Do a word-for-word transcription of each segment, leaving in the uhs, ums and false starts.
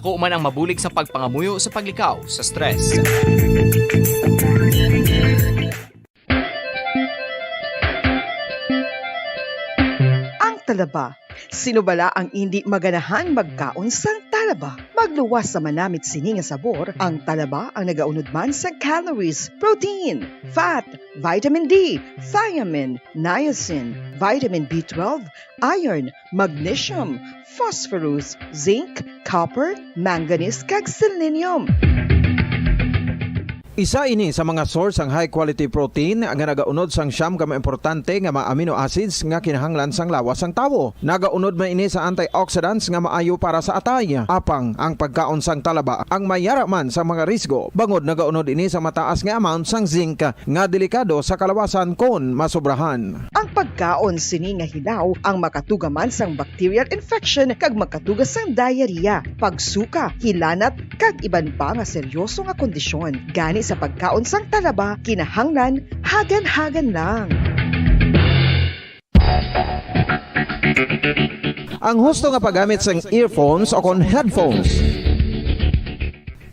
Ako man ang mabulig sa pagpangamuyo sa paglikaw sa stress. Ang talaba. Sino bala ang indi maganahan magkaon sang talaba? Magluwas sa manamit sini nga sabor, ang talaba ang nagaunod man sang calories, protein, fat, vitamin D, thiamine, niacin, vitamin B twelve, iron, magnesium, phosphorus, zinc, copper, manganese, kag selenium. Isa ini sa mga source sang high quality protein nga nagaunod sang siyam ka mga importante nga mga amino acids nga kinahanglan sang lawas sang tawo. Nagaunod man ini sa antioxidants nga maayo para sa atay. Apang ang pagkaon sang talaba ang mayara man sa mga risgo, bangod nagaunod ini sa mataas nga amount sang zinc nga delikado sa kalawasan kon masobrahan. Ang pagkaon sini nga hilaw ang makatuga man sang bacterial infection kag makatuga sang diarrhea, pagsuka, hilanat, kag iban pa nga seryoso nga kondisyon. Gani sa pagkaon sang talaba, kinahanglan hagan-hagan lang. Ang husto nga paggamit sang earphones o kon headphones.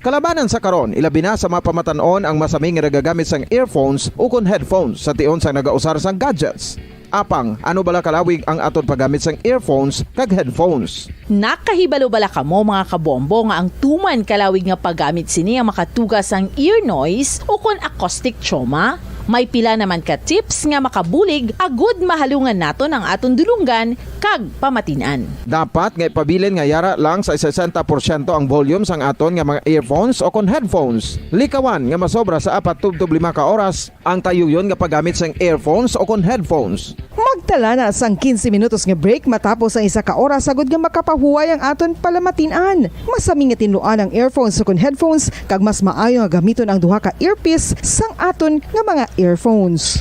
Kalabanan sa karon, ilabi na sa mga pamatan-on ang masami nga nagagamit sang earphones ukon headphones sa tion sang nagausar sang gadgets. Apang, ano bala kalawig ang aton paggamit sang earphones kag headphones? Nakahibalo bala kamo, mga kabombo, nga ang tuman kalawig nga paggamit sini ang makatuga sang ear noise ukon acoustic trauma? May pila naman ka tips nga makabulig agud mahalungan naton ang aton dulonggan kag pamatin-an. Dapat nga ipabilin nga yara lang sa sesenta porsyento ang volume sang aton nga mga earphones o kon headphones. Likawan nga masobra sa apat tubtob lima ka oras ang tayuyon nga paggamit sang earphones o kon headphones. Magtala na sang quince minutos nga break matapos ang isa ka oras, agud nga makapahuway ang aton palamatin-an. Masami nga tinluan ang earphones o kon headphones, kag mas maayo nga gamiton ang duha ka earpiece sang aton nga mga earphones.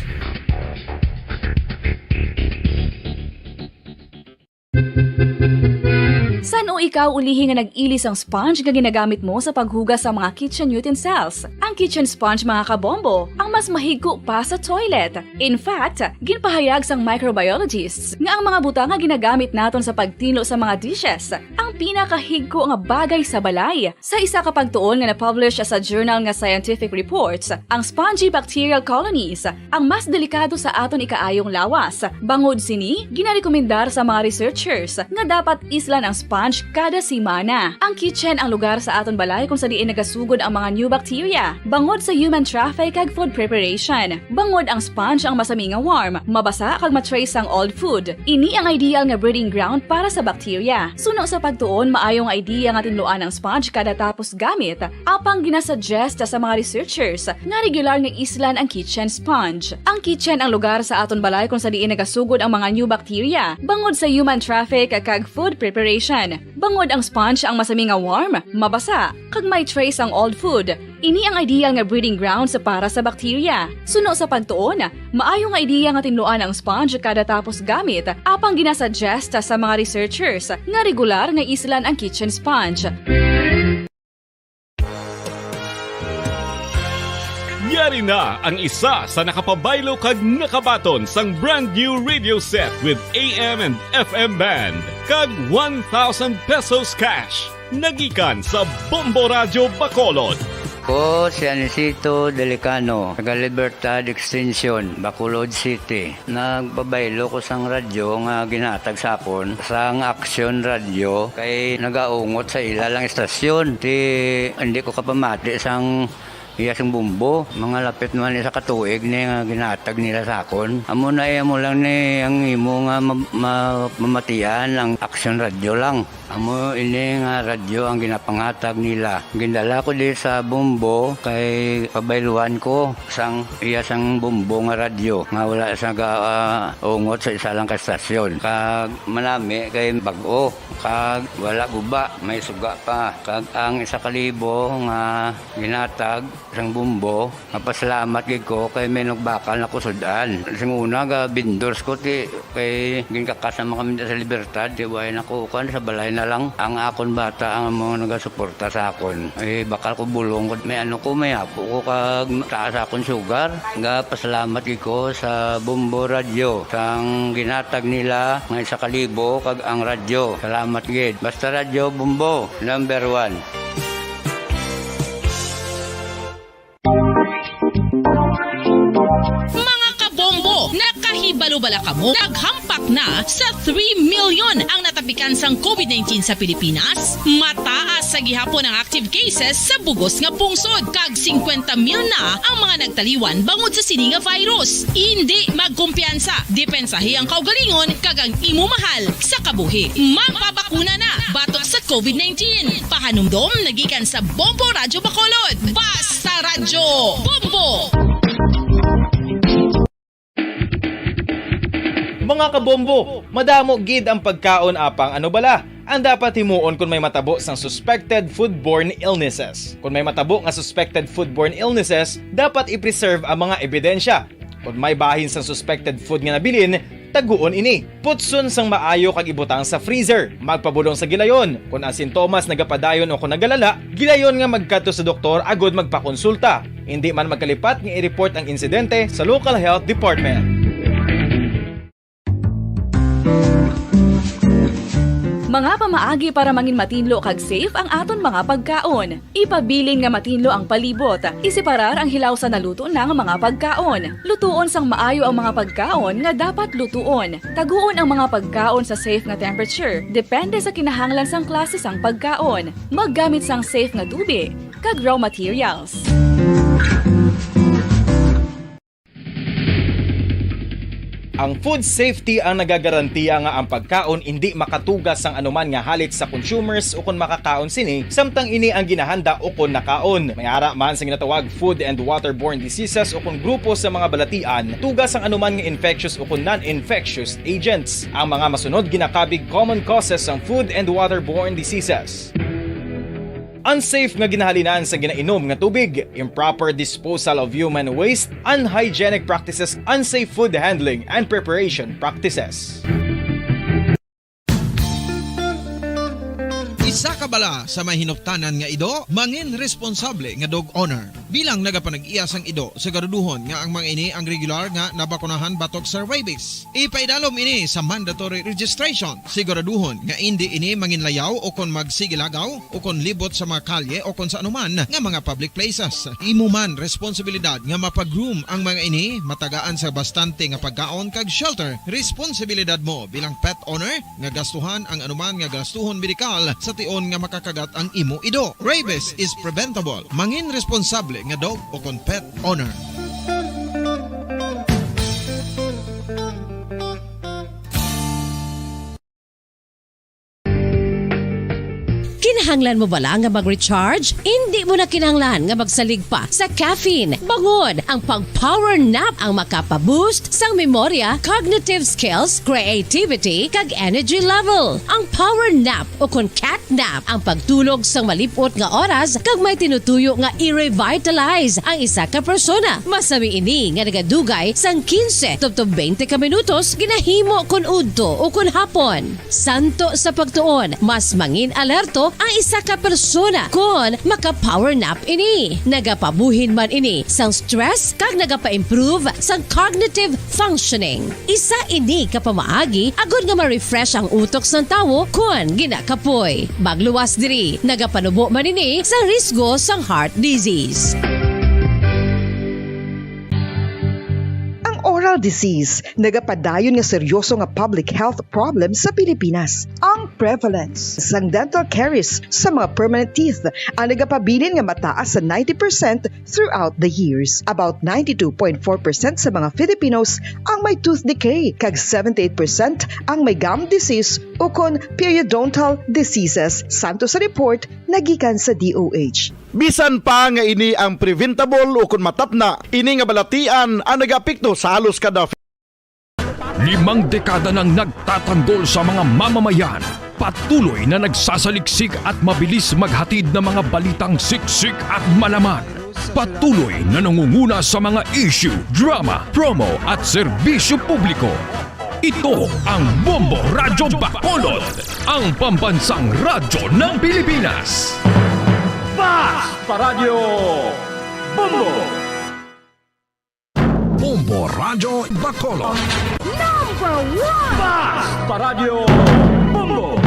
San-o ikaw ulihi nga nag-ili sang sponge nga ginagamit mo sa paghugas sa mga kitchen utensils? Ang kitchen sponge, mga kabombo, ang mas mahigko pa sa toilet. In fact, ginpahayag sang microbiologists nga ang mga butang nga ginagamit naton sa pagtinlo sa mga dishes ang pinakahigko nga bagay sa balay. Sa isa ka pagtuon nga na-publish sa journal nga Scientific Reports, ang spongy bacterial colonies ang mas delikado sa aton ikaayong lawas. Bangod sini, ginarekomendar sa mga researchers nga dapat islan ang sponge kada semana. Ang kitchen ang lugar sa aton balay kung sa diin nagasugod ang mga new bacteria, bangod sa human traffic kag food preparation. Bangod ang sponge ang masami nga warm, mabasa kag ma-trace ang old food. Ini ang ideal nga breeding ground para sa bacteria. Suno sa pagtuon, maayo nga idea nga tinluan ang sponge kada tapos gamit. Apang ginasuggest sa mga researchers nga regular nga islan ang kitchen sponge. Ang kitchen ang lugar sa aton balay kung sa diin nagasugod ang mga new bacteria, bangod sa human traffic kag food preparation. Bangod ang sponge ang masami nga warm, mabasa, kag may trace ang old food. Ini ang ideal nga breeding grounds para sa bacteria. Suno sa pagtuon, maayo nga idea nga tinluan ang sponge kada tapos gamit, apang ginasuggest sa mga researchers nga regular nga islan ang kitchen sponge. Yari na ang isa sa nakapabaylo kag nakabaton sang brand new radio set with A M and F M band kag one thousand pesos cash. Nagikan sa Bombo Radyo Bacolod. Ko si Anisito Delicano, taga Libertad Extension, Bacolod City. Nagpabaylo ko sang radyo nga ginhatag sa akon sang Action Radio kay nagaungot sa ila lang istasyon. Ti, hindi ko kapamati sang iya sing bumbo. Mga lapit naman isa ka tuig ni nga ginhatag nila sa akon. Amo na, eh, amo lang ni ang imo nga ma-, ma-, mamatian ang Action Radio lang. Amo ini nga radyo ang ginapangatag nila. Gindala ko di sa Bombo kay pabayluan ko sang iya sang Bombo nga radyo nga wala sa ga, ah, ungot sa isa lang ka stasyon. Kag manami kay bag-o, kag wala guba, may suga pa. Kag ang isa ka libo nga ginatag sang Bombo, mapasalamat gid ko kay may nagbakal na kusud-an. Sing una, ga vendors ko ti kay ginkakas naman kami sa Libertad, ti way na ko kuan, sa balay na lang. Ang akon bata ang mga nagasuporta sa akon. Eh, bakal ko bulong ko, may ano ko, may apo ko kag taas akon sugar. Ga pasalamat gid ko sa Bombo Radyo sang ginatag nila nga isa ka libo kag ang radyo. Salamat. Matgid. Basta Radyo Bombo, number one. Mga kabombo, nakahibalo bala kamo? Naghampak na sa three million ang natapikan sang covid nineteen sa Pilipinas. Mataas sa gihapon ang active cases sa bugos nga pungsod, kag singkwenta mil na ang mga nagtaliwan bangod sa sini nga virus. Indi magkumpiyansa, depensahi ang kaugalingon kag ang imo mahal sa kabuhi. Magpabakuna na batok sa covid nineteen. Pahanumdom nagikan sa Bombo Radyo Bacolod. Basta Radyo Bombo! Mga kabombo, madamo gid ang pagkaon, apang ano bala ang dapat himuon kon may matabo sang suspected foodborne illnesses? Kon may matabo nga suspected foodborne illnesses, dapat i-preserve ang mga ebidensya. Kon may bahin sang suspected food nga nabilin, taguon ini. Putson sang maayo kag ibutang sa freezer. Magpabulong sa gilayon. Kon ang sintomas nagapadayon o kon nagalala, gilayon nga magkadto sa doktor agud magpakonsulta. Indi man magkalipat nga i-report ang insidente sa local health department. Mga pamaagi para mangin matinlo kag safe ang aton mga pagkaon. Ipabilin nga matinlo ang palibot. Iseparar ang hilaw sa naluto na nga mga pagkaon. Lutuon sang maayo ang mga pagkaon nga dapat lutuon. Taguon ang mga pagkaon sa safe nga temperature. Depende sa kinahanglan sang klase sang pagkaon. Maggamit sang safe nga tubig kag raw materials. Ang food safety ang nagagarantiya nga ang pagkaon indi makatuga sang anuman nga halit sa consumers ukon makakaon sini, samtang ini ang ginahanda ukon nakaon. May ara man sa ginatawag food and waterborne diseases ukon grupo sa mga balatian, tuga sang anuman nga infectious ukon non-infectious agents. Ang mga masunod ginakabig common causes sang food and waterborne diseases. Unsafe nga ginahalinan sa ginainom nga tubig, improper disposal of human waste, unhygienic practices, unsafe food handling and preparation practices. Isa ka bala sa may hinuptanan nga ido, mangin responsable nga dog owner. Bilang nagapanag-iya sang ido, siguraduhon nga ang mga ini ang regular nga nabakunahan batok sa rabies. Ipaidalom ini sa mandatory registration. Siguraduhon nga indi ini manginlayaw o kon magsigilagaw o kon libot sa mga kalye o kon sa anuman nga mga public places. Imo man responsibilidad nga mapa-groom ang mga ini, matagaan sa bastante nga pagkaon kag shelter. Responsibilidad mo bilang pet owner nga gastuhan ang anuman nga gastuhon medikal sa tion nga makakagat ang imo ido. Rabies is preventable. Mangin responsable nga dog o kon pet owner. Kinahanglan mo bala nga mag-recharge? Indi mo na kinahanglan nga magsalig pa sa caffeine. Bangod, ang pag-power nap ang makapa-boost sang memorya, cognitive skills, creativity, kag energy level. Ang power nap o kon cat nap ang pagtulog sang malip-ot nga oras kag may tinutuyo nga i-revitalize ang isa ka persona. Masami ini nga nagadugay sang quince tubtob twenty ka minutos ginahimo kon udto o kon hapon. Santo sa pagtuon, mas mangin alerto ang isa ka persona kon maka-power nap ini. Nagapabuhin man ini sang stress kag nagapa-improve sang cognitive functioning. Isa ini ka pamaagi agod nga ma-refresh ang utok sang tawo kon ginakapoy. Magluwas diri, nagapanubo man ini sa risgo sang heart disease. Ang oral disease nagapadayon nga seryoso nga public health problem sa Pilipinas. Ang prevalence sang dental caries sa mga permanent teeth ang nagapabilin nga mataas sa ninety percent throughout the years. About ninety-two point four percent sa mga Filipinos ang may tooth decay, kag seventy-eight percent ang may gum disease ukon periodontal diseases, santo sa report nagikan sa D O H. Bisan pa nga ini ang preventable ukon matapna, ini nga balatian ang nagaapekto sa halos kada Limang dekada nang nagtatanggol sa mga mamamayan, patuloy na nagsasaliksik at mabilis maghatid ng mga balitang siksik at malaman. Patuloy na nangunguna sa mga issue, drama, promo at serbisyo publiko. Ito ang Bombo Radyo Bacolod, ang pambansang radyo ng Pilipinas. Fast Paradyo Bombo! Bombo Radyo Bacolod. Number one! Fast Paradyo Bombo!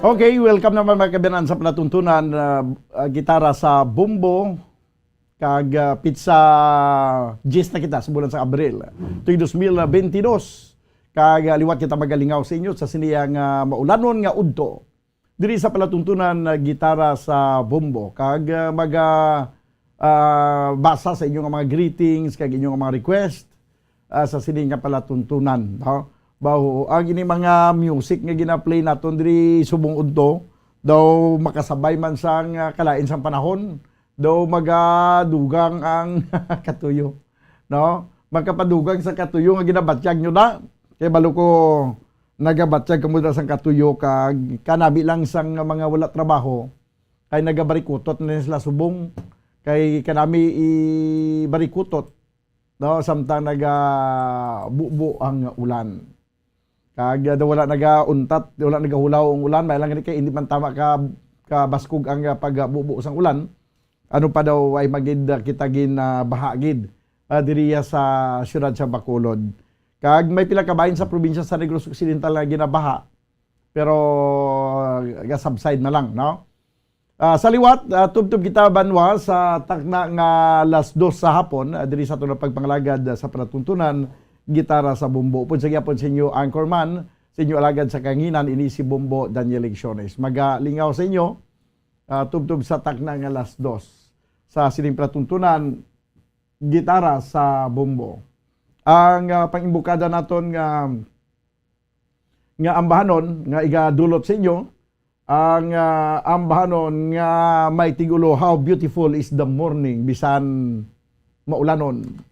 Okay, welcome naman, mga kabayan-an, sa palatuntunan, ah, ah, gitara sa bombo, kag, ah, pitsa diyes na kita sa bulan sa Abril, tuig dos mil bentidós. Kag, ah, liwat kita magalingaw sa inyo sa sini nga maulanon nga udto diri sa palatuntunan, ah, gitara sa bombo. Kag, ah, maga, ah, basa sa inyo nga mga greetings kag inyo nga mga request, ah, sa sini nga palatuntunan, no? Baho, ang ini mga music nga gina-play naton diri subong udto, daw makasabay man sang, ah, kalain sang panahon, daw magadugang ang katuyo, no? Makapadugang sa katuyo nga ginabatyag nyo na. Kay balo ko, nagabatyag kamo na sang katuyo, kag kanami lang sang mga wala trabaho, kay nagabarikutot na sila subong. Kay kanami ibarikutot, no, samtang nagabubo ang ulan. Kag, ah, daw wala nagauntat, wala nagahulaw ang ulan, may lang gani kay hindi man tama ka, kabaskog ang, ah, pagbubo sang ulan. Ano pa daw ay magid, ah, kita gin, ah, baha gid, ah, diriya sa siyudad sa Bacolod. Kag may pila ka bahin sa probinsya sa Negros Occidental nga ginabaha, pero, ah, ga-subside na lang, no? Ah, sa liwat, ah, tubtob kita banwa sa takna nga alas dos sa hapon, ah, diri sa aton pagpangalagad, ah, sa palatuntunan, gitara sa bombo. Upod sa gihapon sa inyo anchorman, sa inyo alagad sa kanginan, ini si Bombo Daniel Legsiones. Magalingaw sa inyo, ah, tubtob sa takna nga alas dos sa sining palatuntunan, gitara sa bombo. Ang, ah, pangimbukada naton nga, nga ambahanon nga igadulot sa inyo, ang, ah, ambahanon nga may tigulo, "How beautiful is the morning," bisan maulanon.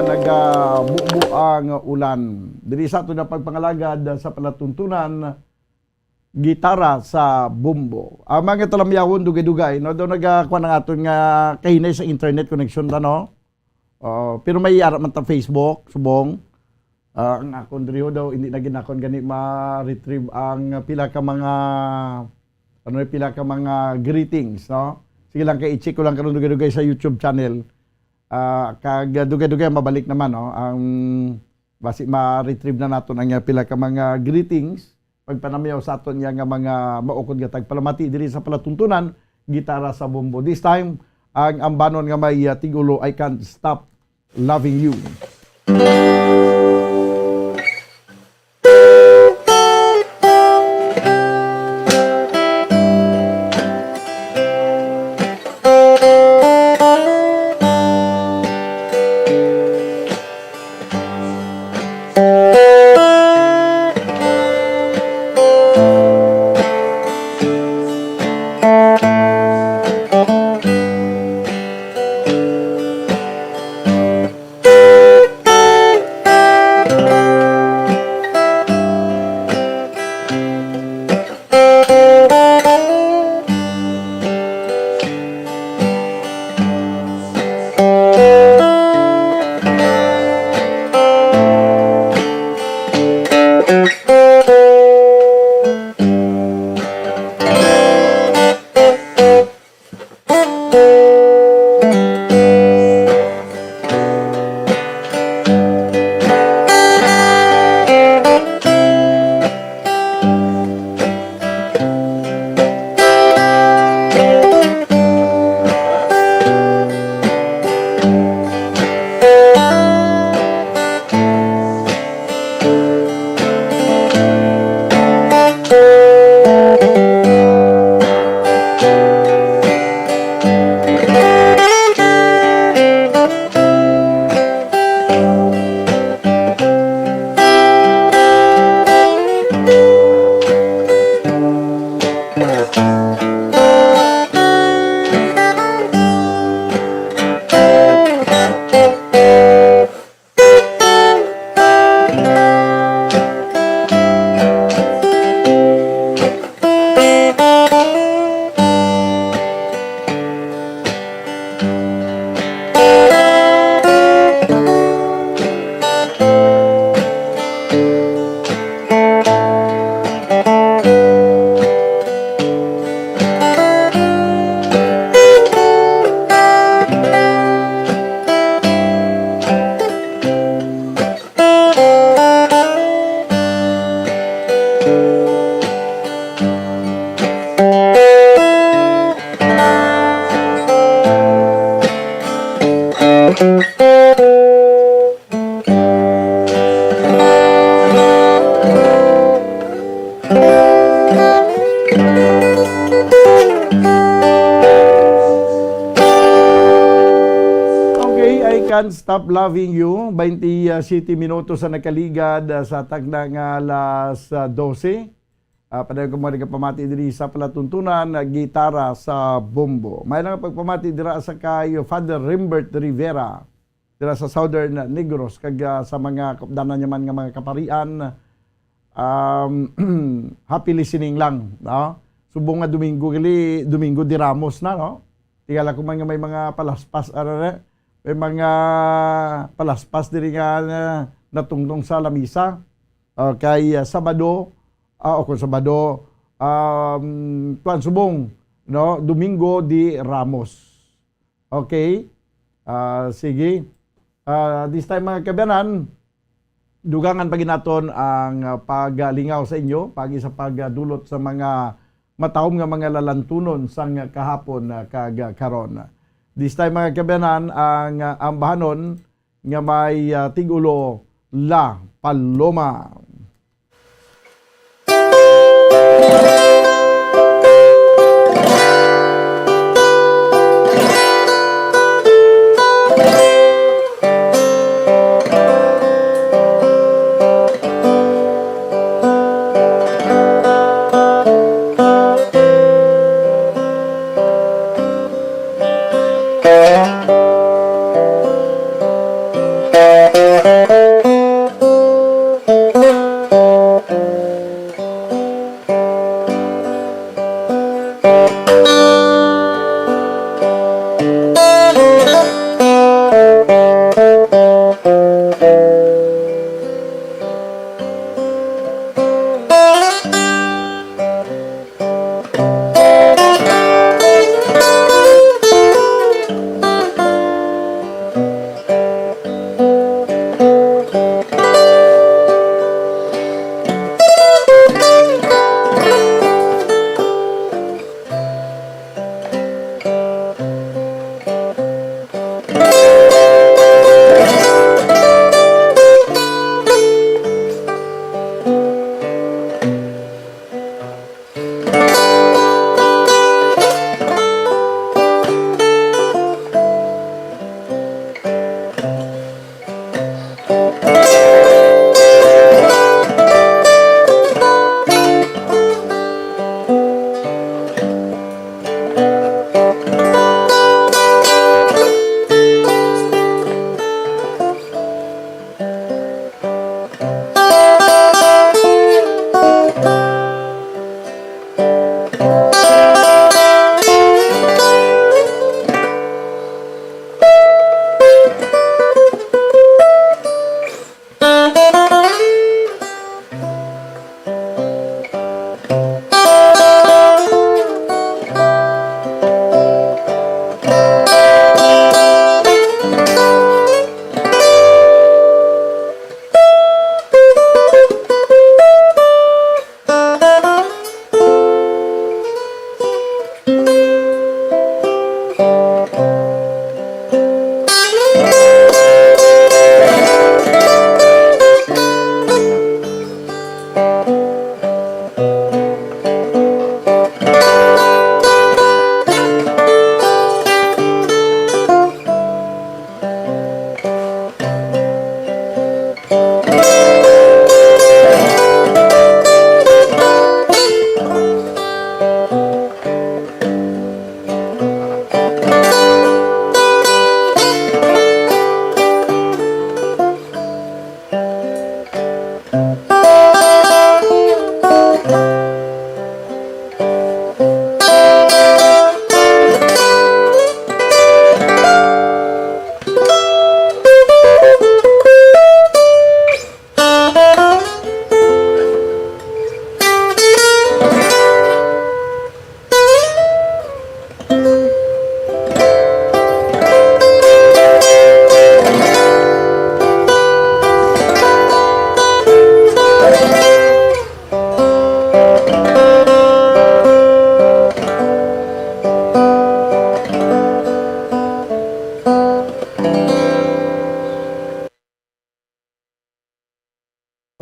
Nagabubo ang ulan. Diri sa aton nga pagpangalagad sa palatuntunan, gitara sa bombo. Ang mga talamyawon, dugay-dugay, no? Daw nagakuha ng aton nga kahinay sa internet connection ta, no? Oo, pero may ara man ta Facebook, subong. Ah, ang akon diri ho daw, hindi na ginakon gani ma-retrieve ang pila ka mga, ano, pila ka mga greetings, no? Sige lang, kay i-check ko lang karon dugay-dugay sa YouTube channel. Ah, kag dugay-dugay mabalik naman, no? Ang basi ma-retrieve na naton ang pila ka mga greetings, pagpanamyaw sa aton niya nga mga maukod nga tagpalamati diri sa palatuntunan, gitara sa bombo. This time, ang ambanon nga may, ah, tigulo, "I Can't Stop Loving You." Okay, "I Can't Stop Loving You," twenty-seven minutos ang nakaligad, ah, sa takna nga alas, ah, dose. Ah, padayon ko mga nagapamati diri sa palatuntunan, ah, gitara sa bombo. May lang pagpamati dira sa kay Father Rimbert Rivera, dira sa Southern Negros, kag, ah, sa mga kapdanan niya man nga mga kaparian, um, happy listening lang, no? Subong nga Domingo, gali, Domingo de Ramos na, no? Tingala ko man nga may mga palaspas, ano na, may mga palaspas diri nga na, natungtong sa lamisa. Ah, kay, ah, Sabado, ah, o kung Sabado, um, kuwan, subong, no? Domingo de Ramos. Okay? Ah, sige. Ah, this time, mga kaabyanan, dugangan pa gid naton ang, ah, paglingaw sa inyo, paagi sa pagdulot sa mga matahom nga mga lalantunon sang kahapon, ah, kag, ah, karon. This time, mga kaabyanan, ang, ah, ambahanon nga may, ah, tigulo, La Paloma.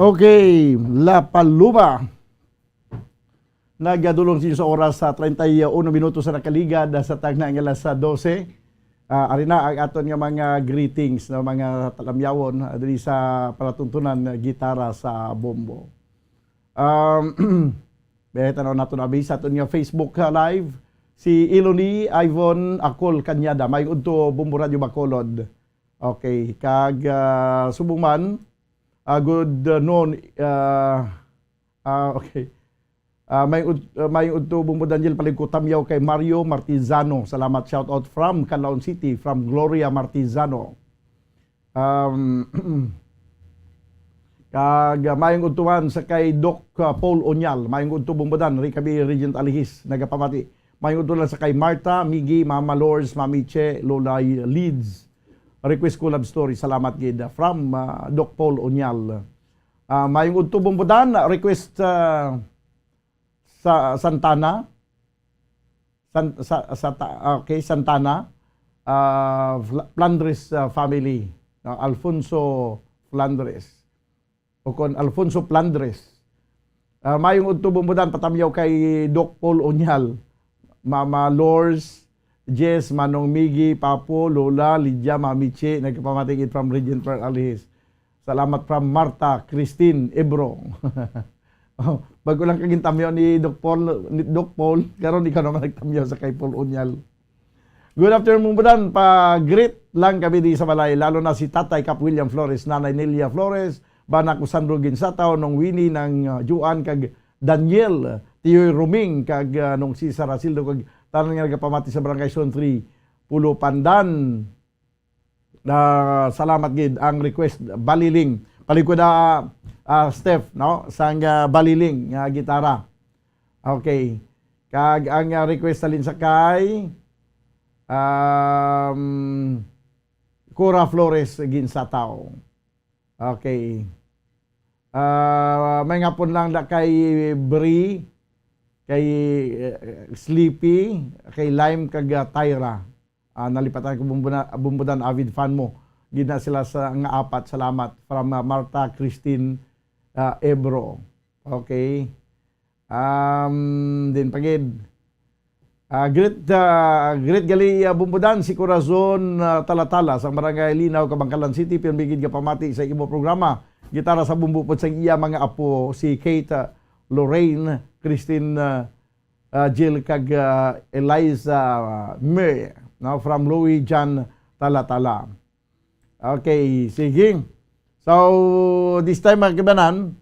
Okay, La Paloma. Nagadulong sa inyo sa oras sa treinta y uno minutos sa nakaligad sa tagna nga alas dose. Ah, ari na ang aton nga mga greetings, no, mga talamyawon, ah, diri sa palatuntunan nga gitara sa bombo. Um, may tanaw nato na sa aton nga Facebook, ah, Live. Si Iloni Ivon Akol Cañada, may udto Bombo Radio Bacolod. Okay, kag, ah, subong man, ah, good, ah, noon, ah, ah, okay. Ah, may ud-, ah, may udto Bombo Daniel, palingkod tamyaw kay Mario Martizano. Salamat, shout out from Canlaon City, from Gloria Martizano. Um, kag, ah, mayong udto man sa kay Doc, ah, Paul Onyal. Mayong udto, Bombo Dan, Ricabi, Regent Alihis, nagapamati. Mayong udto lang sa kay Martha, Miggy, Mama Lors, Mami Che, Lola Leeds. Request ko love story. Salamat gid, ah, from, ah, Doc Paul Onyal. Ah, mayong udto, Bombo Dan, request, ah, sa Santana. San-, sa, sa ta-, okay, Santana, ah, Fla-, Flandres, ah, family, no? Alfonso Flandres. O kon Alfonso Flandres. Ah, mayong udto, Bombo Dan, patamyaw kay Doc Paul Onyal, Mama Lors, Jess, Manong Miggy, Papo, Lola, Lydia, Mami Che, nagapamati gid from Regent Pearl Alihis. Salamat from Martha Christine Ebro. Oh, bago lang ka gintamyaw ni Doc Paul, ni Doc Paul, karon ikaw naman nagtamyaw sa kay Paul Onyal. Good afternoon, Bumbudan. Pa-greet lang kami di sa balay, lalo na si Tatay Kap William Flores, Nanay Nelia Flores, Bana ko Sandro Ginsataw, Nong Winnie, Nang, uh, Juan, kag Daniel, Tiyoy Roming, kag, uh, Nong Cesar Asildo, kag tanan nga nagapamati sa Barangay Zone three, Pulo Pandan. Ah, salamat gid ang request, Baliling. Palig ko na, ah, Steph, no? Sang, ah, Baliling nga gitara. Okay. Kag ang, ah, request halin sa kay, um, Cora Flores Ginsataw. Okay. Ah, may ngapon lang da kay Bri, kay, eh, Sleepy, kay Lime, kag, ah, Tyra. Ah, nalipatan ko, Bumbuda-, Bumbudan, avid fan mo. Gid na sila sa nga apat. Salamat. From, ah, Martha Christine, ah, Ebro. Okay. Um, din pa gid. Ah, great, ah, great gali, ah, Bumbudan, si Corazon, ah, Talatala, sa Barangay Linaw, Kabankalan City, pirmi gid nga pamati sa imo programa. Gitara sa bumbo pod sa iya mga apo, si Kate, ah, Lorraine, Christine, ah, ah, Jill, kag, ah, Eliza, ah, May, no, from Louis John Talatala. Okay, sige. So, this time, mga kabanan,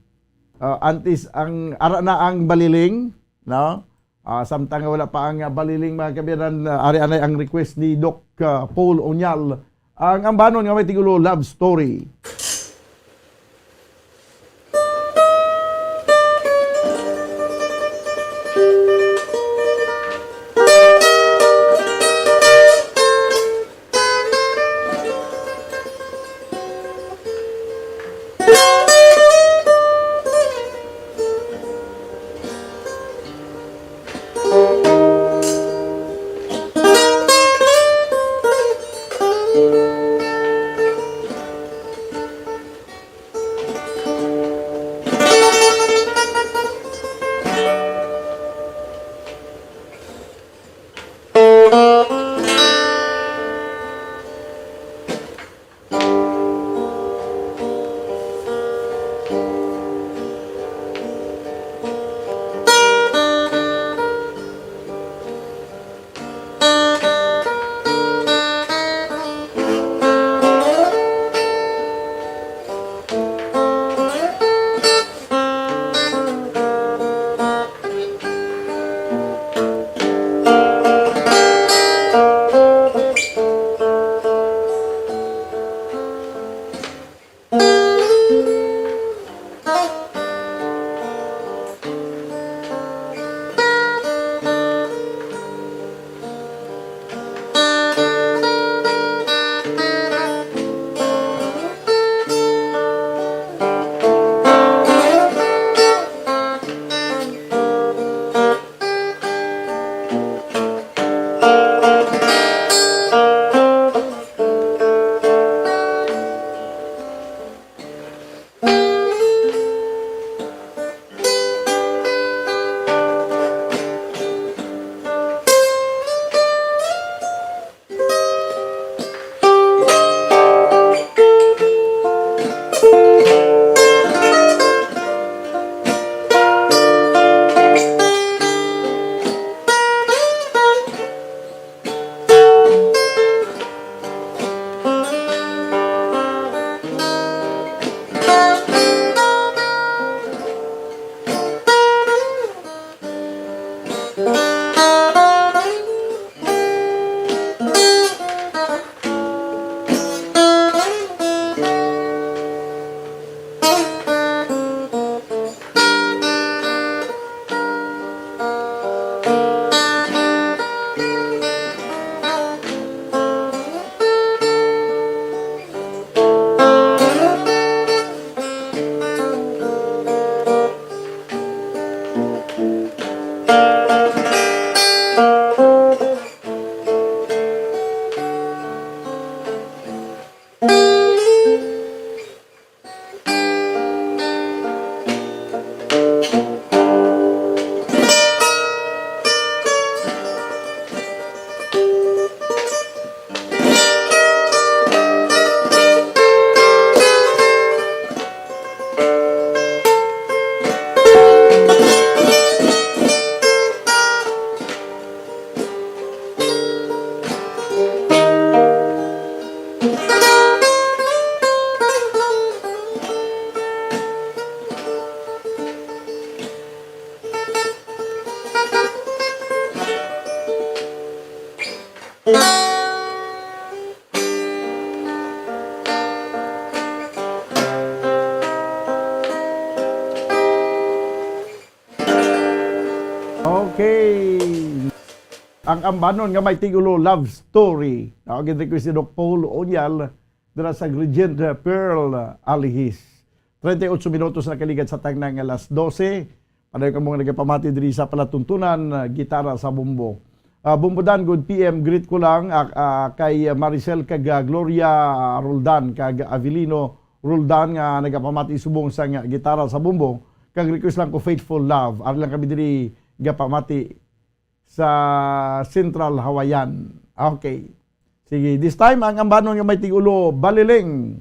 ah, antes ang, ara na ang Baliling, no? Ah, samtang wala pa ang, ah, Baliling, mga kabanan, ah, ari anay ang request ni Doc, ah, Paul Onyal. Ang ambanon nga may titulo, Love Story. Okay. Ang ambanon nga may tigulo love story. Ako gid request ni Doc Paul Onyal dira sa Regent Pearl Alihis. Treinta y ocho minutos na kaligad sa tagna nga alas dose. Padayon kamo nga nagapamati diri sa palatuntunan, ah, gitara sa Bumbo. Ah, Bumbo Dan, good P M. Greet ko lang, ah, ah, kay Maricel kag, ah, Gloria Roldan kag Avelino Roldan nga nagapamati subong sang gitara sa Bumbo. Kag request lang ko Faithful Love. Ari lang kami diri gapamati sa Central Hawaiian. Okay. Sige, this time ang ambanon nga may tigulo, Baliling.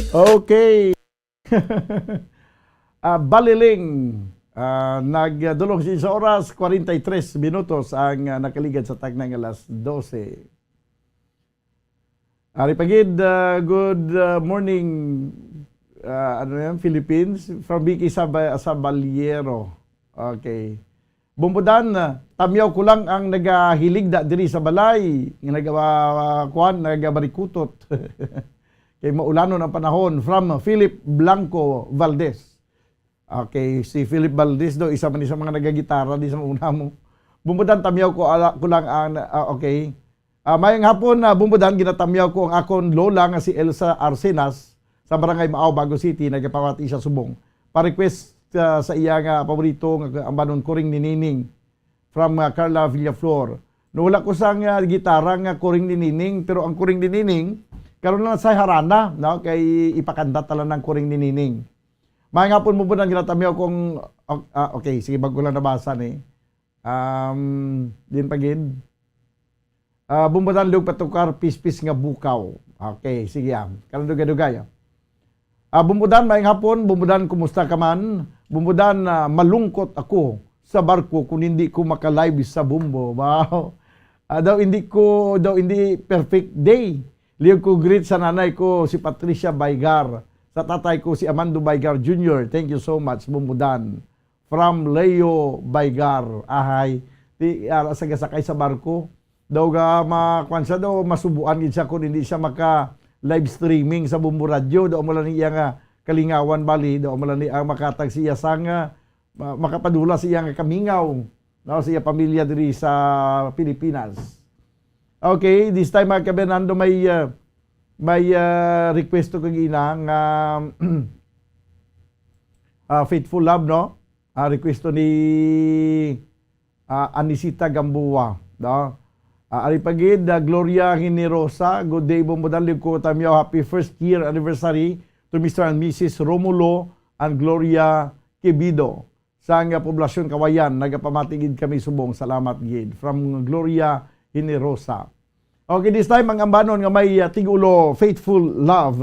Okay. Ah, Baliling, ah, nagdulong sa oras, kwarenta y tres minutos ang, ah, nakaligad sa tagna nga alas dose. Ari pa gid, ah, good, ah, morning, Ah, ano yan? Philippines? From Vicky Saba-, Sabaliero. Okay. Bumbudan, ah, tamyaw ko lang ang nagahiligda diri sa balay, nga naga-, ah, kuwan, nagabarikutot. Kay maulanon ang panahon. From Philip Blanco Valdez. Okay, si Philip Valdez daw, isa man ni sa mga nagagitara di sa una mo. Bumbudan, tamyaw ko, ala, ko lang ang, ah, okay. Ah, mayong hapon, ah, Bumbudan, ginatamyaw ko ang akon lola nga si Elsa Arcenas sa Barangay Mao, Bago City, nagapamati siya subong. Pa-request, ah, sa iya nga paborito nga ambanon, Kuring ni Nining, from, ah, Carla Villaflor. No, wala ko sang, ah, gitara nga Kuring ni Nining, pero ang Kuring ni Nining, karon lang sa harana, no? Kay ipakanta ta lang ang Kuring ni Nining. Mayong hapon, Bumbudan, ginatamyaw kong, ah, ah, okay, sige, bago lang nabasa ni. Um, din pa gid. Ah, Bumbudan, liwag patukar, pispis nga bukaw. Okay, sige, ah. Kanang dugay-dugay, ah. Ah, Bumbudan, mayong hapon. Bumbudan, kumusta ka man? Bumbudan, ah, malungkot ako sa barko kung hindi ko maka-live sa Bumbo. Wow. Ah, daw hindi ko, daw hindi perfect day. Liwag ko greet sa nanay ko, si Patricia Baigar, sa tatay ko, si Amando Baigar Junior. Thank you so much, Bumbudan. From Leo Baigar. Ahay, ti, ara sa gasakay sa barko. Daw ga ma-, kwan siya, daw masubuan gid siya kung hindi siya maka live streaming sa Bumbo Radio. Daw mo lang iya nga kalingawan bali, daw mo lang ni ang makatag siya sang, ah, ma-, makapadula siya nga kamingaw, no, sa iya pamilya diri sa Pilipinas. Okay, this time, mga ka-Bernardo, may, ah, may, ah, request to kag ina nga, ah, Faithful Love, no? Ah, request to ni, ah, Anisita Gamboa, no? Ah, ari pa gid, ah, Gloria Generosa, good day, Bumbudan, liwag ko tamyaw, happy first year anniversary to Mister and Missus Romulo and Gloria Quevedo. Sang, ah, Poblasyon Kawayan, nagapamati gid kami subong. Salamat gid. From Gloria Generosa. Okay, this time, ang ambanon nga may, ah, tigulo, Faithful Love.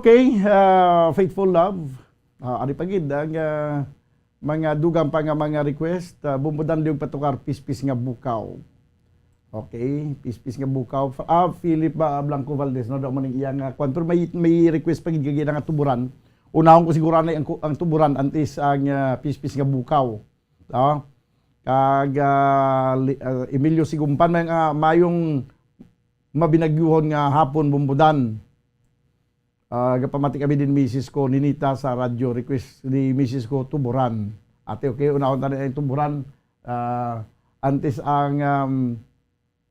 Okay, ah, Faithful Love. Ah, ari pa gid ang, ah, mga dugang pa nga mga request. Ah, Bumbudan Liog Patukar, Pispis nga Bukaw. Okay, Pispis nga Bukaw. F-, ah, Philip ba, Blanco Valdez, no? Daw man ang iyang, ah, kwan. Pero may, may request pa gid kagina nga Tuburan. Unahon ko siguro na ang, ku-, ang Tuburan, antes ang, ah, Pispis nga Bukaw. Ah, kag, ah, li-, ah, Emilio Sigumpan, may, ah, mayong mabinagyuhon nga hapon, Bumbudan. Ah, gapamati kami din misis ko, Ninita, sa radyo. Request ni misis ko, Tuburan. Ate, okay, unahon ta na ang Tuburan. Ah, antes ang, um,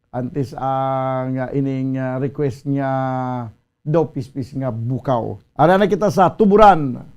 antes ang, ah, ining, ah, request niya daw, Pispis nga Bukaw. Ara na kita sa Tuburan.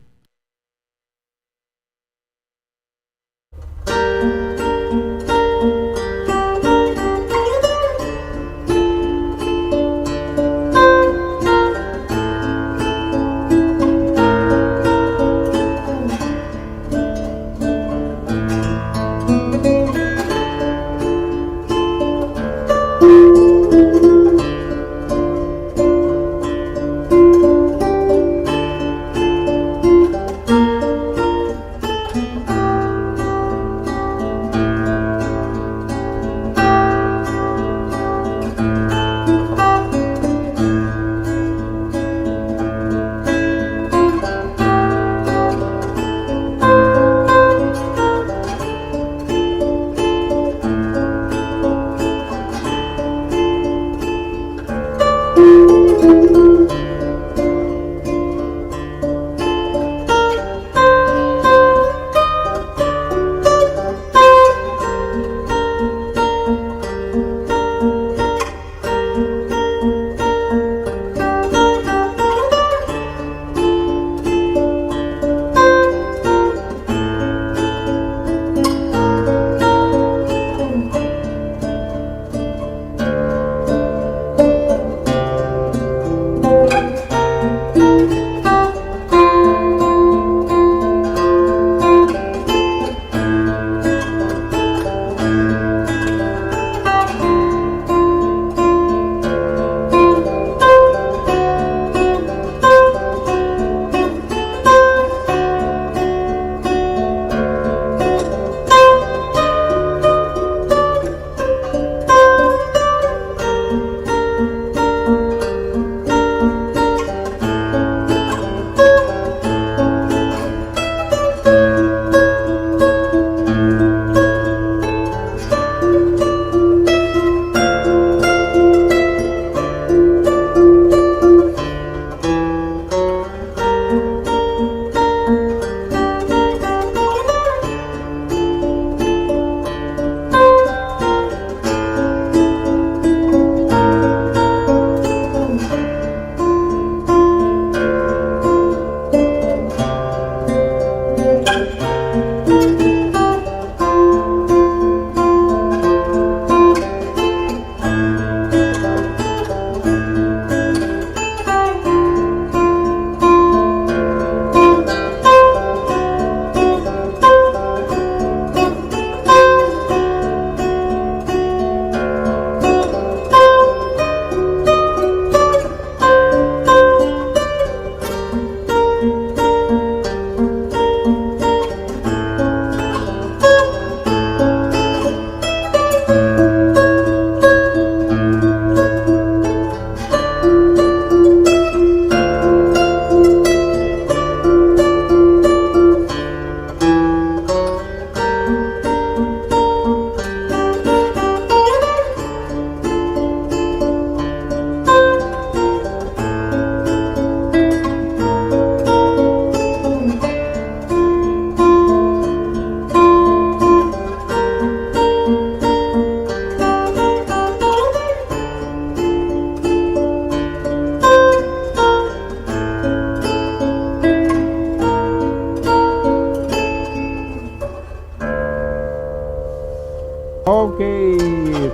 Okay,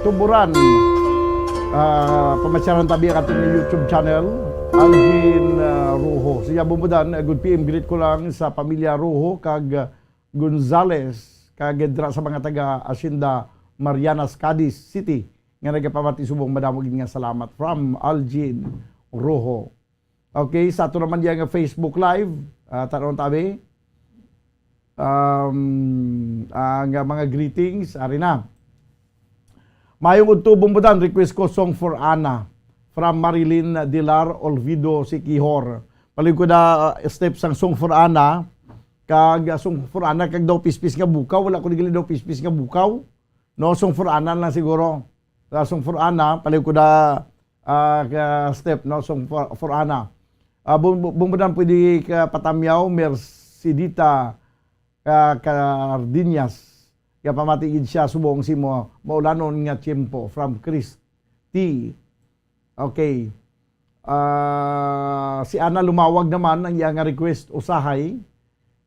Tuburan. Ah, pamasyaran tabi ang ating YouTube channel, Algin, ah, Rojo. Siya, Bumbudan, ah, good P M, greet ko lang sa pamilya Rojo kag, ah, Gonzales, kag dira sa mga taga Hacienda Marianas, Cadiz City, nga nagapamati subong, madamo gid nga salamat from Algin Rojo. Okay, sa ato naman diya nga Facebook Live, ah, tan-awon tabi. Um, ang, ah, mga greetings, ari na. Mayong udto, Bumbudan, request ko Song for Ana from Marilyn Dilar Olvido Siquijor. Palihog ko na, ah, step sang Song for Ana, kag, ah, Song for Ana, kag Daw Pispis nga Bukaw, wala ko gali Daw Pispis nga Bukaw. No, Song for Ana lang siguro. Sa Song for Ana, palihog ko na, ah, ka step, no, Song for, for Ana. Ah, Bum-, Bumbudan, pwede ka patamyaw, Mercedita, ah, Cardenas. Gapamati gid siya subong sa imo maulanon nga tiyempo. From Christy. Okay. Ah, si Ana Lumawag naman ang iya nga request, Usahay.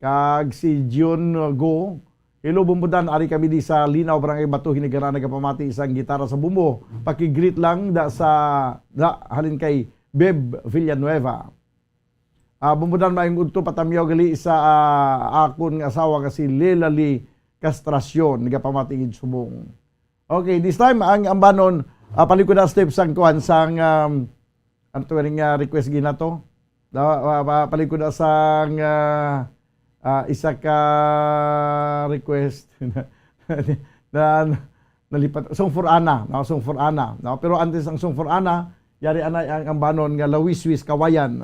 Kag si Jun Go, "Hello, Bumbudan. Ari kami di sa Linaw, Barangay Bato, Hinigaran, nagapamati isang gitara sa bumbo. Paki-greet lang da sa, da, halin kay Beb Villanueva." Ah, Bumbudan, maayong udto, patamyaw gali sa, ah, akon nga asawa nga si Lela Lee Castracion, nagapamati gid subong. Okay, this time, ang ambanon, ah, palihog ko na step sang kuan, sang, um, ano to, ring, ah, request gina to? Da, ah, ah, palihog ko na sang, ah, ah, isa ka request na, na, nalipat. Song for Ana, no? Song for Ana, no? Pero antes ang Song for Ana, yari anay ang ambanon nga Lawiswis Kawayan.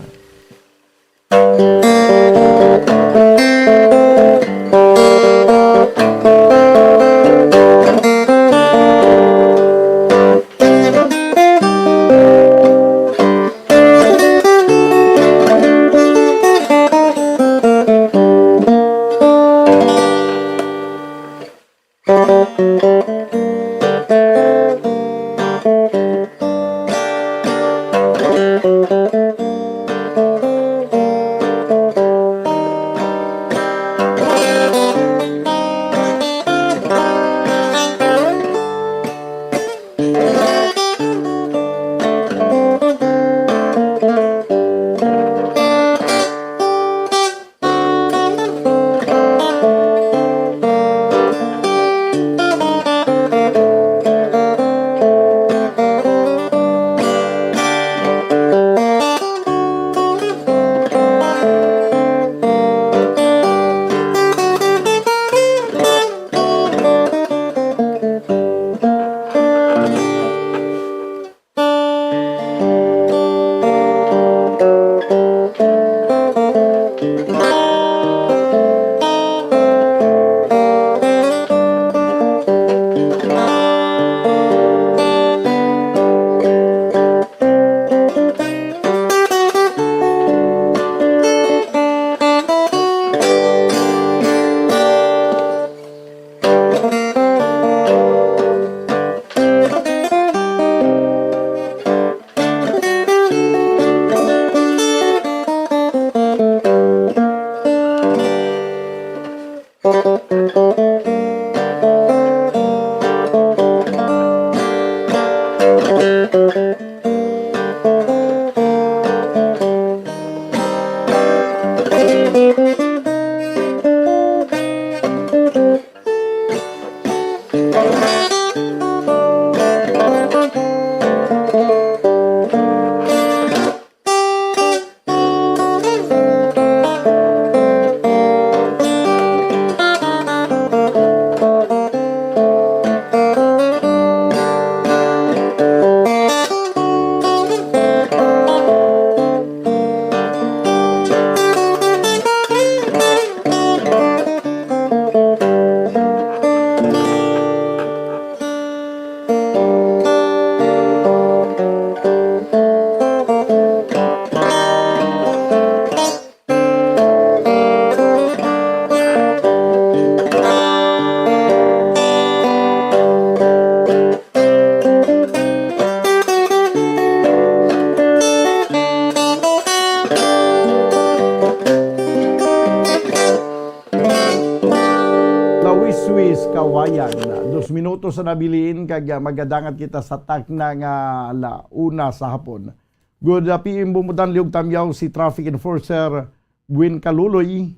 Lawiswis Kawayan. Dos minutos na nabilin kag, ah, magadangat kita sa takna nga ala una sa hapon. Good, ah, P M Bumutan, liog tamyaw si Traffic Enforcer Buin Kaluloy,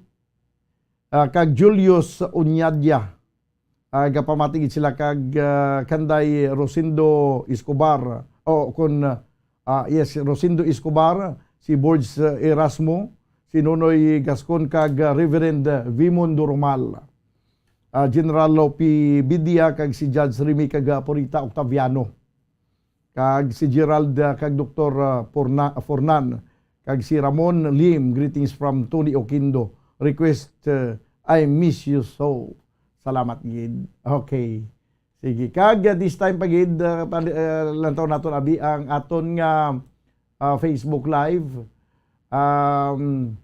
ah, kag Julius Uñadia. Ah, gapamati gid sila kag, ah, kanday Rosendo Escobar. O, kun, ah, yes, Rosendo Escobar, si Borge, uh, Erasmo, si Nonoy Gascon, kag, uh, Reverend, uh, Vimon Durumal, uh, General Lopi Bidia, kag si Judge Remy kag, uh, Purita Octaviano, kag si Gerald, uh, kag Doktor, uh, Porna-, Fornan, kag si Ramon Lim. Greetings from Tony Oquindo. Request, uh, "I Miss You So." Salamat gid. Okay. Sige. Kag, uh, this time pa gid, uh, pali-, uh, lantaw naton abi ang aton nga, uh, Facebook Live. Um,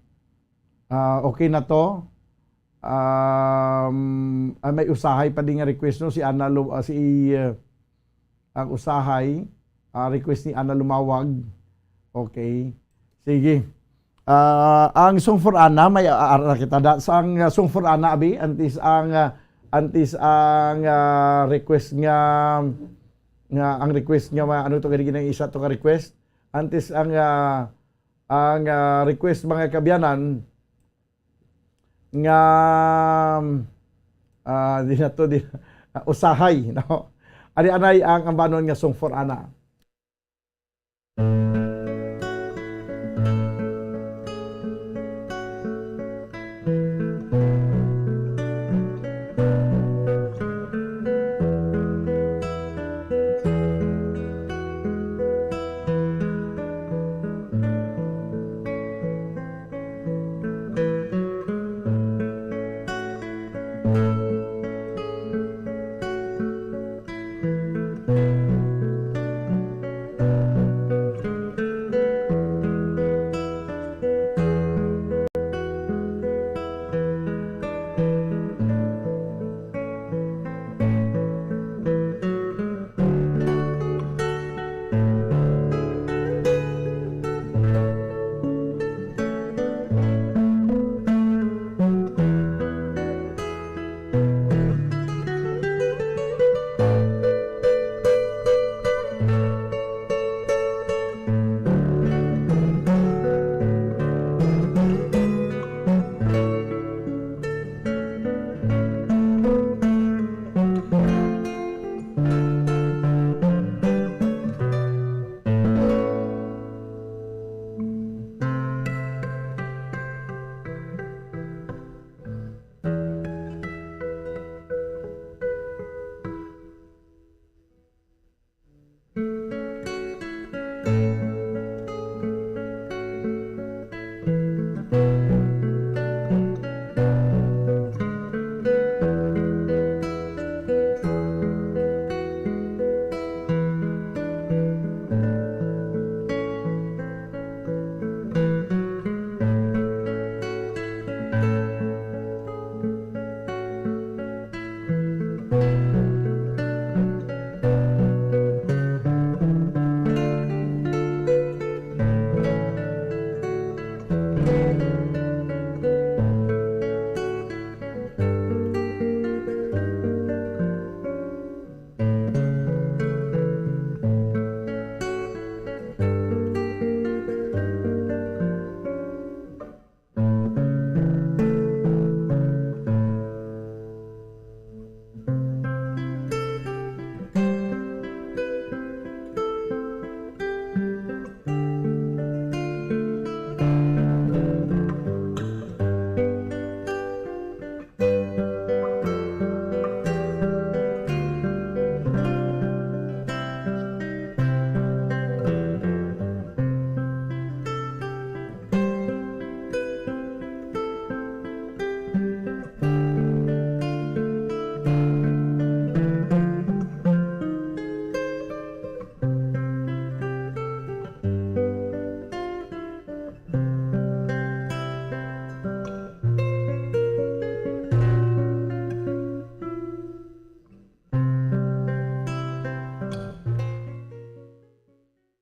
uh, okay na to. Um, ah, may usahay pa din nga request, no? Si Ana Lu-, ah, si, uh, ang usahay, ah, request ni Ana Lumawag. Okay. Sige. Ah, ang Song for Ana, may aara kita da. Sa ang, ah, Song for Ana, abi, antes ang, ah, antes ang, ah, request nga, nga, ang request nga, ma-, ano to, gani, gani, isa to ka request? Antes ang, ah, ang, ah, request, mga kaabyanan, nga, ah, di na to, di, ah, usahay, no? Ari anay ang ambanon nga Song for Ana.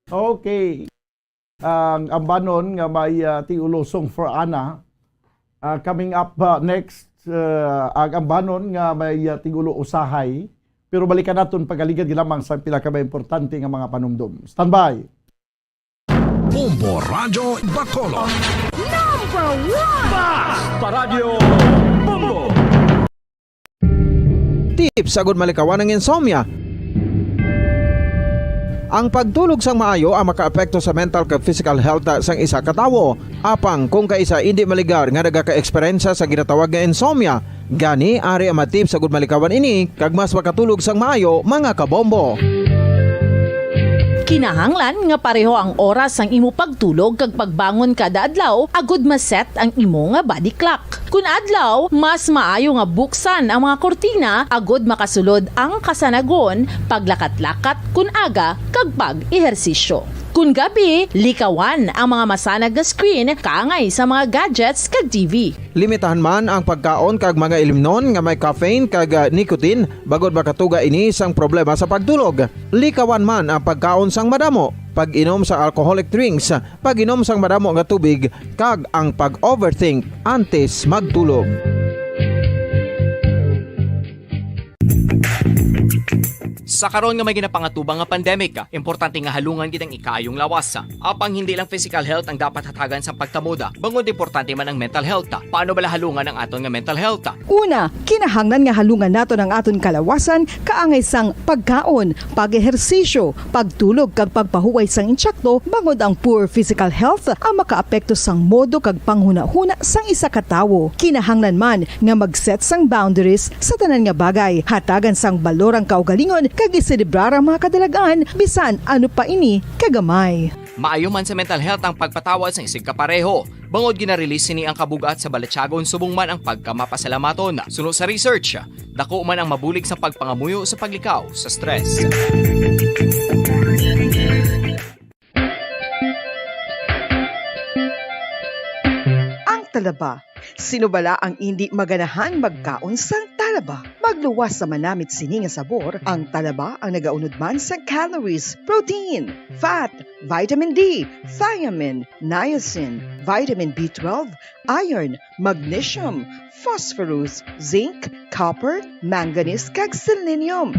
Okay. Ang ambanon nga may, ah, tigulo Song for Ana. Ah, coming up, ah, next, ah, ang ambanon nga may, ah, tigulo Usahay. Pero balikan naton pagaligad lamang sa pila ka mga importante nga mga panumdom. Standby! Bombo Radyo Bacolod. Number one! Basta Radyo Bombo! Tips agud malikawan ang insomnia. Ang pagtulog sang maayo ang makaapekto sa mental kag physical health sang isa ka tawo. Apang kung kaisa indi maligar nga nagakaeksperyensya sa ginatawag nga insomnia, gani ari ang mga tips agud malikawan ini kag mas makatulog sang maayo, mga kabombo. Kinahanglan nga pareho ang oras sang imo pagtulog kag pagbangon kada adlaw agud ma-set ang imo nga body clock. Kun adlaw, mas maayo nga buksan ang mga kurtina agud makasulod ang kasanagon, paglakat-lakat kun aga, kag pag-ehersisyo. Kun gabi, likawan ang mga masanag nga screen kaangay sa mga gadgets kag T V. Limitahan man ang pagkaon kag mga ilimnon nga may caffeine kag, ah, nicotine, bangod makatuga ini sang problema sa pagtulog. Likawan man ang pagkaon sang madamo, pag-inom sa alcoholic drinks, pag-inom sang madamo nga tubig, kag ang pag-overthink antes magtulog. Sa karon nga may ginapangatubang nga pandemic, importante nga halungan gid ang ikaayong lawas. Apang hindi lang physical health ang dapat hatagan sang pagtamod, bangod importante man ang mental health. Paano bala halungan ang aton nga mental health? Una, kinahanglan nga halungan naton ang aton kalawasan kaangay sang pagkaon, pag-ehersisyo, pagtulog kag pagpahuway sang insakto, bangod ang poor physical health ang makaapekto sang modo kag panghunahuna sang isa ka tawo. Kinahanglan man nga mag-set sang boundaries sa tanan nga bagay, hatagan sang balor ang kaugalingon kag iselebrar ang mga kadalagan bisan ano pa ini kagamay. Maayo man sa mental health ang pagpatawad sang isigkapareho, bangod gina-release sini ang kabug-at sa balatyagon subong man ang pagkamapasalamaton. Suno sa research, dako man ang mabulig sa pagpangamuyo sa paglikaw sa stress. Ang talaba. Sino bala ang indi maganahan magkaon sang talaba? Magluwas sa manamit sini nga sabor, ang talaba ang nagaunod man sang calories, protein, fat, vitamin D, thiamine, niacin, vitamin B twelve, iron, magnesium, phosphorus, zinc, copper, manganese, kag selenium.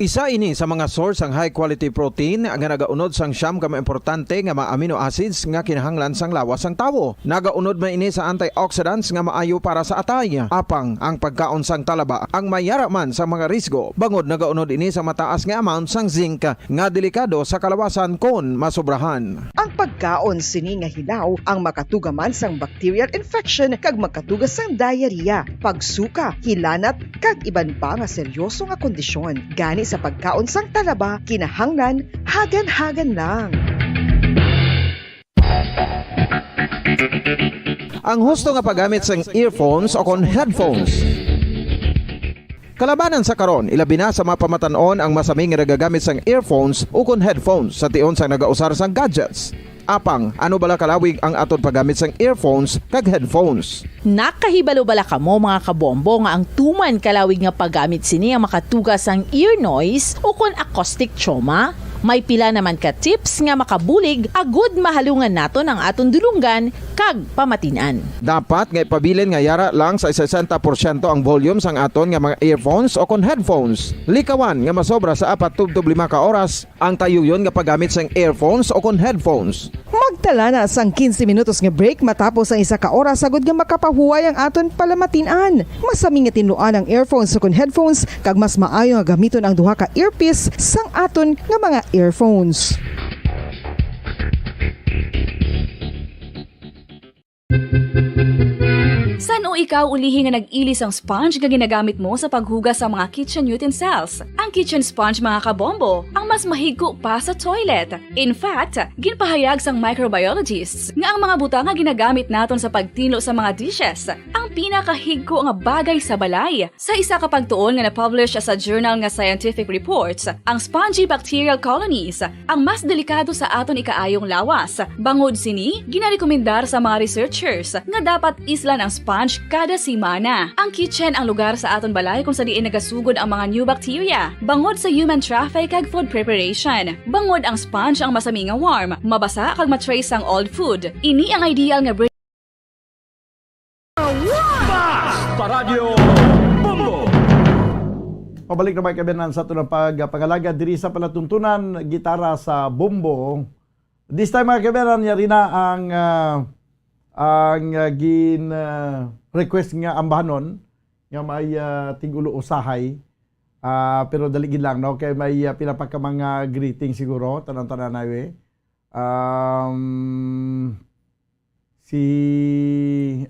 Isa ini sa mga source sang high quality protein nga nagaunod sang siyam ka mga importante nga mga amino acids nga kinahanglan sang lawas sang tawo. Nagaunod man ini sa antioxidants nga maayo para sa atay. Apang ang pagkaon sang talaba ang may yara man sa mga risgo, bangod nagaunod ini sa mataas nga amount sang zinc nga delikado sa kalawasan kon masobrahan. Ang pagkaon sini nga hilaw ang makatuga man sang bacterial infection kag makatuga sang diarrhea, pagsuka, hilanat, kag iban pa nga seryoso nga kondisyon. Gani sa pagkaon sang talaba, kinahanglan hagan-hagan lang. Ang husto nga paggamit sang earphones o kon headphones. Kalabanan sa karon, ilabi na sa mga pamatan-on ang masami nga nagagamit sang earphones ukon headphones sa tion sang nagausar sang gadgets. Apang, ano bala kalawig ang aton paggamit sang earphones kag headphones? Nakahibalo bala kamo, mga kabombo, nga ang tuman kalawig nga paggamit sini ang makatuga sang ear noise ukon acoustic trauma? May pila naman ka tips nga makabulig agud mahalungan naton ang aton dulonggan kag pamatin-an. Dapat nga ipabilin nga yara lang sa sesenta porsyento ang volume sang aton nga mga earphones o kon headphones. Likawan nga masobra sa apat tubtob lima ka oras ang tayuyon nga paggamit sang earphones o kon headphones. Magtala na sang quince minutos nga break matapos ang isa ka oras agud nga makapahuway ang aton palamatin-an. Masami nga tinluan ang earphones o kon headphones, kag mas maayo nga gamiton ang duha ka earpiece sang aton nga mga earphones. San-o ikaw ulihi nga nag-ili sang sponge nga ginagamit mo sa paghugas sa mga kitchen utensils? Ang kitchen sponge, mga kabombo, ang mas mahigko pa sa toilet. In fact, ginpahayag sang microbiologists nga ang mga butang nga ginagamit naton sa pagtinlo sa mga dishes ang pinakahigko nga bagay sa balay. Sa isa ka pagtuon nga na-publish sa journal nga Scientific Reports, ang spongy bacterial colonies ang mas delikado sa aton ikaayong lawas. Bangod sini, ginarekomendar sa mga researchers nga dapat islan ang sponge kada semana. Ang kitchen ang lugar sa aton balay kung sa diin nagasugod ang mga new bacteria, bangod sa human traffic kag food preparation. Bangod ang sponge ang masami nga warm, mabasa kag ma-trace ang old food. Ini ang ideal nga Basta Radyo Bombo! Pabalik na, mga kaibigan, sa aton pagpangalagad diri sa palatuntunan, gitara sa bombo. This time, mga kaibigan, yari na ang, ah, ang, ah, gin, ah, request nga ambahanon nga may, ah, tig-ulo usahay. Ah, pero dali gid lang, no? Kay may, ah, pila pa ka mga greeting siguro, tanan-tanan na, eh. Um, si,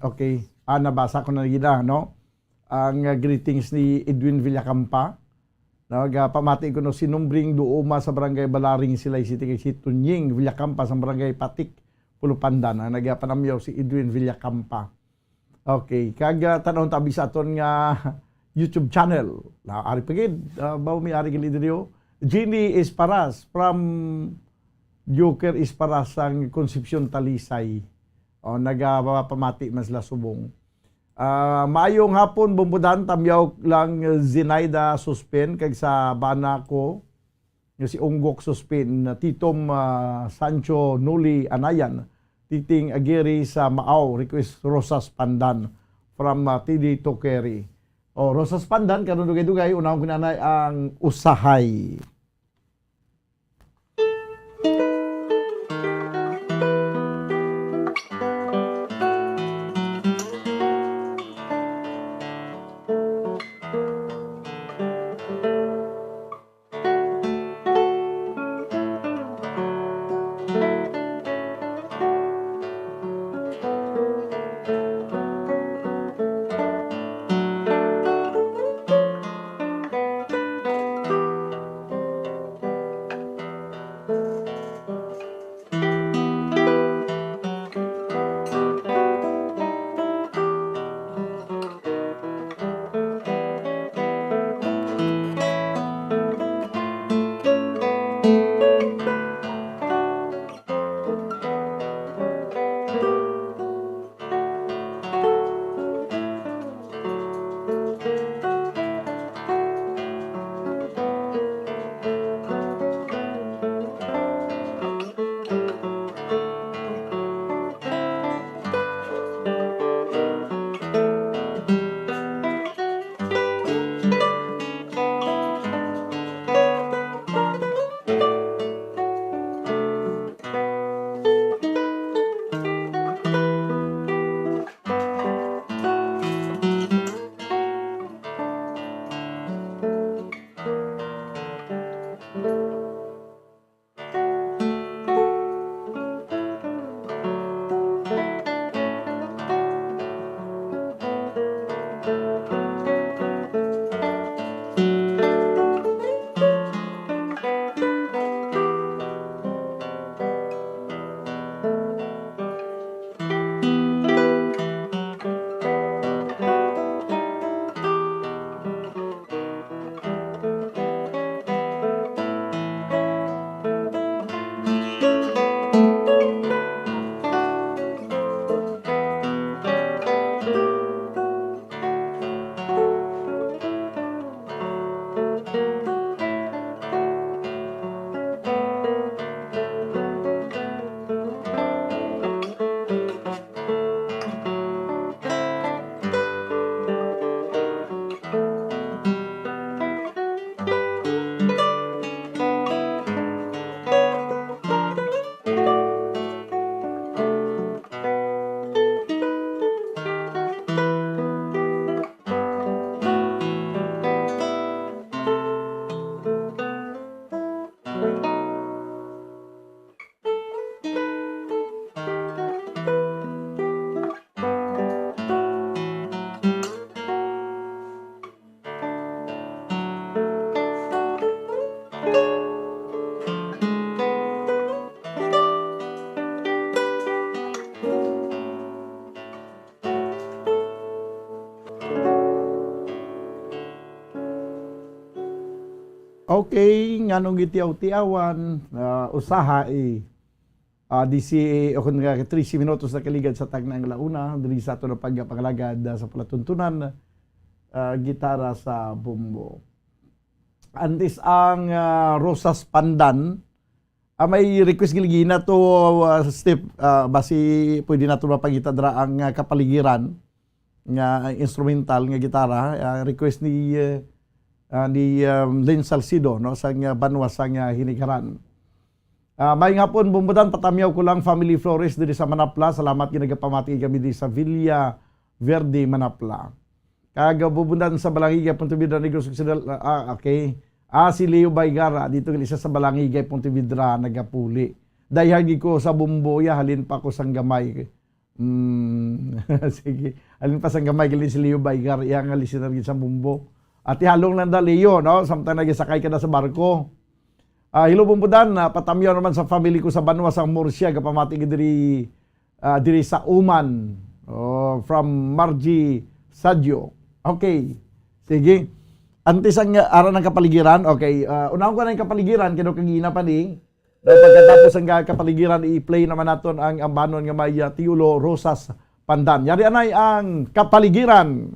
okay, ah, nabasa ko na gid, ah, no? Ang, ah, greetings ni Edwin Villacampa, no? Gapamati ko, no, si Numbring Duoma sa Barangay Balaring, Silay City, kay si Tunying Villacampa sa Barangay Patik, Pulupandan, ang nagapanamyaw si Edwin Villacampa. Okay, kag, ah, tan-awon ta abi sa aton nga YouTube channel. Na ari pa gid, ah, bawo mi ari gid diri, oh. Jeannie Esparas from Joker Esparas sang Concepcion, Talisay. Oh, nagapamati man sila subong. Ah, maayong hapon, Bombodan, tamyaw lang, Zenaida Suspin, kag sa bana ko, nga si Unggok Suspin, Titom, ah, Sancho Nuli Anayan, Titing Aguirre sa Maaw, request Rosas Pandan from, ah, T D Toqueri. Oh, Rosas Pandan, karon dugay-dugay, unahon ko nanay ang Usahay. Okay, nganong gitiaw-tiawan, ah, Usahay, ah, disi, o kun nga trese minutos na kaligad sa tagna nga la una, diri sa aton nga pagpangalagad, ah, sa palatuntunan, ah, gitara sa bombo. Antes ang, ah, Rosas Pandan, ah, may request gid lagi nato, ah, Steve, ah, basi pwede nato mapangita dira ang, ah, kapaligiran nga instrumental nga gitara, ah, request ni, eh, ah, ni, um, Lynn Salcido, no, sa nga banwa sa nga Hinigaran. Ah, maayong hapon, Bombodan, patamyaw ko lang, family Flores diri sa Manapla. Salamat, ginagapamati kami diri sa Villa Verde, Manapla. Kag, ah, Bubundan sa Balangigay, Pontevedra, Negros Occidental. Ah, okay. Ah, si Leo Baygara, dito gali siya sa Balangigay, Pontevedra, nagapuli. Diehard gid ko sa Bumboya, halin pa ko sang gamay. Mm, sige. Halin pa sang gamay, gali si Leo Baygara, iya nga listener gid sa Bumbo. At ihalong lang da, Leo, no? Samtang nagasakay ka na sa barko. Ah, hello, Bumbudan. Ah, patamyaw naman sa family ko sa banwa sang Murcia, gapamati gid diri, ah, diri sa Uman. Oh, from Margie Sadio. Okay. Sige. Antes ang, ah, ara ng kapaligiran. Okay. Ah, unahon ko na yung kapaligiran, kino kagina pa ni. Daw pagkatapos ang ka-, kapaligiran, i-play naman naton ang ambanon nga may, ah, titulo, Rosas Pandan. Yari anay ang kapaligiran.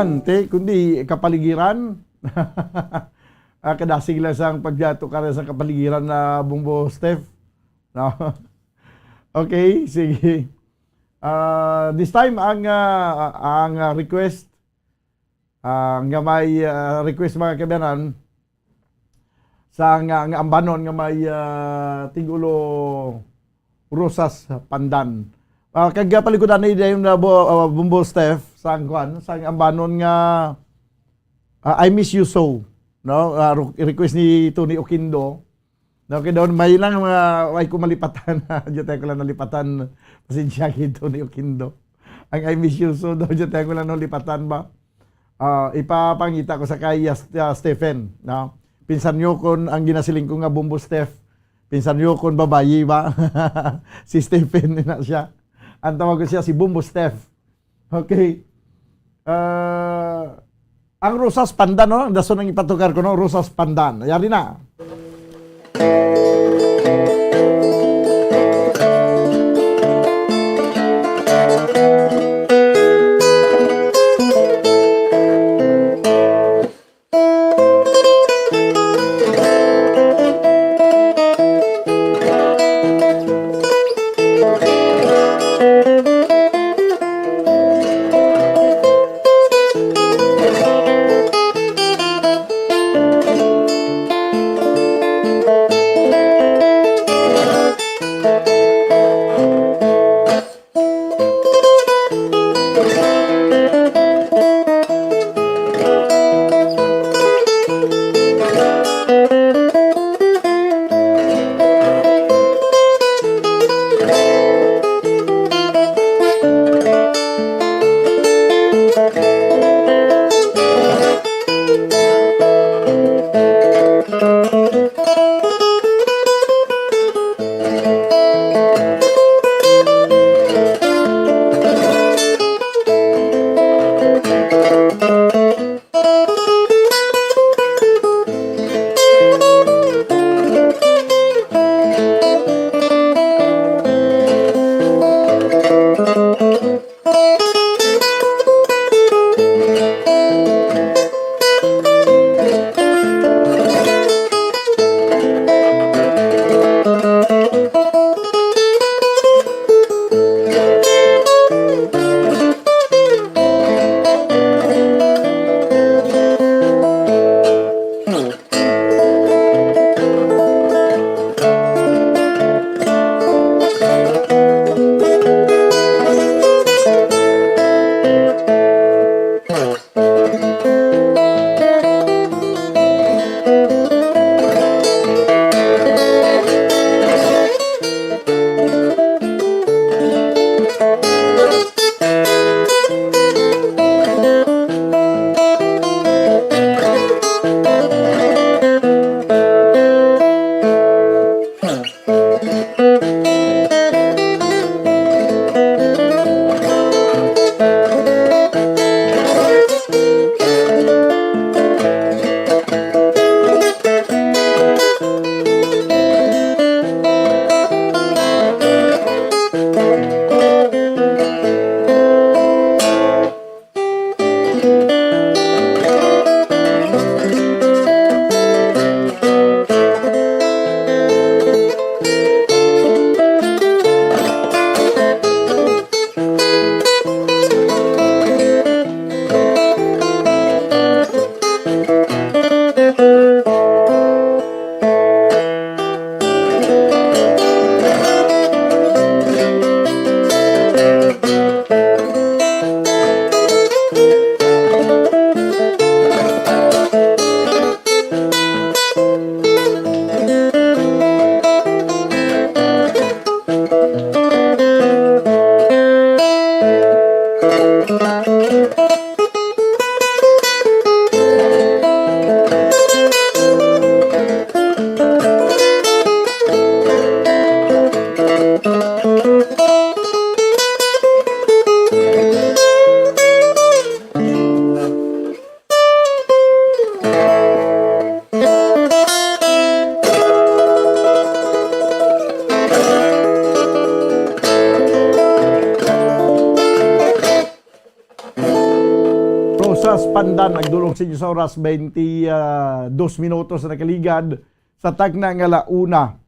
Nante, kundi kapaligiran. Ah, kadasig lang sang pagtukar sa kapaligiran na Bumbo Steph. No? Okay, sige. Ah, this time, ang, ah, ang, ah, request, ah, nga may, ah, request, mga kaibigan, sa nga, nga ambanon nga may, ah, titulo Rosas Pandan. Ah, kag, ah, palikudan ni dayon na bo-, ah, Bumbo Steph, sa ang kwan, sa ang ambanon nga, ah, I Miss You So, no? Ah, ru-, request ni Tony Oquindo. No, kay daw may lang mga, way ko malipatan. Diyo tayo ko lang nalipatan. Pasensya kay Tony Oquindo. Ang I Miss You So daw, diyo tayo ko lang nalipatan ba? Ah, ipapangita ko sa kay, ah, St-, ah, Stephen, no? Pinsan niyo kung ang ginasiling ko nga Bumbo Steph, pinsan niyo kung babayi ba? Si Stephen na siya. Ang tawag ko siya si Bumbo Steph. Okay. Ah, ang Rosas Pandan, no? Ang dason ang ipatukar ko, no? Rosas Pandan. Yari na. Rosas Pandan, nagdulong sa inyo sa oras, twenty, ah, dos minutos na nakaligad sa tagna nga la una.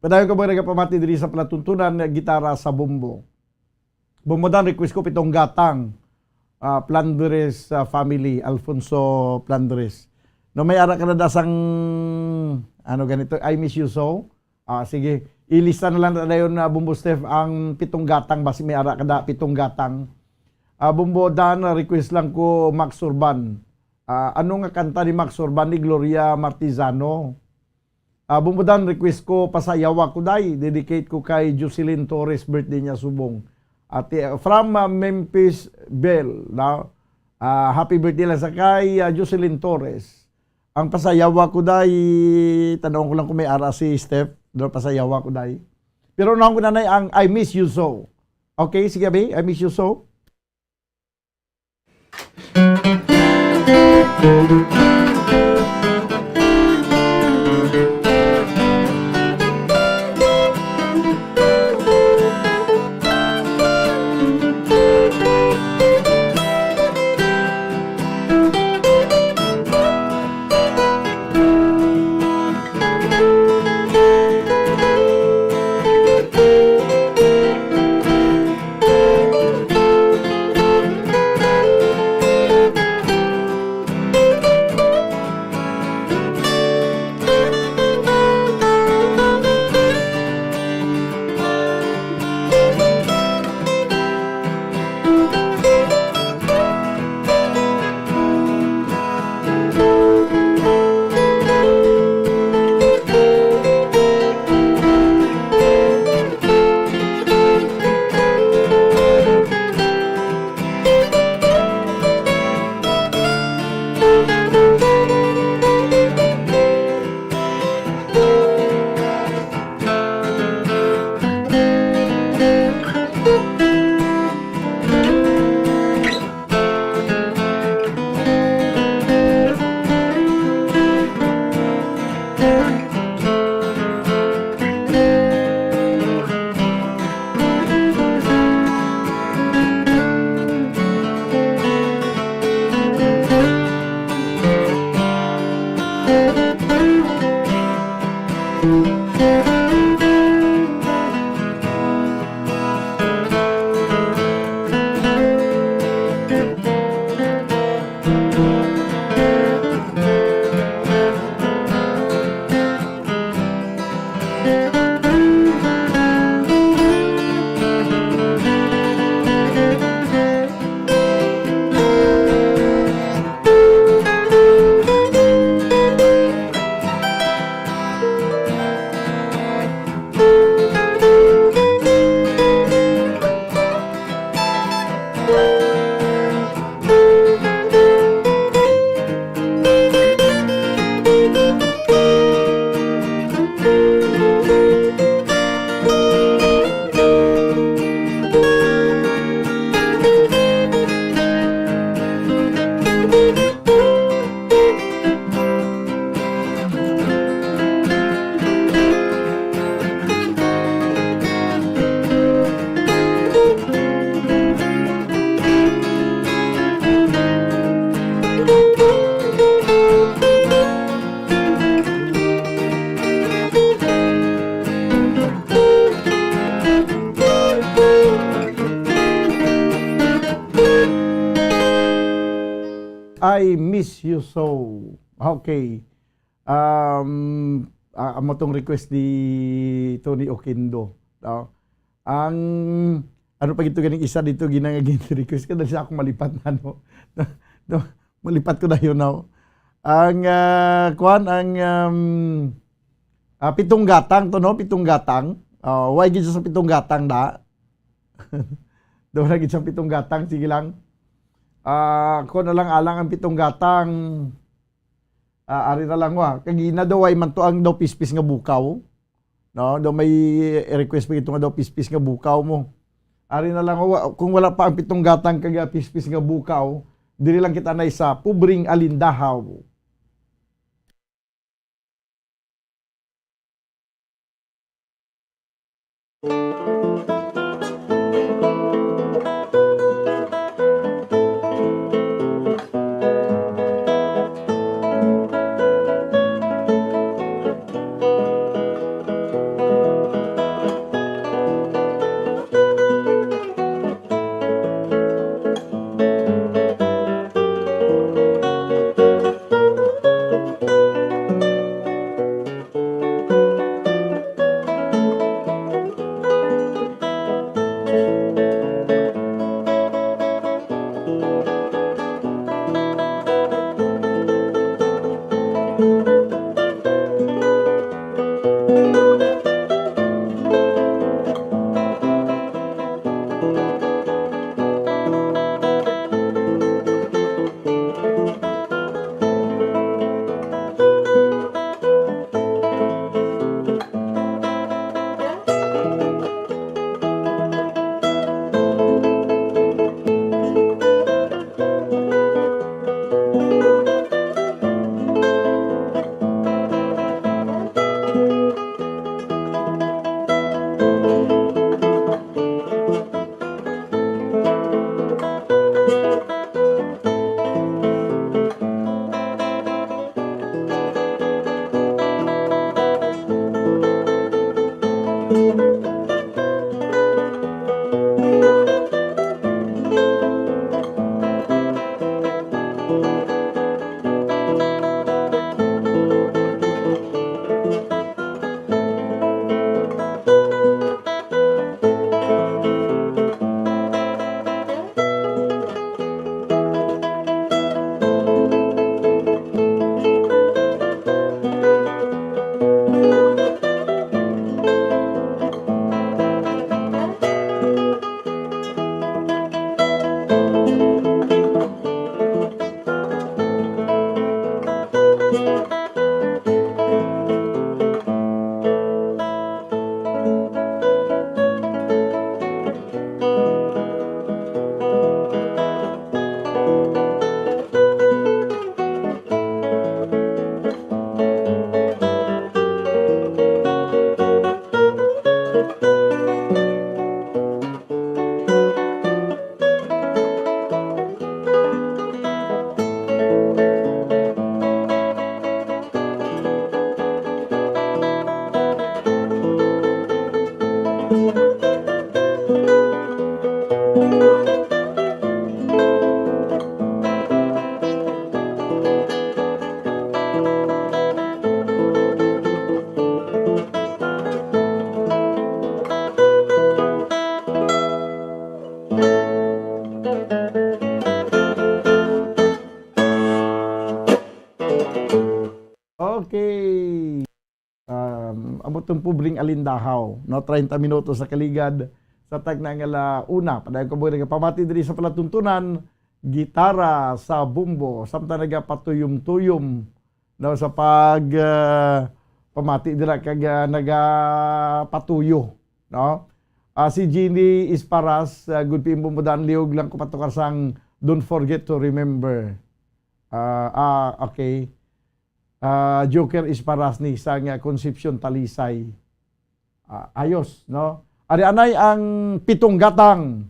Padayon ko mga nagapamati diri sa palatuntunan nga gitara sa Bumbo. Bumbo Dan, request ko Pitong Gatang, ah, Plandres, ah, family, Alfonso Plandres. No, may ara ka na da sang, ano ganito, I Miss You So? Ah, sige, ilista na lang na dayon na, Bumbo Steph, ang Pitong Gatang, basi may ara ka da, Pitong Gatang. Ah, Bumbo Dan, ah, request lang ko, Max Urban. Ah, ano nga kanta ni Max Urban ni Gloria Martizano? Ah, Bumbo Dan, request ko, Pasayawa Ko Day. Dedicate ko kay Jocelyn Torres, birthday niya subong. Ate, from, ah, Memphis Belle, no? Ah, happy birthday lang sa kay, ah, Jocelyn Torres. Ang Pasayawa Ko Day, tanong ko lang kung may ara si Steph, no, Pasayawa Ko Day. Pero naon ko na nay ang I Miss You So. Okay, sige, abi, I Miss You So. I Miss You So. Okay. Um, ah, amo tong request ni Tony Oquendo, no? Ang, ano pa gito ganing isa dito, ginang-, gin-request ka, dali sa akong malipat na, no? No, malipat ko na yun, no? Ang, ah, kuwan, ang, um, ah, pitong gatang to, no? Pitong gatang. Ah, why gid sa pitong gatang, da? Daw na gid sa pitong gatang, sige lang. Ah, kuwan na lang, alang ang pitong gatang. Ah, ari na lang, wa. Kag ina daw, ay man to ang daw pispis nga bukaw. No, daw may request pa ito nga daw pispis nga bukaw mo. Ari na lang, wa, kung wala pa ang pitong gatang kag, ah, pispis nga bukaw, diri lang kita na sa Pobreng Alindahaw. Okay. Um, amo tong Pobreng Alindahaw, no? Treinta minutos sa kaligad sa tagna nga la una. Padayon ko mo nagapamati diri sa palatuntunan, gitara sa bumbo, samtang nagapatuyom-tuyom, no, sa pag, ah, pamati dira kag, ah, nagapatuyo, no? Ah, si Jeannie Isparas, ah, good P M Bumbo Dan, liog lang ko patukar sang Don't Forget to Remember. Ah, ah, okay. Ah, Joker Isparas ni sang, ah, Concepcion, Talisay. Ah, ayos, no? Ari anay ang pitong gatang.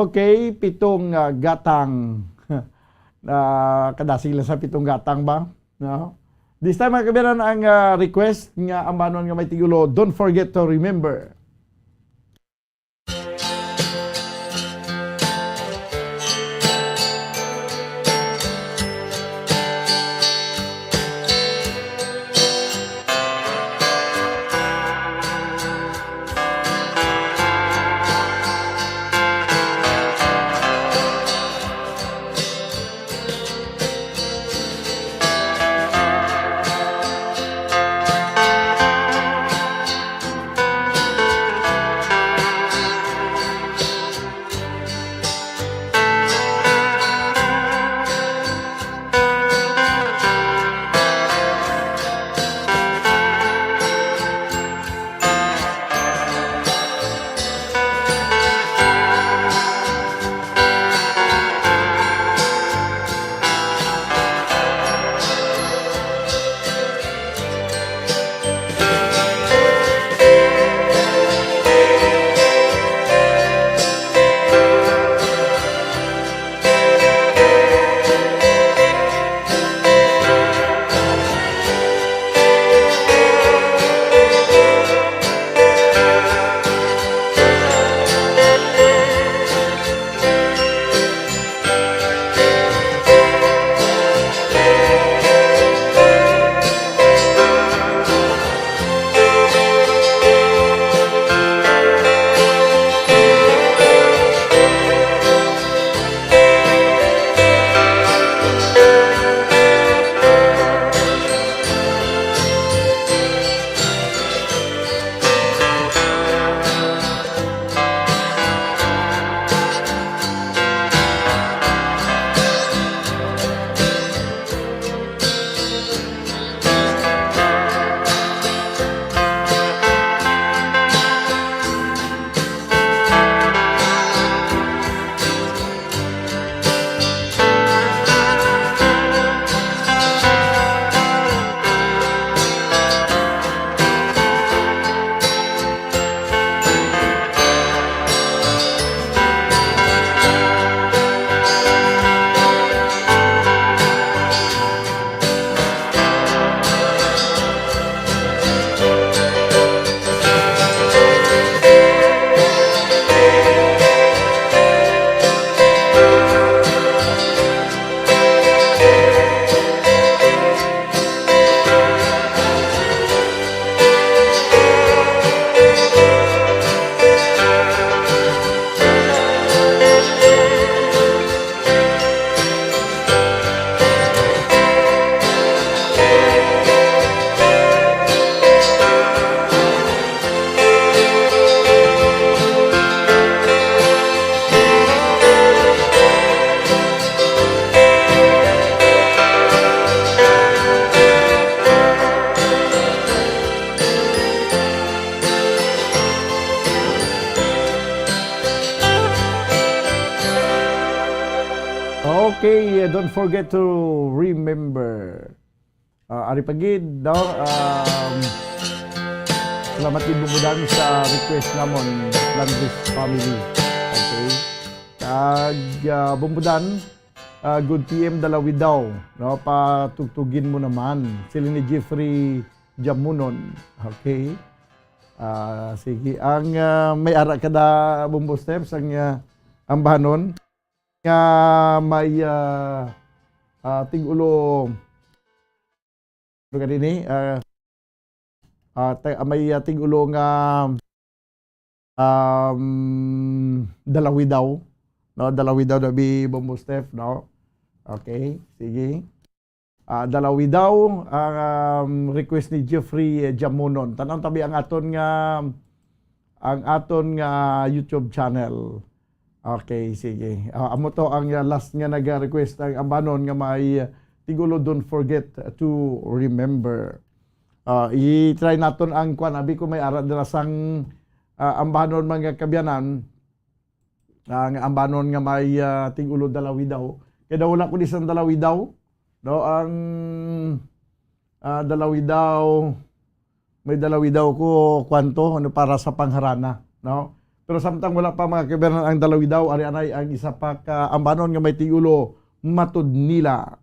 Okay, pitong, ah, gatang. Ah, kadasig lang sa pitong gatang ba? No? This time, mga kabiyanan, ang, ah, request nga ambanon nga may tigulo, "Don't Forget to Remember." Okay, uh, don't forget to remember. Ah, ari pa gid, no? Um, salamat gid, Bumbudan, sa request namon, Landris family. Okay. Kag, ah, Bumbudan, ah, good P M Dalawidaw, no? Patugtugin mo naman. Sila ni Jeffrey Jamunon. Okay. Ah, sige. Ang, ah, may ara ka da, Bumbo Steps, ang, ah, ang bahanon nga may, ah, ah, tig-ulo, ano ka din eh? Ah, ah, ta-, may, ah, tig-ulo nga, um, Dalawidaw, no? Dalawidaw na bi, Bombo Steph, no? Okay, sige. Ah, Dalawidaw, ang, um, request ni Jeffrey, eh, Jamunon. Tan-aw tabi ang aton nga, ang aton nga YouTube channel. Okay, sige. Ah, amo to ang, ah, last nga nag-request, ang ambanon nga may, ah, tigulo, "Don't Forget to Remember." Ah, i-try naton ang kwan, abi ko may ara dira sang, ah, ambanon, mga kabyanan, ah, nga ambanon nga may, ah, tigulo, Dalawidaw. Kay daw wala ko di sang Dalawidaw, no? Ang, ah, Dalawidaw, may Dalawidaw ko, kwanto, ano, para sa pangharana, no? Pero samtang wala pa, mga kaibigan, ang Dalawidaw, ari anay ang isa pa ka ambanon nga may tigulo, Matod Nila.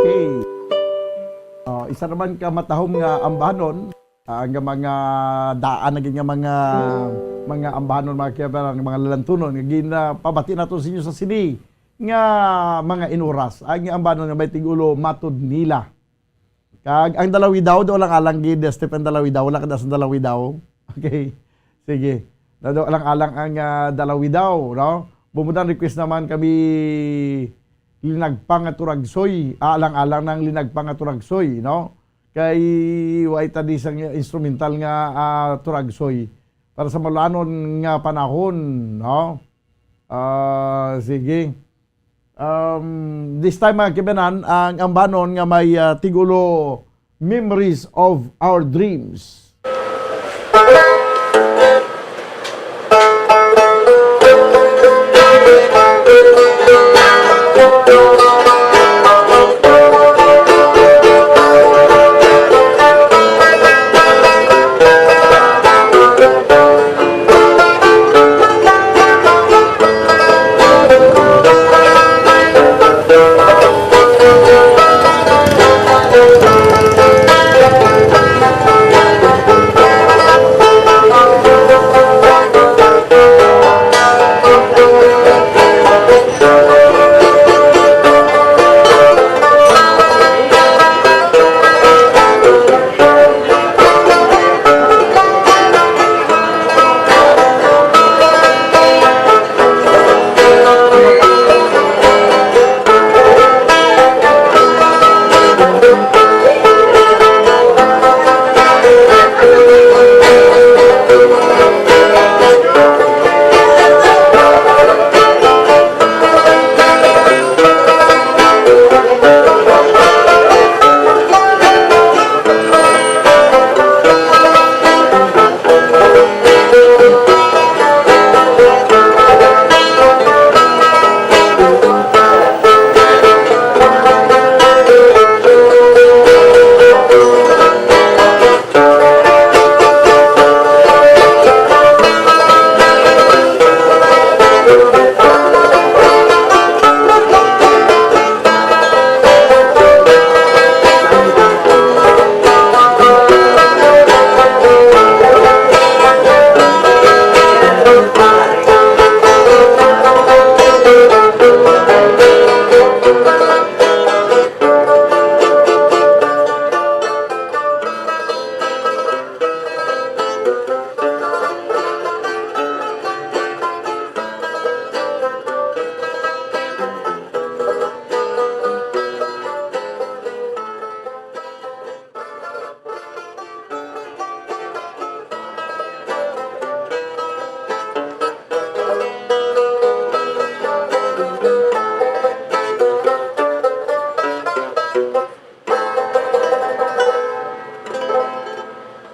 Okay. Ah, isa naman ka matahom nga ambanon, ah, nga mga daan na gid nga mga, mga ambanon, mga kaibigan, mga lalantunon nga ginapabati nato sa inyo sa sini nga mga inuras. Ang ambanon nga may tigulo, Matod Nila. Kag ang Dalawidaw, daw lang alang gid, Stephen Dalawidaw, wala ka da sa Dalawidaw. Okay. Sige. Nado, alang-alang ang, ah, dalawi daw, no? Bumudan request naman kami linagpang nga turagsoy. Ah, alang-alang ng linagpang nga turagsoy, no? Kay wa ita di sang instrumental nga, ah, turagsoy para sa malanon nga panahon, no? Ah, sige. Um, this time, mga kibanan, ang ambanon nga may, ah, tigulo, Memories of Our Dreams.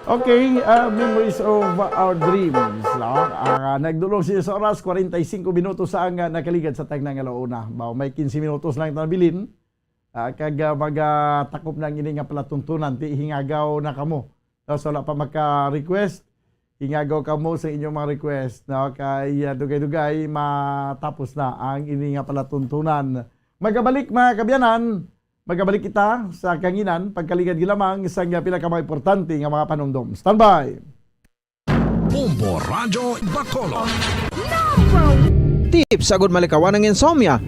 Okay, ah, Memories of Our Dreams, no? Ang, ah, nagdulong siya sa oras, kwarenta y singko minutos ang, ah, nakaligad sa tagna nga launa. Ba, may quince minutos lang ito nabilin. Ah, kag, ah, mag, ah, takop na ang ini nga palatuntunan, ti hingagaw na kamo. No, so, wala pa maka-request, hingagaw kamo sa inyong mga request, no? Kay, ah, dugay-dugay, matapos na ang ini nga palatuntunan. Magabalik, mga kabyanan, magabalik kita sa kanginan, pagkaligad gilamang sa nga pila ka mga importante nga mga panumdom. Standby! Bombo Radyo Bacolod. Tips agud malikawan ang insomnia.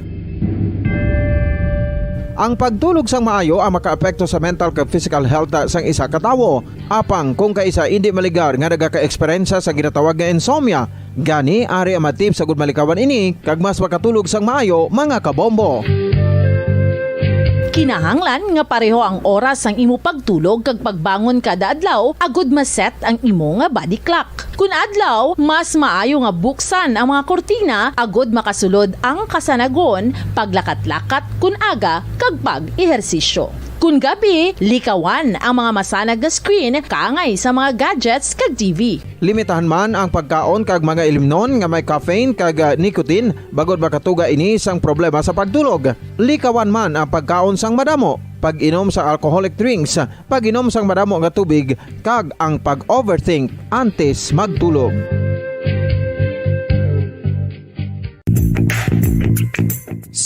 Ang pagtulog sang maayo ang makaapekto sa mental kag physical health sang isa ka tawo. Apang kung kaisa indi maligar nga nagaka-eksperyensya sa ginatawag nga insomnia, gani ari ang mga tips agud malikawan ini kag mas makatulog sang maayo, mga kabombo. Kinahanglan nga pareho ang oras sang imo pagtulog kag pagbangon kada adlaw agud ma-set ang imo nga body clock. Kun adlaw, mas maayo nga buksan ang mga kurtina agud makasulod ang kasanagon, paglakat-lakat kun aga, kag pag-ehersisyo. Kun gabi, likawan ang mga masanag nga screen kaangay sa mga gadgets kag T V. Limitahan man ang pagkaon kag mga ilimnon nga may caffeine kag, ah, nicotine, bangod makatuga ini sang problema sa pagtulog. Likawan man ang pagkaon sang madamo, pag-inom sang alcoholic drinks, pag-inom sang madamo nga tubig, kag ang pag-overthink antes magtulog.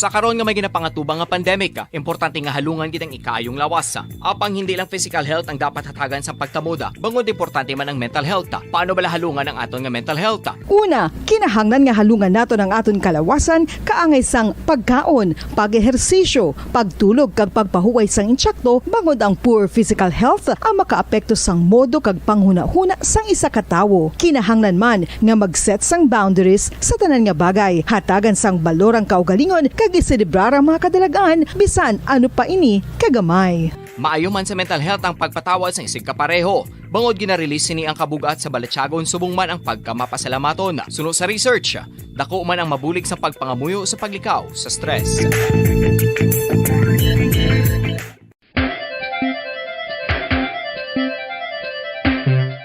Sa karon nga may ginapangatubang nga pandemic, importante nga halungan gid ang ikaayong lawas. Apang hindi lang physical health ang dapat hatagan sang pagtamod, bangod importante man ang mental health. Paano bala halungan ang aton nga mental health? Una, kinahanglan nga halungan naton ang aton kalawasan kaangay sang pagkaon, pag-ehersisyo, pagtulog kag pagpahuway sang intsakto, bangod ang poor physical health ang makaapekto sang modo kag panghunahuna sang isa ka tawo. Kinahanglan man nga mag-set sang boundaries sa tanan nga bagay, hatagan sang balor ang kaugalingon kag iselebrar ang mga kadalag-an, bisan ano pa ini kagamay. Maayo man sa mental health ang pagpatawad sang isigkapareho, bangod gina-release sini ang kabug-at sa balatyagon subong man ang pagkamapasalamaton. Suno sa research, dako man ang mabulig sa pagpangamuyo sa paglikaw sa stress.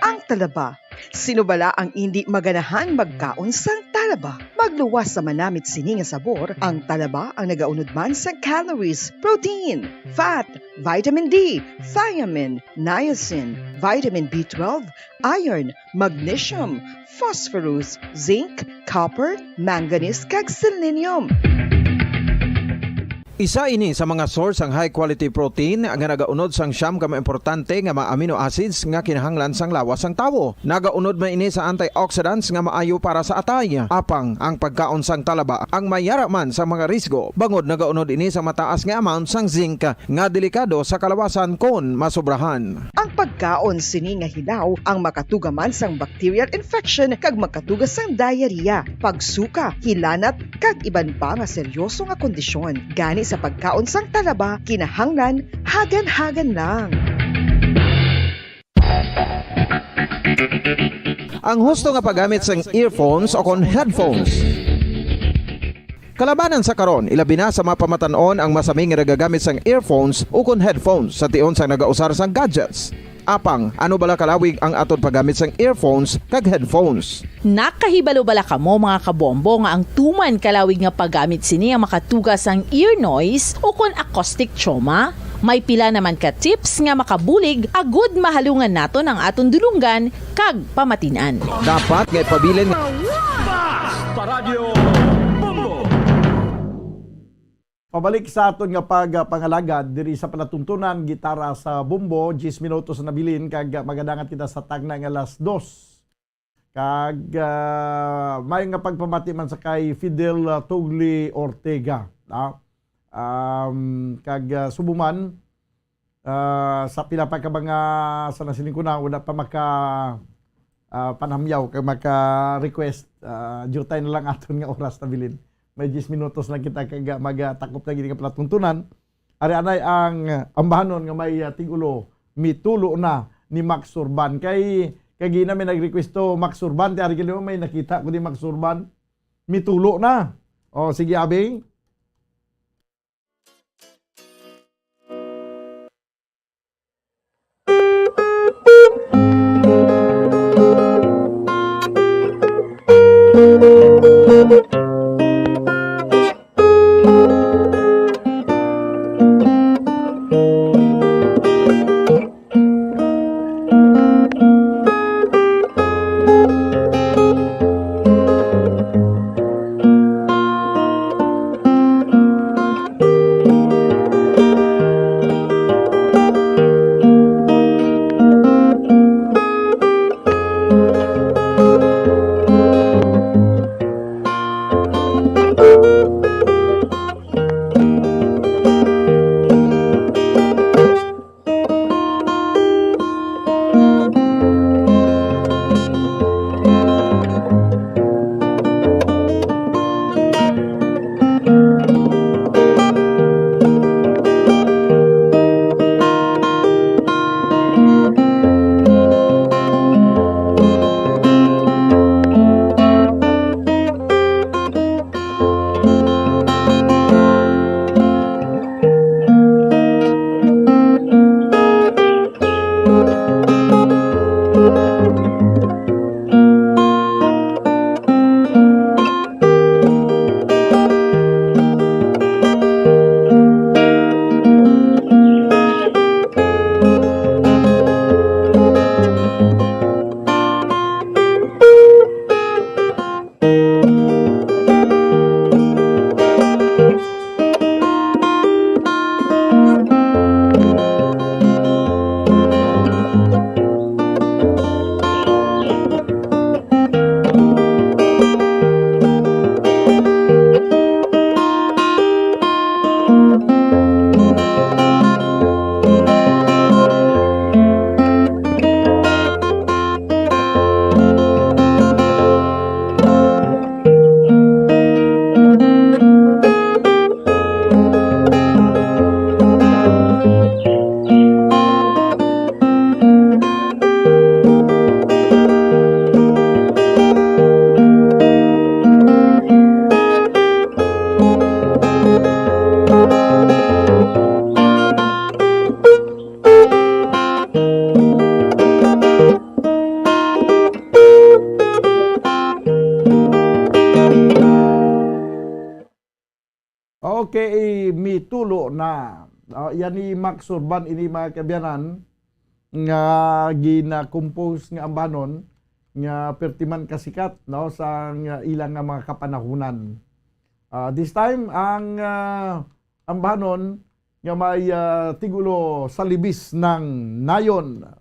Ang talaba. Sino bala ang indi maganahan magkaon sang talaba? Magluwas sa manamit sini nga sabor, ang talaba ang nagaunod man sang calories, protein, fat, vitamin D, thiamine, niacin, vitamin B twelve, iron, magnesium, phosphorus, zinc, copper, manganese, kag selenium. Isa ini sa mga source sang high quality protein nga nagaunod sang siyam ka mga importante nga mga amino acids nga kinahanglan sang lawas sang tawo. Nagaunod man ini sa antioxidants nga maayo para sa atay. Apang ang pagkaon sang talaba ang mayara man sa mga risgo, bangod nagaunod ini sa mataas nga amount sang zinc nga delikado sa kalawasan kon masobrahan. Ang pagkaon sini nga hilaw ang makatuga man sang bacterial infection kag makatuga sang diarrhea, pagsuka, hilanat, kag iban pa nga seryoso nga kondisyon. Gani sa pagkaon sang talaba, kinahanglan hagan-hagan lang. Ang husto nga paggamit sang earphones o kon headphones. Kalabanan sa karon, ilabi na sa mga pamatan-on ang masami nga nagagamit sang earphones ukon headphones sa tion sang nagausar sang gadgets. Apang, ano bala kalawig ang aton paggamit sang earphones kag headphones? Nakahibalo bala kamo, mga kabombo, nga ang tuman kalawig nga paggamit sini ang makatuga sang ear noise ukon acoustic trauma? May pila naman ka tips nga makabulig agud mahalungan naton ang aton dulonggan kag pamatin-an. Dapat nga ipabilin nga Basta Radyo Bombo. Pabalik sa aton nga pagpangalagad diri sa palatuntunan, Gitara sa Bombo, diyes minutos na nabilin kag magadangat kita sa tagna nga alas dos. Kag, ah, may nga pagpamati man sa kay Fidel, ah, Tugli Ortega, ah. Um, kag, ah, subo man, ah, sa pila pa ka mga, sa nasiling ko na, wala pa maka, ah, panamyaw kag maka-request, ah, diutay na lang aton nga oras, nabilin. May diyes minutos lang kita kag, ah, magatakop na gid ka palatuntunan. Ari anay ang, ah, ambahanon nga may, ah, tig-ulo, "Mitulo na ni Max Surban." Kay, kay gina may nag-request to, Max Surban, ti ari kini may nakita ko di Max Surban. Mitulo na. O, sige, abi. Okay, mitulo na. Ah, yan ni Max Urban, ini, mga kaabyanan, nga gina-compose nga ambanon nga perti man kasikat, no, sa nga ilang nga mga kapanahunan. Ah, this time, ang, ah, ambanon nga may, ah, tigulo Salibis ng Nayon.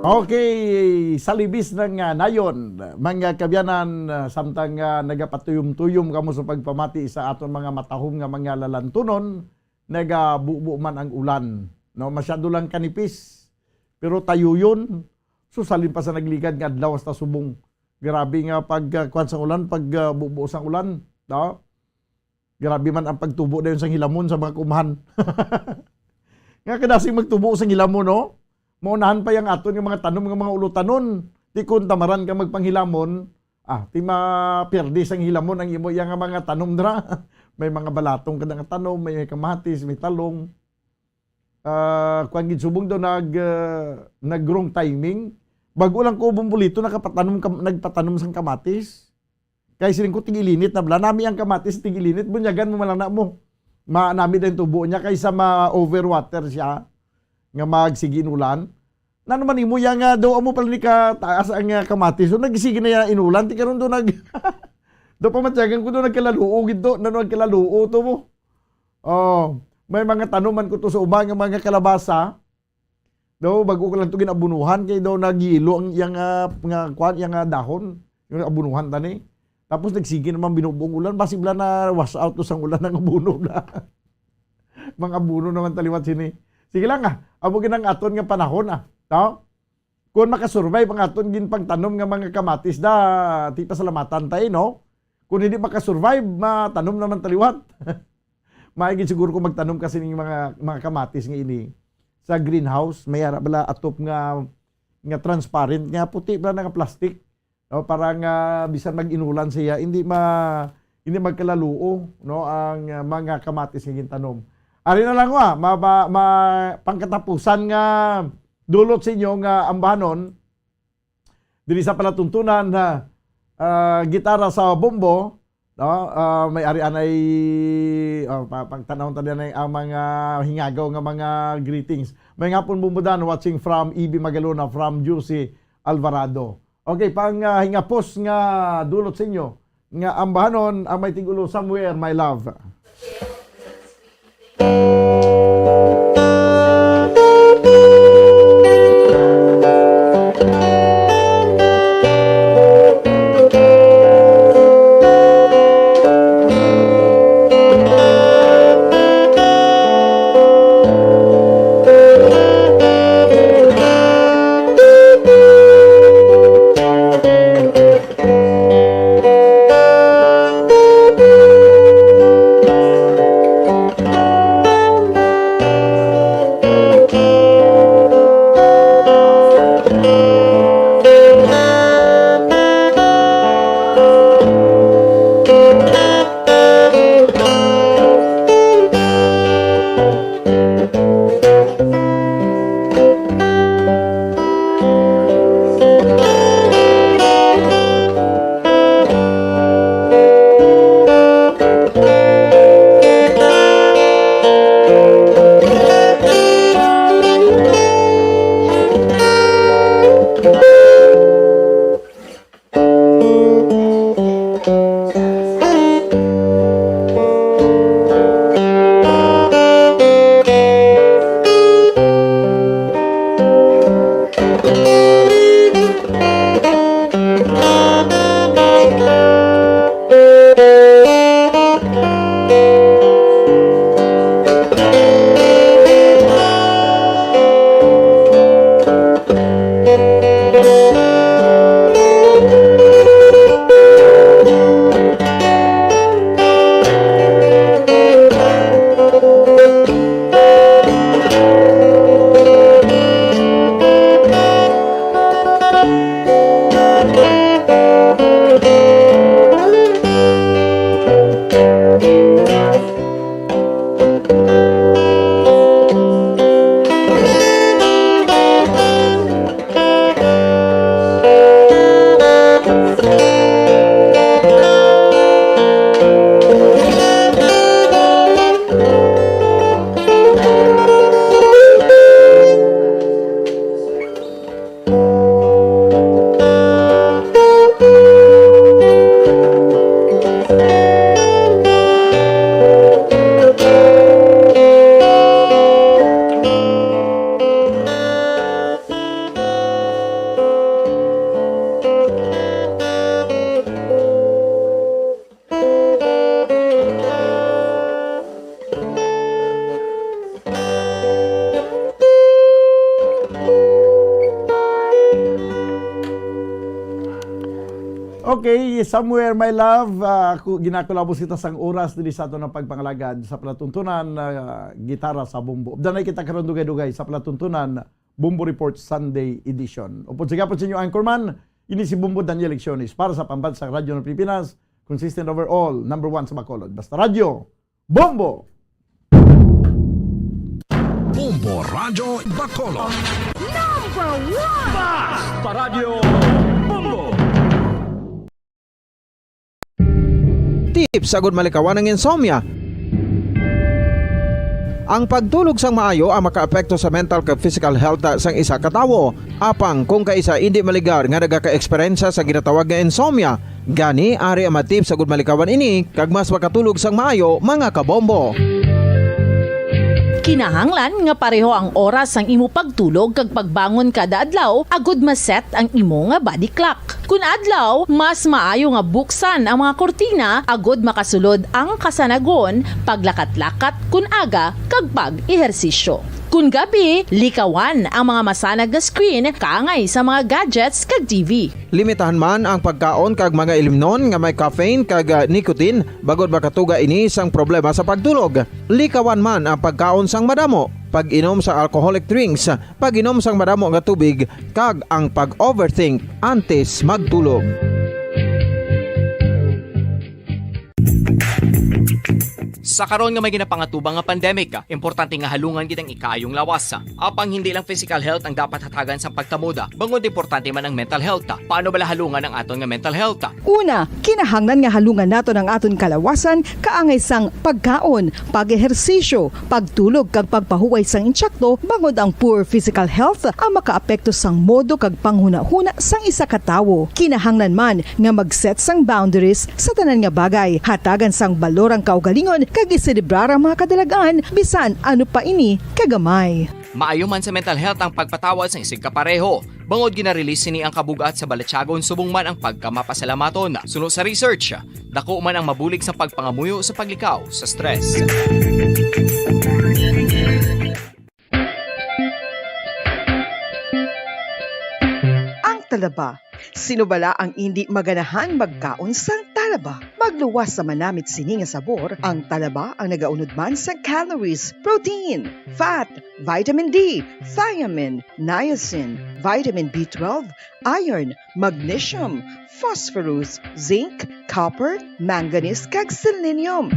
Okay, Salibis ng, ah, Nayon, mga kaabyanan, ah, samtang, ah, nagapatuyom-tuyom kamo sa pagpamati sa aton mga matahom nga mga lalantunon, nagabubo man ang ulan, no? Masyado lang kanipis, pero tayuyon, sus, halin pa sa nagligad nga adlaw hasta subong. Grabe nga pag, ah, kuwan sang ulan, pag, ah, bubo sang ulan, no? Grabe man ang pagtubo dayon sang hilamon sa mga kumahan. Nga kadasig magtubo sang hilamon, no? Maunahan pa yang aton nga mga tanom nga mga ulutanon. Di kun tamaran ka magpanghilamon, ah, di mapirdi sang hilamon ang imo iya nga mga tanom dira. May mga balatong ka na nga tanom, may, may kamatis, may talong. Ah, kuwan gid subong daw nag, ah, nag-wrong timing. Bago lang ko, Bombolito, nakapatanom kam-, nagpatanom sang kamatis. Kay siling ko, tig-ilinit na bala. Nami ang kamatis, tig-ilinit. Bunyagan mo man lang na mo. Manami din tubo niya kaysa ma-overwater siya nga magsigi inulan. Nano man imo ya nga daw amo pala ni ka taas ang, ah, kamatis. So, nagsigi na ya inulan. Ti karon do nag-, daw pamatyagan ko do nagkalaluo gid do. Nano nagkalaluo to mo? Oh, may mga tanuman ko to sa uma nga mga kalabasa. Daw, bago ko lang to ginabunuhan, kay daw nagyelo ang iyang, ah, nga, kwan, iyang, ah, dahon. Yung abunuhan tani. Tapos nagsigi naman binubuong ulan, basi bala na wash out to sang ulan ang abuno na. Mga abuno naman taliwat sini. Sige lang, ah, amo ginang aton nga panahon, ah. To? Kung makasurvive ang aton ginpagtanom nga mga kamatis da, ti pasalamatan tayo, no? Kung hindi makasurvive, matanom naman taliwat. Maay gid siguro kung magtanom kasi ning mga, mga kamatis nga ini sa greenhouse, may ara bala atop nga, nga transparent nga puti bala nga plastic, no, para nga bisan mag-inulan siya, hindi ma-, hindi magkalaluo, no, ang, ah, mga kamatis nga gintanom. Ari na lang, wa, ma-, ma-, ma-, pangkatapusan nga dulot sa inyo nga ambahanon, diri sa palatuntunan, ah, ah, gitara sa bombo, no? Ah, may ari anay, ah, pa-, pagtan-awon ta diyan ang mga hingagaw nga mga greetings. May nga pon, Bombo Dan, watching from E B Magalona, from Juicy Alvarado. Okay, pang, ah, hingapos nga dulot sa inyo, nga ambahanon ang may tigulo, Somewhere, My Love. Okay, Somewhere, My Love, ah, ku-, ginakulabos kita sang oras diri sa aton nga pagpangalagad sa palatuntunan, ah, gitara sa bombo. Danay kita karon dugay-dugay sa palatuntunan Bombo Report Sunday Edition. Upod sa gihapon sa inyo anchorman, ini si Bombo Daniel Lecciones para sa Pambansang Radyo ng Pilipinas, consistent over all, number one sa Bacolod. Basta Radyo, Bombo! Bombo Radyo Bacolod. Number one! Basta Radyo Bombo! Tips agud malikawan ang insomnia. Ang pagtulog sang maayo ang makaapekto sa mental kag physical health sang isa ka tawo. Apang kung kaisa indi maligar nga nagakaeksperyensya sa ginatawag nga insomnia, gani ari ang mga tips agud malikawan ini kag mas makatulog sang maayo, mga kabombo. Kinahanglan nga pareho ang oras sang imo pagtulog kag pagbangon kada adlaw agud ma-set ang imo nga body clock. Kun adlaw, mas maayo nga buksan ang mga kurtina agud makasulod ang kasanagon, paglakat-lakat kun aga, kag pag-ehersisyo. Kun gabi, likawan ang mga masanag nga screen kaangay sa mga gadgets kag T V. Limitahan man ang pagkaon kag mga ilimnon nga may caffeine kag, ah, nicotine, bangod makatuga ini sang problema sa pagtulog. Likawan man ang pagkaon sang madamo, pag-inom sa alcoholic drinks, pag-inom sang madamo nga tubig, kag ang pag-overthink antes magtulog. Sa karon nga may ginapangatubang nga pandemic, importante nga halungan gid ang ikaayong lawas. Apang hindi lang physical health ang dapat hatagan sang pagtamod, bangod importante man ang mental health. Paano bala halungan ang aton nga mental health? Una, kinahanglan nga halungan naton ang aton kalawasan kaangay sang pagkaon, pag-ehersisyo, pagtulog kag pagpahuway sang insakto, bangod ang poor physical health ang makaapekto sang modo kag panghunahuna sang isa ka tawo. Kinahanglan man nga mag-set sang boundaries sa tanan nga bagay, hatagan sang balor ang kaugalingon kag iselebrar ang mga kadalagan bisan ano pa ini kagamay. Maayo man sa mental health ang pagpatawad sang isigkapareho, bangod gina-release sini ang kabug-at sa balatyagon subong man ang pagkamapasalamaton. Suno sa research, dako man ang mabulig sa pagpangamuyo sa paglikaw sa stress. Ang talaba. Sino bala ang indi maganahan magkaon sang talaba? Magluwas sa manamit sini nga sabor, ang talaba ang nagaunod man sang calories, protein, fat, vitamin D, thiamine, niacin, vitamin B twelve, iron, magnesium, phosphorus, zinc, copper, manganese, kag selenium.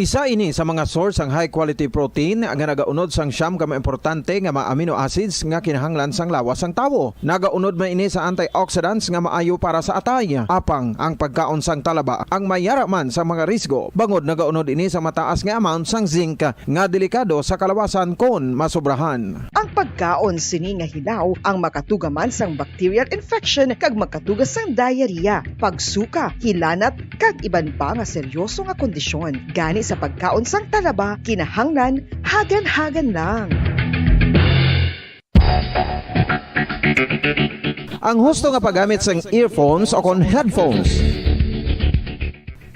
Isa ini sa mga source sang high quality protein nga nagaunod sang siyam ka mga importante nga mga amino acids nga kinahanglan sang lawas sang tawo. Nagaunod man ini sa antioxidants nga maayo para sa atay. Apang ang pagkaon sang talaba ang may yara man sa mga risgo, bangod nagaunod ini sa mataas nga amount sang zinc nga delikado sa kalawasan kon masobrahan. Ang pagkaon sini nga hilaw ang makatuga man sang bacterial infection kag makatuga sang diarrhea, pagsuka, hilanat, kag iban pa nga seryoso nga kondisyon. Gani sa pagkaon sang talaba, kinahanglan hagan-hagan lang. Ang husto nga paggamit sang earphones o kon headphones.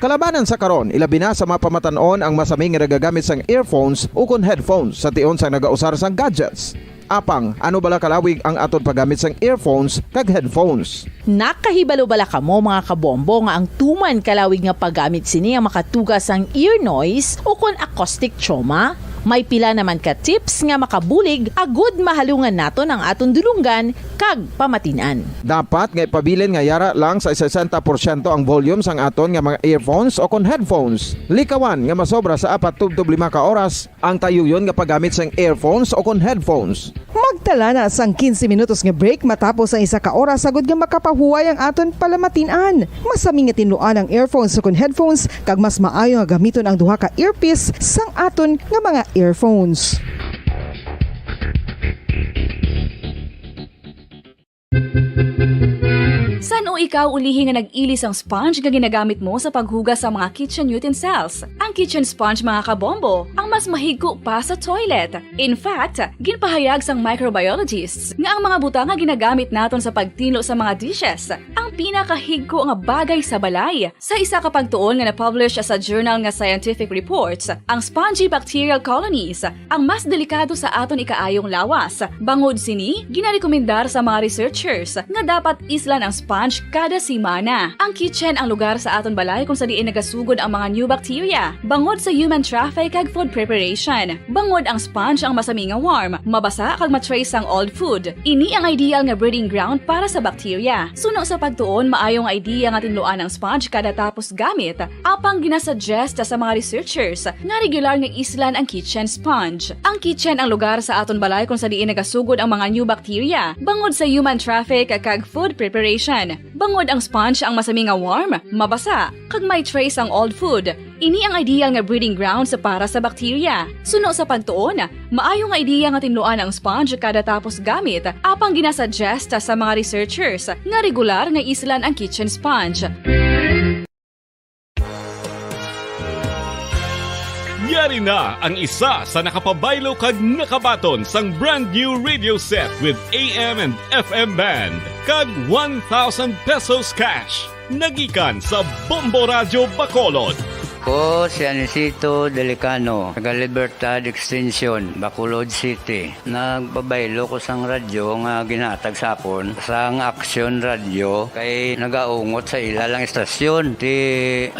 Kalabanan sa karon, ilabi na sa mga pamatan-on ang masami nga nagagamit sang earphones ukon headphones sa tion sang nagausar sang gadgets. Apang, ano bala kalawig ang aton paggamit sang earphones kag headphones? Nakahibalo bala kamo, mga kabombo, nga ang tuman kalawig nga paggamit sini ang makatuga sang ear noise ukon acoustic trauma? May pila naman ka tips nga makabulig agud mahalungan naton ang aton dulonggan kag pamatin-an. Dapat nga ipabilin nga yara lang sa sesenta porsyento ang volume sang aton nga mga earphones o kon headphones. Likawan nga masobra sa apat tubtob lima ka oras ang tayuyon nga paggamit sang earphones o kon headphones. Magtala na sang quince minutos nga break matapos ang isa ka oras agud nga makapahuway ang aton palamatin-an. Masami nga tinluan ang earphones o kon headphones, kag mas maayo nga gamiton ang duha ka earpiece sang aton nga mga earphones. San-o ikaw ulihi nga nag-ili sang sponge nga ginagamit mo sa paghugas sa mga kitchen utensils? Ang kitchen sponge, mga kabombo, ang mas mahigko pa sa toilet. In fact, ginpahayag sang microbiologists nga ang mga butang nga ginagamit naton sa pagtinlo sa mga dishes ang pinakahigko nga bagay sa balay. Sa isa ka pagtuon nga na-publish sa journal nga Scientific Reports, ang spongy bacterial colonies ang mas delikado sa aton ikaayong lawas. Bangod sini, ginarekomendar sa mga researchers nga dapat islan ang sponge kada semana. Ang kitchen ang lugar sa aton balay kung sa diin nagasugod ang mga new bacteria, bangod sa human traffic kag food preparation. Bangod ang sponge ang masami nga warm, mabasa kag ma-trace ang old food. Ini ang ideal nga breeding ground para sa bacteria. Suno sa pagtuon, maayo nga idea nga tinluan ang sponge kada tapos gamit, apang ginasuggest sa mga researchers nga regular nga islan ang kitchen sponge. Ang kitchen ang lugar sa aton balay kung sa diin nagasugod ang mga new bacteria, bangod sa human traffic kag food preparation. Bangod ang sponge ang masami nga warm, mabasa, kag may trace ang old food, Ini ang ideal nga breeding grounds para sa bakterya. Suno sa pagtuon, maayo nga ideya nga tinluan ang sponge kada tapos gamit, apang ginasuggest sa mga researchers nga regular nga islan ang kitchen sponge. Yari na ang isa sa nakapabaylo kag nakabaton sang brand new radio set with A M and F M band kag one thousand pesos cash. Nagikan sa Bombo Radyo Bacolod. Ko si Anisito Delicano, taga Libertad Extension, Bacolod City. Nagpabaylo ko sang radyo nga ginhatag sa akon sang Action Radio kay nagaungot sa ila lang istasyon. Ti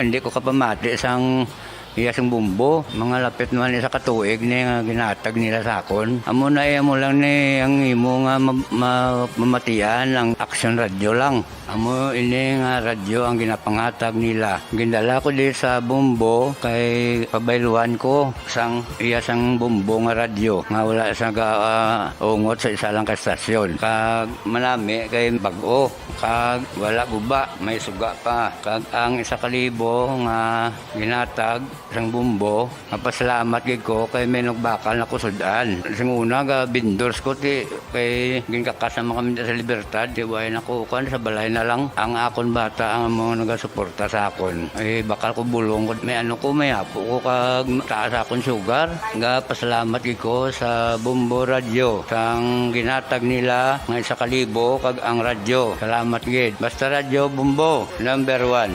hindi ko kapamati sang iya sang bumbo. Mga lapit naman isa ka tuig ni nga ginhatag nila sa akon. Amo na iya mo lang ni ang imo nga ma- ma- mamatian ang Action Radio lang. Amo ini nga radyo ang ginapangatag nila. Gindala ko di sa Bombo kay pabayluan ko sang iya sang Bombo nga radyo nga wala sa ga, ah, ungot sa isa lang ka estasyon. Kag manami kay bag-o kag wala guba, may suga pa. Kag ang isa ka libo nga ginatag sang Bombo, mapasalamat gid ko kay may nagbakal na kusud-an. Sing una ga vendors ko ti kay ginkakas naman kami sa Libertad, ti way na ko kuan sa balay na lang. Ang akon bata ang mga nagasuporta sa akon. Ay bakal ko bulong ko may ano ko may apo ko kag taas akon sugar. Ga pasalamat gid ko sa Bombo Radyo sang ginatag nila nga isa ka libo kag ang radyo. Salamat gid. Basta Radyo Bombo, number one.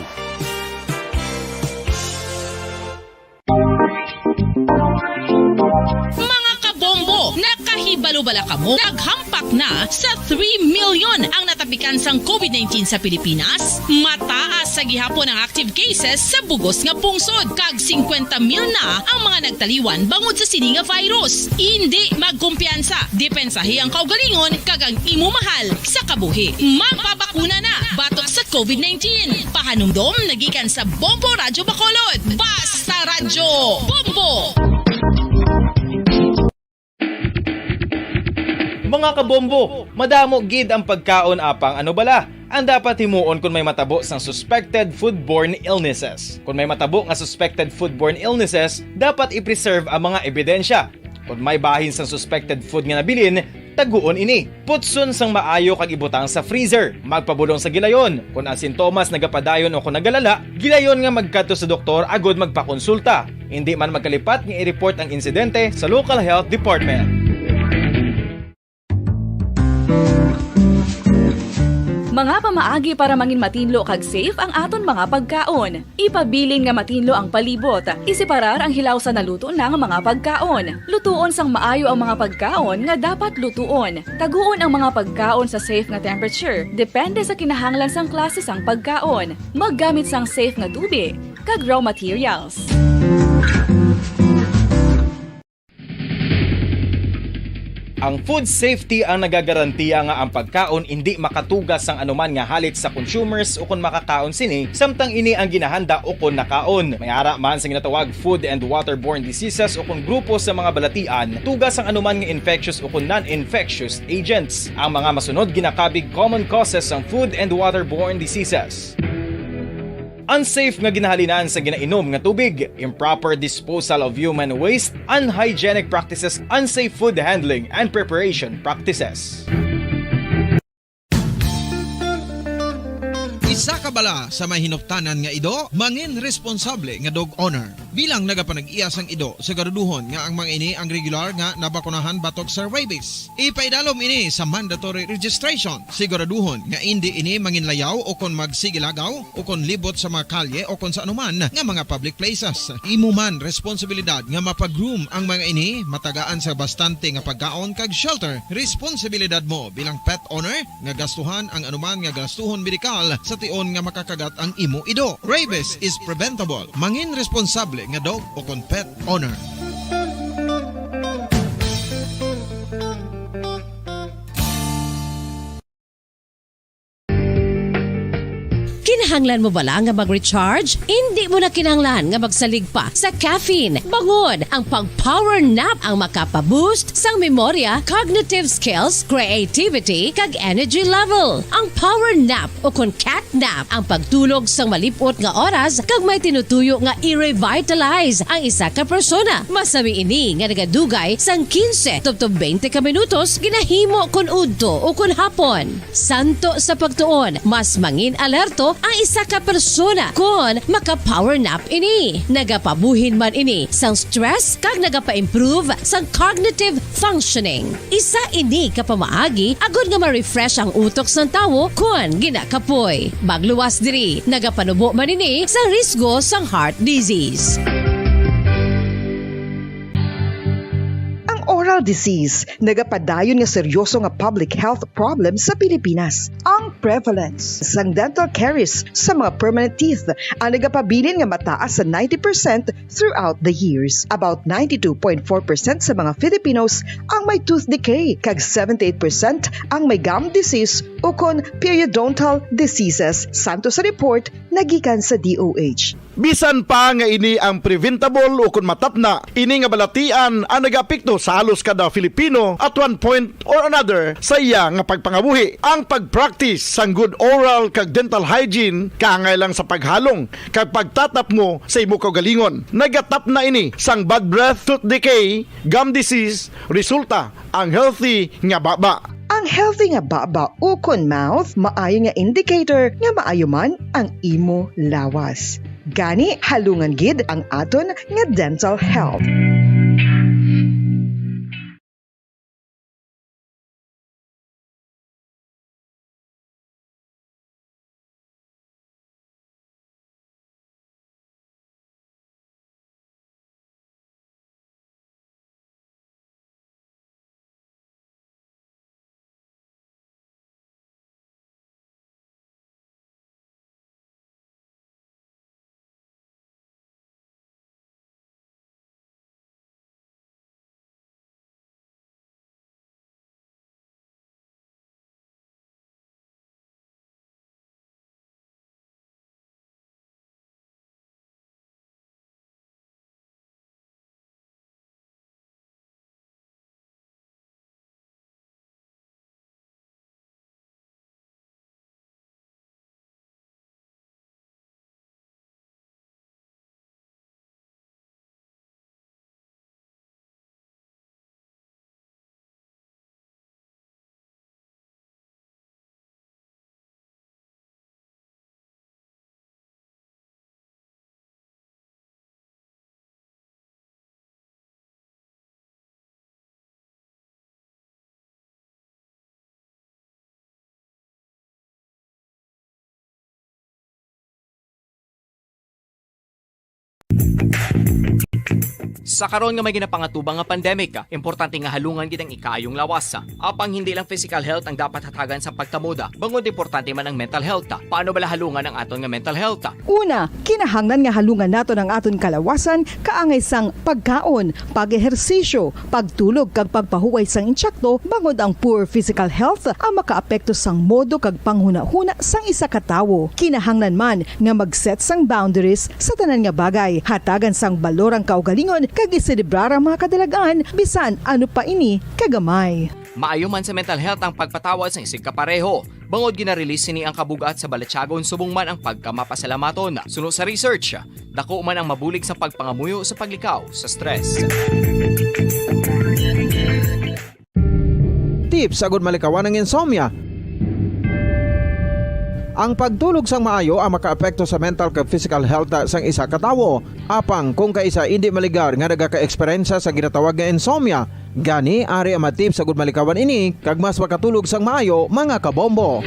Mga kabombo, nakahibalo bala kamo? Naghampak na sa three million ang natapikan sang COVID nineteen sa Pilipinas. Mataas sa gihapon ang active cases sa bugos nga pungsod, kag singkwenta mil na ang mga nagtaliwan bangod sa sini nga virus. Indi magkumpiyansa, depensahi ang kaugalingon kag ang imo mahal sa kabuhi. Magpabakuna na batok sa COVID nineteen. Pahanumdom nagikan sa Bombo Radyo Bacolod. Basta Radyo Bombo! Mga kabombo, madamo gid ang pagkaon apang ano bala ang dapat himuon kon may matabo sang suspected foodborne illnesses. Kon may matabo nga suspected foodborne illnesses, dapat i-preserve ang mga ebidensya. Kon may bahin sang suspected food nga nabilin, taguon ini. Putson sang maayo kag ibutang sa freezer. Magpabulong sa gilayon. Kon ang sintomas nagapadayon o kon nagalala, gilayon nga magkadto sa doktor agud magpakonsulta. Indi man magkalipat nga i-report ang insidente sa local health department. Mga pamaagi para mangin matinlo kag safe ang aton mga pagkaon. Ipabilin nga matinlo ang palibot. Iseparar ang hilaw sa naluto na nga mga pagkaon. Lutuon sang maayo ang mga pagkaon nga dapat lutuon. Taguon ang mga pagkaon sa safe nga temperature, depende sa kinahanglan sang klase sang pagkaon. Maggamit sang safe nga tubig kag raw materials. Ang food safety ang nagagarantiya nga ang pagkaon indi makatugas sang anuman nga halit sa consumers ukon makakaon sini, samtang ini ang ginahanda ukon nakaon. May ara man sa ginatawag food and waterborne diseases ukon grupo sa mga balatian, tugas sang anuman nga infectious ukon non-infectious agents. Ang mga masunod ginakabig common causes sang food and waterborne diseases. Unsafe nga ginahalinan sa ginainom nga tubig, improper disposal of human waste, unhygienic practices, unsafe food handling and preparation practices. Isa ka bala sa may hinuptanan nga ido, mangin responsable nga dog owner. Bilang nagapanag-iya sang ido, siguraduhon nga ang mga ini ang regular nga nabakunahan batok sa rabies. Ipaidalom ini sa mandatory registration. Siguraduhon nga indi ini manginlayaw o kon magsigilagaw o kon libot sa mga kalye o kon sa anuman nga mga public places. Imo man responsibilidad nga mapa-groom ang mga ini, matagaan sa bastante nga pagkaon kag shelter. Responsibilidad mo bilang pet owner nga gastuhan ang anuman nga gastuhon medikal sa tion nga makakagat ang imo ido. Rabies is preventable. Mangin responsable nga dog o kon pet owner. Kinahanglan mo bala nga mag-recharge? Indi mo na kinahanglan nga magsalig pa sa caffeine. Bangod ang pag-power nap ang makapa-boost sang memorya, cognitive skills, creativity, kag energy level. Ang power nap o kon cat nap ang pagtulog sang malip-ot nga oras kag may tinutuyo nga i-revitalize ang isa ka persona. Masami ini nga nagadugay sang quince tubtob twenty ka minutos ginahimo kon udto o kon hapon. Santo sa pagtuon, mas mangin alerto ang isa ka persona kon maka-power nap ini. Nagapabuhin man ini sang stress kag nagapa-improve sang cognitive functioning. Isa ini ka pamaagi agod nga ma-refresh ang utok sang tawo kon ginakapoy. Magluwas diri, nagapanubo man ini sa risgo sang heart disease. Ang oral disease nagapadayon nga seryoso nga public health problem sa Pilipinas. Ang prevalence sang dental caries sa mga permanent teeth ang nagapabilin nga mataas sa ninety percent throughout the years. About ninety-two point four percent sa mga Filipinos ang may tooth decay, kag seventy-eight percent ang may gum disease ukon periodontal diseases, santo sa report nga gikan sa D O H. Bisan pa nga ini ang preventable ukon matapna, ini nga balatian ang nagaapekto sa halos kada Filipino at one point or another sa iya nga pagpangabuhi. Ang pag-practice sang good oral kag dental hygiene kaangay lang sa paghalong kag pagtatapngo sa imo kaugalingon. Nagatapna ini sang bad breath, tooth decay, gum disease, resulta ang healthy nga baba. Ang healthy nga baba ukon mouth maayo nga indicator nga maayo man ang imo lawas. Gani, halungan gid ang aton nga dental health. Sa karon nga may ginapangatubang nga pandemic, importante nga halungan gid ang ikaayong lawas. Apang hindi lang physical health ang dapat hatagan sa pagtamod, bangod importante man ang mental health. Paano bala halungan ang aton nga mental health? Una, kinahanglan nga halungan naton ang aton kalawasan kaangay sang pagkaon, pag-ehersisyo, pagtulog kag pagpahuway sang insakto, bangod ang poor physical health ang makaapekto sang modo kag panghunahuna sang isa ka tawo. Kinahanglan man nga mag-set sang boundaries sa tanan nga bagay, hatagan sang balor ang kaugalingon kag iselebrar ang mga kadalag-an, bisan ano pa ini kagamay. Maayo man sa mental health ang pagpatawad sang isigkapareho, bangod gina-release sini ang kabug-at sa balatyagon subong man ang pagkamapasalamaton. Suno sa research, dako man ang mabulig sa pagpangamuyo sa paglikaw sa stress. Tips agud malikawan ang insomnia. Ang pagtulog sang maayo ang makaapekto sa mental kag physical health sang isa ka tawo. Apang kung kaisa indi maligar nga nagaka-eksperyensya sa ginatawag nga insomnia, gani ari ang mga tips agud malikawan ini kag mas makatulog sang maayo, mga kabombo.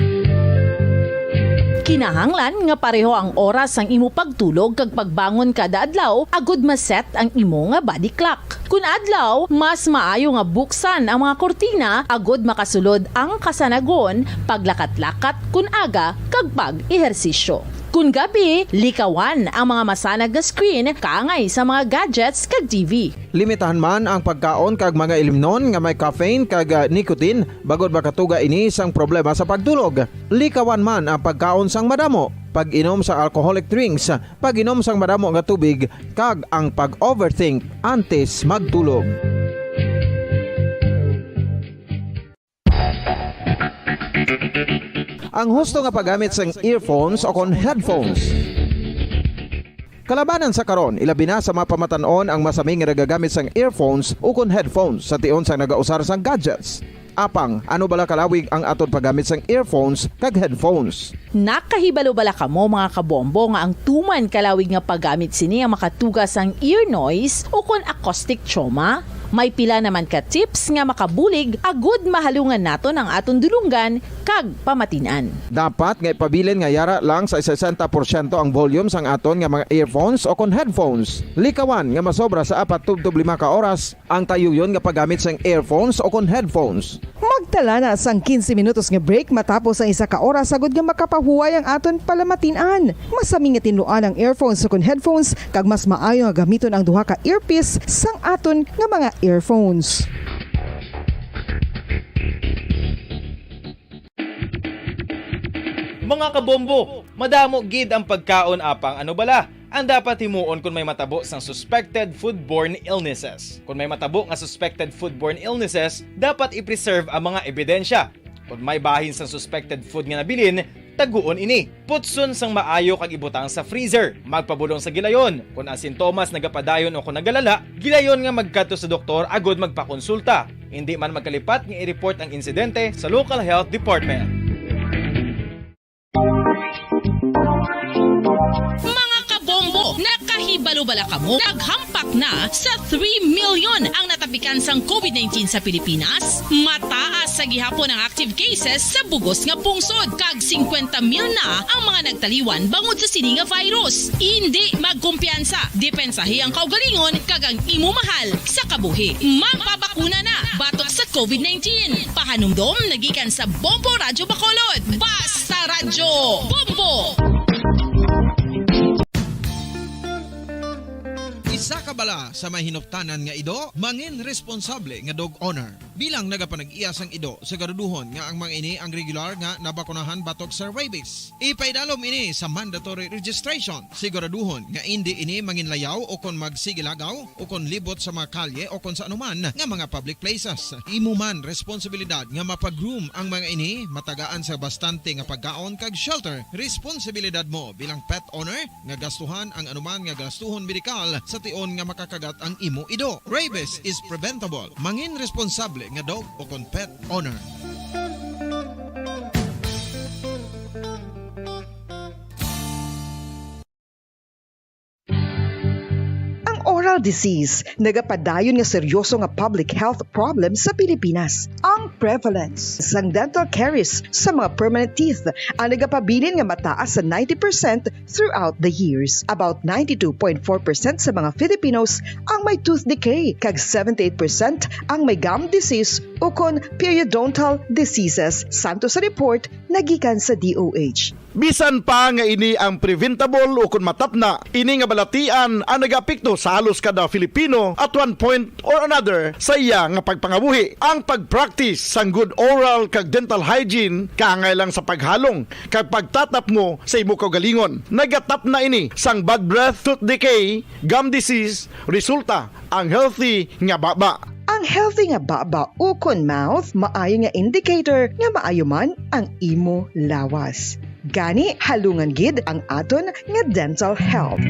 Kinahanglan nga pareho ang oras sang imo pagtulog kag pagbangon kada adlaw agud ma-set ang imo nga body clock. Kun adlaw, mas maayo nga buksan ang mga kurtina agud makasulod ang kasanagon, paglakat-lakat kun aga, kag pag-ehersisyo. Kun gabi, likawan ang mga masanag nga screen kaangay sa mga gadgets kag T V. Limitahan man ang pagkaon kag mga ilimnon nga may caffeine kag, ah, nicotine, bangod makatuga ini sang problema sa pagtulog. Likawan man ang pagkaon sang madamo. pag-inom sang alcoholic drinks, pag-inom sang madamo nga tubig, kag ang pag-overthink antes magtulog. Ang husto nga paggamit sang earphones o kon headphones. Kalabanan sa karon, ilabi na sa mga pamatan-on ang masami nga nagagamit sang earphones ukon headphones sa tion sang nagausar sang gadgets. Apang, ano bala kalawig ang aton paggamit sang earphones kag headphones? Nakahibalo bala kamo, mga kabombo, nga ang tuman kalawig nga paggamit sini ang makatuga sang ear noise ukon acoustic trauma? May pila naman ka tips nga makabulig agud mahalungan naton ang aton dulonggan kag pamatin-an. Dapat nga ipabilin nga yara lang sa sesenta porsyento ang volume sang aton nga mga earphones o kon headphones. Likawan nga masobra sa apat tubtob lima ka oras ang tayuyon nga paggamit sang earphones o kon headphones. Magtala na sang quince minutos nga break matapos ang isa ka oras agud nga makapahuway ang aton palamatin-an. Masami nga tinluan ang earphones ukon headphones, kag mas maayo nga gamiton ang duha ka earpiece sang aton nga mga earphones. Mga kabombo, madamo gid ang pagkaon, apang ano bala ang dapat himuon kon may matabo sang suspected foodborne illnesses? Kon may matabo nga suspected foodborne illnesses, dapat i-preserve ang mga ebidensya. Kon may bahin sang suspected food nga nabilin, taguon ini. Putson sang maayo kag ibutang sa freezer. Magpabulong sa gilayon. Kon ang sintomas nagapadayon o kon nagalala, gilayon nga magkadto sa doktor agud magpakonsulta. Indi man magkalipat nga i-report ang insidente sa local health department. Mga kabombo, nakahibalo bala kamo? Naghampak na sa three million ang natapikan sang covid nineteen sa Pilipinas. Mataas sa gihapon ang active cases sa bugos nga pungsod, kag singkwenta mil na ang mga nagtaliwan bangod sa sini nga virus. Indi magkumpiyansa, depensahi ang kaugalingon kag ang imo mahal sa kabuhi. Magpabakuna na batok sa covid nineteen. Pahanumdom na gikan sa Bombo Radyo Bacolod. Basta Radyo Bombo! Isa ka bala sa may hinuptanan nga ido, mangin responsable nga dog owner. Bilang nagapanag-iya sang ido, siguraduhon nga ang mga ini ang regular nga nabakunahan batok sa rabies. Ipaidalom ini sa mandatory registration. Siguraduhon nga indi ini manginlayaw o kon magsigilagaw o kon libot sa mga kalye o kon sa anuman nga mga public places. Imo man responsibilidad nga mapa-groom ang mga ini, matagaan sa bastante nga pagkaon kag shelter. Responsibilidad mo bilang pet owner nga gastuhan ang anuman nga gastuhon medikal sa tion nga makakagat ang imo ido. Rabies is preventable. Mangin responsable nga dog o kon pet owner. Ang oral disease nagapadayon nga seryoso nga public health problem sa Pilipinas. Ang prevalence sang dental caries sa mga permanent teeth ang nagapabilin nga mataas sa ninety percent throughout the years. About ninety-two point four percent sa mga Filipinos ang may tooth decay, kag seventy-eight percent ang may gum disease ukon periodontal diseases, santo sa report nga gikan sa D O H. Bisan pa nga ini ang preventable ukon matapna, ini nga balatian ang nagaapekto sa halos kada Filipino at one point or another sa iya nga pagpangabuhi. Ang pag-practice sang good oral kag dental hygiene kaangay lang sa paghalong kag pagtatapmo sa imo kaugalingon. Nagatapna ini sang bad breath, tooth decay, gum disease, resulta ang healthy nga baba. Ang healthy nga baba ukon mouth maayo nga indicator nga maayo man ang imo lawas. Gani, halungan gid ang aton nga dental health.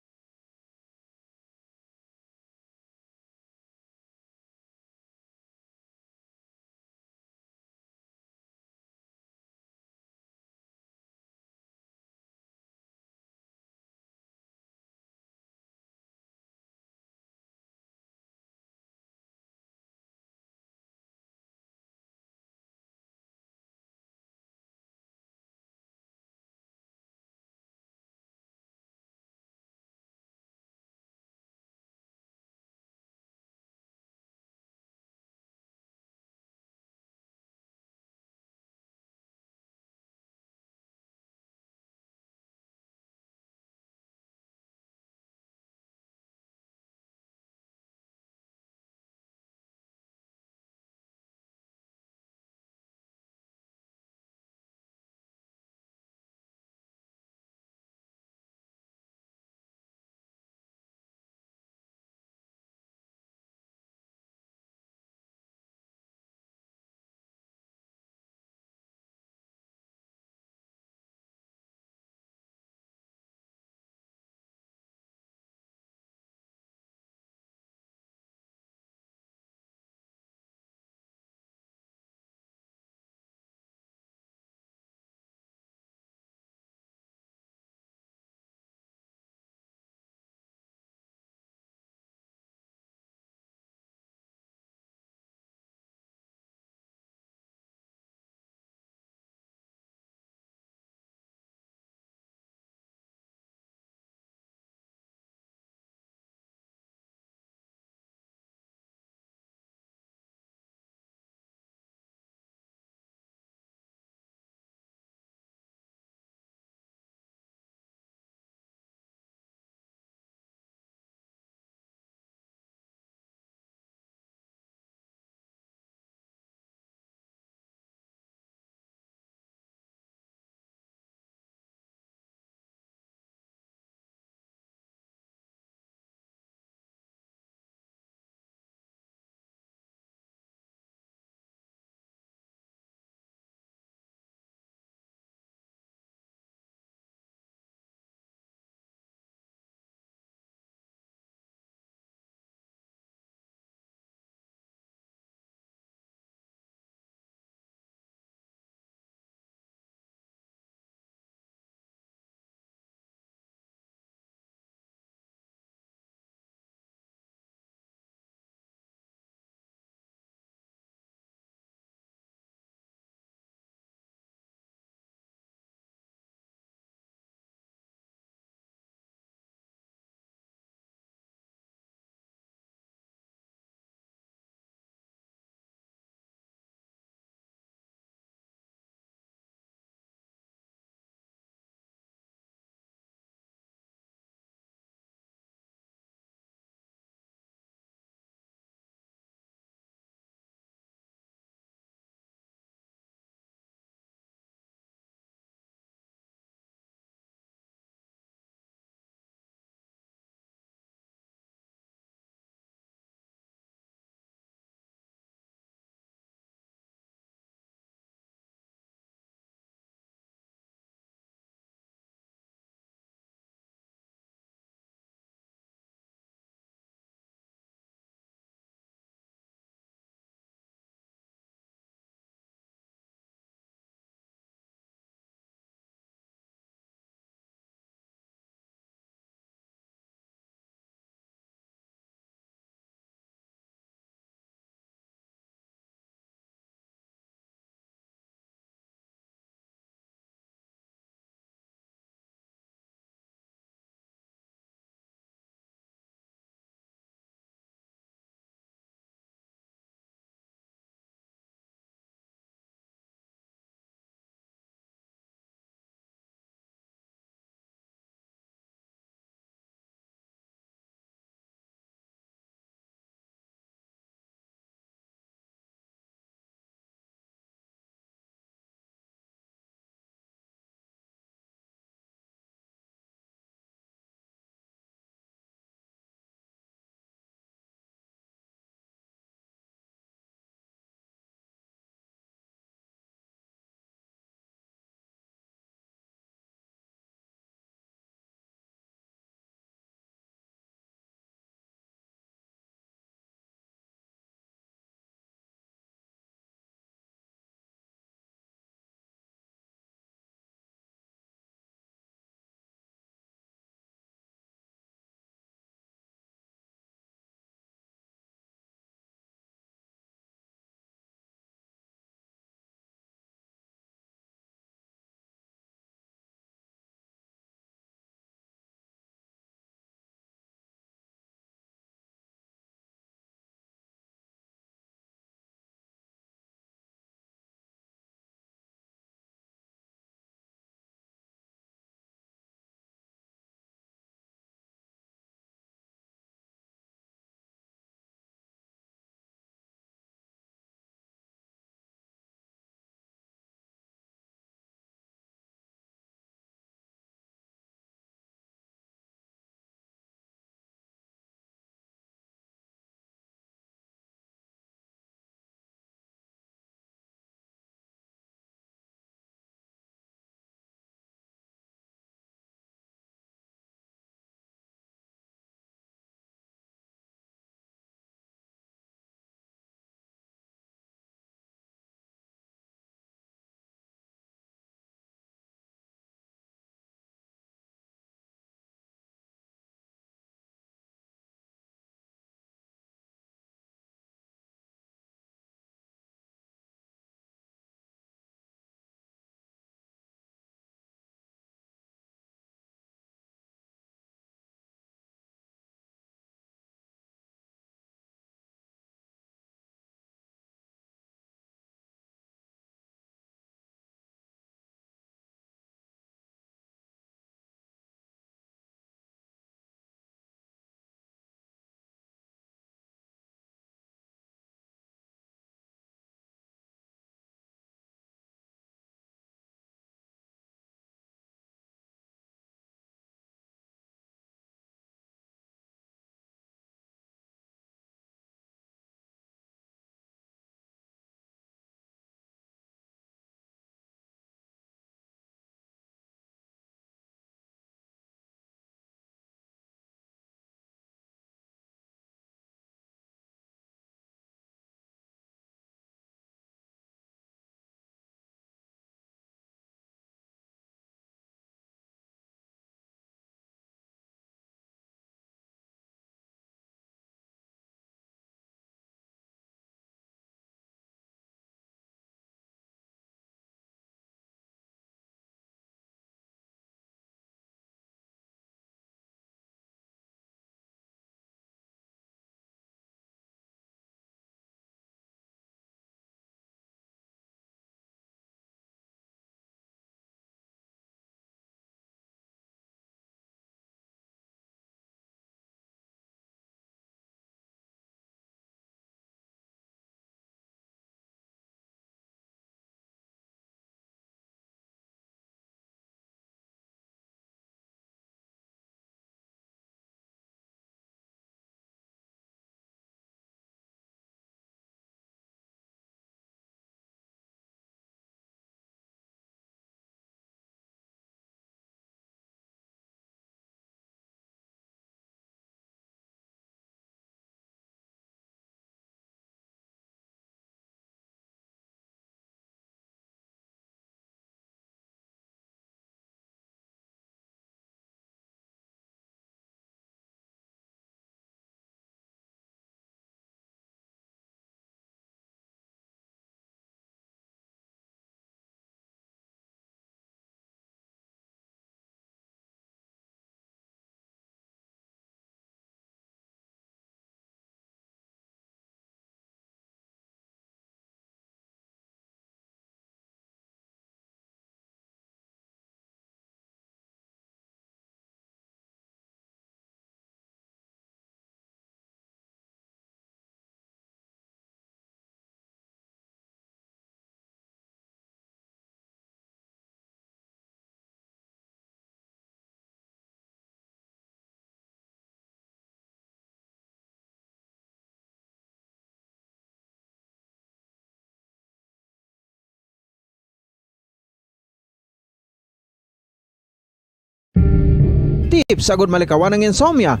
Tips agud malikawan ang insomnia.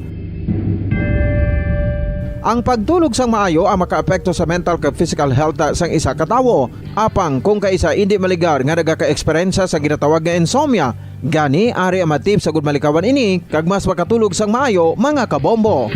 Ang pagtulog sang maayo ang makaapekto sa mental kag physical health sang isa ka tawo. Apang kung kaisa indi maligar nga nagaka-eksperyensya sa ginatawag nga insomnia, gani ari ang mga tips agud malikawan ini kag mas makatulog sang maayo, mga kabombo.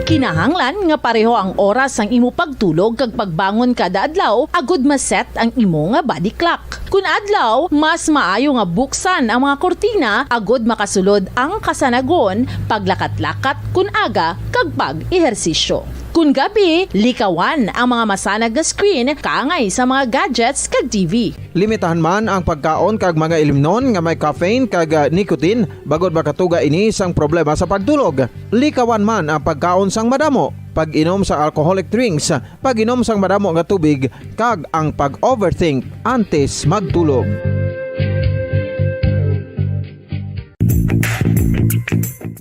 Kinahanglan nga pareho ang oras sang imo pagtulog kag pagbangon kada adlaw agud ma-set ang imo nga body clock. Kun adlaw, mas maayo nga buksan ang mga kurtina agud makasulod ang kasanagon, paglakat-lakat kun aga, kag pag-ehersisyo. Kun gabi, likawan ang mga masanag nga screen kaangay sa mga gadgets kag T V. Limitahan man ang pagkaon kag mga ilimnon nga may caffeine kag, ah, nicotine, bangod makatuga ini sang problema sa pagtulog. Likawan man ang pagkaon sang madamo, pag-inom sa alcoholic drinks, pag-inom sang madamo nga tubig, kag ang pag-overthink antes magtulog.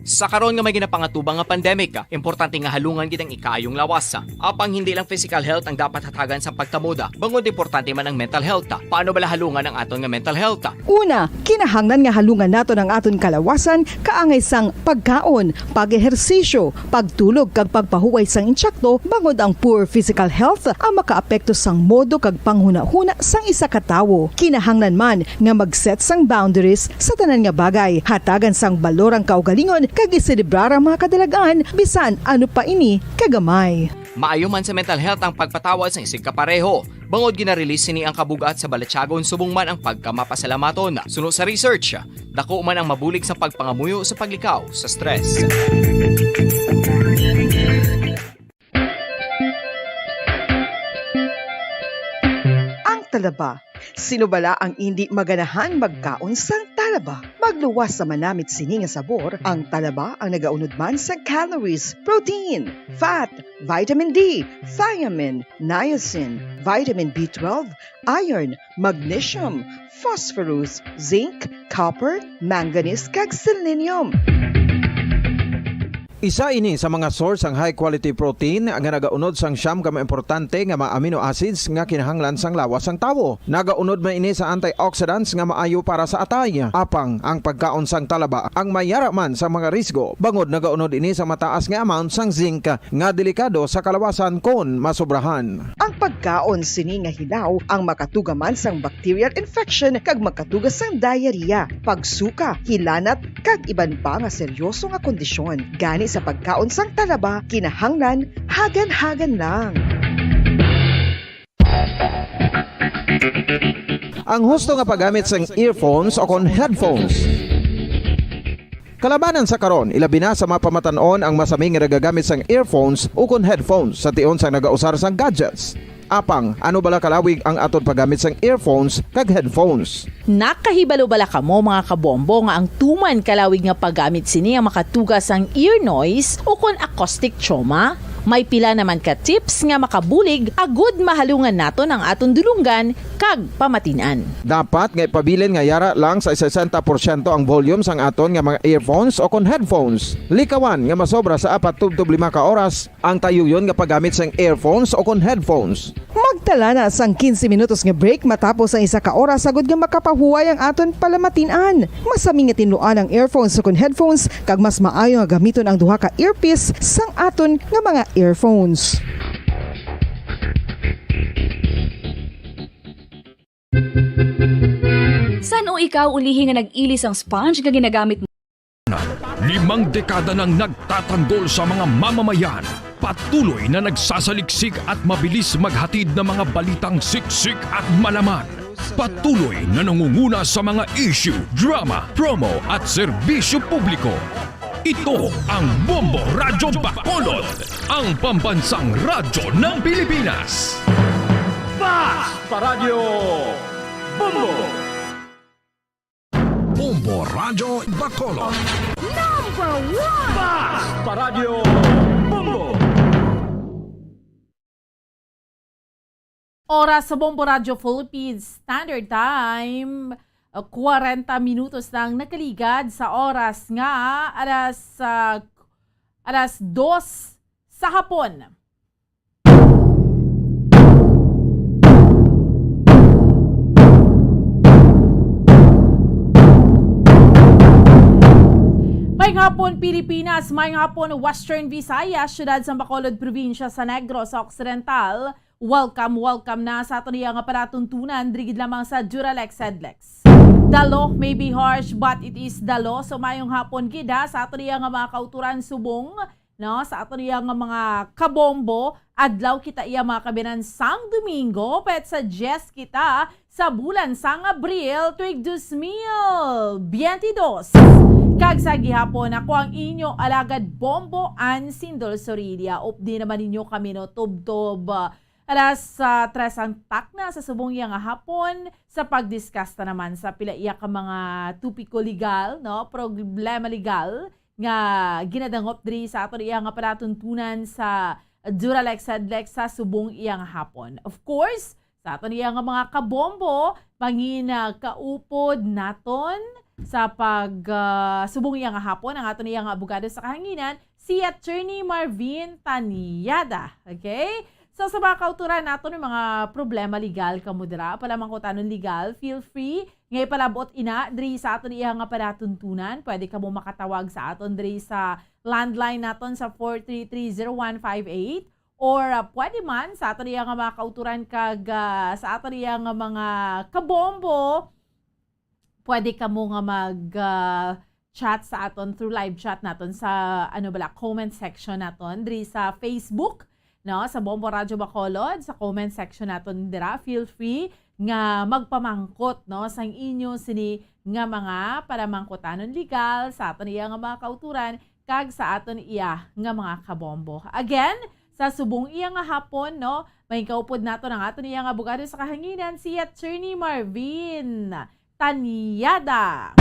Sa karon nga may ginapangatubang nga pandemic, importante nga halungan gid ang ikaayong lawas. Apang hindi lang physical health ang dapat hatagan sa pagkamoda, bangod importante man ang mental health. Paano bala halungan ang aton nga mental health? Una, kinahanglan nga halungan naton ang aton kalawasan kaangay sang pagkaon, pag-ehersisyo, pagtulog kag pagpahuway sang insakto, bangod ang poor physical health ang makaapekto sang modo kag panghunahuna sang isa ka tawo. Kinahanglan man nga mag-set sang boundaries sa tanan nga bagay, hatagan sang balor ang kaugalingon kag iselebrar ang mga kadalag-an bisan ano pa ini kagamay. Maayo man sa mental health ang pagpatawad sang isigkapareho, bangod gina-release sini ang kabug-at sa balatyagon subong man ang pagkamapasalamaton. Suno sa research, dako man ang mabulig sa pagpangamuyo sa paglikaw sa stress. Ang talaba. Sino bala ang indi maganahan magkaon sang talaba? Magluwas sa manamit sini nga sabor, ang talaba ang nagaunod man sa calories, protein, fat, vitamin D, thiamine, niacin, vitamin B twelve, iron, magnesium, phosphorus, zinc, copper, manganese, kag selenium. Isa ini sa mga source sang high quality protein nga nagaunod sang siyam ka mga importante nga mga amino acids nga kinahanglan sang lawas sang tawo. Nagaunod man ini sa antioxidants nga maayo para sa atay. Apang ang pagkaon sang talaba ang may yara man sa mga risgo, bangod nagaunod ini sa mataas nga amount sang zinc nga delikado sa kalawasan kon masobrahan. Ang pagkaon sini nga hilaw ang makatuga man sang bacterial infection kag makatuga sang diarrhea, pagsuka, hilanat, kag iban pa nga seryoso nga kondisyon. Gani sa pagkaon sang talaba, kinahanglan hagan-hagan lang. Ang husto nga paggamit sang earphones o kon headphones. Kalabanan sa karon, ilabi na sa mga pamatan-on ang masami nga nagagamit sang earphones ukon headphones sa tion sang nagausar sang gadgets. Apang, ano bala kalawig ang aton paggamit sang earphones kag headphones? Nakahibalo bala kamo, mga kabombo, nga ang tuman kalawig nga paggamit sini ang makatuga sang ear noise ukon acoustic trauma? May pila naman ka tips nga makabulig agud mahalungan naton ang aton dulonggan kag pamatin-an. Dapat nga ipabilin nga yara lang sa sesenta porsyento ang volume sang aton nga mga earphones o kon headphones. Likawan nga masobra sa apat tubtob lima ka oras ang tayuyon nga paggamit sang earphones o kon headphones. Magtala na sang quince minutos nga break matapos ang isa ka oras, agud nga makapahuway ang aton palamatin-an. Masami nga tinluan ang earphones o kon headphones, kag mas maayo nga gamiton ang duha ka earpiece sang aton nga mga earphones. San-o ikaw ulihi nga nag-ili sang sponge nga ginagamit mo? Limang dekada nang nagtatanggol sa mga mamamayan. Patuloy na nagsasaliksik at mabilis maghatid ng mga balitang siksik at malaman. Patuloy na nangunguna sa mga issue, drama, promo at serbisyo publiko. Ito ang Bombo Radyo Bacolod, ang pambansang radyo ng Pilipinas. Basta Radyo Bombo! Bombo Radyo Bacolod. Number one! Basta Radyo Bombo! Oras sa Bombo Radyo Philippines Standard Time, uh, kwarenta minutos nang nakaligad sa oras nga alas, uh, alas dos sa hapon. Hapon Pilipinas, may hapon Western Visayas, siyudad sa Bacolod, probinsya sa Negros Occidental. Welcome, welcome na sa aton iya nga palatuntunan diri gid lamang sa Duralex Headlex. The law may be harsh, but it is the law. So, mayong hapon gid, ha, sa aton iya nga mga kauturan subong, no, sa aton iya nga mga kabombo, adlaw kita iya mga kabinan sang Domingo, petsa diyes kita sa bulan sang Abril, tuig dos mil biyente dos. Kag sa gihapon, ako ang inyo alagad Bombo Ann Sindol Sorilia. Updi naman ninyo kami, no, tubtob, ah, alas, ah, tres ang takna sa subong iya nga hapon sa pag-discuss ta naman sa pila iya ka mga topiko legal, no, problema legal nga ginadangop diri sa aton iya nga palatuntunan sa Duralex Headlex sa subong iya nga hapon. Of course, sa aton iya nga mga kabombo, mangin, ah, kaupod naton sa pag, ah, subong iya nga hapon ang aton iya nga abogado sa kahanginan, si Attorney Marvin Taniada. Okay? So, sa mga kauturan naton, may mga problema legal kamo dira, palamangkutanon legal, feel free nga ipalabot ina diri sa aton iya nga palatuntunan. Pwede kamo makatawag sa aton diri sa landline naton sa four three three zero one five eight, or, ah, pwede man sa aton iya nga mga kauturan kag, ah, sa aton iya nga mga kabombo, pwede kamo nga mag, ah, chat sa aton through live chat naton sa, ano bala, comment section naton diri sa Facebook, no, sa Bombo Radyo Bacolod, sa comment section naton dira. Feel free nga magpamangkot, no, sang inyo sini nga mga palamangkutanon legal sa aton iya nga mga kauturan kag sa aton iya nga mga kabombo. Again, sa subong iya nga hapon, no, may kaupod naton ang aton iya nga abogado sa kahanginan, si Attorney Marvin Tanyada.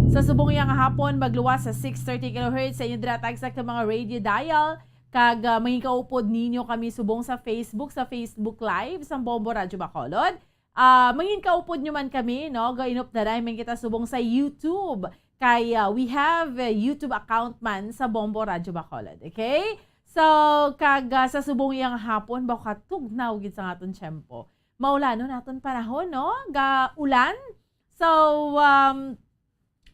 Sa subong iya nga hapon, magluwas sa six thirty kilohertz sa inyo dira tagsa ka mga radio dial. Kag, ah, mangin kaupod ninyo kami subong sa Facebook, sa Facebook Live sang Bombo Radyo Bacolod. Ah, mangin kaupod nyo man kami, no? Gainop na rin man kita subong sa YouTube. Kay, ah, we have a YouTube account man sa Bombo Radyo Bacolod, okay? So, kag, ah, sa subong iyang hapon, baka tugnaw gid sa aton tiyempo. Maulanon naton panahon, no? Ga ulan. So, um,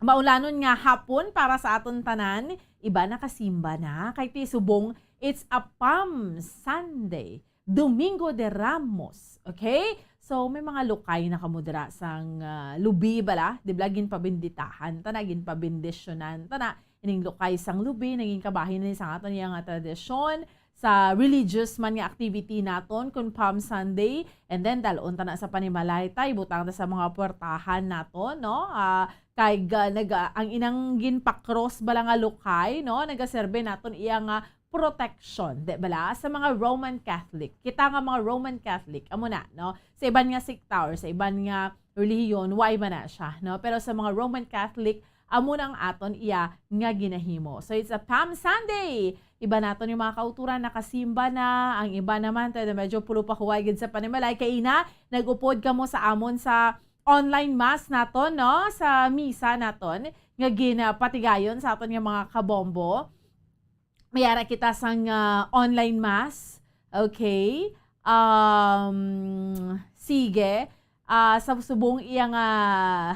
maulanon nga hapon para sa aton tanan. Iba nakasimba na. Kay ti subong, it's a Palm Sunday. Domingo de Ramos. Okay? So, may mga lukay na kamo dira sang, ah, lubi bala. Di bala, ginpabinditahan ta na, ginpabindisyonan ta na. Ining lukay sang lubi, naging kabahin na ni sa aton iya nga tradisyon. Sa religious man nga activity naton, kung Palm Sunday, and then dalon ta na sa panimalay, tay, butang ta sa mga puwertahan naton, no? Ah, kay ga-, nag-, ah, ang inang ginpakros bala nga lukay, no? Nagaserbe naton iya nga protection, di bala? Sa mga Roman Catholic. Kita nga mga Roman Catholic, amo na, no? Sa iban nga sekta or sa iban nga relihiyon, way man na siya, no? Pero sa mga Roman Catholic, amo na ang aton iya nga ginahimo. So, it's a Palm Sunday. Iba naton yung mga kauturan, nakasimba na. Ang iba naman, tayo na medyo pulo pa huway gid sa panimalay. Kay ina, nag-upod kamo sa amon sa online mass naton, no? Sa misa naton, nga ginapatigayon sa aton nga mga kabombo. May ara kita sang, ah, online mass. Okay? Um, sige. Ah, sa subong iya nga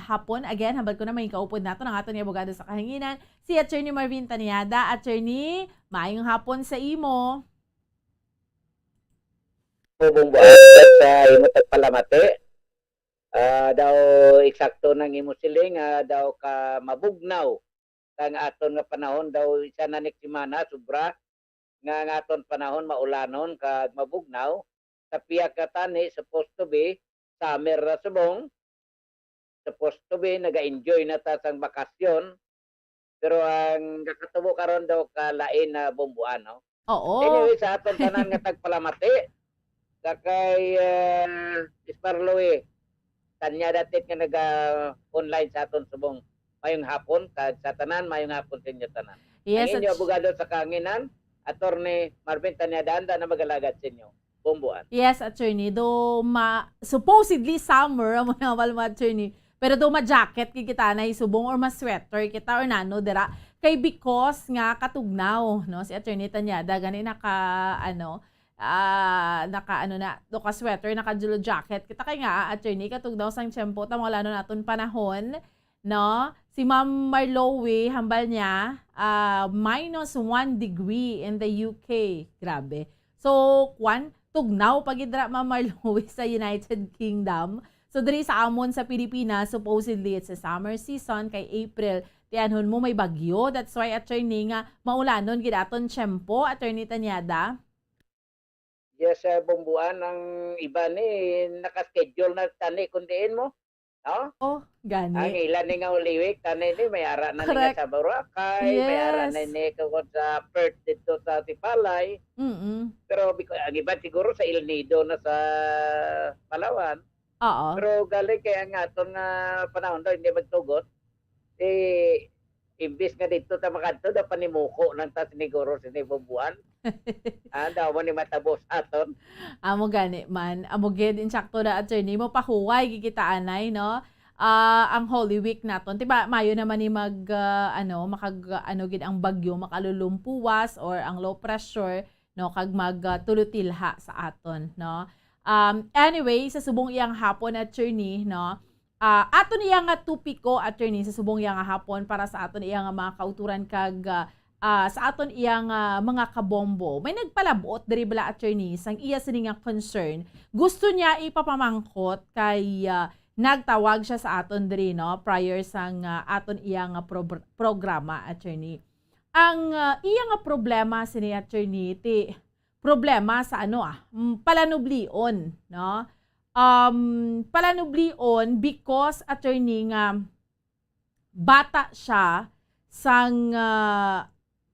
hapon, again, hambal ko na may kaupod nato ang aton nga abogado sa kahanginan, si Attorney Marvin Taniada. Attorney, maayong hapon sa imo. Subong buhat sa imo tagpalamati. Ah, daw eksakto nang imo siling, ah, daw ka mabugnaw kang aton nga panahon daw isa na nik semana, sobra nga ang aton panahon maulanon kag mabugnaw. Sa pihak ka tani, supposed to be summer ra subong, supposed to be naga-enjoy na ta sang bakasyon, pero ang nakatubo karon daw ka lain na bumbuan, no? Oo. Anyway, sa aton tanan nga tagpalamati, sa kay, ah, Mister Louie, Tanyada tit nga naga-online sa aton subong. Mayong hapon, kag sa tanan, mayong hapon sa inyo tanan. Yes, ang inyo at abogado sa kahanginan, Attorney Marvin Tanyada, anda na mag-alagad sa inyo. Bumbuan. Yes, attorney. Do ma-, supposedly summer, amo na wal mo, attorney. Pero do ma-jacket gid kita na subong or ma-sweater kita or nano dira. Kay because nga katugnaw, no, si Attorney Tanyada, gani naka, ano, ah, naka, ano na, do ka sweater, naka jacket. Kita kay nga, ah, attorney, katugnaw sang tiyempo, ta wala no naton panahon, no? Si Ma'am Marlowe, hambal niya, ah, minus one degree in the U K. Grabe. So, kwan, tugnaw pa gid ra, Ma'am Marlowe, sa United Kingdom. So, diri sa amon sa Pilipinas, supposedly it's a summer season kay April. Tiyanhon mo may bagyo. That's why, attorney, nga maulanon gid aton tiyempo, Attorney Tanyada. Yes, sa Bumbuan, ang iba ni naka-schedule na tani kung diin mo, no? Oh, gani. Ang ila ni nga Holy Week, tani ni may ara na ni nga Correct. Sa Boracay, may ara na Yes. Ni kung sa Perth dito sa Sipalay. Mm-mm. Pero biko- ang iba siguro sa El Nido na sa Palawan. Oo. Pero galing kay ang aton nga panahon daw hindi magtugot. Eh, imbis nga dito ta makadto, daw panimuko lang ta siniguro sini Bumbuan. Ah, daw mo ni matabo sa aton. Amo gani man. Amo gid, insakto na, attorney. Mo pahuway gid kita anay, no? Ah, ang Holy Week naton. Diba, mayo naman ni mag, ah, ano, makag, ano gid ang bagyo, makalulumpuwas or ang low pressure, no? Kag mag, ah, tulutilha sa aton, no? Um, anyway, sa subong iyang hapon, attorney, no? Ah, aton iya nga topiko, attorney, sa subong iya nga hapon para sa aton iya nga mga kauturan kag, ah, ah, sa aton iya nga mga kabombo. May nagpalabot diri bala, attorney, sang iya sini nga concern. Gusto niya ipapamangkot kay, ah, nagtawag siya sa aton diri, no, prior sang, ah, aton iya nga pro- programa, attorney. Ang, ah, iya nga problema sini, attorney, ti problema sa ano, ah, mm, palanublion, no? Um, palanublion because, attorney, nga bata siya sang, ah,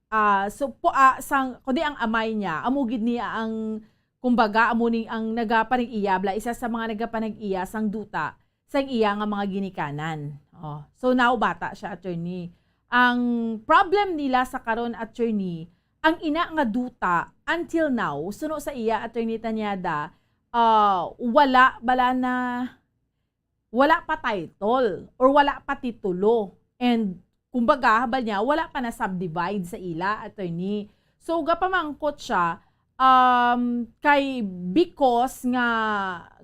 ah, so, po, ah, sang, kundi ang amay niya, amo gid niya ang, kumbaga, amo ni ang nagapanag-iya, bala, isa sa mga nagapanag-iya sang duta sang iya nga mga ginikanan. Oh, so now bata siya, attorney. Ang problem nila sa karon, attorney, ang ina nga duta until now, suno sa iya, Attorney Tanyada, ah, wala bala na, wala pa title or wala pa titulo. And kumbaga, habal niya, wala pa na subdivide sa ila, attorney. So, gapamangkot siya, um, kay because nga,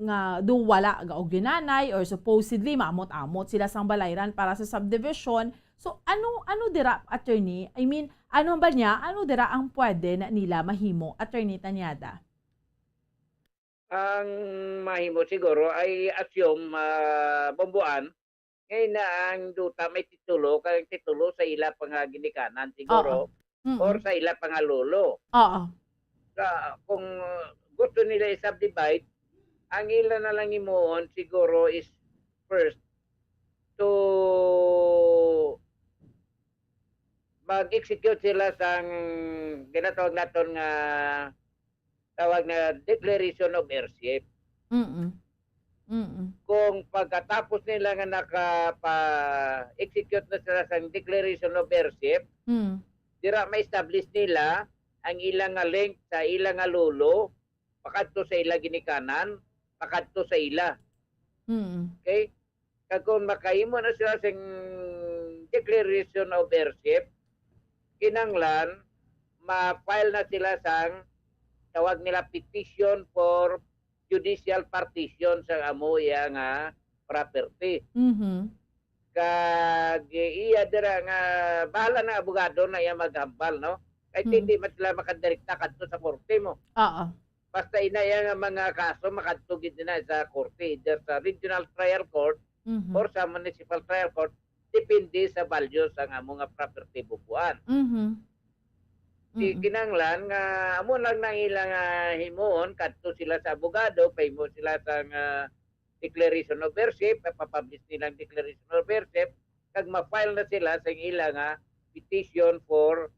nga do wala gaog yung nanay or supposedly maamot-amot sila sang balayran para sa subdivision. So, ano, ano dira, attorney? I mean, ano ba niya? Ano dira ang pwede na nila mahimo, Attorney Tanyada? Ang mahimo siguro ay assume, ah, Bumbuan, ngay na ang duta may titulo, kay ang titulo sa ila pa nga ginikanan siguro, Oo. Mm-mm. Or sa ila pa nga lolo. Oo. Sa, kung, uh, gusto nila i-subdivide, ang ila na lang himuon siguro is first to mag-execute sila sang ginatawag naton nga tawag na declaration of heirship. Mm-mm. Mm-mm. Kung pagkatapos nila nga nakapa-execute na sila sang declaration of heirship, Mm. dira ma-establish nila ang ila nga link sa ila nga lolo, pakadto sa ila ginikanan, pakadto sa ila. Mm. Okay? Kag kung makahimo na sila sing declaration of heirship, kinahanglan ma-file na sila sang tawag nila petition for judicial partition sa amo iya nga property. Mhm. Kag iya dira nga bahala na abogado na iya maghambal, no? Kay Mm. hindi man sila makadirekta kadto sa korte mo. Oo. Basta ina iya nga mga kaso makadto gid na sa korte, either sa regional trial court Mhm. or sa municipal trial court, depende sa value sang amo nga property, Bumbuan. Mhm. Di Mm. kinahanglan nga amo lang nang ila nga himuon, kadto sila sa abogado, pahimo sila sang, ah, declaration of heirship, ipapublish nila ang declaration of heirship, kag ma-file na sila sa ila nga petition for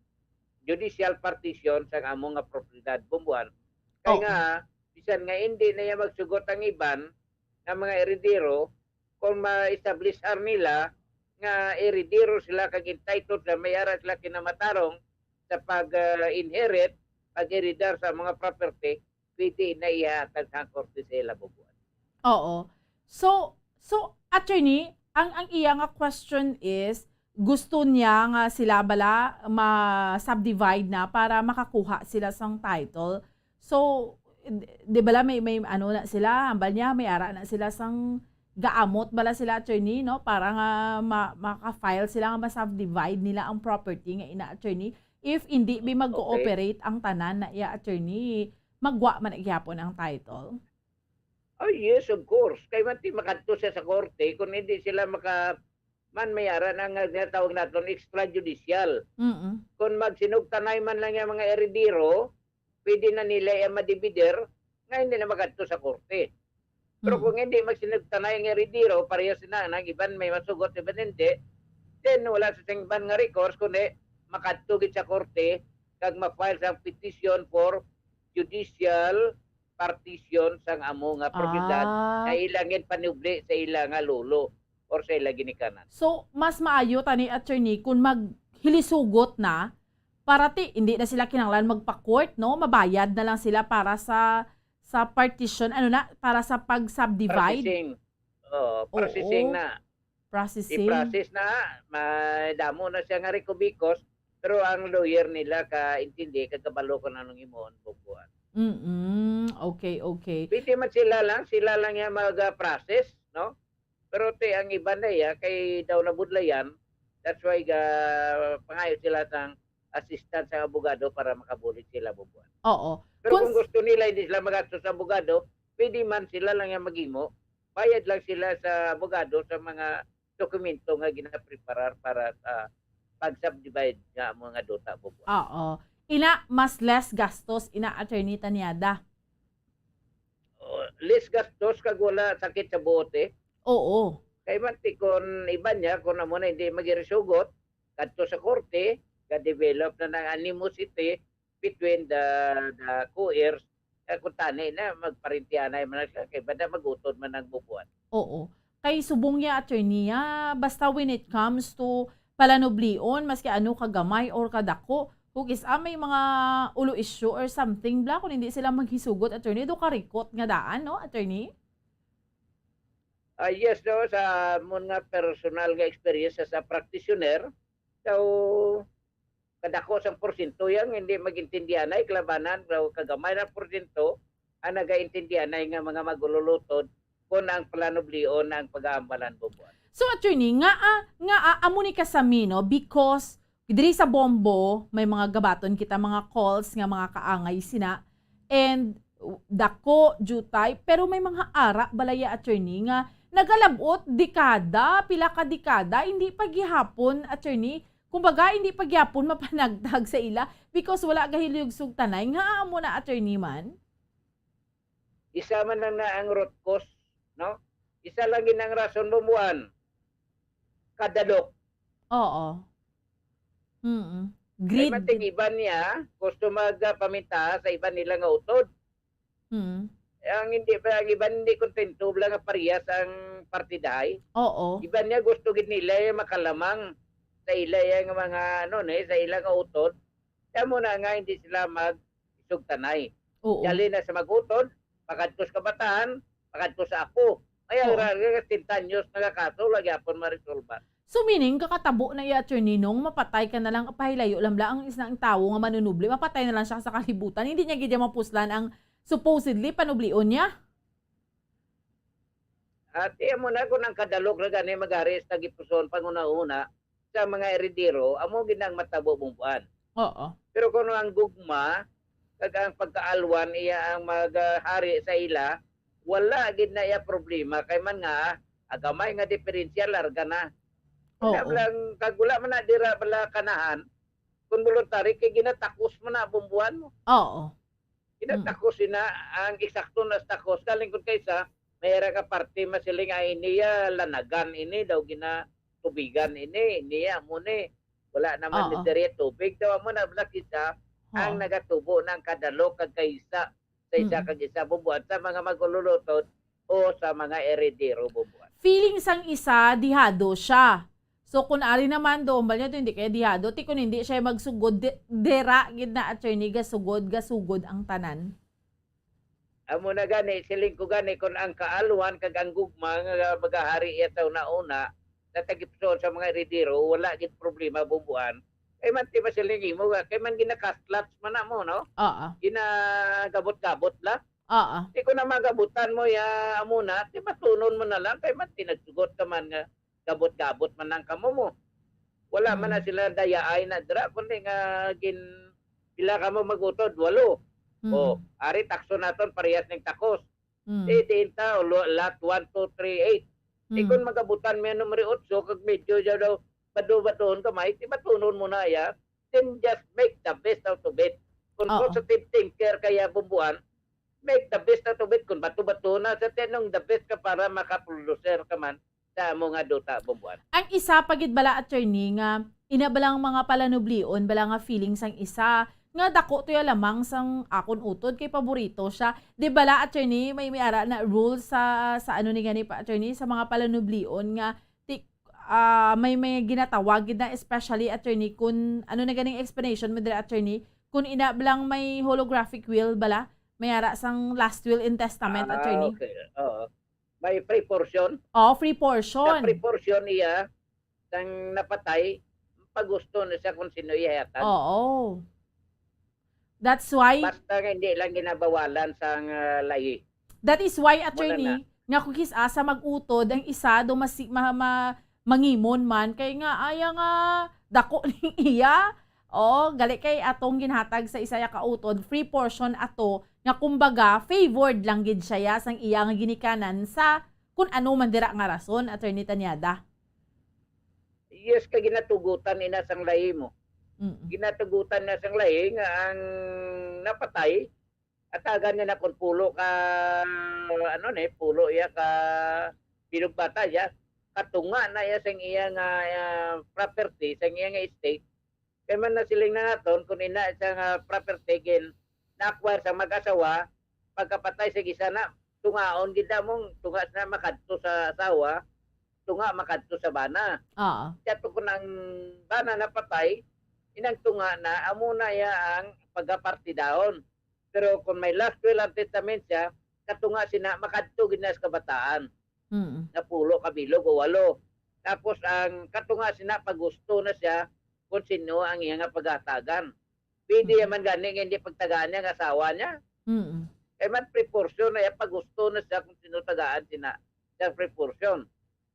judicial partition sang amo nga propiedad, Bumbuan. Kay Oo. Nga, bisan nga hindi na iya magsugot ang iban nga mga heredero, kung ma-establishar nila nga heredero sila kag entitled sila, may ara sila kinamatarong sa pag, ah, inherit, pag-heredar sa mga property, pwede na ihatag sa korte sa ila, Bumbuan. Oo. So, so, attorney, ang, ang iya nga question is, gusto niya nga sila bala ma-subdivide na para makakuha sila sang title. So, di, di bala may, may ano na sila, hambal niya, may ara na sila sang gaamot bala sila, attorney, no? Para nga ma-, maka-file sila nga ma-subdivide nila ang property nga ina, attorney. If hindi bi Okay. mag-cooperate ang tanan na iya, attorney, magwa man gyapon ang title. Oh, yes, of course. Kay man ti makadto siya sa korte, kung hindi sila maka-, man may ara na nga ginatawag naton extrajudicial. Mm-mm. Kung magsinugtanay man lang yung mga eredero, pwede na nila iya madivider nga hindi na makadto sa korte. Pero Mm. kung hindi magsinugtanay ang eredero, parehas na, nang iban may masugot, iban hindi, then wala sa sing iban nga recourse, kundi makadto gid sa korte kag ma-file sa petition for judicial partition sang amo nga propiedad Ah. nga ila gid panubli sa ila nga lolo or sa ila ginikanan. So, mas maayo tani, attorney, kung maghilisugot na para ti, hindi na sila kinahanglan magpa-court, no? Mabayad na lang sila para sa, sa partition, ano na, para sa pag-subdivide. Processing. Oo, processing Oo. na. Processing. I-process na, may damo na siya nga rekubikos, pero ang lawyer nila kaintindi, kag kabalo kung anong himuon, bubuan. Mm-mm. Okay, okay. Pwede man sila lang, sila lang yung mag-process, no? Pero ti, ang iban na iya, kay daw nabudlayan, that's why ga-, pangayo sila sang assistance sa abogado para makabulig sila, bubuan. Oo. Pero Kung kung gusto nila, hindi sila magastos sa abogado, pwede man sila lang yung maghimo. Bayad lang sila sa abogado sa mga dokumento nga ginapreparar para sa pag-subdivide nga mga duta, bubuan. Oo. Ina, mas less gastos, ina, Attorney Tanyada. Oh, less gastos kag wala sakit sa buot, eh. Oo. Kay man ti, kung iban niya, kung amo na hindi magirisugot, kadto sa korte, ga-develop na ng animosity between the, the co-heirs, eh, kung tani na, magparintihanay man na siya, kay banda magutod man ang bubuan. Oo. Kay subong niya, attorney, ah, basta when it comes to palanublion, maski ano kagamay or kadako, kung isa may mga ulo issue or something, bla, kung hindi sila maghisugot, attorney, do karikot nga daan, no, attorney? Ah, yes, no, sa amon nga personal nga experience sa, sa practitioner, so, kadako sang porsyento yang hindi mag-intindihanay, kalabanan, daw kagamay na porsyento ang nagaintindihanay nga mga magululutod kung ang palanublion ang pag-aambalan, bubuan. So, attorney, nga, ah, nga, ah, amo ni kasami, no? Because diri sa Bombo, may mga gabaton kita, mga calls nga mga kaangay sina. And dako, jutay, pero may mga ara balaya, attorney, nga nagalabot dekada, pila ka dekada, hindi pa gihapon, attorney, kumbaga, hindi pa gyapon mapanagtag sa ila because wala gahilyog sugtanay. Nga amo na, attorney, man? Isa man na nga ang root cause, no? Isa lang gid ang rason, bubuan. Kadalok. Oo. Mm. Kay Greed. Mating iban niya, gusto magpaminta sa iban nila nga utod. Mm. Ang hindi pa, ang iban hindi kontento lang nga parehas ang partidahay. Oo. Iban niya gusto gid nila yung makalamang sa ila yung mga, ano, ni, sa ila nga utod. Kaya mo na nga hindi sila mag-isugtanay. Oo. Dali na sa mag-utod, pakadto sa kabataan, pakadto sa ako. Kaya Oo. ra-, ra-, ten anyos nga kaso, wala gyapon maresolba. So, meaning, kakatabo na iya, Attorney, nung mapatay ka na lang, pahilayo lang bala ang isang tawo nga manunubli, mapatay na lang siya sa kalibutan, hindi niya gid mapuslan ang supposedly panublion niya? At iya mo na kung ang kadalok na gani magari sa tagipuson panghunahuna sa mga eredero, amo gid ang matabo, bubuan. Oo. Pero kung ang gugma kag ang pagkaalwan iya ang maghari sa ila, wala gid na iya problema. Kay man nga, agamay nga diferensya, larga na. Wala Oo. lang, kag wala man na dira bala kanahan, kung voluntary, kay ginatakos man na, bubuan. Oo. Ginatakos ina ang eksakto na takos. Kalingkod kay sa, may ara ka parte masiling, "Ay, niya lanagan ini, daw ginatubigan ini, niya mo ni. Wala naman ni Oo. diri tubig." Daw amo na bala kita ang Oo. nagatubo ng kadalok kag kaisa sa isa Mm. kag isa, bubuan sa mga magululutod o sa mga eredero, bubuan. Feeling sang isa, dihado siya. So, kung ari naman, doon ba niya to, hindi kaya dihado? Ti kung hindi siya magsugod, di-, dira gid na, attorney, gasugod, gasugod ang tanan. Amo na gani, siling ko gani, kung ang kaalwan kag ang gugma nga magahari iya sa una-una, na tagipson sa mga eredero, wala gid problema, bubuan. Kay man, ti masiling imo, kay man ginakastlats man na mo, no? Oo. Ginagabot-gabot la. Oo. Di ko na magabutan mo ya amo na, di batunon mo na lang kay man tinagsugot ka man nga gabot-gabot man lang kamo mo. Wala man na Mm. sila dayaay na dira, kundi nga gin-, pila kamo mag-utod? Walo. Mm. O, ari takso naton parehas ning takos. Mm. Di, diin ta, ulo-, lot one, two, three, eight. Di Mm. kun magabutan mo yung numero otso, kag medyo siya daw bado-badoon ka, may, di batunon mo na ya. Then just make the best out of it. Kung Oo. positive thinker kaya bumbuan, make the best out of it. Kung bato-bato na sa tinong the best ka para makaproducer ka man sa amo nga duta, bumbuan. Ang isa pa gid bala, attorney, nga ina balang mga palanublion, bala nga feeling sang isa, nga dako to ya lamang sang akon utod kay paborito siya. Di bala, attorney, may, may ara na rule sa, sa ano ni gani pa, attorney, sa mga palanublion nga ti-, ah, may, may ginatawag gid na, especially, attorney, kun ano na ganing explanation mo dira, attorney, kun ina lang may holographic will bala, may ara sang last will and testament, Ah, attorney. Okay. Oo. May free portion. Oh, free portion. Sa free portion iya, sang napatay, pagusto na siya kung sino ihatag. Oo. That's why Basta nga hindi lang ginabawalan sang, ah, lahi. That is why, Muna attorney, na. Nga kung kis-a sa mag-utod, ang isa do masi-, ma-, ma-, mangimon man, kay nga, aya nga, dako ning iya. O, gali kay atong ginhatag sa isa ya ka utod, free portion ato, nga kumbaga, favored lang gid siya ya sang iya nga ginikanan sa kun ano man dira nga rason, Attorney Tanyada. Yes, kay ginatugutan ina sang lahi mo. Mm. Ginatugutan na sang lahi nga ang napatay, atagan niya na kung pulo ka, ano ni, pulo iya ka binugbata siya, katunga na iya sang iya nga, ah, property, sang iya nga estate. Kay man nasiling na naton, kung ina siya nga property gin na-acquire sa mag-asawa, pagkapatay sa isa na, tungaon gid na mong tunga na makadto sa asawa, tunga makadto sa bana. Oo. Kaya to kung ang bana napatay, inang tunga na, amo na iya ang pagkapartidahon. Pero kung may last will and testament siya, katunga sina makadto gid na sa kabataan. Mm. Nga pulo ka bilog o walo. Tapos ang katunga sina pagusto na siya kung sino ang iya nga pagatagan. Pwede Mm. man gani nga hindi pagtagaan niya ang asawa niya. Mm. Kay man free portion na iya, pagusto na siya kung sino tagaan sina sa free portion.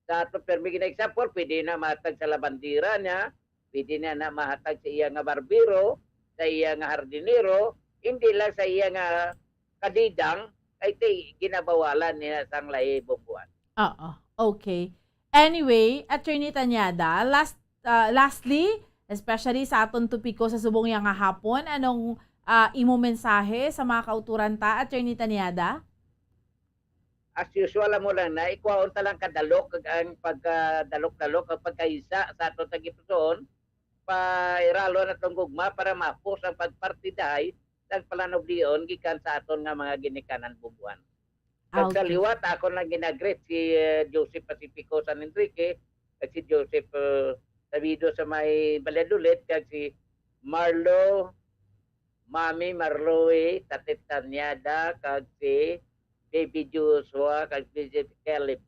Sa ato, permi gina example, pwede na mahatag sa labandera niya, pwede na na mahatag sa iya nga barbero, sa iya nga hardinero, hindi lang sa iya nga kadidang, kay ti ginabawalan niya sang lahi bumbuan. Oo, okay. Anyway, Attorney Tanyada, last, ah, lastly, especially sa aton topiko sa subong niya nga hapon, anong, ah, imo mensahe sa mga kauturan ta, Attorney Tanyada? As usual, amo lang na, ikuhaon ta lang kadalok kag ang pagkadalok-dalok, ang pagkaisa sa aton tagipusoon, pairalon atong gugma para mapos ang pagpartidahay sang palanublion gikan sa aton nga mga ginikanan bumbuan. Kag sa Okay. liwat, ako lang ginagreet si, eh, Joseph Pacifico San Enrique, kag si Joseph, eh, Sabido sa may Valladolid, kag si Marlo, Mami Marloy, Tatit Tanyada, kag si Baby Joshua, kag si Caleb,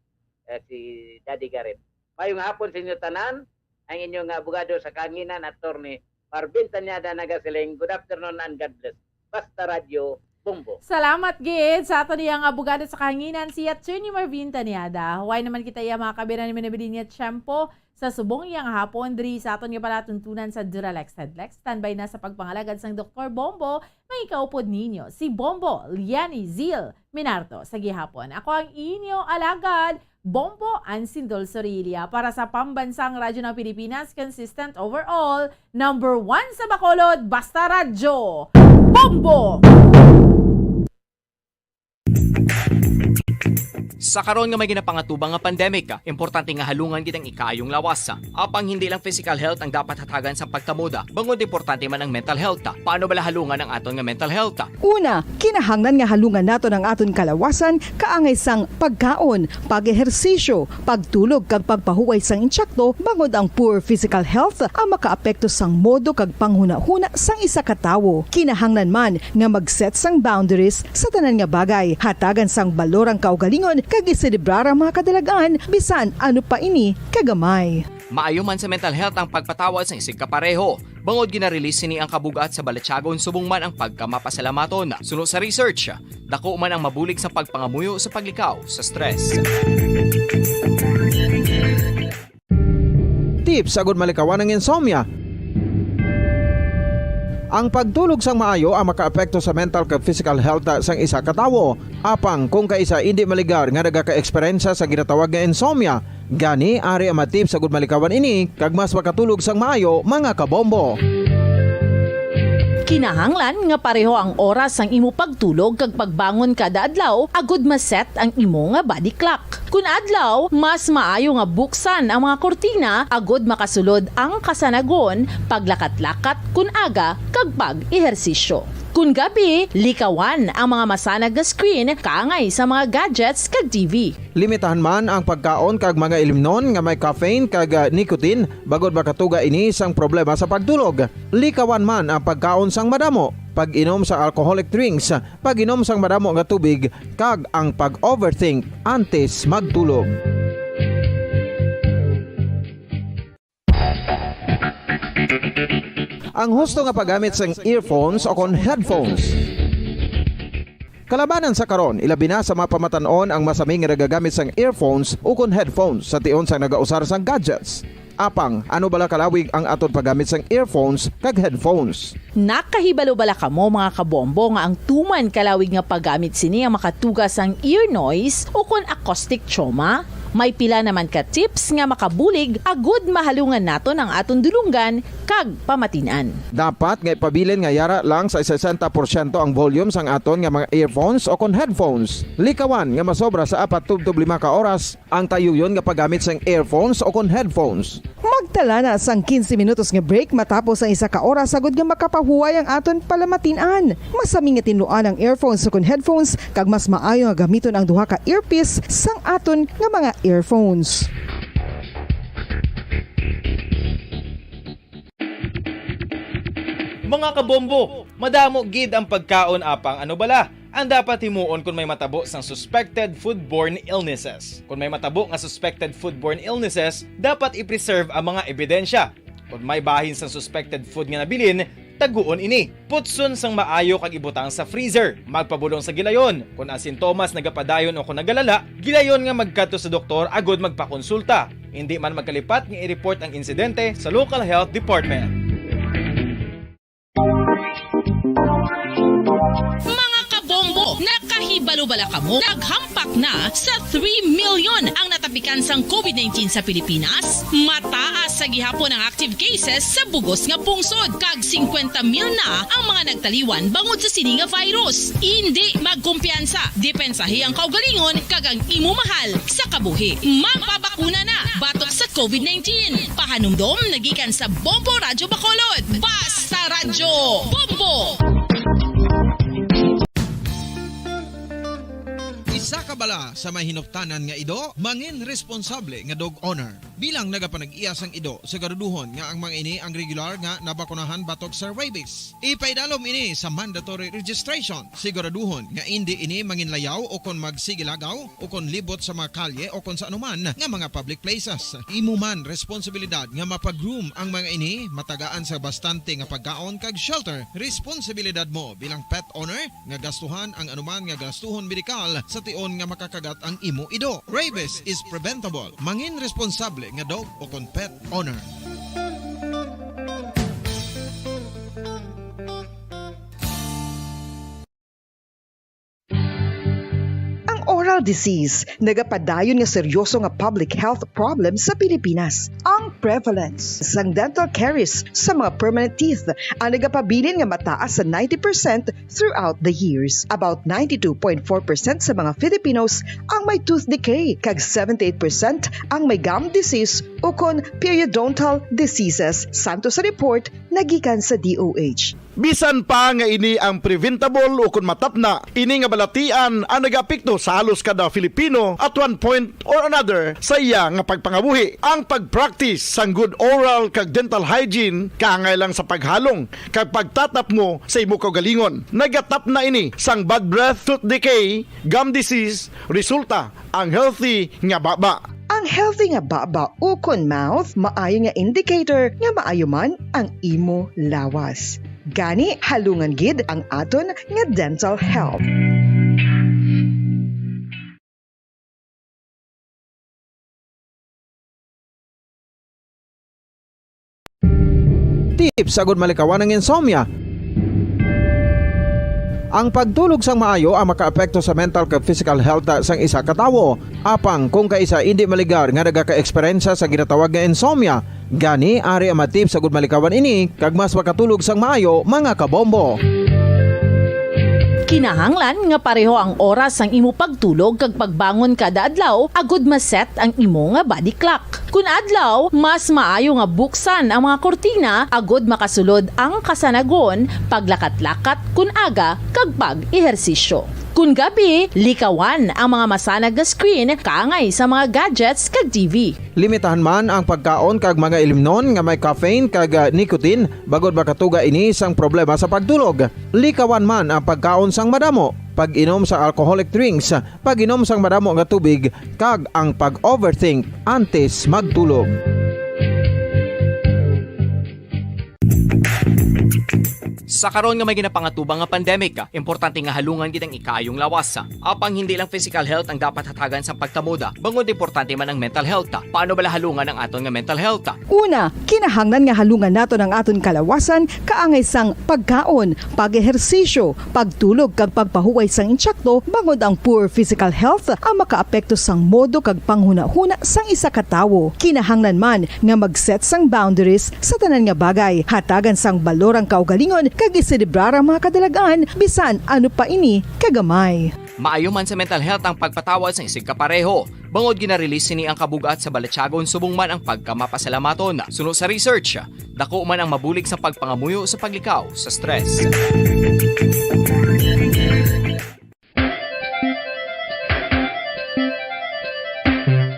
eh, si Daddy Garrett. Mayong hapon sa inyo tanan, ang inyong abogado sa kahanginan, Attorney Marvin Tanyada, nagasiling, good afternoon and God bless. Basta Radyo, Bombo. Salamat gid sa ato niyang abogado sa kahanginan, si Attorney Marvin Tanyada. Huway naman kita iya mga kabiran ni Minabilin niya Tiempo sa subong iyang hapon diri sa aton nga palatuntunan sa Duralex Headlex. Standby na sa pagpangalagad sang Doktor Bombo, may kaupod ninyo si Bombo Liani Zil Minarto sa gihapon. Ako ang inyo alagad, Bombo Ansindol Sorilla para sa Pambansang Radyo ng Pilipinas, consistent overall, number one sa Bacolod, Basta Radyo, Bombo! Sa karon nga may ginapangatubang nga pandemic, importante nga halungan gid ang ikaayong lawas. Apang hindi lang physical health ang dapat hatagan sa pagkamuda, bangod importante man ang mental health. Paano bala halungan ang aton nga mental health? Una, kinahanglan nga halungan naton ang aton kalawasan kaangay sang pagkaon, pag-ehersisyo, pagtulog kag pagpahuway sang intsakto, bangod ang poor physical health ang makaapekto sang modo kag panghunahuna sang isa ka tawo. Kinahanglan man nga mag-set sang boundaries sa tanan nga bagay, hatagan sang balor ang kaugalingon kag iselebrar ang mga kadalag-an, bisan ano pa ini kagamay. Maayo man sa mental health ang pagpatawad sang isigkapareho, bangod gina-release sini ang kabug-at sa balatyagon subong man ang pagkamapasalamaton. Suno sa research, dako man ang mabulig sa pagpangamuyo sa paglikaw sa stress. Tips agud malikawan ang insomnia. Ang pagtulog sang maayo ang makaapekto sa mental kag physical health sang isa ka tawo. Apang kung kaisa indi maligar nga nagaka-eksperyensya sa ginatawag nga insomnia, gani ari ang mga tips agud malikawan ini kag mas makatulog sang maayo, mga kabombo. Kinahanglan nga pareho ang oras sang imo pagtulog kag pagbangon kada adlaw agud ma-set ang imo nga body clock. Kun adlaw, mas maayo nga buksan ang mga kurtina agud makasulod ang kasanagon, paglakat-lakat kun aga, kag pag-ehersisyo. Kun gabi, likawan ang mga masanag nga screen kaangay sa mga gadgets kag T V. Limitahan man ang pagkaon kag mga ilimnon nga may caffeine kag, ah, nicotine, bangod makatuga ini sang problema sa pagtulog. Likawan man ang pagkaon sang madamo, pag-inom sa alcoholic drinks, pag-inom sang madamo nga tubig, kag ang pag-overthink antes magtulog. Ang husto nga paggamit sang earphones o kon headphones. Kalabanan sa karon, ilabi na sa mga pamatan-on ang masami nga nagagamit sang earphones o kon headphones sa tion sang nagausar sang gadgets. Apang, ano bala kalawig ang aton paggamit sang earphones kag headphones? Nakahibalo bala kamo, mga kabombo, nga ang tuman kalawig nga paggamit sini ang makatuga sang ear noise o kon acoustic trauma? May pila naman ka tips nga makabulig agud mahalungan naton ang aton dulonggan kag pamatin-an. Dapat nga ipabilin nga yara lang sa sesenta porsyento ang volume sang aton nga mga earphones o kon headphones. Likawan nga masobra sa apat tubtob lima ka oras ang tayuyon nga paggamit sang earphones o kon headphones. Magtala na sang quince minutos nga break matapos ang isa ka oras, agud nga makapahuway ang aton palamatin-an. Masami nga tinluan ang earphones o kon headphones, kag mas maayo nga gamiton ang duha ka earpiece sang aton nga mga earphones. Mga kabombo, madamo gid ang pagkaon, apang ano bala ang dapat himuon kon may matabo sang suspected foodborne illnesses? Kon may matabo nga suspected foodborne illnesses, dapat i-preserve ang mga ebidensya. Kon may bahin sang suspected food nga nabilin, taguon ini. Putson sang maayo kag ibutang sa freezer. Magpabulong sa gilayon. Kon ang sintomas nagapadayon o kon nagalala, gilayon nga magkadto sa doktor agud magpakonsulta. Indi man magkalipat nga i-report ang insidente sa local health department. Mga kabombo, nakahibalo bala kamo? Naghampak na sa three million ang natapikan sang covid nineteen sa Pilipinas. Mataas sa gihapon ang active cases sa bugos nga pungsod, kag singkwenta mil na ang mga nagtaliwan bangod sa sini nga virus. Indi magkumpiyansa, depensahi ang kaugalingon kag ang imo mahal sa kabuhi. Magpabakuna na batok sa covid nineteen. Pahanumdom nagikan sa Bombo Radyo Bacolod. Basta Radyo Bombo! Isa ka bala sa may hinuptanan nga ido, mangin responsable nga dog owner. Bilang nagapanag-iya sang ido, siguraduhon nga ang mga ini ang regular nga nabakunahan batok sa rabies. Ipaidalom ini sa mandatory registration. Siguraduhon nga indi ini manginlayaw o kon magsigilagaw o kon libot sa mga kalye o kon sa anuman nga mga public places. Imo man responsibilidad nga mapa-groom ang mga ini, matagaan sa bastante nga pagkaon kag shelter. Responsibilidad mo bilang pet owner nga gastuhan ang anuman nga gastuhon medikal sa tion nga makakagat ang imo ido. Rabies is preventable. Mangin responsable nga dog o kon pet owner. Ang oral disease nagapadayon nga seryoso nga public health problem sa Pilipinas. Ang prevalence sang dental caries sa mga permanent teeth ang nagapabilin nga mataas sa ninety percent throughout the years. About ninety-two point four percent sa mga Filipinos ang may tooth decay, kag seventy-eight percent ang may gum disease ukon periodontal diseases, santo sa report nagikan sa D O H. Bisan pa nga ini ang preventable ukon matapna, ini nga balatian ang nagaapekto sa halos kada Filipino at one point or another sa iya nga pagpangabuhi. Ang pag-practice sang good oral kag dental hygiene kaangay lang sa paghalong kag pagtatapmo sa imo kaugalingon. Nagatapna ini sang bad breath, tooth decay, gum disease, resulta ang healthy nga baba. Ang healthy nga baba ukon mouth maayo nga indicator nga maayo man ang imo lawas. Gani, halungan gid ang aton nga dental health. Tips agud malikawan ang insomnia. Ang pagtulog sang maayo ang makaapekto sa mental kag physical health sang isa ka tawo. Apang kung kaisa indi maligar nga nagaka-eksperyensya sa ginatawag nga insomnia, gani ari ang mga tips agud malikawan ini kag mas makatulog sang maayo, mga kabombo. Kinahanglan nga pareho ang oras sang imo pagtulog kag pagbangon kada adlaw agud ma-set ang imo nga body clock. Kun adlaw, mas maayo nga buksan ang mga kurtina agud makasulod ang kasanagon, paglakat-lakat kun aga, kag pag-ehersisyo. Kun gabi, likawan ang mga masanag nga screen kaangay sa mga gadgets kag T V. Limitahan man ang pagkaon kag mga ilimnon nga may caffeine kag, ah, nicotine, bangod makatuga ini sang problema sa pagtulog. Likawan man ang pagkaon sang madamo, pag-inom sa alcoholic drinks, pag-inom sang madamo nga tubig, kag ang pag-overthink antes magtulog. Sa karon nga may ginapangatubang nga pandemic, importante nga halungan gid ang ikaayong lawas. Apang hindi lang physical health ang dapat hatagan sang pagtamod, bangod importante man ang mental health. Paano bala halungan ang aton nga mental health? Una, kinahanglan nga halungan naton ang aton kalawasan kaangay sang pagkaon, pag-ehersisyo, pagtulog kag pagpahuway sang insakto, bangod ang poor physical health ang makaapekto sang modo kag panghunahuna sang isa ka tawo. Kinahanglan man nga mag-set sang boundaries sa tanan nga bagay, hatagan sang balor ang kaugalingon kag iselebrar ang mga kadalag-an, bisan ano pa ini kagamay. Maayo man sa mental health ang pagpatawad sang isigkapareho, bangod gina-release sini ang kabug-at sa balatyagon subong man ang pagkamapasalamaton. Suno sa research, dako man ang mabulig sa pagpangamuyo sa paglikaw sa stress.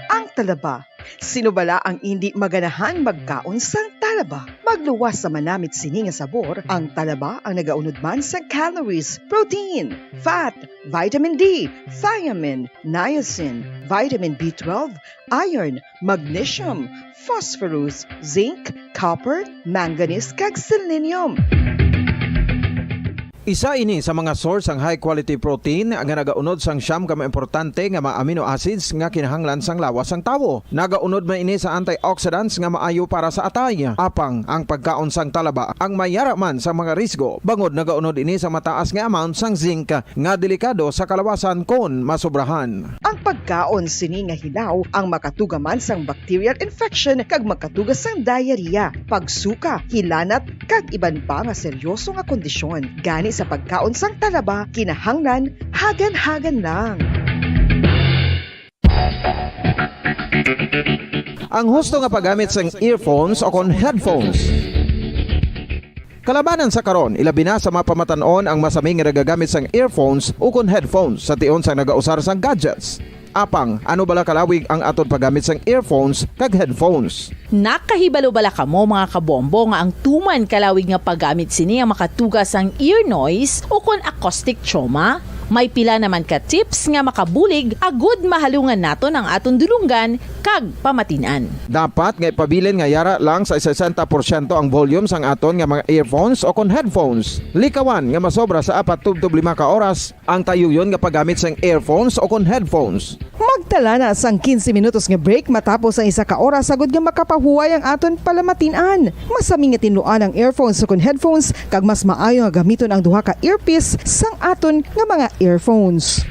Ang talaba. Sino bala ang indi maganahan magkaon sang talaba? Magluwas sa manamit sini nga sabor, ang talaba ang nagaunod man sa calories, protein, fat, vitamin D, thiamine, niacin, vitamin B twelve, iron, magnesium, phosphorus, zinc, copper, manganese, kag selenium. Isa ini sa mga source sang high-quality protein nga nagaunod sang siyam ka mga importante nga mga amino acids nga kinahanglan sang lawas sang tawo. Nagaunod man ini sa antioxidants nga maayo para sa atay. Apang ang pagkaon sang talaba ang may yara man sa mga risgo, bangod nagaunod ini sa mataas nga amount sang zinc nga delikado sa kalawasan kon masobrahan. Ang pagkaon sini nga hilaw ang makatuga man sang bacterial infection kag makatuga sang diarrhea, pagsuka, hilanat, kag iban pa nga seryoso nga kondisyon. Gani sa pagkaon sang talaba, kinahanglan hagan-hagan lang. Ang husto nga paggamit sang earphones o kon headphones. Kalabanan sa karon, ilabi na sa mga pamatan-on ang masami nga nagagamit sang earphones ukon headphones sa tion sang nagausar sang gadgets. Apang, ano bala kalawig ang aton paggamit sang earphones kag headphones? Nakahibalo bala kamo, mga kabombo, nga ang tuman kalawig nga paggamit sini ang makatuga sang ear noise ukon acoustic trauma? May pila naman ka tips nga makabulig agud mahalungan naton ang aton dulonggan kag pamatin-an. Dapat nga ipabilin nga yara lang sa sesenta porsyento ang volume sang aton nga mga earphones o kon headphones. Likawan nga masobra sa apat tubtob lima ka oras ang tayuyon nga paggamit sang earphones o kon headphones. Magtala na sang quince minutos nga break matapos ang isa ka oras, agud nga makapahuway ang aton palamatin-an. Masami nga tinluan ang earphones ukon headphones, kag mas maayo nga gamiton ang duha ka earpiece sang aton nga mga earphones.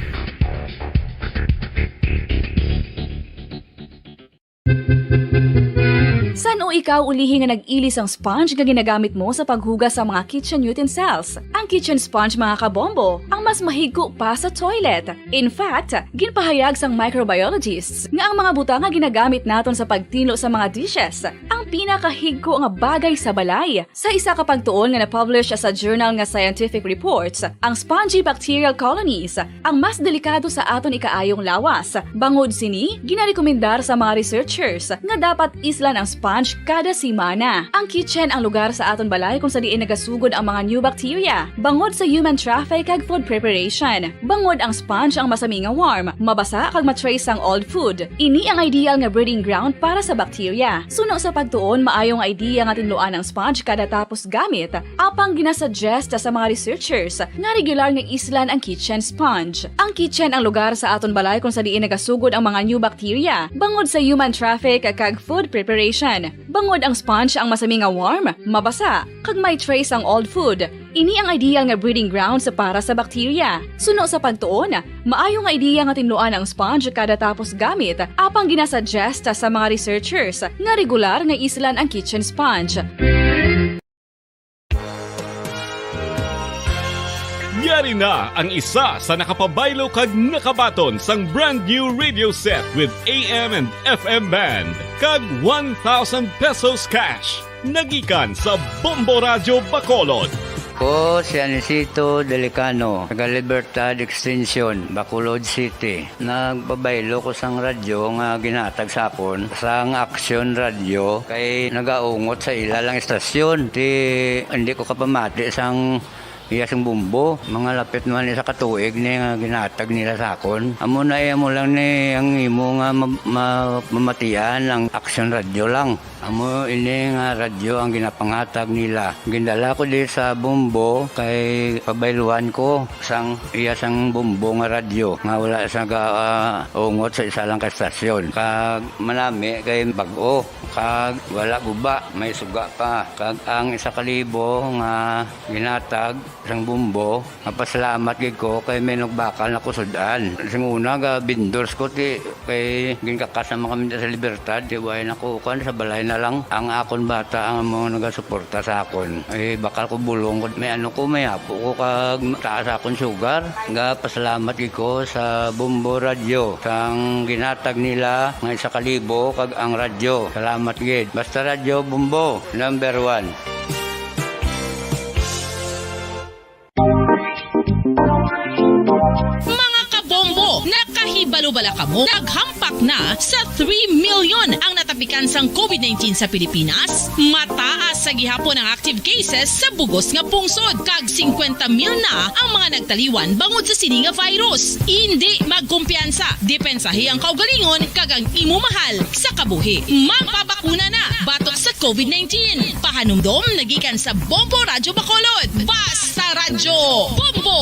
San-o ikaw ulihi nga nag-ili sang sponge nga ginagamit mo sa paghugas sa mga kitchen utensils? Ang kitchen sponge, mga kabombo, ang mas mahigko pa sa toilet. In fact, ginpahayag sang microbiologists nga ang mga butang nga ginagamit naton sa pagtinlo sa mga dishes, ang pinakahigko nga bagay sa balay. Sa isa ka pagtuon nga na-publish sa journal nga Scientific Reports, ang spongy bacterial colonies ang mas delikado sa aton ikaayong lawas. Bangod sini, ginarekomendar sa mga researchers nga dapat islan ang sponge kada semana. Ang kitchen ang lugar sa aton balay kung sa diin nagasugod ang mga new bacteria, bangod sa human traffic kag food preparation. Bangod ang sponge ang masami nga warm, mabasa kag ma-trace ang old food. Ini ang ideal nga breeding ground para sa bacteria. Suno sa pagtuon, maayo nga idea nga tinluan ang sponge kada tapos gamit, apang ginasuggest sa mga researchers nga regular nga islan ang kitchen sponge. Ang kitchen ang lugar sa aton balay kung sa diin nagasugod ang mga new bacteria, bangod sa human traffic kag food preparation. Bangod ang sponge ang masami nga warm, mabasa, kag may trace ang old food. Ini ang ideal nga breeding grounds para sa bacteria. Suno sa pagtuon, maayo nga ideya nga tinluan ang sponge kada tapos gamit, apang ginasuggest sa mga researchers nga regular nga islan ang kitchen sponge. Yari na ang isa sa nakapabaylo kag nakabaton sang brand new radio set with A M and F M band kag one thousand pesos cash. Nagikan sa Bombo Radyo Bacolod. Ko si Anisito Delicano, taga Libertad Extension, Bacolod City. Nagpabaylo ko sang radyo nga ginhatag sa akon sang Action Radyo kay nagaungot sa ila lang istasyon. Ti hindi ko kapamati sang iya sing bumbo. Mga lapit man isa ka tuig ni nga ginhatag nila sa akon. Amo na iya mo lang ni ang imo nga ma- ma- mamatian ang Action Radyo lang. Amo ini nga radyo ang ginapangatag nila. Gindala ko di sa Bombo kay pabayluan ko sang iya sang Bombo nga radyo nga wala sa ga, ah, ungot sa isa lang ka estasyon. Kag manami kay bag-o kag wala guba, may suga pa. Kag ang isa ka libo nga ginatag sang Bombo, mapasalamat gid ko kay may nagbakal na kusud-an. Sing una, ga-vendors ko, ti, kay ginkakas naman kami sa Libertad, ti, way na ko, kuwan, sa balay na lang. Ang akon bata, ang mga nagasuporta sa akon. Ay, bakal ko bulong ko, may ano ko, may apo ko, kag taas akon sugar. Ga, pasalamat gid ko sa Bombo Radyo, sang ginatag nila nga isa ka libo, kag ang radyo. Salamat gid. Basta Radyo Bombo, number one. Mga kabombo, nakahibalo bala kamo? Naghampak na sa three million ang natapikan sang COVID nineteen sa Pilipinas. Mataas sa gihapon ang active cases sa bugos nga pungsod, kag singkwenta mil na ang mga nagtaliwan bangod sa sini nga virus. Indi magkumpiyansa, depensahi ang kaugalingon kag ang imo mahal sa kabuhi. Magpabakuna na batok sa COVID nineteen. Pahanumdom nagikan sa Bombo Radyo Bacolod. Basta Radyo Bombo!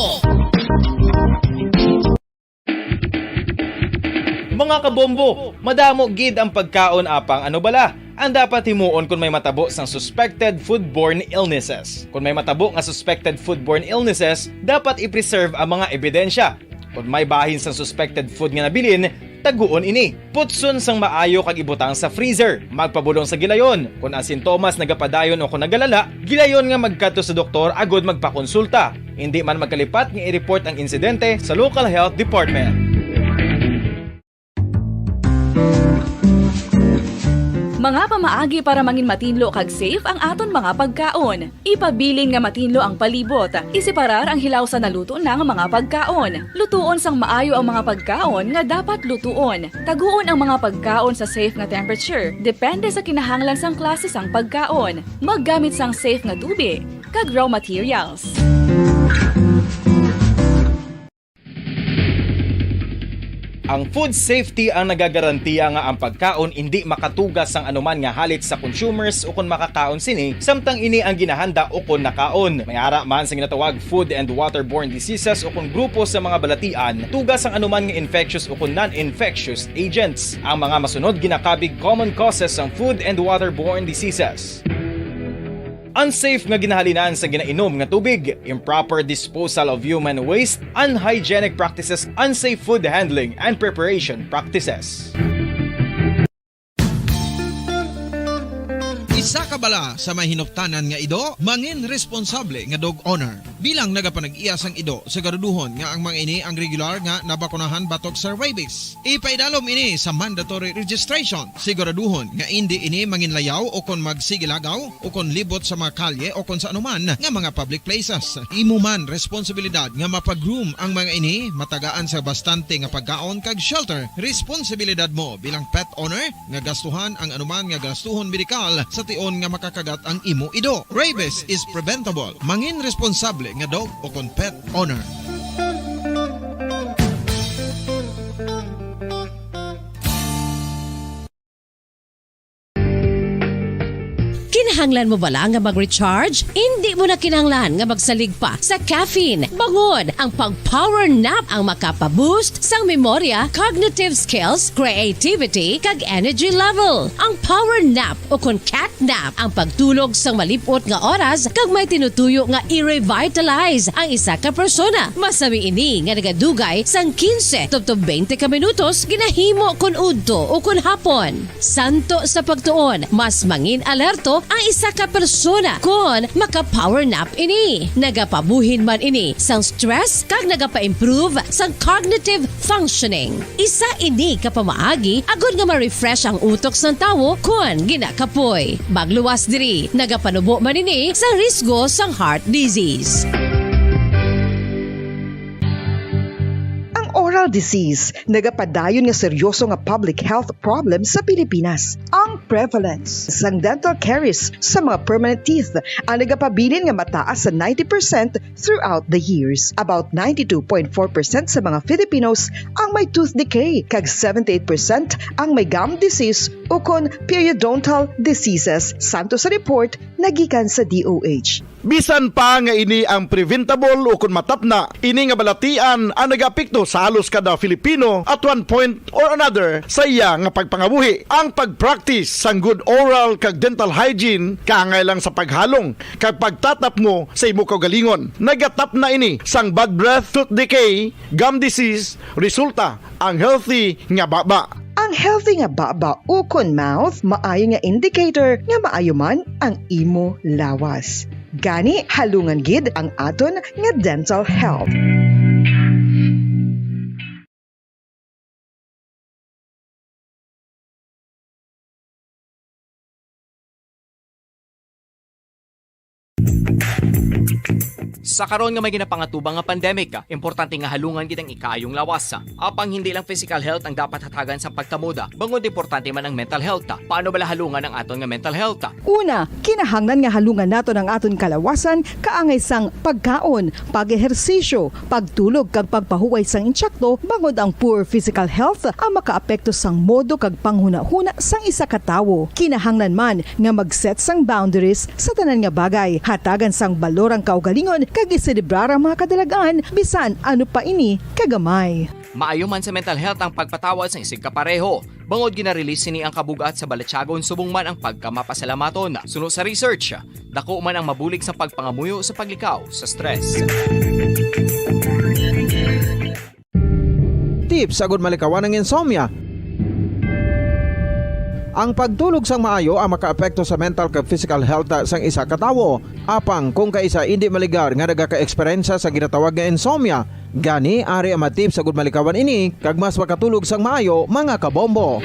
Mga kabombo, madamo gid ang pagkaon, apang ano bala ang dapat himuon kon may matabo sang suspected foodborne illnesses? Kon may matabo nga suspected foodborne illnesses, dapat i-preserve ang mga ebidensya. Kon may bahin sang suspected food nga nabilin, taguon ini. Putson sang maayo kag ibutang sa freezer. Magpabulong sa gilayon. Kon ang sintomas nagapadayon o kon nagalala, gilayon nga magkadto sa doktor agud magpakonsulta. Indi man magkalipat nga i-report ang insidente sa local health department. Mga pamaagi para mangin matinlo kag safe ang aton mga pagkaon. Ipabilin nga matinlo ang palibot. Iseparar ang hilaw sa naluto na nga mga pagkaon. Lutuon sang maayo ang mga pagkaon nga dapat lutuon. Taguon ang mga pagkaon sa safe nga temperature, depende sa kinahanglan sang klase sang pagkaon. Maggamit sang safe nga tubi kag raw materials. Ang food safety ang nagagarantiya nga ang pagkaon indi makatuga sang anuman nga halit sa consumers ukon makakaon sini, samtang ini ang ginahanda ukon nakaon. May ara man sa ginatawag food and waterborne diseases ukon grupo sa mga balatian, tuga sang anuman nga infectious ukon non-infectious agents. Ang mga masunod ginakabig common causes sang food and waterborne diseases. Unsafe nga ginahalinan sa ginainom nga tubig, improper disposal of human waste, unhygienic practices, unsafe food handling and preparation practices. Isa ka bala sa may hinuptanan nga ido, mangin responsable nga dog owner. Bilang nagapanag-iya sang ido, siguraduhon nga ang mga ini ang regular nga nabakunahan batok sa rabies. Ipaidalom ini sa mandatory registration. Siguraduhon nga indi ini manginlayaw o kon magsigilagaw o kon libot sa mga kalye o kon sa anuman nga mga public places. Imo man responsibilidad nga mapag-groom ang mga ini, matagaan sa bastante nga pagkaon kag shelter. Responsibilidad mo bilang pet owner nga gastuhan ang anuman nga gastuhon medikal sa tion nga makakagat ang imo ido. Rabies is preventable. Mangin responsable nga dog o kon pet owner. Kinahanglan mo bala nga mag-recharge? Indi mo na kinahanglan nga magsalig pa sa caffeine. Bangod ang pag-power nap ang makapa-boost sang memorya, cognitive skills, creativity, kag energy level. Ang power nap o kon cat nap ang pagtulog sang malip-ot nga oras kag may tinutuyo nga i-revitalize ang isa ka persona. Masami ini nga nagadugay sang quince tubtob twenty ka minutos ginahimo kon udto o kon hapon. Santo sa pagtuon, mas mangin-alerto ang isa ka persona kon maka-power nap ini. Nagapabuhin man ini sang stress kag nagapa-improve sang cognitive functioning. Isa ini ka pamaagi agod nga ma-refresh ang utok sang tawo kon ginakapoy. Magluwas diri, nagapanubo man ini sa risgo sang heart disease. Ang oral disease nagapadayon nga seryoso nga public health problem sa Pilipinas. Ang prevalence sang dental caries sa mga permanent teeth ang nagapabilin nga mataas sa ninety percent throughout the years. About ninety-two point four percent sa mga Filipinos ang may tooth decay, kag seventy-eight percent ang may gum disease ukon periodontal diseases, santo sa report nga gikan sa D O H. Bisan pa nga ini ang preventable ukon matapna, ini nga balatian ang nagaapekto sa halos kada Filipino at one point or another sa iya nga pagpangabuhi. Ang pag-practice sang good oral kag dental hygiene kaangay lang sa paghalong kag pagtatapmo sa imo kaugalingon. Nagatapna ini sang bad breath, tooth decay, gum disease, resulta ang healthy nga baba. Ang healthy nga baba ukon mouth maayo nga indicator nga maayo man ang imo lawas. Gani, halungan gid ang aton nga dental health. Sa karon nga may ginapangatubang nga pandemic, importante nga halungan gid ang ikaayong lawas. Apang hindi lang physical health ang dapat hatagan sa pagtamod, bangod importante man ang mental health. Paano bala halungan ang aton nga mental health? Una, kinahanglan nga halungan naton ang aton kalawasan kaangay sang pagkaon, pag-ehersisyo, pagtulog kag pagpahuway sang insakto, bangod ang poor physical health ang makaapekto sang modo kag panghunahuna sang isa ka tawo. Kinahanglan man nga mag-set sang boundaries sa tanan nga bagay, hatagan sang balor ang kaugalingon kag iselebrar ang mga kadalag-an, bisan ano pa ini kagamay. Maayo man sa mental health ang pagpatawad sang isigkapareho. Bangod gina-release sini ang kabug-at sa balatyagon subong man ang pagkamapasalamaton. Suno sa research, dako man ang mabulig sa pagpangamuyo sa paglikaw sa stress. Tips agud malikawan ang insomnia. Ang pagtulog sang maayo ang makaapekto sa mental kag physical health sang isa ka tawo. Apang kung kaisa indi maligar nga nagakaeksperyensya sa ginatawag nga insomnia, gani ari ang mga tips agud malikawan ini kag mas makatulog sang maayo, mga kabombo.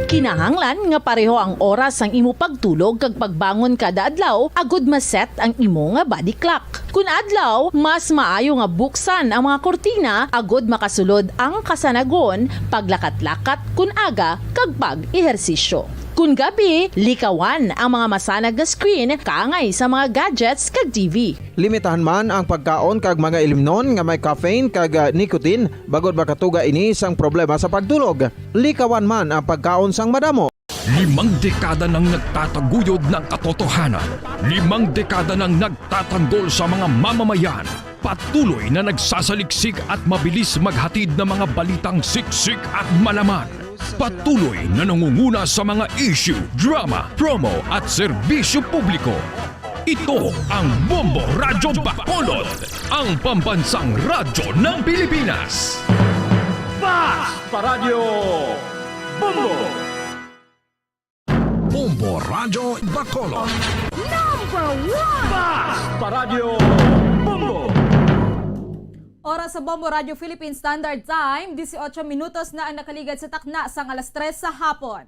Kinahanglan nga pareho ang oras sang imo pagtulog kag pagbangon kada adlaw agud ma-set ang imo nga body clock. Kun adlaw, mas maayo nga buksan ang mga kurtina agud makasulod ang kasanagon, paglakat-lakat kun aga, kag pag-ehersisyo. Kun gabi, likawan ang mga masanag nga screen kaangay sa mga gadgets kag T V. Limitahan man ang pagkaon kag mga ilimnon nga may caffeine kag, ah, nicotine, bangod makatuga ini sang problema sa pagtulog. Likawan man ang pagkaon sang madamo. Limang dekada nang nagtataguyod ng katotohanan. Limang dekada nang nagtatanggol sa mga mamamayan. Patuloy na nagsasaliksik at mabilis maghatid ng mga balitang siksik at malaman. Patuloy na nangunguna sa mga issue, drama, promo at serbisyo publiko. Ito ang Bombo Radyo Bacolod, ang pambansang radyo ng Pilipinas. Fast Paradyo Bombo! Bombo Radyo Bacolod. Number one! Basta Radyo Bombo! Oras sa Bombo Radyo Philippine Standard Time, dieciocho minutos na ang nakaligad sa takna sang alas tres sa hapon.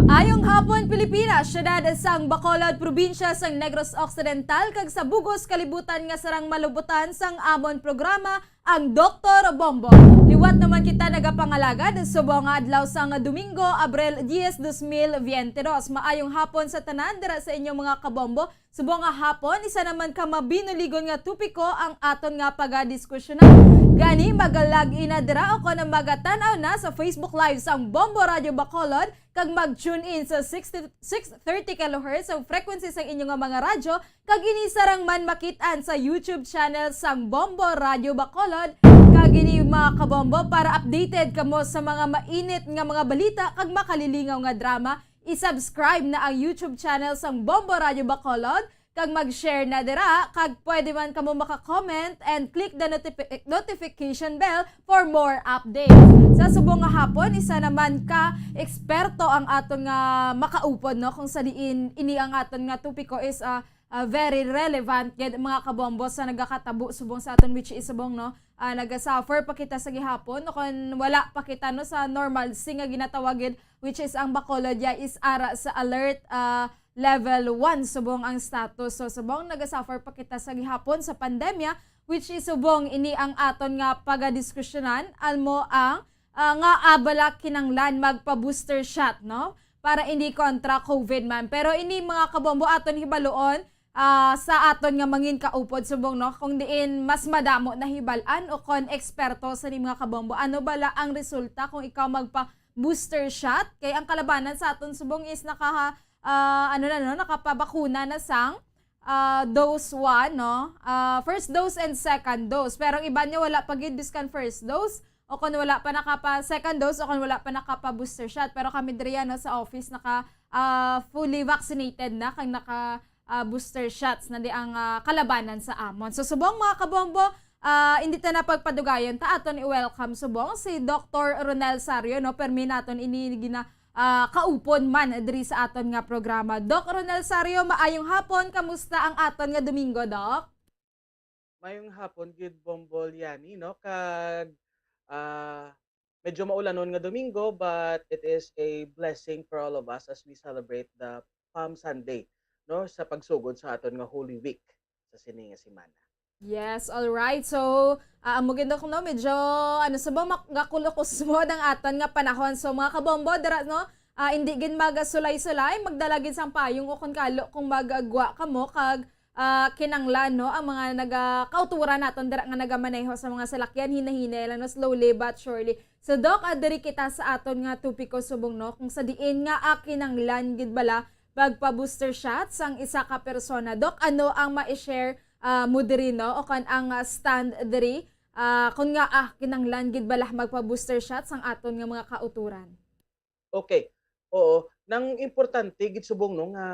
Maayong hapon, Pilipinas, siyudad sang Bacolod, probinsya sang Negros Occidental, kag sa bug-os kalibutan nga sarang malubutan sang amon programa, ang Doktor Bombo. Liwat naman kita nagapangalagad subong nga adlaw sang Domingo, Abril diez, dos mil biyente dos. Maayong hapon sa tanan dira sa inyong mga kabombo. Subong nga hapon, isa naman ka mabinuligon nga topiko ang aton nga pagadiskusyonan. Gani, mag-log in na dira o kon magatan-aw na sa Facebook Live sang Bombo Radyo Bacolod, kag mag-tune in sa sixty, six thirty kilohertz ang frequency sang inyo nga mga radyo, kag ini sarang man makit-an sa YouTube channel sang Bombo Radyo Bacolod. Kag ini, mga kabombo, para updated kamo sa mga mainit nga mga balita kag makalilingaw nga drama, i-subscribe na ang YouTube channel sang Bombo Radyo Bacolod, kag mag-share na dira, kag pwede man kamo maka-comment and click the notifi-, notification bell for more updates. Sa subong nga hapon, isa naman ka eksperto ang aton nga makaupod, no, kung sa diin ini ang aton nga topiko is, ah, ah, very relevant gid, mga kabombo, sa nagakatabo subong sa aton, which is subong, no, ah, naga-suffer pa kita sa gihapon, o kon wala pa kita, no, sa normalcy nga ginatawag gid, which is ang Bacolod ya is ara sa alert, ah, level one subong ang status. So, subong naga-suffer pa kita sa gihapon sa pandemya, which is subong ini ang aton nga pagadiskusyonan, amo ang, ah, nga, ah, bala kinanglan magpa-booster shot, no? Para hindi kontra COVID man. Pero ini, mga kabombo, aton hibaluon, ah, sa aton nga mangin kaupod subong, no? Kung diin mas madamo na hibal-an o kon eksperto sa ni, mga kabombo. Ano bala ang resulta kung ikaw magpa-booster shot? Kay ang kalabanan sa aton subong is nakaha-, ah, ano na, no, nakapabakuna na sang, ah, dose one, no? Ah, first dose and second dose. Pero ang iban niya wala pa gid biskan first dose, o kon wala pa nakapa second dose, o kon wala pa nakapa booster shot. Pero kami diri, no, sa office naka, ah, fully vaccinated na, kag naka, ah, booster shots na di ang, ah, kalabanan sa amon. So, subong, mga kabombo, ah, hindi ta na pagpadugayon, ta aton i-welcome subong si Doktor Ronel Sario, no? Permi naton ini gina-, ah, kaupod man diri sa aton nga programa. Doc Ronel Sario, maayong hapon. Kamusta ang aton nga Domingo, Doc? Mayong hapon gid, Bombo Liani, no? Kag, ah, medyo maulanon nga Domingo, but it is a blessing for all of us as we celebrate the Palm Sunday, no? Sa pagsugod sa aton nga Holy Week sa sini nga semana. Yes, all right. So, ah, amo gid, Doc, no, medyo, ano, sa ba, mak-, gakulokusmod ang aton nga panahon. So, mga kabombo, dira, no, ah, hindi gid magasulay-sulay, magdala gid sang payong o kon kalo kung magagwa kamo, kag, ah, kinanglan, no, ang mga naga-, kauturan naton dira nga nagamaneho sa mga salakyan, hinahinay lang, no, slowly but surely. So, Doc, ah, diri kita sa aton nga topiko subong, no, kung sa diin nga, ah, kinanglan gid bala magpa-booster shot sang isa ka persona. Doc, ano ang ma-share, ah, mo diri, no? O kon ang, ah, stand diri, ah, kun nga, ah, kinanglan gid bala magpa-booster shot sang aton nga mga kauturan? Okay. Oo. Nang importante gid subong, no, nga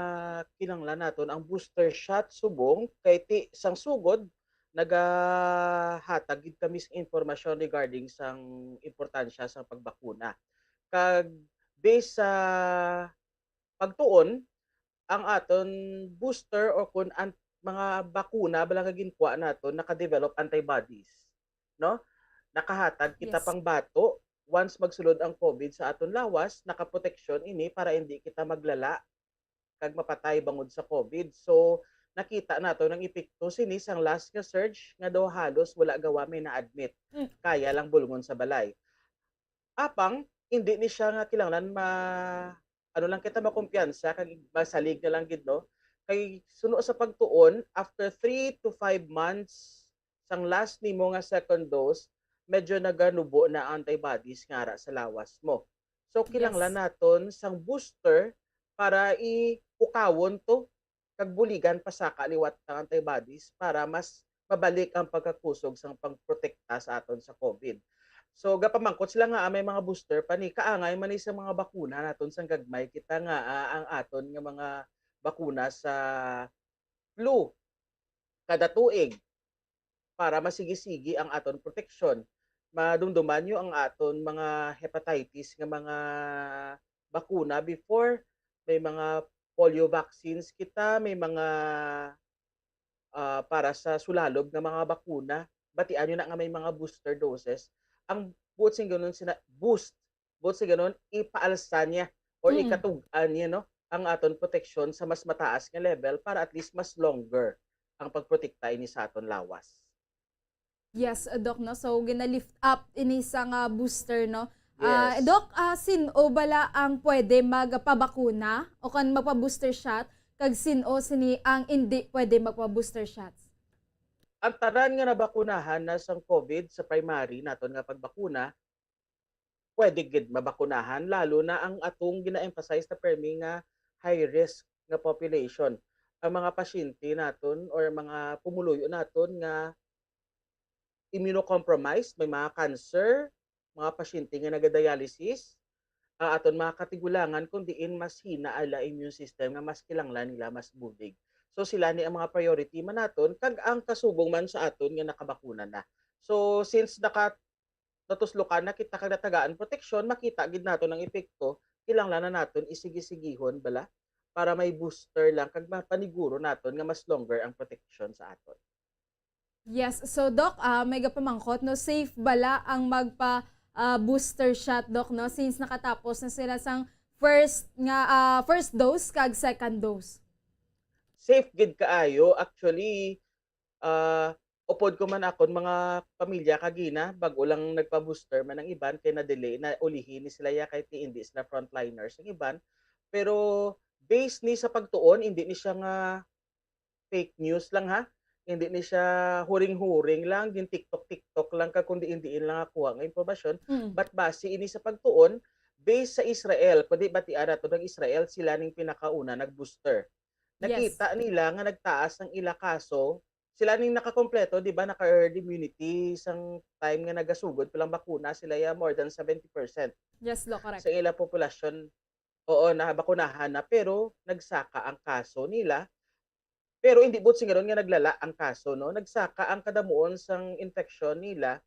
kinanglan naton ang booster shot subong kay ti sang sugod nagahatag gid kami sa impormasyon regarding sang importansya sang pagbakuna. Kag based sa pagtuon, ang aton booster or kun an-, mga bakuna bala nga ginkuha naton naka-develop antibodies, no? Nakahatag kita Yes. pang bato once magsulod ang COVID sa aton lawas, nakaproteksyon ini para hindi kita maglala kag mapatay bangod sa COVID. So, nakita naton ang epekto sini sang last nga surge nga daw halos wala gawa may na-admit. Mm. Kaya lang bulngon sa balay. Apang, hindi ni siya nga kinahanglan ma-, ano lang kita, makumpiyansa, kag masalig na lang gid, no? Kay suno sa pagtuon, after three to five months sang last nimo nga second dose, medyo naganubo na ang antibodies nga ara sa lawas mo. So, Yes. kinahanglan naton sang booster para i-, ukawon to kag buligan pasaka liwat ang antibodies para mas mabalik ang pagkakusog sang pagprotekta sa aton sa COVID. So, gapamangkot sila nga, ah, may mga booster pa ni. Kaangay man ni sa mga bakuna naton sang gagmay kita nga, ah, ang aton nga mga bakuna sa flu kada tuig para masigi-sigi ang aton proteksyon. madumduman niyo ang aton mga hepatitis nga mga bakuna before. May mga polio vaccines kita, may mga, ah, para sa sulalob nga mga bakuna. Batian niyo na nga may mga booster doses. Ang buot sing ganun sina-, boost, buot sing ganun, ipaalsa niya or Mm. ikatug-an niya, no, ang aton proteksyon sa mas mataas nga level para at least mas longer ang pagprotekta ini sa aton lawas. Yes, uh, Doc, no? So, gina-lift up ini sa nga booster, no? Ah, Yes. Doc, ah, sin-o bala ang pwede magpabakuna o kon magpa-booster shot, kag sin-o sini ang indi pwede magpa-booster shots? Ang tanan nga nabakunahan na sang COVID sa primary naton nga pagbakuna, pwede gid mabakunahan, lalo na ang atong gina-emphasize na permi nga high risk nga population. Ang mga pasyente naton or mga pumuluyo naton nga immunocompromised, may mga cancer, mga pasyente nga nagadialysis, ang aton mga katigulangan kung diin mas hina ala immune system nga mas kinahanglan nila mas bulig. So sila ni ang mga priority man naton kag ang kasubong man sa aton nga nakabakuna na. So since naka-, natuslokan na kita kag natagaan proteksyon, makita gid naton ang epekto, kinahanglan na naton isigi-sigihon bala para may booster lang kag mapaniguro naton nga mas longer ang proteksyon sa aton. Yes. So, Doc, ah, may gapamangkot, no, safe bala ang magpa, ah, booster shot, Doc, no? Since nakatapos na sila sang first nga, ah, first dose kag second dose. Safe gid kaayo. Actually, ah, upod ko man akon mga pamilya kagina, bag-o lang nagpa-booster man ang iban, kay na-delay, na ulihi ni sila ya, kay ti-, hindi sila frontliners ang iban. Pero based ni sa pagtuon, hindi ni siya nga fake news lang, ha. Hindi ni siya huring-huring lang, gin-TikTok-TikTok lang, kag kung diin-diin lang nakuha nga impormasyon. Mm. But base ini sa pagtuon, based sa Israel, kundi batian nato ng Israel, sila ning pinakauna nag-booster. Yes. Nakita nila nga nagtaas ang ila kaso, sila ning nakakompleto, di ba, naka-herd immunity sang time nga nagasugod pa lang bakuna sila ya, more than seventy percent Yes, lo, correct. sa ila populasyon. Oo, nabakunahan na, pero nagsaka ang kaso nila. Pero hindi buot singaron nga naglala ang kaso, no? Nagsaka ang kadamuon sang infection nila,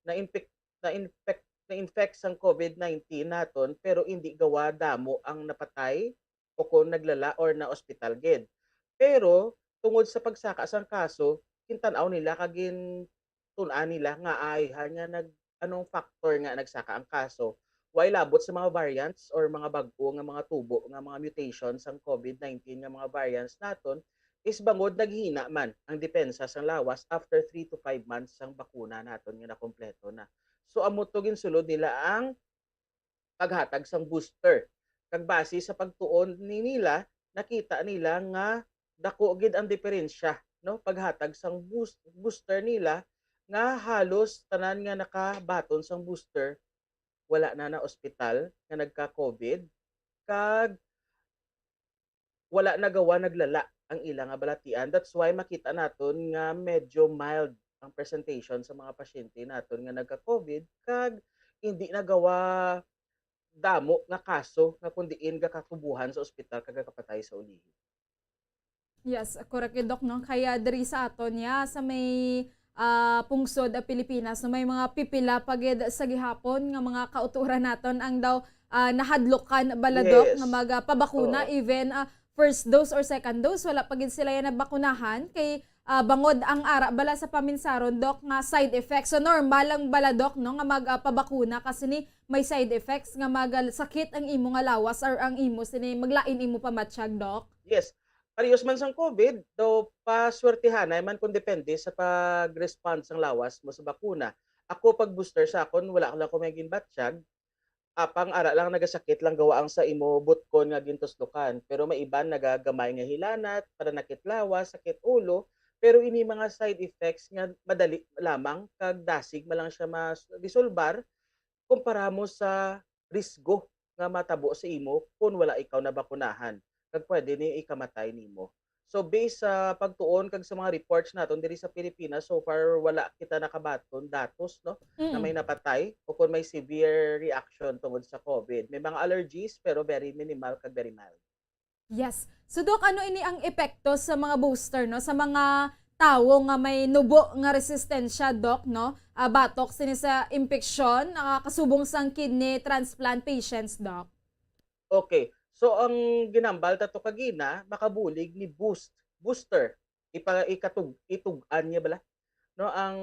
na-infect, na-infect, na-infect sang COVID nineteen naton, pero hindi gawa damo ang napatay o kung naglala or na-ospital gid. Pero tungod sa pagsaka sang kaso, kintan-aw nila kag gintun-an nila nga ay ha nga nag-, anong factor nga nagsaka ang kaso. Way labot sa mga variants or mga bag-o nga mga tubo nga mga mutation sang COVID nineteen nga mga variants naton is bangod naghina man ang depensa sang lawas after three to five months sang bakuna naton nga nakompleto na. So, amo to ginsulod nila ang paghatag sang booster. Kag base sa pagtuon ni nila, nakita nila nga dako gid ang diferensya, no, paghatag sang boost-, booster nila, nga halos tanan nga nakabaton sang booster wala na na ospital nga nagka-COVID, kag wala na gawa naglala ang ila nga balatian. That's why makita naton nga medyo mild ang presentation sa mga pasyente naton nga nagka-COVID, kag hindi na gawa damo nga kaso nga kung diin gakatubuhan sa ospital kag gakapatay sa ulihi. Yes, correct yun, Doc, no? Kaya diri sa aton, ya, sa may, ah, pungsod, ah, Pilipinas, no, may mga pipila pa gid sa gihapon nga mga kauturan naton ang daw, ah, nahadlukan bala, Doc, nga Yes. magpabakuna, Oo. even, ah, first dose or second dose, wala pa gid sila yan nabakunahan kay, ah, bangod ang ara bala sa paminsaron, Doc, nga side effects. So, normal lang bala, Doc, no, nga mag, ah, pabakuna kasi ni may side effects nga magasakit ang imo nga lawas or ang imo sini maglain imo pamatyag, Doc? Yes. Parehas man sang COVID, daw paswertihanay man kung depende sa pag-respond sang lawas mo sa bakuna. Ako, pag booster sa akon, wala lang ko may ginbatyag. Apang ara lang nagasakit lang gawa ang sa imo butkon nga gintuslokan. Pero may iban nagagamay nga hilanat, pananakit lawas, sakit ulo, pero ini mga side effects nga madali lamang kag dasig man lang siya mas-, disolbar kumpara mo sa risgo nga matabo sa imo kon wala ikaw nabakunahan, kag pwede ni ikamatay nimo. So, based sa pagtuon kag sa mga reports naton diri sa Pilipinas, so far wala kita nakabaton datos, no, na Mm. may napatay o kon may severe reaction tungod sa COVID. May mga allergies, pero very minimal kag very mild. Yes. So, Doc, ano ini ang epekto sa mga booster, no, sa mga tawo nga may nubo nga resistensya, Doc, no? Ah, batok sini sa impeksyon, ah, kasubong sang kidney transplant patients, Doc. Okay. So ang ginambal ta to kagina makabulig ni boost, booster. Ipa, ikatug, itug-an niya bala, no, ang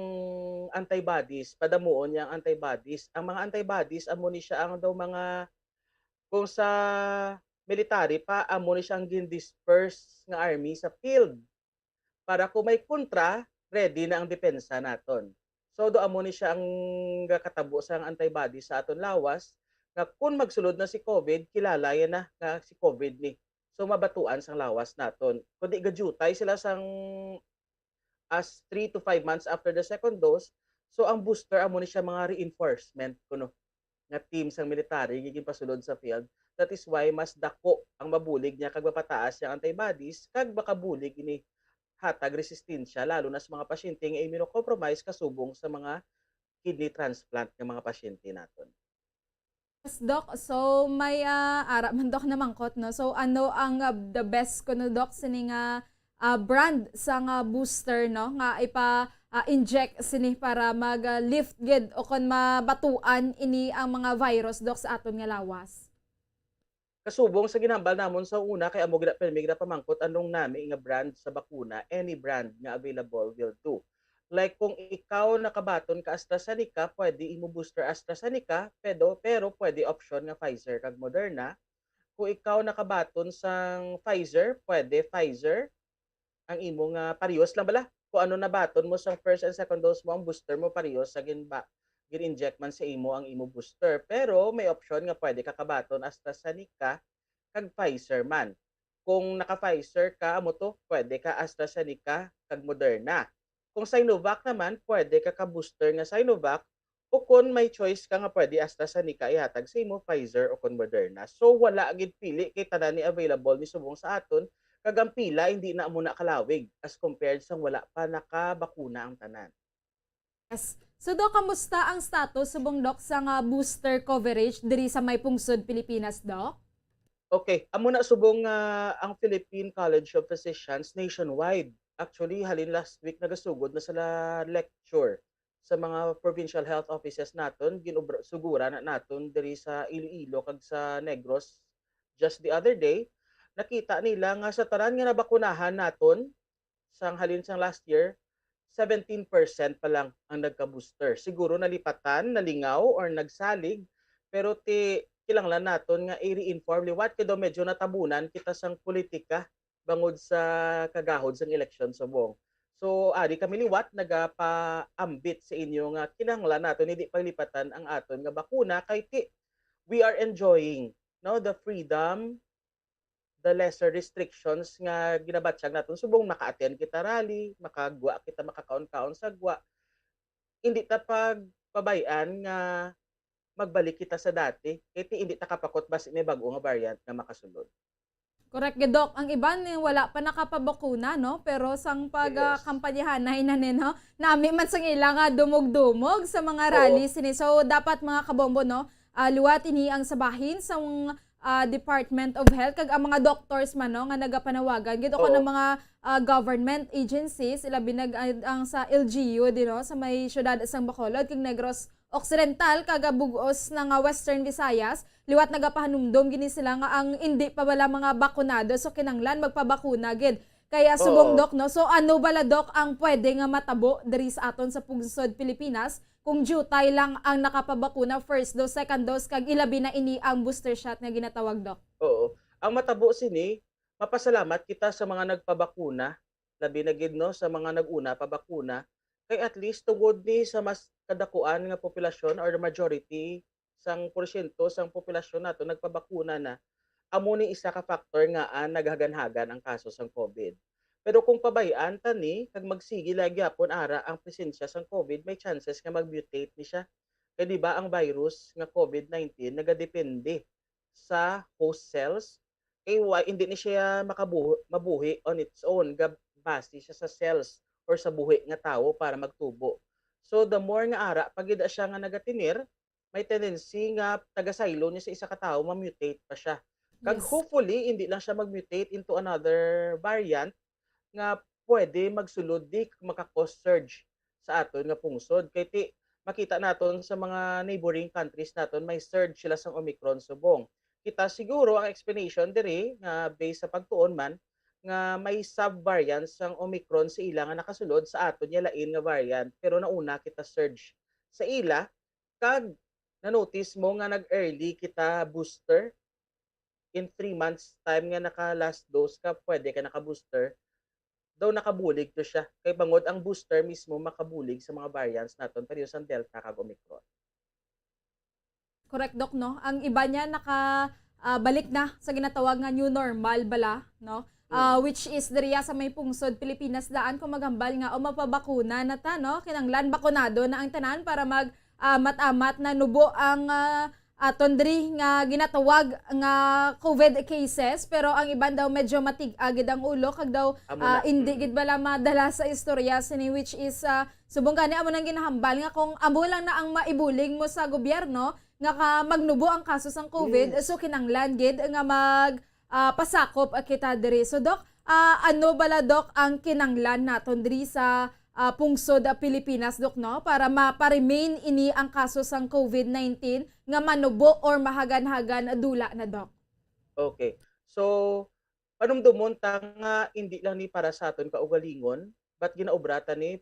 antibodies, padamuon niya ang antibodies. Ang mga antibodies amo ni siya ang daw mga, kung sa military pa, amo ni siya ang gin-disperse nga army sa field. Para kung may kontra, ready na ang depensa naton. So do amo ni siya ang gakatabo sang antibodies sa aton lawas, nga kung magsulod na si COVID, kilala yan na nga si COVID ni. So mabatuan sang lawas naton. Kundi gadiutay sila sang as three to five months after the second dose, so ang booster amo ni siya mga reinforcement kuno nga team sang military nga ginpasulod sa field. That is why mas dako ang mabulig niya kag mapataas niya ang antibodies kag makabulig ini hatag resistensya, lalo na sa mga pasyente nga immunocompromised kasubong sa mga kidney transplant nga mga pasyente naton. Yes, Doc. So, may, ah, ara man, Doc, namangkot, no? So, ano ang, ah, the best kuno, Doc, sini nga, ah, brand sa nga booster, no, nga ipa, ah, inject sini para mag, ah, lift gid o kon mabatuan ini ang mga virus, Doc, sa aton nga lawas? Kasubong sa ginhambal namon sa una, kay amo gina, pirmi ginapamangkot anong nami nga brand sa bakuna, any brand nga available will do. Like kung ikaw nakabaton ka AstraZeneca, pwede imo booster AstraZeneca, pero, pero pwede option nga Pfizer kag Moderna. Kung ikaw nakabaton sang Pfizer, pwede Pfizer ang imo nga parehos lang bala. Kung ano nabaton mo sang first and second dose mo, ang booster mo parehos sa ginba, gin-inject man sa imo ang imo booster. Pero may option nga pwede ka kabaton AstraZeneca kag Pfizer man. Kung naka-Pfizer ka, amo to, pwede ka AstraZeneca kag Moderna. Kung Sinovac naman, pwede ka ka-booster nga Sinovac, o kon may choice ka nga pwede AstraZeneca ihatag sa imo, Pfizer o kon Moderna. So wala gid pili kay tanan ni available ni subong sa aton, kag ang pila hindi na amo na kalawig as compared sang wala pa nakabakuna ang tanan. Yes. So, Doc, kamusta ang status subong, Doc, sa nga booster coverage diri sa may pungsod Pilipinas, Doc? Okay, amo na subong nga ang Philippine College of Physicians nationwide. Actually, halin last week nagasugod na sila lecture sa mga provincial health offices naton, ginubra, sugura na naton diri sa Iloilo kag sa Negros just the other day. Nakita nila nga sa tanan nga nabakunahan naton sang halin sang last year, seventeen percent pa lang ang nagka-booster. Siguro nalipatan, nalingaw, or nagsalig, pero ti, kinahanglan naton nga i-reinform liwat kay daw medyo natabunan kita sang politika bangod sa kagahod sang eleksyon subong. So, ari kami liwat nagapaambit sa inyo nga kinahanglan naton hindi paglipatan ang aton nga bakuna kay ti, we are enjoying, no, the freedom, the lesser restrictions nga ginabatyag naton subong maka-attend kita rally, makagwa kita, makakaon-kaon sa gwa. Hindi ta pagpabay-an nga magbalik kita sa dati, kay ti hindi ta kapakot basi may bag-o nga variant nga makasulod. Correct gid, Doc. Ang iban, eh, wala pa nakapabakuna, no? Pero sang pag, ah, Yes. kampanyahanay na ni, no? Nami man sang ila nga dumog-dumog sa mga Oo. rally sini. So, dapat, mga kabombo, no? Ah, liwat ini ang sa bahin sang, ah, Department of Health kag ang mga doctors man, no, nga nagapanawagan gid, o kon ang Oo. mga, ah, government agencies, ilabi na ang sa L G U, di, no, sa may siyudad sang Bacolod kag Negros Occidental kag, ah, bug-os na nga Western Visayas, liwat nagapahanumdom gini sila nga ang indi pa bala mga bakunado, so kinahanglan magpabakuna gid. Kaya subong, Oo. Doc, no? So ano bala, Doc, ang pwede nga matabo diri sa aton sa pungsod Pilipinas kung diutay lang ang nakapabakuna, first dose, second dose, kag ilabi na ini ang booster shot nga ginatawag, Doc? Oo. Ang matabo sini, mapasalamat kita sa mga nagpabakuna, labi na gid, no, sa mga nag-una pabakuna, kay at least tungod ni sa mas kadakuan nga populasyon or the majority sang porsyento sang populasyon nato nagpabakuna na, amo ni isa ka factor nga, ah, naghaganhagan ang kaso sang COVID. Pero kung pabay-an ta ni kag magsigi lang gyapon ara ang presensya sang COVID, may chances nga mag-mutate ni siya. Kay di ba ang virus nga COVID nineteen nagadepende sa host cells? Kay wa, hindi ni siya makabuhi, mabuhi on its own, ga, base siya sa cells or sa buhi nga tawo para magtubo. So the more nga ara pa gid siya nga nagatinir, may tendency nga tagasaylo niya sa isa ka tawo, ma-mutate pa siya. Kag Yes. hopefully, hindi lang siya mag-mutate into another variant nga pwede magsulod di maka-cause surge sa aton nga pungsod. Kay ti, makita naton sa mga neighboring countries naton, may surge sila sang Omicron subong. Kita siguro ang explanation diri nga based sa pagtuon man nga may sub-variant sang Omicron sa ila nga nakasulod, sa aton ya lain nga variant, pero nauna kita surge sa ila, kag na-notice mo nga nag-early kita booster, in three months time nga naka last dose ka, pwede ka naka-booster, daw nakabulig to siya. Kay bangod ang booster mismo makabulig sa mga variants naton, pareho sang Delta kag Omicron. Correct, Doc, no? Ang iba niya naka, ah, balik na sa ginatawag nga new normal bala, no? Ah, which is diriya sa may pungsod Pilipinas daan kung maghambal nga o mapabakuna na ta, no? Kinanglan bakunado na ang tanan para mag, ah, amat-amat na nubo ang, ah, aton diri nga ginatawag nga COVID cases, pero ang iban daw medyo matig-a gid ang ulo kag daw, Amo ah, na. hindi gid bala madala sa istorya sini, which is, ah, subong gani amo nang ginahambal nga kung amo lang na ang maibulig mo sa gobyerno nga ka magnubo ang kaso sang COVID, Yes. So kinanglan gid nga mag, ah, pasakop, ah, kita diri. So Doc, ah, ano bala, Doc, ang kinanglan naton diri sa, ah, pungsod, ah, Pilipinas, Doc, no, para mapa-remain ini ang kaso sang COVID nineteen nga manubo or mahagan-hagan dula na, Doc? Okay. So, panumdumon ta nga hindi lang ni para sa aton kaugalingon, but ginaobra ta ni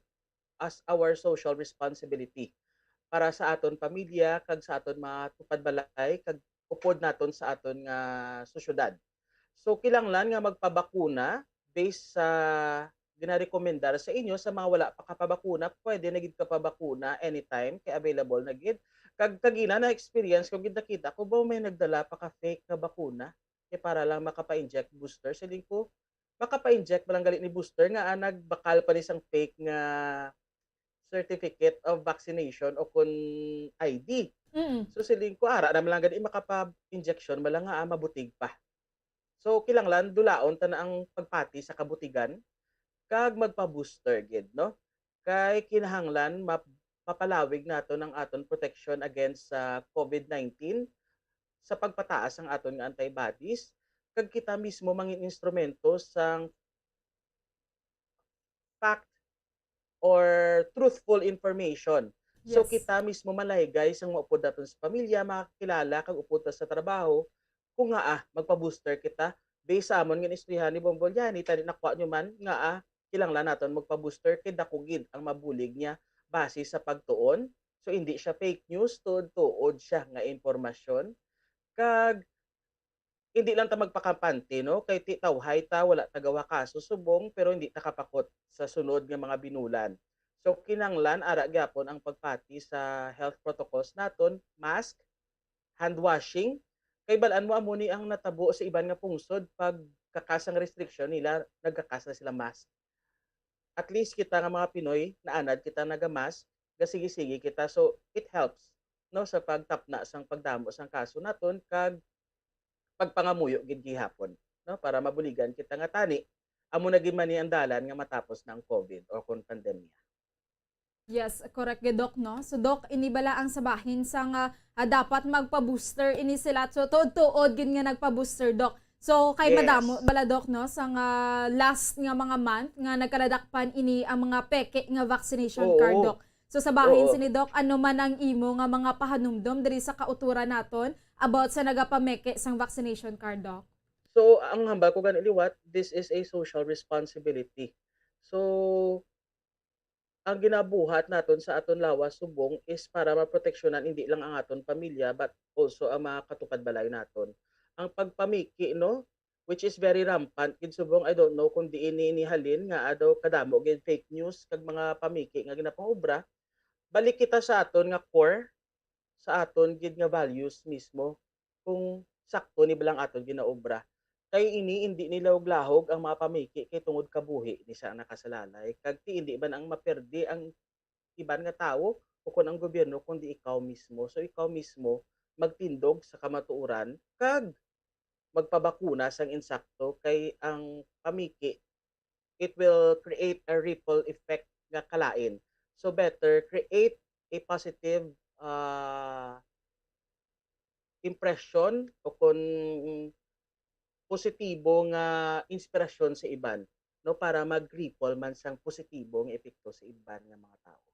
as our social responsibility para sa aton pamilya kag sa aton mga tupad balay kag upod naton sa aton nga sosyedad. So, kinahanglan nga magpabakuna based sa ginarekomendar sa inyo. Sa mga wala pa kapabakuna, pwede na gid kapabakuna anytime kay available na gid. Kag kagina na-experience ko gid, nakita ko ba may nagdala pa ka fake nga bakuna kay para lang makapa-inject booster. Siling ko, makapa-inject man lang gali ni booster nga, ah, nagbakal pa ni sang fake nga certificate of vaccination o kun I D. Mm. So siling ko, ara naman lang gani makapa-injection man lang nga, ah, mabutig pa. So kinahanglan dulaon ta na ang pagpati sa kabutigan kag magpa-booster gid, no? Kay kinahanglan map-, mapalawig naton ang aton protection against sa COVID nineteen sa pagpataas ang aton nga antibodies, kag kita mismo mangin instrumento sang fact or truthful information. So Yes. kita mismo malaygay sang maupod naton sa pamilya, makakilala kag upod ta sa trabaho kung ngaa magpa-booster kita. Based sa amon nga istoryahan ni Bongbong Liani, tani nakuha nyo man, ngaa kinahanglan naton magpa-booster kay dako gid ang mabulig niya base sa pagtuon. So hindi siya fake news, tuod-tuod siya nga impormasyon. Kag hindi lang ta magpakampante, no? Kay ti tawhay ta, wala ta gawa kaso subong, pero hindi ta kapakot sa sunod nga mga binulan. So kinahanglan ara gyapon ang pagpati sa health protocols naton, mask, hand washing. Kay bal-an mo, amo ni ang natabo sa iban nga pungsod, pag kakas ang restriction nila, nagkakas na sila mask. At least kita nga mga Pinoy, naanad kita naga-mask, gasigi-sige kita. So it helps, no, sa pagtapna sang pagdamo sang kaso naton kag pagpangamuyo gid gihapon, no, para mabuligan kita nga tani amo na gid man ni ang dalan nga matapos na ang COVID o kon pandemya. Yes, correct gid, Doc, no? So, Doc, ini bala ang sabahin sang, ah, ah, dapat magpa-booster ini sila. So, tuod-tuod gid nga nagpa-booster, Doc. So, kay Yes. madamo bala, Doc, no, sang, ah, last nga mga month nga nagkaladakpan ini ang mga peke nga vaccination Oo. card, Doc. So, sabahin Oo. sini, Doc, ano man ang imo nga mga pahanumdom diri sa kauturan naton about sa nagapameke sang vaccination card, Doc? So ang hambal ko gani liwat, this is a social responsibility. So ang ginabuhat naton sa aton lawas subong is para maproteksyonan hindi lang ang aton pamilya, but also ang mga katupad balay naton. Ang pagpamiki, no, which is very rampant gid subong, I don't know kung diin ni, ni halin nga adaw kadamo gid fake news kag mga pamiki nga ginapangobra. Balik kita sa aton nga core, sa aton gid nga values mismo, kung sakto ni ba lang aton ginaobra. Kay ini indi ni lahog-lahog ang mga pamiki kay tungod kabuhi ni sa nakasalalay, kag ti indi man ang maperdi ang iban nga tawo o kon ang gobyerno, kundi ikaw mismo. So ikaw mismo magtindog sa kamatuoran kag magpabakuna sang insakto, kay ang pamiki, it will create a ripple effect nga kalain. So better create a positive, ah, impression o kon positibo nga inspirasyon sa iban. no, para mag-ripple man sang positibo nga epekto sa iban nga mga tawo.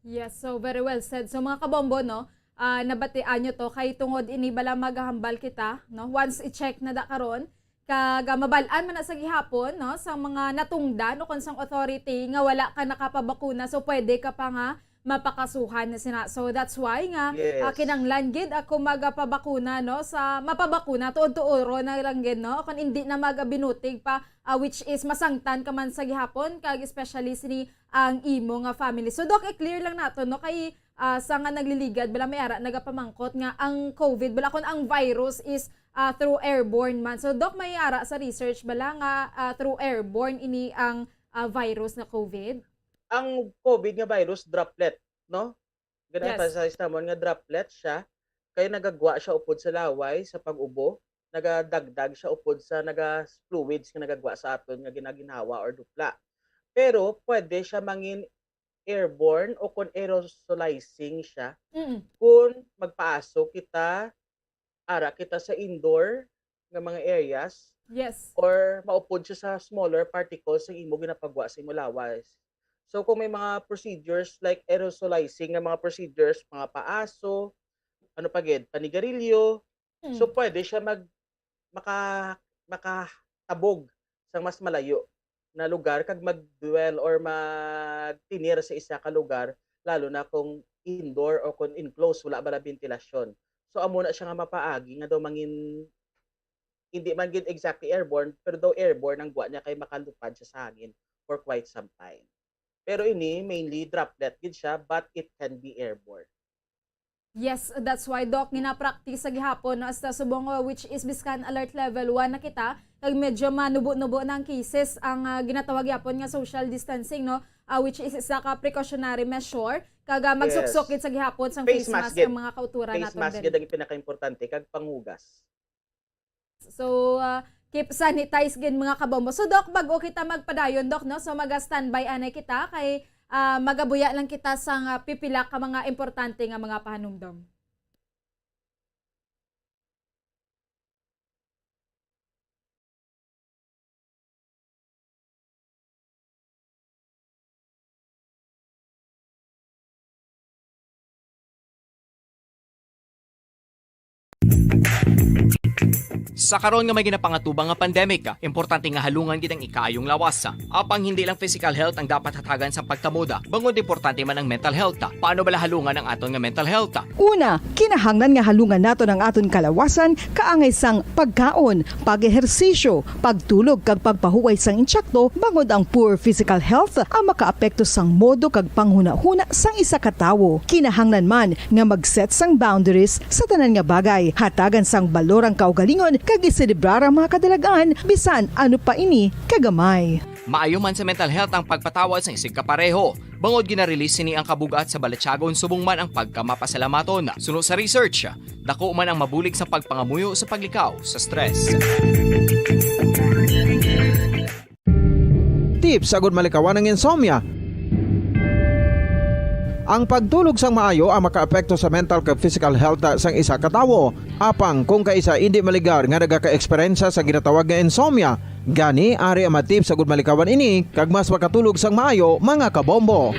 Yes, so very well said. So, mga kabombo, no, ah, nabatian nyo to, kay tungod ini bala maghambal kita, no, once i-check na da karon, kag, ah, mabal-an man na sa gihapon, no, sa mga natungdan o kon sang authority nga wala ka nakapabakuna, so pwede ka pa nga mapakasuhan na sina. So that's why nga, ah, Yes. kinanglan gid ako magapabakuna, no, sa mapabakuna, tuod-tuoro na lang gid, no, kon hindi na magabinutig pa, ah, which is masangtan ka man sa gihapon, kag especially sini ang imo nga family. So, Doc, i-clear lang nato, no, kay, ah, sa nga nagliligad, bala may ara nagapamangkot nga ang COVID, bala kon ang virus is, ah, through airborne man. So, Doc, may ara sa research bala nga, ah, through airborne ini ang, ah, virus nga COVID? Ang COVID nga virus, droplet, no? Yes. Gina-emphasize namon nga droplet siya, kay nagagwa siya upod sa laway, sa pag-ubo, nagadagdag siya upod sa naga-, fluids nga nagagwa sa aton nga ginaginhawa or dupla. Pero pwede siya mangin airborne o kon aerosolizing siya Mm. kung magpaaso kita, ara kita sa indoor nga mga areas, Yes. or maupod siya sa smaller particles sa imo ginapagwa sa imo lawas. So kung may mga procedures like aerosolizing nga mga procedures, mga paaso, ano pa gid, panigarilyo, Hmm. so pwede siya mag maka makatabog sa mas malayo na lugar kag mag-dwell or magtinir sa isa ka lugar, lalo na kung indoor o kung enclosed, wala bala bentilasyon. So amo na siya nga mapaagi nga daw mangin, hindi man gid exactly airborne, pero daw airborne ang gwa niya kay makalupad siya sa hangin for quite some time. Pero ini mainly droplet gid siya, but it can be airborne. Yes, that's why, Doc, gina-practice sa gihapon, no, hasta subong, uh, which is biskan alert level one na kita, kag medyo manubo-nubo na ang cases, ang, uh, ginatawag gihapon nga social distancing, no, uh, which is isa ka precautionary measure, kag, uh, magsuksok Yes. gid sa gihapon sang Face face mask mask gid. ang mga kauturan Face naton mask diri. gid ang pinakaimportante, kag panghugas. So, uh, keep sanitized gid, mga kabombo. So, Doc, bag-o kita magpadayon, Doc, no? So, maga-standby anay kita kay, uh, magabuya lang kita sang, uh, pipila ka mga importante nga mga pahanumdom. Sa karon nga may ginapangatubang nga pandemic, importante nga halungan gid ang ikaayong lawas. Apang hindi lang physical health ang dapat hatagan sa pagkamoda, bangod importante man ang mental health. Paano bala halungan ang aton nga mental health? Una, kinahanglan nga halungan naton ang aton kalawasan kaangay sang pagkaon, pag-ehersisyo, pagtulog kag pagpahuway sang intsakto, bangod ang poor physical health ang makaapekto sang modo kag panghunahuna sang isa ka tawo. Kinahanglan man nga mag-set sang boundaries sa tanan nga bagay, hatagan sang balor ang kaugalingon kag iselebrar ang mga kadalag-an, bisan ano pa ini kagamay. Maayo man sa mental health ang pagpatawad sang isigkapareho. Bangod gina-release sini ang kabug-at sa balatyagon subong man ang pagkamapasalamaton. Suno sa research, dako man ang mabulig sa pagpangamuyo sa paglikaw sa stress. Tips agud malikawan ang insomnia. Ang pagtulog sang maayo ang makaapekto sa mental kag physical health sang isa ka tawo. Apang kung kaisa indi maligar nga nagaka-eksperyensya sa ginatawag nga insomnia, gani ari ang mga tips agud malikawan ini kag mas makatulog sang maayo, mga kabombo.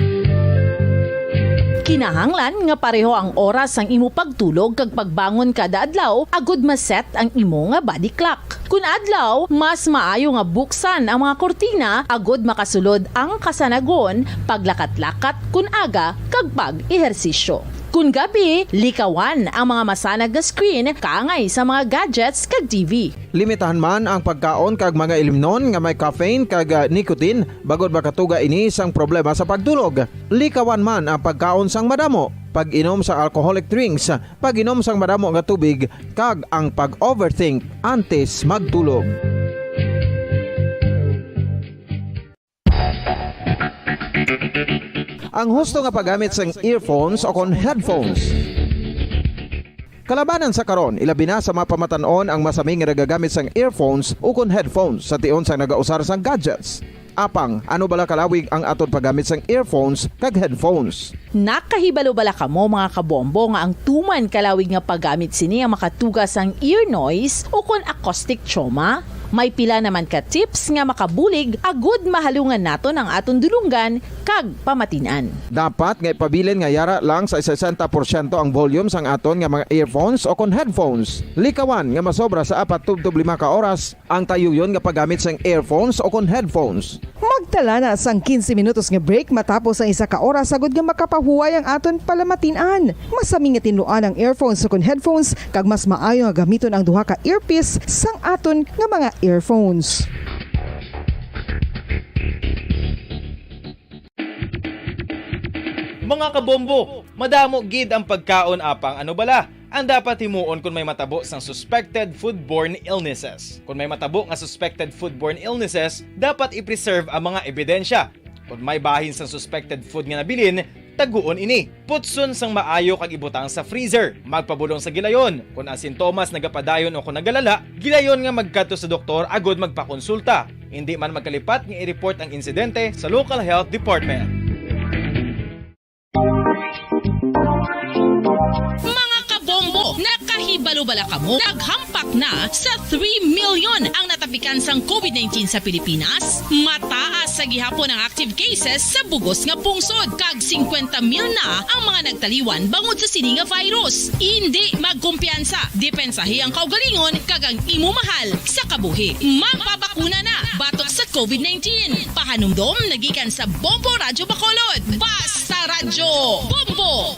Kinahanglan nga pareho ang oras sang imo pagtulog kag pagbangon kada adlaw agud ma-set ang imo nga body clock. Kun adlaw, mas maayo nga buksan ang mga kurtina agud makasulod ang kasanagon, paglakat-lakat kun aga, kag pag-ehersisyo. Kun gabi, likawan ang mga masanag nga screen kaangay sa mga gadgets kag T V. Limitahan man ang pagkaon kag mga ilimnon nga may caffeine kag, ah, nicotine, bangod makatuga ini sang problema sa pagtulog. Likawan man ang pagkaon sang madamo, pag-inom sa alcoholic drinks, pag-inom sang madamo nga tubig, kag ang pag-overthink antes magtulog. Ang husto nga paggamit sang earphones o kon headphones. Kalabanan sa karon, ilabi na sa mga pamatan-on ang masami nga nagagamit sang earphones o kon headphones sa tion sang nagausar sang gadgets. Apang, ano bala kalawig ang aton paggamit sang earphones kag headphones? Nakahibalo bala kamo, mga kabombo, nga ang tuman kalawig nga paggamit sini ang makatuga sang ear noise o kon acoustic trauma? May pila naman ka tips nga makabulig agud mahalungan naton ang aton dulonggan kag pamatin-an. Dapat nga ipabilin nga yara lang sa sesenta porsyento ang volume sang aton nga mga earphones o kon headphones. Likawan nga masobra sa apat tubtob lima ka oras ang tayuyon nga paggamit sang earphones o kon headphones. Magtala na sang quince minutos nga break matapos ang isa ka oras, agud nga makapahuway ang aton palamatin-an. Masami nga tinluan ang earphones o kon headphones, kag mas maayo nga gamiton ang duha ka earpiece sang aton nga mga earphones. Mga kabombo, madamo gid ang pagkaon, apang ano bala ang dapat himuon kon may matabo sang suspected foodborne illnesses? Kon may matabo nga suspected foodborne illnesses, dapat i-preserve ang mga ebidensya. Kon may bahin sang suspected food nga nabilin, taguon ini. Putson sang maayo kag ibutang sa freezer. Magpabulong sa gilayon. Kon ang sintomas nagapadayon o kon nagalala, gilayon nga magkadto sa doktor agud magpakonsulta. Indi man magkalipat nga i-report ang insidente sa local health department. Mga kabombo, nakahibalo bala kamo? Naghampak na sa three million ang natapikan sang covid nineteen sa Pilipinas. Mataas sa gihapon ang active cases sa bugos nga pungsod, kag singkwenta mil na ang mga nagtaliwan bangod sa sini nga virus. Indi magkumpiyansa, depensahi ang kaugalingon kag ang imo mahal sa kabuhi. Magpabakuna na batok sa covid nineteen. Pahanumdom nagikan sa Bombo Radyo Bacolod. Basta Radyo Bombo!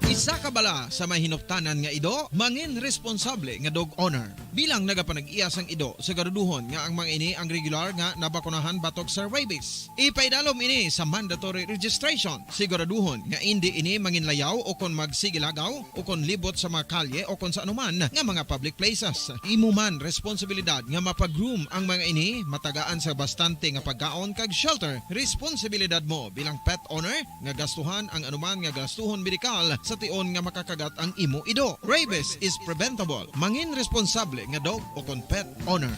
Isa ka bala sa may hinuptanan nga ido, mangin responsable nga dog owner. Bilang nagapanag-iya sang ido, siguraduhon nga ang mga ini ang regular nga nabakunahan batok sa rabies. Ipaidalom ini sa mandatory registration. Siguraduhon nga indi ini manginlayaw o kon magsigilagaw o kon libot sa mga kalye o kon sa anuman nga mga public places. Imo man responsibilidad nga mapa-groom ang mga ini, matagaan sa bastante nga pagkaon kag shelter. Responsibilidad mo bilang pet owner nga gastuhan ang anuman nga gastuhon medikal sa tion nga makakagat ang imo ido. Rabies is preventable. Mangin responsable nga dog o kon pet owner.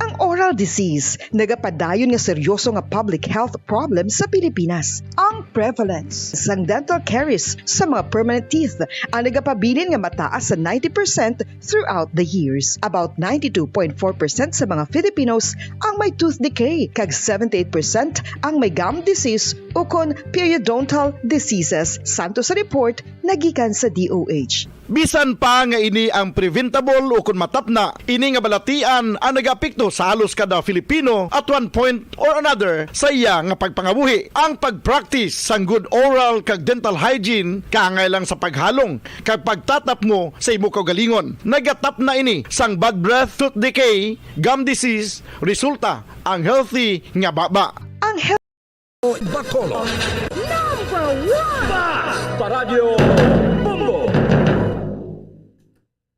Ang oral disease nagapadayon nga seryoso nga public health problem sa Pilipinas. Ang prevalence sang dental caries sa mga permanent teeth ang nagapabilin nga mataas sa ninety percent throughout the years. About ninety-two point four percent sa mga Filipinos ang may tooth decay, kag seventy-eight percent ang may gum disease ukon periodontal diseases, santo sa report nagikan sa D O H. Bisan pa nga ini ang preventable ukon matapna, ini nga balatian ang nagaapekto sa halos kada Filipino at one point or another sa iya nga pagpangabuhi. Ang pag-practice sang good oral kag dental hygiene kaangay lang sa paghalong kag pagtatapmo sa imo kaugalingon. Nagatapna ini sang bad breath, tooth decay, gum disease, resulta ang healthy nga baba. Ang health Bacolod. Number one! Basta Radyo Bombo!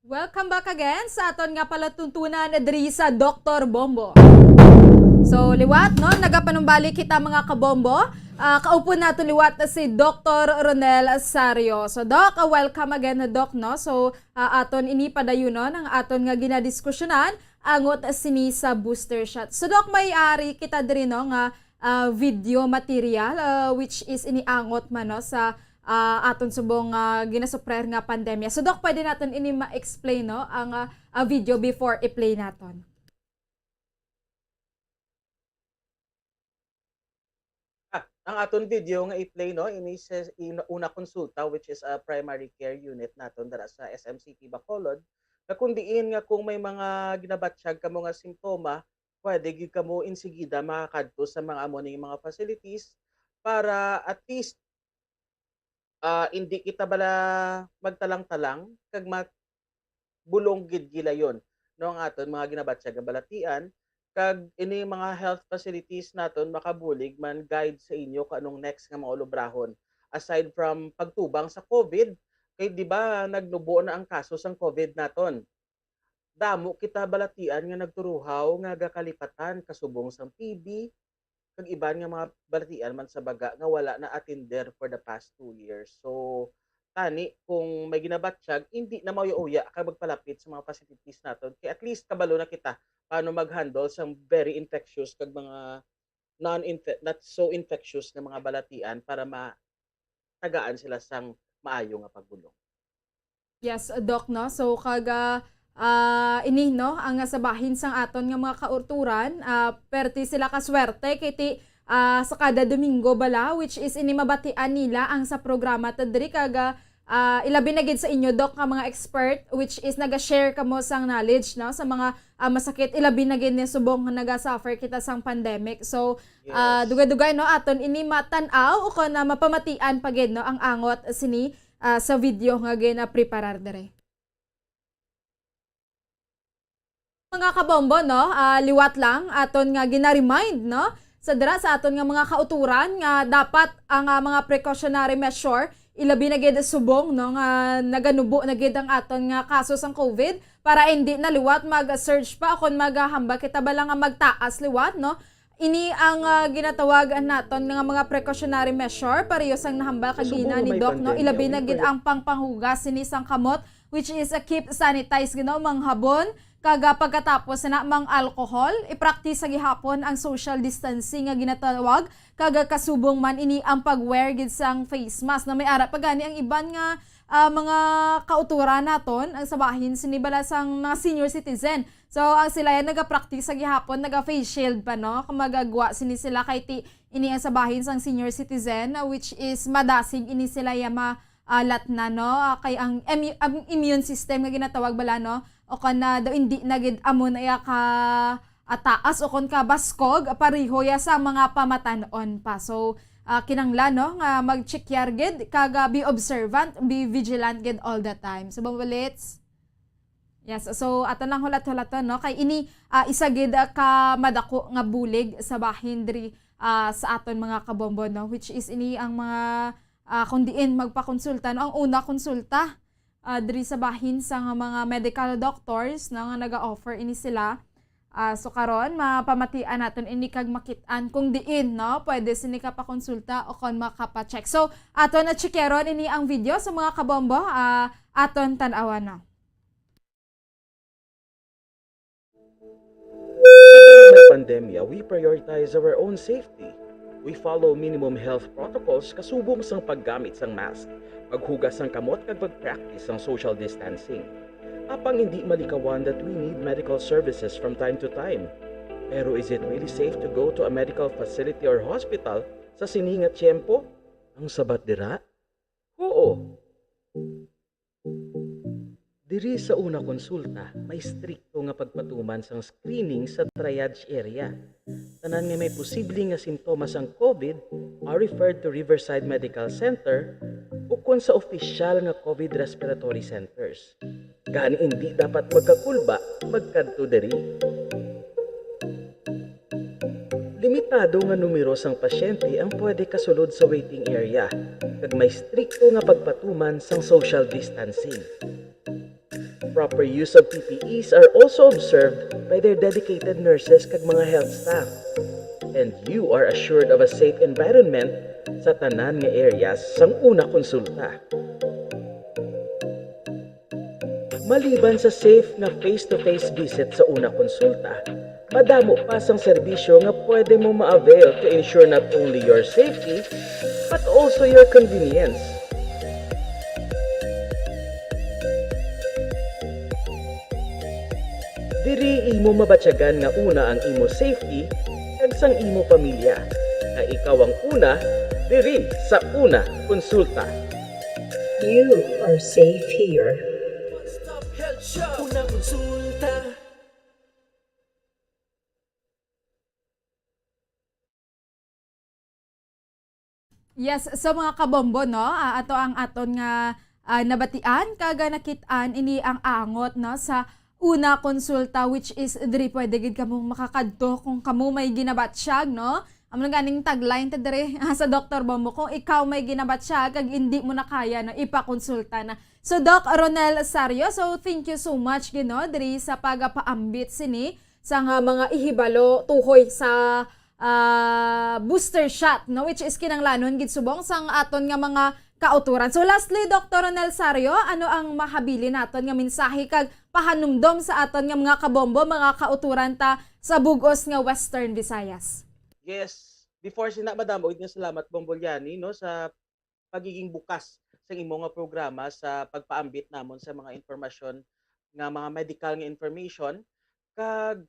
Welcome back again sa aton nga palatuntunan diri sa Doktor Bombo. So, liwat, no, nagapanumbalik kita, mga kabombo. Ah, kaupod nato liwat si Doktor Ronel Sario. So, Doc, ah, welcome again, Doc, no? So, ah, aton ini padayunon ang aton nga ginadiskusyonan angot sini sa booster shot. So, Doc, may ari kita diri, no, nga, ah, video material, ah, which is iniangot man, no, sa ah, aton subong, ah, ginasuprer nga pandemya. So, Doc, pwede naton ini ma-explain, no, ang, ah, ah, video before i-play naton? Ah, ang aton video nga i-play, no, ini sa ina-, una konsulta, which is a primary care unit naton dira sa S M City Bacolod, na kung diin nga kung may mga ginabatyag kamo nga simptoma, pwede gyud kamo insigida makakadto sa mga amo ning mga facilities para at least ah, indi kita bala magtalang-talang kag ma-, bulong gid gilayon, no, ang aton mga ginabatyag nga balatian, kag ini mga health facilities naton makabulig man guide sa inyo kung anong next nga mga ulobrahon. Aside from pagtubang sa covid, kay di ba nagnubo na ang kaso sang covid naton? Damo kita balatian nga nagturuhaw nga gakalipatan kasubong sang T B, kag iban nga mga balatian man sa baga nga wala na-atender for the past two years. So, tani, kung may ginabatyag, indi na mauya-uya kag magpalapit sa mga facilities naton. Kay at least kabalo na kita paano mag-handle sa very infectious kag mga non-infe-, not so infectious nga mga balatian para matagaan sila sang maayo nga pagbulong. Yes, Doc, no? So, kag, ah, ah, ini, no, ang sa bahin sang aton nga mga kauturan, ah, perti sila ka swerte kay ti, ah, sa kada Domingo bala, which is ini mabatian nila ang sa programa ta diri, kag, ah, ah, ilabi na gid sa inyo, Doc, nga mga expert, which is naga-share kamo sang knowledge, no, sa mga, ah, masakit, ilabi na gid ni subong nga naga-suffer kita sang pandemic. So, ah, Yes. dugay-dugay, no, aton ini matan-aw o kon, ah, mapamatian pa gid, no, ang angot sini, ah, sa video nga ginapreparar diri. Mga kabombo, no, ah, liwat lang aton nga gina-remind, no, sa dira sa aton nga mga kauturan nga dapat ang, ah, mga precautionary measure, ilabi na gid subong, no, nga naganubo na gid ang aton nga kaso sang COVID, para hindi na liwat mag-surge pa o kon maghambal kita bala nga magtaas liwat, no. Ini ang, ah, ginatawag naton nga mga precautionary measure, pareho sang nahambal Kasubo kagina nga ni may Doc, no? pandemya, Ilabi we na gid pray. ang pangpanghugas sini sang kamot, which is, ah, keep sanitized, gid, no? Manghabon, kag, ah, pagkatapos na mang alcohol, i-practice sa gihapon ang social distancing nga ginatawag, kag, ah, kasubong man ini ang pag-wear gid sang face mask, na may ara pa gani ang iban nga, ah, mga kauturan naton, ang sa bahin sini bala sang mga senior citizen. So, ang sila yan nagapractice sa gihapon, naga-face shield pa, no? Kung magagwa sini sila kay ti, ini ang sa bahin sang senior citizen, uh, which is madasig ini sila ya ma, ah, latna, no? Ah, kay ang emu-, ang immune system nga ginatawag bala, no? O kana daw hindi na gid amo na ya ka, ah, taas o kon ka baskog, pareho ya sa mga pamatan-on pa. So, ah, kinanglan, no, nga mag-check yar gid kag, ah, be observant, be vigilant gid all the time. So, Bombo Litz? Yes, so ato lang hulat-hulaton, no? Kay ini, ah, isa gid, ah, ka madako nga bulig sa bahin diri, ah, sa aton mga kabombo, no? Which is ini ang mga, ah, kung diin magpakonsulta, no? Ang una konsulta, ah, diri sa bahin sa nga mga medical doctors, no, nga naga-offer ini sila. Ah, so karon, mapamatian naton ini kag makit-an kung diin, no, pwede sini ka pakonsulta o kon makapa-check. So, aton na checkeron ini ang video sa mga kabombo, ah, aton tan-awan, no. Sa pandemya, we prioritize our own safety. We follow minimum health protocols kasubong sang paggamit sang mask, paghugas sang kamot kag pag-practice sang social distancing. Apang hindi malikawan that we need medical services from time to time. Pero is it really safe to go to a medical facility or hospital sa sini nga tiyempo? Ang sabat dira, huo. Diri sa una konsulta, may strikto nga pagpatuman sang screening sa triage area. Tanan nga may posible nga simptomas sang COVID are referred to Riverside Medical Center ukon sa opisyal nga COVID respiratory centers. Gani, hindi dapat magkakulba magkadto diri. Limitado nga numero sang pasyente ang pwede kasulod sa waiting area, kag may strikto nga pagpatuman sang social distancing. Proper use of P P Es are also observed by their dedicated nurses kag mga health staff. And you are assured of a safe environment sa tanan nga areas sang una konsulta. Maliban sa safe nga face-to-face visit sa una konsulta, madamo pa sang serbisyo nga pwede mo ma-avail to ensure not only your safety, but also your convenience. Diri imo mabatyagan nga una ang imo safety kag sang imo pamilya, nga ikaw ang una diri sa una konsulta. You are safe here. One Stop Health Shop. Una konsulta. Yes, so mga kabombo, no? Ah, ato ang aton nga, ah, nabatian, kag nakit-an ini ang angot, no, sa una konsulta, which is diri pwede gid kamo makakadto kung kamo may ginabatyag, no? Amo na ganing tagline ta diri, ah, sa Doktor Bombo, kung ikaw may ginabatyag kag hindi mo na kaya, no, ipakonsulta na. So, Doc Ronel Sario, so thank you so much gid, no, diri sa pagapaambit sini sang, ah, mga ihibalo tuhoy sa, ah, booster shot, no, which is kinanglanon gid subong sang aton nga mga kauturan. So lastly, Doktor Ronel Sario, ano ang mahabilin naton nga mensahe kag pahanumdom sa aton nga mga kabombo, mga kauturan ta sa bug-os nga Western Visayas? Yes. Before sina, madamo gid nga salamat, Bong Bolyani, no, sa pagiging bukas sa imo nga programa sa pagpaambit namon sa mga impormasyon nga mga medical nga information. Kag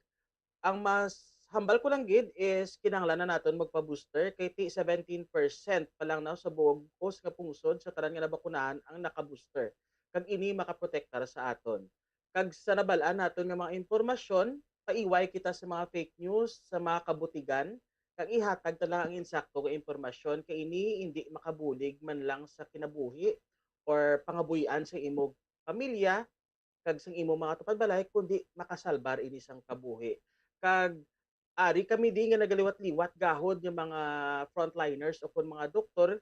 ang mas hambal ko lang gid is kinahanglan na naton magpa-booster kay ti seventeen percent pa lang na sa buong os nga pungsod sa tanan nga nabakunahan ang naka-booster. Kag ini makaprotektar sa aton. Kag sa nabal-an naton nga mga impormasyon, paiway kita sa mga fake news, sa mga kabutigan, kag ihatag ta lang ang insakto nga impormasyon, kay ini indi makabulig man lang sa kinabuhi or pangabuhian sa imo pamilya kag sang imo mga tupad balay, kundi makasalbar ini sang kabuhi. Kag ari kami di nga nagaliwat-liwat gahod nga mga frontliners o kon mga doktor,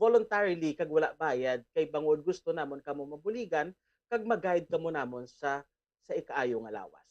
voluntarily kag wala bayad, kay bangod gusto namon kamo mabuligan kag mag-guide kamo namon sa, sa ikaayo nga lawas.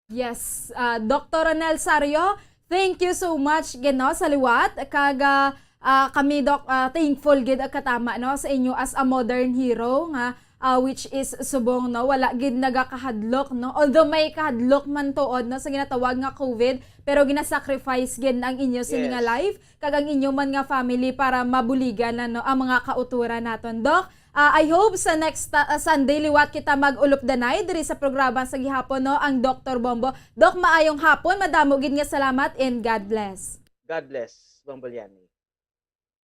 Yes, ah, Doktor Ronel Sario, thank you so much gid, no, sa liwat. Kag, ah, ah, kami, Doc, ah, thankful gid ang katama, no, sa inyo as a modern hero nga, ah, which is subong, no, wala gid nagakahadlok, no, although may kahadlok man tuod, no, sa ginatawag nga COVID, pero ginasacrifice gid ang inyo sini nga Yes. life kag ang inyo man nga family para mabuligan na, no, ang mga kauturan naton. Doc, ah, I hope sa next, ah, Sunday liwat kita mag-ulupdanay diri sa programa sa gihapon, no, ang Doktor Bombo. Doc, maayong hapon, madamo gid nga salamat and God bless. God bless, Bong Bolyani.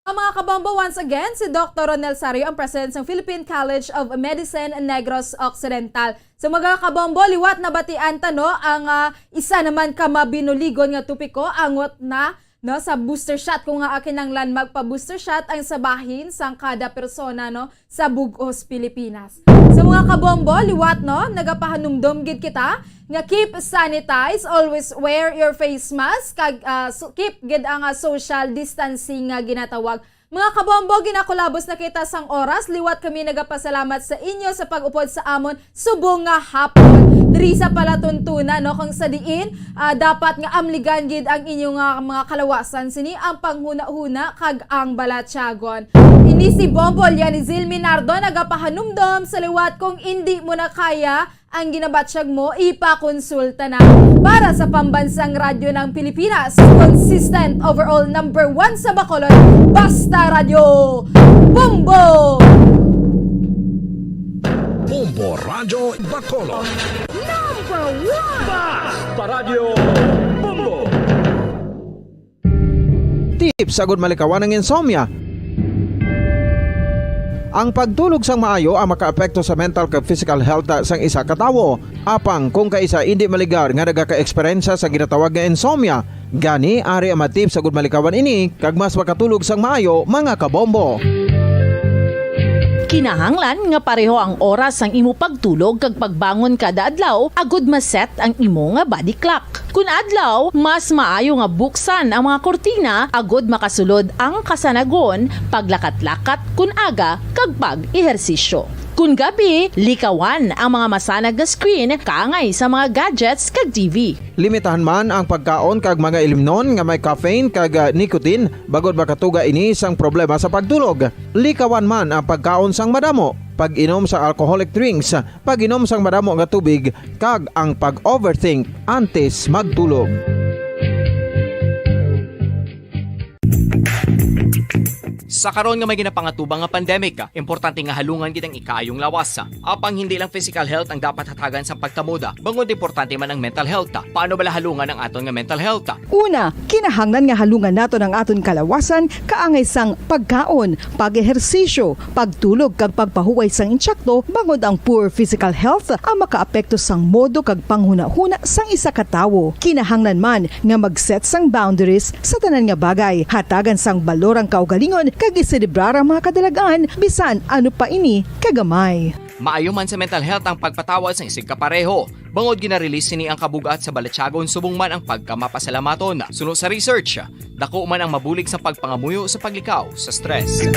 Ang mga kabombo, once again, si Doktor Ronel Sario, ang president ng Philippine College of Medicine Negros Occidental. So, mga kabombo, liwat nabatian ta, no, ang, ah, isa naman ka mabinuligon nga topiko, angot na, no, sa booster shot. Kung nga kinahanglan magpa-booster shot ang sa bahin sang kada persona, no, sa bug-os Pilipinas. So, mga kabombo, liwat, no, nagapahanumdom gid kita nga keep sanitized, always wear your face mask, kag, ah, so, keep gid ang, ah, social distancing nga ginatawag. Mga kabombo, ginakulabos na kita sang oras. Liwat kami nagapasalamat sa inyo sa pag-upod sa amon subong nga hapon. Diri sa palatuntunan, no, kung sa diin, ah, dapat nga amligan gid ang inyo nga mga kalawasan sini ang panghunahuna kag ang balatyagon. Ini si Bombo Lianizil Minardo nagapahanumdom sa liwat, kung indi mo na kaya ang ginabatyag mo, ipakonsulta na. Para sa Pambansang Radyo ng Pilipinas, consistent overall number one sa Bacolod, Basta Radyo Bombo! Bombo Radyo Bacolod. Number one! Basta Radyo Bombo. Tips agud malikawan ang insomnia. Ang pagtulog sang maayo ang makaapekto sa mental kag physical health sang isa ka tawo. Apang kung kaisa indi maligar nga nagaka-eksperyensya sa ginatawag nga insomnia, gani ari ang mga tips agud malikawan ini kag mas makatulog sang maayo, mga kabombo. Kinahanglan nga pareho ang oras sang imo pagtulog kag pagbangon kada adlaw agud ma-set ang imo nga body clock. Kun adlaw, mas maayo nga buksan ang mga kurtina agud makasulod ang kasanagon, paglakat-lakat kun aga, kag pag-ehersisyo. Kun gabi, likawan ang mga masanag nga screen kaangay sa mga gadgets kag T V. Limitahan man ang pagkaon kag mga ilimnon nga may caffeine kag, ah, nicotine bangod makatuga ini sang problema sa pagtulog. Likawan man ang pagkaon sang madamo, pag-inom sang alcoholic drinks, pag-inom sang madamo nga tubig, kag ang pag-overthink antes magtulog. Sa karon nga may ginapangatubang nga pandemic, importante nga halungan gid ang ikaayong lawas. Apang hindi lang physical health ang dapat hatagan sang pagtamod, bangod importante man ang mental health. Paano bala halungan ang aton nga mental health? Una, kinahanglan nga halungan naton ang aton kalawasan kaangay sang pagkaon, pag-ehersisyo, pagtulog kag pagpahuway sang insakto, bangod ang poor physical health ang makaapekto sang modo kag panghunahuna sang isa ka tawo. Kinahanglan man nga mag-set sang boundaries sa tanan nga bagay, hatagan sang balor ang kaugalingon kag iselebrar ang mga kadalagan bisan ano pa ini kagamay. Maayo man sa mental health ang pagpatawad sang isigkapareho, bangod gina-release sini ang kabug-at sa balatyagon subong man ang pagkamapasalamatan. Suno sa research, dako man ang mabulig sa pagpangamuyo sa paglikaw sa stress.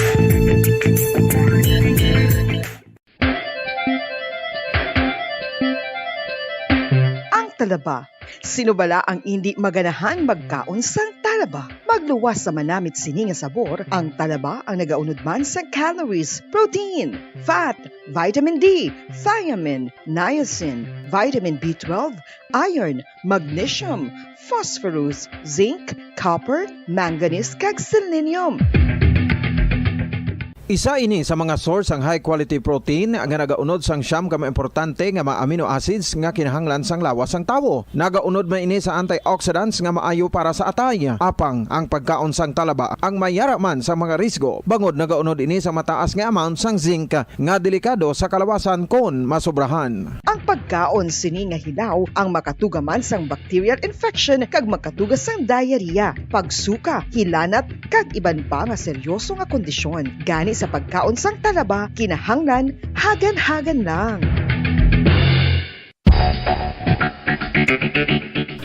Ang talaba, sino bala ang indi maganahan magkaon sang Talaba, magluwas sa manamit sini nga sabor, ang talaba ang nagaunod man sang calories, protein, fat, vitamin D, thiamine, niacin, vitamin B twelve, iron, magnesium, phosphorus, zinc, copper, manganese, kag selenium. Isa ini sa mga source sang high quality protein nga nagaunod sang siyam ka mga importante nga mga amino acids nga kinahanglan sang lawas sang tawo. Nagaunod man ini sa antioxidants nga maayo para sa atay. Apang ang pagkaon sang talaba ang mayara man sa mga risgo, bangod nagaunod ini sa mataas nga amount sang zinc nga delikado sa kalawasan kon masobrahan. Ang pagkaon sini nga hilaw ang makatuga man sang bacterial infection kag makatuga sang diarrhea, pagsuka, hilanat, kag iban pa nga seryoso nga kondisyon. Gani sa pagkaon sang talaba, kinahanglan hagan-hagan lang.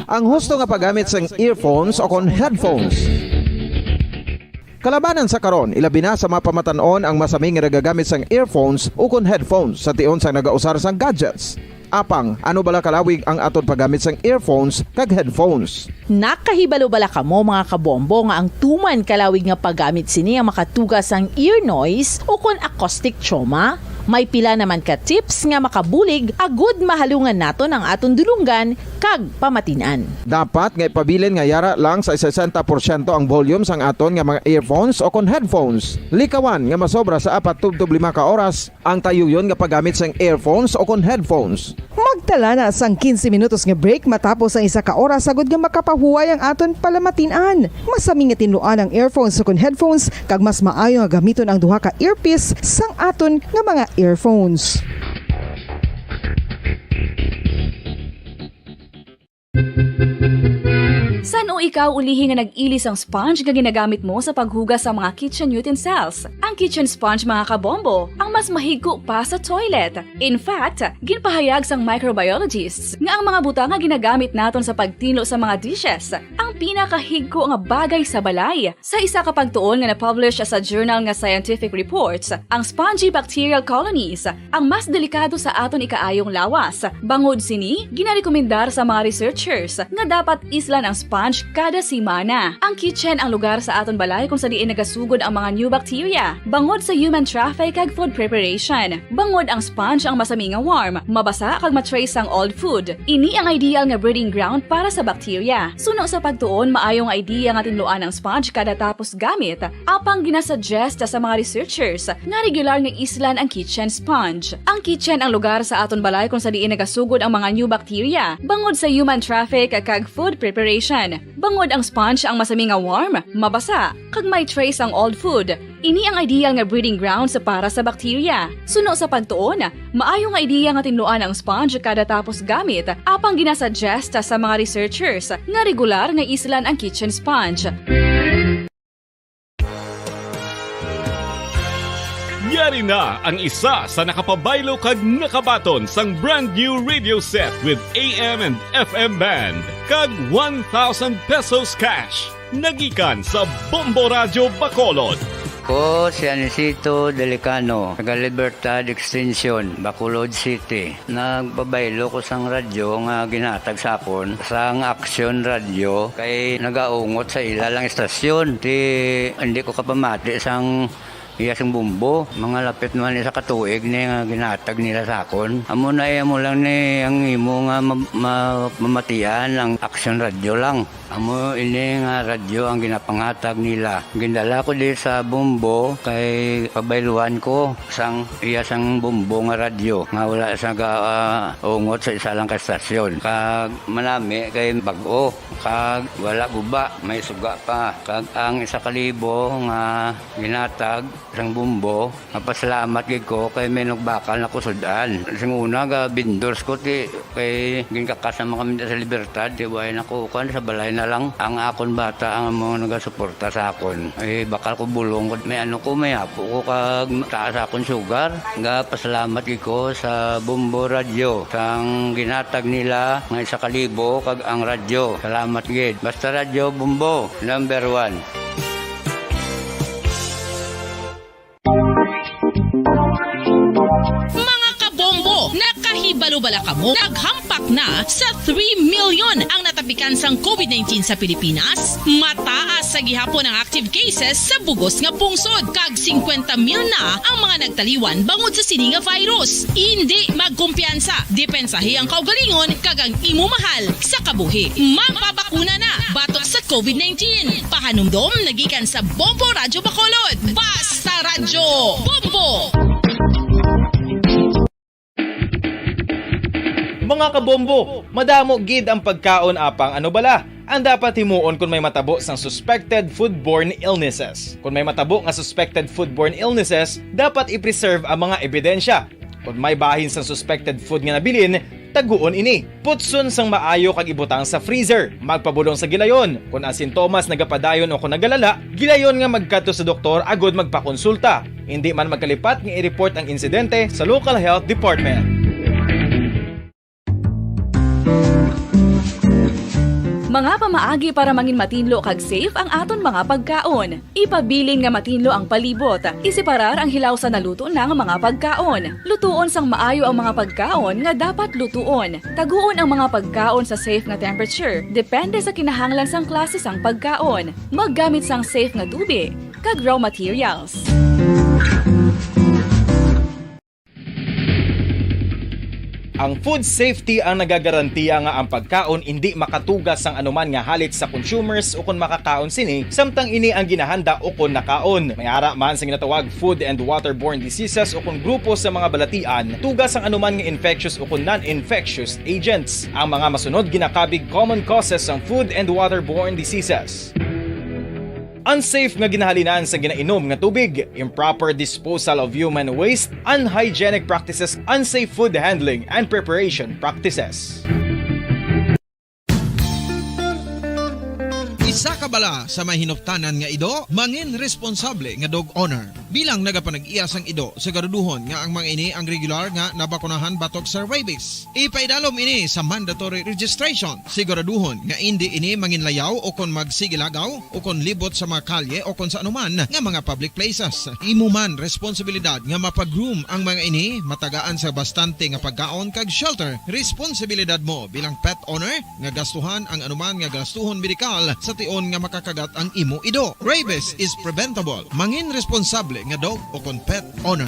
Ang husto nga paggamit sang earphones o kon headphones. Kalabanan sa karon, ilabi na sa mga pamatan-on ang masami nga nagagamit sang earphones ukon headphones sa tion sang nagausar sang gadgets. Apang, ano bala kalawig ang aton paggamit sang earphones kag headphones? Nakahibalo bala kamo, mga kabombo, nga ang tuman kalawig nga paggamit sini ang makatuga sang ear noise ukon acoustic trauma? May pila naman ka tips nga makabulig agud mahalungan naton ang aton dulonggan kag pamatin-an. Dapat nga ipabilin nga yara lang sa sesenta porsyento ang volume sang aton nga mga earphones o kon headphones. Likawan nga masobra sa apat tubtob lima ka oras ang tayuyon nga paggamit sang earphones o kon headphones. Magtala na sang quince minutos nga break matapos ang isa ka oras, agud nga makapahuway ang aton palamatin-an. Masami nga tinluan ang earphones o kon headphones, kag mas maayo nga gamiton ang duha ka earpiece sang aton nga mga earphones. San-o ikaw ulihi nga nag-ili sang sponge nga ginagamit mo sa paghugas sa mga kitchen utensils? Ang kitchen sponge, mga kabombo, ang mas mahigko pa sa toilet. In fact, ginpahayag sang microbiologists nga ang mga butang nga ginagamit naton sa pagtinlo sa mga dishes ang pinakahigko nga bagay sa balay. Sa isa ka pagtuon nga na-publish sa journal nga Scientific Reports, ang spongy bacterial colonies ang mas delikado sa aton ikaayong lawas. Bangod sini, ginarekomendar sa mga researchers nga dapat islan ang sponge kada semana. Ang kitchen ang lugar sa aton balay kung sa diin nagasugod ang mga new bacteria, bangod sa human traffic kag food preparation. Bangod ang sponge ang masami nga warm, mabasa kag ma-trace sang old food. Ini ang ideal nga breeding ground para sa bacteria. Suno sa pagtuon, maayo nga idea nga tinluan ang sponge kada tapos gamit. Apang ginasuggest sa mga researchers nga regular nga islan ang kitchen sponge. Ang kitchen ang lugar sa aton balay kung sa diin nagasugod ang mga new bacteria, bangod sa human traffic kag food preparation. Bangod ang sponge ang masami nga warm, mabasa, kag may trace ang old food, ini ang ideal nga breeding grounds para sa bacteria. Suno sa pagtuon, maayo nga idea nga tinluan ang sponge kada tapos gamit, apang ginasuggest sa mga researchers nga regular nga islan ang kitchen sponge. Yari na ang isa sa nakapabaylo kag nakabaton sang brand new radio set with A M and F M band kag one thousand pesos cash. Nagikan sa Bombo Radyo Bacolod. Ko si Anisito Delicano, taga Libertad Extension, Bacolod City. Nagpabaylo ko sang radyo nga ginhatag sa akon sang Action Radio kay nagaungot sa ila lang istasyon. Ti, hindi ko kapamati sang iya sing bombo. Mga lapit naman isa ka tuig ni nga ginhatag nila sa akon. Amo na, eh, amo lang ni ang imo nga ma-, ma-, mamatian ang Action Radio lang. Amo ini nga radyo ang ginapanghatag nila. Gindala ko di sa Bombo kay pabayluhan ko sang iya sang Bombo nga radyo nga wala sa ga, ah, ungot sa isa lang ka estasyon. Kag manami kay bag-o, kag wala guba, may suga pa. Kag ang isa ka libo nga ginhatag sang Bombo, mapasalamat gid ko kay may nagbakal na ko sud-an. Sing una, ga vendors ko, ti, kay ginkakas naman kami sa Libertad, ti, way na ko, kuwan, sa balay na lang. Ang akon bata ang amo nagasuporta sa akon. Eh, bakal ko bulong ko, may ano ko, may apo ko, kag taas akon sugar. Ga pasalamat gid ko sa Bombo Radyo, sang ginhatag nila nga isa ka libo, kag ang radyo. Salamat gid. Basta Radyo Bombo, number one. Mga kabombo, nakahibalo Wala kamo? Naghampak na sa three million ang natapikan sang covid nineteen sa Pilipinas. Mataas sa gihapon ang active cases sa bugos nga pungsod, kag singkwenta mil na ang mga nagtaliwan bangod sa sini nga virus. Indi magkumpiyansa, depensahi ang kaugalingon kag ang imo mahal sa kabuhi. Magpabakuna na batok sa covid nineteen. Pahanumdom nagikan sa Bombo Radyo Bacolod. Basta Radyo Bombo! Mga kabombo, madamo gid ang pagkaon, apang ano bala ang dapat himuon kon may matabo sang suspected foodborne illnesses? Kon may matabo nga suspected foodborne illnesses, dapat i-preserve ang mga ebidensya. Kon may bahin sang suspected food nga nabilin, taguon ini. Putson sang maayo kag ibutang sa freezer. Magpabulong sa gilayon. Kon ang sintomas nagapadayon o kon nagalala, gilayon nga magkadto sa doktor agud magpakonsulta. Indi man magkalipat nga i-report ang insidente sa local health department. Mga pamaagi para mangin matinlo kag safe ang aton mga pagkaon. Ipabilin nga matinlo ang palibot. Iseparar ang hilaw sa naluto na nga mga pagkaon. Lutuon sang maayo ang mga pagkaon nga dapat lutuon. Taguon ang mga pagkaon sa safe nga temperature, depende sa kinahanglan sang klase sang pagkaon. Maggamit sang safe nga tubi kag raw materials. Ang food safety ang nagagarantiya nga ang pagkaon indi makatuga sang anuman nga halit sa consumers ukon makakaon sini, samtang ini ang ginahanda ukon nakaon. May ara man sa ginatawag food and waterborne diseases ukon grupo sa mga balatian, tuga sang anuman nga infectious ukon non-infectious agents. Ang mga masunod ginakabig common causes sang food and waterborne diseases. Unsafe nga ginahalinan sa ginainom nga tubig, improper disposal of human waste, unhygienic practices, unsafe food handling and preparation practices. Isa ka bala sa may hinuptanan nga ido, mangin responsable nga dog owner. Bilang nagapanag-iya sang ido, siguraduhon nga ang mga ini ang regular nga nabakunahan batok sa rabies. Ipaidalom ini sa mandatory registration. Siguraduhon nga indi ini manginlayaw o kon magsigilagaw o kon libot sa mga kalye o kon sa anuman nga mga public places. Imo man responsibilidad nga mapa-groom ang mga ini, matagaan sa bastante nga pagkaon kag shelter. Responsibilidad mo bilang pet owner nga gastuhan ang anuman nga gastuhon medikal sa tion nga makakagat ang imo ido. Rabies is preventable. Mangin responsable nga dog o kon pet owner.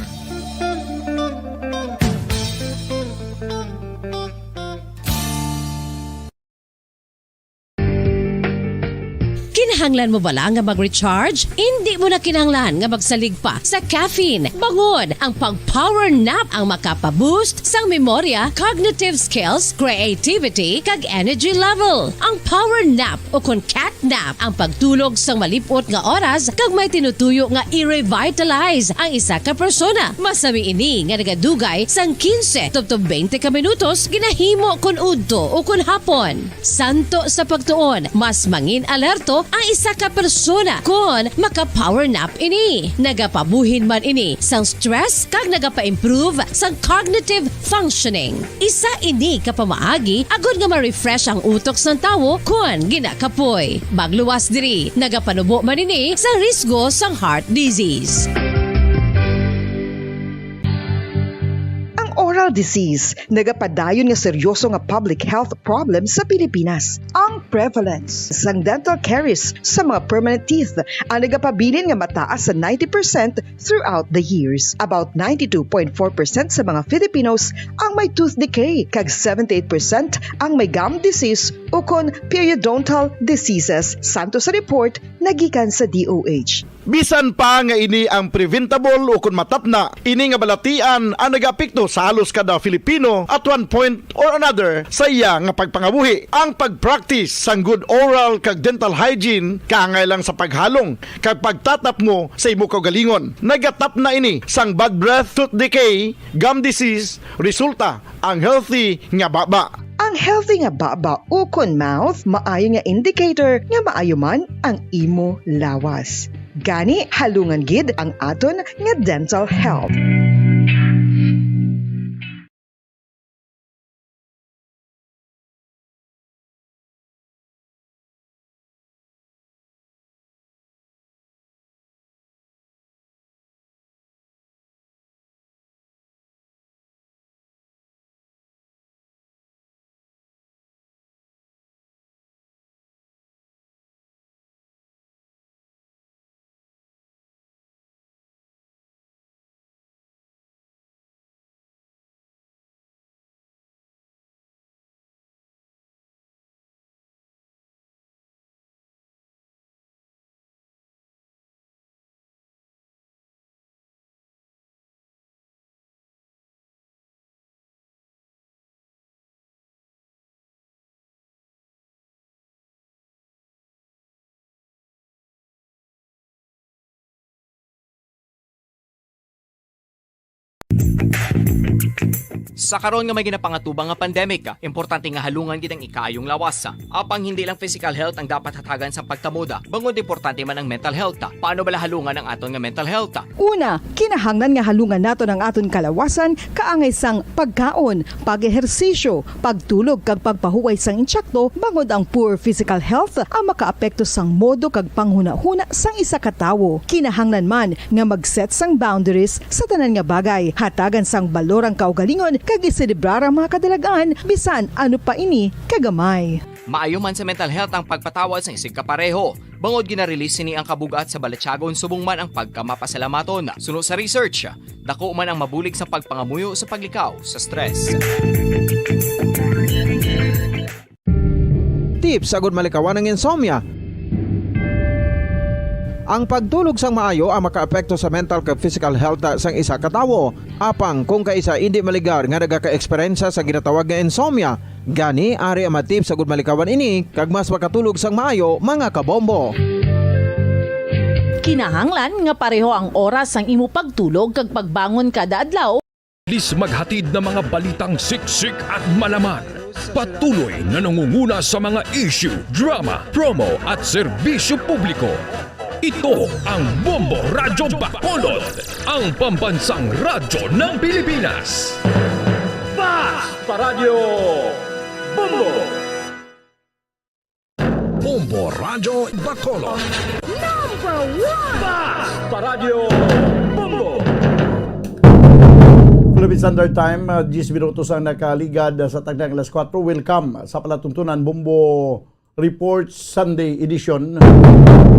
Kinahanglan mo bala nga mag-recharge? Indi mo na kinahanglan nga magsalig pa sa caffeine. Bangon, ang pag-power nap ang makapa-boost sang memorya, cognitive skills, creativity, kag energy level. Ang power nap o kon cat nap ang pagtulog sang malip-ot nga oras kag may tinutuyo nga i-revitalize ang isa ka persona. Masami ini nga nagadugay sang quince tubtob twenty ka minutos ginahimo kon udto o kon hapon. Santo sa pagtuon, mas mangin alerto ang isa ka persona kon maka-power nap ini. Nagapabuhin man ini sang stress kag nagapa-improve sang cognitive functioning. Isa ini ka pamaagi agod nga ma-refresh ang utok sang tawo kon ginakapoy. Magluwas diri, nagapanubo man ini sa risgo sang heart disease. Ang oral disease nagapadayon nga seryoso nga public health problem sa Pilipinas. Ang prevalence sang dental caries sa mga permanent teeth ang nagapabilin nga mataas sa ninety percent throughout the years. About ninety-two point four percent sa mga Filipinos ang may tooth decay, kag seventy-eight percent ang may gum disease ukon periodontal diseases, santo sa report nga gikan sa D O H. Bisan pa nga ini ang preventable ukon matapna, ini nga balatian ang nagaapekto sa halos kada Filipino at one point or another sa iya nga pagpangabuhi. Ang pag-practice sang good oral kag dental hygiene kaangay lang sa paghalong kag pagtatapmo sa imo kaugalingon. Nagatapna ini sang bad breath, tooth decay, gum disease, resulta ang healthy nga baba. Ang healthy nga baba ukon mouth maayo nga indicator nga maayo man ang imo lawas. Gani, halungan gid ang aton nga dental health. Sa karon nga may ginapangatubang nga pandemic, importante nga halungan gid ang ikaayong lawas. Apang hindi lang physical health ang dapat hatagan sa pagtamod, bangod importante man ang mental health. Paano bala halungan ang aton nga mental health? Una, kinahanglan nga halungan naton ang aton kalawasan kaangay sang pagkaon, pag-ehersisyo, pagtulog kag pagpahuway sang insakto, bangod ang poor physical health ang makaapekto sang modo kag panghunahuna sang isa ka tawo. Kinahanglan man nga mag-set sang boundaries sa tanan nga bagay, hatagan sang balor ang kaugalingon kag iselebrar ang mga kadalagan, bisan ano pa ini kagamay. Maayo man sa mental health ang pagpatawad sa isig kapareho, bangod gina-release sini ang kabug-at sa balatyagon subong man ang pagkamapasalamaton. Suno sa research, dako man ang mabulig sa pagpangamuyo sa paglikaw sa stress. Tips agud malikawan ang insomnia. Ang pagtulog sang maayo ang makaapekto sa mental kag physical health sang isa ka tawo. Apang kung kaisa indi maligar nga nagaka-eksperyensya sa ginatawag nga insomnia, gani ari ang mga tips agud malikawan ini kag mas makatulog sang maayo, mga kabombo. Kinahanglan nga pareho ang oras sang imo pagtulog kag pagbangon kada adlaw. Please maghatid ng mga balitang siksik at malaman. Patuloy na nangunguna sa mga issue, drama, promo at serbisyo publiko. Ito ang Bombo Radyo Bacolod, ang pambansang radyo ng Pilipinas. Fast Paradyo Bombo! Bombo Radyo Bacolod. Number one! Fast Paradyo Bombo! Philippine Standard Time, uh, diyes minutos ang nakaligad, uh, sa tagna nga alas kuwatro. Welcome sa palatuntunan Bombo Report Sunday Edition.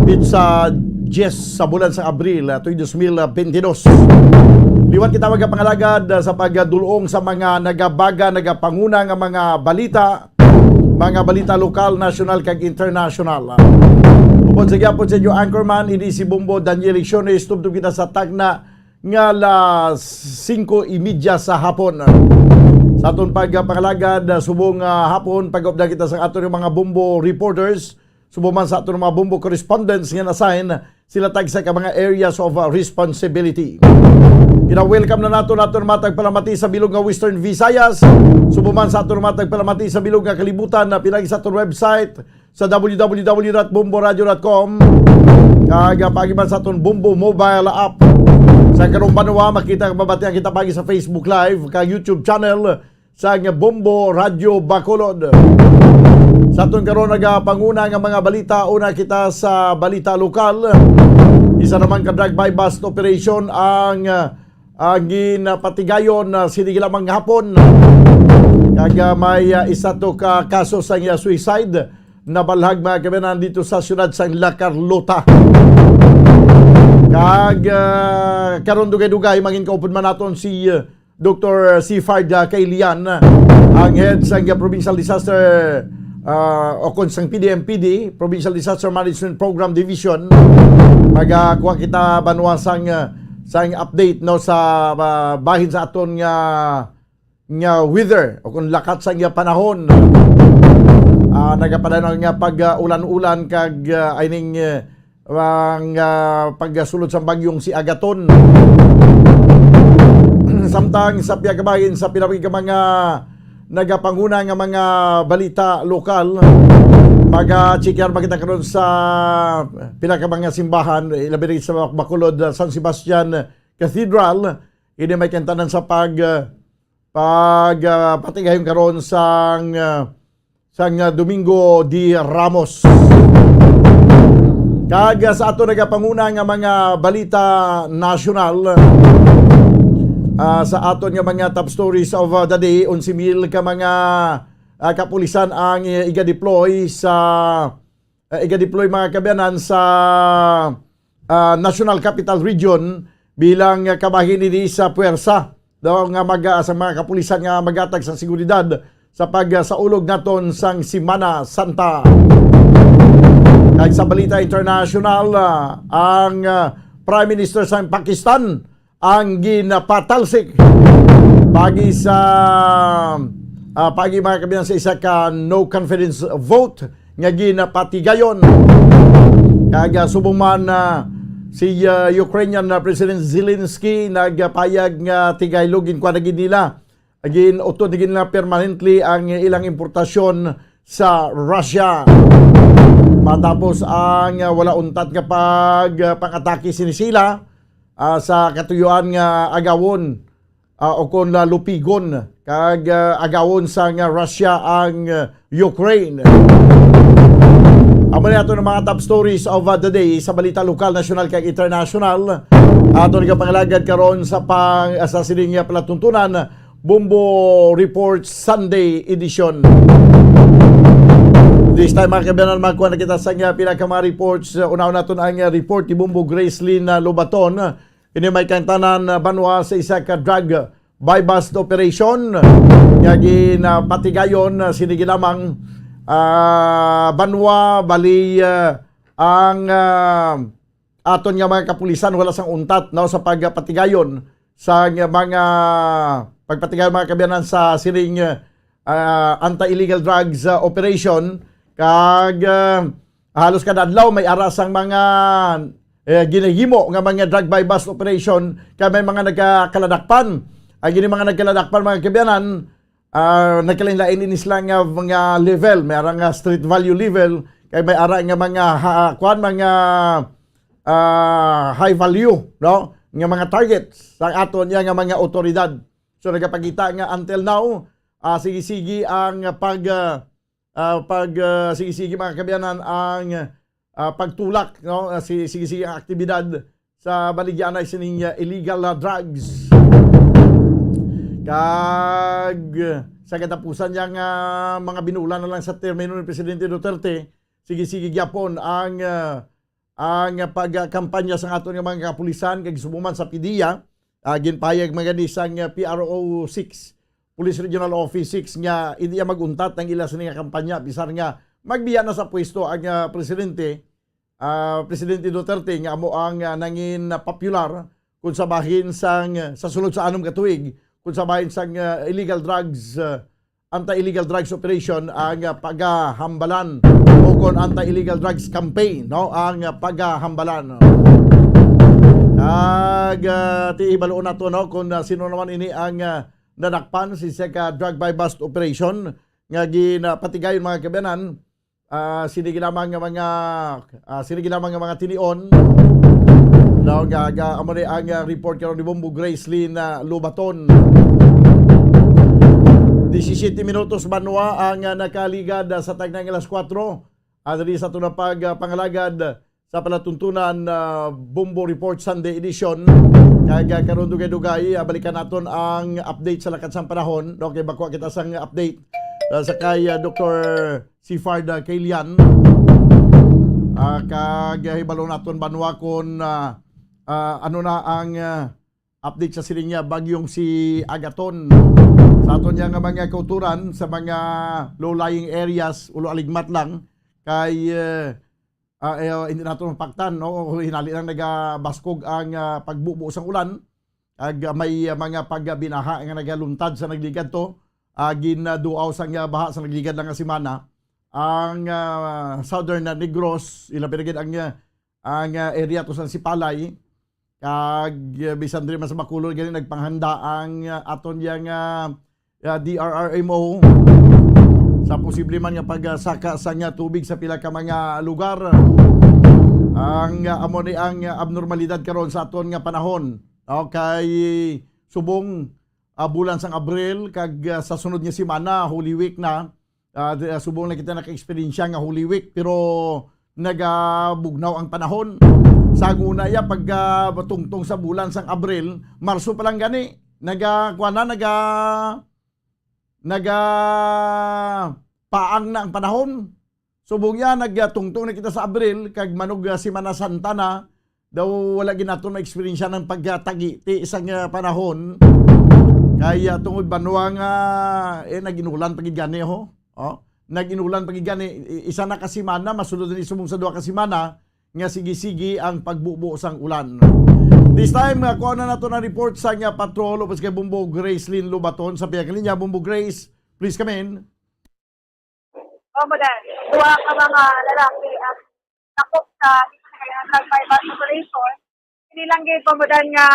It's, uh, diyes sa bulan sa Abril, uh, tuig dos mil bentidós. Liwat kita magapangalagad, uh, sa pagdulong sa mga nagabaga, nagapanguna nga mga balita, mga balita lokal, nasyonal, kag internasyonal. Upod sa gihapon sa inyo anchorman, ini si Bombo Daniel Lecciones. Tubtob kita sa tagna nga alas singko y media sa hapon. Sa aton pagpangalagad, subong, ah, hapon, pag-upda kita sa aton mga Bombo reporters, subong man sa aton mga Bombo correspondents nga na-assign sila tagsa ka mga areas of, uh, responsibility. Gina-welcome na nato, naton mga tagpalamati sa bilog nga Western Visayas, subong man sa aton mga tagpalamati sa bilog nga kalibutan, na pinagi sa aton website sa w w w dot bombo radio dot com, kag, uh, pagi man sa aton Bombo mobile app. Sa karong banwa, makita kag mabatian kita pagi sa Facebook Live kag YouTube channel sang Bombo Radyo Bacolod. Sa aton karon nagapanguna nga mga balita, una kita sa balita lokal. Isa naman ka drug buy bust operation ang, ang ginapatigayon, ah, sini lamang hapon. Kag, ah, may, ah, isa to ka kaso sang, ah, suicide nabalhag, mga kabayan, dito sa siyudad sang La Carlota. Kag, ah, karon dugay-dugay, mangin kaupod man naton si, ah, Doktor Sifard, ah, Kailian, ang head sang Provincial Disaster, ah, o kon sang P D M P D, Provincial Disaster Management Program Division. Magakuha kita banwa sang, ah, sang update, no, sa, ah, bahin sa aton nga, nga weather o kung lakat sa nga panahon. Ah, nagapadala nga pag, ah, ulan-ulan kag, ah, ining, ah, ang, ah, pagsulod sa bagyong si Agaton. Samtang sa pihak bahin sa pinaagi ka mga nagapanguna nga mga balita lokal, mag-check makita karon sa pila ka mga simbahan, ilabi rin sa Bacolod, ah, San Sebastian Cathedral. Ini may kantanan sa pag, ah, pag, ah, patigayon karon sang, ah, sang, ah, Domingo de Ramos. Kag, ah, sa ato nagapanguna nga mga balita nasyonal, ah, sa aton nga mga top stories of, ah, the day, onse mil ka mga, ah, kapulisan ang, eh, iga-deploy sa, ah, iga-deploy, mga kabayanan, sa, ah, National Capital Region bilang, ah, kabahin ini sa puwersa daw nga mag-, ah, sa mga kapulisan nga magatag sa seguridad sa pagsaulog naton sang Semana Santa. Kag sa balita international, ah, ang, ah, Prime Minister sa Pakistan ang ginapatalsik pagi sa, ah, pagi, mga kabayan, sa isa ka no confidence vote nga ginapatigayon. Kag, ah, subong man, ah, Si ah, Ukrainian na President Zelensky nagpayag nga tigaylo ginkuha na gid nila, ginutod na gid nila permanently ang ilang importasyon sa Russia. Matapos ang ah, wala untat nga pag ah, pang-atake sini sila ah, sa katuyuan nga agawon ah, o kon ah, lupigon kag ah, agawon sang Russia ang ah, Ukraine. Amo ni ato ng mga top stories of ah, the day sa balita lokal, nasyonal kag international. Ato nagapangalagad karon sa pang ah, sa sining ah, palatuntunan, Bombo Report Sunday Edition. This time, mga kabayanan, magkuha na kita sa nga pila ka mga reports. Uh, unahon naton ang uh, report ni Bombo Gracelyn uh, Lobaton. Ini may kaangtanan uh, banwa sa isa ka drug buy-bust operation nga ginapatigayon uh, sinigi lamang uh, banwa bali uh, ang uh, aton nga mga kapulisan wala sang untat, no, sa pagpatigayon sa nga mga pagpatigayon, mga kabayanan, sa sining uh, anti-illegal drugs uh, operation. Kag uh, halos kada adlaw may ara sang mga eh, ginahimo nga mga drug buy-bust operation kay may mga nagkakaladakpan. Ang gini mga nagkaladakpan, mga kabayanan, ah, nagkalain-lain ini sila nga mga level. May ara nga street value level, kay may ara nga mga ha, kuan, mga ah, high value, no, nga mga targets sa aton niya nga mga otoridad. So nagapakita nga until now, ah, sige-sige ang pag ah, ah, pag ah, sige-sige, mga kabayanan, ang ah, pagtulak, no, ah, si sige-sige ang aktibidad sa baligyaanay sining ah, illegal ah, drugs. Kag ah, sa katapusan niya nga mga binulan na lang sa termino ni Presidente Duterte, sige-sige gyapon ang ah, ang pagkampanya sang aton nga mga kapulisan kag subong man sa PDEA, ah, ginpahayag man gani sang P R O six, Police Regional Office six, nga hindi iya mag-untat ang ila sini nga kampanya bisan nga magbiya na sa pwesto ang ah, presidente, ah, Presidente Duterte, nga amo ang ah, nangin popular kung sa bahin sang sa sulod sa anom ka tuig, kung sa bahin sang ah, illegal drugs ah, anti-illegal drugs operation ang ah, pagahambalan o kon anti-illegal drugs campaign, no, ang ah, pagahambalan. Ag ah, ti hibaluon nato, no, kung ah, sino naman ini ang ah, nadakpan sa isa ka drug buy-bust operation nga ginapatigayon, mga kabayanan. Ah, sinigi lamang nga mga ah, sinigi lamang nga mga tinion. No, ga, ga, amo ni ang ah, report karon ni Bombo Gracelyn ah, Lobaton. Disisiyete minutos banwa ang ah, nakaligad ah, sa tagna nga alas kuwatro. Adiri sa aton pag ah, pangalagad sa palatuntunan ah, Bombo Report Sunday Edition. Kag ah, karon dugay-dugay ah, balikan naton ang update sa lakad sang panahon. No, kay bakuha kita sang update ah, sa kay ah, Doktor Sifard ah, Kilian. Ah, kag ah, hibalo naton banwa kon ah, ah, ano na ang ah, update sa siling niya bagyong si Agaton. Sa aton niya nga mga kauturan sa mga low-lying areas, ulo aligmat lang kay eh, ah, eh, hindi nato mapaktan, no? Hinali lang nagabaskog ang ah, pagbubo sang ulan. Ag ah, may ah, mga pagbinaha nga nagaluntad sa nagligad to. Ah, ginaduaw sang ah, baha sa nagligad lang nga semana ang ah, Southern ah, Negros, ilabi na gid ang ah, ang ah, area to sa Sipalay. Kag ah, bisan diri man sa Bacolod gani nagpanghanda ang ah, aton yang ah, ah, D R R M O sa posible man nga pagsaka sang ah, tubig sa pila ka mga lugar. Ang ah, amo ni ang ah, abnormalidad karon sa aton nga panahon. Okay, subong ah, bulan sang Abril kag ah, sa sunod nga semana, Holy Week na, ah, di- ah, subong na kita naka-eksperyensya nga Holy Week, pero nagabugnaw ang panahon. Sa una ya, pagka tungtong sa bulan sang Abril, Marso pa lang gani, naga, kuwan na, naga, naga paang na ang panahon. Subong ya, nagtungtong na kita sa Abril, kag manog ah, Semana Santa na, daw wala gid naton ma-eksperyensya ng pagkatagi ti isang ah, panahon. Kaya tungod banwa nga eh, nag-inulan pa gid gani, ho. Oh, nag-inulan pa gid gani. I- Isa na ka semana, masulod ni subong sa duha ka semana nga sige-sige ang pagbubo sang ulan. This time, uh, kuha na nato ang report sa nga patrol, upos kay Bombo Gracelyn Lobaton sa pihak linya. Bombo Grace, please come in. Omo din. Duha ka mga lalaki ang takop sa Ang nag-bypass operation, hindi lang gid pamudan nga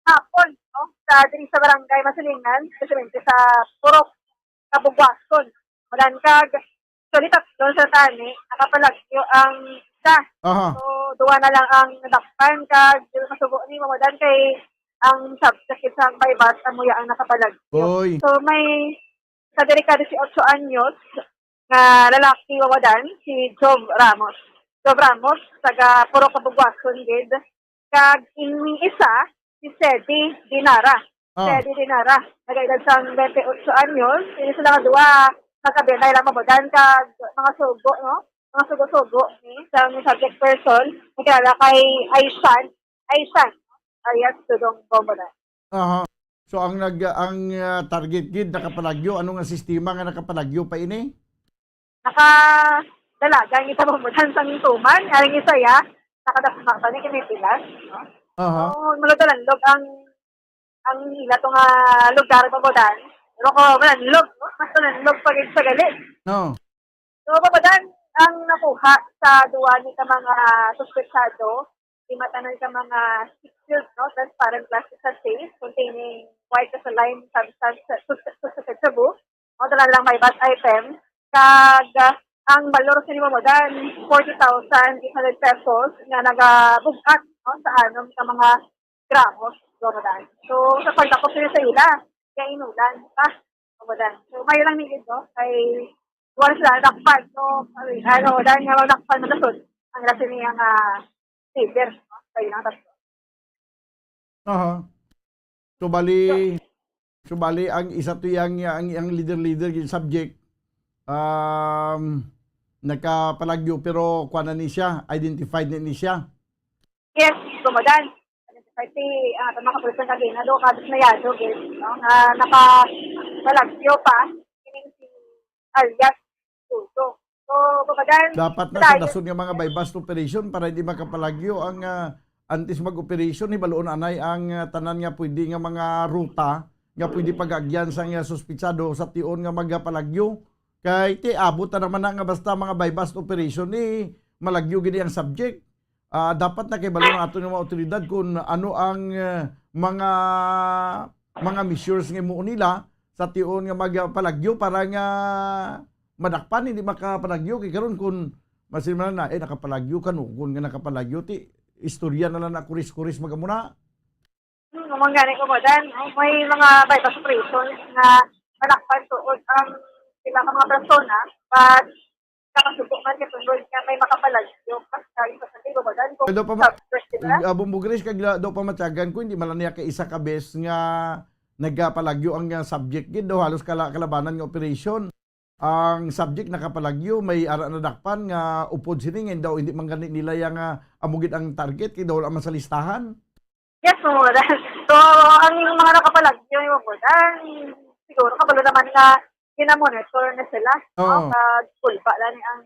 hapon, no? Sa, diri sa barangay Masilingan, especially sa Purok Kabugwason. Mudan kag, actually, tatlo sa tani, nakapalagyo ang isa. Aha. So, duwa na lang ang nadakpan, kag dili masubo ni mamudan kay ang subject sa bypass, amo ya ang nakapalagyo. Oy. So, may sa diri ka dieciocho anyos nga lalaki, mamudan, si Job Ramos. Job Ramos, taga Purok Kabugwason gid. Kag ining isa, si Sedi Dinara. Ah. Sedi Dinara, nag-edad sang twenty-eight anyos. Ini sila nga duha, magkabinay lang, mamudan, kag mga sugo, no? Mga sugo-sugo, eh, sang subject person, nakilala kay Aishan. Aishan, alias Dudong Bombonan. Aha. So, ang nag-, ang, ah, target gid nakapalagyo, ano nga sistema nga nakapalagyo pa ini? Nakadalagan kita, mamudan, sang tuman. Ang isa ya, nakadasma pa ni kinipilas, no? Aha. So, maluto-landog ang, ang ila to nga lugar, mamudan. Pero ko, malandog, no? Mas malandog pa gid sa gali. No. So, mamudan, ang nakuha sa duwa ni ka mga suspetsado, lima tanan ka mga sealed, no, transparent plastic sachets containing white crystalline substance, sus-, sus-, shabu, no, dala lang may bad item. Kag, ah, ang balor sa nimo, mamudan, forty thousand eight hundred pesos nga nagabug-at, no, sa anom ka mga gramos, mamudan. So, sa pagdakop nila sa ila, kaya inulan pa, mamudan. So, may lang nigid, no, kay wala sila dakpan. So, ano, dahil nga dakpan, matasod ang lasa niya nga leader, no? Sa ilang tatlo. Aha. So, bali, so, bali, ang isa to yang, ang, ang leader-leader, yung subject, um, nagkapalagyo, pero kuha na ni siya, identified na ni siya. Yes, mamudan. Identified si, ah, mga kapulisan kagina, do, kadis na yado, gid, no? Nga nakapalagyo pa, kining si alias Tuto. So, mamudan, dapat na sa dason nga mga buy-bust operation para hindi makapalagyo ang, ah, antes mag-operation, hibaluon anay ang, ah, tanan nga pwede nga mga ruta nga pwede pag-agyan sa nga suspitsado sa tion nga magapalagyo. Kay ti abot na naman na nga basta mga buy-bust operation, eh, malagyo gid ang subject. Ah, dapat na kay balo ang aton nga mga otoridad kung ano ang, eh, mga, mga measures nga imuon nila sa tion nga magpalagyo para nga madakpan, hindi makapalagyo. Kay karon kung masin man na, eh, nakapalagyo, kanugon nga nakapalagyo, ti istorya na lang na kuris-kuris magamuna. Hmm, mga gani, mamudan, no? May mga buy-bust operations nga malakpan tuod ang sila ka mga persona, but nakasuko man kay tungod nga may makapalagyo. Basta yung sa mamudan, kung Pero pa ma-, subject, di ba? Abong bugris kag la-, daw pamatyagan ko, hindi man lang niya kay isa ka bes nga nagapalagyo ang, ah, subject gid, daw halos kala-, kalabanan nga operation. Ang subject nakapalagyo, may ara nadakpan nga upod sini, nga daw hindi man gani nila yang, ah, amo gid ang target, kay daw wala man sa listahan. Yes, mamudan. So, ang mga nakapalagyo, mamudan, siguro kabalo naman nga gina-monitor na sila, no? Oo. Kag kulba lang ni ang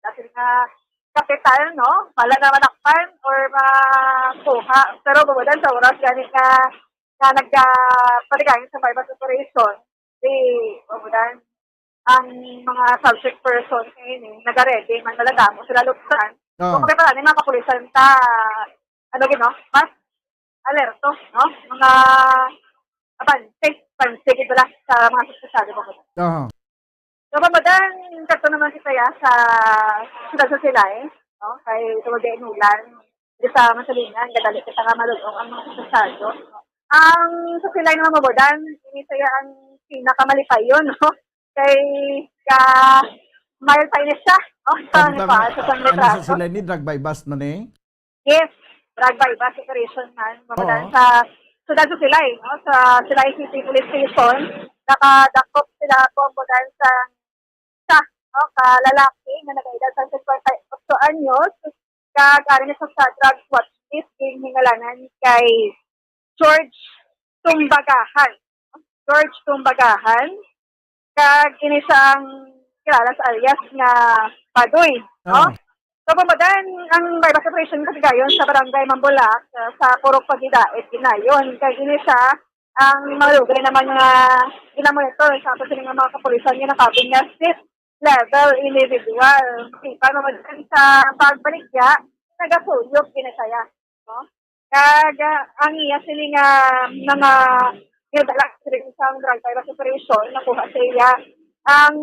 dati nga kapital, no? Wala na madakpan or makuha. Pero mamudan sa oras gani nga, nga nagka-, paligayon sa buy-bust operation, di, mamudan, ang mga subject person kay ini, nagaredy man, maladamo sila luksan. Oo. So, kami pala, ni mga kapulisan ta, ano gid, no? Mas alerto, no? Mga abanse, abanse gid pala sa mga suspetsado, mamudan. Aha. So, mamudan, kadto naman kita ya sa siyudad sa Silay, no? Kay tungod kay inulan, di sa Masilingan, kadali kita nga malulong ang mga suspetsado. Ang sa Silay naman, mamudan, ini saya ang pinakamalipayon, no? Kay ka mild pa ini siya, no? Sa Ang, ang, Nepal, sa San ano sa Retrato. Silay ni drug buy-bust man eh? Yes, drug buy-bust operation man. Mamudan Oo. sa siyudad sa Silay, no? Sa Silay City Police Station, nakadakop sila, mamudan, sa, sa, no, ka lalaki nga nag-edad sa fifty-eight anyos, kag ari na sa, sa drug watch list, ginhingalanan kay George Tumbagahan. George Tumbagahan. Kag ini sang kilala sa alias nga Padoy, no? Ah. So, mamudan, ang buy-bust operation kasigayon sa Barangay Mambulak, uh, sa Purok Pagidaet, ginayon. Kag ini sa ang mga lugar naman nga ginamonitor sa ato sini nga mga kapulisan nga nakabin nga street level individual. Di pa, mamudan, sa pagbaligya, Nagasuyop gini siya, no? Kag, ah, ang iya sini nga mga ginadala sa isang drug buy-bust operation, nakuha sa iya ang,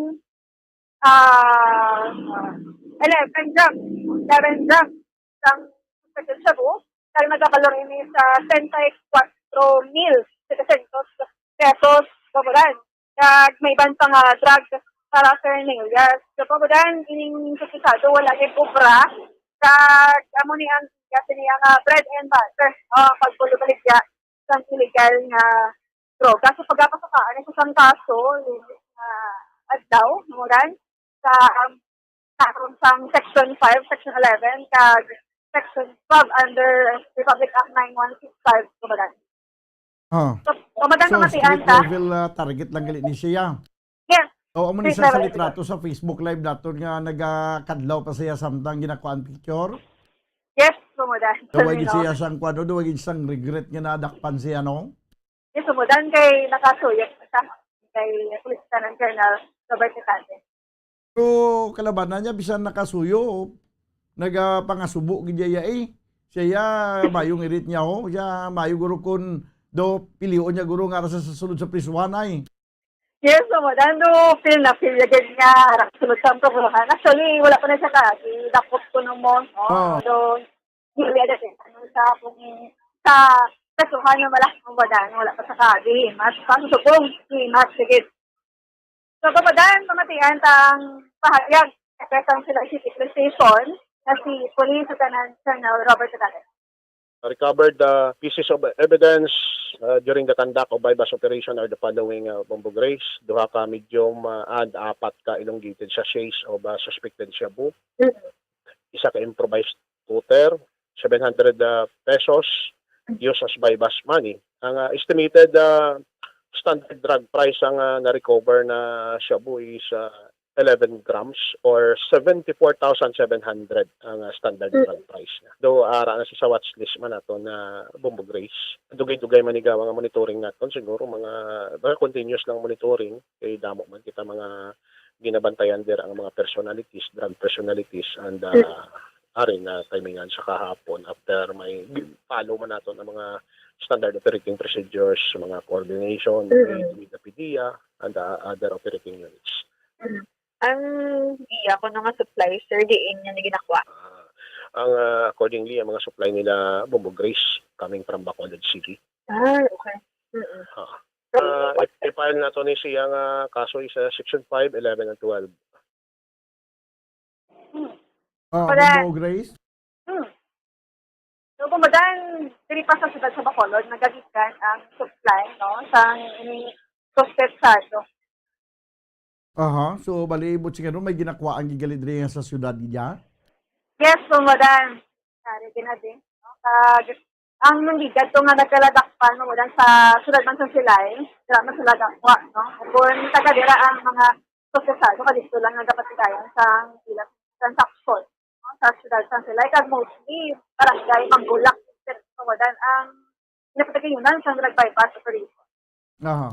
ah, eleven grams, eleven grams sang suspected shabu, kag nagabalor ini sa treinta y cuatro mil setecientos pesos, Kabudan. Kag may iban pa nga drug paraphernalia. So, Kabudan, ining suspisado wala gid obra, kag amo ni ang, kasi niya nga bread and butter, oh, pagbulo-baligya sang illegal nga droga. So, pagapasukaan sa isang kaso, ining, ah, adlaw, Kabudan, sa, um, karon sang Section five, Section eleven, kag Section twelve under Republic Act nine one six five, Kabudan. Ah. So, Kabudan, So, pamatian street ta. level, ah, target lang gali ni siya. Yes. O, amo ni Street siya sa level. litrato sa Facebook Live naton nga nagakadlaw pa siya samtang ginakuan picture. Yes, Kabudan. Daw gid Terminal. siya sang kuwan, daw gid sang regret nga nadakpan siya, no? Yes, Kabudan, kay nakasuyop na siya kay Police Lieutenant Colonel Robert Recate. Pero kalabanan niya, bisan nakasuyo, nagapangasubo gid iya, eh. Siya, iya, mayo ang irit niya, oh. Siya, mayo guro kun do pilion niya guro nga ara sa, sa sulod sa prisuhan, ay. Yes, Kabudan, do feel na feel niya gid nga ara sulod sa prisuhan. Actually, wala pa na siya ka, gidakop ko no mo, no? Oh. So, hindi ada siya, ano, sa kung sa prisuhan na wala, Kabudan, wala pa sa kaagi. Mas, pasusubong, mas, sige. So, Kabudan, pamatian tang pahayag sa sang Silay City Police Station na si Police Lieutenant Colonel Robert Tagalan. Recovered, uh, pieces of evidence, uh, during the conduct of buy-bust operation are the following, uh, Bombo Grace, duha ka medium, uh, and apat ka elongated sachets of, uh, suspected shabu, Mm. isa ka improvised scooter, seven hundred, uh, pesos, used as buy-bust money. Ang, uh, estimated, uh, standard drug price ang, uh, na-recover na shabu is, uh, eleven grams or seventy-four thousand seven hundred ang, uh, standard Mm. drug price niya. Though, ara na sa watch list man nato na Bombo Grace. Dugay-dugay man ni gawa nga monitoring naton, siguro mga, mga continuous lang monitoring, kay damo man kita mga ginabantayan der ang mga personalities, drug personalities, and, uh, Mm. ari na timingan sa kahapon after may follow man nato ang mga standard operating procedures, mga coordination Mm. with, with the PDEA and, uh, other operating units. Mm. Ang iya ko nga supply, sir, diin niya na ginakuha? Ah, ang, ah, accordingly, ang mga supply nila, Bombo Grace, coming from Bacolod City. Ah, okay. Mm-mm. Ah. So, Ah, what i-, i-file nato ni siya nga kaso is, ah, Section five, eleven, and twelve. Hmm. Ah, Para Bombo Grace? Hmm. So, Kabudan, diri pa sa siyudad sa Bacolod, nagagikan ang supply, no, sang ini suspetsado. Aha. So, bali, buot silingon, may ginakuhaan gid gali diri sa siyudad niya? Yes, Kabudan. Sari din na din, no? Kag, ang nanggigad to nga nagkaladakpan, Kabudan, sa siyudad man sang Silay, dira man sila dakwa, no? Kung taga dira ang mga suspetsado, kadto lang nga gapatigayan sang ilang transaksyon, no, sa siyudad sang Silay, kag mostly barangay Mambulak, Kabudan, ang ginapatigayonan sang drug buy-bust operation. Aha.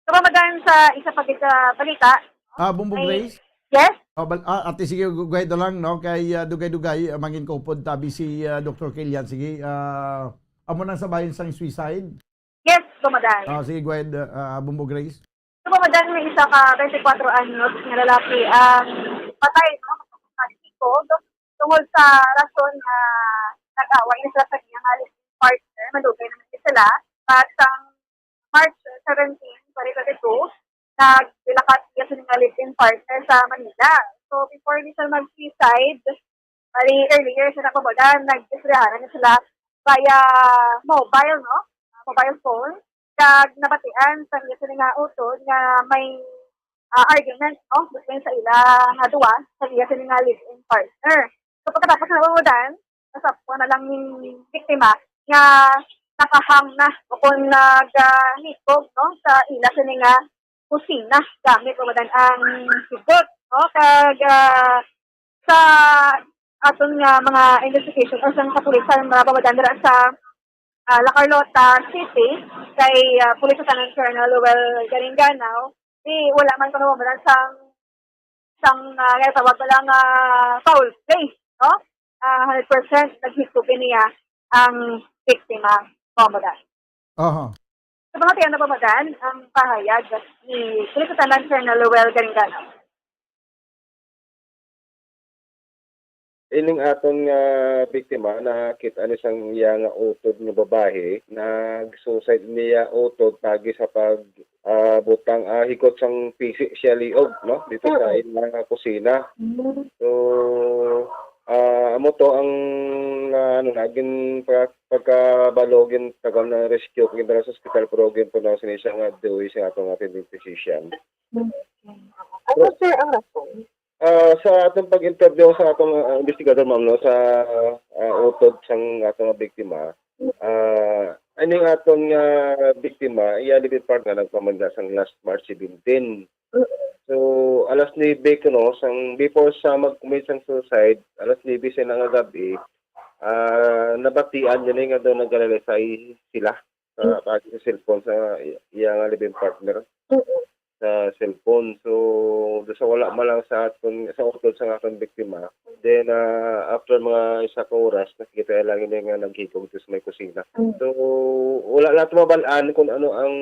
So, Kabudan, sa isa pa gid ka balita, no? Ah, Bombo Ay, Grace? Yes? Ah, bal-, ah, ate, sige, gu-, guhit na lang, no? Kay, ah, dugay-dugay, ah, mangin ko pod tabi si, ah, Doktor Kilian. Sige, ah, amo nang sa bahin sang suicide? Yes, Kabudan. Ah, sige, guhit, ah, ah, Bombo Grace. So, Kabudan, may isa ka twenty-four anyos nga lalaki ang patay, no? Sa tikog tungod sa rason nga nag-away na sila sa iyang live-in partner. Madugay naman sila. At sang March seventeen, twenty twenty-two, naglakat iya sa mga live-in partner sa Manila. So, before ni siya mag-suicide, bali, earlier siya, Kabudan, nag-istoryahan na sila via mobile, no? Mobile phone. Kag nabatian sa iya sini nga utod nga may, ah, argument, no? Between sa ila nga duwa, sa iya sini nga live-in partner. So, pagkatapos na, Kabudan, nasapwan na lang ning biktima nga nakahang na o kung nag, ah, nikog, no, sa ila sini nga kusina gamit, Kabudan, ang sigot, no? Kag, ah, sa aton nga mga investigation o sa kapulisan, mga Kabudan, dira sa, ah, La Carlota City, kay, ah, Police Lieutenant Colonel Lowell Garingganao, di wala man, Kabudan, sang, sang, ah, nga tawag na lang, ah, foul play, no? ah, hundred percent naghikog niya ang biktima, Ma'am Madan. Aha. Sa mga tiyan na Ma'am Madan, ang pahayag ni Secretary Colonel Lowell Garingano. Ining aton nga biktima, nakita ni sang iya nga utod nga babayi, nag-suicide niya utod pagi sa pag, ah, butang, ah, higot sang pisi siya liog, no? Dito sa Mm. ila nga kusina. Mm. So, ah, amo to ang, ah, ano, naging pag-, pagkabalo, gintagan na rescue, gindala sa ospital, pero ginpunaw sini siya nga dui sa atong attending physician. Mm. Ano, sir, ang rason? Ah, sa atong pag-interview sa atong, ah, investigador, ma'am, no, sa, ah, utod sang atong biktima, ah, aning aton nga biktima, iya live-in partner nagpamangga sang last March seventeen. So, alas nuebe kuno, sang before sa mag-commit sang suicide, alas nuebe sa nga gab-i, ah, nabatian niya nga daw nagalalisay sila sa, Mm. pati sa cellphone sa iya nga live-in partner. Mm. Sa cellphone. So, do sa wala man lang sa aton, sa utod sa aton biktima. Then, ah, after mga isa ka oras, nakita lang niya nga naghikog sa may kusina. Mm. So, wala lang tumabal-an kung ano ang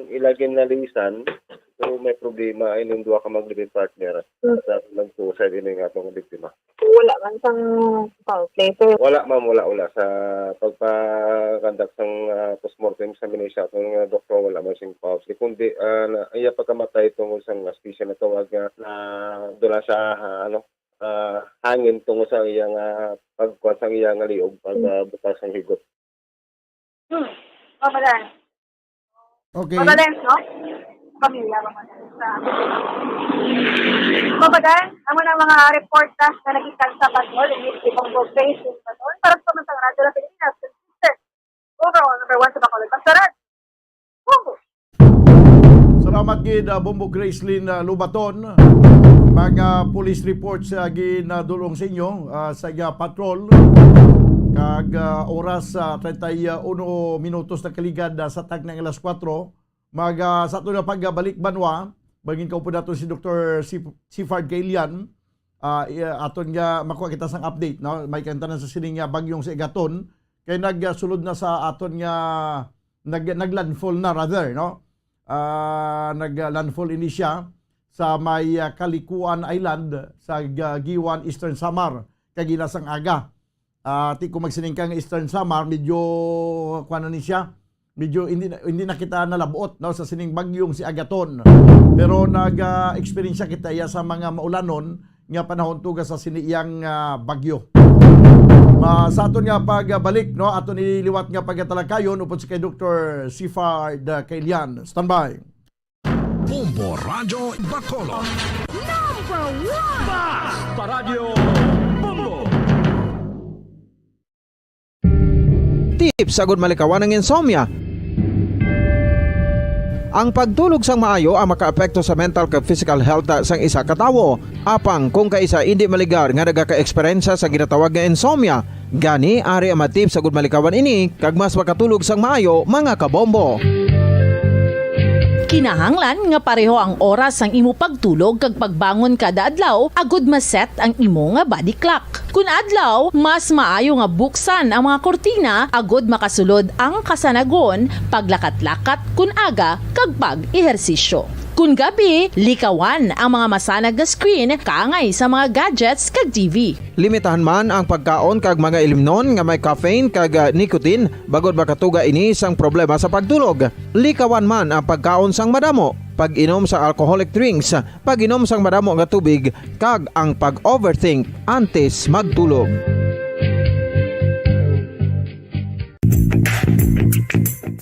ila ginalisan. So, may problema ay nung duha ka mag-live-in partner Mm. sa nag-suicide ini nga atong biktima. Wala man sang foul play, sir. Wala, ma'am, wala, wala. Sa pagpa-conduct sang, ah, postmortem examination, atong, ah, doktor, wala man sing foul play. Kundi, ah, na, iya pagkamatay tungod sang asphyxia na tawag nga na dula sa, ah, ano, ah, hangin tungod sa iyang, ah, pagkuha sang iyang liog, pag, Hmm. ah, butas sang higot. Hmm. Ma'am Madan. Okay. Ma'am Madan, no? Pamilya, Ma'am Madan. Sa Ma'am Madan, amo na ang mga report na, na naging sa Bacolod, in East Ibong Gulf Basin, Bacolod. Para sa Pamantang Radyo ng Pilipinas, consistent. Overall, number one sa Bacolod. Basta Radyo. Bongo. Salamat gid, ah, Bombo Gracelyn, ah, Lubaton. Mga police reports, ah, ginadulong sa inyo, ah, sa iya patrol. Kag, ah, oras, ah, treinta y uno minutos na kaligad, ah, sa tagna nga alas kuwatro. Mag, ah, sa ato na pagbalik, banwa, bangin ka po nato si Doktor Sif-, Sifard Kailian. Ah, i-, aton nga makuha kita sang update, no? May kantanan sa sining nga bagyong sa Egaton. Kay nagsulod na sa aton nga, nag-, naglandfall na, rather, no? Ah, naglandfall ini siya sa may, ah, Kalikuan Island sa Ga-, Guiuan, Eastern Samar, kagina sang aga. Ah, ti kung magsining ka nga Eastern Samar, medyo, kuwan na ni siya, medyo hindi na, hindi na kita nalabot, no, sa sining bagyong si Agaton. Pero nag, ah, eksperyensya kita iya sa mga maulanon nga panahon tuga sa sini iyang, ah, bagyo. Ma-, sa aton nga pagbalik, no, aton iliwat nga pagtalakayon upod si kay Doktor Sifard, ah, Kailian. Standby. Bombo Radyo Bacolod. Number one! Basta Radyo Bombo! Tips agud malikawan ang insomnia. Ang pagtulog sang maayo ang makaapekto sa mental kag physical health sang isa ka tawo. Apang kung kaisa indi maligar nga nagaka-eksperyensya sa ginatawag nga insomnia, gani ari ang mga tips agud malikawan ini kag mas makatulog sang maayo, mga kabombo. Kinahanglan nga pareho ang oras sang imo pagtulog kag pagbangon kada adlaw agud ma-set ang imo nga body clock. Kun adlaw, mas maayo nga buksan ang mga kurtina agud makasulod ang kasanagon, paglakat-lakat kun aga, kag pag-ehersisyo. Kun gabi, likawan ang mga masanag nga screen kaangay sa mga gadgets kag T V. Limitahan man ang pagkaon kag mga ilimnon nga may caffeine kag, ah, nicotine, bangod makatuga ini sang problema sa pagtulog. Likawan man ang pagkaon sang madamo, pag-inom sa alcoholic drinks, pag-inom sang madamo nga tubig, kag ang pag-overthink antes magtulog.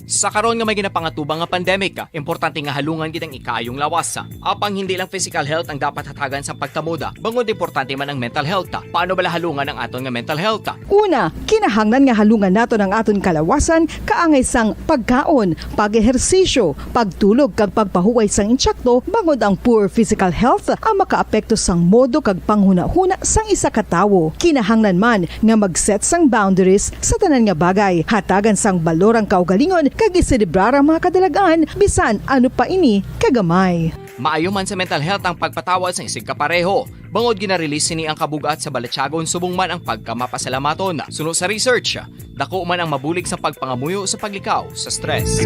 Sa karon nga may ginapangatubang nga pandemic, importante nga halungan gid ang ikaayong lawas. Apang hindi lang physical health ang dapat hatagan sa pagtamod, bangod importante man ang mental health. Paano bala halungan ang aton nga mental health? Una, kinahanglan nga halungan naton ang aton kalawasan kaangay sang pagkaon, pag-ehersisyo, pagtulog kag pagpahuway sang intsakto, bangod ang poor physical health ang makaapekto sang modo kag panghunahuna sang isa ka tawo. Kinahanglan man nga mag-set sang boundaries sa tanan nga bagay, hatagan sang balor ang kaugalingon kag iselebrar ang mga kadalag-an, bisan ano pa ini kagamay. Maayo man sa mental health ang pagpatawad sa isig kapareho. Bangod gina-release sini ang kabug-at sa balatyagon subong man ang pagkamapasalamaton. Suno sa research, dako man ang mabulig sa pagpangamuyo sa paglikaw sa stress.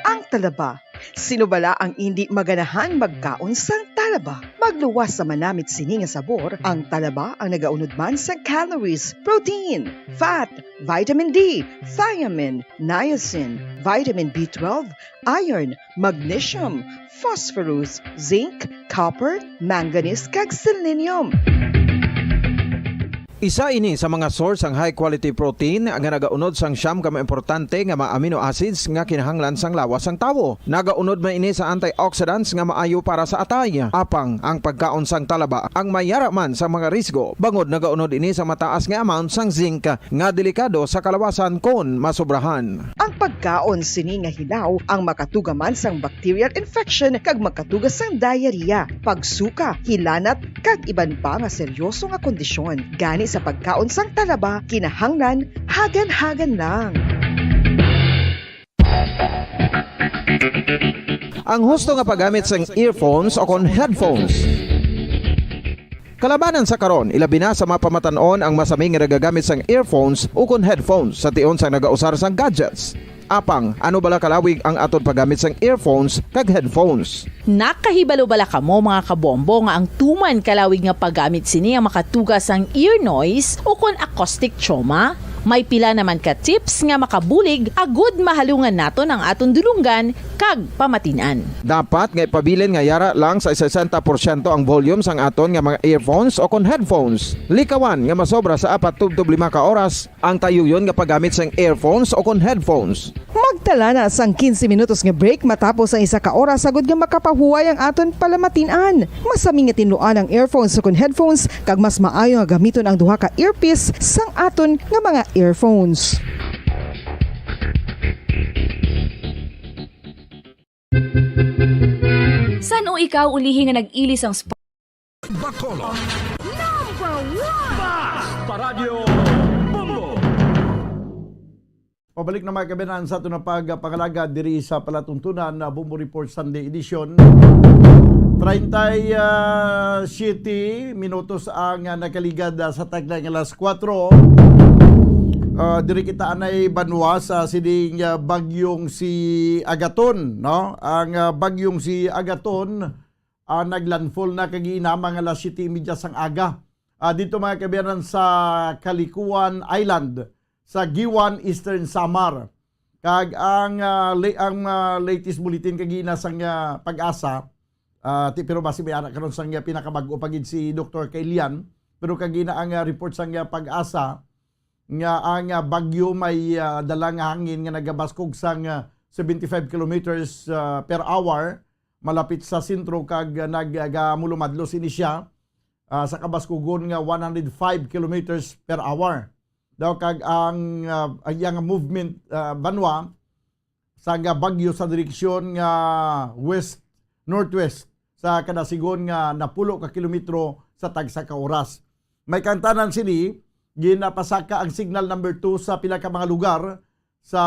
Ang talaba. Sino bala ang indi maganahan magkaon sang talaba? Magluwas sa manamit sini nga sabor, ang talaba ang nagaunod man sang calories, protein, fat, vitamin D, thiamine, niacin, vitamin B twelve, iron, magnesium, phosphorus, zinc, copper, manganese, kag selenium. Isa ini sa mga source sang high-quality protein nga nagaunod sang siyam ka mga importante nga mga amino acids nga kinahanglan sang lawas sang tawo. Nagaunod man ini sa antioxidants nga maayo para sa atay. Apang ang pagkaon sang talaba ang may yara man sa mga risgo, bangod nagaunod ini sa mataas nga amount sang zinc nga delikado sa kalawasan kon masobrahan. Ang pagkaon sini nga hilaw ang makatuga man sang bacterial infection kag makatuga sang diarrhea, pagsuka, hilanat, kag iban pa nga seryoso nga kondisyon. Gani sa pagkaon sang talaba, kinahanglan hagan-hagan lang. Ang husto nga paggamit sang earphones o kon headphones. Kalabanan sa karon, ilabi na sa mga pamatan-on ang masami nga nagagamit sang earphones o kon headphones sa tion sang nagausar sang gadgets. Apang, ano bala kalawig ang aton paggamit sang earphones kag headphones? Nakahibalo bala kamo, mga kabombo, nga ang tuman kalawig nga paggamit sini ang makatuga sang ear noise o kon acoustic trauma? May pila naman ka tips nga makabulig agud mahalungan naton ang aton dulonggan kag pamatin-an. Dapat nga ipabilin nga yara lang sa sesenta porsyento ang volume sang aton nga mga earphones o kon headphones. Likawan nga masobra sa apat tubtob lima ka oras ang tayuyon nga paggamit sang earphones o kon headphones. Magtala na sang quince minutos nga break matapos ang isa ka oras agud nga makapahuway ang aton palamatin-an. Masami nga tinluan ang earphones o kon headphones, kag mas maayo nga gamiton ang duha ka earpiece sang aton nga mga earphones. San-o ikaw ulihi nga nag-ilis ang spa? Bacolod. Number one! Basta Radyo Bombo! Pabalik na, mga kaabyanan, sa aton nga pagpangalagad diri sa palatuntunan na Bombo Report Sunday Edition. Treinta y siete minutos ang, ah, nakaligad, ah, sa tagna nga alas kuwatro. Ah, diri kita anay banwa sa sining, ah, bagyong si Agaton, no? Ang, ah, bagyong si Agaton, ah, naglandfall na kagina mga alas siyete y media sang aga. Ah, dito, mga kaabyanan, sa Kalikuan Island, sa Guiuan, Eastern Samar. Kag ang, ah, la-, ang, ah, latest bulletin kagina sang, ah, PAGASA, ah, ti, pero basi may ara karon sang, ah, pinakabag-o pa gid si Doktor Kailian, pero kagina ang, ah, report sang, ah, PAGASA nga ang, ah, bagyo may, ah, dala nga hangin nga nagabaskog sang, ah, seventy-five kilometers, ah, per hour malapit sa sentro kag, ah, nag-, ah, gamulumadlos ini siya, ah, sa kabaskugon nga one hundred five kilometers per hour. Daw kag ang, ah, ang iyang movement, ah, banwa sa nga bagyo sa direksyon nga west-northwest sa kada sigon nga napulo ka kilometro sa tagsa ka oras. May kaangtanan sini, ginapasaka ang signal number two sa pila ka mga lugar sa,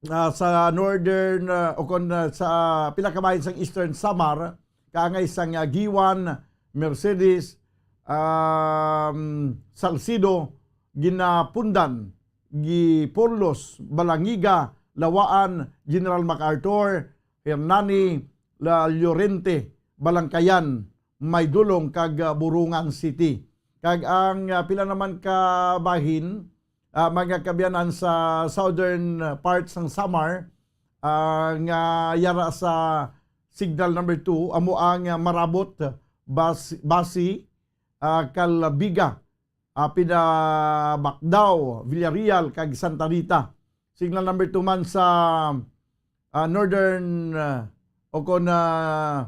ah, sa northern, ah, o kon, ah, sa pila ka bahin sang Eastern Samar, kaangay sang, ah, Guiuan, Mercedes, um, Salcedo, Ginapundan, Giporlos, Balangiga, Lawaan, General MacArthur, Hernani, La Llorente, Balangkayan, Maydolong, kag, ah, Borongan City. Kag ang, ah, pila naman ka bahin, ah, mga kaabyanan, sa southern part sang Samar, ah, nga yara sa signal number two, amo ang, ah, Marabot, Bas-, Basi, ah, Calbiga, ah, pina Bacdao, Villarreal, kag Santa Rita. Signal number two man sa, ah, northern, ah, o kon, ah,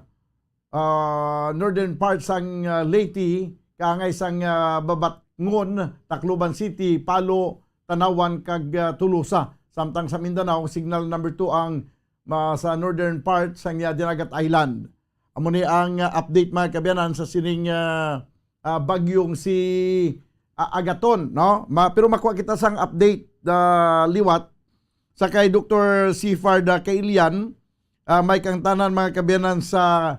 ah, northern part sang, ah, Leyte, kaangay sang, ah, Babatngon, Tacloban City, Palo, Tanauan, kag, ah, Tolosa. Samtang sa Mindanao, signal number two ang, ah, sa northern part sang, ah, Dinagat Island. Amo ni ang, ah, update, mga kaabyanan, sa sining, ah, ah, bagyong si, ah, Agaton, no? Ma-, pero makuha kita sang update, ah, liwat. sa kay Doktor Sifard, ah, Kailian, ah, may kang tanan, mga kaabyanan, sa,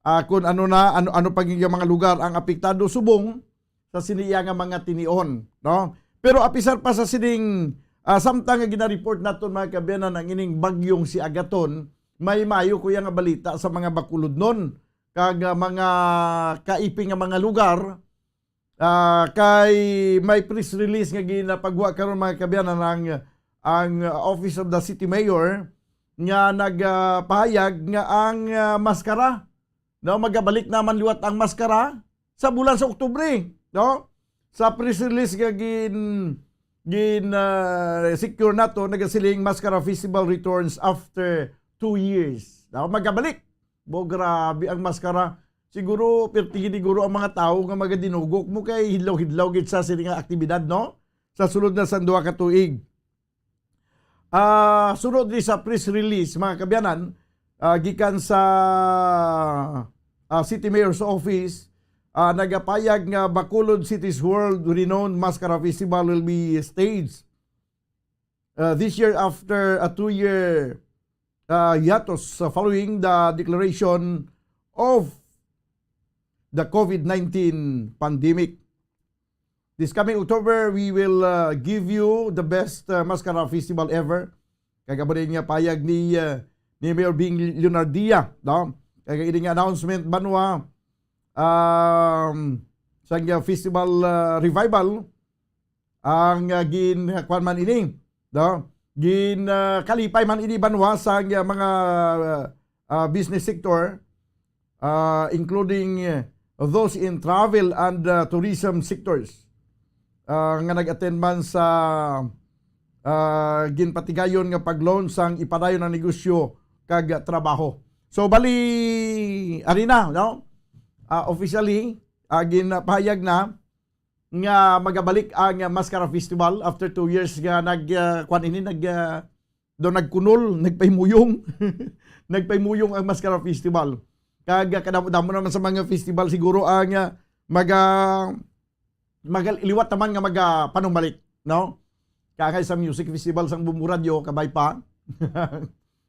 ah, kung ano na, ano, ano pa gid nga mga lugar ang apektado subong sa sini iya nga mga tinion, no? Pero apisar pa sa sining, ah, samtang nga gina-report naton, mga kaabyanan, ang ining bagyong si Agaton, may maayo ko iya nga balita sa mga Bacolodnon kag, ah, mga kaiping nga mga lugar, ah, kay may press release nga ginapagwa karon, mga kaabyanan, ang, ang Office of the City Mayor nga nagpahayag nga ang, ah, maskara, no, magabalik naman liwat ang maskara sa bulan sa Oktubre, no? Sa press release nga gin, gin, ah, secure nato, nagasiling, "Maskara Festival returns after two years." No, magabalik. Bo, grabe ang maskara. Siguro, perti gid siguro ang mga tawo nga magadinugok mo kay hidlaw-hidlaw gid sa sini nga aktibidad, no? Sa sulod na sang duha ka tuig. Ah, sunod ni sa press release, mga kaabyanan, ah, gikan sa, ah, City Mayor's Office, ah, nagapahayag nga Bacolod City's world-renowned Maskara Festival will be staged, uh, this year after a two-year, uh, hiatus, uh, following the declaration of the COVID nineteen pandemic. This coming October, we will, uh, give you the best, uh, Maskara Festival ever. Kag amo din nga pahayag ni, uh, ni Mayor Bing Leonardia, no? Kag ini nga announcement, banwa, um, sa nga festival, uh, revival, ang, uh, gin, uh, kwan man ini, no? Gin, uh, kalipay man ini, banwa, sa nga mga, uh, uh, business sector, uh, including, uh, those in travel and, uh, tourism sectors, uh, nga nag-attend man sa, uh, ginpatigayon nga pag-launch sang ipadayon ang negosyo kag trabaho. So, bali, ari na, no? Uh, officially, uh, ginpahayag na nga magabalik ang, uh, Maskara Festival after two years nga nag, uh, kwan ini, nag, uh, do nagkunol, nagpahimuyong. Nagpahimuyong ang Maskara Festival. Kag, uh, kadamo-damo naman sa mga festival siguro ang, uh, maga-, magaliwat naman nga maga-, panumbalik, no? Kagay sa music festival sang Bumbu Radio, kabay pa.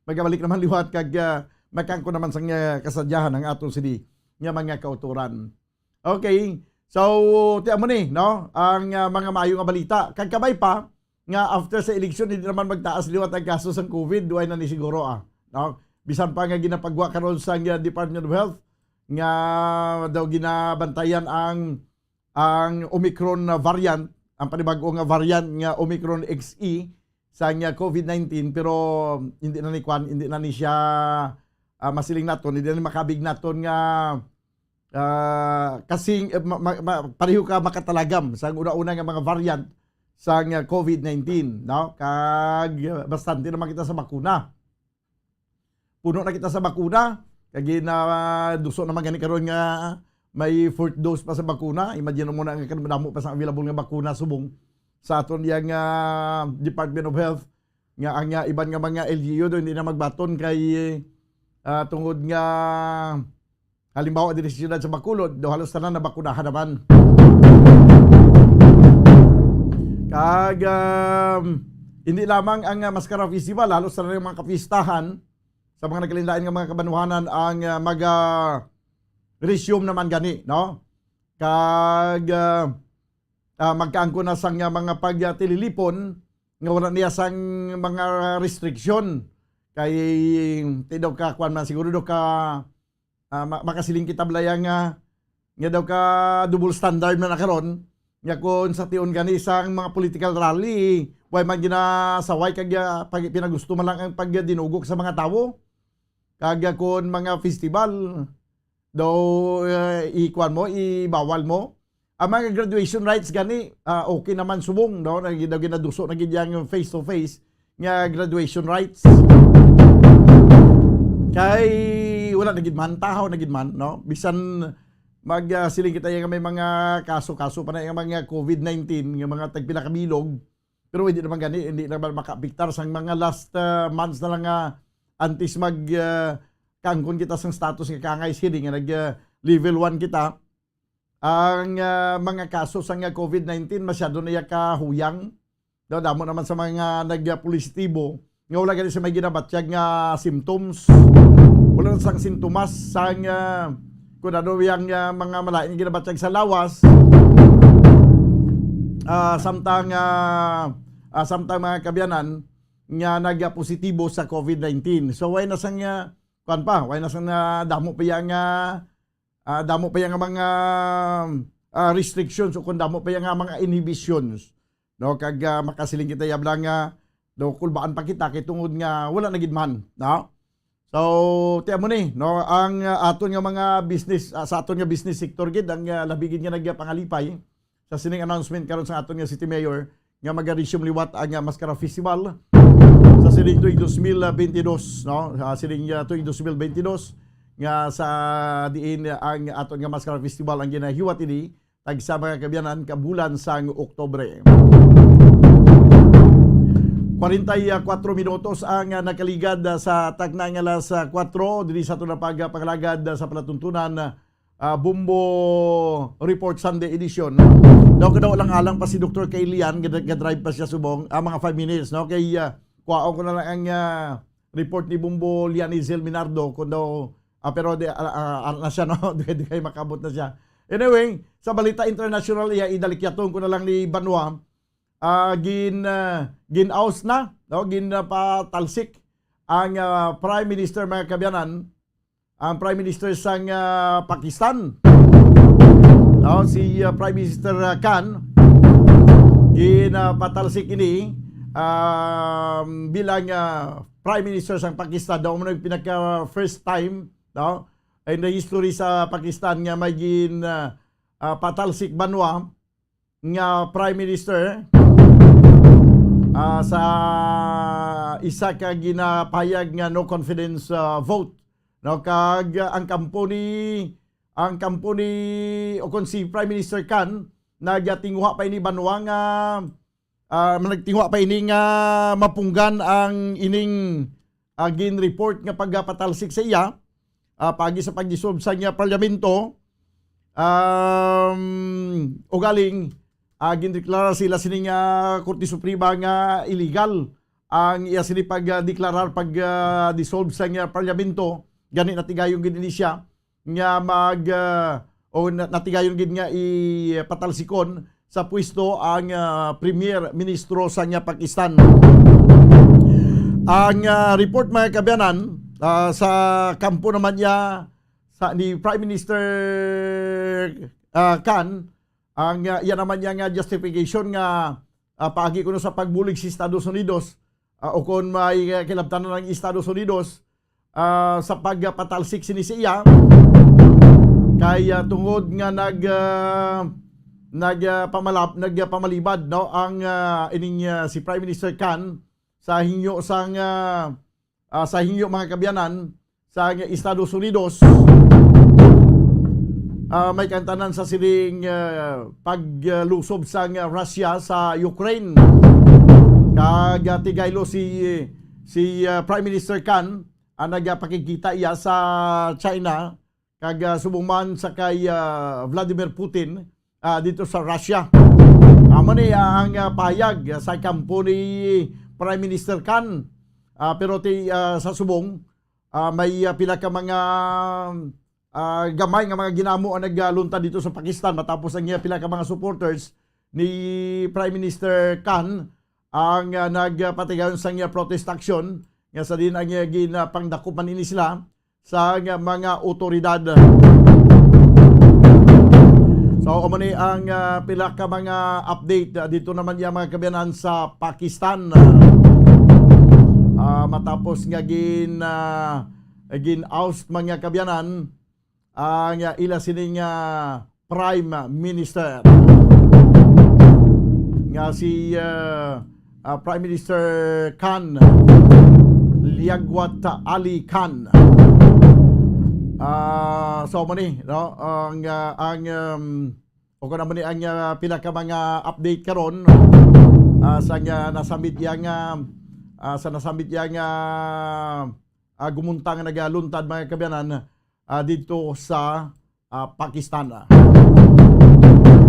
Magabalik naman liwat kag, uh, makaangkon naman sang, uh, kasadyahan ang aton sini nga mga kautoran. Okay. So, ti amo ni, no? Ang, ah, mga maayo nga balita. Kag kabay pa nga after sa eleksyon, hindi naman magtaas liwat ang kaso sang COVID, duay na ni siguro, ah, no? Bisan pa nga ginapagwa karon sang, ah, Department of Health nga daw ginabantayan ang, ang Omicron na variant, ang panibag-o nga variant nga Omicron X E sang, ah, COVID nineteen, pero hindi na ni kwan, hindi na ni siya, ah, masiling naton, hindi na ni makabig naton nga ah, kasing, eh, ma-, ma-, ma-, pareho ka makatalagam sa una-una nga mga variant sa nga COVID nineteen, no? Kag, ah, bastante naman kita sa bakuna. Puno na kita sa bakuna, kag gina-, duso naman gani karon nga may fourth dose pa sa bakuna. Imagine mo na nga kadamo pa sa available nga bakuna subong sa aton yang, ah, Department of Health, nga ang, ah, iban nga mga L G U do hindi na magbaton kay, ah, tungod nga halimbawa, diri sa siyudad sa Bacolod, do halos tanan nabakunahan naman. Kag, um, hindi lamang ang, uh, Maskara Festival, halos tanan ang mga kapistahan sa mga nagkalain-lain nga mga kabanwahanan ang, uh, mag, uh, resume naman gani, no? Kag, uh, uh, magkaangkon na sang, uh, mga pagtililipon nga wala niya sang mga restriction. Kay, ti daw ka, kwan man, siguro daw ka, ah, ma-, makasiling kita, Blaya, nga, nga daw ka double standard man na karon, nga kung sa tion gani sang mga political rally, way man ginasaway kag, ah, pag-, pinagusto man lang ang pagdinugok sa mga tawo. Kag, ah, kung mga festival, daw, ah, ikuan mo, ibawal mo. Ang mga graduation rites gani, ah, okay naman subong, no? Nag-, daw ginaduso na gid yang face to face nga graduation rites. Kay wala na gid man, tahaw na gid man, no? Bisan mag, ah, siling kita nga may mga kaso-kaso pa na yung mga COVID nineteen, nga mga tagpila ka bilog, pero hindi naman gani, hindi naman makaapektar sang mga last, ah, months na lang nga antes mag, ah, kaangkon kita sang status nga kangay sini nga nag, ah, level one kita. Ang, ah, mga kaso sang, ah, COVID nineteen masyado na iya kahuyang. Daw damo naman sa mga nagpositibo nga wala gani sa may ginabatyag nga symptoms. Wala na sang sintomas sang, ah, kung ano yang, ah, mga malain nga ginabatyag sa lawas. Ah, samtang, ah, ah, samtang mga kabyanan nga nagapositibo sa covid nineteen. So, way na sang, ah, kuwan pa, way na sang, ah, damo pa yang, ah, ah, damo pa yang mga, ah, restrictions o kung damo pa yang mga inhibitions, no? Kag, ah, makasiling kita yabla nga, no, kulbaan pa kita kay tungod nga wala na gid man, no? So, tiyan mo ni, no, ang, ah, aton nga mga business, ah, sa aton nga business sector gid ang, ah, labi gid nga nagapangalipay sa sining announcement karon sa aton nga City Mayor nga maga-resume liwat ang, ah, Mascara Festival sa sining tuig dos mil twenty-dos, no? Ah, sining, ah, tuig dos mil twenty-dos nga sa diin ang aton nga Mascara Festival ang ginahiwat ini tagsa mga kabyanan kabulan sang Oktubre. Kwarenta y kuwatro minutos ang, ah, nakaligad, ah, sa takna nga alas, ah, kuwatro diri sa aton nga pagpangalagad, ah, sa palatuntunan, ah, Bombo Report Sunday Edition. Daw kada lang alang pa si Doktor Kay Lian, gad-, gadrive pa siya subong, ah, mga five minutes, no? Kay, ah, kuhaon ko na lang ang, ah, report ni Bombo Lianizel Minardo, kung daw, ah, pero di, ah, ah, ah, na siya, no? Di, di kay makabot na siya. Anyway, sa balita international, iya, idalikyaton ko na lang ni Banwa, ah, gin, ah, gin-oust na, no? Gin, ah, patalsik ang, ah, Prime Minister, mga kabyanan, ang Prime Minister sang, ah, Pakistan. No, si, ah, Prime Minister, ah, Khan, ginapatalsik ini, um, bilang, ah, Prime Minister sang Pakistan. Daw mo nang pinaka first time, no, in the history sa Pakistan nga may gin, ah, ah, patalsik banwa nga Prime Minister, ah, sa isa ka ginapahayag nga no confidence, ah, vote, no? Kag, ah, ang kampo ni, ang kampo ni, o kon si Prime Minister Khan, nagatinguha pa ini banwa nga, ah, nagtinguha pa ini nga mapunggan ang ining, ah, gin-report nga pagpatalsik sa iya, ah, paagi sa pag-dissolve sa iya parliamento. Um, ugaling, ah, gindeklara sila sini nga Korte Suprema nga illegal ang iya sini pagdeklarar, pag, ah, dissolve sa iya parliamento. Gani natigayon gid ini siya nga mag, ah, o na-, natigayon gid nga ipatalsikon sa pwesto ang, ah, Premier Ministro sa nga Pakistan. Ang, ah, report, mga kabyanan, ah, sa kampo naman niya sa ni Prime Minister, ah, Khan, ang, ah, iya naman niya nga justification nga, ah, paagi kuno sa pagbulig sa Estados Unidos, ah, o kon may, ah, kilabtanan ang Estados Unidos, ah, sa pagpatalsik sini sa iya, kay, ah, tungod nga nag, ah, nag, ah, pamalap-, nagpamalibad, no, ang, ah, ining, ah, si Prime Minister Khan sa hingyo sang, ah, ah, sa hingyo, mga kabyanan, sa Estados Unidos, ah, may kantanan sa sining, ah, paglusob sang Russia sa Ukraine. Kag, ah, tigaylo si, si, ah, Prime Minister Khan, ah, nagapakigkita iya sa China, kag, ah, subong man sa kay, ah, Vladimir Putin, ah, dito sa Russia. Amo ni, ah, ang, ah, pahayag, ah, sa kampo ni Prime Minister Khan. Ah, pero ti, ah, sa subong, ah, may, ah, pila ka mga, ah, gamay nga mga ginamo ang nagluntad dito sa Pakistan matapos ang iya pila ka mga supporters ni Prime Minister Khan ang, ah, nagpatigayon sang iya protest action nga sa din ang, ah, ginapangdakop man ini sila sa nga mga otoridad. So, amo ni ang, ah, pila ka mga update, ah, dito naman iya mga kabyanan sa Pakistan. Ah, matapos nga gin, ah, gin-oust mga kabyanan ang, ah, ila sining, ah, Prime Minister nga si, ah, ah, Prime Minister Khan, Liaquat Ali Khan. Ah, so mo ni, no? Ang, ah, ang, um, o kung amo ni ang, ah, pila ka mga update karon, ah, sa nga nasambit iya nga, ah, sa nasambit iya nga, ah, gumuntang nga nagaluntad, mga kabyanan, ah, dito sa, ah, Pakistan.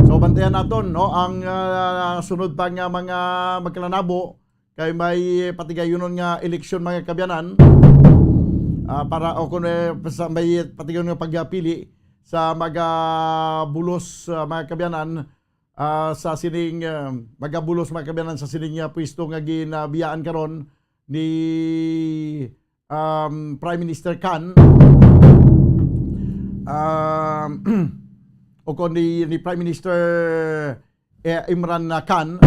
So, bantayan naton, no, ang, ah, sunod pa nga mga magkalanabo kay may patigayunon nga eleksyon, mga kaabyanan. Ah, para, o kung, eh, sa may patigayunon nga pagpili sa magabulos, ah, mga kaabyanan, ah, sa sining, ah, magabulos, mga kaabyanan, sa sining, ah, pwesto nga ginabiyaan karon ni, um, Prime Minister Khan, um, o kon ni, ni Prime Minister, eh, Imran Khan,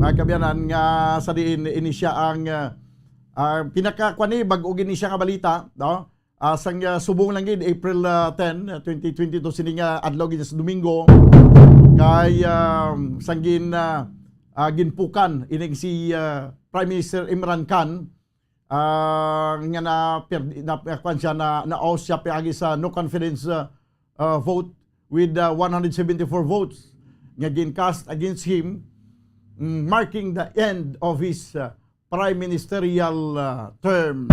mga kaabyanan, nga sa diin ini siya ang, ah, ah, pinakakuan ni, bag-o gini siya nga balita, no? Ah, sang, ah, subong lang gid, April, ah, ten, ah, twenty twenty-two, sini nga adlaw gid sa Domingo, kay, ah, sang gin, ah, ah, ginpukan ining si, ah, Prime Minister Imran Khan, ah, nga na, na, na, kuwan siya, na, na-oust siya piagi sa no confidence, ah, ah, vote with, ah, one hundred seventy-four votes nga gin-cast against him, mm, marking the end of his, ah, prime ministerial, ah, term.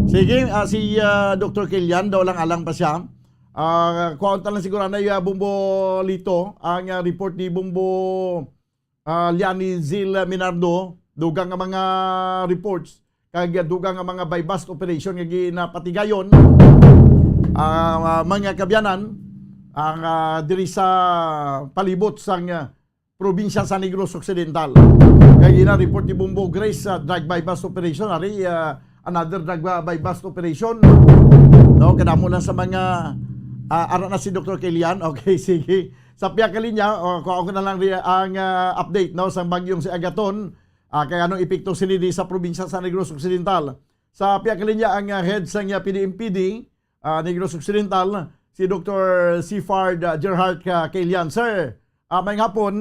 Sige, ah, si, ah, Doktor Kilian, daw lang alang pa siya. Ah, kuhaon ta lang siguro na, ah, Bombo Lito, ang, ah, report ni Bombo, ah, Liani Zil Minardo, dugang nga mga reports, kag dugang nga mga buy-bust operation nga ginapatigayon, ah, mga kaabyanan, ang, ah, diri sa palibot sang, ah, probinsya sa Negros Occidental. Kay gina-report ni Bombo Grace sa drug buy-bust operation. Ari, ah, another drug bu-, buy-bust operation. No, kadamo lang sa mga, ah, ara na si Doktor Kilian. Okay, sige. Sa pihak ka linya, o, kuha ko na lang ri-, ang, ah, update, no, sa bagyong si Agaton. Ah, kay anong epekto sini di sa probinsya sa Negros Occidental? Sa pihak ka linya ang, ah, head sa, ah, P D M P D, ah, Negros Occidental, si Doktor Sifard, ah, Gerhart, ah, Kilian. Sir, ah, maayong hapon.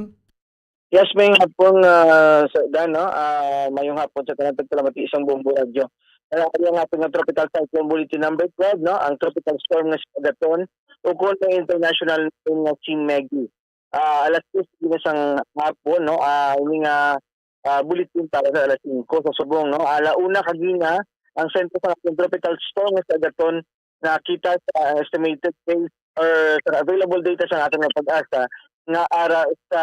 Yes, maayong hapon, ah, Sir Dan, no? Ah, maayong hapon sa tanan tagpalamati sang Bombo Radyo. Kaya ang aton nga Tropical Cyclone Bulletin Number twelve, no? Ang tropical storm nga si Agaton, ukon ang international name nga si Maggie. Ah, alas tres na sang hapon, no? Ah, ini nga, ah, bulletin para sa alas singko sa subong, no? Ala una kagina, ang sentro sa aton tropical storm nga si Agaton nakita sa estimated case or sa available data sa aton nga PAGASA nga ara sa,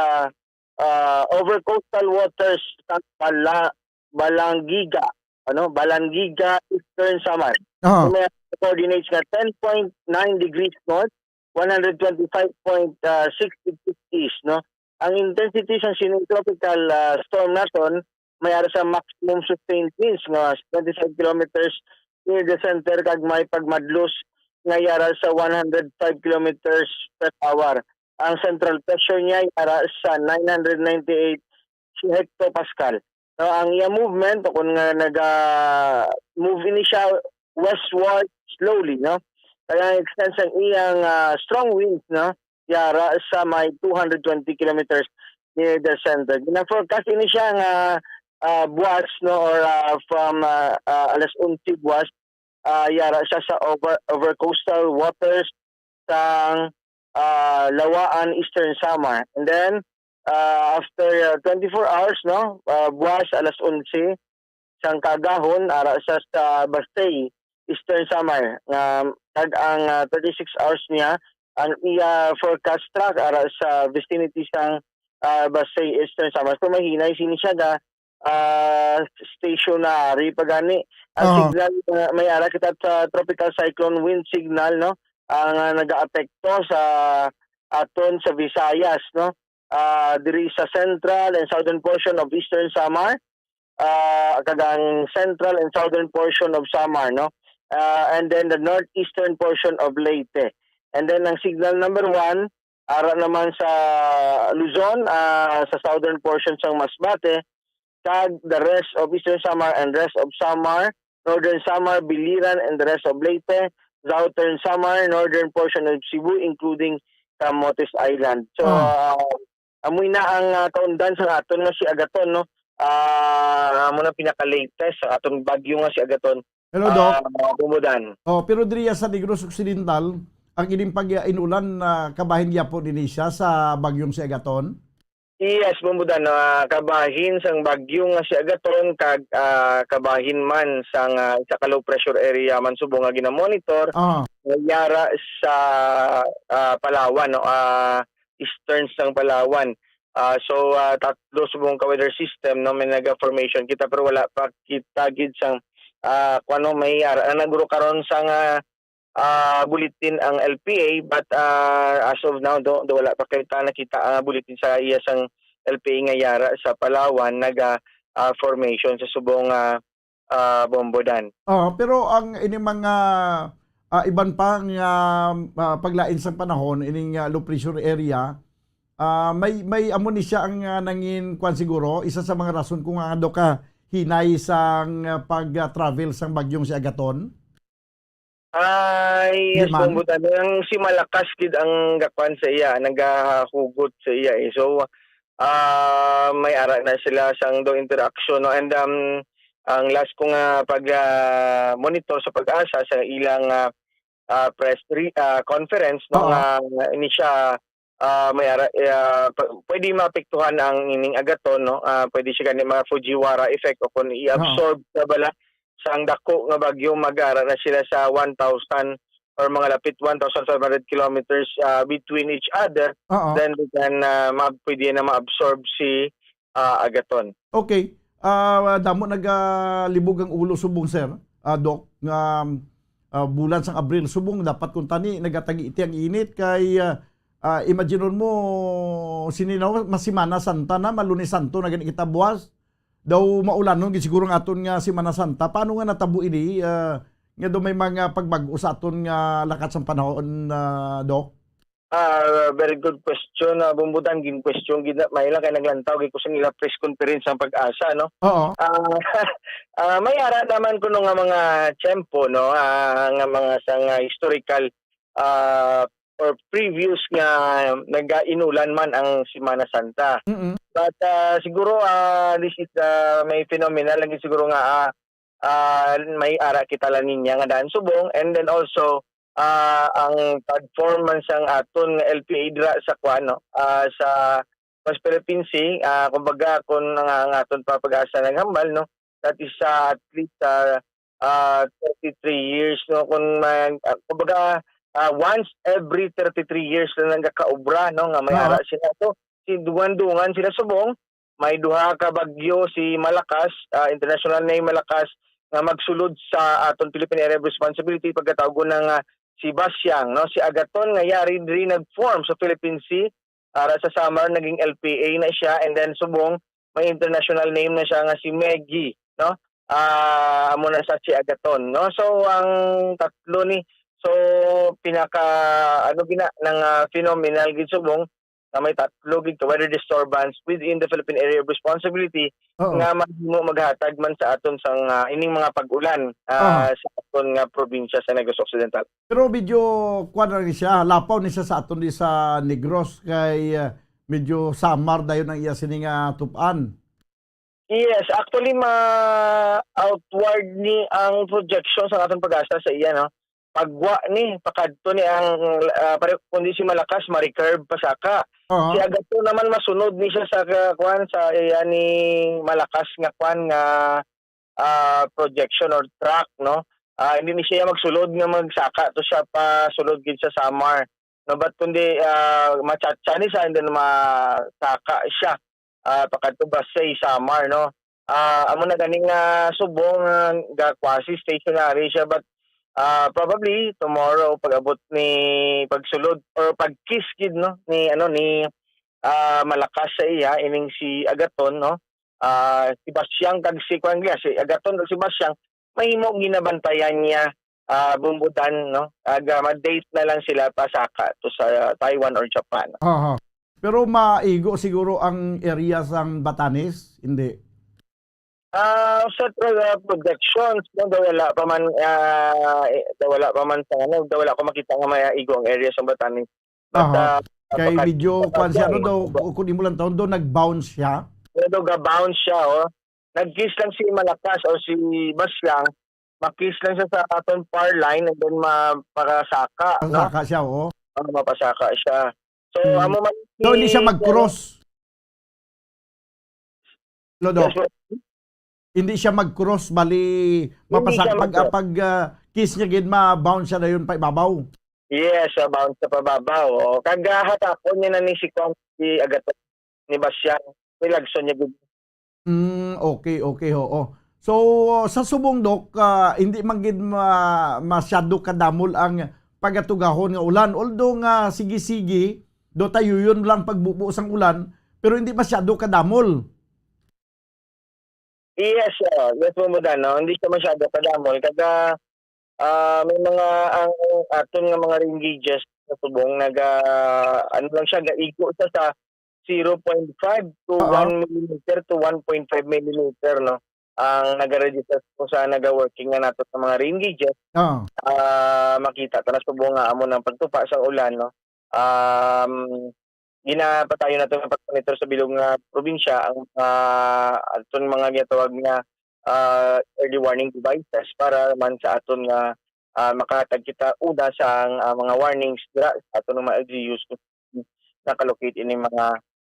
ah, over coastal waters sa Bala-, Balangiga, ano, Balangiga, Eastern Samar. Aha. So, may coordinates nga ten point nine degrees north, one hundred twenty-five point six degrees east, no? Ang intensity sang sining tropical, ah, storm naton may ara sa maximum sustained winds nga twenty-five kilometers near the center kag may pagmadlos nga yara sa one hundred five kilometers per hour. Ang central pressure niya yara sa nine hundred ninety-eight hectopascal. No, ang iya movement, o kung nga naga-move ini siya westward slowly, no? Kaya ang extent sang iyang, ah, strong winds, no? Yara sa may two hundred twenty kilometers near the center. Gina-forecast ini siya nga, ah, buwas, no, or, ah, from, ah, ah, alas onse buwas, ah, yara siya sa over, over coastal waters sang, ah, Lawaan, Eastern Samar. And then, ah, after, ah, twenty-four hours, no, ah, buwas alas onse sang kaagahon, ara siya sa Bastay, Eastern Samar, nga kag ang, ah, thirty-six hours niya, ang iya forecast track ara sa vicinity sang, ah, Bastay, Eastern Samar. So, mahinay sini siya ga, ah, stationary pa gani. Ang Oo. signal, ah, may ara kita sa tropical cyclone wind signal, no? Ang, ah, nagaapekto sa aton sa Visayas, no? Ah, diri sa central and southern portion of Eastern Samar, ah, kag ang central and southern portion of Samar, no? Ah, and then the northeastern portion of Leyte. And then ang signal number one, ara naman sa Luzon, ah, sa southern portion sang Masbate, kag the rest of Eastern Samar and rest of Samar, Northern Samar, Biliran, and the rest of Leyte, Southern Samar, northern portion of Cebu, including Camotes Island. So, Oh. ah, amoy na ang, ah, kaundan sa aton nga si Agaton, no? Ah, amo na pinaka-latest sa aton bagyo nga si Agaton. Hello, Doc. Ah, Bumudan. Oh, pero diriya sa Negros Occidental, ang ining pag-inulan, ah, kabahin gyapon ini siya sa bagyong si Agaton? Yes, Bumudan, ah, kabahin sang bagyo nga si Agaton kag, ah, kabahin man sang, ah, isa ka low pressure area man subong nga ginamonitor, Ah. nga yara sa, ah, Palawan, no? Ah, eastern sang Palawan. Ah, so, ah, tatlo subong ka weather system, no, may naga-formation kita, pero wala pa kita gid sang, ah, kung ano may ara-, ang naguro karon sang, ah, ah, bulletin ang L P A, but, ah, as of now, do, do wala pa kita nakita ang bulletin sa iya sang L P A nga yara sa Palawan naga, ah, formation sa subong, ah, ah, Bombodan. Oh, pero ang ini mga, ah, iban pa nga, ah, paglain sa panahon ining, ah, low pressure area, ah, may, may amo ni siya ang, ah, nangin kwan siguro, isa sa mga rason kung ano ka hinay sang, ah, pag-travel sang bagyong si Agaton? Ay, Di yes, man? Bombo, ang si Malakas gid ang gakwan sa iya, nagahugot sa iya, eh. So, ah, may ara na sila sang do interaction, no? And, um, ang last ko nga pag, ah, monitor sa Pag-asa sa ilang, ah, ah, press re-, ah, conference, no, Oo. nga ini siya, ah, may ara, ah, p-, pwede maapektuhan ang ining Agaton, no? Ah, pwede siya gani ma Fujiwara effect o kung Oo. i-absorb na bala sang dako nga bagyo, mag-ara na sila sa one thousand or mga lapit one thousand five hundred kilometers, ah, between each other. Oo. Then they can, ah, ma-, pwede na ma-absorb si, ah, Agaton. Okay. Ah, damo nagalibog ang ulo subong, sir. Ah, Doc, nga, ah, bulan sang Abril subong dapat kuntani nagatagiti ang init kay, ah, ah, imaginon mo sini na, mas Semana Santa na, ma-Lunes Santo na gani kita buwas. Daw maulanon gid siguro ang aton nga Semana Santa. Paano nga natabo ini, ah, nga daw may mga pagbag-o sa aton nga lakat sang panahon, ah, Doc? Ah, very good question, ah, Bumbutan. Gin-question gid na, may lang kay naglantaw gid ko sa ila press conference ang Pag-asa, no? Oo. Ah, ah, may ara naman kuno nga mga tiyempo, no? Ah, nga mga sa nga historical, ah, or previous nga nagainulan man ang Semana Santa. Mm-mm. But, ah, siguro, ah, this is, ah, may phenomenon lagi siguro nga, ah, ah, may ara kita La Niña nga daan subong, and then also, ah, ang pag-form man sang aton nga L P A dira sa kuan, no, ah, sa West Philippine Sea, ah, kumbaga, kung nga ang aton pa Pag-asa naghambal, no, that is, ah, at least, ah, ah, thirty-three years, no, kung mag-, ah, kumbaga, ah, once every thirty-three years na nagakaobra, no, nga may Oo. ara sila. So, si dungan-dungan sila subong, may duha ka bagyo si Malakas, ah, international name Malakas, nga magsulod sa aton Philippine Area of Responsibility, pagkatawgon na nga si Basyang, no? Si Agaton nga yari diri nag-form sa Philippine Sea, ara sa Samar naging L P A na siya, and then subong may international name na siya nga si Maggie, no? Ah, amo na sa si Agaton, no? So ang tatlo ni, so pinaka, ano gina, nang, ah, phenomenal gid subong nga may tatlo gid ka weather disturbance within the Philippine Area of Responsibility Oo. nga mahimo maghatag man sa aton sang, ah, ining mga pag-ulan, ah, Aha. sa aton nga probinsya sa Negros Occidental. Pero medyo kuwan na ni siya, lapaw ni siya sa aton di sa Negros kay, ah, medyo Samar dayon ang iya sini nga tup-an. Yes, actually, ma-outward ni ang projection sa aton Pag-asa sa iya, no? Pagwa ni, pakadto ni ang, ah, pare-, kundi si Malakas, ma-recurve pa saka. Oo. Si Agaton naman masunod ni siya sa ka-, kuwan, sa iya ni Malakas nga kuwan nga, ah, projection or track, no? Ah, hindi ni siya magsulod nga magsaka to siya pa sulod gid sa Samar, no? But kundi, ah, machatsa ni siya and then masaka siya, ah, pakadto ba sa Samar, no? Ah, amo na gani nga subong nga ga-, quasi stationary siya, but, ah, probably tomorrow pag-abot ni pagsulod or pag-kiss gid, no, ni, ano, ni, ah, Malakas sa iya ining si Agaton, no? Ah, si Basyang kag si, kuwan niya, si Agaton kag si Basyang, mahimo ginabantayan niya, ah, Bumbudan, no? Aga, ma-date na lang sila pasaka to sa Taiwan or Japan. Aha. Pero maigo siguro ang area sang Batanes? Hindi. Ah, sa tra-, projections, no, daw wala pa man, ah, eh, daw wala pa man sa, ano, daw wala ko makita nga maigo ang area sa Batanes. But, Aha. ah, Kay baka-, medyo, baka kuwan siya, ano siya, daw, eh. Kung imo lang taon, daw nag-bounce siya. Pero daw ga-bounce siya, oh. Nag-kiss lang si Malakas o si Basyang, ma-kiss lang siya sa aton far line and then mapakasaka, no? Pasaka siya, oo. Ah, mapasaka siya. So, Hmm. amo man So, hindi siya si, mag-cross? Lodo. Yes, sir. Hindi siya mag-cross, bali, Hindi mapasa-, siya pag, mag-cross. pag, ah, kiss niya gid, ma-bounce siya dayon pa ibabaw. Yes, sa bound sa pababaw. O, kag, ah, hatapon niya na ni si Kwan, si Agaton, ni Basyang, ni Lagson niya gid. Mm, okay, okay, oo. So, sa subong, Dok, ah, hindi man gid ma-, masyado kadamol ang pagatugahon nga ulan. Although nga sige-sige, do tayuyon lang pagbubo sang ulan, pero hindi masyado kadamol. Yes, oo. Yes, Ma'am Mudan, no? Hindi siya masyado kadamol. Kag, ah, ah, may mga, ang aton nga mga rain gauges sa subong, naga, ano lang siya, gaigo siya sa zero point five to Oo. one millimeter to one point five millimeter, no? Ang nagaregister ko sa naga-working nga nato sa mga rain gauges. Oo. Ah, makita ta na subong nga amo nang pagtupa sa ulan, no? Um, ginapatayon nato nga pag-monitor sa bilog nga probinsya ang, ah, aton mga ginatawag nga, ah, early warning devices para man sa aton nga, ah, makahatag kita una sa, ah, mga warnings dira sa aton mga L G Us kung nakalocate ini mga,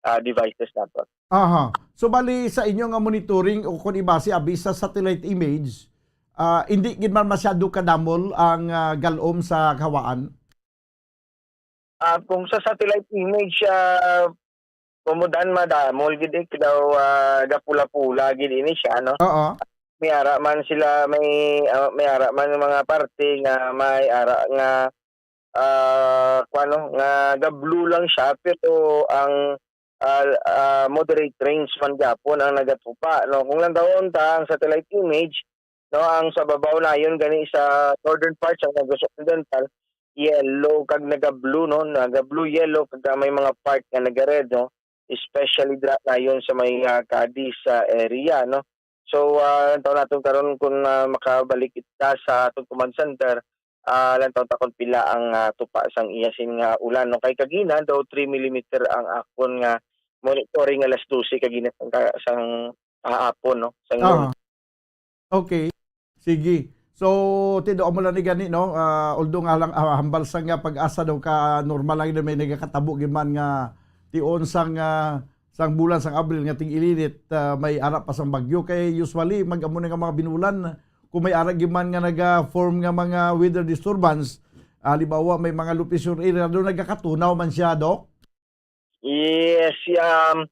ah, devices nato. Aha. So, bali sa inyo nga monitoring o kung ibase abi sa satellite image, ah, hindi gid man masyado kadamol ang, ah, galom sa hawaan? Ah, kung sa satellite image, ah, Ma'am Mudan, madamol gid eh, daw, ah, gapula-pula gid ini siya, no? Oo. May ara man sila, may, ah, may ara man yung mga parte nga may ara nga, ah, kuwan, no, nga ga-blue lang siya, pero ang, ah, ah, moderate range man gyapon ang nagatupa, no? Kung lang daw ta ang satellite image, no, ang sa babaw nayon gani sa northern parts, ang Negros Occidental, yellow kag naga-blue, no, naga-blue, yellow, kag may mga part nga naga-red, no, especially dira nayon sa may, ah, Cadiz, ah, area, no. So, ah, lantaw naton karon kung, ah, makabalik kita sa atong command center, ah, lantaw ta kung pila ang, ah, tupa sang iya sin nga ulan, no. Kay kagina daw three millimeter ang akon nga monitoring alas dose kagina sang ka-, sang kahapon, no, sang Aha. Okay. Sige. So, tido mo lang ni gani, no? Ah, although nga lang, ah, hambal sa nga PAGASA daw ka normal lang din may nagakatabo giman nga tion sang, ah, sang bulan sang Abril nga ting-ilinit, ah, may ara pa sang bagyo. Kay usually, mag-amo na nga mga binulan, kung may ara giman nga naga-form nga mga weather disturbance, ah, halimbawa, may mga low pressure area, doon nagakatunaw man siya, Doc? Yes, um,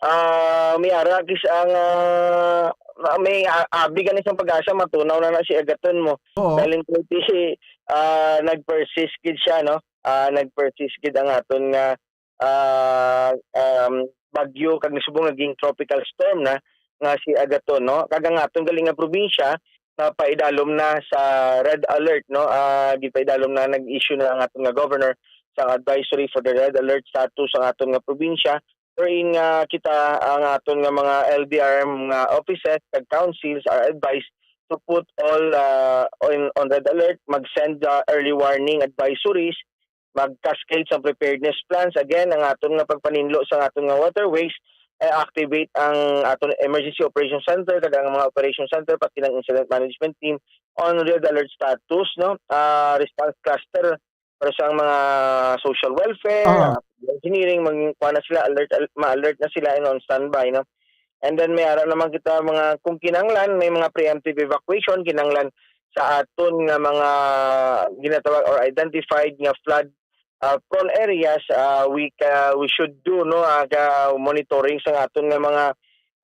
ah, may ara kis ang, ah, ma-, may a-, abi gani sang PAGASA, matunaw na na si Agaton mo. Oo. Dahil in Leyte, ah, nag-persist gid siya, no? Ah, nag-persist gid ang aton nga, ah, um, bagyo kag nisubong naging tropical storm na nga si Agaton, no? Kag ang aton gali nga probinsya, napaidalom na sa red alert, no? Ah, gipaidalom na, nag-issue na ang aton nga governor sa advisory for the red alert status ang aton nga probinsya, wherein nga kita, ang aton nga mga L D R M nga offices kag councils are advised to put all, ah, on, on red alert, mag-send, ah, early warning advisories, mag-cascade sa preparedness plans. Again, ang aton nga pagpaninlo sa aton nga waterways, eh, activate ang aton Emergency Operations Center kag ang mga Operations Center, pati ng Incident Management Team on red alert status, no? Ah, response cluster para sa mga social welfare, Ah. ah, engineering, mag-, kuha na sila, alert, al-, ma-alert na sila and on standby, no? And then may ara naman kita mga, kung kinahanglan, may mga preemptive evacuation, kinahanglan sa aton nga mga ginatawag or identified nga flood, ah, prone areas, ah, we ca-, we should do, no, ah, ga-, monitoring sa aton nga mga,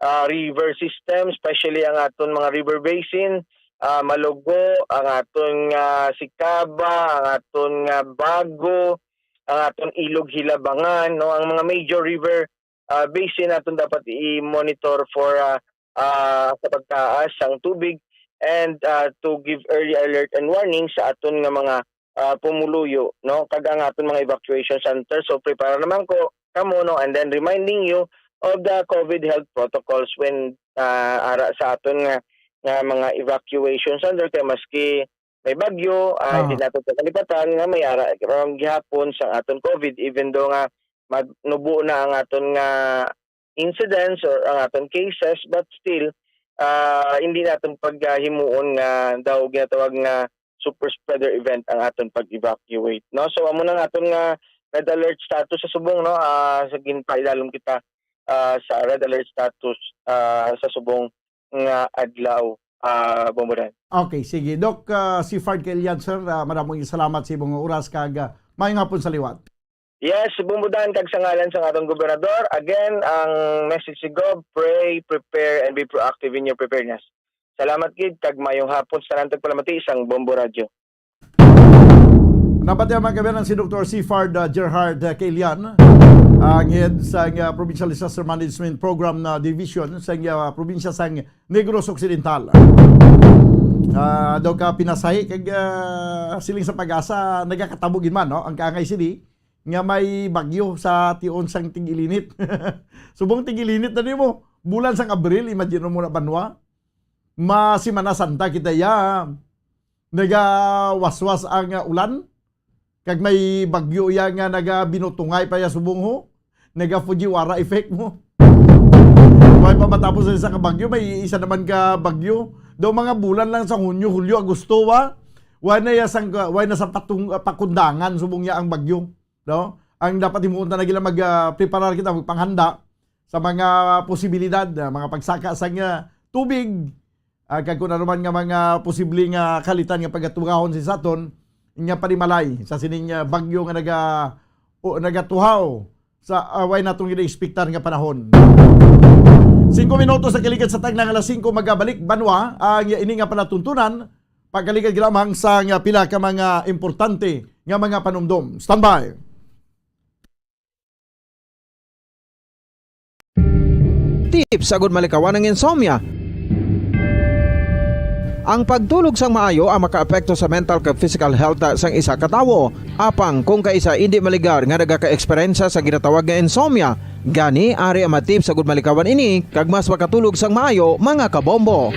ah, river system, especially ang aton mga river basin, ah, Malugo, ang aton nga Sicaba, ang aton nga Bago, ang aton Ilog Hilabangan, no, ang mga major river, ah, basin naton dapat i-monitor for, ah, ah, sa pagtaas sang tubig and, ah, to give early alert and warning sa aton nga mga, ah, pumuluyo, no, kag ang aton mga evacuation center. So, prepara naman ko kamo, no, and then reminding you of the COVID health protocols when, ah, ara sa aton nga, nga mga evacuation center, kay maski may bagyo, ah, Ah. hindi nato kalipatan nga may ara karon gihapon sa aton COVID, even though nga magnubo na ang aton nga incidence or ang aton cases, but still, ah, hindi naton paghimuon nga daw ginatawag nga super spreader event ang aton pag-evacuate, no? So, amo na ang aton nga red alert status sa subong, no? Ah, sa ginpaidalom kita, ah, sa red alert status, ah, sa subong nga adlaw. ah, Bombo Dan. Okay, sige. Doc, ah, Sifard Caillan, sir, ah, madamong salamat sa imong oras kag, ah, maayong hapon sa liwat. Yes, Bombo Dan, kag sa ngalan sa aton gobernador, again, ang message ni Gob, pray, prepare, and be proactive in your preparedness. Salamat gid, kag mayong hapon sa tanan tagpalamati sang Bombo Radyo. Napati ang mga kabayan si Doktor Sifard, uh, Gerhard, uh, Caillan, ang head sa, uh, Provincial Disaster Management Program na division sa, uh, probinsya sang Negros Occidental. Ah, daw ka pinasahi kag, ah, siling sa PAGASA, nagakatabo gid man, no? Ang kaangay sini nga may bagyo sa tion sang tig-ilinit. Subong tig-ilinit na nimo. Bulan sang Abril, imagine mo na banwa. Ma Semana Santa kita ya. Nagawaswas ang, ah, ulan. Kag may bagyo iya nga nagabinutungay pa iya subong ho. Naga Fujiwara effect mo. May pa matapos sa isa ka bagyo, may isa naman ka bagyo. Daw mga bulan lang sa Hunyo, Hulyo, Agosto, wa? Wa na iya sang, wa na sa patung-, pakundangan subong niya ang bagyo, no? Ang dapat himuon ta na gila mag, ah, preparar kita, magpanghanda sa mga posibilidad, ah, mga pagsaka sang, ah, tubig, ah, kag kung ano man nga mga posible nga kalitan nga pagatugahon sa aton, nga panimalay sa sining, ah, bagyo nga naga-, o, nagatuhaw sa, ah, way natong gina-expectar nga panahon. Singko minutos sa kaligid sa tagna nga alas singko, magabalik banwa ang ini nga palatuntunan, pagkaligid lamang sa nga pila ka mga importante nga mga panumdom. Standby. Tips agud malikawan ang insomnia. Ang pagtulog sang maayo ang makaapekto sa mental kag physical health sang isa ka tawo. Apang kung kaisa indi maligar nga nagaka-eksperyensya sa ginatawag nga insomnia, gani ari ang mga tips agud malikawan ini kag mas makatulog sang maayo, mga kabombo.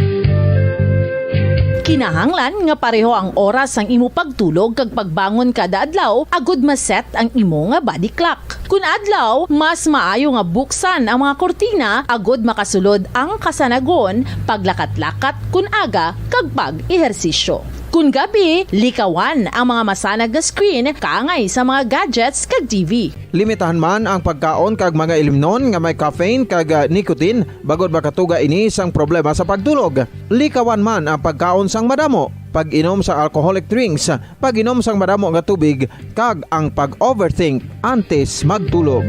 Kinahanglan nga pareho ang oras sang imo pagtulog kag pagbangon kada adlaw agud ma-set ang imo nga body clock. Kun adlaw, mas maayo nga buksan ang mga kurtina agud makasulod ang kasanagon, paglakat-lakat kun aga, kag pag-ehersisyo. Kun gabi, likawan ang mga masanag nga screen kaangay sa mga gadgets kag T V. Limitahan man ang pagkaon kag mga ilimnon nga may caffeine kag, ah, nicotine, bangod makatuga ini sang problema sa pagtulog. Likawan man ang pagkaon sang madamo, pag-inom sang alcoholic drinks, pag-inom sang madamo nga tubig, kag ang pag-overthink antes magtulog.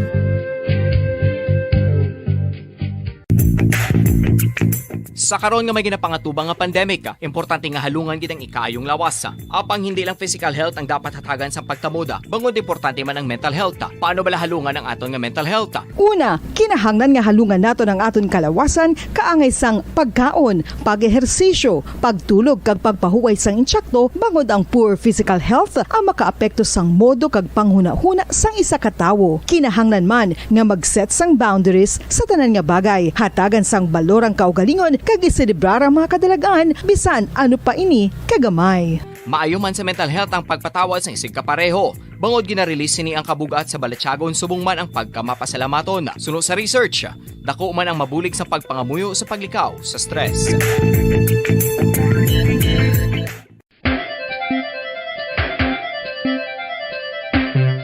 Sa karon nga may ginapangatubang nga pandemic, importante nga halungan gid ang ikaayong lawas. Apang hindi lang physical health ang dapat hatagan sang pagtamod, bangod importante man ang mental health. Paano bala halungan ang aton nga mental health? Una, kinahanglan nga halungan naton ang aton kalawasan kaangay sang pagkaon, pag-ehersisyo, pagtulog kag pagpahuway sang insakto, bangod ang poor physical health ang makaapekto sang modo kag panghunahuna sang isa ka tawo. Kinahanglan man nga mag-set sang boundaries sa tanan nga bagay, hatagan sang balor ang kaugalingon kag iselebrar ang mga kadalagan bisan ano pa ini kagamay. Maayo man sa mental health ang pagpatawad sa isig kapareho. Bangod gina-release sini ang kabug-at sa balatyagon subong man ang pagkamapasalamaton. Suno sa research, dako man ang mabulig sa pagpangamuyo sa paglikaw sa stress.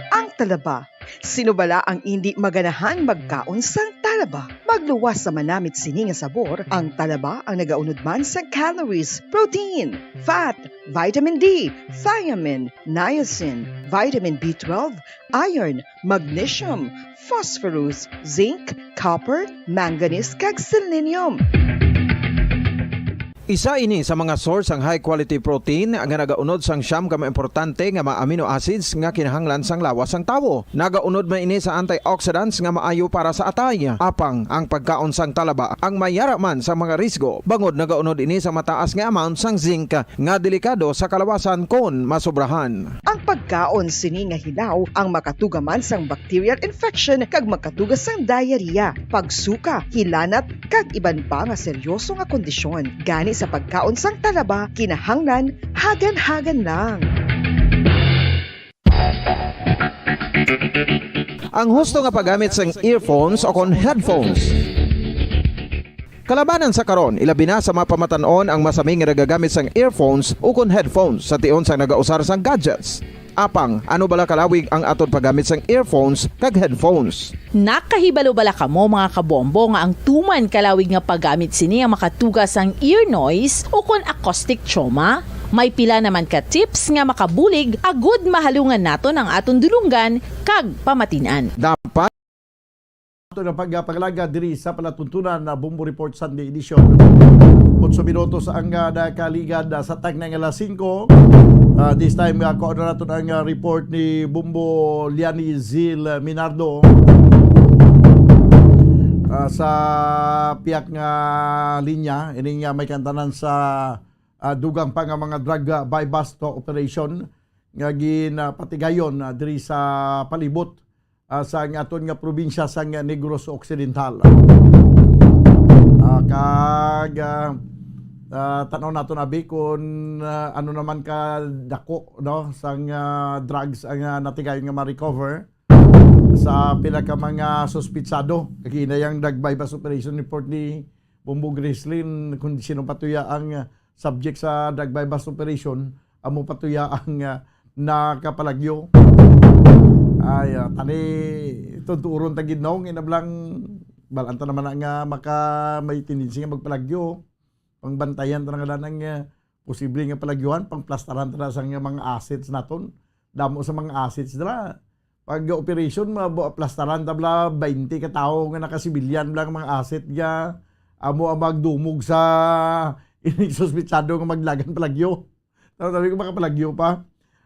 Ang talaba. Sino bala ang indi maganahan magkaon sang talaba? Magluwas sa manamit sini nga sabor, ang talaba ang nagaunod man sa calories, protein, fat, vitamin D, thiamine, niacin, vitamin B twelve, iron, magnesium, phosphorus, zinc, copper, manganese, kag selenium. Isa ini sa mga source sang high quality protein nga nagaunod sang siyam ka mga importante nga mga amino acids nga kinahanglan sang lawas sang tawo. Nagaunod man ini sa antioxidants nga maayo para sa atay. Apang ang pagkaon sang talaba ang may yara man sa mga risgo, bangod nagaunod ini sa mataas nga amount sang zinc nga delikado sa kalawasan kon masobrahan. Ang pagkaon sini nga hilaw ang makatuga man sang bacterial infection kag makatuga sang diarrhea, pagsuka, hilanat, kag iban pa nga seryoso nga kondisyon. Gani sa pagkaon sang talaba, kinahanglan hagan-hagan lang. Ang husto nga paggamit sang earphones o kon headphones. Kalabanan sa karon, ilabi na sa mga pamatan-on ang masami nga nagagamit sang earphones ukon headphones sa tion sang nagausar sang gadgets. Apang, ano bala kalawig ang aton paggamit sang earphones kag headphones? Nakahibalo bala kamo, mga kabombo, nga ang tuman kalawig nga paggamit sini ang makatuga sang ear noise o kon acoustic trauma? May pila naman ka tips nga makabulig agud mahalungan naton ang aton dulunggan kag pamatin-an. Dapat Ato na pagpangalaga diri sa palatuntunan na Bombo Report Sunday Edition. Otso minutos ang, ah, nakaligad, ah, sa tagna nga alas singko. Ah, this time, ah, kuha na naton ang, ah, report ni Bombo Liani Zil Minardo, ah, sa piyak nga linya. Ini nga may kantanan sa, ah, dugang pa nga mga drug, ah, buy-bust operation nga ginapatigayon, ah, diri sa palibot, ah, sa aton nga probinsya sang Negros Occidental. Ah, kag, ah, ah, tan-aw naton abi kung, ah, ano naman ka dako, no, sang, ah, drugs ang, ah, natigayon nga ma-recover sa pila ka mga suspitsado. Kag ina yang nag-buy-bust operation report ni Bombo Grislin, kung sino pa tuya ang, ah, subject sa drug buy-bust operation, amo pa tuya ang, ah, nakapalagyo. Ay, ah, tani, tunturon ta gid, no? Inablang, balaan ta naman na nga maka, may tendency nga magpalagyo. Pangbantayan ta na nga lang ang, ah, posible nga palagyuhan, pangplastaran ta na sa nga mga assets naton. Damo sa mga assets dira. Pag operation, maplastaran ta bala twenty ka tawo nga nakasibilyan bala nga mga asset nga amo ang magdumog sa ining suspitsado nga maglagan palagyo. Tama, sabi ko, makapalagyo pa.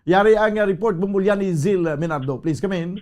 Yari ang, uh, report, Bombo Liani Zil Minardo. Please come in.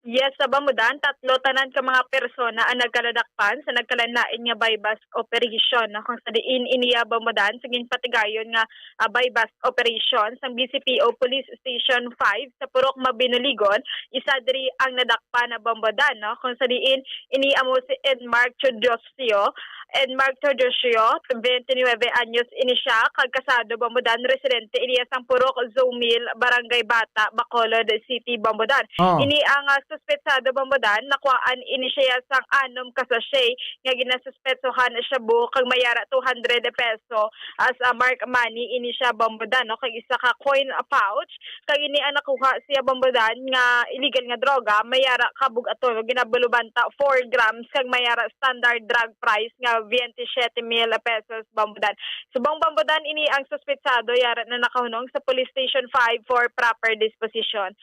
Yes, sa Bombo Dan, tatlo tanan ka mga persona ang nagkaladakpan sa nagkalain-lain nga buy-bust operation, no? Kung sa diin iniya, Bombo Dan, sa ginpatigayon nga, ah, buy-bust operation sang B C P O Police Station five sa Purok Mabinoligon, isa diri ang nadakpan na, Bombo Dan, no? Kung sa diin ini amo si Edmark Teodosio, Edmark Teodosio, twenty-nine anyos ini siya, kag kasado, Bombo Dan, residente iniya sang Purok Zomil, Barangay Bata, Bacolod City, Bombo Dan. Oh. Ini ang, ah, suspetsado, Bombo Dan, nakuhaan ini siya sang anom ka sachet nga ginasuspetsohan shabu kag may ara two hundred peso as a marked money ini siya, Bombo Dan, no, kag isa ka coin pouch, kag ini ang nakuha siya, Bombo Dan, nga illegal nga droga, may ara kabug-aton nga ginabulubanta four grams kag may ara standard drug price nga veintisiete mil pesos, Bombo Dan. Subong, Bombo Dan, ini ang suspetsado yara na nakahunong sa Police Station five for proper disposition.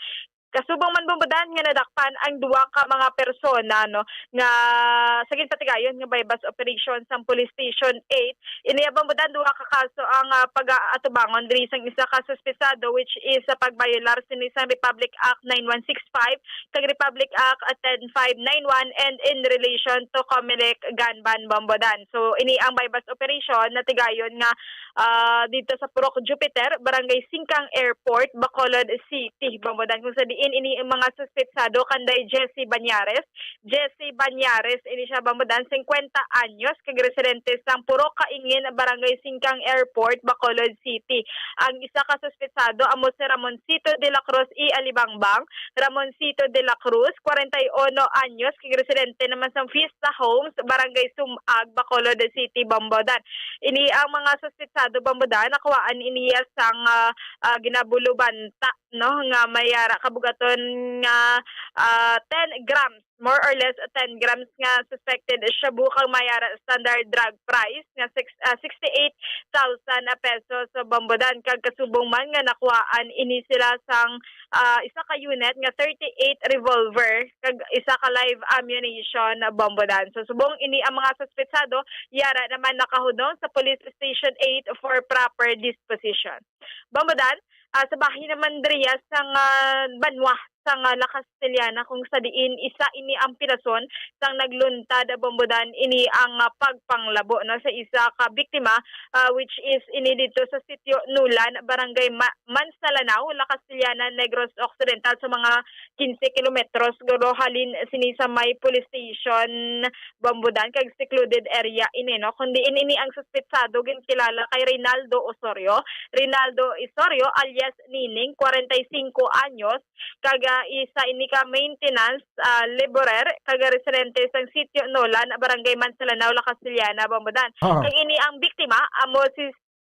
Kasubong man, Bombo Dan, nga nadakpan ang duha ka mga persona, no, nga sa ginpatigayon nga buy-bust operation sang Police Station eight. Ini, Bombo Dan, duha ka kaso ang, ah, pag-aatubangon diri sang isa ka suspetsado, which is sa pagbayolar sini sa Republic Act nine one six five kag Republic Act ten five nine one and in relation to Comelec gun ban, Bombo Dan. So, ini ang buy-bust operation natigayon nga, ah, dito sa Purok Jupiter, Barangay Singkang Airport, Bacolod City, Bombo Dan, kung sa diin ini ang mga suspetsado kanday Jesse Banyares. Jesse Banyares, ini siya, Bombo Dan, singkwenta anyos, kag residente sang Purok Kaingin, Barangay Singkang Airport, Bacolod City. Ang isa ka suspetsado amo si Ramoncito de la Cruz y Alibangbang. Ramoncito de la Cruz, kwarenta y uno anyos, kag residente naman sang Fiesta Homes, Barangay Sumag, Bacolod City, Bombo Dan. Ini ang mga suspetsado, Bombo Dan, nakuhaan iniya sang, ah, ah, ginabulubanta, no, nga may ara kabug-aton nga, ah, ten grams, more or less ten grams nga suspected shabu kag may ara standard drug price nga six, ah, sixty-eight thousand pesos, Bombo Dan, kag kasubong man nga nakuhaan ini sila sang, ah, isa ka unit nga thirty-eight revolver kag isa ka live ammunition, Bombo Dan. So, subong ini ang mga suspetsado, yara naman nakahunong sa Police Station eight for proper disposition. Bombo Dan, ah, sa bahin naman diriya sang, ah, banwa sang, ah, La Castellana, kung sa diin isa ini ang pinason sang nagluntad, Bombo Dan, ini ang, ah, pagpanglabo, no, sa isa ka biktima, ah, which is ini dito sa Sitio Nulan, Barangay Ma-, Mansalanao, La Castellana, Negros Occidental, sa mga quince kilometros guro halin sini sa may police station, Bombo Dan, kag secluded area ini, no? Kundi in-, ini ang suspetsado ginkilala kay Reynaldo Osorio. Reynaldo Osorio alias Nining, kwarenta y singko anyos, kag, ah, isa ini ka maintenance, ah, laborer, kag residente sang Sitio Nolan, Barangay Mansalanao, La Castellana, Bombo Dan. Ah. Kag ini ang biktima amo si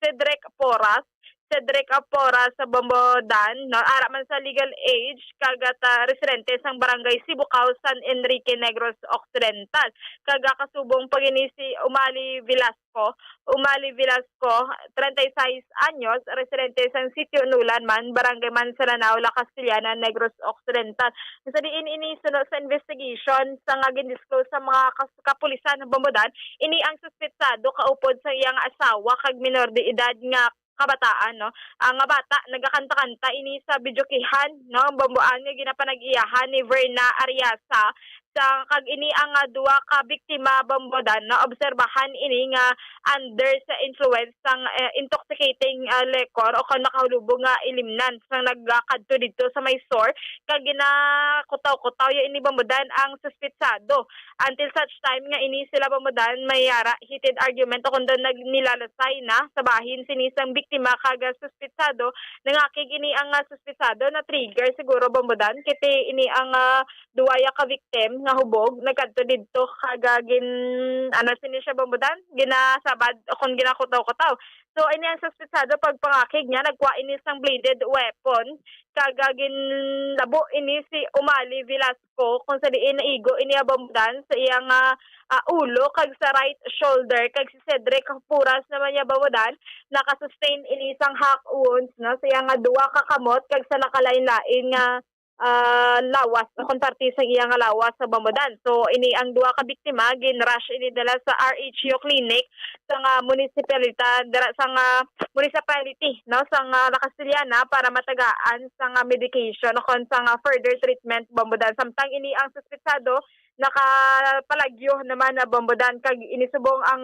Cedric Porras, Cedric Apora sa Bombodan, no, ara man sa legal age, kag at, ah, residente sang barangay Sibukaw, San Enrique, Negros Occidental. Kag, ah, kasubong pa gini si Umali Velasco, Umali Velasco, treinta y seis anyos, residente sang Sitio Nulan man, Barangay Manzalanao, La Castellana, Negros Occidental. Sa diin ini, suno sa investigation sa nga gindisclose sa mga kas-, kapulisan sa Bombodan, ini ang suspetsado kaupod sa iyang asawa kag minor de edad nga kabataan, no? Ang nga bata nagakanta-kanta ini sa videokehan, no? Bombodan nga ginapanag-iyahan ni Verna Ariasa sa, kag ini ang, ah, duha ka biktima, Bombodan, na obserbahan ini nga under sa influence sang, eh, intoxicating, ah, liquor o kon makahulubong nga ilimnan sang nagakadto didto sa Mysore, kag ginakutaw-kutaw ya ini, Bombodan, ang suspetsado. Until such time nga ini sila, Bombodan, may ara heated argument o kon daw nag-, nilalasay na sa bahin sini sang biktima kag, ah, suspetsado. Nangakig ini ang, ah, suspetsado, na-trigger siguro, Bombodan, kay ti ini ang, ah, duwa ya ka victim nga hubog nagkadto didto kag, ah, gin-, ano sini siya, Bombodan, ginasabad o kon ginakutaw-kutaw. So, ini ang suspetsado, pagpangakig niya, nagkuha ini sang bladed weapon kag, ah, ginlabo ini si Umali Velasco, kung sa diin naigo ini, ah, Bombodan, sa iyang, ah, ah, ulo kag sa right shoulder, kag si Cedric Puras naman niya, Bombodan, nakasustain ini sang hack wounds, no, sa iyang, ah, duha ka kamot kag sa nakalain-lain nga, ah, lawas, o kon parte sang iya nga lawas sa, Bombodan. So, ini ang duha ka biktima, gin-rush ini dala sa R H U clinic sang, ah, munisipalidad, dira sang, ah, municipality, no, sang, ah, La Castellana para matagaan sang, ah, medication o kon sang, ah, further treatment, Bombodan. Samtang ini ang suspetsado nakapalagyo naman na, Bombodan, kag ini subong ang,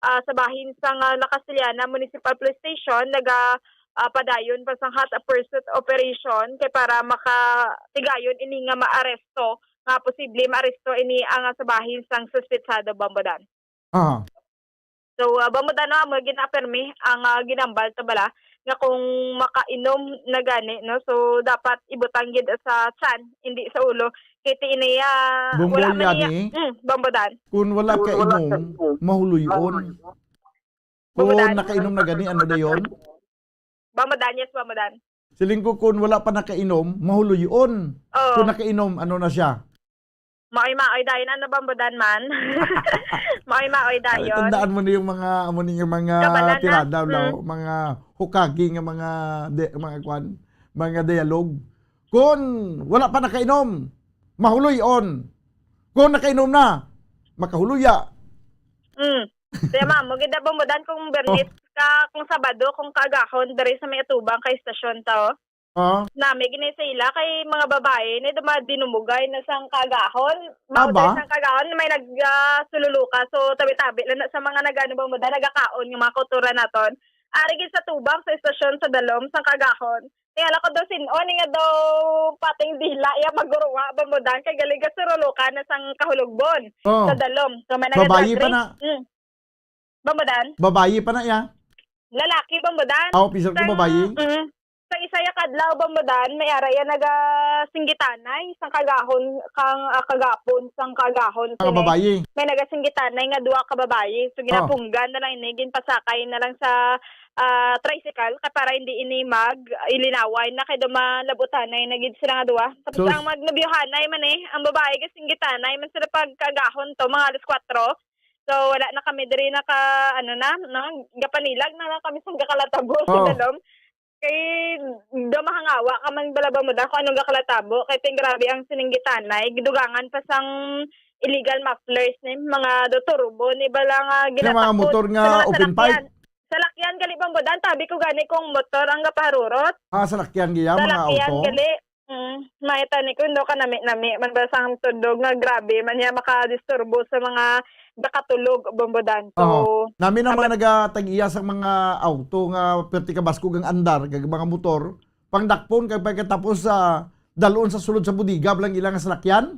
ah, sa bahin sang, ah, La Castellana Municipal Police Station, naga, ah, padayon pa sang hot pursuit operation kay para makatigayon ini nga maaresto, nga posible maaresto ini ang, ah, sa bahin sang suspetsado, Bombodan. Ah. So, ah, Bombodan, no, amo ginapermi ang, ah, ginambal ta bala nga kung makainom na gani, no, so dapat ibutang gid sa tiyan, hindi sa ulo. Kay ti ini, ah, wala Bomboy man niya. Yani. Mm, Bombodan. Kung wala Kung wala kainom, kainom, mahuloy-on. mahuloy-on. Kung Bombodan. nakainom na gani, ano dayon? Bombodan, yes, Bombodan. Siling ko, kung wala pa nakainom, mahuloy-on. Oo. Kung nakainom, ano na siya? Maoy-maoy dayon, ano, Bombodan man? Maoy-maoy Ay, dayon. tandaan mo na yung mga, amo na yung mga Kabalanan. tirada, Mm. no? Mga hokage nga mga, de-, mga kwan, mga dialogue. Kung wala pa nakainom, mahuloy-on. Kung nakainom na, makahuloya. Mm. Kaya, ma'am, mo gid, Bombodan, kung Bernis Oh. ka, kung Sabado, kung kaagahon, diri sa may atubang kay estasyon ta, oh. Ah. Nami gini sa ila kay mga babayi ni duma dinumugay na sang kaagahon. Mao Aba? diri sang kaagahon may nag, ah, sululuka. So, tabi-tabi lang na sa mga nagano, Bombodan, nagakaon nga mga kultura naton. Ari gid sa tubang sa estasyon sa dalom sang kaagahon. Kaya lang ko daw sin-on nga daw pating dila iya maguruwa, Bombodan, kay gali gasurulukan na sang kahulogbon Oh. sa dalom. So, may Babayi pa nagagadri-, na. Mm. Bombodan? Babayi pa na iya? Lalaki, Bombodan. Ah, officer ko, Sang, babayi? mm, sa isa ya kadlaw, Bombodan, may ara iya nagasinggitanay sang kagahon, kang, ah, kagapon, sang kagahon, Mga sini. babayi? May nagasinggitanay nga duha ka babayi. So, Oh. ginapunggan na lang ini, ginpasakay na lang sa, ah, tricycle, kay para hindi ini mag-ilinaway na, kay daw malabutanay na gid sila nga duha. Tapos So, ang magnabiyohanay man, eh, ang babayi, gasinggitanay man sila pagkagahon to, mga alas kwatro. So, wala na kami diri naka, ano na, no? Gapanilag na lang kami sa gakalatabo sa Oh. dalom. Kay, daw mahangawa ka man bala, Bombodan, kung anong gakalatabo. Kay ting grabe ang sininggitanay. Gidugangan pa sang illegal mufflers ni mga daw turbo ni bala nga Yung mga ginatakod motor sa nga mga open salakyan. pipe? Salakyan gali, Bombodan, tabi ko gani kung motor ang gapaharurot. Ah, salakyan giya, mga Salakyan auto? gali. Mm, may tani ko, daw kanami-nami man ba sang tundog nga grabe man niya makadisturbo sa mga nakatulog, Bombodan. So, Oho. Nami na mga apat- nagatag-iya sa mga auto nga perti kabaskog ang andar, kag mga motor, pangdakpon, kag pagkatapos sa dalon sa sulod sa bodega, bala ang ilang salakyan.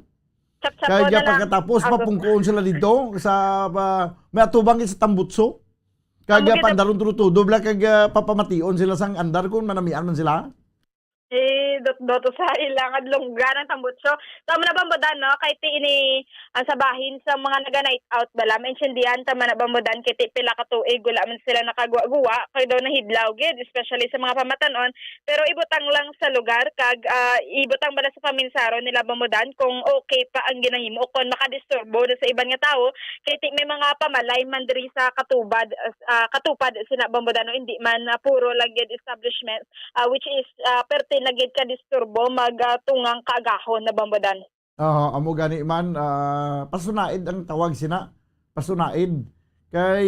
Chapchapon Kaya na lang. pagkatapos, Ako. mapungkuon sila dito sa, ah, may atubang sa tambutso. Kag, Amo ah, gid- pandaron tudo-tudo, bala kag, ah, papamation sila sang andar kung manamian man sila. Eh, dot-dot sa ilang adlong ganang tambutso. Tama na, Bambodan, no? Kay ti ini ang sabahin sa mga naga-night out bala. Maintindihan, tama na, Bambodan, kay ti pila ka tuig wala man sila nakagwa-guwa, kay daw nahidlaw gid, especially sa mga pamatanon. Pero ibutang lang sa lugar, kag, ah, ibutang bala sa paminsaro nila, Bambodan, kung okay pa ang ginahimo o kung makadisturbo na sa iban nga tawo, kay ti may mga pamalay man diri sa katubad, ah, katupad sina, Bambodan, no? Hindi man, ah, puro lang gid establishment, ah, which is, ah, perte na gid ka disturbo mag, ah, tungang kaagahon na, Bambodan. Aha, amo gani man, ah, pasunaid ang tawag sina. Pasunaid. Kay,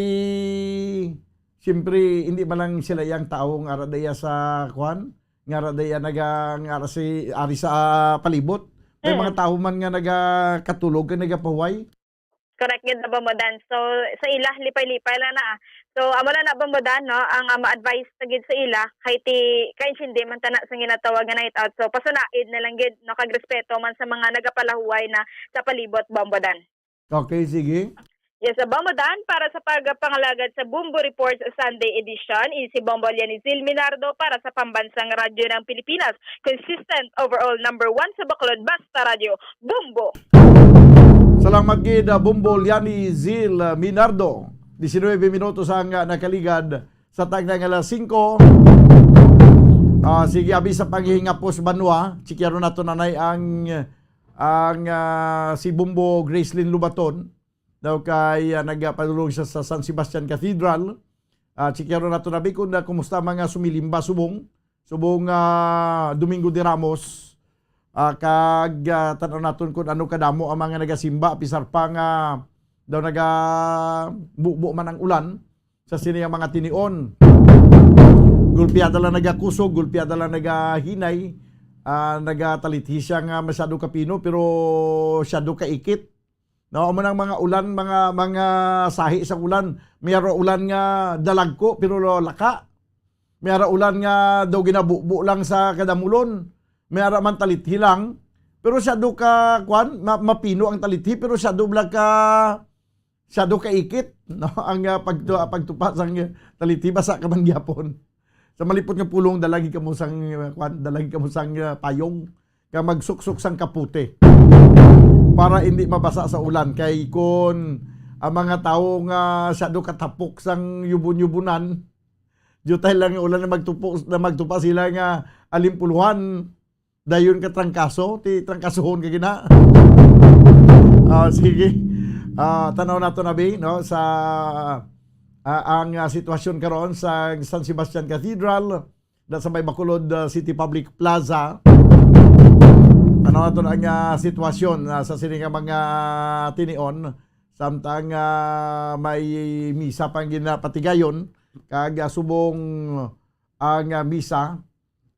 siyempre, hindi man lang sila yang tao nga ara daya sa, kwan, nga ara daya naga, nga ara si, ari sa palibot. May Mm. mga tao man nga nagakatulog, nga nagapahuway. Correct gid na, Bambodan. So, sa ila, lipay-lipay lang na, ah. So, amo lang na, Bambodan, no? Ang, ah, ma-advise na gid sa ila, kay ti, kaintindi man tana sa ginatawag nga night out. So, pasunaid na lang gid, no? Kag respeto man sa mga nagapalahuway na sa palibot, Bambodan. Okay, sige. Yes, ah, Bambodan, para sa pagpangalagad sa Bombo Reports Sunday Edition, isi Bombo Lianizil Minardo para sa Pambansang Radyo ng Pilipinas. Consistent, overall number one sa Bacolod, basta radyo. Bombo! Salamat gid, ah, Bombo Lianizil, ah, Minardo. Diecinuebe minutos ang, ah, nakaligad sa tagna nga alas singko. Ah, sige, abi sa panghihingapos banwa, tsikyaron nato nanay ang, ang, ah, si Bombo Gracelyn Lubaton. Daw kay, ah, nagapadulong siya sa San Sebastian Cathedral. Ah, tsikyaron nato na, bi, kung, ah, kumusta mga sumilimba subong, subong, ah, Domingo de Ramos. Ah, kag, ah, tan-aw naton kung ano kadamo ang mga nagasimba, apisar pa nga daw nagabubo man ang ulan sa sini nga mga tinion. Gulpiada lang nagakusog, gulpiada lang nagahinay, ah, nagatalithi siya nga masyado kapino, pero masyado kaikit. No, amo nang mga ulan, mga, mga sahi sa ulan. May ara ulan nga dalagko, pero laka. May ara ulan nga daw ginabubo lang sa kadamulon. May ara man talithi lang. Pero masyado ka, kwan, ma-, mapino ang talithi, pero masyado bala ka, masyado kaikit, no? Ang, ah, pagtu-, ah, pagtupa sang talithi, basa ka man gyapon. Sa malipot nga pulong, dalagi kamo sang, ah, kwan, dalagi kamo sang, ah, payong. Nga magsuksok sang kapote para hindi mabasa sa ulan. Kay kun ang mga tawo nga masyado katapok sang yubon-yubonan, diutay lang nga ulan na magtupo, na magtupa sila nga alimpuluhan, dayon ka trangkaso, ti trangkasohon ka gina. Ah, sige. Ah, tanaw nato na, bi, no, sa, ah, ang, ah, sitwasyon karon sa San Sebastian Cathedral, na sa may Bacolod, ah, City Public Plaza. Ano nato na ang, ah, sitwasyon, ah, sa sini nga mga tinion, samtang, ah, may misa pang ginapatigayon, kag, ah, subong ang, ah, misa,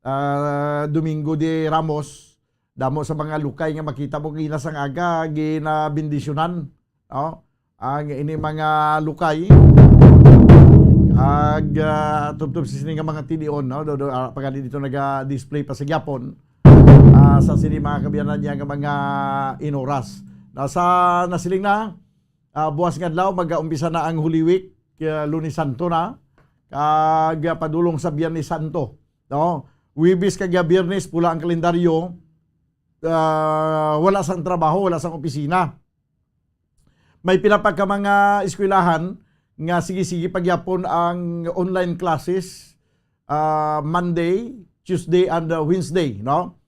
ah, Domingo de Ramos, damo sa mga lukay nga makita mo, gina sang aga, ginabendisyonan, no? Ang ini mga lukay, ag, ah, tubtob sa sini nga mga tinion, no? Do, do, ah, pagani dito naga-display pa sa gyapon, ah, sa sini mga kabiyanan niya nga mga inoras. Nasa nasiling na, ah, buwas nga adlaw, mag-aumpisa na ang Holy Week, ah, Lunes Santo na, kag, ah, padulong sa Biyernes Santo, no? Huwebes kag Biyernes, pula ang kalendaryo, ah, wala sang trabaho, wala sang opisina. May pila pa ka mga eskwelahan nga sige-sige pagyapon ang online classes, ah, Monday, Tuesday, and, ah, Wednesday, no?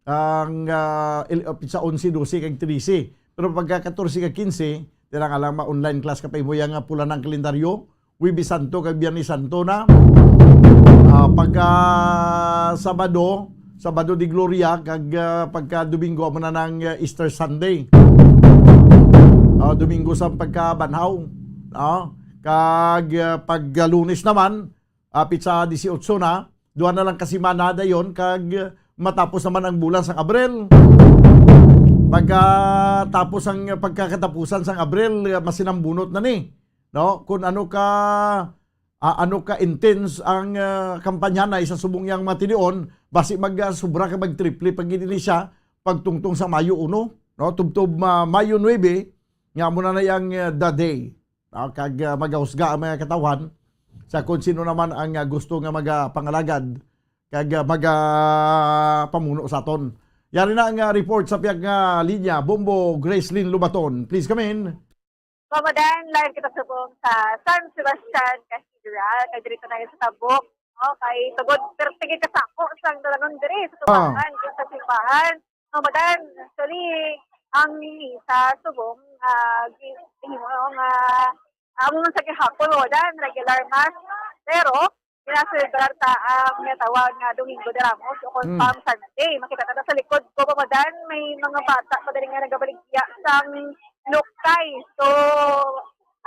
Ang, ah, il-, ah, sa onse, dose, kag trese. Pero pagka katorse kag kinse, tira nga lang ma-online class ka pa, imo yang, ah, pula ng kalendaryo, Huwebes Santo kag Biyernes Santo na. Ah, pagka Sabado, Sabado de Gloria, kag, ah, pagka Domingo, amo na nang, ah, Easter Sunday. Ah, Domingo sa pagkabanhaw. Ah, kag, ah, pagka Lunes naman, ah, petsa dieciocho na, duha na lang ka semana dayon, kag, ah, matapos naman ang bulan sang Abril. Pagkatapos ang pagkakatapusan sang Abril, ah, masinambunot na ni, no? Kung ano ka, ah, ano ka intense ang, ah, kampanyanay sa subong yang mga tinion, basi mag, ah, sobra ka, mag triple pa gid ini siya pagtungtong sa Mayo uno, no? Tubtob ma-, Mayo nuebe, nga amo na na yang, ah, the day. Ah, kag, ah, magahusga ang mga katawhan sa kung sino naman ang, ah, gusto nga magapangalagad kag, ah, maga-, pamuno sa aton. Yari na ang, ah, report sa pihak nga linya, Bombo Gracelyn Lubaton. Please come in. Ma'am Odan, live kita subong sa San Sebastian Cathedral, kay diri ta na sa tabok. Okay, tugod, pero sige kasako sang dalanon diri sa Ah. tubangan, sa simbahan. Ma'am Odan, actually, ang misa subong, ah, gi-, gihimo nga, amo man sa gihapon, Ma'am Odan, regular mass. Pero, ginaselebrar ta ang ginatawag nga Domingo de Ramos o kon Hmm. Palm Sunday. Makita ta sa likod ko, Ma'am Odan, may mga bata pa diri nga nagabaligya sang lukay. So,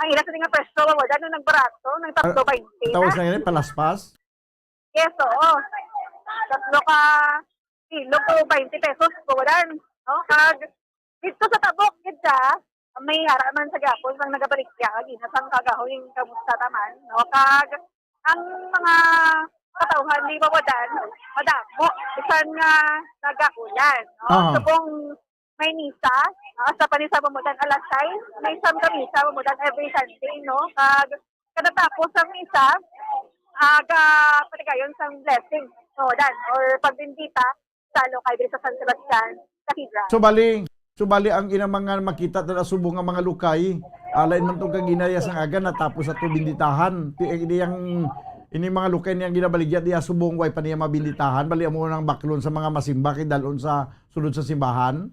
ang ila sa nga presyo, Ma'am Odan, nung nagbarato, nang tatlo Ah, twenty tawag na. sa ngayon, palaspas? Yes, oo. Tatlo ka kilo ko, twenty pesos, Ma'am Odan. No? Kag dito sa tabok, gid siya, may ara man sa gapon, ang nagabaligya, kag ina sang kagahoy, yung kamusta naman, no? Kag ang mga katawhan ni Ma'am Odan, madamo, bisan nga nagaulan, no? Aha. So, kung may misa, no? Sa panisa, Ma'am Odan, alas sais, may isang ka misa, Ma'am Odan, every Sunday, no? Kag kada tapos ang misa, aga, paligayon sang blessing, Ma'am Odan, or pagbendita sa lukay diri sa San Sebastian Cathedral. So, bali, so, bali ang ina mga makita ta subong nga mga lukay, ah, lain man tong kag ina ya sang aga natapos ato binditahan. Ti-, ang ini ang, ini mga lukay niya ginabaligya diya subong, way pa niya mabinditahan. Bali, amo nang baklon sa mga masimba kay dalon sa sulod sa simbahan.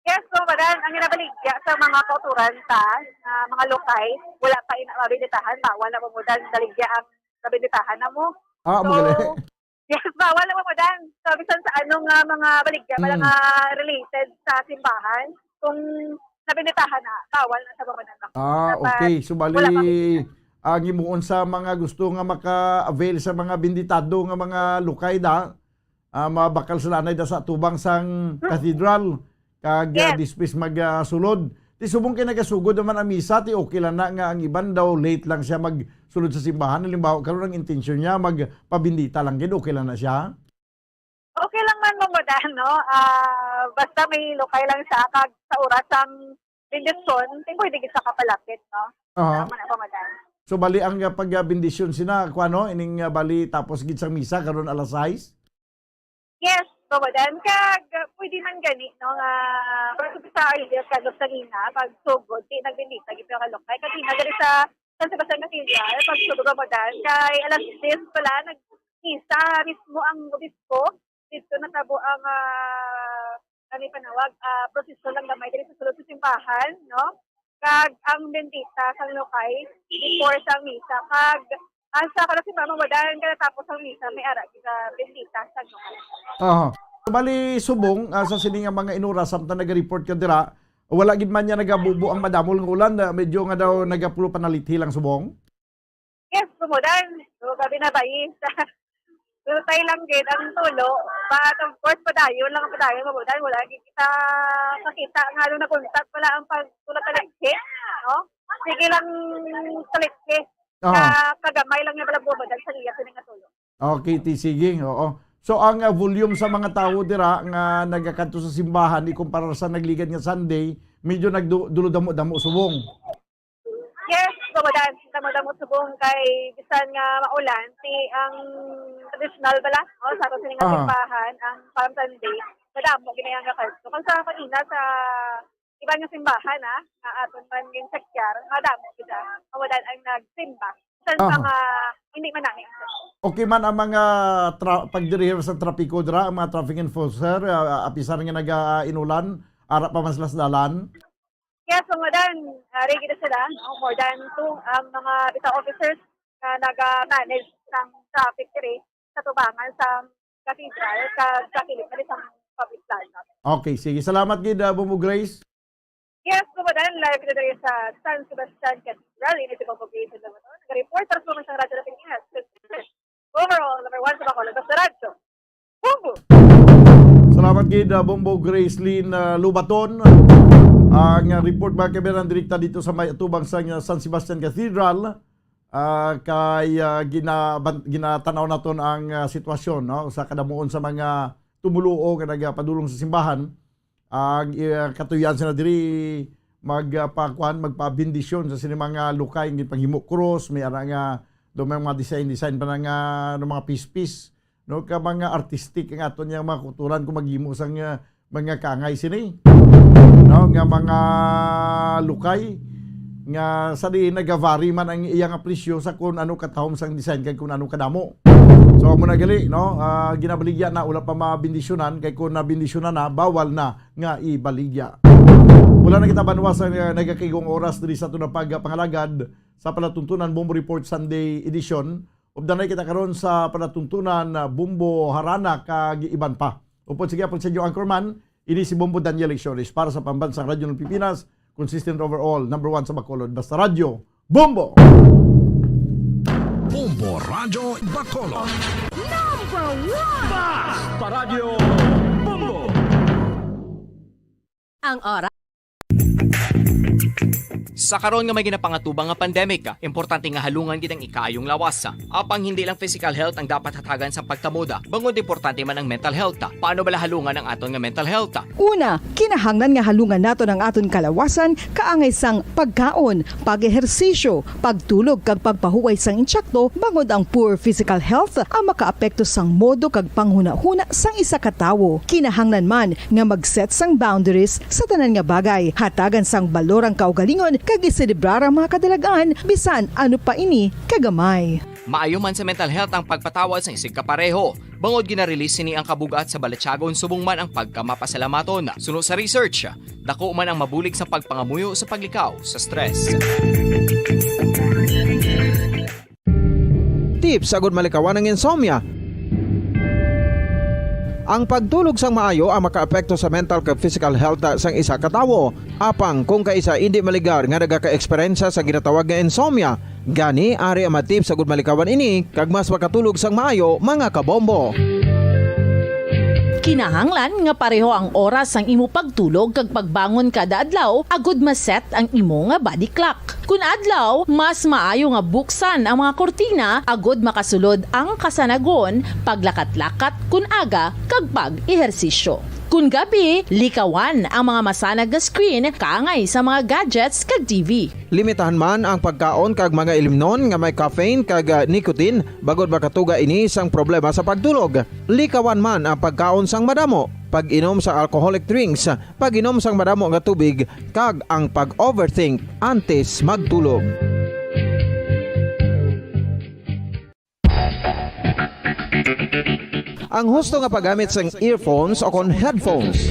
Yes, so, Ma'am Odan, ang ginabaligya sa mga kauturan ta, nga mga lukay, wala pa ina mabinditahan, bawal na, Ma'am Odan, baligya ang nabinditahan na mo. Ah, So, magaling. yes, bawal na, Ma'am Odan. So, bisan sa ano nga mga baligya, wala Mm. nga related sa simbahan, kung nabinditahan na, bawal na sa, Ma'am Odan. Ah, Dapat okay. So, bali, wala pa binditahan. Ang himuon sa mga gusto nga maka-avail sa mga binditado nga mga lukay da, ah, mabakal sila anay da sa atubang sang Hmm. cathedral, kag, ah, Yes. dispis mag, ah, sulod. Ti subong kay nagasugod naman ang misa, ti okay lang na nga ang iban daw late lang siya magsulod sa simbahan. Halimbawa, karon ang intensyon niya, magpabindita lang gid, okay lang na siya? Okay lang man, Ma'am Odan, no? Ah, basta may lukay lang siya, kag sa oras ang bendisyon, ting pwede gid sa kapalapit, no? Aha. Tama na, Ma'am Odan. So, bali ang, ah, pag, ah, bendisyon sina, kuwan, no? Ining, ah, bali tapos gid sang misa, karon alas sais? Yes, Ma'am Odan. Kag, ah, pwede man gani, no, nga, pero sa earlier, kag sa ina, pag sugod, di nagbendita, gid pero kalukay. Kag ina, diri sa San Sebastian Cathedral, pag sugod, Ma'am Odan, kay alas diyes pala, nag-, misa mismo ang obispo, dito natabo ang, ah, kami panawag, ah, prosesyon lang gamay diri sa sulod sa simbahan, no? Kag ang bendita sang lukay before sang misa. Kag ang sa kalas si Mama Madan, kada tapos ang misa, may ara kita bendita sang lukay. Aha. Bali, subong, ah, sa sini nga mga inura, samtang naga-report ka dira, wala gid man niya nagabubo ang madamol nga ulan, ah, medyo nga daw nagapulo panalithi lang subong. Yes, Ma'am Odan. So, grabe na ba, eh? Pero tayo lang gid ang tulo. But of course, padayon lang, padayon, Ma'am Odan. Wala gid kita kakita nga ano, nakuntat pala ang pagtulad sa litsi, no? Sige lang sa litsi. Aha. Ka-, kagamay lang niya pala, Ma'am Odan, sa iya, sa nga tulo. Okay, ti, sige, oo. So, ang, ah, volume sa mga tawo dira nga nagakadto sa simbahan, ikumpara sa nagligad nga Sunday, medyo nagdu-, dulo damo-damo subong. Yes, Ma'am Odan, damo-damo subong kay bisan nga maulan, ti ang traditional bala, o, sa ato sini nga Aha. simbahan, ang Palm Sunday, madamo gid ang nagakadto. Kung sa kanina, sa iba nga simbahan, ah, nga aton man yung sakyar, madamo gid, ah, Ma'am Odan, ang nagsimba. Bisan pa Aha. nga hindi man namin. Okay man ang mga tra-, pagdiriher sa trapiko dira, ang mga traffic enforcer, ah, apisar nga naga-inulan, ara pa man sila sa dalan? Yes, Ma'am Odan, ari gid sila, no? More than two ang mga bitaw officers nga naga-manage sang traffic diri sa tubangan sang cathedral kag sa kilid na sa public plaza. Okay, sige. Salamat gid, ah, Bombo Grace. Yes, Ma'am Odan, live kita diri sa San Sebastian Cathedral. Ini si Bombo Grace Lubaton. Nag-report para sa mga Radyo Pilipinas. Overall, number one sa Bacolod, basta radyo. Bombo! Salamat gid, ah, Bombo Gracelyn, ah, Lubaton. Ang, ah, report, mga kabayan, direkta dito sa may atubang sa, ah, San Sebastian Cathedral. Ah, kay, ah, gina-, ban-, ginatanaw naton ang, ah, sitwasyon, no, sa kadamuon sa mga tumuluo nga nagapadulong sa simbahan. Ang, ah, katuyan sila diri mag, ah, pa-, kuan, magpabendisyon sa sini mga lukay, nga panghimo cross, may ara nga, do may mga design-design pa na nga, ano, mga piece-piece. no, ka mga artistic ang aton yang mga kulturan kung maghimo sang, ah, mga kaangay sini, no, nga mga lukay nga sa diin nagavary man ang iyang presyo sa kung ano katahom sang design kag kung ano kadamo. So, amo na gali, no, ah, ginabaligya na, wala pa mabindisyonan, kay kung nabindisyonan na, bawal na nga ibaligya. Wala na kita banwa sa, ah, nagakaigong oras diri sa aton nga pagpangalagad sa palatuntunan Bombo Report Sunday Edition. Updanay kita karon sa palatuntunan, ah, Bombo Harana kag iban pa. Upod sa gihapon sa inyo anchorman, ini si Bombo Daniel Ixoris para sa Pambansang Radyo ng Pilipinas, consistent overall, number one sa Bacolod. Basta Radyo, Bombo! Bombo Radyo Bacolod. Number one! Basta Radyo, Bombo! Ang oras. Sa karon nga may ginapangatubang nga pandemic, importante nga halungan gid ang ikaayong lawas. Apang hindi lang physical health ang dapat hatagan sa pagtamod, bangod importante man ang mental health. Paano bala halungan ang aton nga mental health? Una, kinahanglan nga halungan naton ang aton kalawasan kaangay sang pagkaon, pag-ehersisyo, pagtulog kag pagpahuway sang intsakto, bangod ang poor physical health ang makaapekto sang modo kag panghunahuna sang isa ka tawo. Kinahanglan man nga mag-set sang boundaries sa tanan nga bagay, hatagan sang balor ang kaugalingon kag iselebrar ang mga kadalag-an bisan ano pa ini kagamay. Maayo man sa mental health ang pagpatawad sang isigka pareho, bangod gina-release sini ang kabug-at sa balatyagon subong man ang pagkamapasalamaton. Suno sa research, dako man ang mabulig sa pagpangamuyo sa paglikaw sa stress. Tips agud malikawan ang insomnia. Ang pagtulog sang maayo ang makaapekto sa mental kag physical health sang isa ka tawo. Apang kung kaisa indi maligar nga nagaka-eksperyensya sa ginatawag nga insomnia, gani ari ang mga tips agud malikawan ini kag mas makatulog sang maayo, mga kabombo. Kinahanglan nga pareho ang oras sang imo pagtulog kag pagbangon kada adlaw agud ma-set ang imo nga body clock. Kun adlaw, mas maayo nga buksan ang mga kurtina agud makasulod ang kasanagon, paglakat-lakat kun aga, kag pag-ehersisyo. Kun gabi, likawan ang mga masanag nga screen kaangay sa mga gadgets kag T V. Limitahan man ang pagkaon kag mga ilimnon nga may caffeine kag, ah, nicotine, bangod makatuga ini sang problema sa pagtulog. Likawan man ang pagkaon sang madamo, pag-inom sa alcoholic drinks, pag-inom sang madamo nga tubig, kag ang pag-overthink antes magtulog. Ang husto nga paggamit sang earphones o kon headphones.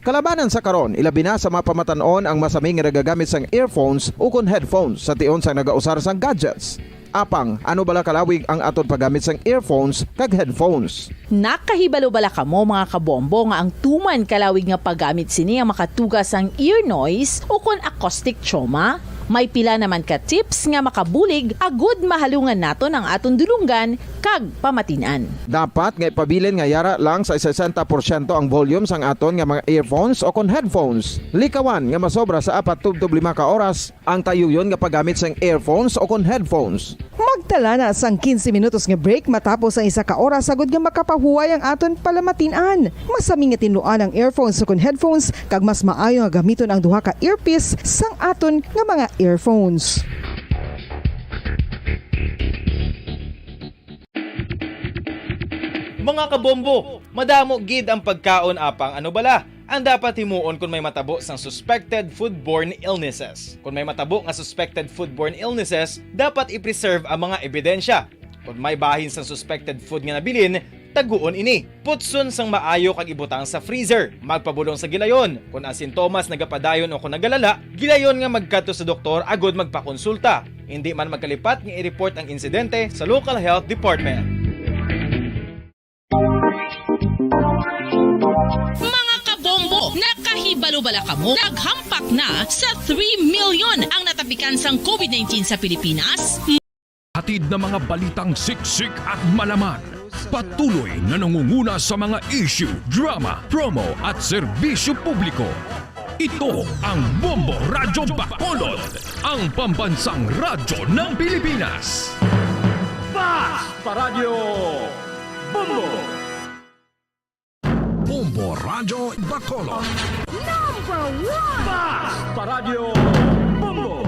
Kalabanan sa karon, ilabi na sa mga pamatan-on ang masami nga nagagamit sang earphones o kon headphones sa tion sang nagausar sang gadgets. Apang, ano bala kalawig ang aton paggamit sang earphones kag headphones? Nakahibalo bala kamo, mga kabombo, nga ang tuman kalawig nga paggamit sini ang makatuga sang ear noise o kon acoustic trauma? May pila naman ka tips nga makabulig agud mahalungan naton ang aton dulonggan kag pamatin-an. Dapat nga ipabilin nga yara lang sa sesenta porsyento ang volume sang aton nga mga earphones o kon headphones. Likawan nga masobra sa apat tubtob lima ka oras ang tayuyon nga paggamit sang earphones o kon headphones. Magtala na sang quince minutos nga break matapos ang isa ka oras agud nga makapahuway ang aton palamatin-an. Masami nga tinluan ang earphones o kon headphones, kag mas maayo nga gamiton ang duha ka earpiece sang aton nga mga earphones. Mga kabombo, madamo gid ang pagkaon, apang ano bala ang dapat himuon kon may matabo sang suspected foodborne illnesses? Kon may matabo nga suspected foodborne illnesses, dapat i-preserve ang mga ebidensya. Kon may bahin sang suspected food nga nabilin, taguon ini. Putson sang maayo kag ibutang sa freezer. Magpabulong sa gilayon. Kon ang sintomas nagapadayon o kon nagalala, gilayon nga magkadto sa doktor agud magpakonsulta. Indi man magkalipat nga i-report ang insidente sa local health department. Mga kabombo, nakahibalo bala kamo? Naghampak na sa three million ang natapikan sang covid nineteen sa Pilipinas. Hatid na mga balitang siksik at malaman. Patuloy na nangunguna sa mga issue, drama, promo at serbisyo publiko. Ito ang Bombo Radyo Bacolod, ang pambansang radyo ng Pilipinas. Basta Radyo Bombo! Bombo Radyo Bacolod. Number one! Basta Radyo Bombo!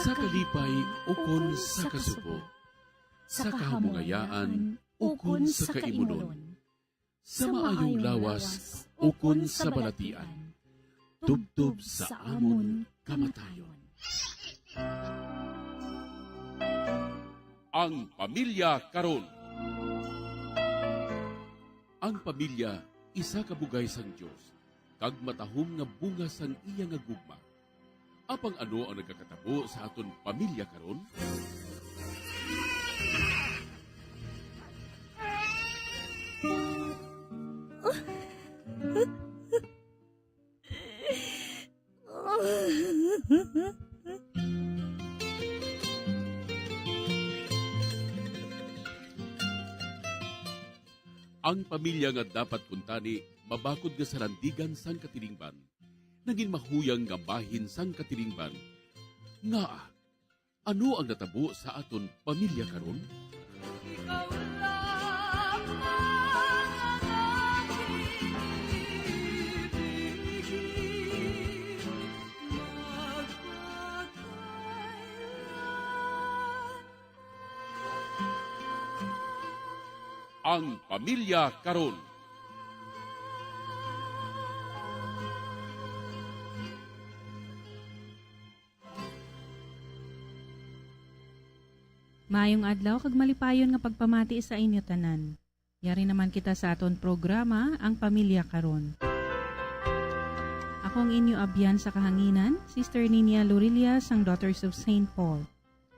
Sa kalipay ukon sa kasubo, sa kahamungayaan ukon sa kaimulon, sa maayong lawas ukon sa balatian, tubtob sa amon kamatayon. Ang pamilya karon. Ang pamilya isa ka bugay sang Dios, kag matahom nga bunga sang iya nga gugma. Apang ano ang nagakatabo sa aton pamilya karon? Ang pamilya nga dapat kuntani mabakod nga sarandigan sang katilingban, nagin mahuyang nga bahin sang katilingban. Ngaa, ano ang natabo sa aton pamilya karon? Ang pamilya karon. Maayong adlaw kag malipayon nga pagpamati sa inyo tanan. Yari naman kita sa aton programa, Ang Pamilya Karon. Ako ang inyo abyan sa kahanginan, Sister Ninia Lorilla sang Daughters of Saint Paul.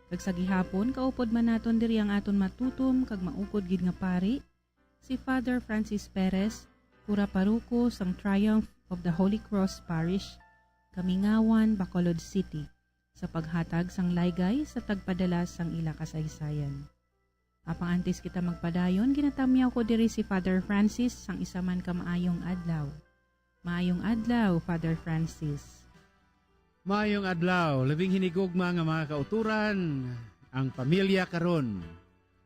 Kag sa gihapon, kaupod man naton diri ang aton matutom kag maukod gid nga pari, si Father Francis Perez, kura paruko sang Triumph of the Holy Cross Parish, Kamingawan, Bacolod City, sa paghatag sang laygay sa tagpadala sang ila kasaysayan. Apang antes kita magpadayon, ginatamyaw ko diri si Father Francis sang isa man ka maayong adlaw. Maayong adlaw, Father Francis. Maayong adlaw, labing hinigugma nga mga kauturan, ang pamilya karon.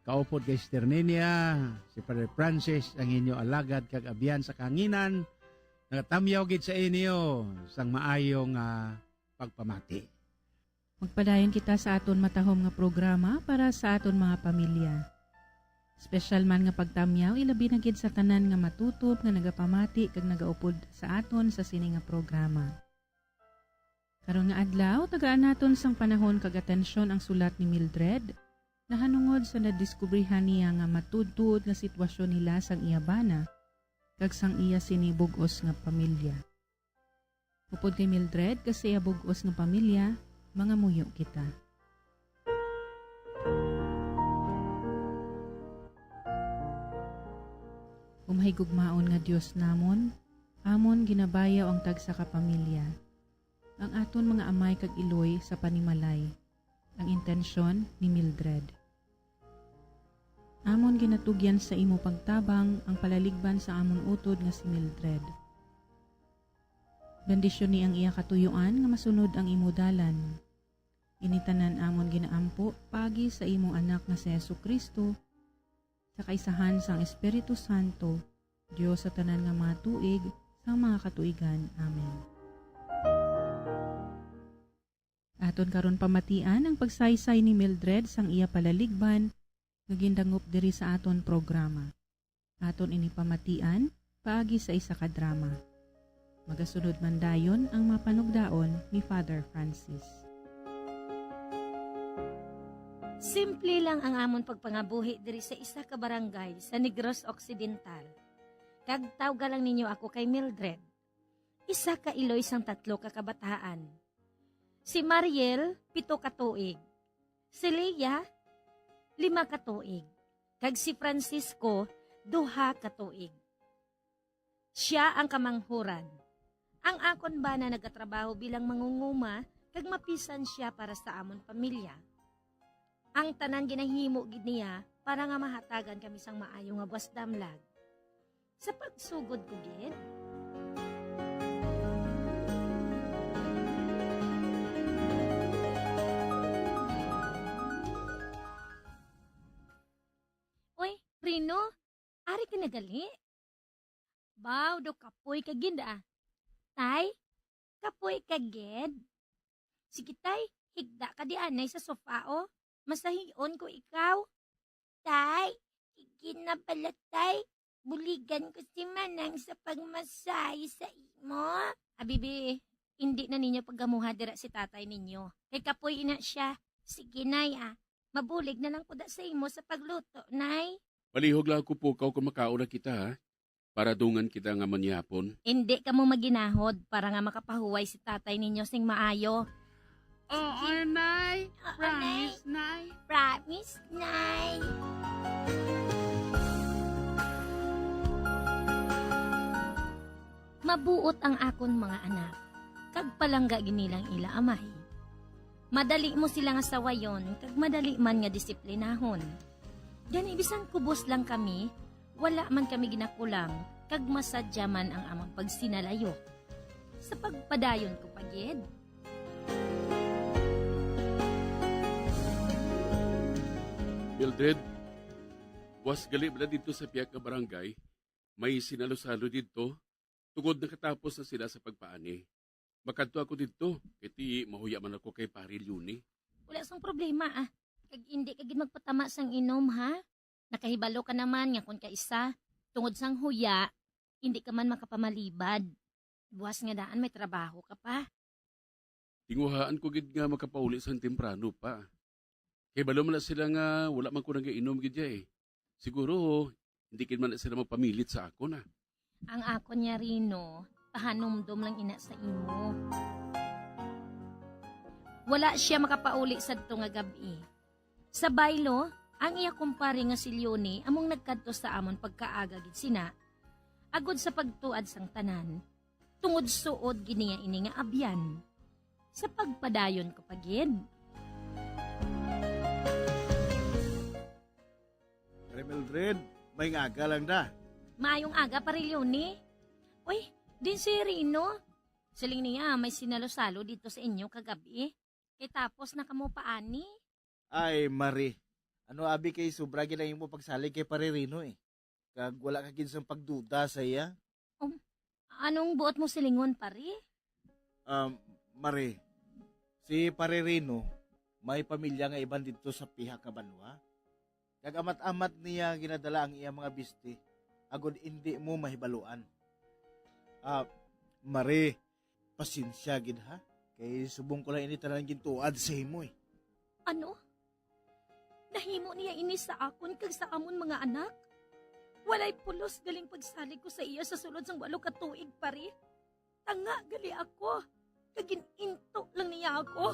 Kaupod kay Sister Ninia, si Father Francis, ang inyo alagad kag abyan sa kahanginan, nagatamyaw gid sa inyo sang maayong, ah, pagpamati. Magpadayon kita sa aton matahom nga programa para sa aton mga pamilya. Espesyal man nga pagtamyaw, ilabi na gid sa tanan nga matutom nga nagapamati kag nagaupod sa aton sa sini nga programa. Karon nga adlaw, tagaan naton sang panahon kag atensyon ang sulat ni Mildred, nahanungod sa nadiskubrihan niya nga matuod-tuod nga sitwasyon nila sang iya bana kag sang iya sini bug-os nga pamilya. Upod kay Mildred kag sa iya bug-os nga pamilya, mangamuyo kita. O mahigugmaon nga Dios namon, amon ginabayaw ang tagsa ka pamilya, ang aton mga amay kag iloy sa panimalay, ang intensyon ni Mildred. Amon ginatugyan sa imo pagtabang ang palaligban sa amon utod nga si Mildred. Bendisyoni ang iya katuyuan nga masunod ang imo dalan. Ini tanan amon ginaampo paagi sa imo Anak nga si Jesu-Cristo, sa kaisahan sang Espiritu Santo, Dios sa tanan nga mga tuig, sang mga katuigan. Amen. Aton karon pamatian ang pagsaysay ni Mildred sang iya palaligban nga gindangop diri sa aton programa. Aton ini pamatian paagi sa isa ka drama. Magasunod man dayon ang mga panugdaon ni Father Francis. Simple lang ang amon pagpangabuhi diri sa isa ka barangay sa Negros Occidental. Kag tawga lang ninyo ako kay Mildred. Isa ka iloy sang tatlo ka kabataan. Si Mariel, pito ka tuig. Si Leah, lima ka tuig. Kag si Francisco, duha ka tuig. Sia ang kamanghuran. Ang akon bana nagatrabaho bilang mangunguma kag mapisan sia para sa amon pamilya. Ang tanan ginahimo gid niya para nga mahatagan kami sang maayo nga buas damlag. Sa pagsugod ko gid. Oy, Rino, ari ka na gali? Baw, daw kapoy ka gid, ah. Tay, kapoy ka gid? Sige, tay, Higda ka di anay sa sofa, oh. Masahion ko ikaw. Tay, sige na bala, tay. Buligan ko si Manang sa pagmasahe sa imo. Abibi, hindi na ninyo paggamuha dira si tatay ninyo. Kay kapoy ina siya. Sige, nay, ah. Mabulig na lang ko da sa imo sa pagluto, nay. Palihog lang ako pukaw kung makaon na kita, ha? Para dungan kita nga manyapon. Hindi kamo maginahod para nga makapahuway si tatay ninyo sing maayo. Oo, Nay. Oo, Promise, Nay. Nay. Promise, Nay. Mabuot ang akon mga anak, kag palangga gid nilang ila amay. Madali mo sila nga sawayon, kag madali man nga disiplinahon. Gani, bisan kubos lang kami, wala man kami ginakulang, kag masadya man ang amang pagsinalayo. Sa pagpadayon ko pa gid. Mildred, buwas gali bala didto sa pihak nga barangay, may sinalo-salo didto, tungod nakatapos na sila sa pagpaani. Makadto ako didto, kay ti mahuya man ako kay Pari Leonie. Wala sang problema, ah. Kag indi ka gid magpatama sang inom, ha? Nakahibalo ka naman nga kon kaisa, tungod sang huya, indi ka man makapamalibad. Buwas nga daan may trabaho ka pa. Tinguhaan ko gid nga makapauli sang temprano pa. Kay balo man na sila nga wala man ko nagainom gid ya, eh. Siguro, hindi gid man na sila magpamilit sa akon, ah. Ang akon niya, Rino, pahanumdom lang ina sa imo. Wala siya makapauli sadto nga gab-i. Sa baylo, ang iya kumpare nga si Leonie among nagkadto sa amon pagkaaga gid sina, agod sa pagtuad sang tanan, tungod suod gid niya ini nga abyan. Sa pagpadayon ko pa gid. Pare Mildred, may nga aga lang da. Maayong aga, Pare Leonie. Uy, din si Rino. Siling niya, may sinalo-salo dito sa inyo kagabi. Kay tapos na kamo pa ani? Ay, Mari. Ano, abi, kay sobra gid ang imo pagsalig kay Pare Rino, eh. Kag wala ka gid sang pagduda sa iya. Um, anong buot mo silingon, pare? Um, Mari, si Pare Rino, may pamilya nga iban didto sa pihak nga banwa. Kag amat-amat niya ginadala ang iya mga bisti, agod indi mo mahibaluan. Ah, Mari, pasensya gid, ha? Kay subong ko lang ini tanan gintuad sa imo, eh. Ano? Nahimo niya ini sa akon kag sa amon mga anak? Walay pulos galing pagsalig ko sa iya sa sulod sang walo ka tuig, pare. Tanga gali ako, kag gin-into lang niya ako.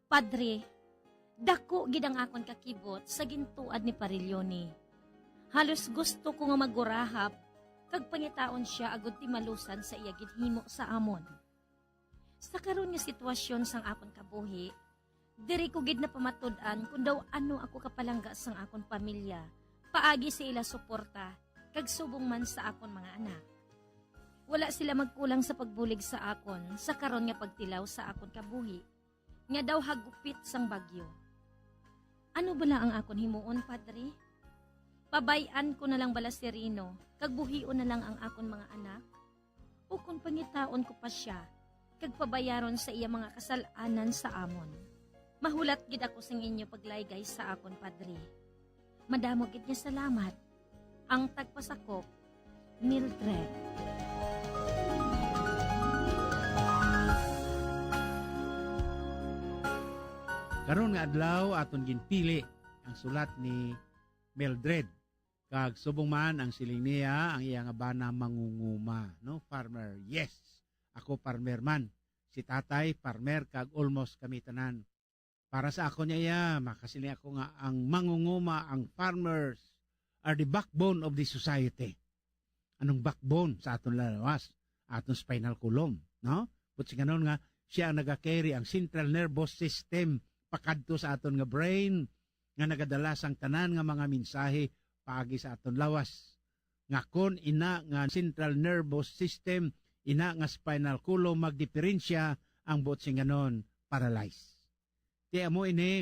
Padre, dako gid ang akon kakibot sa gintuad ni Pare Leonie. Halos gusto ko nga magurahap kag pangitaon sia agud timalusan sa iya ginhimo sa amon. Sa karon nga sitwasyon sang akon kabuhi, diri ko gid napamatud-an kon daw ano ako kapalangga sang akon pamilya paagi sa ila suporta kag subong man sa akon mga anak. Wala sila magkulang sa pagbulig sa akon sa karon nga pagtilaw sa akon kabuhi nga daw hagupit sang bagyo. Ano bala ang akon himuon, Padre? Pabay-an ko na lang bala si Rino kag buhion na lang ang akon mga anak? Ukon pangitaon ko pa sia kag pabayaron sa iya mga kasal-anan sa amon? Mahulat gid ako sing inyo paglaygay sa akon, Padre. Madamo gid nga salamat. Ang tagpasakop, Mildred. Karon nga adlaw, aton ginpili ang sulat ni Mildred. Kag subong man ang siling niya, ang iya nga bana mangunguma, no? Farmer. Yes, ako farmer man. Si tatay, farmer, kag almost kami tanan. Para sa ako niya, iya, makasiling ako nga ang mangunguma, ang farmers, are the backbone of the society. Anong backbone? Sa aton lawas, aton spinal column, no? But singanon nga, siya ang nagacarry ang central nervous system pakadto sa aton nga brain, nga nagadala sang tanan nga mga mensahe paagi sa aton lawas. Nga kon ina nga central nervous system, ina nga spinal column magdiperensya, ang buot singanon, paralyzed. Kay amo ini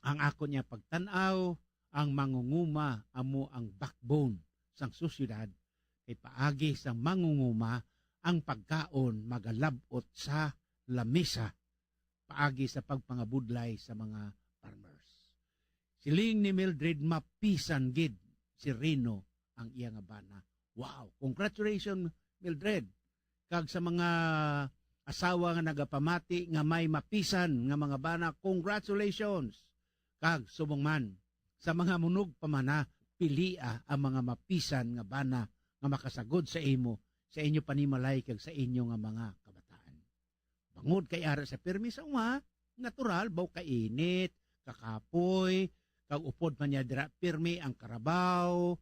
ang akon niya pagtan-aw, ang mangunguma amo ang backbone sang sosyedad. kay paagi sang mangunguma ang pagkaon magalab-ot sa lamisa, paagi sa pagpangabudlay sa mga farmers. Siling ni Mildred, mapisan gid si Reno ang iya nga bana. Wow! Congratulations, Mildred. Kag sa mga asawa nga nagapamati nga may mapisan nga mga bana, congratulations. Kag subong man, sa mga munogpamana, pilia ang mga mapisan nga bana nga makasagod sa imo, sa inyo panimalay kag sa inyo nga mga kabataan. Bangod kay ara sa pirmi sa uma, natural, baw kainit, kakapoy, kag upod man niya dira pirmi ang karabaw,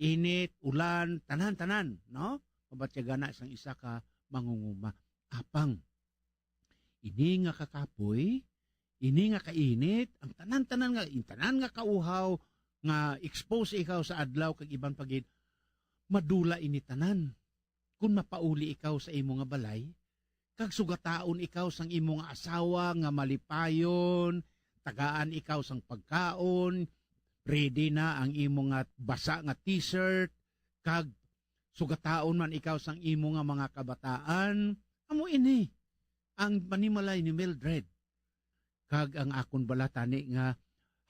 init, ulan, tanan-tanan, no? Mabatyagan na sang isa ka mangunguma. Apang, ini nga kakapoy, ini nga kainit, ang tanan-tanan nga, ang tanan nga kauhaw, nga expose ikaw sa adlaw kag iban pa gid, madula ini tanan. Kun mapauli ikaw sa imo nga balay, kag sugataon ikaw sang imo nga asawa nga malipayon, tagaan ikaw sang pagkaon, ready na ang imo nga basa nga t-shirt, kag sugataon man ikaw sang imo nga mga kabataan, amo ini ang panimalay ni Mildred. Kag ang akon bala tani nga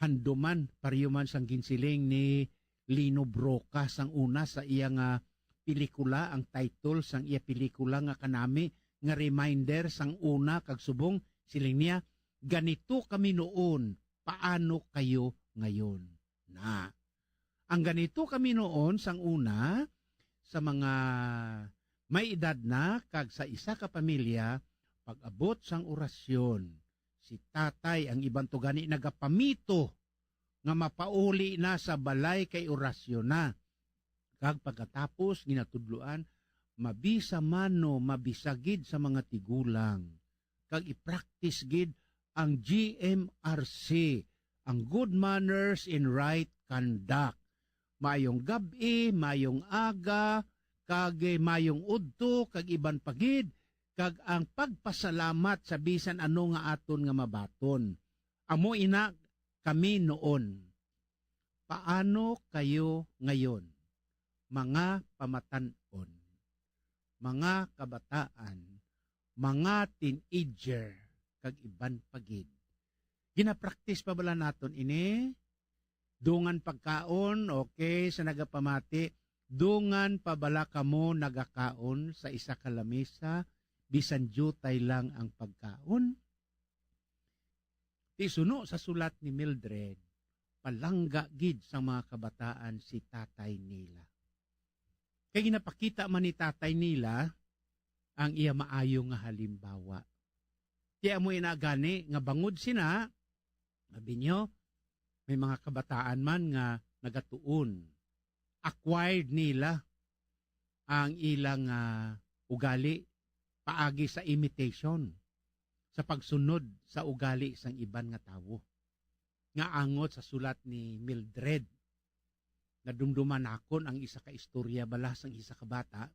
handuman, pareho man sang ginsiling ni Lino Broca sang una sa iya nga pelikula, ang title sang iya pelikula nga kanami nga Reminder sang una kag subong, siling niya, "Ganito kami noon, paano kayo ngayon?" Na. Ang ganito kami noon sang una, sa mga may edad na kag sa isa ka pamilya, pag-abot sang orasyon, si tatay ang iban to gani nagapamito nga mapauli na sa balay kay orasyon na. Kag pagkatapos ginatudloan, mabisa mano, mabisa gid sa mga tigulang, kag i-practice gid ang G M R C, ang good manners and right conduct. Maayong gab-i, maayong aga, kag, eh, maayong udto, kag iban pa gid, kag ang pagpasalamat sa bisan ano nga aton nga mabaton. Amo ina kami noon. Paano kayo ngayon, mga pamatan-on, mga kabataan, mga teenager, kag iban pa gid? Ginapraktis pa bala naton ini? Dungan pagkaon, okay, sa nagapamati, dungan pa bala kamo nagakaon sa isa ka lamisa, bisan diutay lang ang pagkaon? Ti suno sa sulat ni Mildred, palangga gid sang mga kabataan si tatay nila. Kay ginapakita man ni tatay nila ang iya maayo nga halimbawa. Ti amo ina gani nga bangod sina, abi niyo, may mga kabataan man nga nagatuon. Acquired nila ang ilang, ah, ugali paagi sa imitation, sa pagsunod sa ugali sang iban nga tawo. Nga angot sa sulat ni Mildred, nadumduman nakon ang isa ka istorya bala sang isa ka bata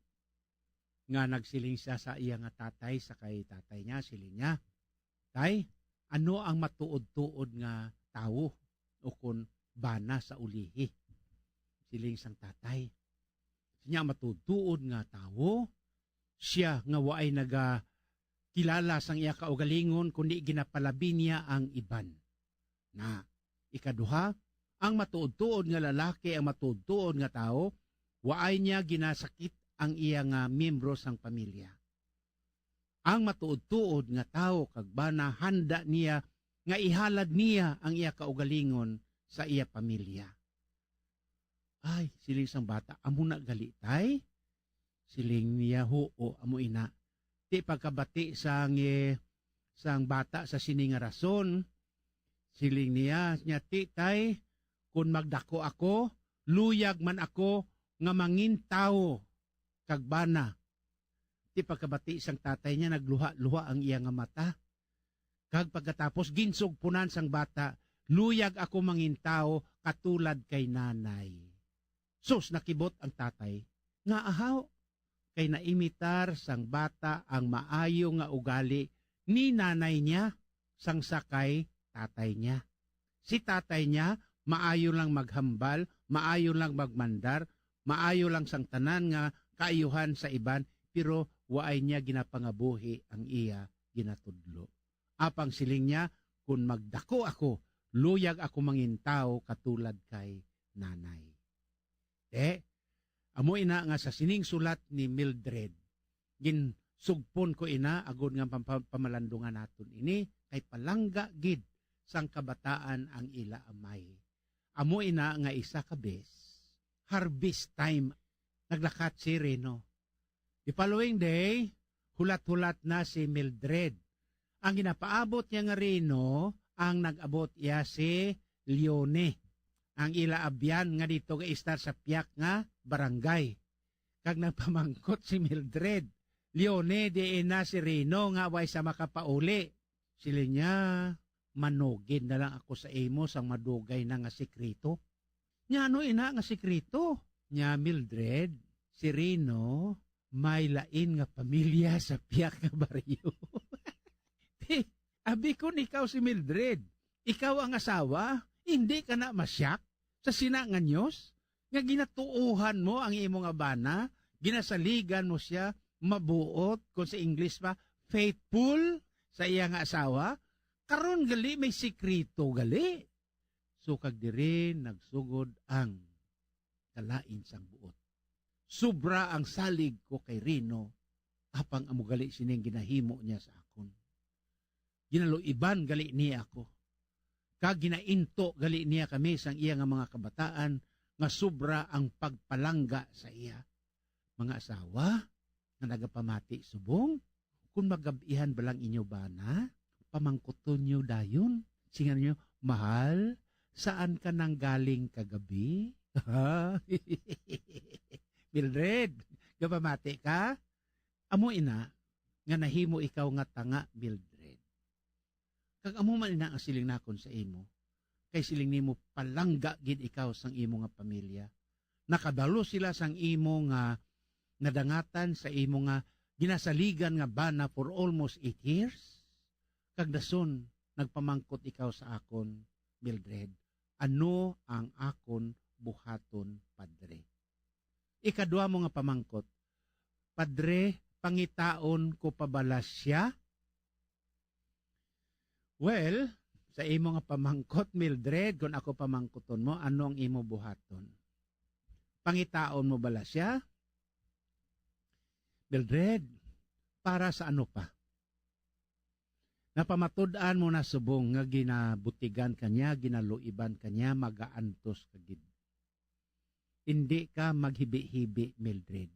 nga nagsiling siya sa iya nga tatay, sa kay tatay niya, siling niya, "Tay, ano ang matuod-tuod nga tawo ukon bana sa ulihi?" Siling sang tatay. Siya, matuod-tuod nga tawo, siya nga waay nagakilala sang iya kaugalingon, kundi ginapalabi niya ang iban. Na, ikaduha, ang matuod-tuod nga lalaki, ang matuod-tuod nga tawo, waay niya ginasakit ang iya nga miyembro sang pamilya. Ang matuod-tuod nga tawo kag bana, handa niya nga ihalad niya ang iya kaugalingon sa iya pamilya. "Ay," siling sang bata, "amo na gali, tay?" Siling niya, "Huo, amo ina." Ti pagkabati sang, eh, sang bata sa sini nga rason, siling niya, niya, "Ti, tay, kun magdako ako, luyag man ako nga mangintawo kag bana." Ti pagkabati sang tatay niya, nagluha-luha ang iya nga mata. Kag pagkatapos, ginsugpunan sang bata, "Luyag ako mangintawo katulad kay nanay." Sus, nakibot ang tatay. Nga ahaw? Kay naimitar sang bata ang maayo nga ugali ni nanay niya sang sa kay tatay niya. Si tatay niya maayo lang maghambal, maayo lang magmandar, Maayo lang sang tanan nga kaayuhan sa iban, pero waay niya ginapangabuhi ang iya ginatudlo. Apang siling niya, "Kon magdako ako, luyag ako mangintawo katulad kay nanay." Te, amo ina nga sa sining sulat ni Mildred, ginsugpon ko ina agod nga pampa-, pamalandungan naton ini, kay palangga gid sang kabataan ang ila amay. Amo ina nga isa ka bes, harvest time, naglakat si Reno. The following day, hulat-hulat na si Mildred. Ang ginapaabot niya nga Reno, ang nag-abot iya si Leone, ang ila abyan nga dito ga-istar sa piyak nga barangay. Kag nagpamangkot si Mildred, "Leone, diin na si Reno nga way sa makapauli?" Siling niya, "Manugid na lang ako sa imo sang madugay na nga sikreto." "Nya ano ina nga sikreto?" "Nya, Mildred, si Reno may lain nga pamilya sa piyak nga baryo." Ti, abi kon ikaw si Mildred, ikaw ang asawa, hindi ka na masyak sa sina nga news nga ginatuohan mo ang imo nga bana, ginasaligan mo siya, mabuot, kung sa English pa, faithful sa iya nga asawa, karon gali may sikreto gali. So, kag diri nagsugod ang kalain sang buot. Sobra ang salig ko kay Reno, apang amo gali sining ginahimo niya sa akon. Ginaluiban gali niya ako. Kag ginainto gali niya kami sang iya nga mga kabataan nga sobra ang pagpalangga sa iya. Mga asawa nga nagapamati subong, kon magab-ihan ba lang inyo bana, pamangkuton niyo dayon. Singan niyo, "Mahal, saan ka nanggaling kagabi?" Mildred, gapamati ka? Amo ina nga nahimo ikaw nga tanga, Mildred. Kag amo man ina ang siling nakon sa imo, kay siling nimo, palangga gid ikaw sang imo nga pamilya. Nakabalo sila sang imo nga nadangatan sa imo nga ginasaligan nga bana for almost eight years. Kag dason, nagpamangkot ikaw sa akon, Mildred, "Ano ang akon buhaton, Padre?" Ikadua mo nga pamangkot, "Padre, pangitaon ko pa bala sia?" Well, sa imo nga pamangkot, Mildred, kung ako pamangkuton mo, ano ang imo buhaton? Pangitaon mo bala sia? Mildred, para sa ano pa? Napamatud-an mo na subong nga ginabutigan ka niya, ginaluiban ka niya, magaantos ka gid. Indi ka maghibi-hibi, Mildred.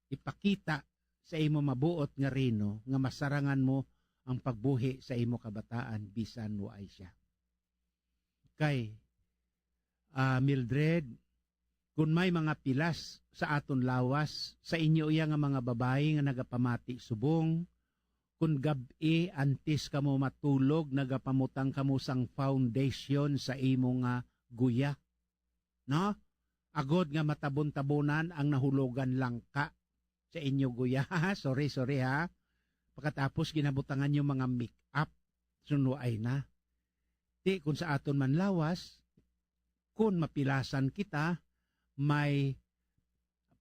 Ipakita sa imo mabuot nga Reno nga masarangan mo ang pagbuhi sa imo kabataan bisan waay sia. Kay, ah, Mildred, kun may mga pilas sa aton lawas, sa inyo iya nga mga babayi nga nagapamati subong, kun gab-i antes kamo matulog, nagapamutang kamo sang foundation sa imo nga guya, no? Agod nga matabon-tabonan ang nahulogan langka sa inyo guya. Sorry, sorry, ha. Pagkatapos ginabutangan yung mga make-up, sunwaay na. Ti, kung sa aton man lawas, kung mapilasan kita, may,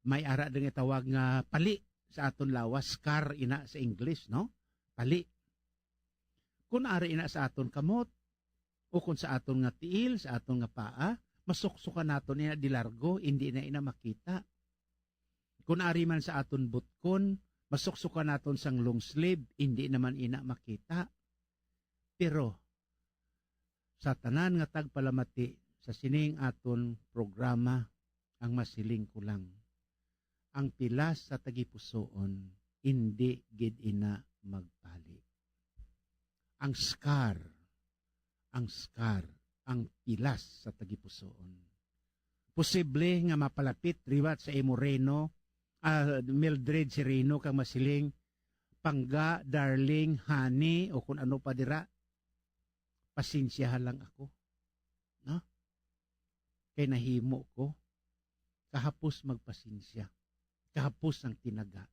may ara din itawag nga pali sa aton lawas, scar ina sa English, no? Pali. Kung ari ina sa aton kamot, o kung sa aton nga tiil, sa aton nga paa, masuksukan naton ina di largo, indi na ina makita. Kung ari man sa aton butkon, masuksukan naton sang long sleeve, indi naman ina makita. Pero, sa tanan nga tagpalamati sa sining aton programa, ang masiling ko lang, ang pilas sa tagipusoon, indi gid ina magpali. Ang scar, ang scar, ang pilas sa tagipusoon. Posible nga mapalapit liwat sa imo Reno, ah, Mildred, si Reno, kag masiling, "Pangga, darling, honey," o kung ano pa dira, "Pasensyaha lang ako." No? Kay nahimo ko kahapos magpasensya, kahapos ang tinaga.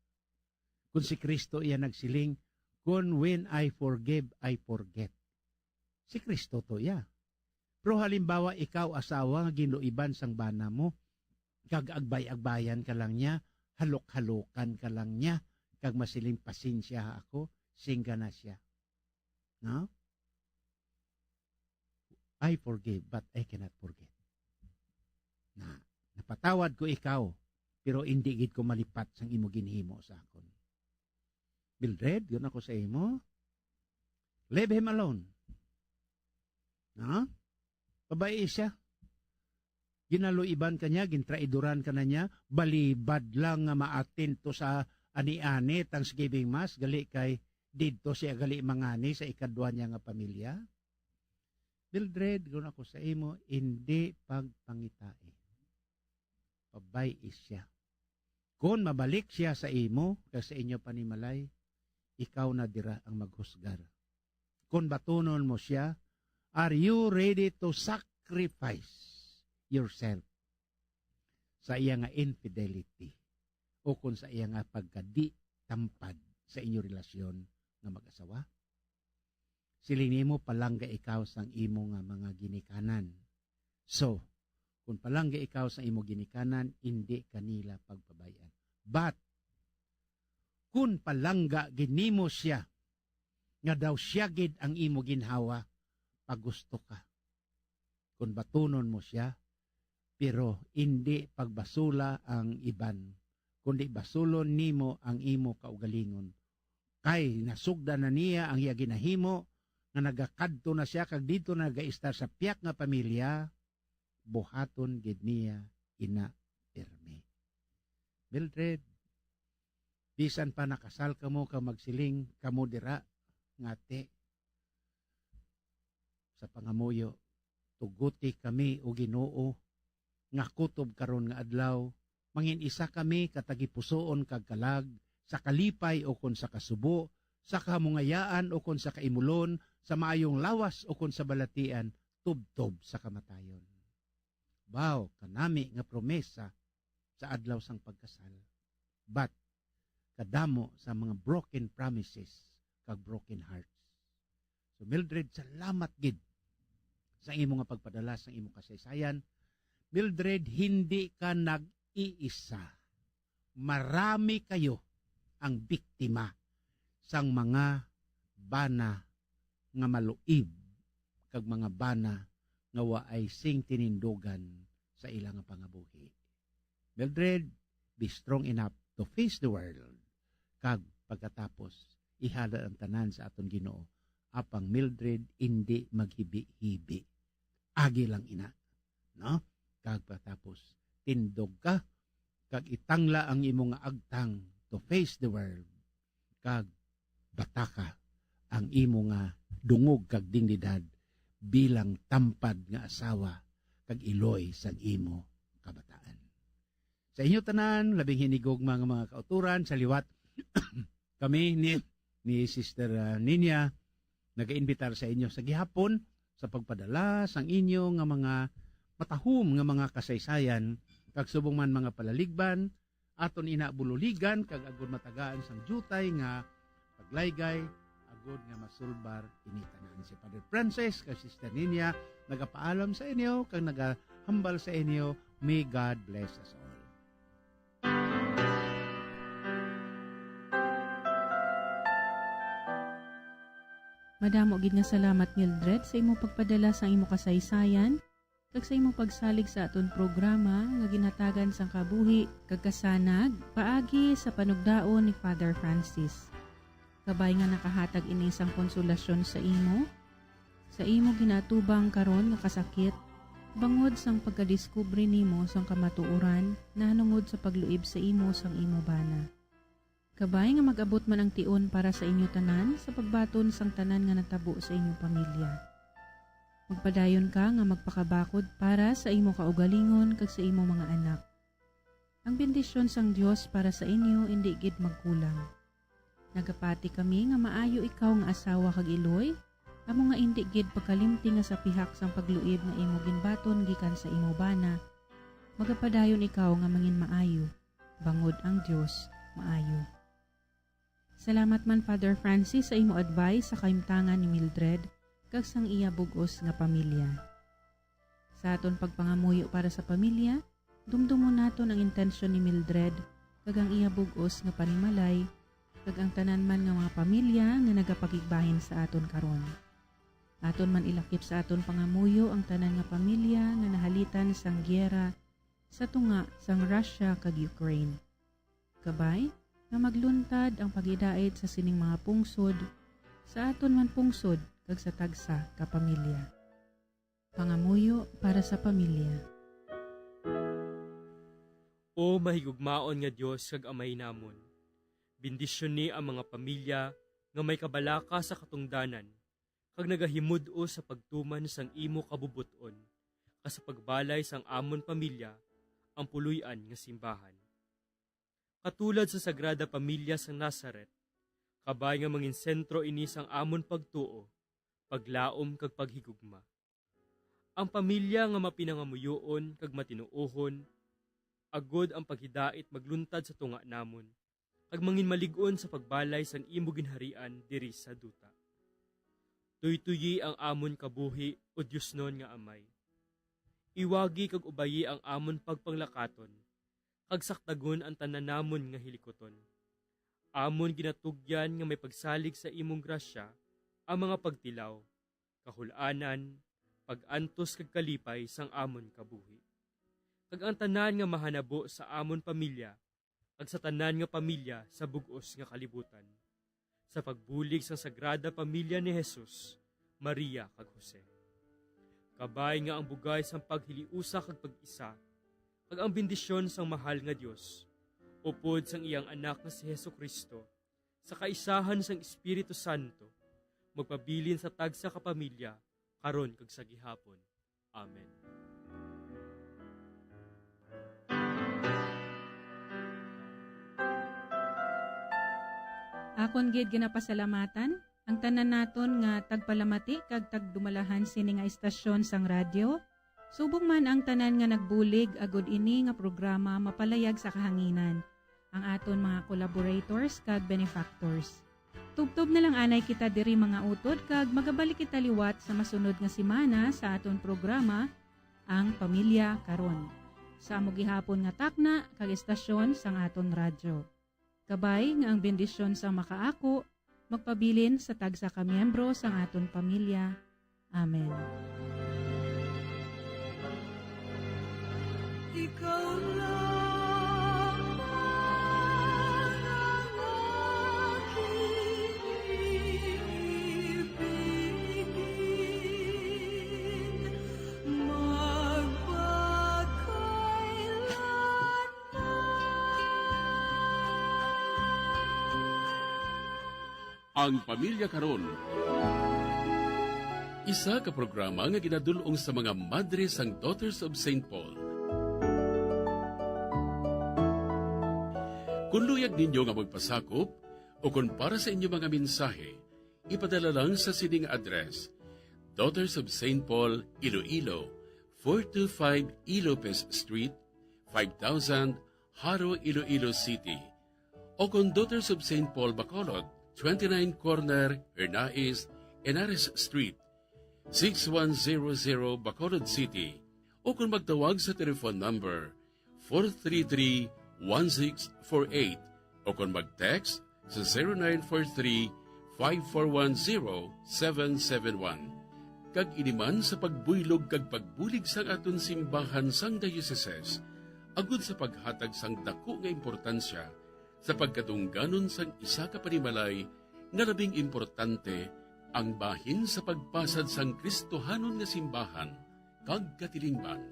Kung si Kristo iya nagsiling, "Kung when I forgive, I forget." Si Kristo to iya. Pero halimbawa, ikaw, asawa nga ginluiban sang bana mo, Kag agbay-agbayan ka lang niya, halok-halokan ka lang niya, kag masiling, "Pasensya ako," singga na siya. No? "I forgive, but I cannot forget." Na, napatawad ko ikaw, pero indi gid ko malipat sang imo ginhimo sa akon. "Mildred, yun ako sa imo. Leave him alone." No? Babayi siya. Ginaluiban ka niya, gintraidoran ka na niya, balibad lang nga ma-attend to sa ani-ani, Thanksgiving Mass, gali kay didto siya gali mangani sa ikadwa niya nga pamilya. "Mildred, kun ako sa imo, indi pagpangitai. Pabay-i siya. Kon mabalik siya sa imo kag sa inyo panimalay, ikaw na dira ang maghusgar. Kon batunon mo siya, are you ready to sacrifice yourself sa iya nga infidelity o kon sa iya nga pagkadi tampad sa inyo relasyon nga mag-asawa? Siling nimo, palangga ikaw sang imo nga mga ginikanan. So, kung palangga ikaw sa imo ginikanan, indi kanila pagpabay-an. But, kung palangga gid nimo siya, nga daw siya gid ang imo ginhawa, pagusto ka. Kung batunon mo siya, pero indi pagbasula ang iban, kundi basulon nimo ang imo kaugalingon. Kay nasugdan na niya ang iya ginahimo, nga nagakadto na siya kag didto na nagaistar sa piyak nga pamilya, buhaton gid niya ina pirmi. Mildred, bisan pa nakasal kamo kag magsiling kamo dira, ngati sa pangamuyo, tuguti kami, O Ginoo, nga kutob karon nga adlaw, mangin-isa kami ka tagipusoon kag kalag, sa kalipay ukon sa kasubo, sa kahamungayaan ukon sa kaimulon, sa maayong lawas ukon sa balatian, tubtob sa kamatayon. Baw kanami nga promesa sa adlaw sang pagkasal, but kadamo sa mga broken promises kag broken hearts. So, Mildred, salamat gid sa imo nga pagpadala sang imo kasaysayan. Mildred, hindi ka nag-iisa. Marami kayo ang biktima sang mga bana nga maluib kag mga bana nga waay sing tinindugan sa ila nga pangabuhi. Mildred, be strong enough to face the world. Kag pagkatapos, ihalad ang tanan sa aton Ginoo. Apang Mildred, indi maghibi-hibi. Agi lang ina, no? Kag pagkatapos, tindog ka, kag itangla ang imo nga agtang to face the world. Kag bataka ang imo nga dungog kag dignidad bilang tampad nga asawa kag iloy sang imo kabataan. Sa inyo tanan, labing hinigugma nga mga kautoran, sa liwat kami ni, ni Sister, ah, Ninya, nagainbitar sa inyo sa gihapon sa pagpadala sang inyo nga mga matahom nga mga kasaysayan, kag subong man mga palaligban, aton ina bululigan, kag agud matagaan sang diutay nga paglaygay, agud nga masulbar ini tanan. Si Father Francis kag Sister Ninya nagapaalam sa inyo kag nagahambal sa inyo, may God bless us all. Madamo gid nga salamat, Mildred, sa imo pagpadala sang imo kasaysayan kag sa imo pagsalig sa aton programa nga ginhatagan sang kabuhi kag kasanag paagi sa panugdaon ni Father Francis. Kabay nga nakahatag ini sang konsolasyon sa imo, sa imo ginaatubang karon nga kasakit, bangod sang pagkadiskubre nimo sang kamatuoran nahanungod sa pagluib sa imo sang imo bana. Kabay nga mag-abot man ang tion para sa inyo tanan sa pagbaton sang tanan nga natabo sa inyo pamilya. Magpadayon ka nga magpakabakod para sa imo kaugalingon kag sa imo mga anak. Ang bendisyon sang Dios para sa inyo indi gid magkulang. Nagapati kami nga maayo ikaw nga asawa kag iloy, amo nga indi gid pagkalimti nga sa pihak sang pagluib nga imo ginbaton gikan sa imo bana, magapadayon ikaw nga mangin maayo, bangod ang Dios maayo. Salamat man, Father Francis, sa imo advice sa kahimtangan ni Mildred kag sang iya bug-os nga pamilya. Sa aton pagpangamuyo para sa pamilya, Dumdumon naton ang intensyon ni Mildred kag ang iya bug-os nga panimalay, kag ang tanan man nga mga pamilya nga nagapakigbahin sa aton karon. Aton man ilakip sa aton pangamuyo ang tanan nga pamilya nga nahalitan sang giyera sa tunga sang Russia kag Ukraine. Kabay nga magluntad ang paghidait sa sining mga pungsod sa aton man pungsod kag sa tagsa ka pamilya. Pangamuyo para sa pamilya. O mahigugmaon nga Dios kag Amay namon, bendisyoni ang mga pamilya nga may kabalaka sa katungdanan kag nagahimud-os sa pagtuman sang imo kabubot-on, kag sa pagbalay sang amon pamilya ang puloy-an nga simbahan. Katulad sa Sagrada Pamilya sang Nazareth, kabay nga mangin sentro ini sang amon pagtuo, paglaom kag paghigugma. Ang pamilya nga mapinangamuyoon kag matinuohon, agod ang paghidait magluntad sa tunga namon, kag manginmalig-on sa pagbalay sang imo ginharian diri sa duta. Tuytoyi ang amon kabuhi, O Diosnon nga Amay. Iwagi kag ubayi ang amon pagpanglakaton, kag sakdagon ang tanan namon nga hilikuton. Amon ginatugyan nga may pagsalig sa imong grasya ang mga pagtilaw, kahul-anan, pag-antos kag kalipay sang amon kabuhi, kag ang tanan nga mahanabo sa amon pamilya kag sa tanan nga pamilya sa bug-os nga kalibutan, sa pagbulig sang Sagrada Pamilya ni Jesus, Maria, kag Jose. Kabay nga ang bugay sang paghiliusa kag pag-isa, kag ang bendisyon sang mahal nga Dios, upod sang iyang Anak nga si Jesu-Cristo, sa kaisahan sang Espiritu Santo, magpabilin sa tagsa ka pamilya, karon kag sa gihapon. Amen. Akon gid ginapasalamatan ang tanan naton nga tagpalamati kag tagdumalahan sini nga istasyon sang radyo, subong man ang tanan nga nagbulig agud ini nga programa mapalayag sa kahanginan, ang aton mga collaborators kag benefactors. Tubtob na lang anay kita diri, mga utod, kag magabalik kita liwat sa masunod nga semana sa aton programa, Ang Pamilya Karon, sa amo gihapon nga takna kag estasyon sang aton radyo. Kabay nga ang bendisyon sang makaako magpabilin sa tagsa ka miyembro sang aton pamilya. Amen. Ikaw lamang ang aking ibigin, magpakailanman. Ang Pamilya Karon, isa ka programa nga ginadul-ong sa mga madre sang Daughters of Saint Paul. Kon luyag ninyo nga magpasakop o kon para sa inyo mga mensahe, ipadala lang sa sini nga address: Daughters of Saint Paul, Iloilo, four two five E. Lopez Street, five thousand, Jaro, Iloilo City, o kon Daughters of Saint Paul, Bacolod, twenty-nine Corner Hernais, Henares Street, six one zero zero, Bacolod City, o kon magtawag sa telephone number four three three, one six four eight, o kon mag-text sa zero nine four three, five four one, zero seven seven one. Kag ini man sa pagbuylog kag pagbulig sang aton simbahan sang diocese, agud sa paghatag sang daku nga importansya sa pagkadungganon sang isa ka panimalay nga labing importante, ang bahin sa pagpasad sang Kristohanon nga simbahan kag katilingban.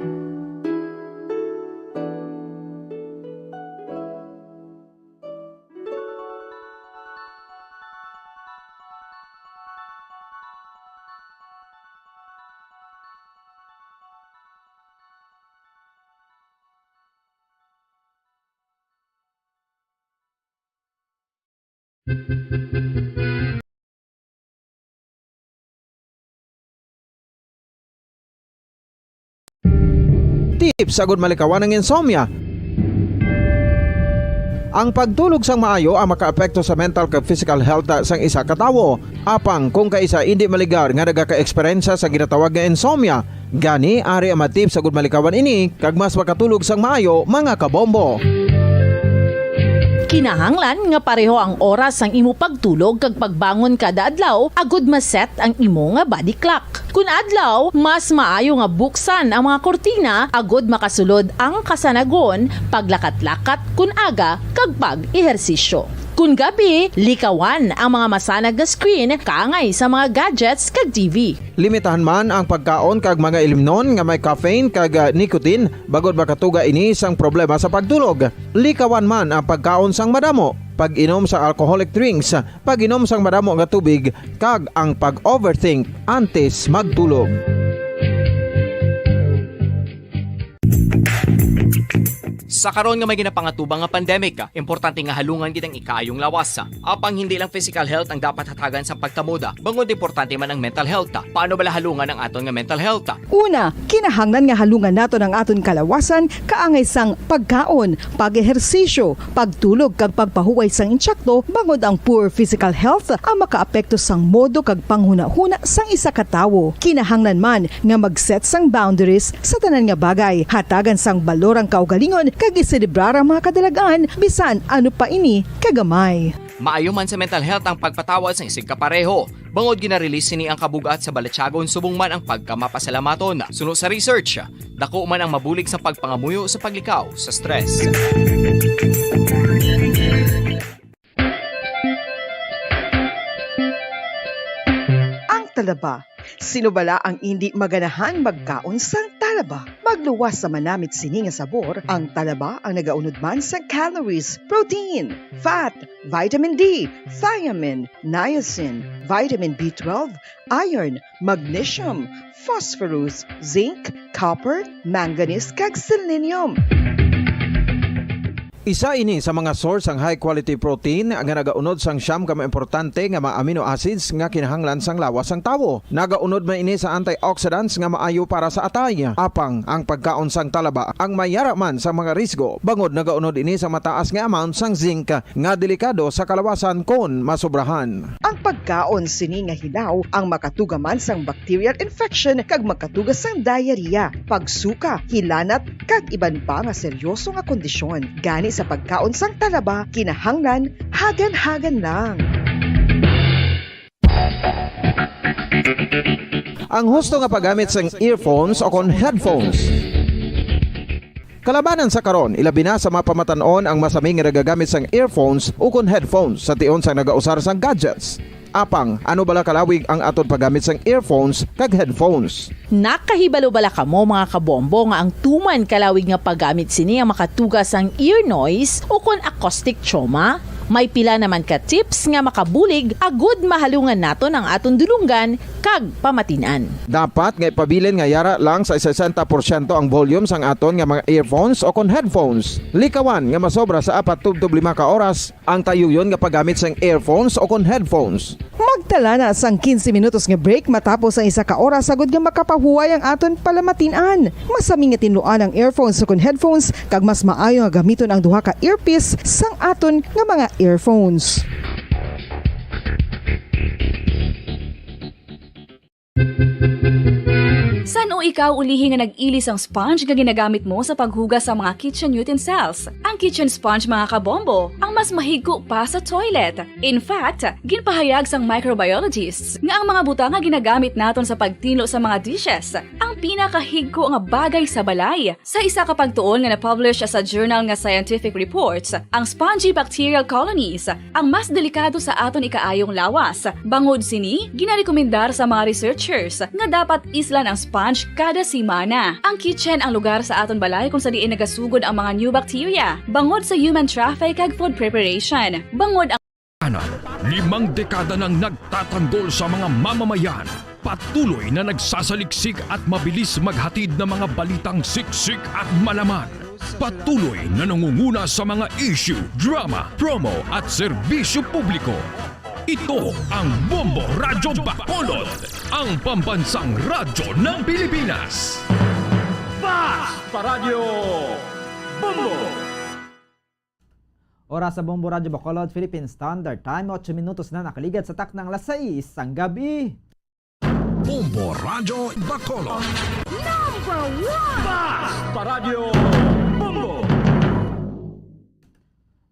Tips agud malikawan ang insomnia. Ang pagtulog sang maayo ang makaapekto sa mental kag physical health sang isa ka tawo. Apang kung kaisa indi maligar nga nagaka-eksperyensya sa ginatawag nga insomnia, Gani, ari ang mga tips agud malikawan ini kag mas makatulog sang maayo, mga kabombo. Kinahanglan nga pareho ang oras sang imo pagtulog kag pagbangon kada adlaw agud ma-set ang imo nga body clock. Kun adlaw, mas maayo nga buksan ang mga kurtina agud makasulod ang kasanagon, paglakat-lakat kun aga, kag pag-ehersisyo. Kun gabi, likawan ang mga masanag nga screen kaangay sa mga gadgets kag T V. Limitahan man ang pagkaon kag mga ilimnon nga may caffeine kag, ah, nicotine, bangod makatuga ini sang problema sa pagtulog. Likawan man ang pagkaon sang madamo, pag-inom sa alcoholic drinks, pag-inom sang madamo nga tubig, kag ang pag-overthink antes magtulog. Sa karon nga may ginapangatubang nga pandemic, importante nga halungan gid ang ikaayong lawas. Apang hindi lang physical health ang dapat hatagan sang pagtamod, bangod importante man ang mental health. Paano bala halungan ang aton nga mental health? Una, kinahanglan nga halungan naton ang aton kalawasan kaangay sang pagkaon, pag-ehersisyo, pagtulog kag pagpahuway sang insakto, bangod ang poor physical health ang makaapekto sang modo kag panghunahuna sang isa ka tawo. Kinahanglan man nga mag-set sang boundaries sa tanan nga bagay, hatagan sang balor ang kaugalingon kag iselebrar ang mga kadalag-an, bisan ano pa ini kagamay. Maayo man sa mental health ang pagpatawad sang isigkapareho, bangod gina-release sini ang kabug-at sa balatyagon subong man ang pagkamapasalamaton. Suno sa research, dako man ang mabulig sa pagpangamuyo sa paglikaw sa stress. Ang talaba. Sino bala ang indi maganahan magkaon sang talaba? Magluwas sa manamit sini nga sabor, ang talaba ang nagaunod man sang calories, protein, fat, vitamin D, thiamine, niacin, vitamin B twelve, iron, magnesium, phosphorus, zinc, copper, manganese, kag selenium. Isa ini sa mga source sang high quality protein nga nagaunod sang siyam ka mga importante nga mga amino acids nga kinahanglan sang lawas sang tawo. Nagaunod man ini sa antioxidants nga maayo para sa atay. Apang ang pagkaon sang talaba ang mayara man sa mga risgo, bangod nagaunod ini sa mataas nga amount sang zinc nga delikado sa kalawasan kon masobrahan. Ang pagkaon sini nga hilaw ang makatuga man sang bacterial infection kag makatuga sang diarrhea, pagsuka, hilanat, kag iban pa nga seryoso nga kondisyon. Gani sa pagkaon sang talaba, kinahanglan hagan-hagan lang. Ang husto nga paggamit sang earphones o kon headphones. Kalabanan sa karon, ilabi na sa mga pamatan-on ang masami nga nagagamit sang earphones ukon headphones sa tion sang nagausar sang gadgets. Apang, ano bala kalawig ang aton paggamit sang earphones kag headphones? Nakahibalo bala kamo, mga kabombo, nga ang tuman kalawig nga paggamit sini ang makatuga sang ear noise ukon acoustic trauma? May pila naman ka tips nga makabulig agud mahalungan naton ang aton dulonggan kag pamatin-an. Dapat nga ipabilin nga yara lang sa sesenta porsyento ang volume sang aton nga mga earphones o kon headphones. Likawan nga masobra sa apat tubtob lima ka oras ang tayuyon nga paggamit sang earphones o kon headphones. Magtala na sang quince minutos nga break matapos ang isa ka oras, agud nga makapahuway ang aton palamatin-an. Masami nga tinluan ang earphones o kon headphones, kag mas maayo nga gamiton ang duha ka earpiece sang aton nga mga earphones. San-o ikaw ulihi nga nag-ili sang sponge nga ginagamit mo sa paghugas sa mga kitchen utensils? Ang kitchen sponge, mga kabombo, ang mas mahigko pa sa toilet. In fact, ginpahayag sang microbiologists nga ang mga butang nga ginagamit naton sa pagtinlo sa mga dishes ang pinakahigko nga bagay sa balay. Sa isa ka pagtuon nga na-publish sa journal nga Scientific Reports, ang spongy bacterial colonies ang mas delikado sa aton ikaayong lawas. Bangod sini, ginarekomendar sa mga researchers nga dapat islan ang sponge kada semana. Ang kitchen ang lugar sa aton balay kung sa diin nagasugod ang mga new bacteria. Bangod sa human traffic kag food preparation. Bangod ang Anan, limang dekada nang nagtatanggol sa mga mamamayan. Patuloy na nagsasaliksik at mabilis maghatid ng mga balitang siksik at malaman. Patuloy na nangunguna sa mga issue, drama, promo at serbisyo publiko. Ito ang Bombo Radyo Bacolod, ang pambansang radyo ng Pilipinas. Fast Paradyo Bombo! Oras sa Bombo Radyo Bacolod, Philippine Standard Time, otso minutos na nakaligad sa taknang alas sais sang gabi. Bombo Radyo Bacolod. Number one! Basta Radyo Bombo!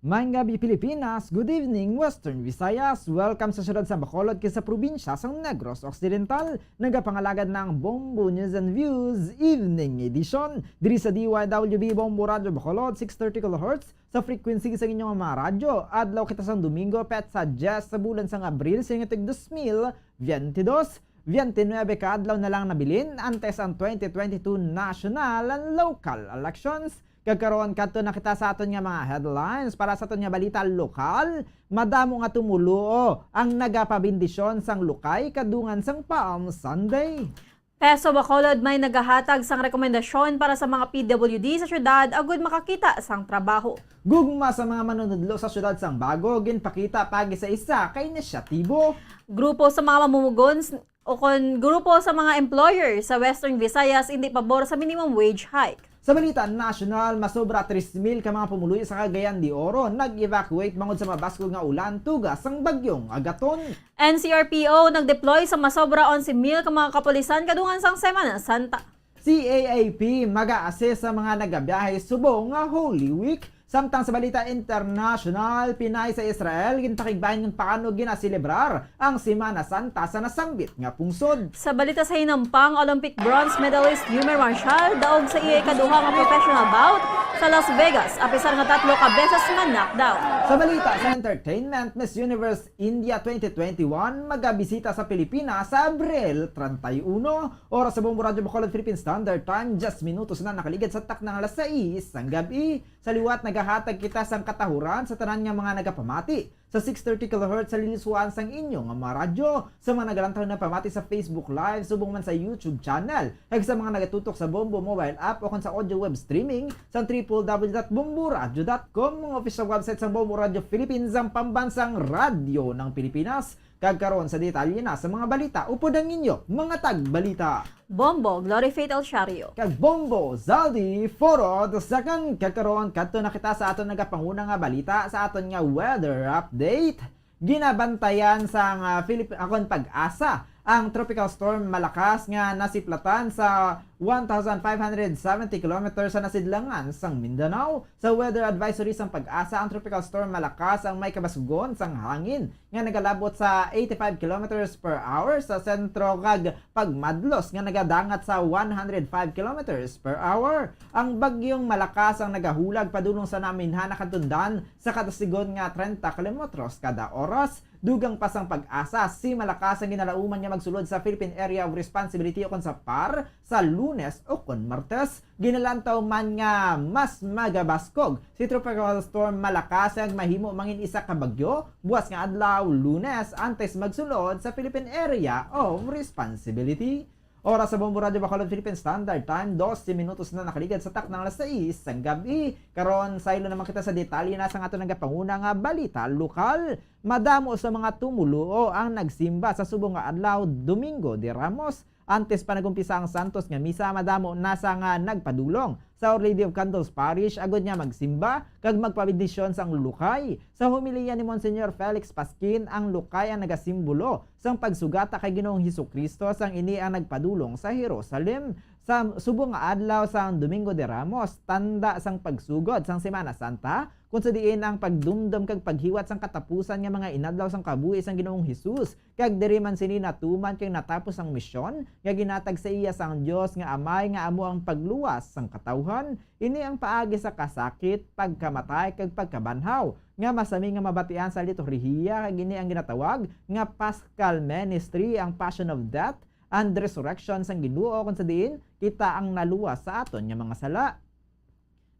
Maayong gabi, Pilipinas. Good evening, Western Visayas. Welcome sa siyudad sa Bacolod, kag sa probinsya sang Negros Occidental. Nagapangalagad na ang Bombo News and Views Evening Edition diri sa D Y W B Bombo Radyo Bacolod, six thirty kilohertz, sa frequency sang inyong mga radyo. Adlaw kita sang Domingo, petsa diyes sa bulan sang Abril, sa tuig dos mil biyente dos. Biyente nuebe ka adlaw na lang nabilin antes ang twenty twenty-two national and local elections. Kag karon, kadto na kita sa aton nga mga headlines para sa aton nga balita lokal. Madamo nga tumuluo ang nagapabendisyon sang lukay kadungan sang Palm Sunday. Peso Bacolod may nagahatag sang rekomendasyon para sa mga P W D sa syudad agud makakita sang trabaho. Gugma sa mga manunudlo sa syudad sang Bago ginpakita pag isa-isa ka inisyatibo. Grupo sa mga mamumugon s-, o kon grupo sa mga employer sa Western Visayas indi pabor sa minimum wage hike. Sa balita nasyonal, masobra tres mil ka mga pumuluyo sa Cagayan de Oro nag-evacuate bangod sa mabaskog nga ulan tuga sang Bagyong Agaton. N C R P O nag-deploy sa masobra onse mil ka mga kapulisan kadungan sang Semana Santa. C A A P mag-a-assist sa mga nagabiyahe subong nga Holy Week. Samtang sa balita internasyonal, Pinay sa Israel ginpakigbahin kung paano ginaselebrar ang Semana Santa sa nasambit nga pungsod. Sa balita sa hinampang, Olympic bronze medalist Yumer Marshall daog sa iya ikaduha nga professional bout sa Las Vegas, apisar nga tatlo ka beses ma-knockdown. Sa balita sa entertainment, Miss Universe India twenty twenty-one magabisita sa Pilipinas sa Abril treinta y uno. Oras sa Bombo Radyo Bacolod Philippine Standard Time, diyes minutos na nakaligad sa takna nga alas sais sang gab-i. Sa liwat, nagahatag kita sang katahuran sa tanan nga mga nagapamati sa six thirty kilohertz sa liliswahan sang inyo nga mga radyo. Sa mga nagalantaw na pamati sa Facebook Live, subong man sa YouTube channel, kag sa mga nagatutok sa Bombo mobile app o kon sa audio web streaming sa triple W dot bomboradio dot com, mga official website sang Bombo Radyo Philippines, ang pambansang radyo ng Pilipinas. Kag karon sa detalye na sa mga balita, upod ang inyo mga tagbalita. Bombo Glory Faith El Shario. Kag Bombo Zaldi Foro the second. Kag karon, kadto na kita sa aton nagapanguna nga balita, sa aton nga weather update. Ginabantayan sang, ah, Philip-, akon PAGASA ang Tropical Storm Malakas nga nasiplatan sa one thousand five hundred seventy kilometers sa nasidlangan sang Mindanao. Sa weather advisory sang PAGASA, ang Tropical Storm Malakas ang may kabasgon sang hangin nga nagalabot sa eighty-five kilometers per hour sa sentro kag pagmadlos nga nagadangat sa one hundred five kilometers per hour. Ang Bagyong Malakas ang nagahulag padulong sa naminhan na katundan sa kadasigon nga treinta kilometros kada oras. Dugang pa sang PAGASA, si Malakas ang ginalauman nga magsulod sa Philippine Area of Responsibility o kon sa PAR sa Lunes o kon Martes. Ginalantaw man nga mas magabaskog si Tropical Storm Malakas kag mahimo mangin isa ka bagyo buas nga adlaw, Lunes, antes magsulod sa Philippine Area of Responsibility. Oras sa Bombo Radyo Bacolod Philippine Standard Time, dose minutos na nakaligad sa taknang alas sais sang gab-i. Karon, saylo naman kita sa detalye na sang aton nagapanguna nga balita lokal. Madamo sa mga tumuluo ang nagsimba sa subong nga adlaw, Domingo de Ramos. Antes pa nag-umpisa ang Santos nga Misa, madamo na sa nga nagpadulong sa Our Lady of Candles Parish agud nga magsimba kag magpabendisyon sang lulukay. Sa homilya ni Monsignor Felix Pasquin, ang lukay ang nagasimbolo sang pagsugata kay Ginoong Jesu-Cristo sang ini ang nagpadulong sa Jerusalem. Sa subong nga adlaw sang Domingo de Ramos, tanda sang pagsugod sang Semana Santa, kung sa diin ang pagdumdom kag paghiwat sang katapusan nga mga inadlaw sang kabuhi sang Ginoong Jesus, kag diri man sini natuman kag natapos ang misyon nga ginatag sa iya sang Dios nga Amay, nga amo ang pagluwas sang katawhan. Ini ang paagi sa kasakit, pagkamatay, kag pagkabanhaw nga masami nga mabatian sa liturhiya, kag ini ang ginatawag nga Paschal Ministry, ang Passion of Death and Resurrection sang Ginoo, kung sa diin kita ang naluwas sa aton nga mga sala.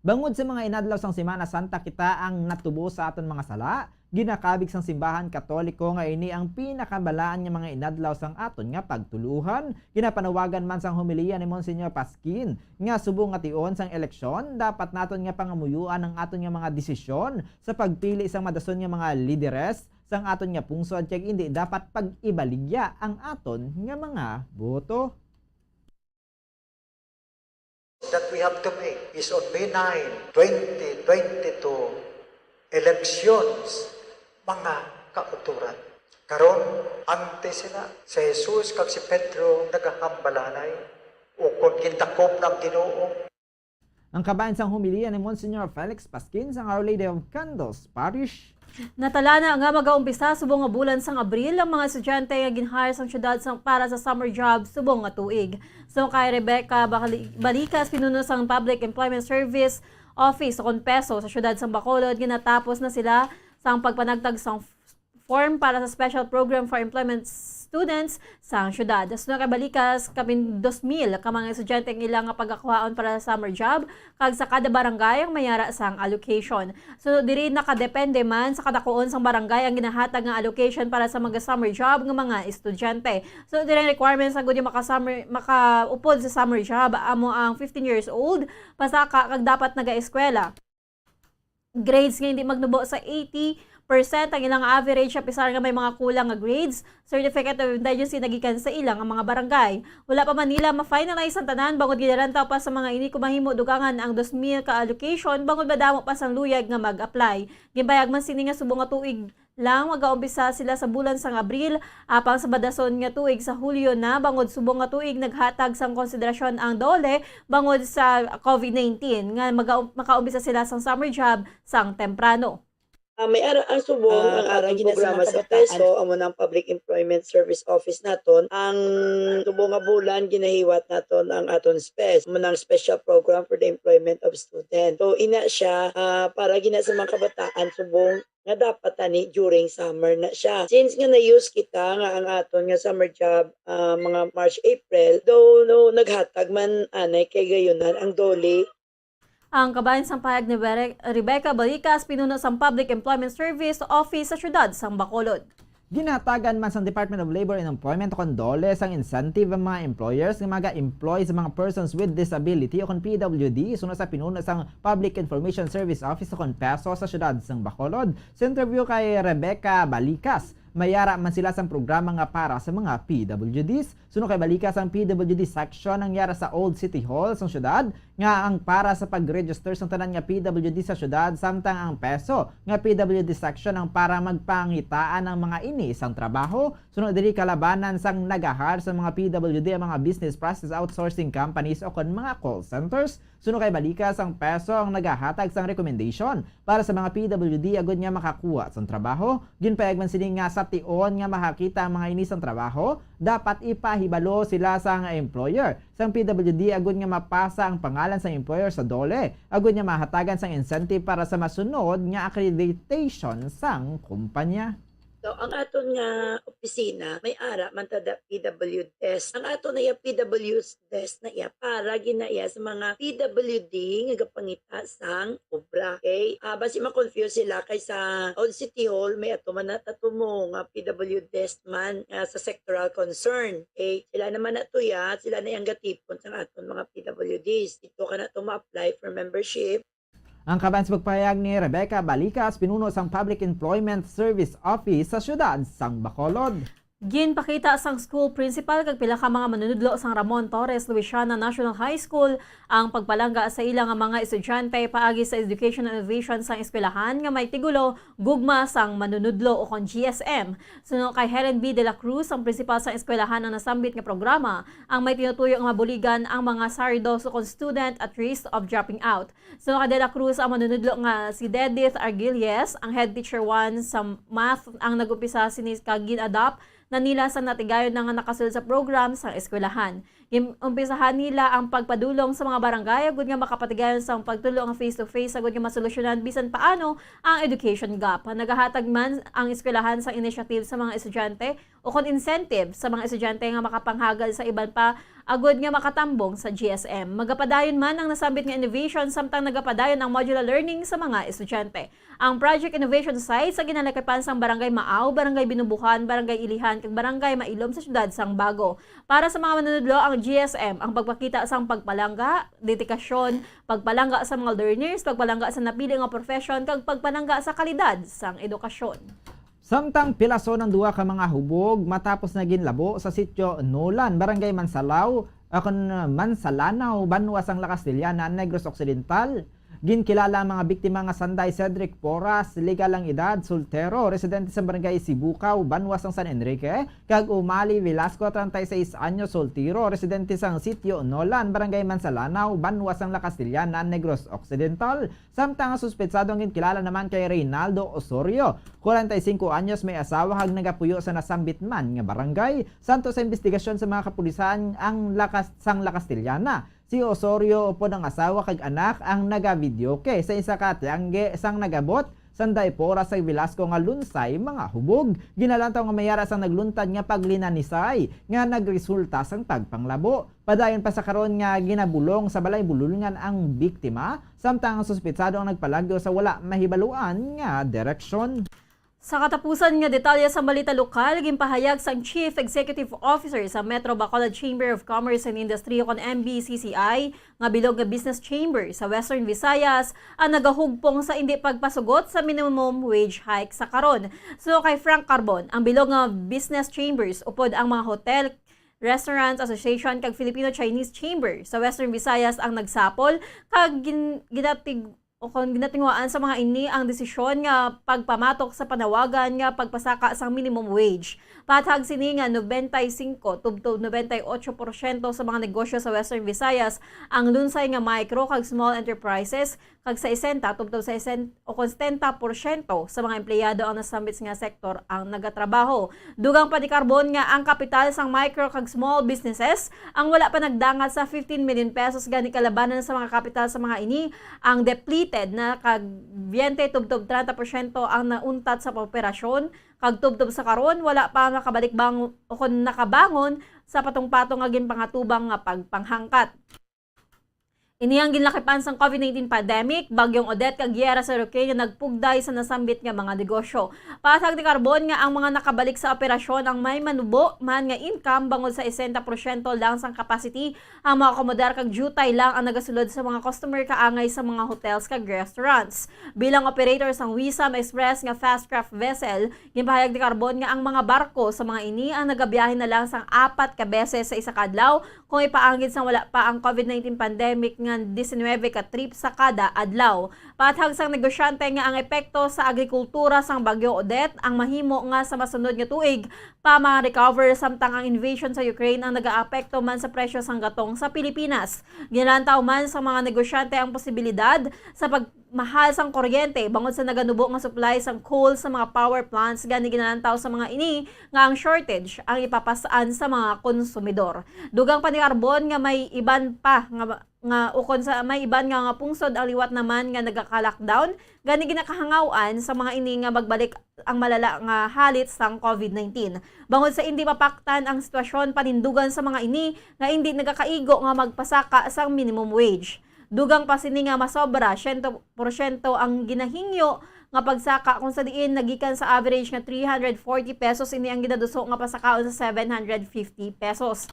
Bangod sa mga inadlaw sang Semana Santa, kita ang natubos sa aton mga sala. Ginakabig sang simbahan Katoliko nga ini ang pinakabalaan nga mga inadlaw sang aton nga pagtuluohan. Ginapanawagan man sang homilya ni Monsignor Pasquin nga subong nga tion sang eleksyon, dapat naton nga pangamuyoan ang aton nga mga desisyon sa pagpili sang madason nga mga lideres sang aton nga pungsod, kag indi dapat pag-ibaligya ang aton nga mga boto. That we have to make is on May nine, twenty twenty-two, elections, mga kauturan. Karon, Antes sina, si Jesus kag si Pedro nagahambalanay, ukon gindakop na ang Ginoo. Ang kabahin sang homilya ni Monsignor Felix Pasquin sang Our Lady of Candles Parish. Natalana nga magaumpisa subong nga bulan sang Abril ang mga estudyante nga gin-hire sang siyudad sang para sa summer job subong nga tuig. So kay Rebecca Bali- Balicas, pinuno sang Public Employment Service Office o kon PESO sa siyudad sang Bacolod, ginatapos na sila sang pagpanagtag sang form para sa Special Program for Employment Students sang siyudad. Suno kay Balicas, kapin dos mil ka mga estudyante ang ila nga pagakuhaon para sa summer job, kag sa kada barangay ang mayara sang allocation. So diri nakadepende man sa kadakuon sang barangay ang ginahatag nga allocation para sa mga summer job nga mga estudyante. So diri ang requirements agud yung maka-summer, makaupod sa summer job amo ang fifteen years old pasaka kag dapat nagaeskwela. Grades nga hindi magnubo sa eighty percent ang ilang average, apisar nga may mga kulang nga grades, certificate of indigency nagikan sa ila nga mga barangay. Wala pa man nila ma-finalize ang tanan, bangod ginarantaw pa sa mga ini kung mahimo dugangan ang dos mil ka allocation, bangod madamo pa sang luyag nga mag-apply. Ginpayag man sini nga subong nga tuig lang magaumpisa sila sa bulan sang Abril, apang sa badason nga tuig sa Hulyo na, bangod subong nga tuig naghatag sang konsiderasyon ang DOLE bangod sa COVID nineteen, nga maga- makaumpisa sila sang summer job sang temprano. Ah, may ara ang subong Ah, ang para aton gina sa programa mga sa kabataan. PESO, amo nang Public Employment Service Office naton. Ang subong nga bulan ginahiwat naton ang aton SPES, amo nang Special Program for the Employment of Students. So ina siya, ah, para gina sa mga kabataan subong nga dapat tani during summer na siya. Since nga na-use kita nga ang aton nga summer job, ah, mga March, April, though no, naghatag man anay kay gayunan ang DOLE. Ang kabahin sang pahayag ni Bere- Rebecca Balicas, pinuno sang Public Employment Service Office sa siyudad sang Bacolod. Ginatagan man sang Department of Labor and Employment o kon DOLE sang incentive ang mga employers nga maga-employ sa mga persons with disability o kon P W D, suno sa pinuno sang Public Information Service Office o kon PESO sa siyudad sang Bacolod. Sa interview kay Rebecca Balicas, mayara man sila sang programa nga para sa mga P W Ds. Suno kay Balicas, ang P W D section ang yara sa Old City Hall sang siyudad, nga ang para sa pag-register sang tanan nga P W D sa siyudad, samtang ang PESO nga P W D section ang para magpangitaan ang mga ini sang trabaho. Suno diri, kalabanan sang nagahar sa mga P W D ang mga business process outsourcing companies o kon mga call centers. Suno kay Balicas, ang PESO ang nagahatag sang recommendation para sa mga P W D agud nga makakuha sang trabaho. Ginpayag man sini nga sa tion nga makakita ang mga ini sang trabaho, dapat ipahibalo sila sang employer sang P W D agud nga mapasa ang pangalan sang employer sa DOLE, agud nga mahatagan sang incentive para sa masunod nga accreditation sang kumpanya. So, ang aton nga opisina, may ara man ta da P W desk. Ang aton na iya P W desk na iya para gina iya sa mga P W D nga gapangita sang obra. Okay? Ah, basi ma-confuse sila kay sa Old City Hall, may ato man na tatumo nga P W desk man nga sa sectoral concern. Okay? Sila naman na to ya, sila na iyang gatipon sang aton mga P W Ds. Ito ka na to ma-apply for membership. Ang kaban sa pagpahayag ni Rebecca Balicas, pinuno sang Public Employment Service Office sa siyudad sang Bacolod. Ginpakita sang school principal kag pila ka mga manunudlo sang Ramon Torres Luisiana National High School ang pagpalangga sa ila nga mga estudyante paagi sa education innovation sang eskwelahan nga may tigulo Gugma sang Manunudlo o kon G S M. Suno kay Helen B. De La Cruz, ang prinsipal sang eskwelahan, ang nasambit nga programa ang may tinutuyo nga mabuligan ang mga sardos o kon student at risk of dropping out. Suno kay De La Cruz, ang manunudlo nga si Dedith Arguelles, ang head teacher one sa math, ang nag-umpisa sini kag gin-adopt na nila sang natigayon na nga nakasulod sa program sang eskwelahan. Gin-umpisahan nila ang pagpadulong sa mga barangay agud nga makapatigayon sang pagtudlo nga face-to-face agud nga masolusyonan bisan paano ang education gap. Nagahatag man ang eskwelahan sang initiative sa mga estudyante o kon incentive sa mga estudyante nga makapanghagad sa iban pa agud nga makatambong sa G S M. Magapadayon man ang nasambit nga innovation samtang nagapadayon ang modular learning sa mga estudyante. Ang Project Innovation Sites sa ginalakipan sang Barangay Maaw, Barangay Binubuhan, Barangay Ilihan, kag Barangay Mailom sa siyudad sang Bago. Para sa mga manunudlo, ang G S M ang pagpakita sang pagpalangga, dedikasyon, pagpalangga sa mga learners, pagpalangga sa napili nga profesyon, kag pagpalangga sa kalidad sang edukasyon. Samtang pilason ang duha ka mga hubog matapos na ginlabo sa sitio Nolan, Barangay Mansalaw, akon Mansalanaw, Banwa sang La Castellana, Negros Occidental, Ginkilala ang mga biktima nga sanday Cedric Porras, legal ang edad, soltero, residente sa Barangay Sibukaw, Banwa sang San Enrique, kag Umali Velasco, treinta y seis anyos, soltero, residente sang Sitio Nolan, Barangay Mansalanaw, Banwa sang La Castellana, Negros Occidental. Samtang ang suspetsado ang ginkilala naman kay Reynaldo Osorio, kwarenta y singko anyos, may asawa kag nagapuyo sa nasambit man nga barangay. Santo sa imbestigasyon sa mga kapulisan ang lakas sang La Castellana, si Osorio upod ang asawa kag anak ang nagavideoke sa isa ka tiangge sang nagabot sanday Porras kay Velasco nga lunsay mga hubog. Ginalantaw nga may ara sang nagluntad nga paglinanisay nga nagresulta sang pagpanglabo. Padayon pa sa karon nga ginabulong sa balay bululngan ang biktima, samtang ang suspetsado ang nagpalagyo sa wala mahibaluan nga direksyon. Sa katapusan nga detalye sa balita lokal, ginpahayag sang Chief Executive Officer sa Metro Bacolod Chamber of Commerce and Industry, kon M B C C I, nga bilog nga business chamber sa Western Visayas ang nagahugpong sa indi pagpasugot sa minimum wage hike sa karon. Suno kay Frank Carbon, ang bilog nga business chambers upod ang mga hotel, Restaurants Association kag Filipino-Chinese Chamber sa Western Visayas ang nagsapol kag gin-, ginatig-, o kon ginatinguhaan sa mga ini ang desisyon nga pagpamatok sa panawagan nga pagpasaka sang minimum wage. Paathag sini nga nobenta y singko tubtob nobenta y ocho porsyento sa mga negosyo sa Western Visayas ang lunsay nga micro kag small enterprises, kag sesenta tubtob sesenta o kon setenta porsyento sa mga empleyado ang nasambit nga sektor ang nagatrabaho. Dugang pa ni Carbon nga ang kapital sang micro kag small businesses ang wala pa nagdangat sa fifteen million pesos, gani kalabanan sa mga kapital sa mga ini ang depleted na kag biyente tubtob treinta porsyento ang nauntat sa operasyon, kag tubtob sa karon wala pa nakabalik bang-, o kon nakabangon sa patong-patong nga ginpangatubang nga pagpanghangkat. Ini ang ginlakipan sang COVID nineteen pandemic, Bagyong Odette kag Giyera sa Roque nga nagpugday sa nasambit nga mga negosyo. Paathag ni Carbon nga ang mga nakabalik sa operasyon ang may manubo man nga income bangod sa sesenta porsyento lang sang capacity ang maakomodar kag diutay lang ang nagasulod sa mga customer kaangay sa mga hotels kag restaurants. Bilang operator sang Wisam Express nga fast craft vessel, ginpahayag ni Carbon nga ang mga barko sa mga ini ang nagabiyahe na lang sang apat ka beses sa isa ka adlaw kung ipaanggid sang wala pa ang COVID nineteen pandemic nga diecinuebe ka trip sa kada adlaw. Paathag sang negosyante nga ang epekto sa agrikultura sang Bagyo Odette ang mahimo nga sa masunod nga tuig pa ma-recover, samtang ang invasion sa Ukraine ang nagaapekto man sa presyo sang gatong sa Pilipinas. Ginalantaw man sa mga negosyante ang posibilidad sa pagmahal sang kuryente bangod sa naganubo nga supply sang coal sa mga power plants, gani ginalantaw sa mga ini nga ang shortage ang ipapas-an sa mga konsumidor. Dugang pa ni Carbon nga may iban pa nga, nga ukon sa may iban nga, nga pungsod ang liwat naman nga nagaka-lockdown, gani ginakahangaw-an sa mga ini nga magbalik ang malala nga halit sang COVID nineteen. Bangod sa indi mapaktan ang sitwasyon, panindugan sa mga ini nga indi nagakaigo nga magpasaka sang minimum wage. Dugang pa sini nga masobra siyento porsyento ang ginahingyo nga pagsaka, kung sa diin nagikan sa average nga three hundred forty pesos, ini ang ginaduso nga pasakaon sa seven hundred fifty pesos.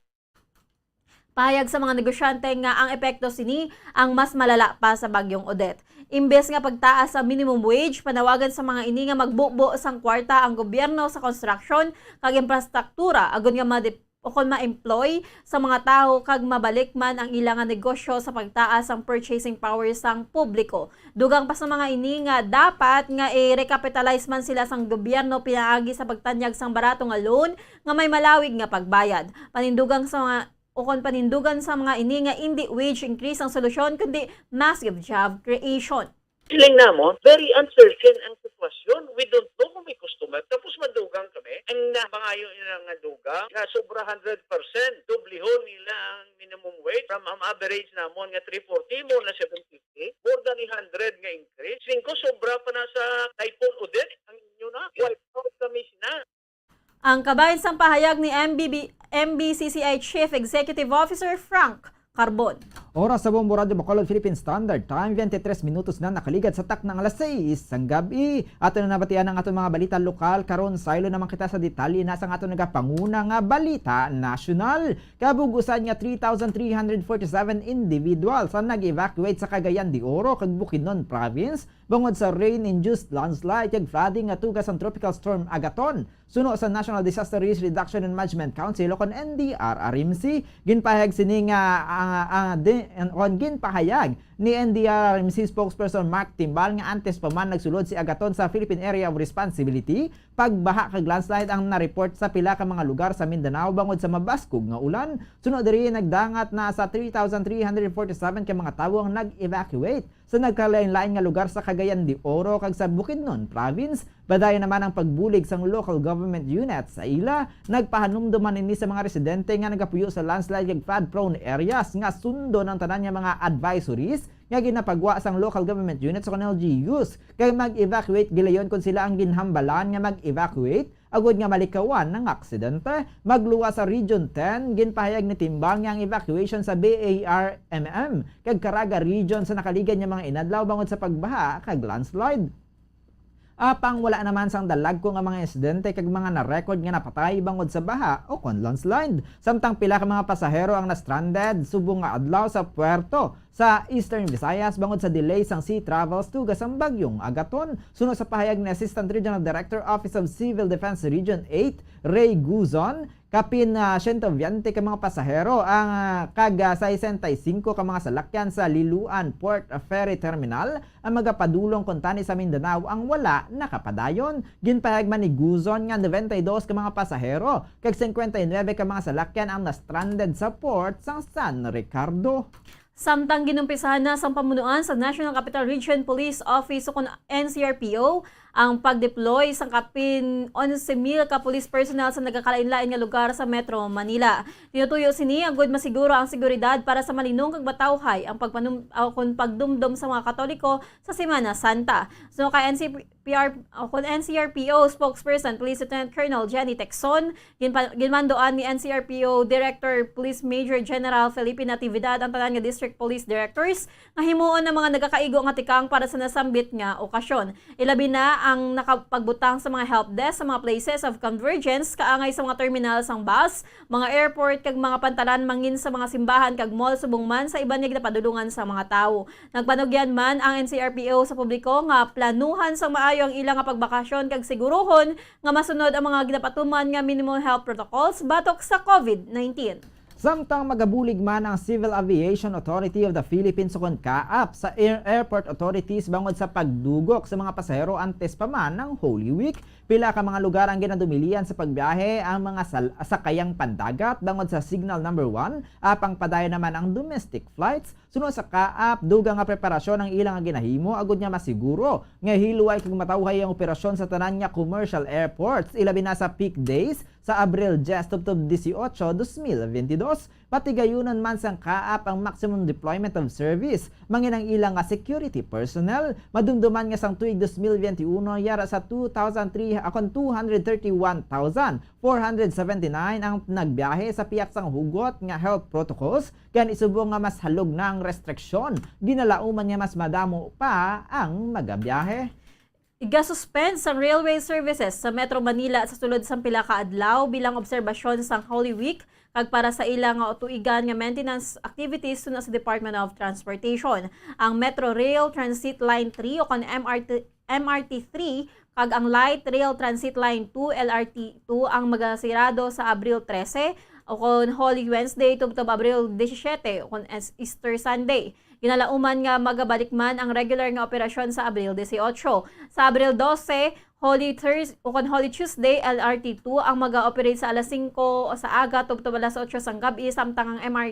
Pahayag sa mga negosyante nga ang epekto sini ang mas malala pa sa Bagyong Odette. Imbes nga pagtaas sa minimum wage, panawagan sa mga ini nga magbubo sang kwarta ang gobyerno sa konstruksyon kag infrastruktura agud nga madip-, o kon ma-employ sa mga tawo kag mabalik man ang ila nga negosyo sa pagtaas sang purchasing power sang publiko. Dugang pa sa mga ini nga dapat nga i-recapitalize man sila sang gobyerno pinaagi sa pagtanyag sang barato nga loan nga may malawig nga pagbayad. Panindugang sa mga, o kon panindugan sa mga ini nga indi wage increase ang solusyon, kundi massive job creation. Feeling namon, very uncertain ang sitwasyon. We don't know kung may customer. Tapos madugang kami. Ang nabangayo nila nga dugang, nga sobra hundred percent, doblihon nila ang minimum wage. From ang average namon nga three forty, mo na seven fifty. More than a hundred nga increase. Singko, sobra pa na sa Typhoon Odette. Ang inyo na, wipe out kami sina. Ang kabahin sang pahayag ni M B B, M B C C I Chief Executive Officer Frank Carbon. Oras sa Bombo Radyo Bacolod, Philippine Standard Time, twenty-three minutos na nakaligad sa takna nga alas sais sang gab-i. Ato na nabatian ang aton mga balita lokal. Karon, saylo naman kita sa detalye na sang aton nagapanguna nga balita nasyonal. Kabug-usan nga three thousand three hundred forty-seven individuals ang nag-evacuate sa Cagayan de Oro kag Bukidnon Province bangod sa rain-induced landslide kag flooding nga tuga sang Tropical Storm Agaton. Suno sa National Disaster Risk Reduction and Management Council, o kon N D R R M C, ginpahayag sini nga, ah, ah, di, Kon ginpahayag ni N D R R M C spokesperson Mark Timbal nga antes pa man nagsulod si Agaton sa Philippine Area of Responsibility, pagbaha kag landslide ang na-report sa pila ka mga lugar sa Mindanao bangod sa mabaskog nga ulan. Suno diri, nagdangat na sa three thousand three hundred forty-seven ka mga tawo ang nag-evacuate sa nagkalain-lain nga lugar sa Cagayan de Oro kag sa Bukidnon Province. Padayon naman ang pagbulig sang local government unit sa ila. Nagpahanumdom man ini sa mga residente nga nagapuyo sa landslide kag flood-prone areas nga sundon ang tanan nga mga advisories nga ginapagwa sang local government units o kon L G Us, kag mag-evacuate gilayon kon sila ang ginhambalan nga mag-evacuate agud nga malikawan ang aksidente. Magluwas sa Region ten, ginpahayag ni Timbal nga ang evacuation sa B A R M M kag Caraga Region sa nakaligad nga mga inadlaw bangod sa pagbaha kag landslide. Apang wala naman sang dalagko nga mga insidente kag mga na-record nga napatay bangod sa baha o kon landslide. Samtang pila ka mga pasahero ang na-stranded subong nga adlaw sa puerto sa Eastern Visayas bangod sa delay sang sea travels tuga sang Bagyong Agaton. Suno sa pahayag ni Assistant Regional Director, Office of Civil Defense Region eight, Ray Guzon, kapin, ah, siyento biyente ka mga pasahero ang, ah, kag, ah, sesenta y singko ka mga salakyan sa Liloan Port Ferry Terminal ang magapadulong kuntani sa Mindanao ang wala nakapadayon. Ginpahayag man ni Guzon nga noventa y dos ka mga pasahero kag singkwenta y nuebe ka mga salakyan ang na-stranded sa port sang San Ricardo. Samtang ginumpisahan na sang pamunuan sa National Capital Region Police Office ukon N C R P O ang pag-deploy sang kapin onse mil ka police personnel sa nagakalain-lain nga lugar sa Metro Manila. Tinutuyo sini agud masiguro ang seguridad para sa malinong kag matawhay ang pagpanum-, ah, kon pagdumdom sa mga Katoliko sa Semana Santa. So, kay N C P R, o kon N C R P O spokesperson, Police Lieutenant Colonel Jenny Tecson, ginpa-, ginmandoan ni N C R P O Director Police Major General Felipe Natividad ang tanan nga District Police Directors nga himuon ang mga nagakaigo nga tikang para sa nasambit nga okasyon. Ilabi na ang nakapagbutang sa mga help desk sa mga places of convergence kaangay sa mga terminal sang bus, mga airport, kag mga pantalan mangin sa mga simbahan kag mall, subong man sa iban nga ginapadulungan sa mga tawo. Nagpanugyan man ang N C R P O sa publiko nga planuhan sang maayo ang ila nga pagbakasyon kag siguruhon nga masunod ang mga ginapatuman nga minimum health protocols batok sa COVID nineteen. Samtang magabulig man ang Civil Aviation Authority of the Philippines, ukon CAAP, sa air-, airport authorities bangod sa pagdugok sa mga pasahero antes pa man ang Holy Week. Pila ka mga lugar ang ginadumilian sa pagbiyahe ang mga sal-, sakayang pandagat bangod sa signal number one, apang padayon naman ang domestic flights. Suno sa CAAP, dugang nga preparasyon ang ila nga ginahimo agud nga masiguro nga hiluay kag matawhay ang operasyon sa tanan nga commercial airports, ilabi na sa peak days sa Abril diyes tubtob disiotso, dos mil bentidós. Patigayunon man sang CAAP ang maximum deployment of service, mangin ang ila nga security personnel. Madumduman nga sang tuig dos mil benti uno, yara sa two thousand three, akon two hundred thirty-one thousand four hundred seventy-nine ang nagbiyahe sa pihak sang hugot nga health protocols. Gani, subong nga mas halog na ang restriksyon, ginalauman nga mas madamo pa ang magabiyahe. Igasuspend sang railway services sa Metro Manila sa sulod sang pila ka adlaw bilang obserbasyon sang Holy Week kag para sa ila nga tuigan nga maintenance activities suno sa Department of Transportation. Ang Metro Rail Transit Line three o kon M R T, M R T three kag ang Light Rail Transit Line two, L R T two, ang magasirado sa Abril trese, o kon Holy Wednesday tubtob Abril disisyete, o kon es-, Easter Sunday. Ginalauman nga magabalik man ang regular nga operasyon sa Abril disiotso. Sa Abril dose, Holy Thurs-, o kon Holy Tuesday, L R T two, ang maga-operate sa alas singko sa aga tubtob alas otso sang gab-i, samtang ang M R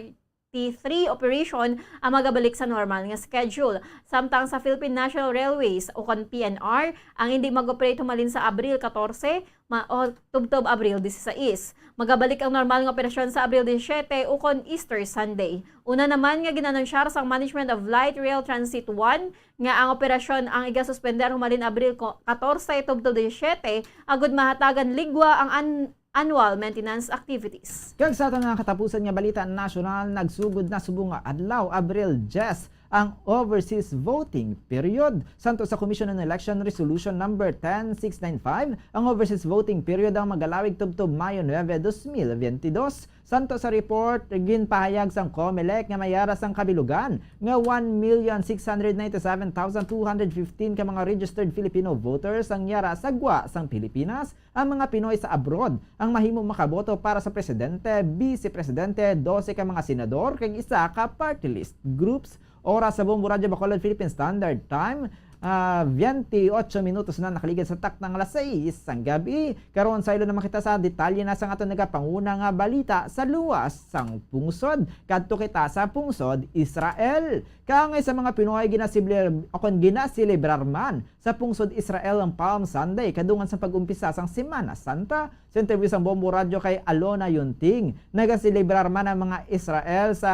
T three operation ang magabalik sa normal nga schedule. Samtang sa Philippine National Railways, o kon P N R, ang indi mag-operate humalin sa Abril katorse, ma-, o tubtob Abril disisais. Magabalik ang normal nga operasyon sa Abril disisyete, o kon Easter Sunday. Una naman nga gin-anunsyar sang Management of Light Rail Transit one nga ang operasyon ang igasuspender humalin Abril ko-, katorse tubtob disisyete, agud mahatagan ligwa ang an-, annual maintenance activities. Kag sa aton nga katapusan nga balita nasyonal, nagsugod na subong nga adlaw, Abril diyes, ang overseas voting period. Santo sa Commission on Election Resolution Number ten six nine five, ang overseas voting period ang magalawig tubtob Mayo nuebe, dos mil biyente dos. Santo sa report, ginpahayag sang Comelec nga may yara sang kabilugan nga one million six hundred ninety-seven thousand two hundred fifteen ka mga registered Filipino voters ang yara sa gwa sang Pilipinas, ang mga Pinoy sa abroad ang mahimo makaboto para sa presidente, bise presidente, dose ka mga senador, kag isa ka party list groups. Oras sa Bombo Radyo Bacolod, Philippine Standard Time, ah, biyente ocho minutos na nakaligid sa takna nga alas sais sang gabi. Karon, saylo naman kita sa detalye na sang aton nagapanguna nga balita sa luwas sang pungsod. Kadto kita sa pungsod Israel. Kaangay sa mga Pinoy, ginasiblir-, o kon ginaselebrar man sa pungsod Israel ang Palm Sunday, kadungan sa pag-umpisa sang Semana Santa. Sa interview sang Bombo Radyo kay Alona Yunting, nagaselebrar man ang mga Israel sa,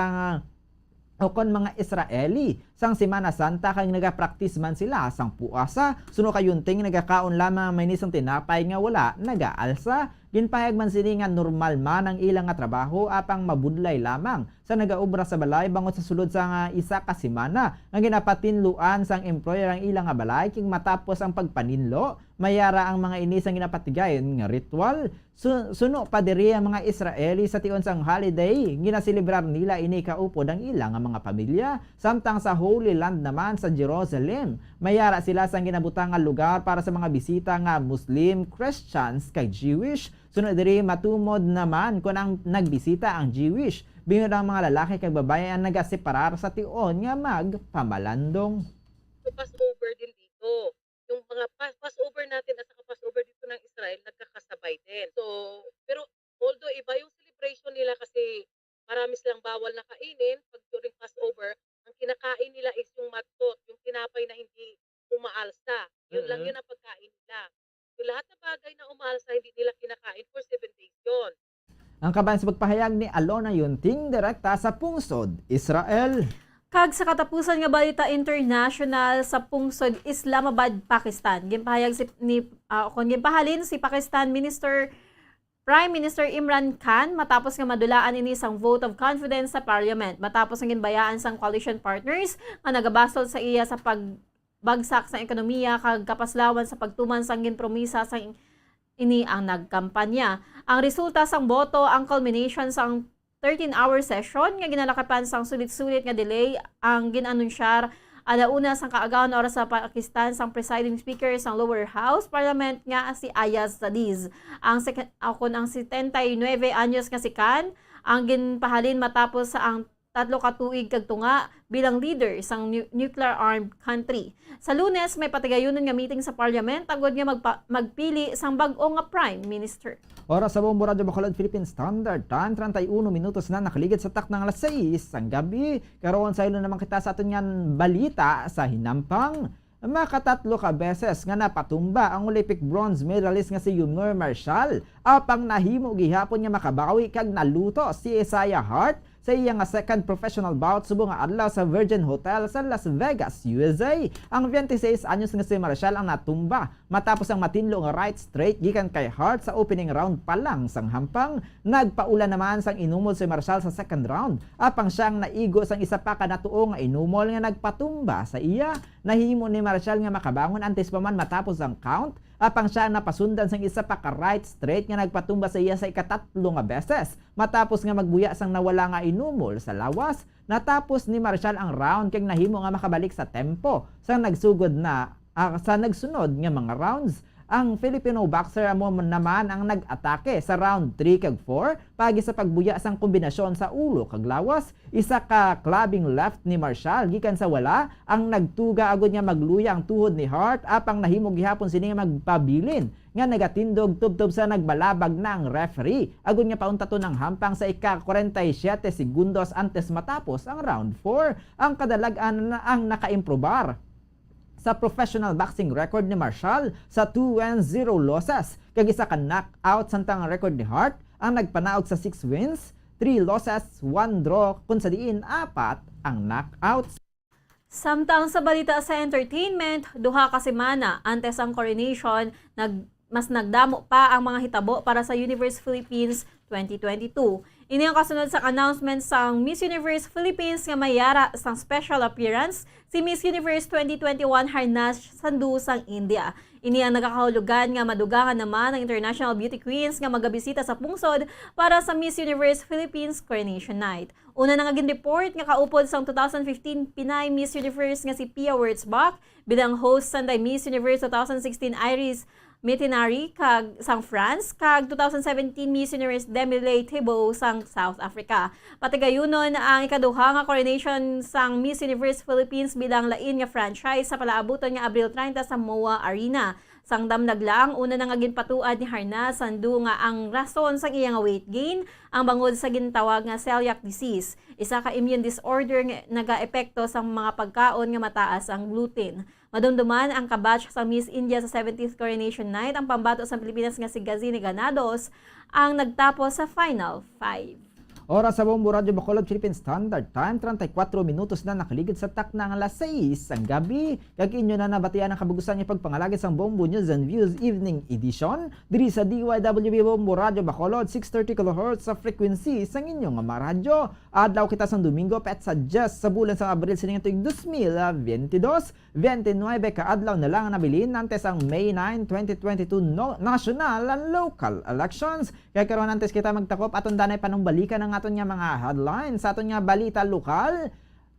o kon mga Israeli, sang Semana Santa, kag nagapraktis man sila sang puasa. Suno kay Yunting, nagakaon lamang ang mainis sang tinapay nga wala nagaalsa. Ginpahayag man sini nga normal man ang ila nga trabaho, apang mabudlay lamang sa nagaobra sa balay bangod sa sulod sang isa ka semana nga ginapatinluan sang employer ang ila nga balay kag matapos ang pagpaninlo, may yara ang mga ini sang ginapatigayon nga ritual. Su-, suno pa diri ang mga Israeli sa tion sang holiday, ginaselebrar nila ini kaupod ang ila nga mga pamilya, samtang sa Holy Land naman sa Jerusalem, may yara sila sang ginabutang nga lugar para sa mga bisita nga Muslim, Christians, kag Jewish. Suno diri, matumod naman kon ang nagbisita ang Jewish. Bingod ang mga lalaki kag babayi ang nagaseparar sa tion nga magpamalandong. So, Passover din dito. Yung mga pa-, Passover natin at saka Passover dito ng Israel, nagkakasabay din. So, pero although iba yung celebration nila kasi marami silang bawal na kainin pag during Passover, ang kinakain nila is yung matzot, yung tinapay na hindi umaalsa. Yun lang Mm-mm. yun ang pagkain nila. Yung lahat na bagay na umaalsa, hindi nila kinakain for seven days yun. Ang kaban sa pagpahayag ni Alona Yunting direkta sa pungsod Israel. Kag sa katapusan nga balita international, sa pungsod Islamabad, Pakistan, ginpahayag si, ni, ah, kon ginpahalin si Pakistan Minister, Prime Minister Imran Khan matapos nga madulaan ini sang vote of confidence sa parliament, matapos nga ginbayaan sang coalition partners nga nagabasol sa iya sa pagbagsak sang ekonomiya kag kapaslawan sa pagtuman sang ginpromisa sang ini ang nagkampanya. Ang resulta sang boto ang culmination sang thirteen-hour session nga ginalakipan sang sulit-sulit nga delay ang gin-anunsyar ala una sang kaagahon oras sa Pakistan sang presiding speaker sang lower house parliament nga si Ayaz Sadiz. Ang sek-, ah, kon ang setenta y nuebe anyos nga si Khan ang ginpahalin matapos sa ang tatlo ka tuig kag tunga bilang leader sang nu-, nuclear-armed country. Sa Lunes, may patigayunon nga meeting sa parliament agod nga magpa-, magpili sang bag-o nga prime minister. Oras sa Bombo Radyo Bacolod, Philippine Standard Time, treinta y uno minutos na nakaligid sa takna nga alas sais sang gabi. Karon, saylo naman kita sa aton nga balita sa hinampang. Makatatlo ka beses nga napatumba ang Olympic bronze medalist nga si Yumur Marshall, apang nahimo gihapon nga makabawi kag naluto si Isaiah Hart sa iya nga second professional bout subong nga adlaw sa Virgin Hotel sa Las Vegas, U S A. Ang twenty-six anyos nga si Marshall ang natumba matapos ang matinlo nga right straight gikan kay Hart sa opening round pa lang sang hampang. Nagpaula naman sang inumol si Marshall sa second round, apang siya ang naigo sang isa pa ka natuo nga inumol nga nagpatumba sa iya. Nahimo ni Marshall nga makabangon antes pa man matapos ang count, apang siya napasundan sang isa pa ka right straight nga nagpatumba sa iya sa ikatatlo nga beses. Matapos nga magbuya sang nawala nga inumol sa lawas, natapos ni Marshall ang round kag nahimo nga makabalik sa tempo sang nagsugod na, ah, sa nagsunod nga mga rounds. Ang Filipino boxer amo naman ang nag-atake sa round three kag four, paagi sa pagbuya sang kombinasyon sa ulo kag lawas. Isa ka clubbing left ni Marshall gikan sa wala ang nagtuga agud nga magluya ang tuhod ni Hart, apang nahimo gihapon sini nga magpabilin nga nagatindog tubtob sa nagbalabag na ang referee agud nga pauntaton ang hampang sa ika-kwarenta y siyete segundos antes matapos ang round four. Ang kadalag-an na ang nakaimprobar sa professional boxing record ni Marshall sa two wins, zero losses, kag isa ka knockout, samtang ang record ni Hart ang nagpanaog sa six wins, three losses, one draw, kun sa diin apat ang knockouts. Samtang sa balita sa entertainment, duha ka semana antes ang coronation, nag-, mas nagdamo pa ang mga hitabo para sa Universe Philippines twenty twenty-two. Ini ang kasunod sa announcement sang Miss Universe Philippines nga may yara sang special appearance si Miss Universe twenty twenty-one Harnash Sandhu sang India. Ini ang nagakahulugan nga madugangan naman ang international beauty queens nga magabisita sa pungsod para sa Miss Universe Philippines Coronation Night. Una na nga gin-report nga kaupod sang two thousand fifteen Pinay Miss Universe nga si Pia Wurtzbach, bilang host sang Miss Universe two thousand sixteen Iris Mitinari kag sang France, kag two thousand seventeen Miss Universe Demi Leigh Thibault sang South Africa. Patigayunon ang ikaduha nga coronation sang Miss Universe Philippines bilang lain nga franchise sa palaabuton nga Abril treinta sa MOA Arena. Sang damlag lang, una na nga ginpatuad ni Harnash Sandhu nga ang rason sang iya nga weight gain ang bangod sa gintawag nga celiac disease, isa ka immune disorder nga nagaepekto sa mga pagkaon nga mataas ang gluten. Madumduman ang kabatch sa Miss India sa seventeenth Coronation Night, ang pambato sa Pilipinas nga si Gazini Ganados ang nagtapos sa Final Five. Oras sa Bombo Radyo Bacolod Philippine Standard Time, treinta y cuatro minutos na nakaligid sa takna nga alas sais sang gabi. Kag inyo na nabatian ang kabug-usan nga pagpangalagad sang Bombo News and Views Evening Edition diri sa D Y W B Bombo Radyo Bacolod, six thirty kilohertz sa frequency sang inyo nga maradyo. Adlaw kita sang Domingo, petsa diyes sa bulan sang Abril sining tuig dos mil benti dos. Twenty-nuebe ka adlaw na lang ang nabilin antes ang May nine, twenty twenty-two no-, national and local elections. Kay karon, antes kita magtakop, aton danay panumbalikan ang aton nga mga headlines sa aton nga balita lokal.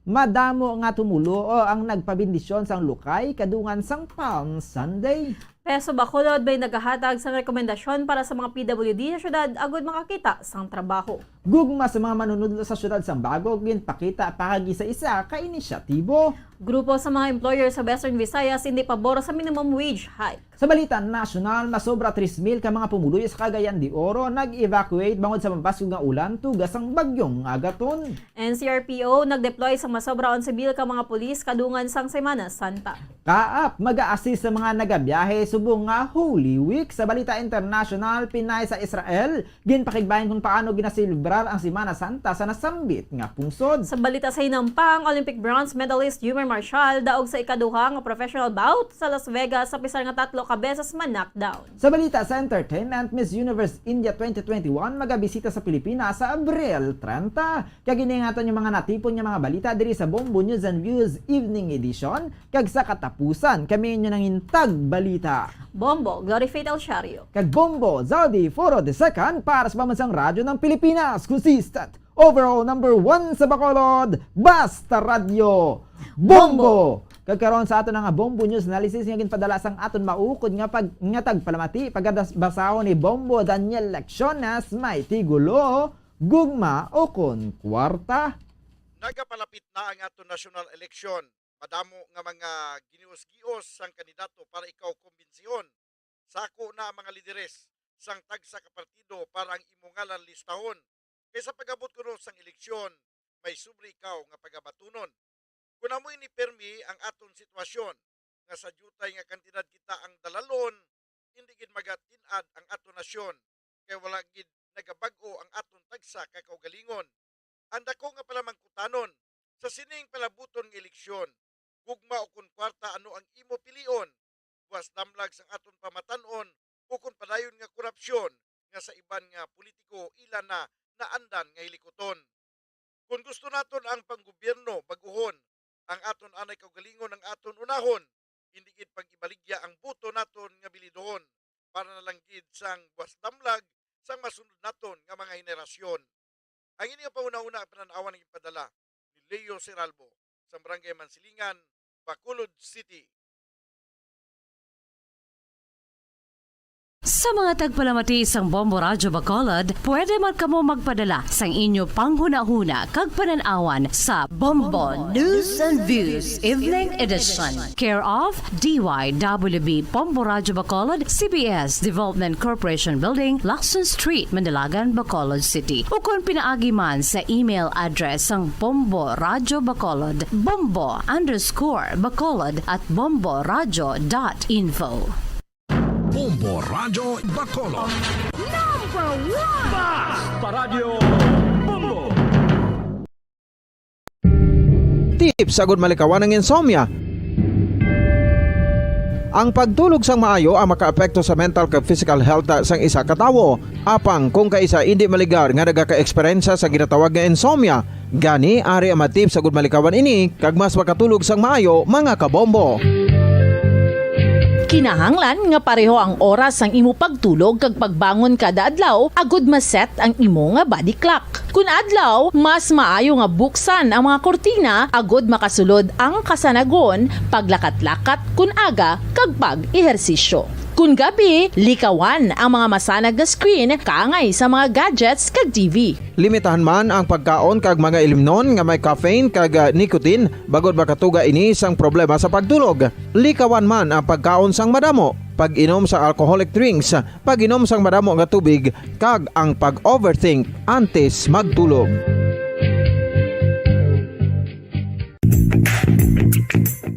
Madamo nga tumoluo ang nagpabendisyon sang lukay kadungan sang Palm Sunday. PESO Bacolod may nagahatag sang rekomendasyon para sa mga P W D sa syudad agud makakita sang trabaho. Gugma sa mga manunudlo sa syudad sang Bago ginpakita pakag isa-isa ka inisyatibo. Grupo sa mga employer sa Western Visayas indi pabor sa minimum wage hike. Sa balita nasyonal, masobra tres mil ka mga pumuluyo sa Cagayan de Oro nag-evacuate bangod sa mabaskog nga ulan tuga sang Bagyong Agaton. N C R P O nag-deploy sang masobra onse mil ka mga pulis kadungan sang Semana Santa. CAAP mag-a-assist sa mga nagabiyahe subong nga Holy Week. Sa balita internasyonal, Pinay sa Israel ginpakigbahin kung paano ginaselebrar ang Semana Santa sa nasambit nga pungsod. Sa balita sa hinampang, Olympic bronze medalist Ymer Marshall daog sa ikaduha nga professional bout sa Las Vegas sa pisar nga tatlo ka beses ma-knockdown. Sa balita sa entertainment, Miss Universe India twenty twenty-one magabisita sa Pilipinas sa Abril treinta. Kag ini ang aton nga mga natipon nga mga balita diri sa Bombo News and Views Evening Edition. Kag sa katapusan, kami inyo nangin tagbalita. Bombo, Glory Faith El Shario. Kag Bombo, Zaldi Foro the Second para sa Pambansang Radyo ng Pilipinas. Consistent, overall number one sa Bacolod. Basta Radyo. Bombo! Bombo! Kag karon sa aton nga Bombo News Analysis nga ginpadala sang aton maukod nga pag-, nga tagpalamati, pagkabasahon ni Bombo Daniel Lecciones, may tigulo, Gugma ukon Kwarta. Nagapalapit na ang aton nasyonal eleksyon. Madamo nga mga ginios-gios sang kandidato para ikaw kumbinsihon. Sako na ang mga lideres sang tagsa ka partido para ang imo ngalan listahon. Kay sa pag-abot kuno sang eleksyon, may sobre ikaw nga pagabatunon. Kun amo ini pirmi ang aton sitwasyon, nga sa diutay nga kantidad kita ang dalalon, indi gid magatin-ad ang aton nasyon, kay wala gid nagabag-o ang aton tagsa ka kaugalingon. Ang dako nga palamangkutanon sa sining palabuton nga eleksyon, gugma ukon kwarta, ano ang imo pilion? Buwas damlag sang aton pamatan-on ukon padayon nga korupsyon nga sa iban nga politiko ila na naandan nga hilikuton? Kon gusto naton ang panggobyerno bag-ohon, ang aton anay kaugalingon ang aton unahon, indi gid pag-ibaligya ang boto naton nga bilidohon para na lang gid sang buwas damlag sang masunod naton nga mga henerasyon. Ang ini nga pahunahuna ang panan-awan nga gipadala ni Leo Seralbo sa Barangay Mansilingan, Bacolod City. Sa mga tagpalamati sang Bombo Radyo Bacolod, pwede man kamo magpadala sang inyo panghunahuna kag panan-awan sa Bombo News and Views Evening Edition, care of D Y W B Bombo Radyo Bacolod, C B S Development Corporation Building, Lacson Street, Mandalagan, Bacolod City, ukon pinaagi man sa email address sang Bombo Radyo Bacolod, bombo underscore bacolod at bombo radyo dot info. Bombo Radyo Bacolod. Number one! Basta Radyo Bombo! Tips agud malikawan ang insomnia. Ang pagtulog sang maayo ang makaapekto sa mental kag physical health sang isa ka tawo. Apang kung kaisa indi maligar nga nagaka-eksperyensya sa ginatawag nga insomnia, gani ari ang mga tips agud malikawan ini kag mas makatulog sang maayo, mga kabombo. Kinahanglan nga pareho ang oras sang imo pagtulog kag pagbangon kada adlaw agud ma-set ang imo nga body clock. Kun adlaw, mas maayo nga buksan ang mga kurtina agud makasulod ang kasanagon, paglakat-lakat kun aga, kag pag-ehersisyo. Kun gabi, likawan ang mga masanag nga screen kaangay sa mga gadgets kag T V. Limitahan man ang pagkaon kag mga ilimnon nga may caffeine kag, ah, nicotine, bangod makatuga ini sang problema sa pagtulog. Likawan man ang pagkaon sang madamo, pag-inom sa alcoholic drinks, pag-inom sang madamo nga tubig, kag ang pag-overthink antes magtulog.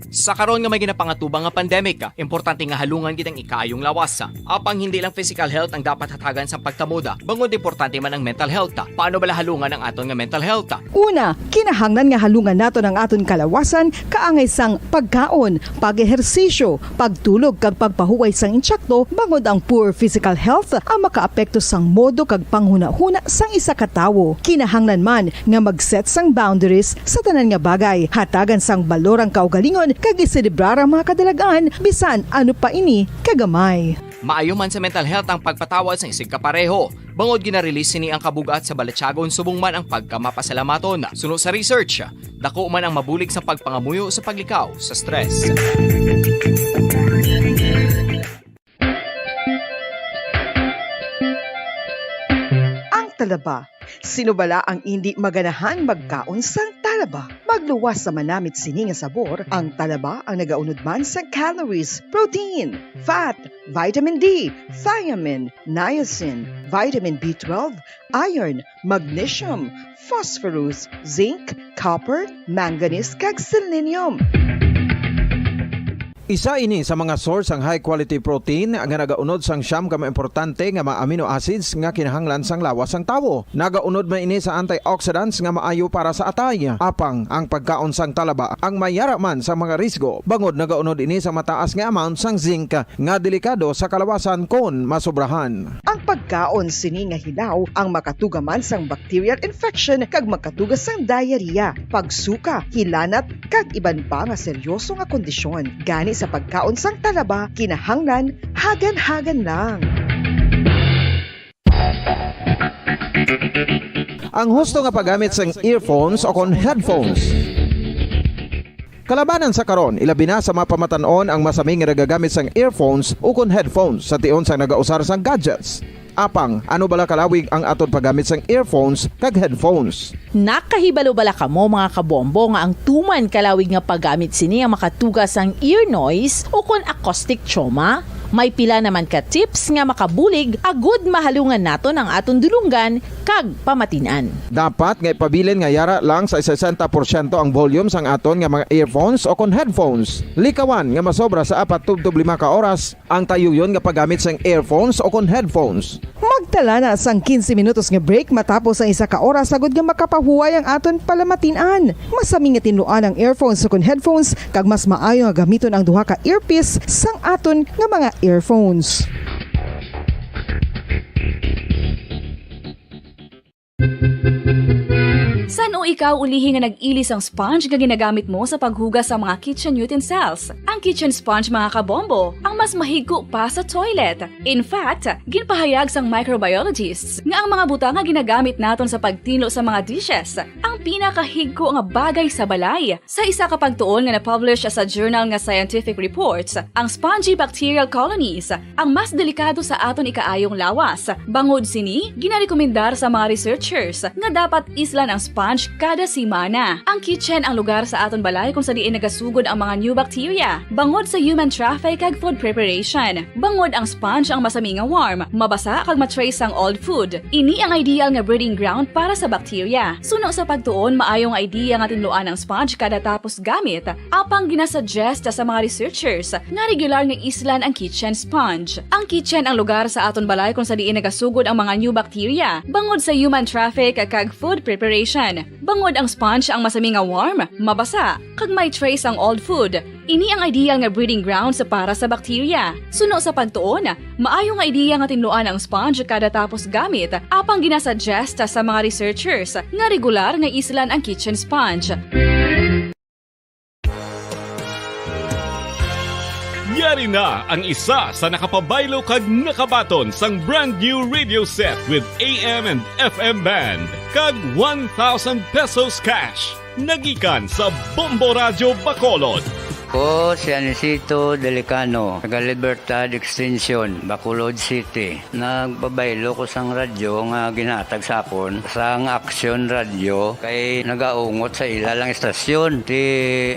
Sa karon nga may ginapangatubang nga pandemic, importante nga halungan gid ang ikaayong lawas. Apang hindi lang physical health ang dapat hatagan sang pagtamod, bangod importante man ang mental health. Paano bala halungan ang aton nga mental health? Una, kinahanglan nga halungan naton ang aton kalawasan kaangay sang pagkaon, pag-ehersisyo, pagtulog kag pagpahuway sang intsakto, bangod ang poor physical health ang makaapekto sang modo kag panghunahuna sang isa ka tawo. Kinahanglan man nga mag-set sang boundaries sa tanan nga bagay, hatagan sang balor ang kaugalingon kag iselebrar ang mga kadalag-an bisan ano pa ini kagamay. Maayo man sa mental health ang pagpatawad sang isigkapareho, bangod gina-release sini ang kabug-at sa balatyagon subong man ang pagkamapasalamaton. Suno sa research, dako man ang mabulig sa pagpangamuyo sa paglikaw sa stress. Ang talaba. Sino bala ang indi maganahan magkaon sang talaba? Magluwas sa manamit sini nga sabor, ang talaba ang nagaunod man sang calories, protein, fat, vitamin D, thiamine, niacin, vitamin B twelve, iron, magnesium, phosphorus, zinc, copper, manganese, kag selenium. Isa ini sa mga source sang high quality protein nga nagaunod sang siyam ka mga importante nga mga amino acids nga kinahanglan sang lawas sang tawo. Nagaunod man ini sa antioxidants nga maayo para sa atay. Apang ang pagkaon sang talaba ang mayara man sa mga risgo, bangod nagaunod ini sa mataas nga amount sang zinc nga delikado sa kalawasan kon masobrahan. Ang pagkaon sini nga hilaw ang makatuga man sang bacterial infection kag makatuga sang diarrhea, pagsuka, hilanat, kag iban pa nga seryoso nga kondisyon. Gani sa pagkaon sang talaba, kinahanglan hagan-hagan lang. Ang husto nga paggamit sang earphones o kon headphones. Kalabanan sa karon, ilabi na sa mga pamatan-on ang masami nga nagagamit sang earphones ukon headphones sa tion sang nagausar sang gadgets. Apang, ano bala kalawig ang aton paggamit sang earphones kag headphones? Nakahibalo bala kamo, mga kabombo, nga ang tuman kalawig nga paggamit sini ang makatuga sang ear noise ukon acoustic trauma? May pila naman ka tips nga makabulig agud mahalungan naton ang aton dulonggan kag pamatin-an. Dapat nga ipabilin nga yara lang sa sesenta porsyento ang volume sang aton nga mga earphones o kon headphones. Likawan nga masobra sa apat tubtob lima ka oras ang tayuyon nga paggamit sang earphones o kon headphones. Magtala na sang quince minutos nga break matapos ang isa ka oras agud nga makapahuway ang aton palamatin-an. Masami nga tinluan ang earphones o kon headphones, kag mas maayo nga gamiton ang duha ka earpiece sang aton nga mga earphones. San-o ikaw ulihi nga nag-ili sang sponge nga ginagamit mo sa paghugas sa mga kitchen utensils? Ang kitchen sponge, mga kabombo, ang mas mahigko pa sa toilet. In fact, ginpahayag sang microbiologists nga ang mga butang nga ginagamit naton sa pagtinlo sa mga dishes ang pinakahigko nga bagay sa balay. Sa isa ka pagtuon nga na-publish sa journal nga Scientific Reports, ang spongy bacterial colonies ang mas delikado sa aton ikaayong lawas. Bangod sini, ginarekomendar sa mga researchers nga dapat islan ang sponge kada semana. Ang kitchen ang lugar sa aton balay kung sa diin nagasugod ang mga new bacteria. Bangod sa human traffic kag food preparation, bangod ang sponge ang masami nga warm, mabasa kag ma-trace sang old food. Ini ang ideal nga breeding ground para sa bacteria. Suno sa pagtuon, maayo nga idea nga tinluan ang sponge kada tapos gamit. Apang ginasuggest sa mga researchers nga regular nga islan ang kitchen sponge. Ang kitchen ang lugar sa aton balay kung sa diin nagasugod ang mga new bacteria, bangod sa human traffic kag food preparation. Bangod ang sponge ang masami nga warm, mabasa, kag may trace ang old food. Ini ang ideal nga breeding grounds para sa bakterya. Suno sa pagtuon, maayo nga ideya nga tinluan ang sponge kada tapos gamit, apang ginasuggest sa mga researchers nga regular nga islan ang kitchen sponge. Yari na ang isa sa nakapabaylo kag nakabaton sang brand new radio set with A M and F M band kag one thousand pesos cash. Nagikan sa Bombo Radyo Bacolod. Ko si Anisito Delicano, taga Libertad Extension, Bacolod City. Nagpabaylo ko sang radyo nga ginhatag sa akon sang Action Radio kay nagaungot sa ila lang istasyon. Ti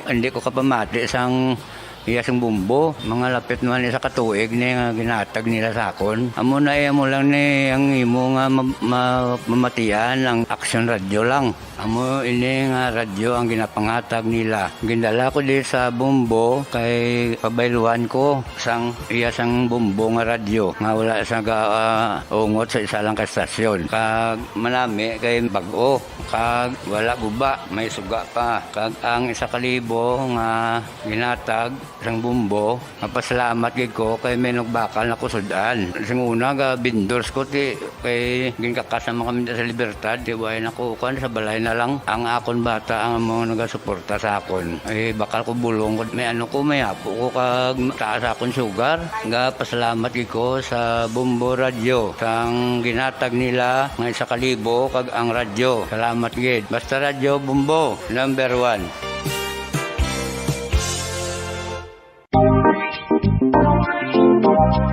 hindi ko kapamati sang iya sing bumbo. Mga lapit man isa ka tuig ni nga ginhatag nila sa akon. Amo na iya mo lang ni ang imo nga ma- ma- mamatian ang Action Radio lang. Amo ini nga radyo ang ginapangatag nila. Gindala ko di sa Bombo kay pabayluhan ko sang iya sang Bombo nga radyo nga wala sa ga, ah, ungot sa isa lang ka estasyon. Kag manami kay bag-o kag wala guba, may suga pa. Kag ang isa ka libo nga ginatag sang Bombo, mapasalamat gid ko kay may nagbakal na ko sud-an. Sing una ga vendors ko ti kay ginkakas naman kami sa Libertad, ti way na ko kan sa balay na lang ang akon bata ang mga nagasuporta sa akon. Ay bakal ko bulong ko may ano ko may apo ko kag taas akon sugar. Ga pasalamat gid ko sa Bombo Radyo sang ginatag nila nga isa ka libo kag ang radyo. Salamat gid. Basta Radyo Bombo, number one.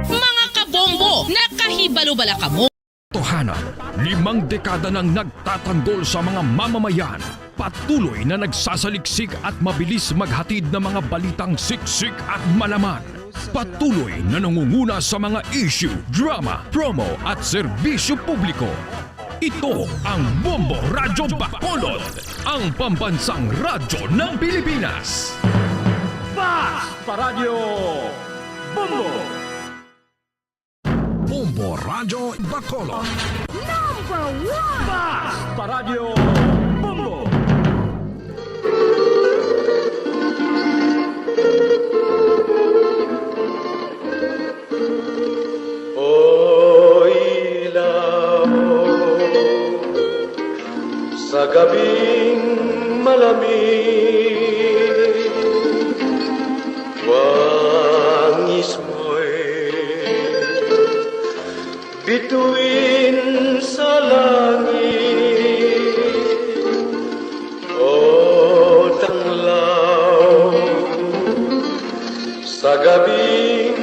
Mga kabombo, nakahibalo bala kamo? Totohanan, limang dekada nang nagtatanggol sa mga mamamayan. Patuloy na nagsasaliksik at mabilis maghatid ng mga balitang siksik at malaman. Patuloy na nangunguna sa mga issue, drama, promo at serbisyo publiko. Ito ang Bombo Radyo Bacolod, ang pambansang radyo ng Pilipinas. Fast Paradyo Bombo! Bombo Radyo Bacolod. Number one! Fast Paradyo Bombo! O ilaw, sa gabing malamig, wangis mo'y bituin sa langit. O tanglaw, sa gabing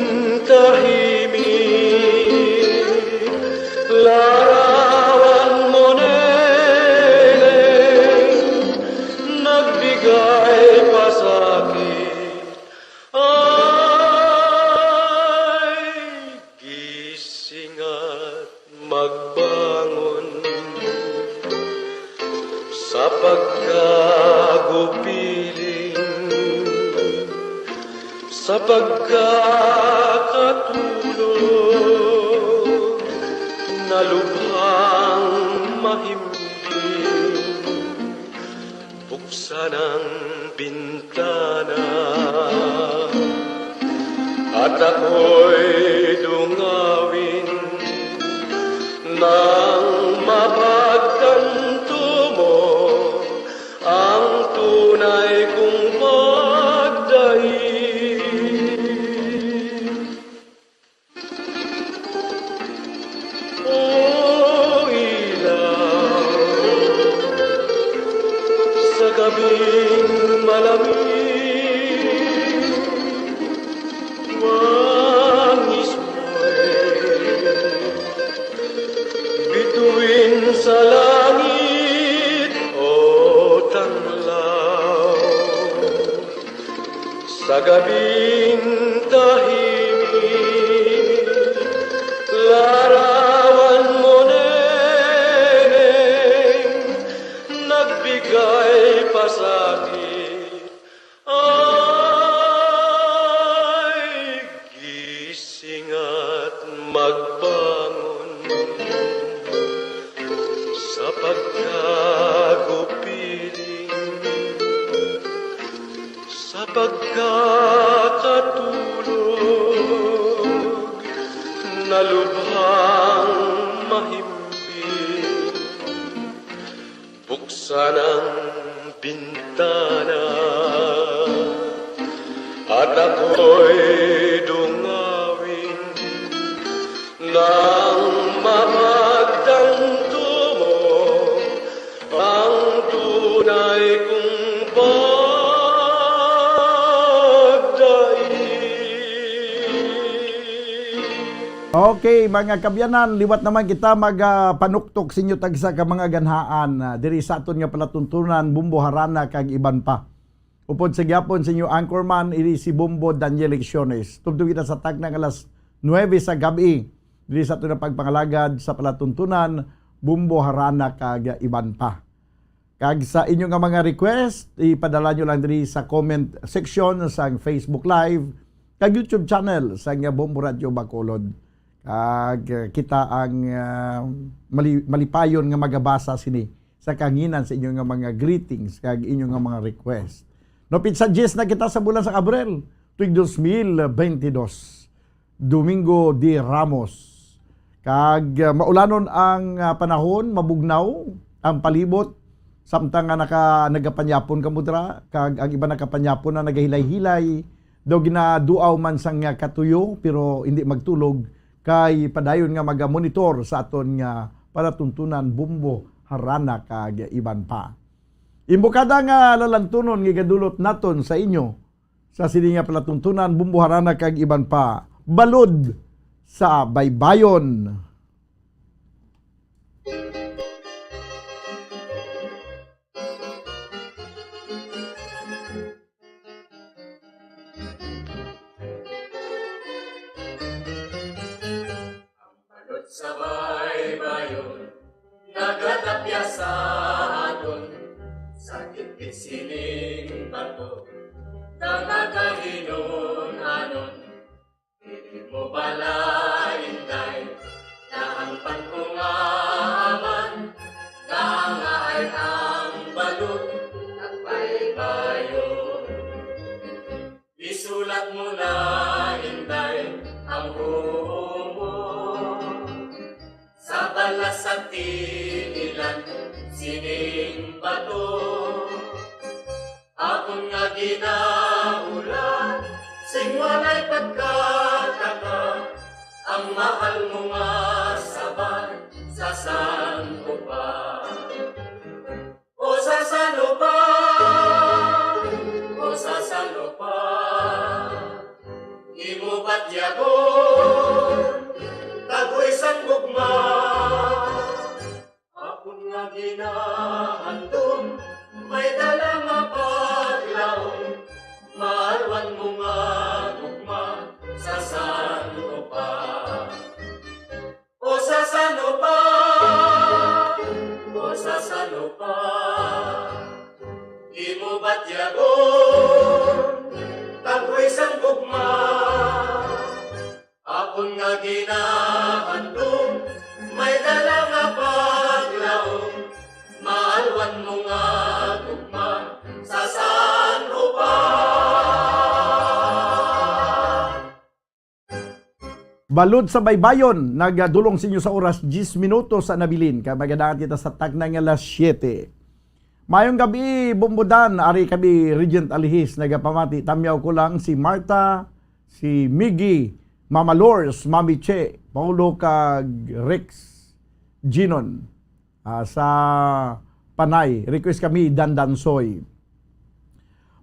tahimik, larawan mo, Neneng, nagbigay pasakit. Ay, gising at magbangon sa pagkagupiling, sa pagkakatulog na lubhang mahimbing. Buksan ang bintana at ako'y dungawin nang mapagtanto mo ang tunay kong pagdaig. O ilaw, sa gabing malamig, wangis mo'y bituin sa langit, o tanglaw. Sa gabing tahimik, larawan mo, Neneng, nagbigay pasakit. Ay, gising at magbangon sa pagkagup Kakatulog na lubhang mahimpin. Buksan ang bintana at ako'y dungawin ng mga damdamin ang tunay kong pagdaig. Okay, mga kabyanan, liwat naman kita magapanuktok sa inyo tagsa ka mga ganhaan, ah, diri sa aton nga palatuntunan, Bumbo Harana kag iban pa. Upod sa gyapon sa inyo anchorman, ini si Bumbo Daniel Lecciones. Tubtob kita sa takna nga alas nuebe sa gab-i, diri sa aton nga pagpangalagad sa palatuntunan, Bumbo Harana kag iban pa. Kag sa inyo nga mga request, ipadala nyo lang diri sa comment section sang Facebook Live kag YouTube channel sang Bumbo Radio Bacolod. Kag, uh, kita ang, uh, mali-, malipayon nga magabasa sini sa kahanginan sa inyo nga mga greetings kag inyo nga mga request. No, pitsa diyes na kita sa bulan sa Abril, tuig dos mil bentidós. Domingo de Ramos. Kag, ah, maulanon ang, ah, panahon, mabugnaw ang palibot, samtang nga naka-, nagapanyapon kamo dira, kag ang iban nakapanyapon na nagahilay-hilay, daw ginaduaw man sang, ah, katuyo, pero hindi magtulog, kay padayon nga magamonitor sa aton nga palatuntunan, Bumbo, Harana, kag iban pa. Imbukada nga lalantunon nga igadulot naton sa inyo, sa sini nga palatuntunan, Bumbo Harana kag iban pa, Balod sa Baybayon. Balod sa baybayon, nagatapya sa aton, sa gitgit sining bato, nga nagahinun-anon. Dili mo bala, Inday, na ang pagkungaman, naangaay ang balod, at baybayon. Isulat mo na, Inday, ang huo mo sa balas sa tiilan sining bato. Akon nga ginahulat sing walay pagkataka, ang mahal mo nga sabay sa san-o pa. O sa san-o pa, o sa san-o pa, imo batyagon, tagoy sang gugma. Akon nga ginahandom, may dala nga paglaom, maalwan mo nga gugma sa san-o pa. O sa san-o pa, o sa san-o pa, imo batyagon, tagoy sang gugma. Akon nga ginahandom, may dala nga paglaom, maalwan mo nga gugma sa san-o pa. Balod sa Baybayon, nagadulong sa inyo sa oras, diyes minutos sa nabilin, kay magadaat kita sa takna nga alas siyete. Mayong gabi, Bumbo Dan, ari kami, Regent Alihis, nagapamati. Tamyaw ko lang si Martha, si Miggy, Mama Lors, Mami Che, Paulo kag Rex Ginon. Ah, sa Panay. Request kami, Dandansoy.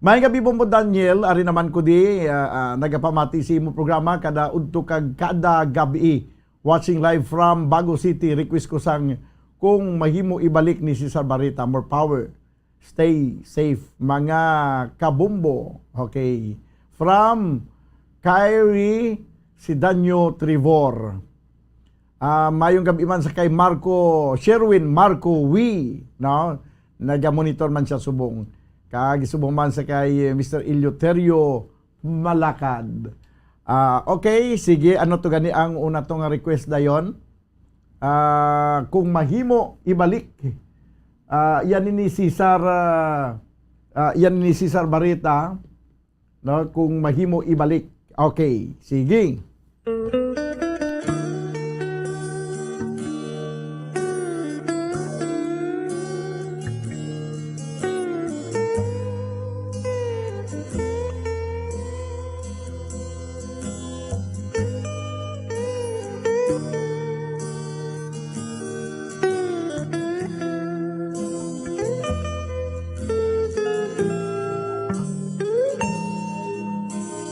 May gabi, Bombo Daniel. Ari naman ko di, ah, ah, nagapamati sa imo programa kada udto kag kada gabi. Watching live from Bago City. Request ko sang kung mahimo ibalik ni Cesar Barreta. More power. Stay safe, mga kabombo. Okay. From Kyrie Sidanyo Trevor. Ah, mayong gabi man sa kay Marco, Sherwin Marco Wee, no? Naga-monitor man siya subong. Kag subong man sa kay Mister Eleuterio Malakad. Ah, okay, sige, ano to gani ang una to nga request dayon? Ah, kung mahimo ibalik. Ah, yan ni Cesar, ah, ah, yan ni Cesar Barreta. no, kung mahimo ibalik. Okay, sige.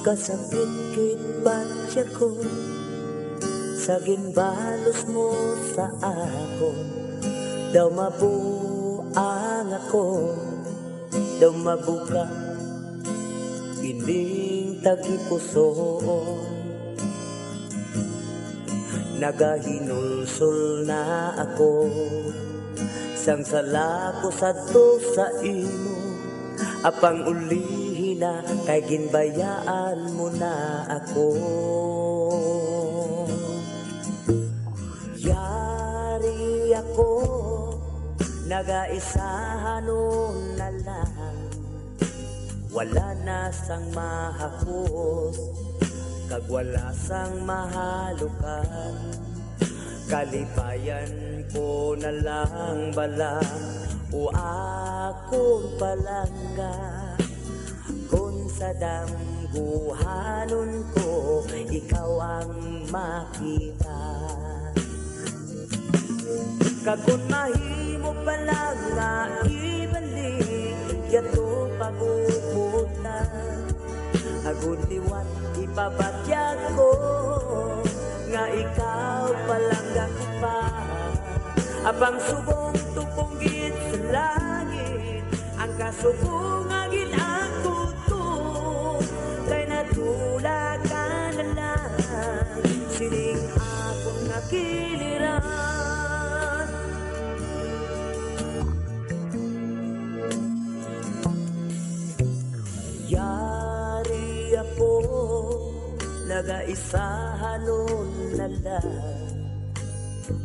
Kasakit gid batya ko sa ginbalos mo sa akon. Daw mabuang ako, daw mabuka ining tagipusoon. Nagahinulsol na ako sang sala ko sadto sa imo, apang ulihi na kay ginbayaan mo na ako. Yari ako, nagaisahanon na lang. Wala na sang mahakos, kag wala sang mahalukan. Kalipayan ko na lang bala, o akon palangga. Kon sa damguhanon ko, ikaw ang makita. Kag kon mahimo pa lang nga ibalik yadto pag-uputan, agod liwat ipabatyag ko nga ikaw palangga ko pa. Apang subong tupong gid sa langit ang kasubo nga gin-angkot ko, kay nadula ka na lang sining akon nga kiliran. Yari ako, nagaisahanon na lang.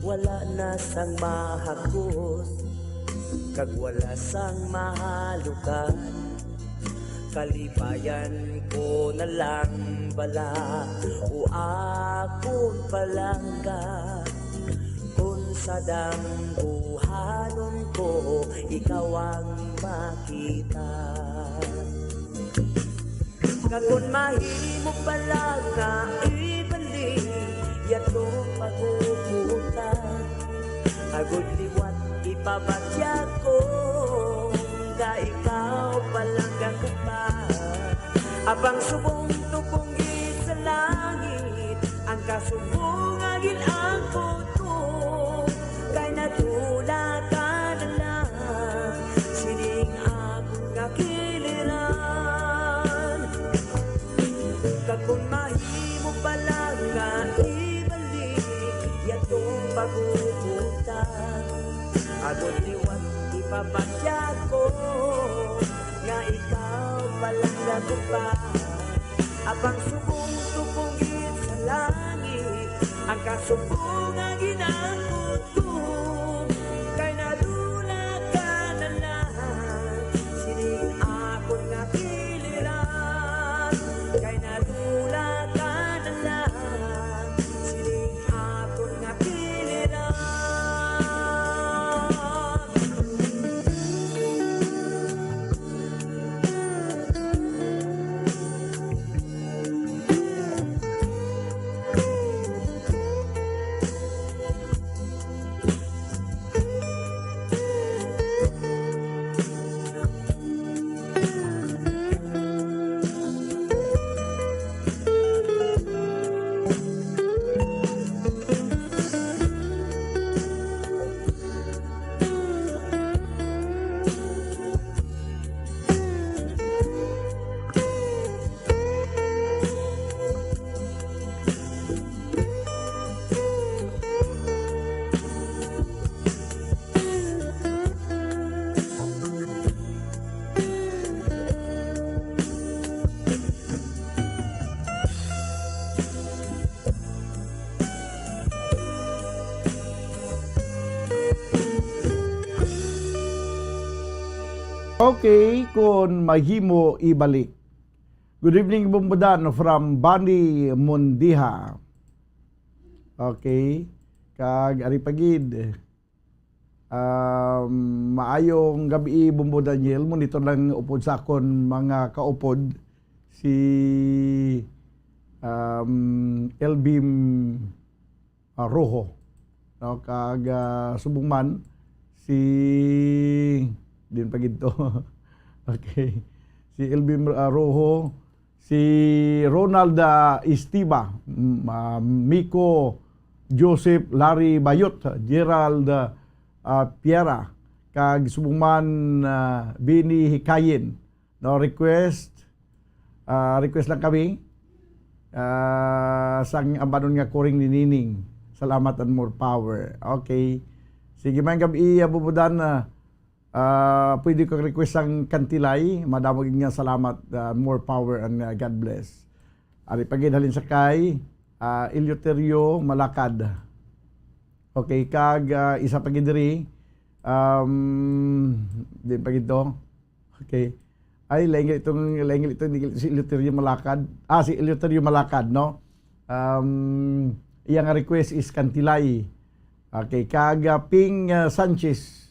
Wala na sang mahakos, kag wala sang mahalukan. Kalipayan ko na lang bala, o akon palangga. Kon sa damguhanon ko, ikaw ang makita. Kag kon mahimo pa lang nga ibalik yadto pag-uputan, agod liwat ipabatyag ko nga ikaw palangga ko pa. Apang subong tupong gid sa langit ang kasubo nga gin-angkot ko, kay nadula ka na lang sining akon nga kiliran. Kag kon mahimo pa lang nga ibalik yadtong pag-uputan, agod liwat ipabatyag ko nga ikaw palangga ko pa. Apang subong tupong gid sa langit ang kasubo nga gin-angkot ko, kay nadula ka na lang sining akon nga kiliran, kay nadula ka na lang sining akon nga kiliran. Okay, kon mahimo ibalik. Good evening, Bumbudan, from Bani Mundiha. Okay. Kag ari pa gid. Um, maayong gabi, Bumbo Daniel. Monitor lang upod sa akon mga kaupod, si, um, Elvin ah, Rojo, no? Kag, ah, subong man, si, din pa gid to. Okay. Si Elvin, ah, Rojo, si Ronald, ah, Estiba, mm, ah, Miko Joseph, Larry Bayot, Gerald, ah, Piera, kag subong man, ah, Benny Hikayin. No request. Ah, request lang kami. Ah, sang ambanon nga Kuring ni Nining. Salamat and more power. Okay. Sige, maayong gabi, ah, Bubudan, ah, ah, pwede ko request sang Kantilay. Madamo gid nga salamat, ah, more power and, ah, God bless. Ari pa gid halin sa kay, ah, Eleuterio Malakad. Okay, kag, ah, isa pa gid diri, um, din pa gid to. Okay. Ay, lain gali itong, lain gali itong, hindi gali si Eleuterio Malakad. Ah, si Eleuterio Malakad, no? Um, iya nga request is Kantilay. Okay, kag, ah, Ping, ah, Sanchez,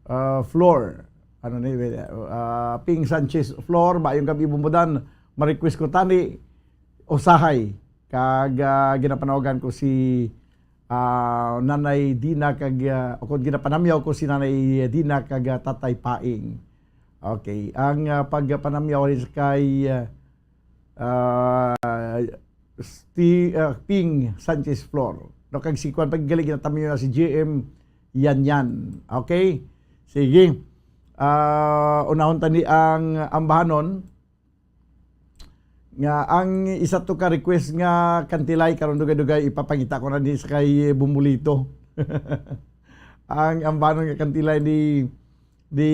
ah, Flor. Ano ni, ah, Ping Sanchez Flor, maayong gabi, Bumbudan. Ma-request ko tani, Usahay. Kag, ah, ginapanawagan ko si, ah, Nanay Dina kag, ah, o kung ginapanamyaw ko si Nanay Dina kag, ah, Tatay Paing. Okay, ang, ah, pagpanamyaw is kay, ah, ah, Sti-, ah, Ping Sanchez Flor. No, kag si Kwan paggali ginatamyaw na si J M Yanyan. Okay? Sige. Ah, unahon tani ang ambahanon. Nga ang isa to ka request nga Kantilay karon dugay-dugay ipapangita ko na ni sa kay Bumulito. Ang ambanon nga Kantilay ni, ni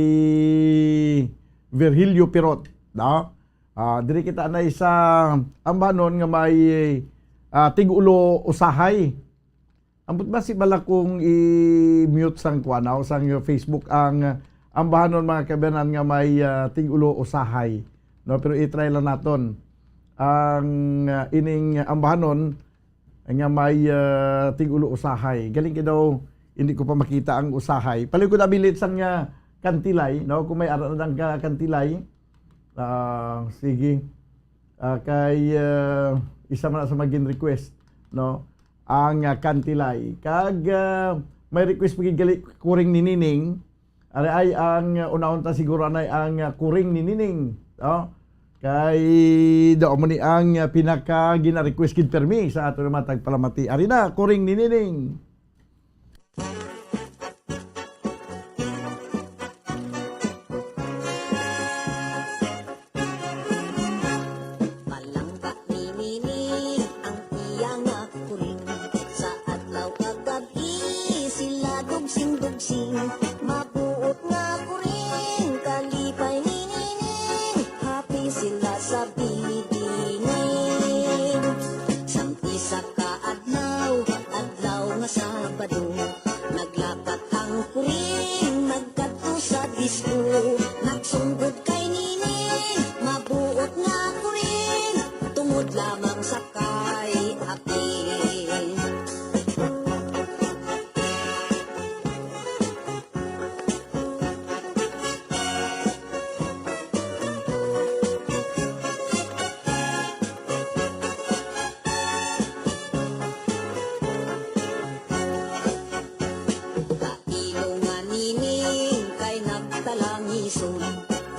Virgilio Pirot, no? Ah, diri kita na sa ambanon nga may, ah, tig-ulo usahay. Ambot ba si bala kung i-mute sang kuan, aw, sang Facebook ang, ah, ambahanon, mga kabanan, nga may, ah, tig-ulo usahay, no? Pero i-try lang naton ang, ah, ining ambahanon nga may, ah, tig-ulo usahay. Galing kay daw hindi ko pa makita ang usahay. Paliw ko na bilit sang, ah, Kantilay, no? Kung may ara na ang ka-, Kantilay. Ah, sige. Ah, kay, ah, isa man na sa magin request, no? Ang, ah, Kantilay. Kag, ah, may request pa gid gali, Kuring ni Nining. Ari ay ang, ah, unahon ta siguro anay ang, ah, Kuring ni Nining, no? Kay daw mo ni ang, ah, pinaka gina-request gid permi sa ato naman tagpalamati. Ari na, Kuring ni Nining. Palangga ni Nini ang iya nga kuring. Sa adlaw kag gab-i sila dugsing-dugsing. Mabuot nga kuring, kalipay ni Nining. Happy sila sa bibining. Sang isa ka adlaw, adlaw nga Sabado, naglakat ang kuring, nagkadto sa disco. Nagsunggod kay Nining, mabuot nga kuring, tungod lamang sa kay Aping. Kailo nga Nining kay nagtalangison,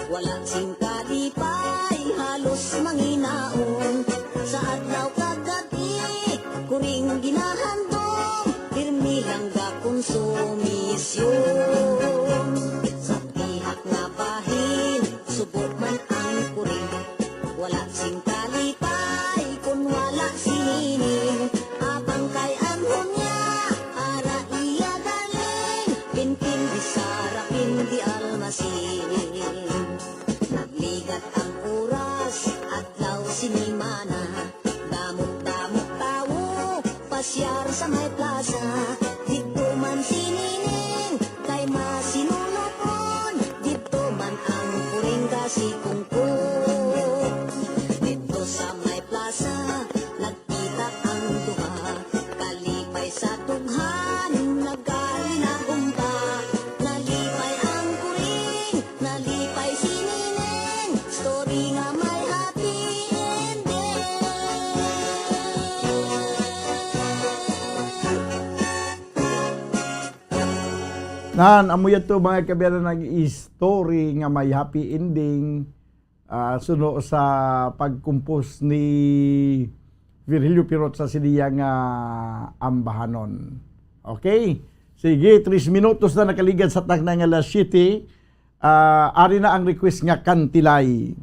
wala sing kalipay, halos manginaon. Sa adlaw kag gab-i, kuring ginahandom, pirmi lang gakonsumisyon. Sa pihak nga bahin, subo man ang kuring, wala sing kalipay kun wala si Nining. Abang kay anghon niya, ara iya darling, pinpin di Sara, pin di Almasin. Nagligat ang oras, adlaw, sinimana, damo-damo tawo pasyar sa may plaza. Didto man si Nining kay masinulopon, didto man ang kuring gasikungkot. Nan, amo yadto, mga kaabyanan, ang story nga may happy ending, ah, suno sa pag-compose ni Virgilio Pirot sa siniya nga ambahanon. Okay? Sige, tres minutos na nakaligad sa takna nga alas siyete. Ah, ari na ang request nga Kantilay.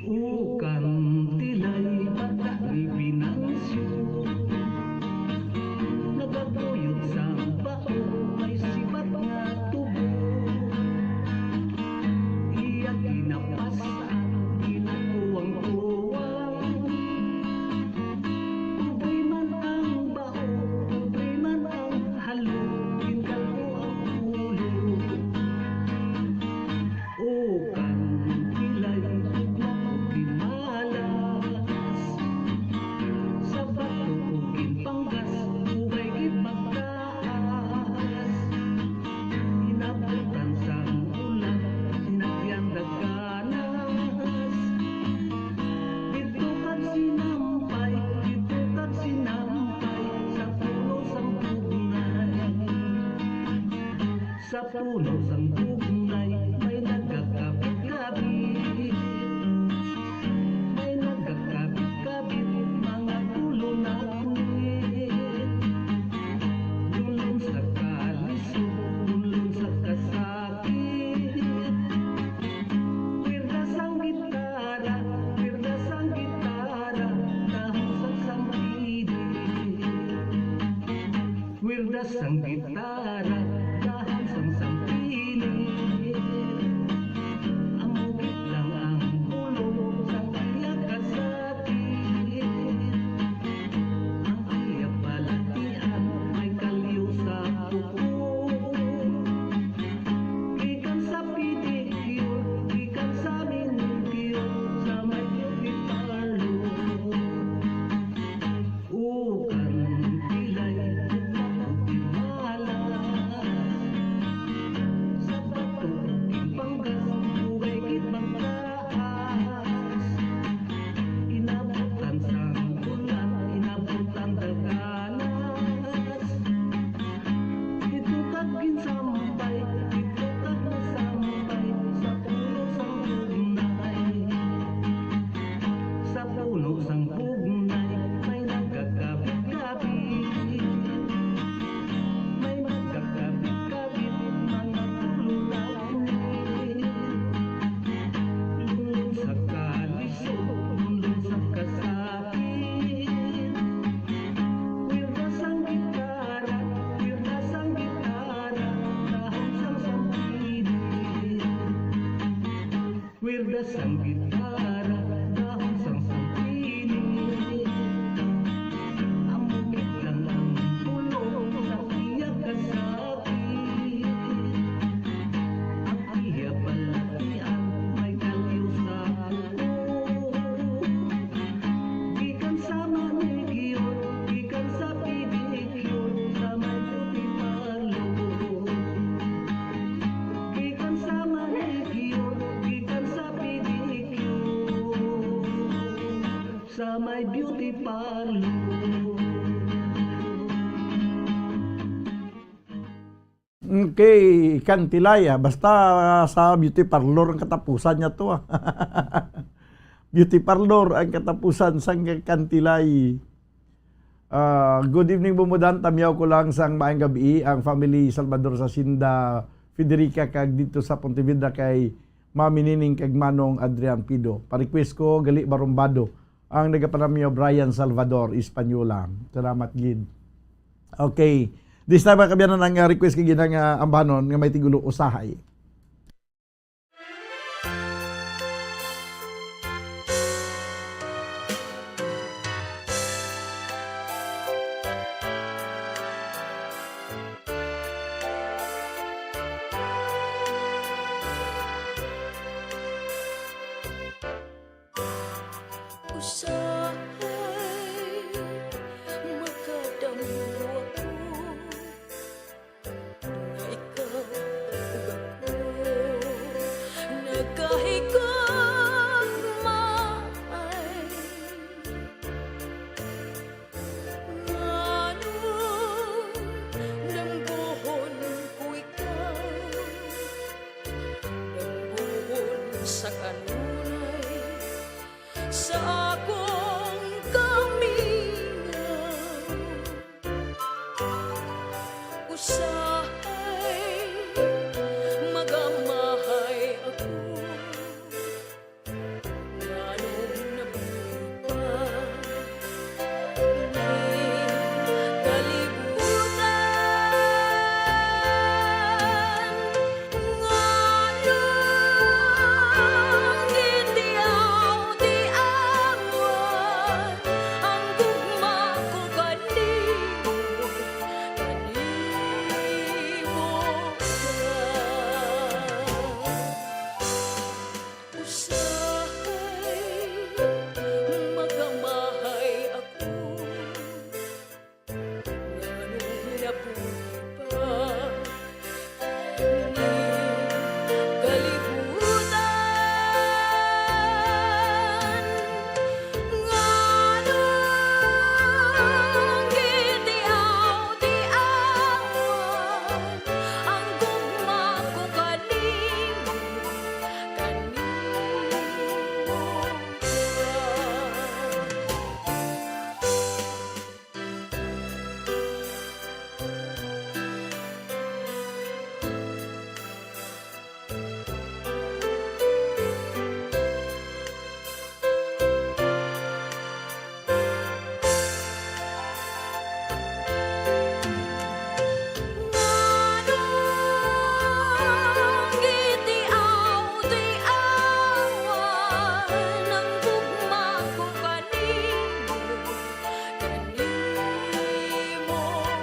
O Kantilay, bata ni Venancio, nagaguyod sa bao, may sibat nga tubo. Iya ginapas-an, ginakuwang-kuwang. Pobre man ang bao, pobre man ang halog, ginkalbo ang ulo. O Kantilay, tugma ko ginalas, sa bato ko ginpanggas, dugay gid magtaas. Inabutan sang ulan, sinakyan daganas. Didto kag sinampay, didto kag sinampay, sa puno sang bugnay. Sa puno sang bugnay, may nagakabit-kabit. May nagakabit-kabit, mga tulo na kulit. Lunlon sa kalisod, lunlon sa kasakit. Kwirda sang gitara, kwirda sang gitara, dahon sang sampidi. Kwirda sang gitara, dahon sang sampidi. Amo gid lang ang pulong sang iya kasakit. Ang iya balatian may kalyo sa kuko. Gikan sa pedicure, gikan sa manicure, sa may beauty parlor. O Kantilay, tugma ko ginalas, sa bato ko ginpanggas, dugay gid magtaas. Inabutan sang ulan, inabutan daganas. Didto kag ginsampay, didto kag nasampay, sa puno sang bugnay. Sa puno sang bugnay, may nagakabit-kabit. May nagakabit-kabit, mga tulo na kulit. Lunlon sa kalisod, lunlon sa kasakit. Kwirda sang gitara, kwirda sang gitara, dahon sang sampidi. Kwirda sang gitara, dahon sang sampidi. Amo gid lang ang pulong sa iya kasakit. Ang iya balatian may kalyo sa kuko. Gikan sa manicure, gikan sa pedicure, sa may beauty parlor. Gikan sa manicure, gikan sa pedicure, sa may beauty parlor. Okay, Kantilay, ah. Basta, ah, sa beauty parlor ang katapusan niya to, ah. Beauty parlor ang katapusan sang Kantilay. Ah, good evening, Bumudan. Tamyaw ko lang sang maayong gabi ang family Salvador sa Sinda Federica kag dito sa Pontevedra kay Mami Nining kag Manong Adrian Pido. Pa-request ko, Gali Barumbado, ang nagapanamyo Brian Salvador Española. Salamat gid. Okay. This time, mga kaabyanan, ang, ah, request kay ginang, ah, ambanon nga may tigulo usahay. Usahay makadamgo ako nga ikaw ug ako Kahigugmaay, nganong damgohon ko ikaw? Damgohon sa kanunay sa akong kamingaw. Usahay magamahay ako, nganong nabuhi pa ning kalibutan? Nganong gitiaw-tiawan ang gugma ko kanimo, kanimo ka? Usahay magamahay ako, nganong nabuhi pa ning kalibutan? Nganong gitiaw-tiawan ang gugma ko kanimo, kanimo ka? Nganong gitiaw-tiawan ang gugma ko kanimo, kanimo lang?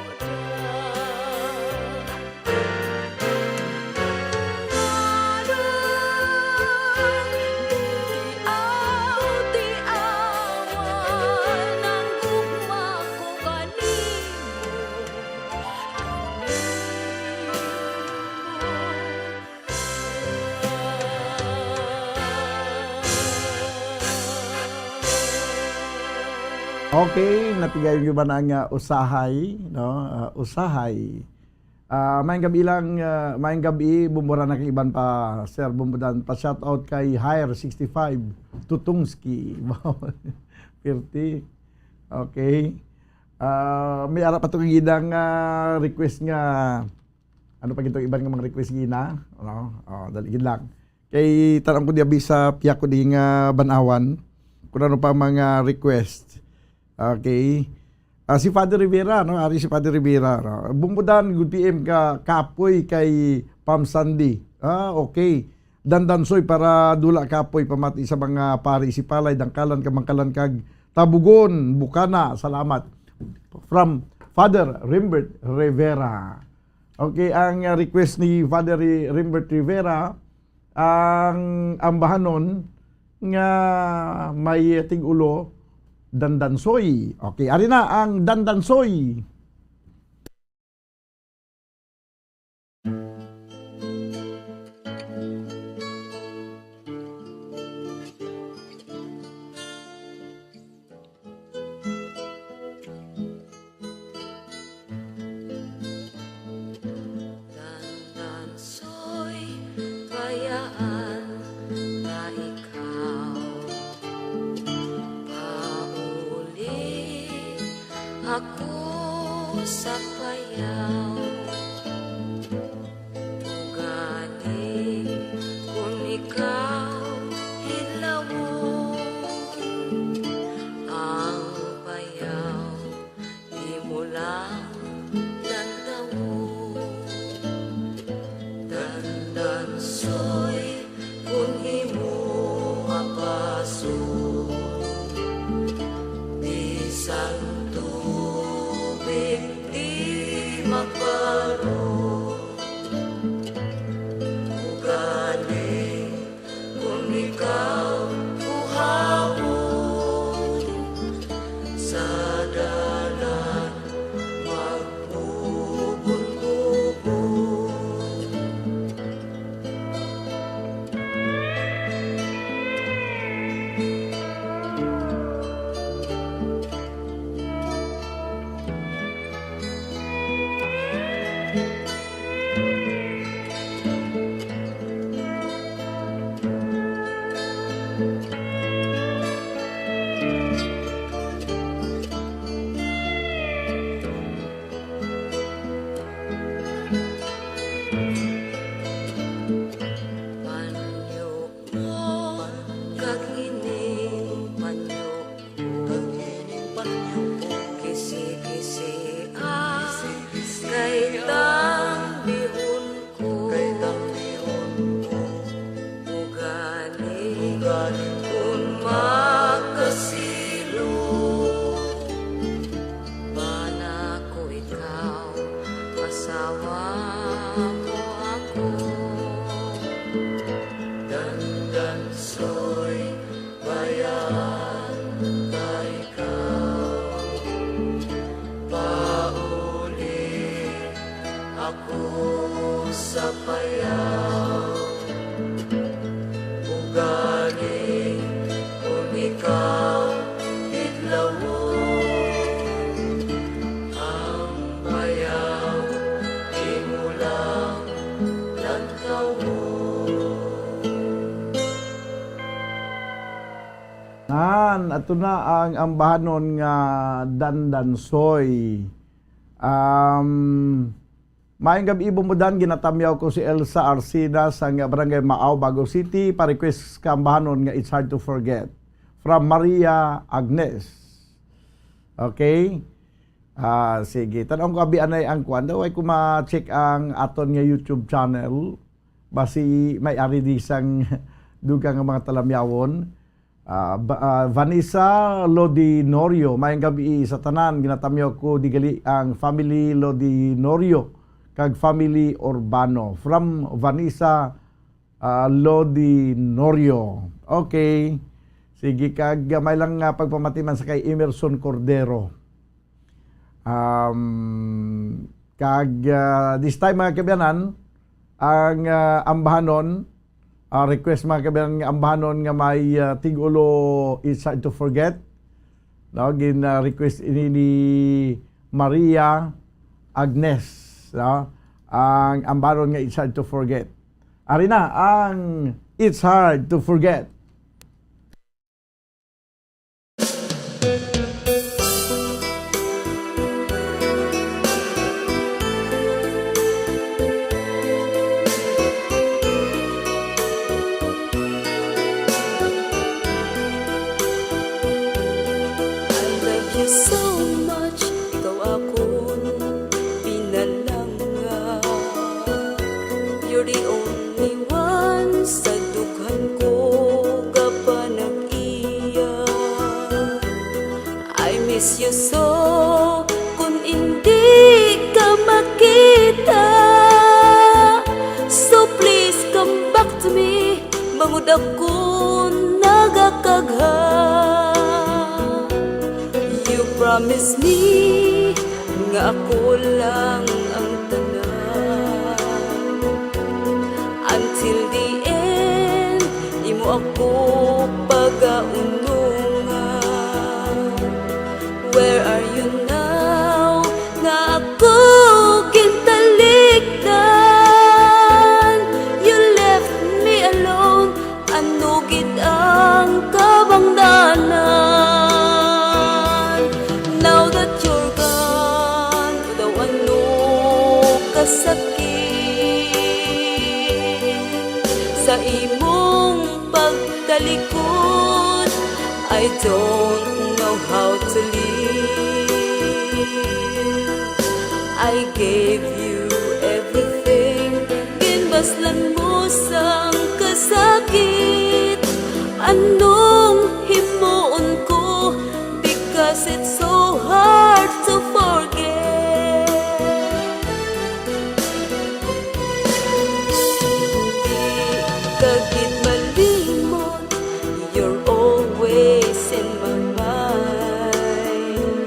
Okay, natigayon gyud ba na nga usahay, no? Ah, usahay. Ah, maayong gabi lang, ah, maayong gabi, Bumburan, kag iban pa, Sir Bumbudan. Pa-shoutout kay Hire sixty-five, Tutungski. Wow. Pirti. Okay. Ah, may ara pa to kagina nga request nga, ano pa gito iban nga mga request gina? Ano? Oh, dali gid lang. Kay tanan ko diya sa piyak ko di nga banawan kung ano pa mga request. Okay. Ah, si Father Rivera, no? Ari si Father Rivera, no? Bumbudan, good P M ka, kapoy kay Pam Sandy. Ah, okay. Dandansoy para dula kapoy pamati sa mga pari, Sipalay, Dangkalan, Kamangkalan, kag Tabugon, Bukana. Salamat. From Father Rimbert Rivera. Okay, ang, ah, request ni Father Ri-, Rimbert Rivera, ang ambahanon nga may tig-ulo, Dandansoy. Okay, ari na ang Dandansoy. Dandansoy, bayaan ta ikaw. Pauli ako sa bayaw. Ugaling kon ikaw hilawon, ang bayaw imo lang lantawon. Dandansoy, kon imo apason, bisan tubig di maka- Soy bayaan ka ikaw, pauli ako sa payaw. Ugaling kon ikaw kidlawon, ang payaw imo lang lantawon. Nan, ato na ang ambahanon nga Dandansoy. Um, maayong gab-i, Bumudan. Ginatamyaw ko si Elsa Arcina sa nga Barangay Maaw, Bago City. Pa-request ka ambahanon nga It's Hard to Forget from Maria Agnes. Okay? Ah, sige. Tan-aw ko abi anay ang kwan. Daw ay ko ma-check ang aton nga YouTube channel. Basi may ari di sang dugang nga mga talamyawon. Ah, ba-, ah, Vanessa Lodinorio, maayong gab-i sa tanan. Ginatamyaw ko di gali ang family Lodinorio kag family Urbano. From Vanessa, ah, Lodinorio. Okay. Sige, kag, ah, may lang, ah, pagpamatiman sa kay Emerson Cordero. Um, kag, ah, this time, mga kaabyanan, ang, ah, ambahanon, ah, request, mga kaabyanan, nga ambahanon nga may, ah, tig-ulo It's Hard to Forget. No, gin, ah, request ini ni Maria Agnes, no? Ang ambahanon nga It's Hard to Forget. Ari na ang It's Hard to Forget. I love you so much, ikaw akon pinalangga. You're the only one sa dughan ko gapanag-iya. I miss you so, kun indi ka makita. So please come back to me, bangod ako nagakagha. You promise me nga ako lang ang tanan. Until the end, imo ako pagaunungan. Where are you now? Nga ako gintalikdan. You left me alone. Ano gid ang kabangdanan? Now that you're gone, daw ano kasakit sa imong pagtalikod. I don't know how to live. I gave you everything. Ginbaslan mo sang kasakit. Anong himuon ko? Because it's so hard to forget. Di ka gid malimot. You're always in my mind.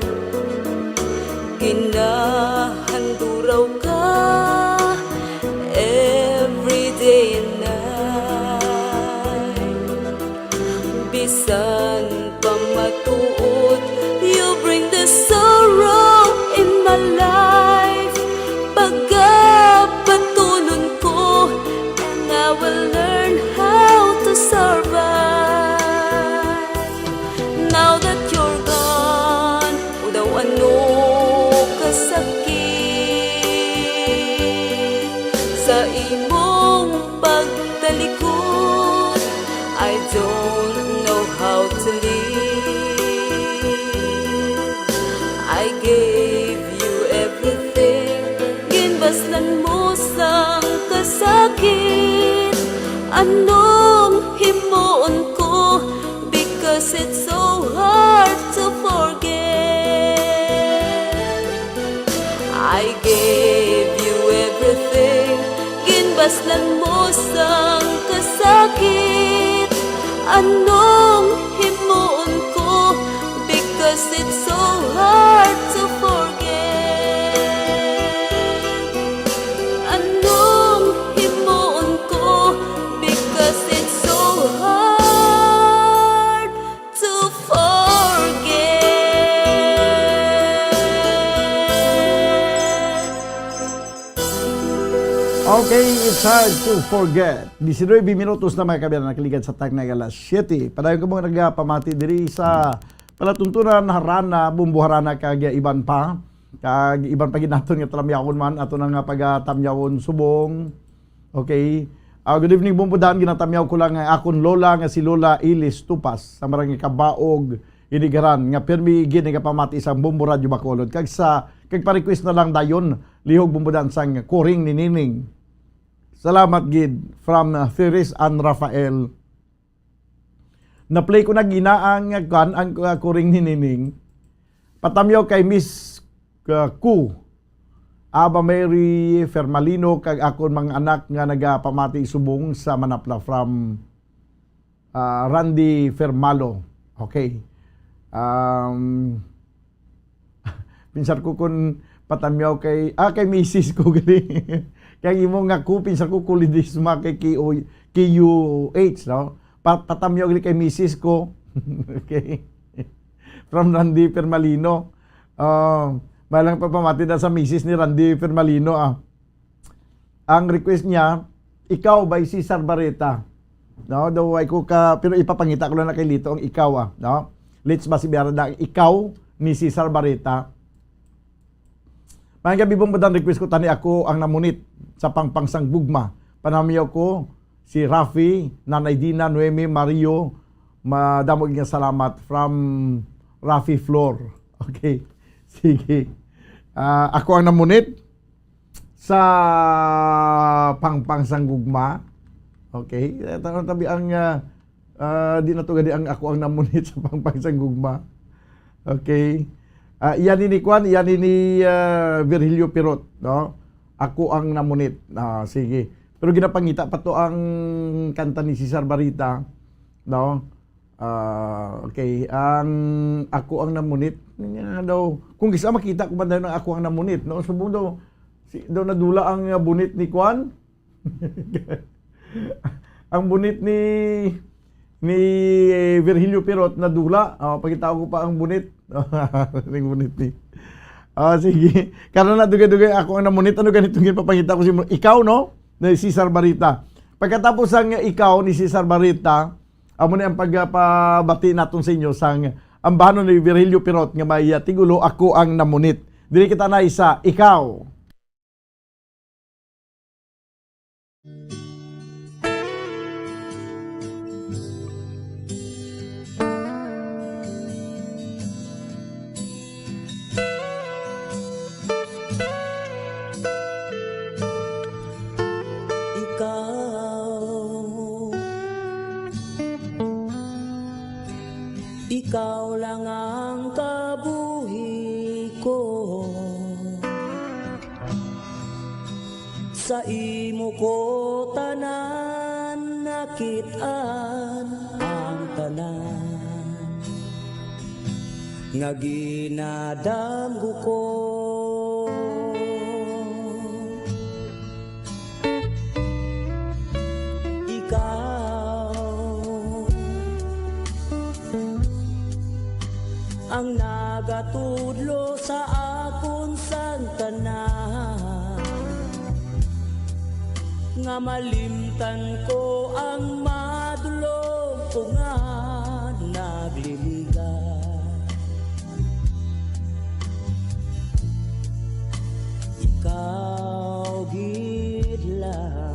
Ginahanduraw ka every day and night. Bisan pa matuod, you bring the sorrow in my life. Pagkapatunon ko, and I will learn how to survive. Now that you're gone, o daw ano kasakit sa imong pagtalikod. I don't know how Okay, it's hard to forget. Diecinuebe minutos na, mga kaabyanan, nakaligad sa takna nga alas siyete. Padayon ko mga nagapamati diri sa palatuntunan, harana, bumbuharana, kag iban pa. Kag iban pa gid naton nga talamyawon man, ato na nga pagatamyawon subong. Okay. Ah, good evening, Bombo Dan. Ginatamyaw ko lang ang akon lola nga si Lola Ilis Tupas sa Barangay Kabaog, Inigaran, nga pirmi gid nagapamati sang Bombo Radyo Bacolod. Kag sa, kag pa-request na lang dayon, lihog, Bombo Dan, sang Kuring ni Nining. Salamat gid from, uh, Ferris and Rafael. Na-play ko na gina ang, uh, kwan, ang, uh, Kuring ni Nining. Patamyaw kay Miss, uh, Ku, Aba Mary Fermalino, kag akon mga anak nga nagapamati subong sa Manapla from, uh, Randy Fermalo. Okay. Um, Pinsar ko kung patamyaw kay, ah, kay misis ko gali. Kay imo nga Ku, pinsar ko Ku Ledesma kay K O, K U H, no? Pa-, patamyaw gali kay misis ko. Okay. From Randy Permalino. Ah, may lang pagpamati na sa misis ni Randy Permalino, ah. Ang request niya, "Ikaw" by Cesar Barreta. No, daw way ko ka, pero ipapangita ko lang na kay Lito ang "Ikaw", ah, no? Let's ba si Biara na ang "Ikaw" ni Cesar Barreta. Maayong gabi, Bombo Dan, request ko tani "Ako ang Namunit" sa Pangpang sang Gugma. Panamyaw ko si Rafi, Nanay Dina, Noemi, Mario. Madamo nga salamat from Rafi Flor. Okay. Sige. Ah, "Ako ang Namunit" sa Pangpang sang Gugma. Okay. Eh, ta-, tabi ang, ah, ah, di na to gani ang "Ako ang Namunit" sa Pangpang sang Gugma. Okay. Ah, iya ni, ni Kwan, iya ni, ni, ah, Virgilio Pirot, no? "Ako ang Namunit." Ah, sige. Pero ginapangita pa to ang kanta ni Cesar Barita, no? Ah, okay. Ang "Ako ang Namunit" nga daw, kung gisa makita ko man daw ang "Ako ang Namunit", no? Subong daw, si, daw nadula ang, ah, bunit ni Kwan. Ang bunit ni, ni Virgilio Pirot nadula. Oh, pakita ko pa ang bunit. Ang bunit ni. Ah, sige. Karon na, dugay-dugay, "Ako ang Namunit." Ano ganito nga papangita ko si mo? "Ikaw," no? Ni Cesar Barita. Pagkatapos sang "Ikaw" ni Cesar Barita, amo na ang pagpabati naton sa inyo sang ambahanon ni Virgilio Pirot nga may, ah, tigulo, "Ako ang Namunit." Diri kita na sa "Ikaw." Ikaw, ikaw lang ang kabuhi ko. Sa imo ko tanan nakit-an ang tanan nga ginadamgo ko. Ikaw ang nagatudlo sa akon sang tanan, nga malimtan ko ang madulom ko nga nagliligan. Ikaw gid lang.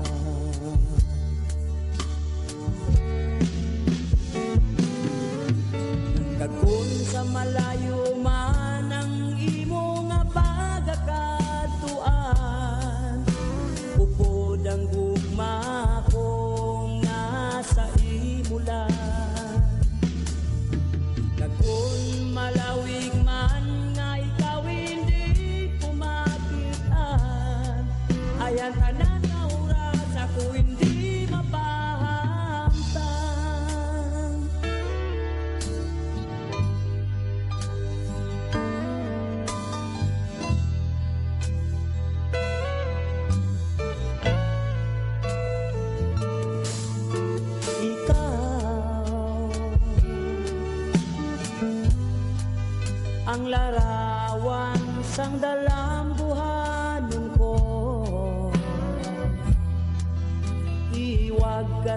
Kag kon sa malayo man ang imo nga pagakadtuan, upod ang gugma ko nga sa imo lang. Kag kon malawig man nga ikaw hindi ko makit-an, ay ang tanan nga oras ako hindi mapahamtang. Ikaw ang larawan sang dalambuhanon ko.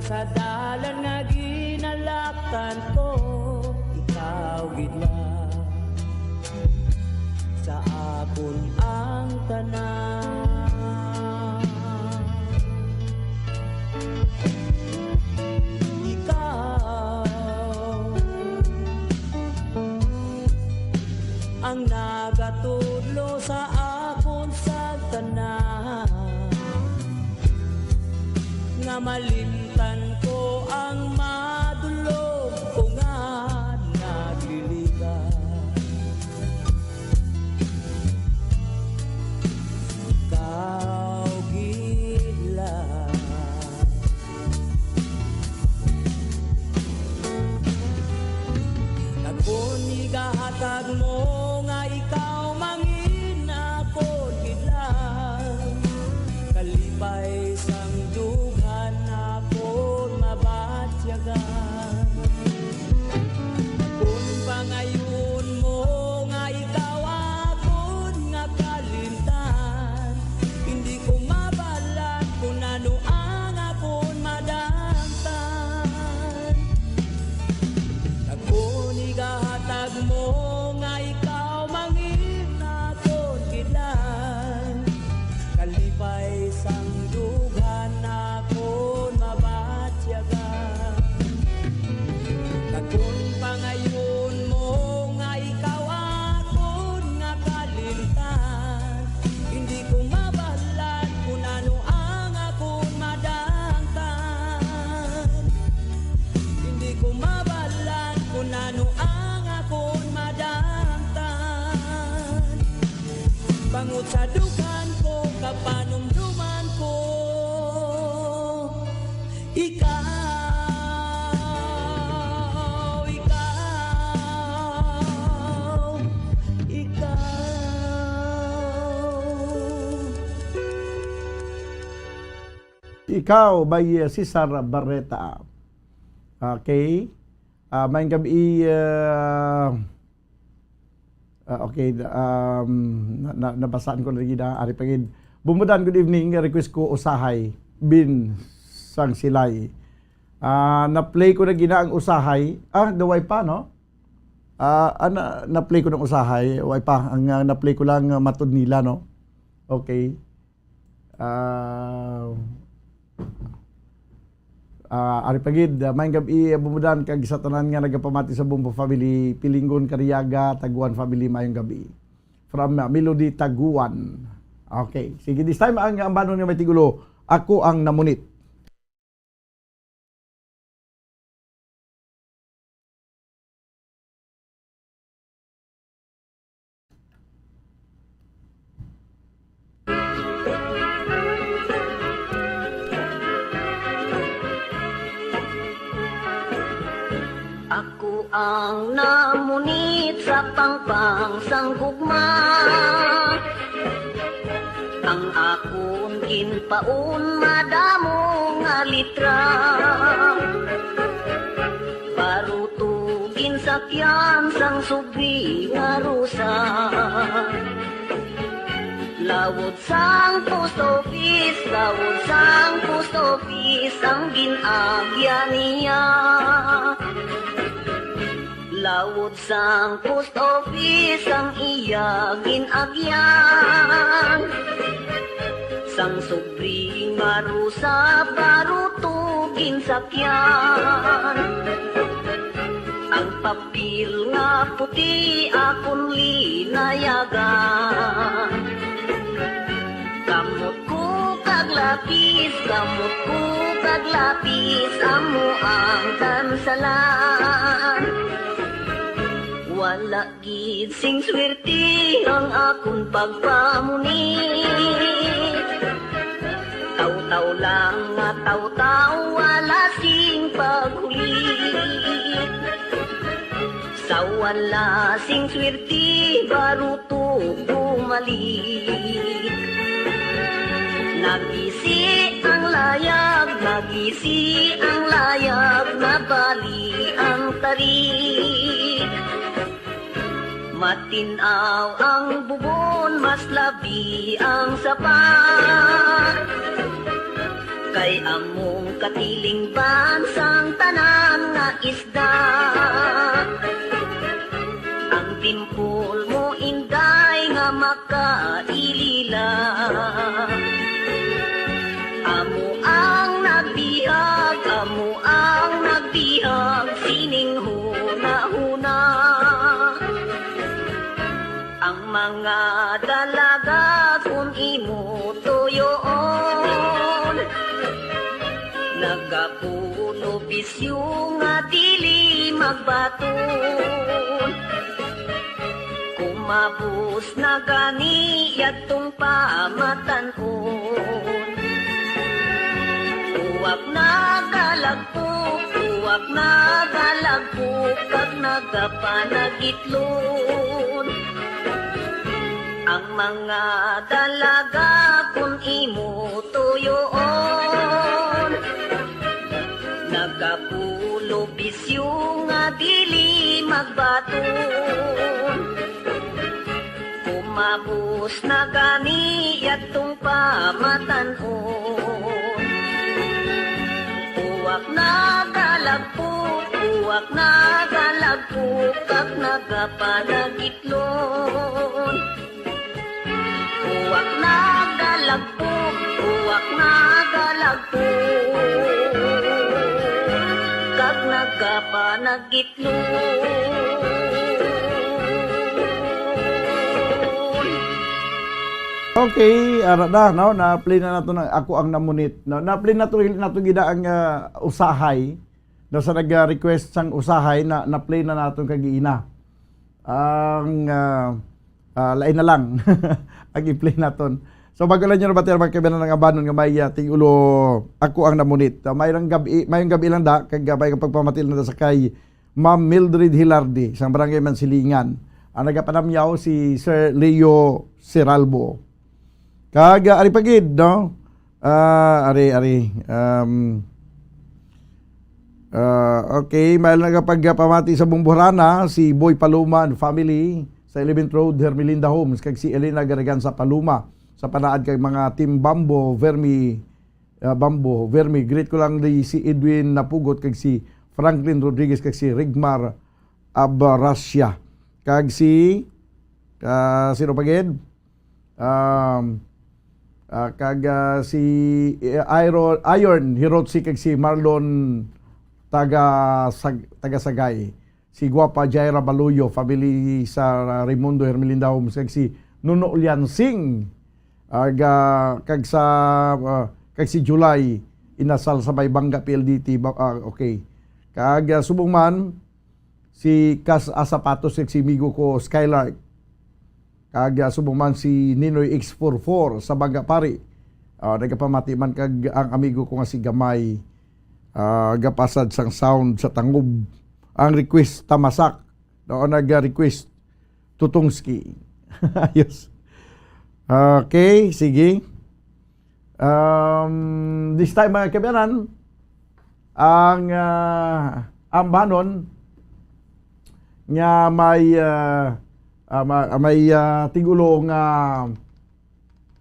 Sa dalan nga ginalaktan ko, ikaw gid lang. Sa akon ang tanan. Ikaw ang nagatudlo sa akon sa tanan, nga malimtan ko ang madulog ko nga nagliligaw. Ikaw gid lang. Ako ni gahatag mo nga ikaw mangin akon gid lang. Kalipay sang dughan akon mabatyagan. Kung pangayon mo nga ikaw akon nga kalimtan, hindi ko mabalan kung ano ang akon madangtan. Ako ni gahatag mo nga ikaw mangin akon gid lang. Kalipay sang dughan akon mabatyagan. Kag kun pangayon mo nga ikaw akon nga kalimtan, hindi ko mabalan kun ano ang akon madangtan. Hindi ko mabalan kun ano ang akon madangtan. Bangod sa dughan ko, kapanumduman ko, ikaw, ikaw, ikaw. Ikaw by, uh, Cesar Barreta. Okay. Ah, maayong gabi, uh, ah, okay, um, na, na, nabasaan ko na gid, ah, ari pa gid. Bumudan, good evening. Request ko Usahay, Bin sang Silay. Ah, na-play ko na gina ang Usahay. Ah, the way pa, no? Ah, ah, na, na-play ko ng Usahay, way pa. Ang, ah, na-play ko lang, ah, Matud Nila, no? Okay. Ah, ah, ari pa gid, ah, maayong gab-i, ah, Bumudan, kag sa tanan nga nagapamati sa Bumbo Family, Pilinggon, Cariaga, Taguan Family, maayong gab-i. From, ah, Melody Taguan. Okay. Sige, this time, ang ambanon nga may tigulo, Ako ang Namunit. Ako ang namunit sa pangpang sang gugma. Ang akon ginpaon madamo nga litra. Baruto ginsakyan sang subri nga rusa. Lawod sang post office, lawod sang post office ang gin-agyan niya. Lawod sang post office ang iya gin-agyan. Sang subri nga rusa, baruto ginsakyan. Ang papel nga puti akon linayagan. Kamot ko kag lapis, kamot ko kag lapis, amo ang kansalan. Wala gid sing swerte ang akon pagpamunit. Taw-taw lang nga taw-taw, wala sing paghulit. Sa wala sing swerte, baruto bumalik. Nagisi ang layag, nagisi ang layag, nabali ang tarik. Matin-aw ang bubon, mas labi ang sapa. Kay among katilingban sang tanan nga isda. Ang timpol mo, Inday, nga makailila. Amo ang nagbihag, amo ang nagbihag sining hunahuna. Ang mga dalaga kun imo tuyoon, nagapulo bisyo nga dili magbaton. Kumabos na gani yadtong pamatan-on. Uwak nagalagpok, uwak nagalagpok, kag nagapanagitlon. Ang mga dalaga kun imo tuyoon, nagapulo bisyo nga dili magbaton. Kumabos na gani yadtong pamatan-on. Uwak nagalagpok, uwak nagalagpok, kag nagapanagitlon. Uwak nagalagpok, uwak nagalagpok, kag nagapanagit Okay, ara na, no? Na-play na nato na Ako ang Namunit, no? Na-play nato, nato gid ang, ah, usahay, no? Sa nag-request sang usahay na, na-play na nato kag ina. Ang, ah, ah, lain na lang ang i-play naton. So, bago lang nyo nabati, mga kaibigan, ang abanon nga may, ah, tig-ulo, Ako ang Namunit. Ah, mayroong gabi, mayroong gabi lang da, kag, ah, may pagpamati lang da sa kay Ma'am Mildred Hilardi, sang Barangay Mansilingan. Ang nagapanamyaw si Sir Leo Seralbo. Kag, ah, ari pa gid, no? Ah, ari, ari. Um, ah, okay, may nagapagpamati sa Bumburana, si Boy Paloma and family sa eleventh Road, Hermelinda Homes, kag si Elena Garganza Paloma sa panaad kay mga Team Bambo, Vermi, ah, Bambo, Vermi. Greet ko lang di si Edwin Napugot, kag si Franklin Rodriguez, kag si Rigmar Abarasya. Kag si, ah, sino pa gid? Um, ah, kag, ah, si, eh, Iron, Iron Hirotsi, kag si Marlon taga Sag-, taga Sagay. Si Guapa Jaira Baluyo, family sa Raimundo Hermelinda Homes, kag si Nuno Liansing, aga, kag sa, ah, kag si July Inasal sa may Banga P L D T, ba, ah, okay. Kag, ah, subong man, si Kas Asapatos, kag si migo ko Skylark. Kag, ah, subong man si Ninoy X four four sa Banga Pari. Ah, nagapamati man kag ang amigo ko nga si Gamay, ah, gapasad sang sound sa tangob. Ang request, Tamasak. No, nag-request, Tutungski. Ayos. Okay, sige. Um, this time, mga kabayanan, ang, ah, ambanon nga may, ah, ah, ma-, may, ah, tigulo nga,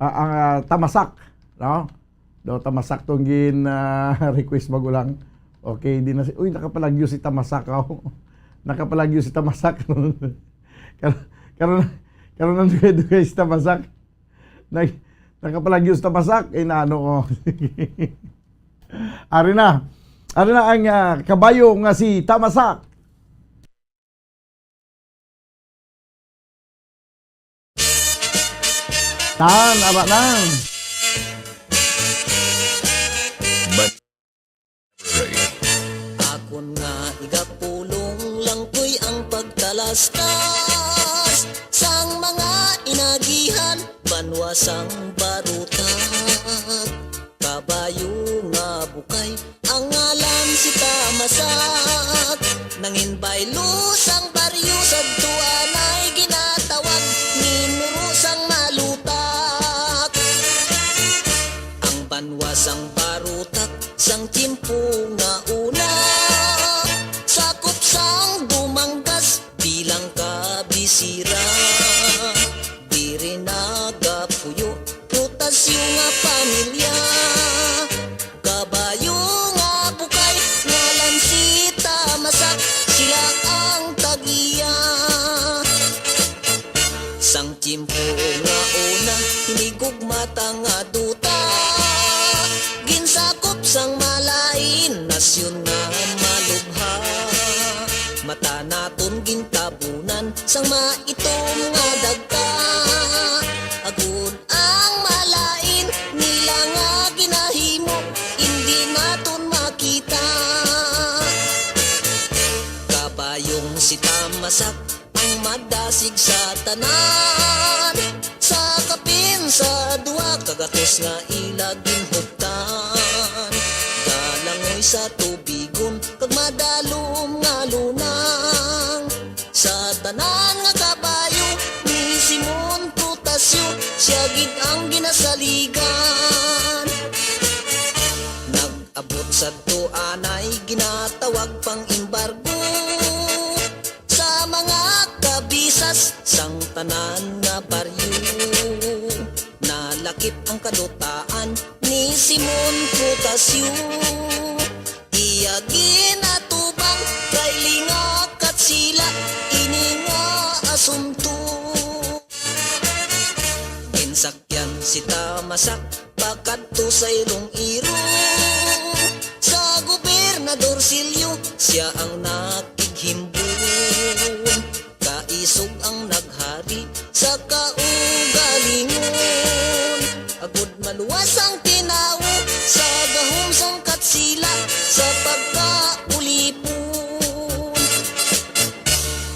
ah, ang, ah, Tamasak, no? Do, Tamasak tong gin, ah, request, bago lang. Okay, di na si, uy, nakapalagyo si Tamasak, oh. Nakapalagyo si Tamasak. Kar-, karon, karon ang dugay-dugay si Tamasak. Nag-, nakapalagyo si Tamasak, eh, na ano, oh. Ari na. Ari na ang, ah, kabayo nga si Tamasak. Tan, aba na. But Akon nga igapulong lang ko'y ang pagtalastas sang mga inagihan, banwa sang barutak, kabayo nga bukay, ang ngalan si Tamasak. Nangin baylo sang baryo, sadto anay ginatawag, ninuro sang malutak. Ang banwa sang barutak sang tiyempo nga una, sakop sang Dumangas bilang kabisira. Diri nagapuyo rotasyon nga pamilya. Mata naton gintabunan sang maitom nga dagta. Agod ang malain nila nga ginahimo, indi naton makita. Kabayong si Tamasak ang madasig sa tanan. Sa kapin sa duha ka gatos nga ila ginhuptan, galangoy sa tubigon kag madalom nga lunang. Sa tanan nga kabayo ni Simon Prutasyo, sia gid ang ginasaligan. Nag-abot sadto anay ginatawag pang embargo sa mga kabisas sang tanan nga baryo. Nalakip ang kadutaan ni Simon Prutasyo. Iya ginatubang kay lingakat sila ini nga asunto. Ginsakyan si Tamasak pakadto sa Iloilo. Sa Gobernador Silio, sia ang nakighimbon. Kaisog ang naghari sa kaugalingon. Agod maluwas ang tinawo sa gahom sang Katsila sa pagkaulipon.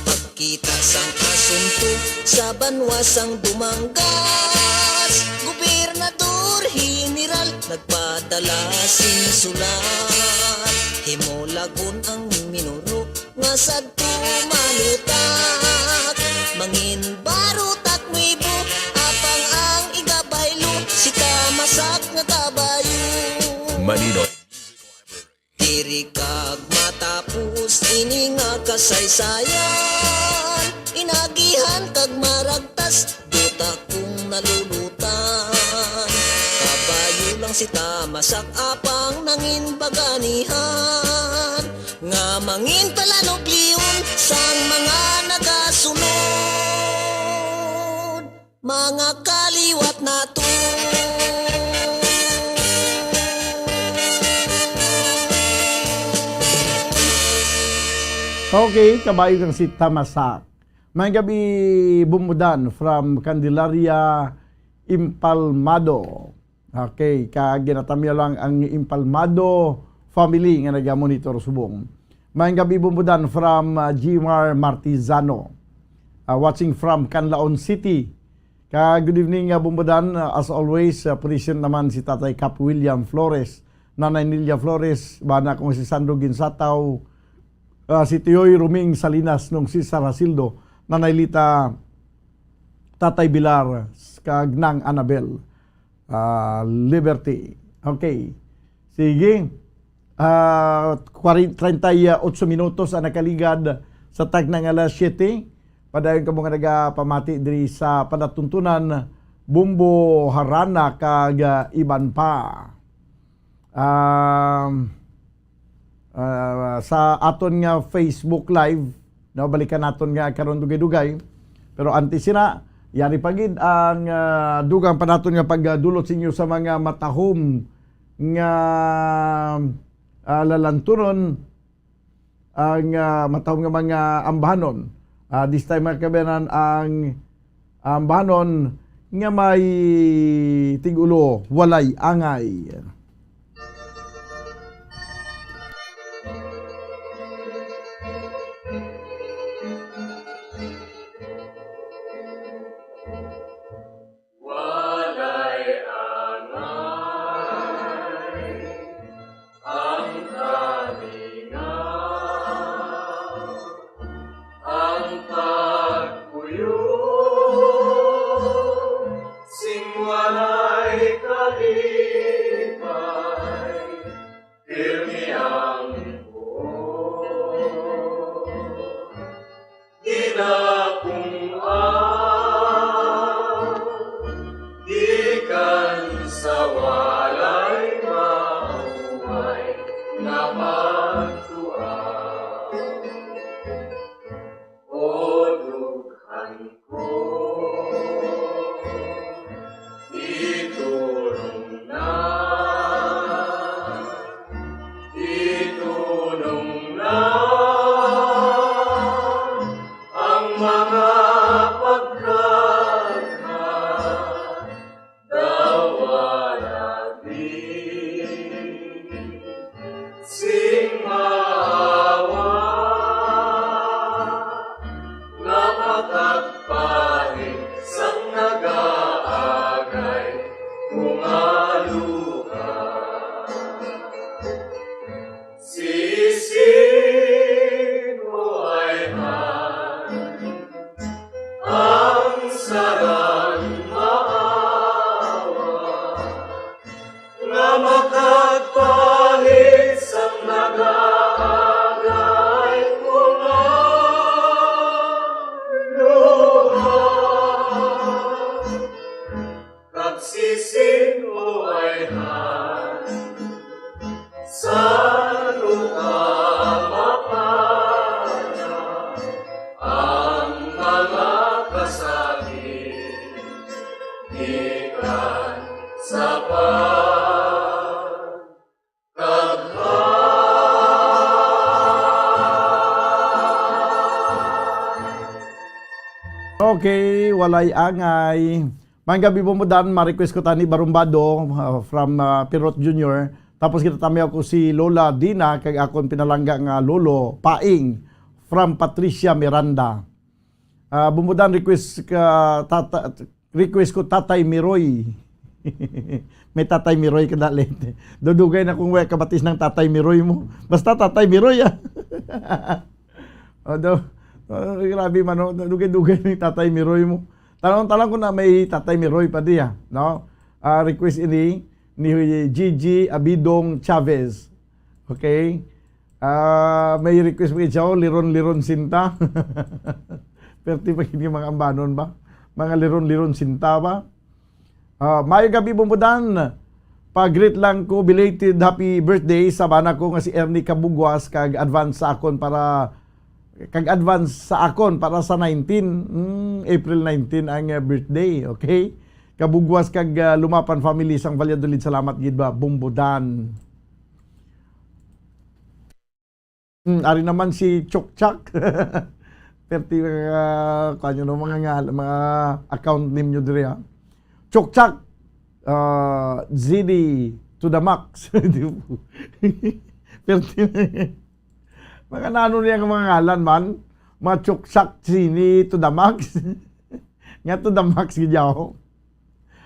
Pagkita sang asunto sa banwa sang Dumangas, Gobernador General nagpadala sing sulat. Himulagon ang minuro nga sadto malutak. Mangin barutak nuibo, apang ang igabaylo si Tamasak nga kabayo. Maninoy. Diri kag matapos ini nga kasaysayan, inagihan kag maragtas, duta kung nalulutan. Kabayo lang si Tamasak apang nangin baganihan, nga mangin palanublion sang mga nagasunod. Mga kaliwat nato. Okay, kabayo kang si Tamasak. May gabi, Bumudan from Candelaria, Impalmado. Okay, ka ginatamyaw lang ang Impalmado family nga nagamonitor subong. Maayong gabi, Bumbudan, from uh, Jimar Martizano. Uh, watching from Canlaon City. Ka good evening, uh, Bumbudan. Uh, as always, uh, present naman si Tatay Cap William Flores, Nanay Nilia Flores, bana kong si Sandro Ginsataw, uh, si Tiyoy Ruming Salinas, nung si Sarasildo, Nanay Lita, Tatay Bilar, kag Nang Anabel. Ah, Liberty. Okay. Sige. Ah, kwarenta, treinta y ocho minutos ang nakaligad sa tagna nga alas siyete. Padayon kamo nga nagapamati diri sa palatuntunan, Bumbo, Harana, kag, ah, iban pa. Um, ah, sa aton nga Facebook Live, no, balikan naton nga karon dugay-dugay. Pero antes sina, yari pa gid ang, ah, dugang pa naton nga pagdulot sa inyo sa mga matahom nga, ah, lalantunon, ang, ah, matahom nga mga ambahanon. Ah, this time, mga kabayanan, ang ambahanon nga may tigulo, walay angay. Walay angay ang kalingaw, ang pagpuyo sing walay kalipay, pirmi ang buot. Ginapung-an gikan sa walay mahuway nga pagtuan. O dughan ko, iturong na, itunong na. Okay, walay angay. Maayong gabi, Bombodan. Ma-request ko tani Barumbado, uh, from, uh, Pirot Junior. Tapos kita tamiaw ko si Lola Dina, kag akon pinalangga nga lolo, Paing, from Patricia Miranda. Ah, Bombodan, request ka, tata-, request ko Tatay Miroy. May Tatay Miroy ka dalit. Dudugay na kung wala kabatis ng Tatay Miroy mo. Basta Tatay Miroy, ah. O, do-, o, grabe man, no? Dugay-dugay ni Tatay Miroy mo. Talang-talang ko na may Tatay Miroy pa diya, no? Ah, request ini ni Gigi Abidong Chavez. Okay? Ah, may request pa siya, oh, liron-liron sinta. Perti pa gid nga mga ambanon ba? Mga liron-liron sinta ba? Ah, maayong gabi, Bombodan. Pa-greet lang ko, belated happy birthday sa bana ko nga si Ernie Kabugwas, kag advance sa akon para, kag advance sa akon para sa nineteen. Mm, April nineteen ang, uh, birthday, okay? Kabugwas kag, uh, Lumapan family sang Valladolid. Salamat gid ba, Bombodan. Hmm, ari naman si Chukchak. Perti mga, kuwan nyo, no, mga ngal-, mga account name nyo diri, ha? Chukchak, ah, Z D to the max. Di ba? Perti mga nano niya nga mga ngalan man. Mga Chukchak, Zini to the max. Nga to the max gid yaw.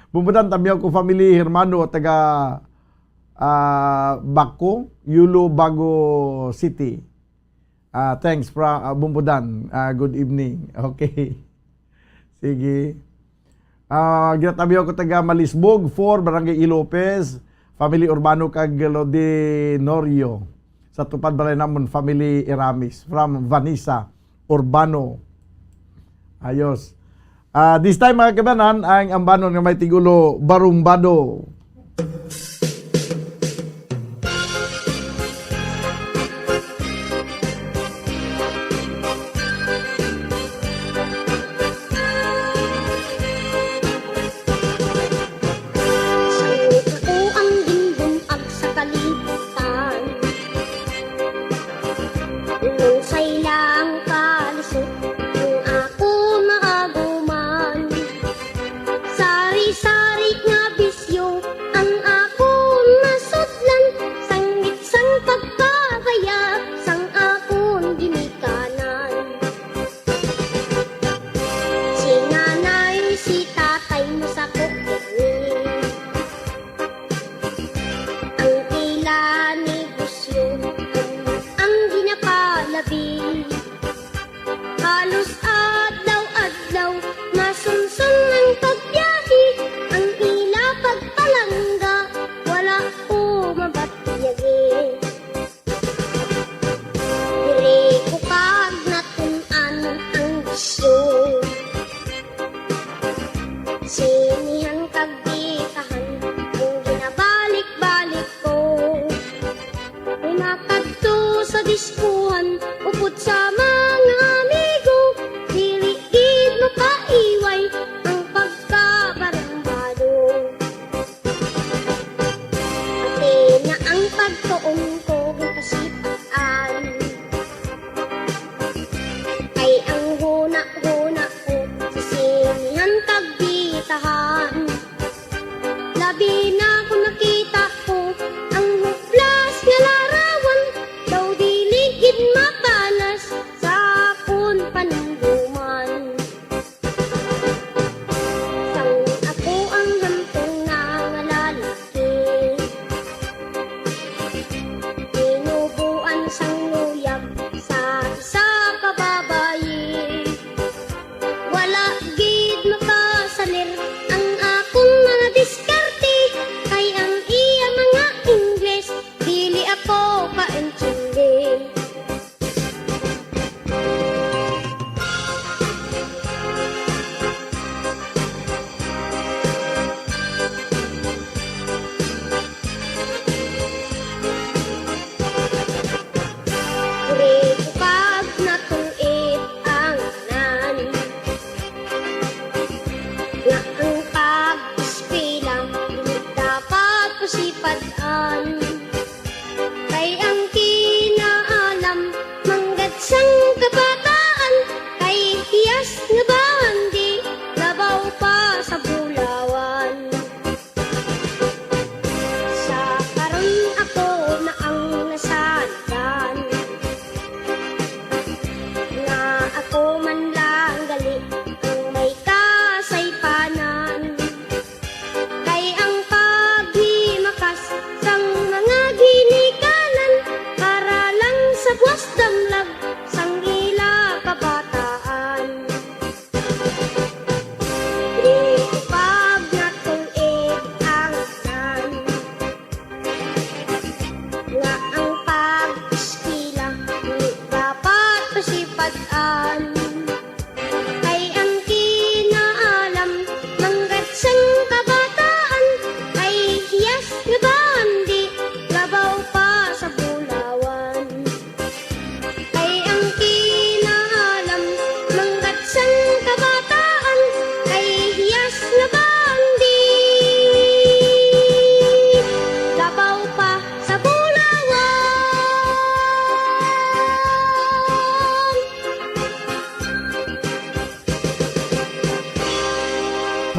Bombodan, tamiaw ko family, hermano, taga, ah, Baco, Yulo, Bago City. Ah, thanks, fra-, ah, Bombodan. Ah, good evening. Okay. Sige. Ah, ginatamiaw ko taga Malisbog four, Barangay E. Lopez, family Urbano kag Lodinorio. Sa Tupad Balay Namon, family Iramis. From Vanessa Urbano. Ayos. Ah, this time, mga kaibanan, ang ambanon nga may tigulo, Barumbado. Ako ang gimbumag sa kalibutan. Lungsay lang kalisod ang ako maaguman. Sari-sari nga bisyo ang ako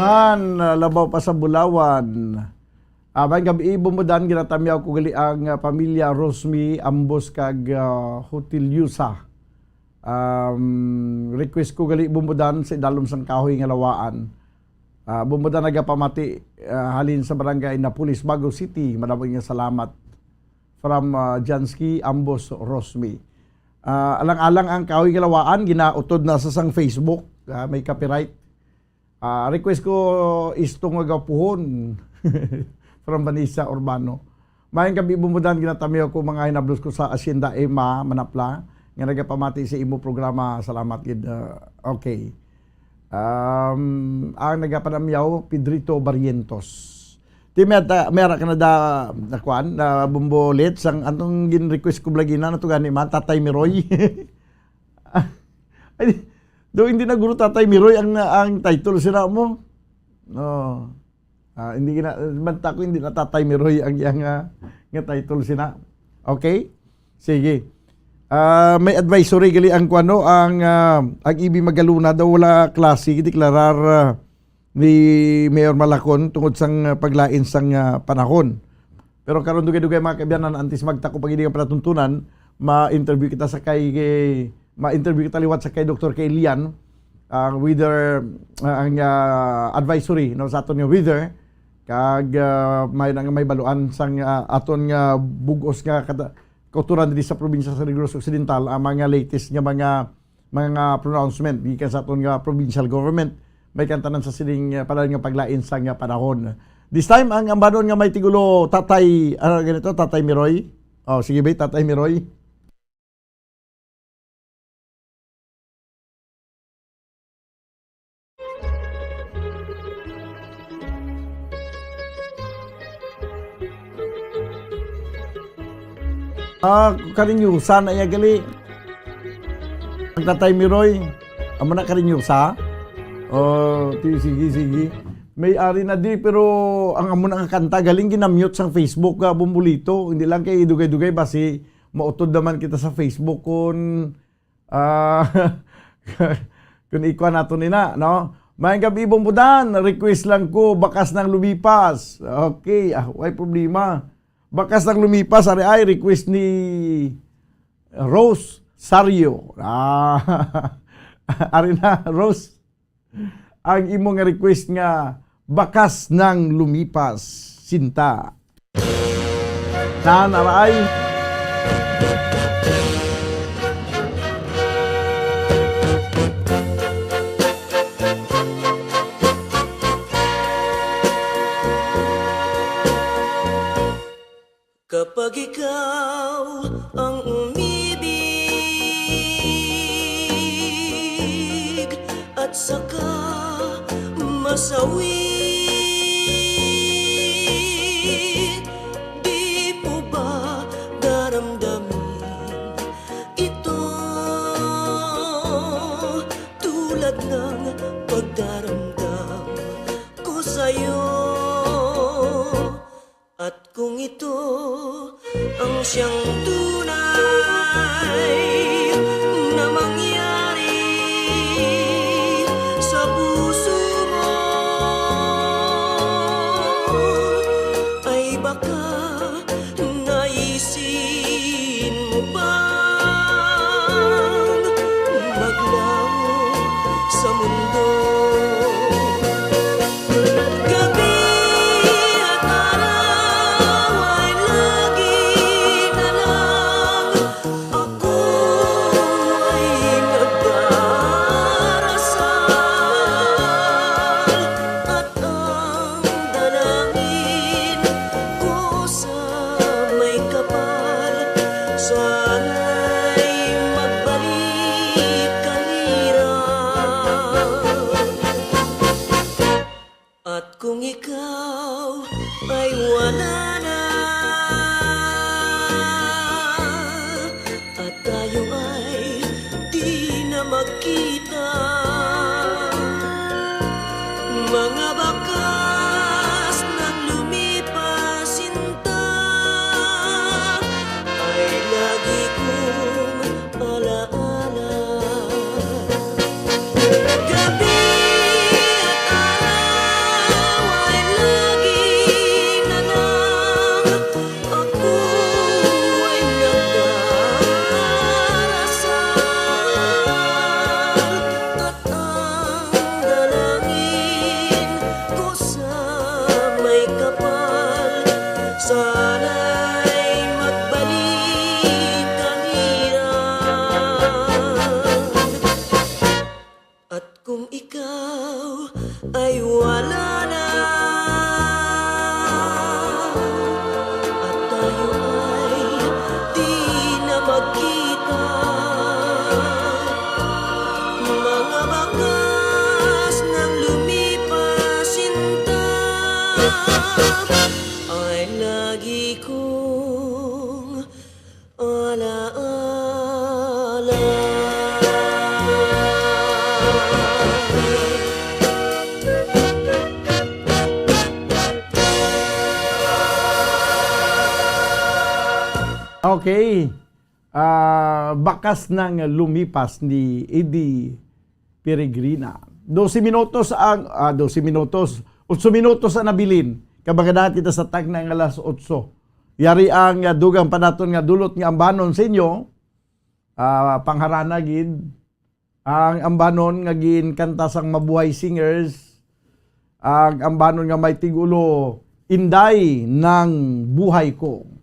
Han, ah, labaw pa sa bulawan. Ah, maayong gab-i, Bumbudan, ginatamyaw ko gali ang, ah, pamilya Rosmi Ambos kag, ah, Hotiliosa. Um, request ko gali, Bumbudan, sa idalom sang kahoy nga lawaan. Ah, Bumbudan, nagapamati, ah, halin sa barangay Napoles, Bago City. Madamo nga salamat. From, ah, Jansky Ambos Rosmi. Ah, alang-alang ang kahoy nga lawaan, ginautod na sa sang Facebook. Ah, may copyright. Ah, request ko, Isto nga Gapuhon. From Vanessa Urbano. Maayong gab-i, Bumbudan, ginatamyaw ko mga hinablos ko sa Hacienda Emma, Manapla, nga nagapamati sa imo programa. Salamat gid. Ah, okay. Um, ang nagapanamyaw, Pedrito Barrientos. Ti may ata-, may ara ka na da, na kuan, na bumbulit sang atong gin-request ko bala gina, na to gani man, Tatay Miroy. Ay, do hindi na guro Tatay Miroy ang, ang title sina mo. No. Ah, hindi gina-, banta ko hindi na Tatay Miroy ang iyang, ah, nga title sina. Okay? Sige. Ah, may advisory gali ang kuano, ang, ah, ang E B Magalona daw wala klase, deklarar, ah, ni Mayor Malacon tungod sang, ah, paglain sang, ah, panahon. Pero karon, dugay-dugay, mga kaabyanan, antes magtakop ang ining palatuntunan, ma-interview kita sa kay, kay, ma-interview kita liwat sa kay Doktor Kay Lian, ang weather, ah, ang, ah, advisory, no, sa aton nga weather. Kag, ah, may na nga may baluan sang, ah, aton nga bug-os nga kata-, kauturan diri sa probinsya sa Negros Occidental, ang mga latest nga mga, mga pronouncement gikan sa aton nga provincial government, may kantanan sa sining, ah, panahon nga paglain sa nga panahon. This time, ang ambanon nga may tigulo, Tatay, ano ganito, Tatay Miroy? Oh, sige ba, Tatay Miroy? Ah, karinyosa na iya gali. Ang Tatay Miroy, amo na karinyosa? Oh, ti-, sige, sige. May ari na di, pero ang amo na nga kanta, galing ginamute sang Facebook, ah, Bumbulito. Hindi lang kay dugay-dugay, basi mautod naman kita sa Facebook kung, ah, kung ikuha nato nina, no? Maayong gab-i, Bumbudan. Request lang ko, Bakas ng Lumipas. Okay, ah, way problema. Bakas ng Lumipas, ari ay request ni Rose Sario. Ah, ari na, Rose. Ang imo nga request nga Bakas ng Lumipas, Sinta. Nan, aray. Kapag ikaw ang umibig at saka masawi, di mo ba daramdamin ito tulad ng pagdaramdam ko sa'yo? At kung ito ang siyang tunay na mangyari sa puso mo, ay baka naisin mo pang maglaho sa mundo. Gabi at araw ay lagi na lang ako ay nagdarasal, at ang dalangin ko sa may kapal, sana'y magbalik ka, hirap. At kung ikaw ay wala na, at tayo ay di na magkita, mga bakas ng lumipas, sinta, ay lagi kong alaala. Gabi at Ay lagi kong alaala. Okay. Ah, bakas nang lumipas ni Eddie Peregrina. Dose minutos ang, ah, dose minutos, otso minutos ang nabilin. Kabagadan kita sa tagna nga alas otso. Yari ang, ah, dugang pa naton nga dulot nga ambanon sa inyo. Ah, pangharana gid. Ang ambanon nga ginkanta sang Mabuhay Singers. Ang ambanon nga may tigulo, Inday ng Buhay Ko.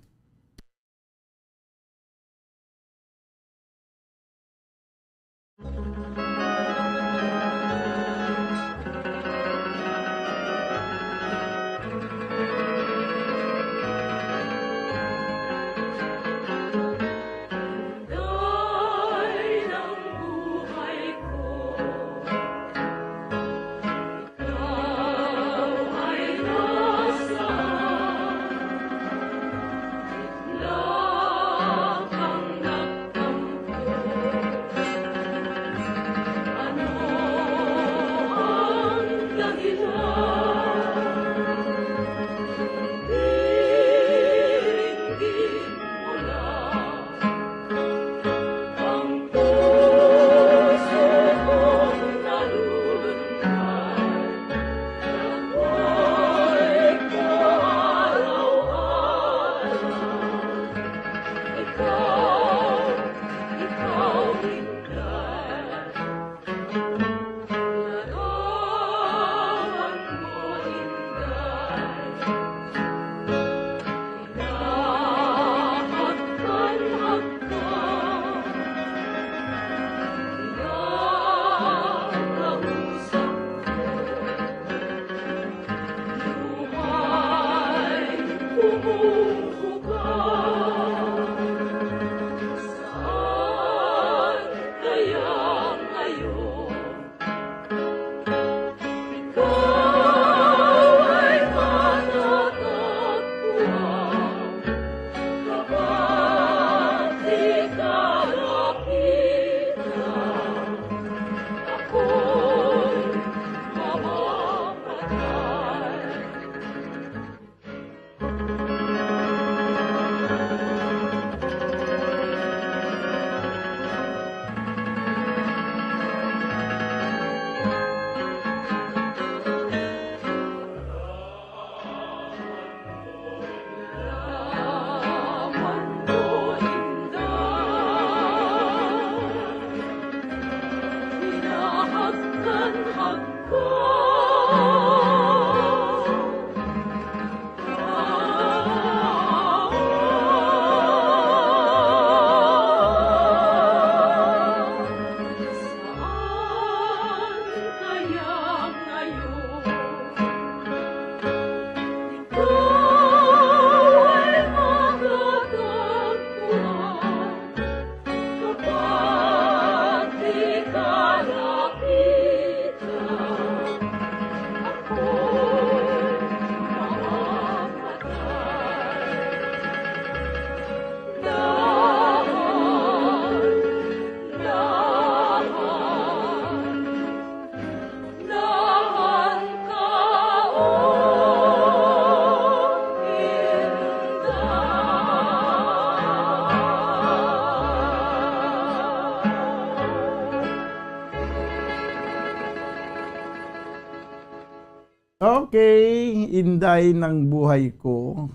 Okay, Inday ng Buhay Ko.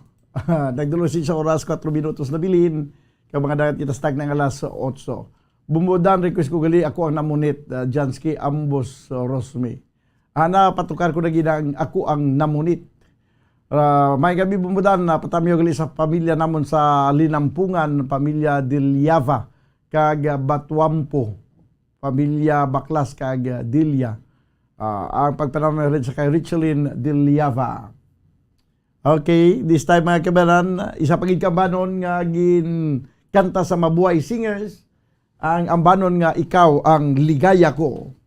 Nagdalo siya sa oras, kwatro minutos na bilin. Kag mga dagat kita sa tag ng alas otso. Bumbudan, request ko gali, Ako Ang Namunit, ah, Jansky Ambos, ah, Rosme. Ana, patukar ko na gid ang Ako Ang Namunit. Ah, may gabi, Bumbudan, na patamiyo gali sa pamilya namon sa Linampungan, pamilya Dilyava, kag, ah, Batuampo, pamilya Baklas, kag, ah, Dilya. Ah, ang pagpanamay rin sa kay Richelyn Dilyava. Okay, this time, mga kabanan, isa pa gid ka ambanon nga ginkanta sa Mabuhay Singers, ang ambanon nga Ikaw Ang Ligaya Ko.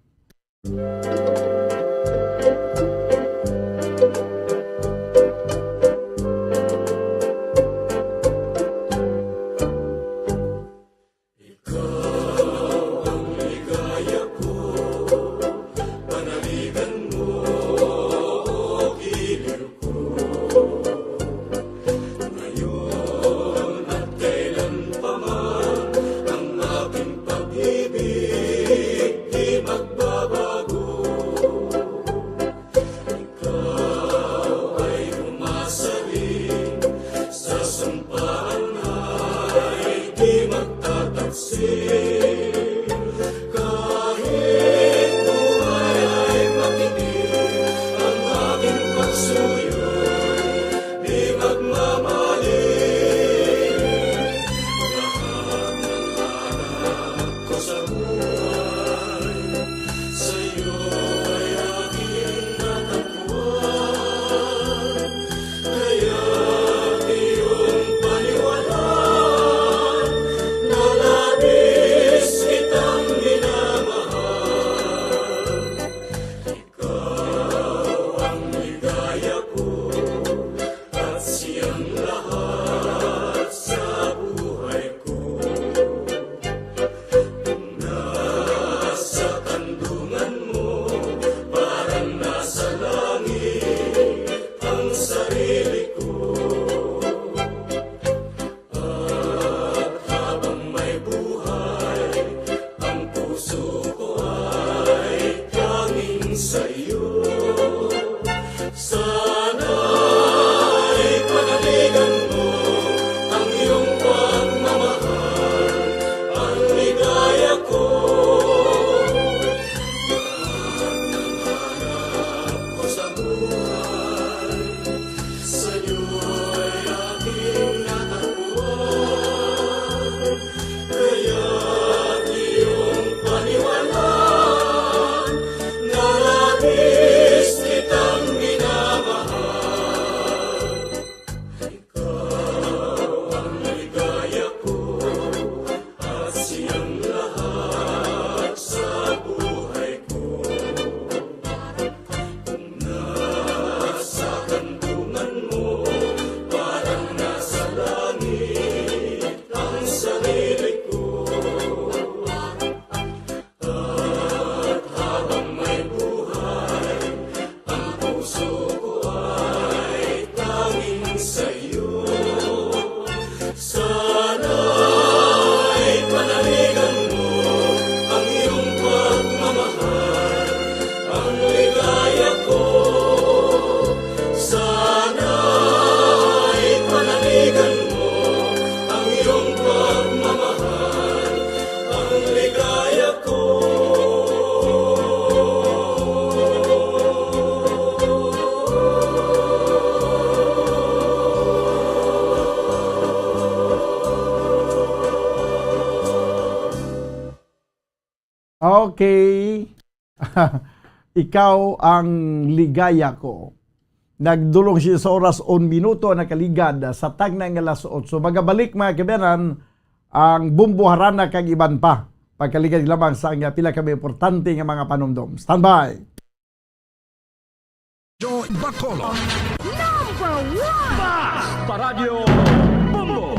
Okay. Ikaw ang ligaya ko. Nagdulong siya sa oras, un minuto ang nakaligad sa tagna nga alas otso. Magabalik, mga kabayanan, ang Bumbo Harana kag iban pa. Pagkaligad lamang sa nga pila ka mga importante nga mga panumdom. Standby! Joy Bacolod. Number one! Bas! Paradyo Bumbo!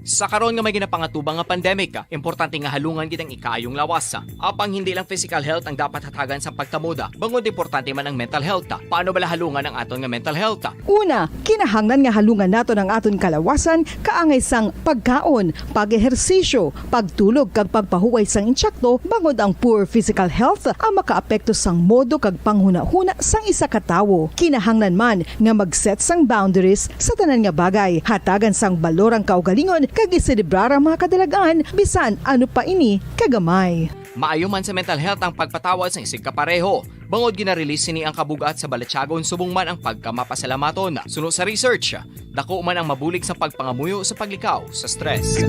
Sa karon nga may ginapangatubang nga pandemic, importante nga halungan gid ang ikaayong lawas. Apang hindi lang physical health ang dapat hatagan sa pagkamoda, bangod importante man ang mental health. Paano bala halungan ang aton nga mental health? Una, kinahanglan nga halungan naton ang aton kalawasan kaangay sang pagkaon, pag-ehersisyo, pagtulog kag pagpahuway sang insakto, bangod ang poor physical health ang makaapekto sang modo kag panghunahuna sang isa ka tawo. Kinahanglan man nga mag-set sang boundaries sa tanan nga bagay, hatagan sang balor ang kaugalingon kag iselebrar ang mga kadalag-an, bisan ano pa ini kagamay. Maayo man sa mental health ang pagpatawad sang isigkapareho, bangod gina-release sini ang kabug-at sa balatyagon subong man ang pagkamapasalamaton. Suno sa research, dako man ang mabulig sa pagpangamuyo sa paglikaw sa stress.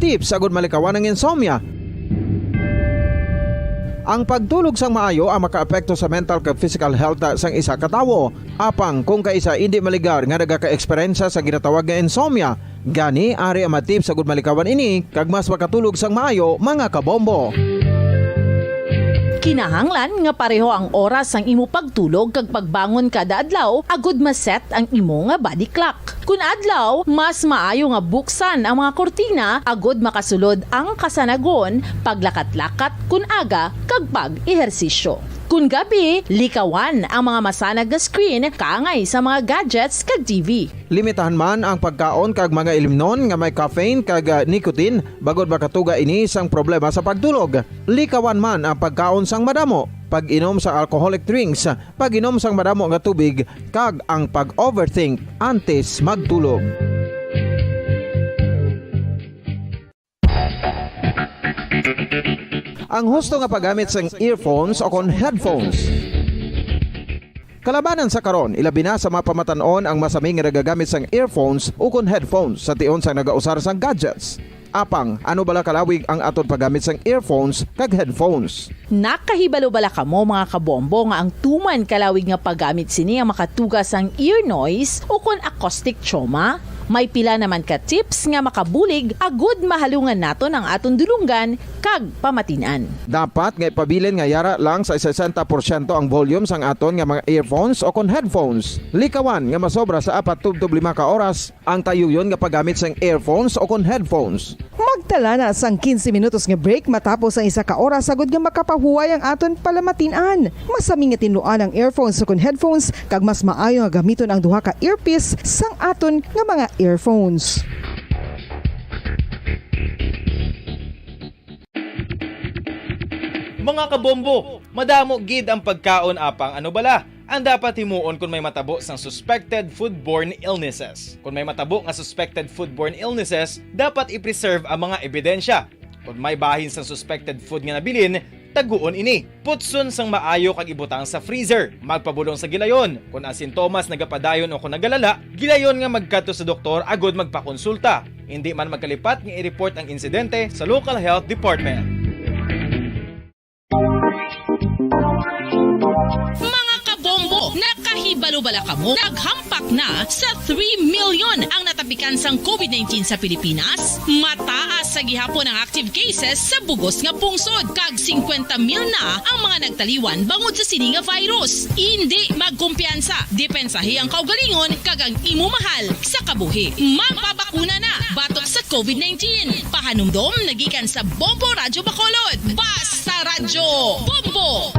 Tips agud malikawan ang insomnia. Ang pagtulog sang maayo ang makaapekto sa mental kag physical health sang isa ka tawo. Apang kung kaisa indi maligar nga nagakaeksperyensya sa ginatawag nga insomnia, gani ari ang mga tips agud malikawan ini kag mas makatulog sang maayo, mga kabombo. Kinahanglan nga pareho ang oras sang imo pagtulog kag pagbangon kada adlaw agud ma-set ang imo nga body clock. Kun adlaw, mas maayo nga buksan ang mga kurtina agud makasulod ang kasanagon, paglakat-lakat kun aga, kag pag-ehersisyo. Kun gabi, likawan ang mga masanag nga screen kaangay sa mga gadgets kag T V. Limitahan man ang pagkaon kag mga ilimnon nga may caffeine kag, ah, nicotine, bangod makatuga ini sang problema sa pagtulog. Likawan man ang pagkaon sang madamo, pag-inom sa alcoholic drinks, pag-inom sang madamo nga tubig, kag ang pag-overthink antes magtulog. Ang husto nga paggamit sang earphones o kon headphones. Kalabanan sa karon, ilabi na sa mga pamatan-on ang masami nga nagagamit sang earphones o kon headphones sa tion sang nagausar sang gadgets. Apang, ano bala kalawig ang aton paggamit sang earphones kag headphones? Nakahibalo bala kamo, mga kabombo, nga ang tuman kalawig nga paggamit sini ang makatuga sang ear noise o kon acoustic trauma? May pila naman ka tips nga makabulig agud mahalungan naton ang aton dulonggan kag pamatin-an. Dapat nga ipabilin nga yara lang sa sesenta porsyento ang volume sang aton nga mga earphones o kon headphones. Likawan nga masobra sa apat tubtob lima ka oras ang tayuyon nga paggamit sang earphones o kon headphones. Magtala na sang quince minutos nga break matapos ang isa ka oras agud nga makapahuway ang aton palamatin-an. Masami nga tinluan ang earphones o kon headphones, kag mas maayo nga gamiton ang duha ka earpiece sang aton nga mga earphones. Mga kabombo, madamo gid ang pagkaon, apang ano bala ang dapat himuon kon may matabo sang suspected foodborne illnesses? Kon may matabo nga suspected foodborne illnesses, dapat i-preserve ang mga ebidensya. Kon may bahin sang suspected food nga nabilin, taguon ini. Putson sang maayo kag ibutang sa freezer. Magpabulong sa gilayon. Kon ang sintomas nagapadayon o kon nagalala, gilayon nga magkadto sa doktor agud magpakonsulta. Indi man magkalipat nga i-report ang insidente sa local health department. Mga kabombo, nakahibalo bala kamo? Naghampak na sa three million ang natapikan sang covid nineteen sa Pilipinas. Mataas sa gihapon ang active cases sa bugos nga pungsod, kag singkwenta mil na ang mga nagtaliwan bangod sa sini nga virus. Indi magkumpiyansa, depensahi ang kaugalingon kag ang imo mahal sa kabuhi. Magpabakuna na batok sa covid nineteen. Pahanumdom na gikan sa Bombo Radyo Bacolod. Basta Radyo Bombo!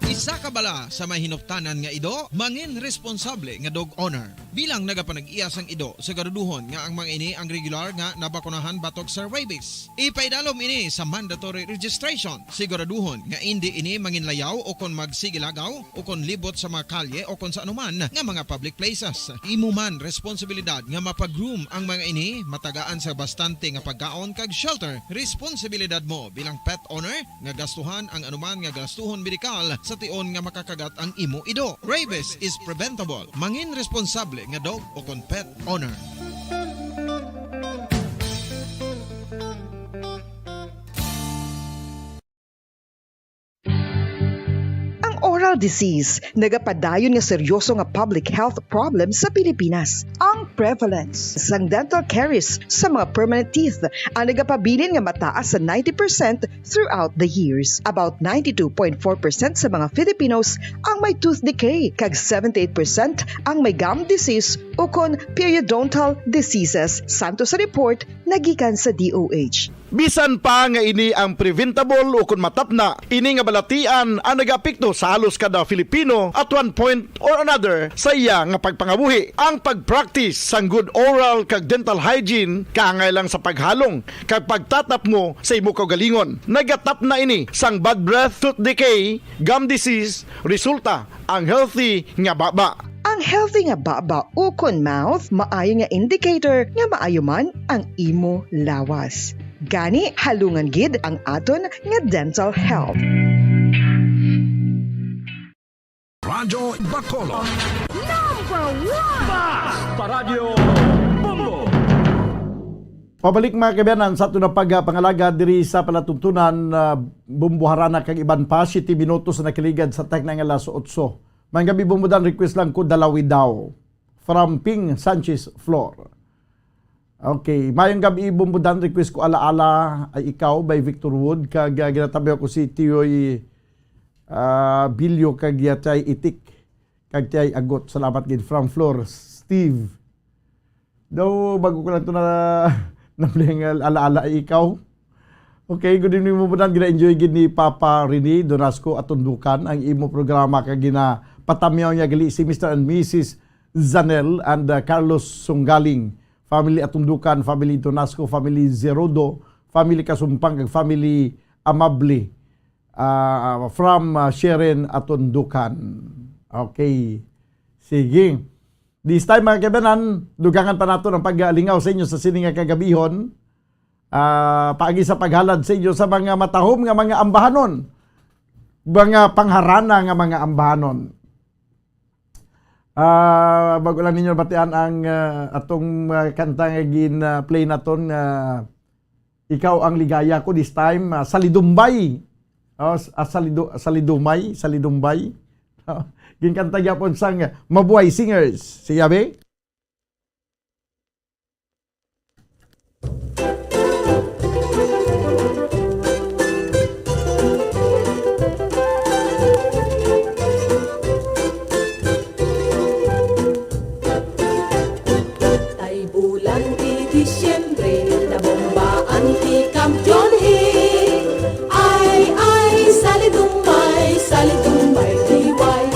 Isa ka bala sa may hinuptanan nga ido, mangin responsable nga dog owner. Bilang nagapanag-iya sang ido, siguraduhon nga ang mga ini ang regular nga nabakunahan batok sa rabies. Ipaidalom ini sa mandatory registration. Siguraduhon nga indi ini manginlayaw o kon magsigilagaw o kon libot sa mga kalye o kon sa anuman nga mga public places. Imo man responsibilidad nga mapag-groom ang mga ini, matagaan sa bastante nga pagkaon kag shelter. Responsibilidad mo bilang pet owner nga gastuhan ang anuman nga gastuhon medikal sa tion nga makakagat ang imo ido. Rabies is preventable. Mangin responsable nga dog o kon pet owner. Ang oral disease nagapadayon nga seryoso nga public health problem sa Pilipinas. Ang prevalence sang dental caries sa mga permanent teeth ang nagapabilin nga mataas sa ninety percent throughout the years. About ninety-two point four percent sa mga Filipinos ang may tooth decay, kag seventy-eight percent ang may gum disease ukon periodontal diseases, santo sa report nagikan sa D O H. Bisan pa nga ini ang preventable ukon matapna, ini nga balatian ang nagaapekto sa halos kada Filipino at one point or another sa iya nga pagpangabuhi. Ang pag-practice sang good oral kag dental hygiene kaangay lang sa paghalong kag pagtatapmo sa imo kaugalingon. Nagatapna ini sang bad breath, tooth decay, gum disease, resulta ang healthy nga baba. Ang healthy nga baba ukon mouth maayo nga indicator nga maayo man ang imo lawas. Gani, halungan gid ang aton nga dental health. Radyo Bacolod. Number one! Bas! Paradyo Bombo! Pabalik, mga kaibigan, sa aton na pagpangalagad diri sa palatuntunan, uh, Bumbuharana kag iban pa, siyete minutos na nakaligad sa takna nga alas otso. Maayong gabi, Bumbudan, request lang ko, Dalawi daw. From Ping Sanchez Flor. Okay, maayong gabi, Bumbudan, request ko, Alaala Ay Ikaw by Victor Wood, kag uh, ginatamyaw ko si Tiyoy uh, Bilyo kag uh, Tiay Itik kag Tiay Agot. Salamat gid. From Flor, Steve. Daw, bago ko lang ito na naplay nga Alaala Ay Ikaw. Okay, good evening, Bumbudan. Gina-enjoy gid ni Papa Rene Donasco Atundukan ang imo programa kag ginapatamyaw niya gali si Mister and Missus Zanel and uh, Carlos Sunggaling, family Atundukan, family Donasco, family Zerodo, family Kasumpang, kag family Amable. Uh, from uh, Sharon Atundukan. Okay. Sige. This time, mga kaibanan, dugangan pa nato ang paglingaw sa inyo sa sini nga kagabihon. Ah, paagi sa paghalad sa inyo sa mga matahom nga mga ambahanon, mga pangharana nga mga ambahanon. Ah, bago lang ninyo batian ang ah, atong ah, kanta nga gin-play naton nga Ikaw ang Ligaya Ko, this time, ah, Salidumbay. Oh, s- ah, salidu- salidumay, salidumbay. Oh, ginkanta gyapon sang Mabuhay Singers. Sige, abi? Tay bulan ti Disyembre, nabombaan ti Camp John Hay. Ay, ay, salidumbay, salidumbay, liway.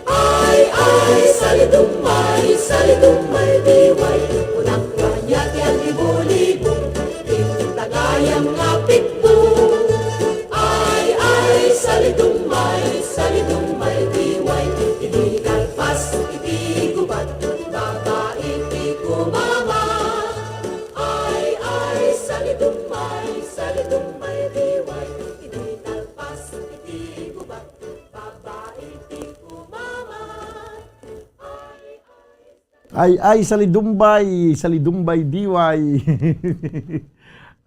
Ay, ay, salidumbay, salidumbay, diway. Unang kwanya ti ang libo-libo, itong tagayang nga pitbo. Ay, ay, salidumbay, salidumbay, diway. Iti kalpas, iti gubat, babae, iti kumama. Ay, ay, salidumbay, salidumbay, diway. Iti kalpas, iti gubat, babae, iti kumama. Ay, ay, salidumbay, salidumbay, diway.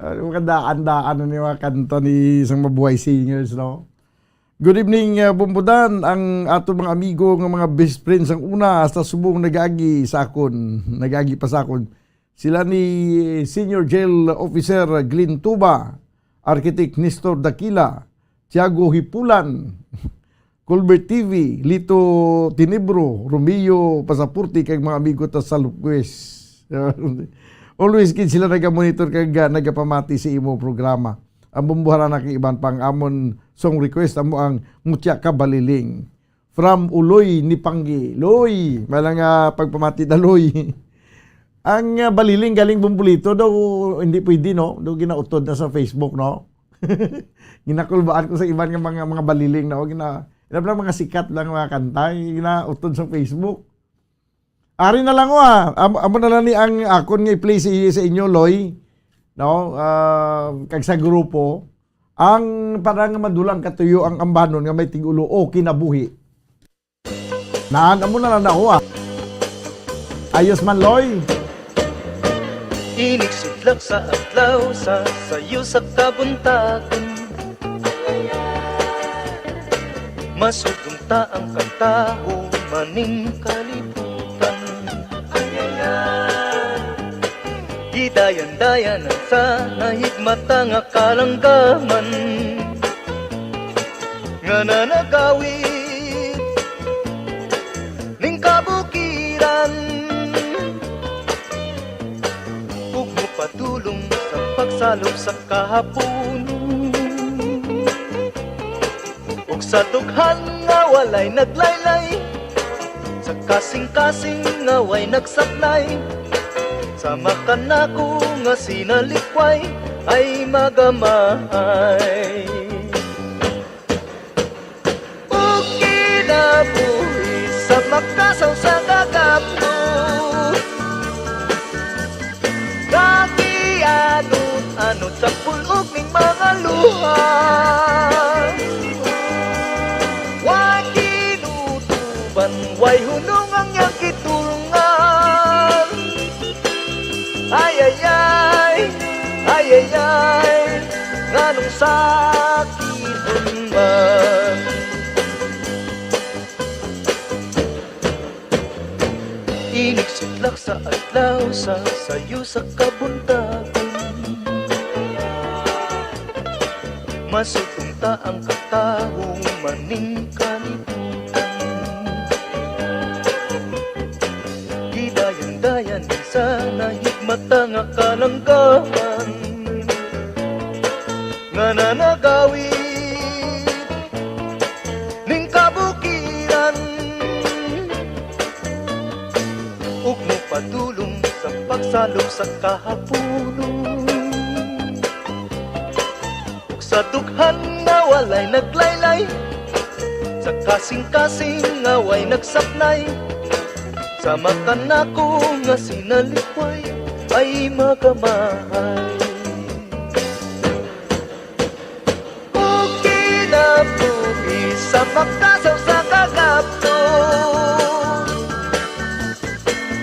Ah, makadaan-daan na ni mga kanta ni isang mabuhay singers, no? Good evening, uh, Bumbudan. Ang ato mga amigo nga mga best friends ang una, hasta subong nagaagi sa akon. Nagaagi pa sa akon. Sila ni Senior Jail Officer Glenn Tuba, Architect Nestor Dakila, Tiago Hipulan, Colbert T V, Lito Tinibro, Romeo Pasaporte, kag mga amigo ta sa Lupwes. Always gid sila nagamonitor kag, ah, nagapamati sa imo programa. Ang bumbuharan na kay iban pang amon song request amo ang Mutya Ka Baliling. From Uloy ni Panggi. Loy, may lang nga pagpamati da, Loy. Ang, ah, baliling galing Bumbulito daw, hindi pwede, no? Daw ginautod na sa Facebook, no? Ginakulbaan ko sa iban nga mga, mga baliling, no? Gina-, ina lang mga sikat lang mga kanta, ginautod sa Facebook. Ari na lang, oh, ah. Am-, amo na lang ni ang akon nga i-play sa, sa inyo, Loy. No? Ah, kag sa grupo, ang para nga madulang katuyo ang ambanon nga may tig-ulo, o kinabuhi. Naan, amo na lang ako, ah. Ayos man, Loy. Inig sudlak sa adlaw sa sayo sa kabuntagon. Masugong ta ang kanta, humaning kalibutan. Gidayan-dayanan sa nahigmata nga kalanggaman nga nanagawid ning kabukiran. Ug mopadulong sa pagsalop sa kahapon. Ug sa dughan nga walay naglaylay, sa kasing-kasing nga way nagsaknay, sa makanako nga sinalikway ay magamahay. Ug kinabuhi sa makasaw sa kagapno. Nagianod-anod sa pulog ning mga luha. Way kinutuban, way hunong ang iyang gitulungan. Ay, ay, ay, ay, ay, ay, nganong sakit man. Inig sudlak sa adlaw sa sayo sa kabuntagon. Masugong ta ang katawo maning kalibutan. Gidayan-dayan sa nahigmata nga kalanggaman nga nanagawid ning kabukiran. Ug mopadulong sa pagsalop sa kahapunon. Ug sa dughan nga walay naglaylay, sa kasing-kasing nga way nagsaknay, sa makanako nga sinalikway ay magamahay. Ug kinabuhi sa makasaw sa kagapno,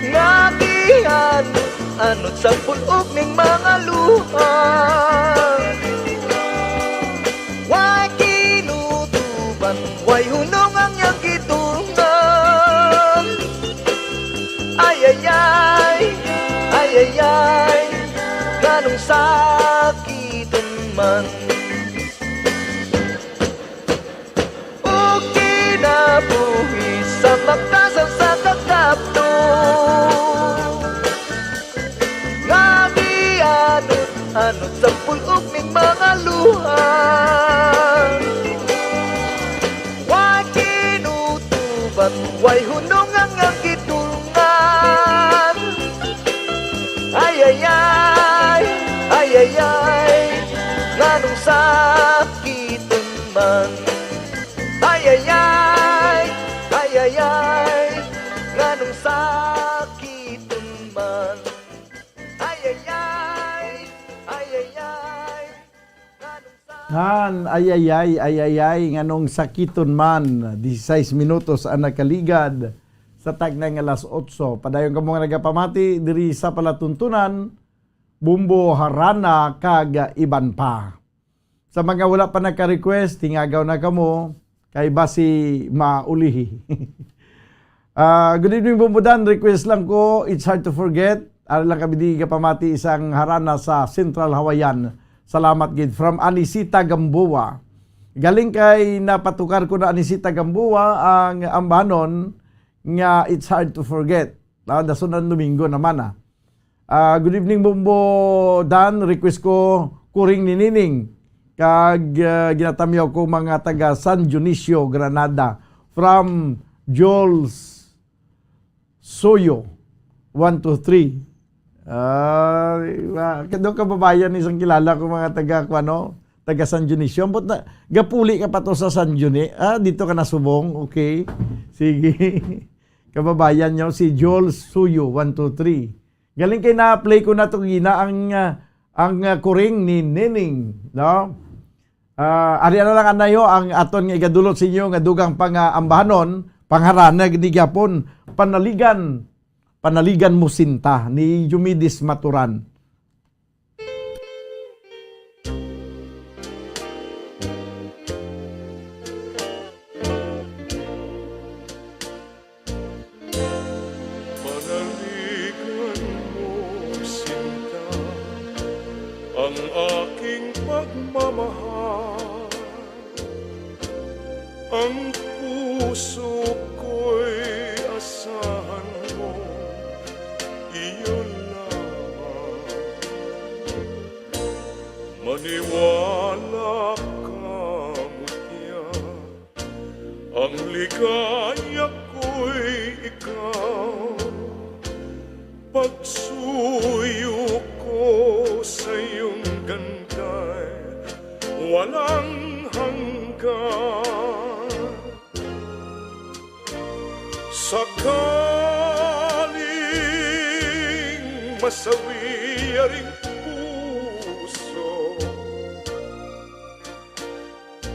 nga gianod-anod sa pulog ning mga luha. Way kinutuban, way hunong ang iyang gidungan. Ay, ay, ay, ay, ay, ay, nganong sakiton man. O kinabuhi sa makasaw sa kagapno, nga gianod-anod sa pulog ning mga luha. Wa Way hunong ang akong gidulngan. Ay, ay, ay, ay, ay, ay, nganong sakiton man? Ay, ay, ay, ay, ay, ay, nganong sakiton man? Ay, ay, ay, ay, ay, ay, nganong sa- Han, ay, ay, ay, ay, ay, ay, nganong sakiton man? Dieciséis minutos ang nakaligad sa takna nga alas otso. Padayon kamo nga nagapamati diri sa palatuntunan, Bumbo, Harana, kag iban pa. Sa mga wala pa nagka-request, hingagaw na kamo, kay basi maulihi. Ah, good evening, Bumbo Dan. Request lang ko, It's Hard to Forget. Ara lang kami di gapamati isang harana sa Central Hawaiian. Salamat gid. From Anisita Gamboa. Galing kay napatukar ko na Anisita Gamboa ang ambanon nga It's Hard to Forget. Ah, dason ang Domingo naman, ah. Ah, good evening, Bombo Dan. Request ko, Kuring ni Nining. Kag, ah, ginatamyaw ko mga taga San Dionisio, Granada. From Jules Soyo, one two three. Ah, wa-, kadto kababayan ni isang kilala ko, mga taga, kuwano, taga San Dionisio. Ambot na, gapuli ka pa to sa San Dionisio. Ah, dito ka nasubong. Okay. Sige. Kababayan nyo, si Jules Suyo, one two three. Galing kay na-play ko na to gina ang, ah, ang, ah, Kuring ni Nining, no? Ah, ari na lang anayo ang aton nga igadulot sa inyo nga dugang pa nga ambahanon, pangharana gid ni gyapon, Panaligan, Panaligan Mo Sinta ni Jumidis Maturan. Panaligan mo, sinta, ang aking pagmamahal. Ang puso ko'y asahan mo, iyo lamang. Maniwala ka, mutya, ang ligaya ko'y ikaw. Pagsuyo ko sa iyong ganda'y walang hanggan. Sakaling masawi ring puso,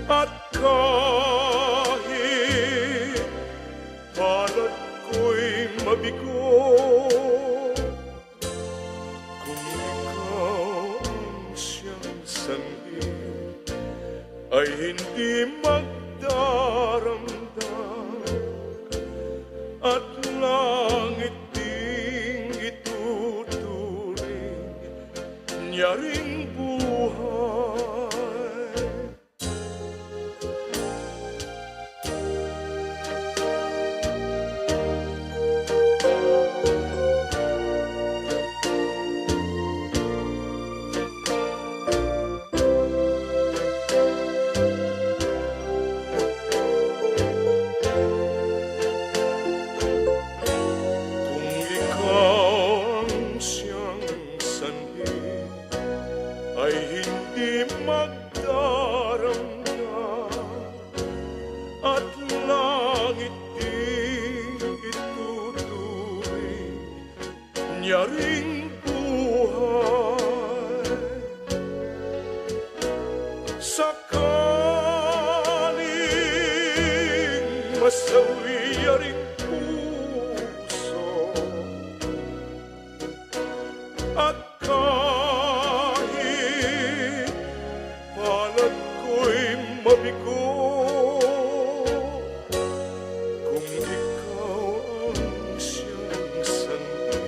at kahit palad ko'y mabigo, kung ikaw ang siyang sanhi, ay hindi magdaramdam, at langit ding ituturing niya ring buhay. Kung ikaw ang siyang sanhi, ay hindi magdaramdam, at langit ding ituturing niya ring buhay. Sakaling masawi ring puso, at kahit palad ko'y mabigo, kung ikaw ang siyang sanhi,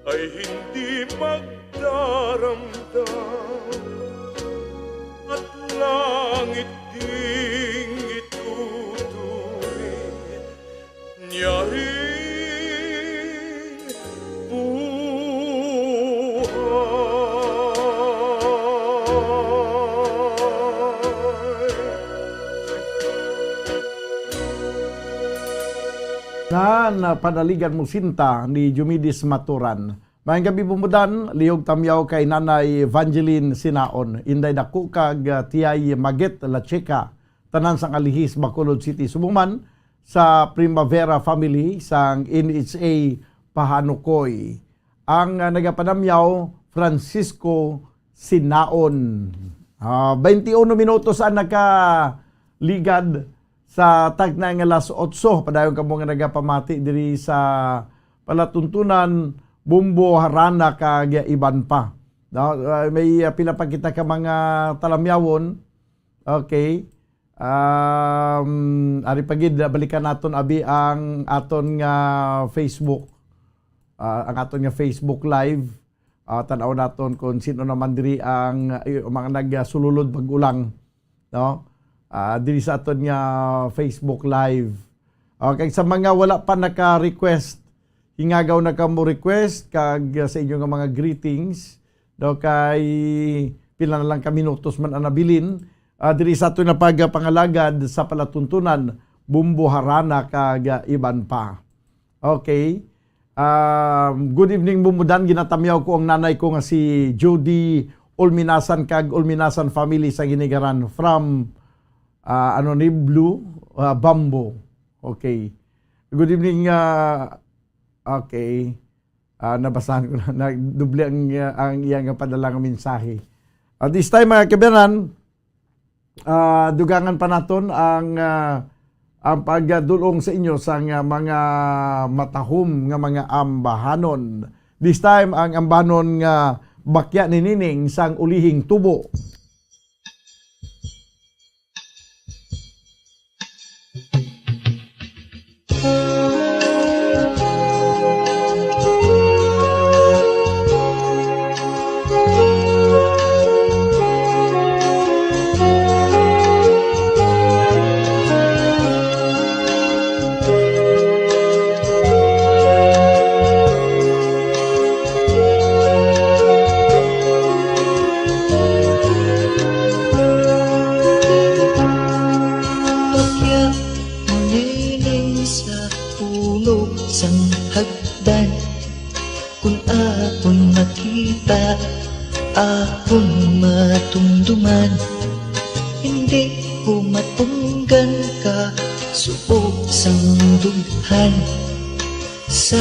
ay hindi magdaramdam, at langit ding ituturing Nan, panaligan mo sinta ni Jumidis Maturan. Maayong gabi, Bumudan, lihog tamyaw kay Nanay Evangeline Sinaon, Inday Dako kag, ah, Tiyay Maget La Chica, tanan sang Alihis, Bacolod City, Subuman, sa Primavera family sang N H A Pahanukoy. Ang, ah, nagapanamyaw, Francisco Sinaon. Ah, twenty-one minutos ang nakaligad sa tagna nga alas otso. Padayon kamo nga nagapamati diri sa palatuntunan, Bumbo, Harana, kag iban pa. No? Ah, may, ah, pila pa kita ka mga talamyawon. Okay. Um, ari pa gid, balikan naton abi ang aton nga Facebook. Ah, ang aton nga Facebook Live. Ah, tan-aw naton kung sino naman diri ang, eh, mga nagasululod pag-ulang, no? Ah, diri sa aton nga Facebook Live. Okay, sa mga wala pa naka-request, hingagaw na kamo request kag, ah, sa inyo nga mga greetings, no, kay pila na lang ka minutos man ang nabilin, ah, diri sa aton nga pagpangalagad sa palatuntunan, Bumbo, Harana kag, ah, iban pa. Okay. Um, good evening, Bumudan. Ginatamyaw ko ang nanay ko nga si Judy Ulminasan kag Ulminasan family sa Ginigaran from, ah, ano ni, Blue, ah, Bamboo. Okay. Good evening, ah, okay. Ah, nabasahan ko na, na doble ang, ah, ang iya nga padala nga mensahe. At this time, mga kabayanan, ah, dugangan pa naton ang, ah, ang pagdul-ong sa inyo sang, ah, mga matahom nga mga ambahanon. This time, ang ambahanon nga Bakya ni Nining sang Ulihing Tubo. Bakya, Nining, sa puno sang hagdan, kun akon makita, akon matumduman, hindi ko matunggan ka suot sang dughan. Sa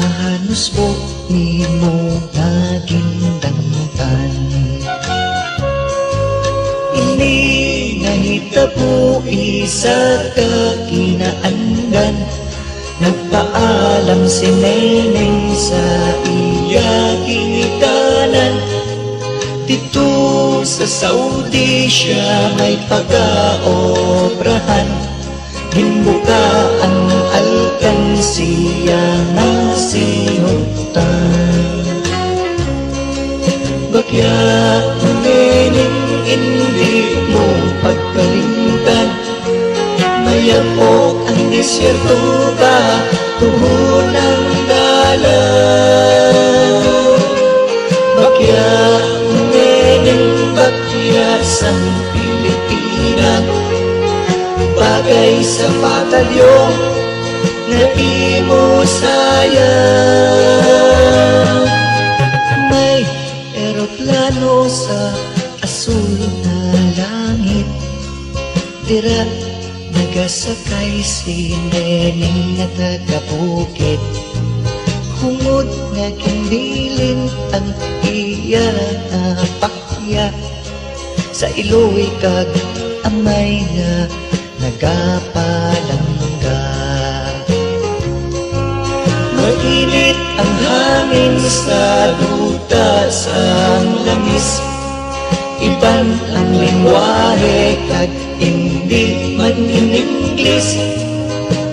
mahanusbok nimo nga gindangtan. Ini nahitabo isa ka kinaandan, nagpaalam si Neneng sa iya ginikanan. Dito sa Saudi siya may pagaobrahan. Ginbuka ang alkansiya nga sinutan. Bakya, Nining, indi mo pagkalimtan, mayap-ok ang disyerto ka, tuhon ang dalan. Bakya, Nining, bakya sang Pilipinas, bagay sa batalyon nga imo sayang. May eroplano sa asul nga langit, dira nagasakay si Nining nga taga-bukid. Hungod nga ginbilin ang iya nga bakya sa iloy kag amay nga nagapalangga. Mainit ang hangin sa duta sang langis. Iban ang lengwahe kag indi man in Ingles.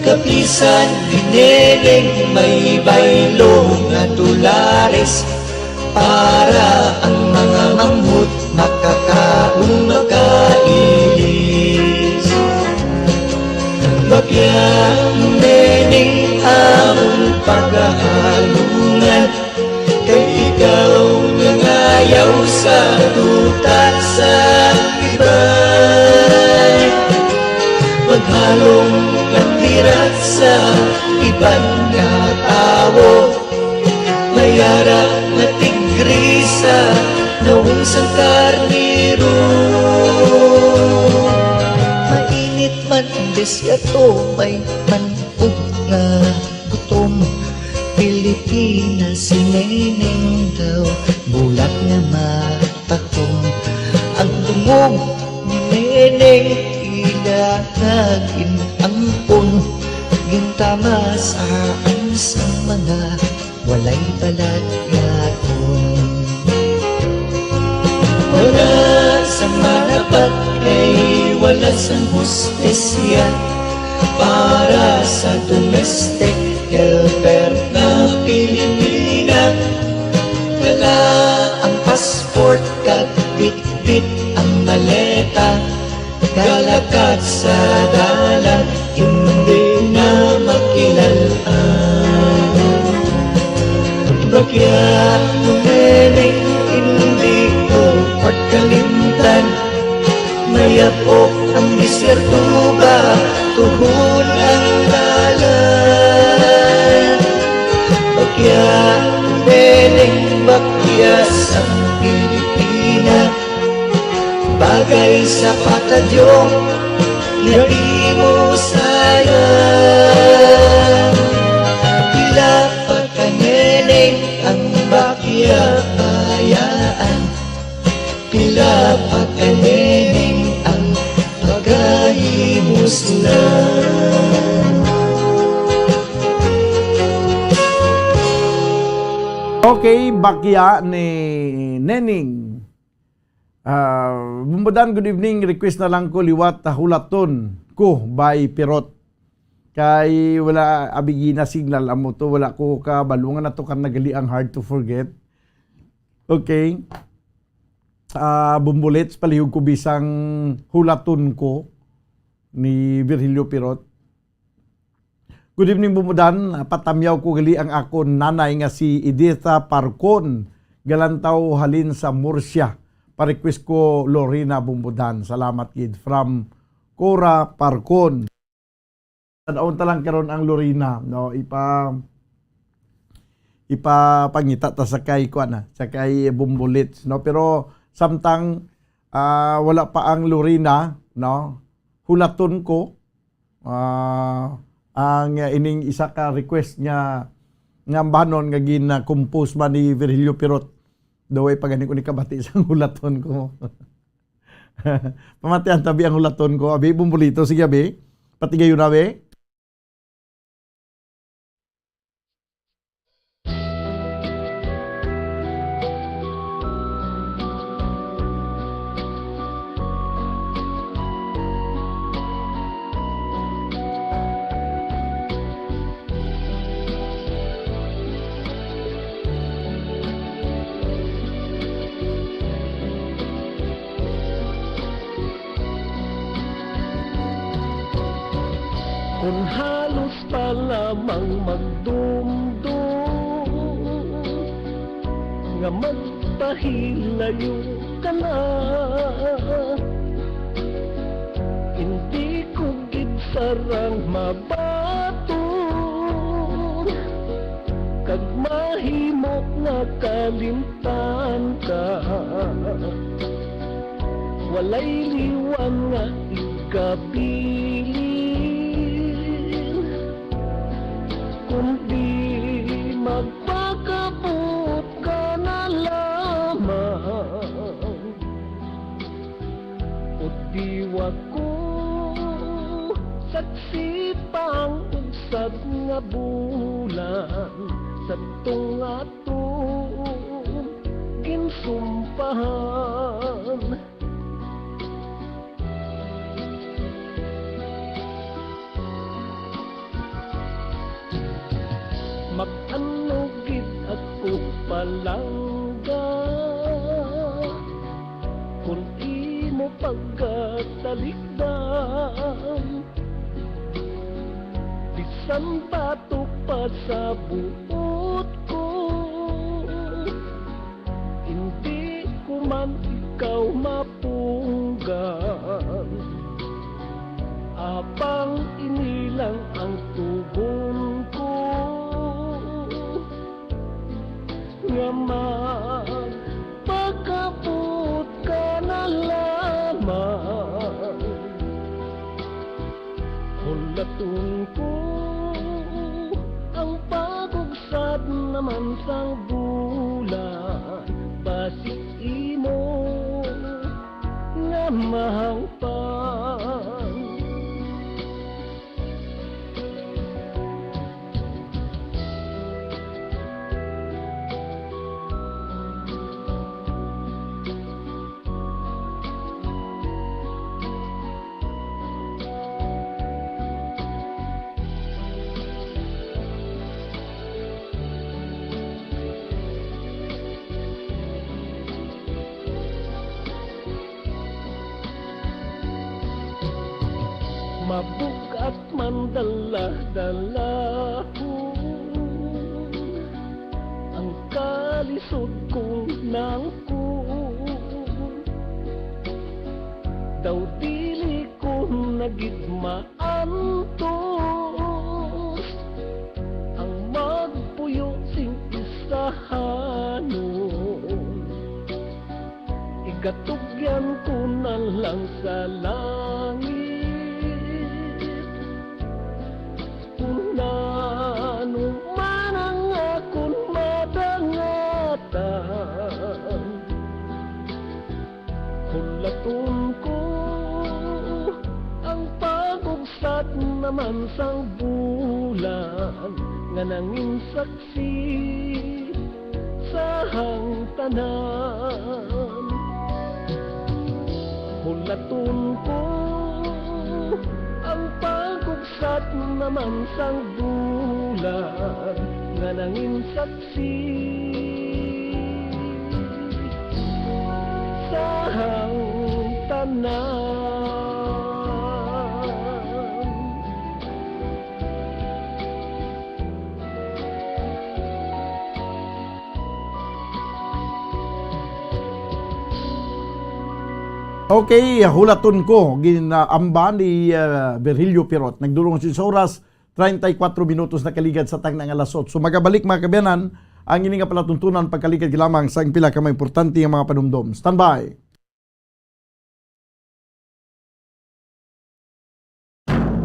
Kabisan dinedeng may baylo nga dolares. Para ang mga manghod makakaon, makailis. Bakya, Nining, amon pagahalungan, kay ikaw nangayaw sa duta sa iban. Maghalong lang dira Sa iban nga tawo, may ara nga tigrisa, nawong sang karnero. Mainit man ang desierto, may man-og nga gutom. Pilipinas, si Neneng daw, bulat nga matahom. Ang dungog ni Neneng, tila nagin-ampon. Gintamasaan sa mga walay balat nga akon. Wala sa marapat kay wala sang hustisya para sa domestic helper nga Pilipina. Dala ang passport kag bitbit ang maleta. Galakat sa dalan, hindi na makilalaan. Bagya, Neneng, hindi ko pagkalimtan. Mayap-ok ang disyerto ba, tuhon ang dalan. Bagya, Neneng, bagya sang Pilipina. Bagay sa patadyong nga imo sayang. Pila pa ka, Neneng, ang bagya bayaan? Pila pa ka, Neneng, ang pagahimuslan? Okay, bagya ni Neneng. Ah, Bumbudan, good evening. Request na lang ko liwat, ah, Hulaton Ko by Pirot. Kay wala, abi, gina-signal amo to, wala ko kabalo nga natukar na gali ang Hard to Forget. Okay. Ah, Bumbolets, palihog ko bisang Hulaton Ko ni Virgilio Pirot. Good evening, Bumbudan. Patamyaw ko gali ang akon nanay nga si Editha Parcon, Galantaw, halin sa Murcia. Pa-request ko, Lorena Bumbudan. Salamat gid. From Cora Parcon. Tan-awon ta lang karon ang Lorena, no? Ipa-, ipapangita ta sa kay, kuan na, sa kay Bumbolets, no? Pero samtang, ah, wala pa ang Lorena, no? Hulaton ko, ah, ang, ah, ining isa ka request nga, nga ambanon nga gina-compose man ni Virgilio Pirot. Daw ay pagani ko ni kabati sang Hulaton Ko. Pamatian ta, bi, ang Hulaton Ko. Abi, Bumbolito, sige, abi. Patigayon na, abi. Kon halos pa lamang magdumdom nga magpahilayo ka na, hindi ko gid sarang mabaton kag mahimo nga kalimtan ka. Walay liwan nga igabilin, kundi magpakabot ka na lamang. O di wa ko saksi pa ang ubsat nga bulan sa tunga atong ginsumpahan. Mag-ano gid ako palangga kon imo pagkatalikdan. Bisan batok pa sa buot ko, hindi ko man ikaw mapunggan. Apang ini lang ang Laton ko ang pagubsat naman sang bulan, basi imo nga mahangpan. Mabug-at man dala-dalahon ang kalisod kong nangkon. Daw dili ko na gid maantos ang magpuyo sing isahanon. Igatugyan ko na lang sa langit kung nano man ang akon madangatan. Hulaton ko ang pagubsat naman sang bulan nga nangin saksi sa hangtanan. Hulaton ko ang pagubsat naman sang bulan nga nangin saksi sa hangtanan. Okay, hulaton ko, ginaamba ni, ah, Virgilio Pirot. Nagdulong sa oras, treinta y cuatro minutos na kaligad sa tagna nga alas otso. Magabalik, mga kaabyanan, ang ini nga palatuntunan pagkaligad lamang sa pila ka mga importante nga mga panumdom. Standby.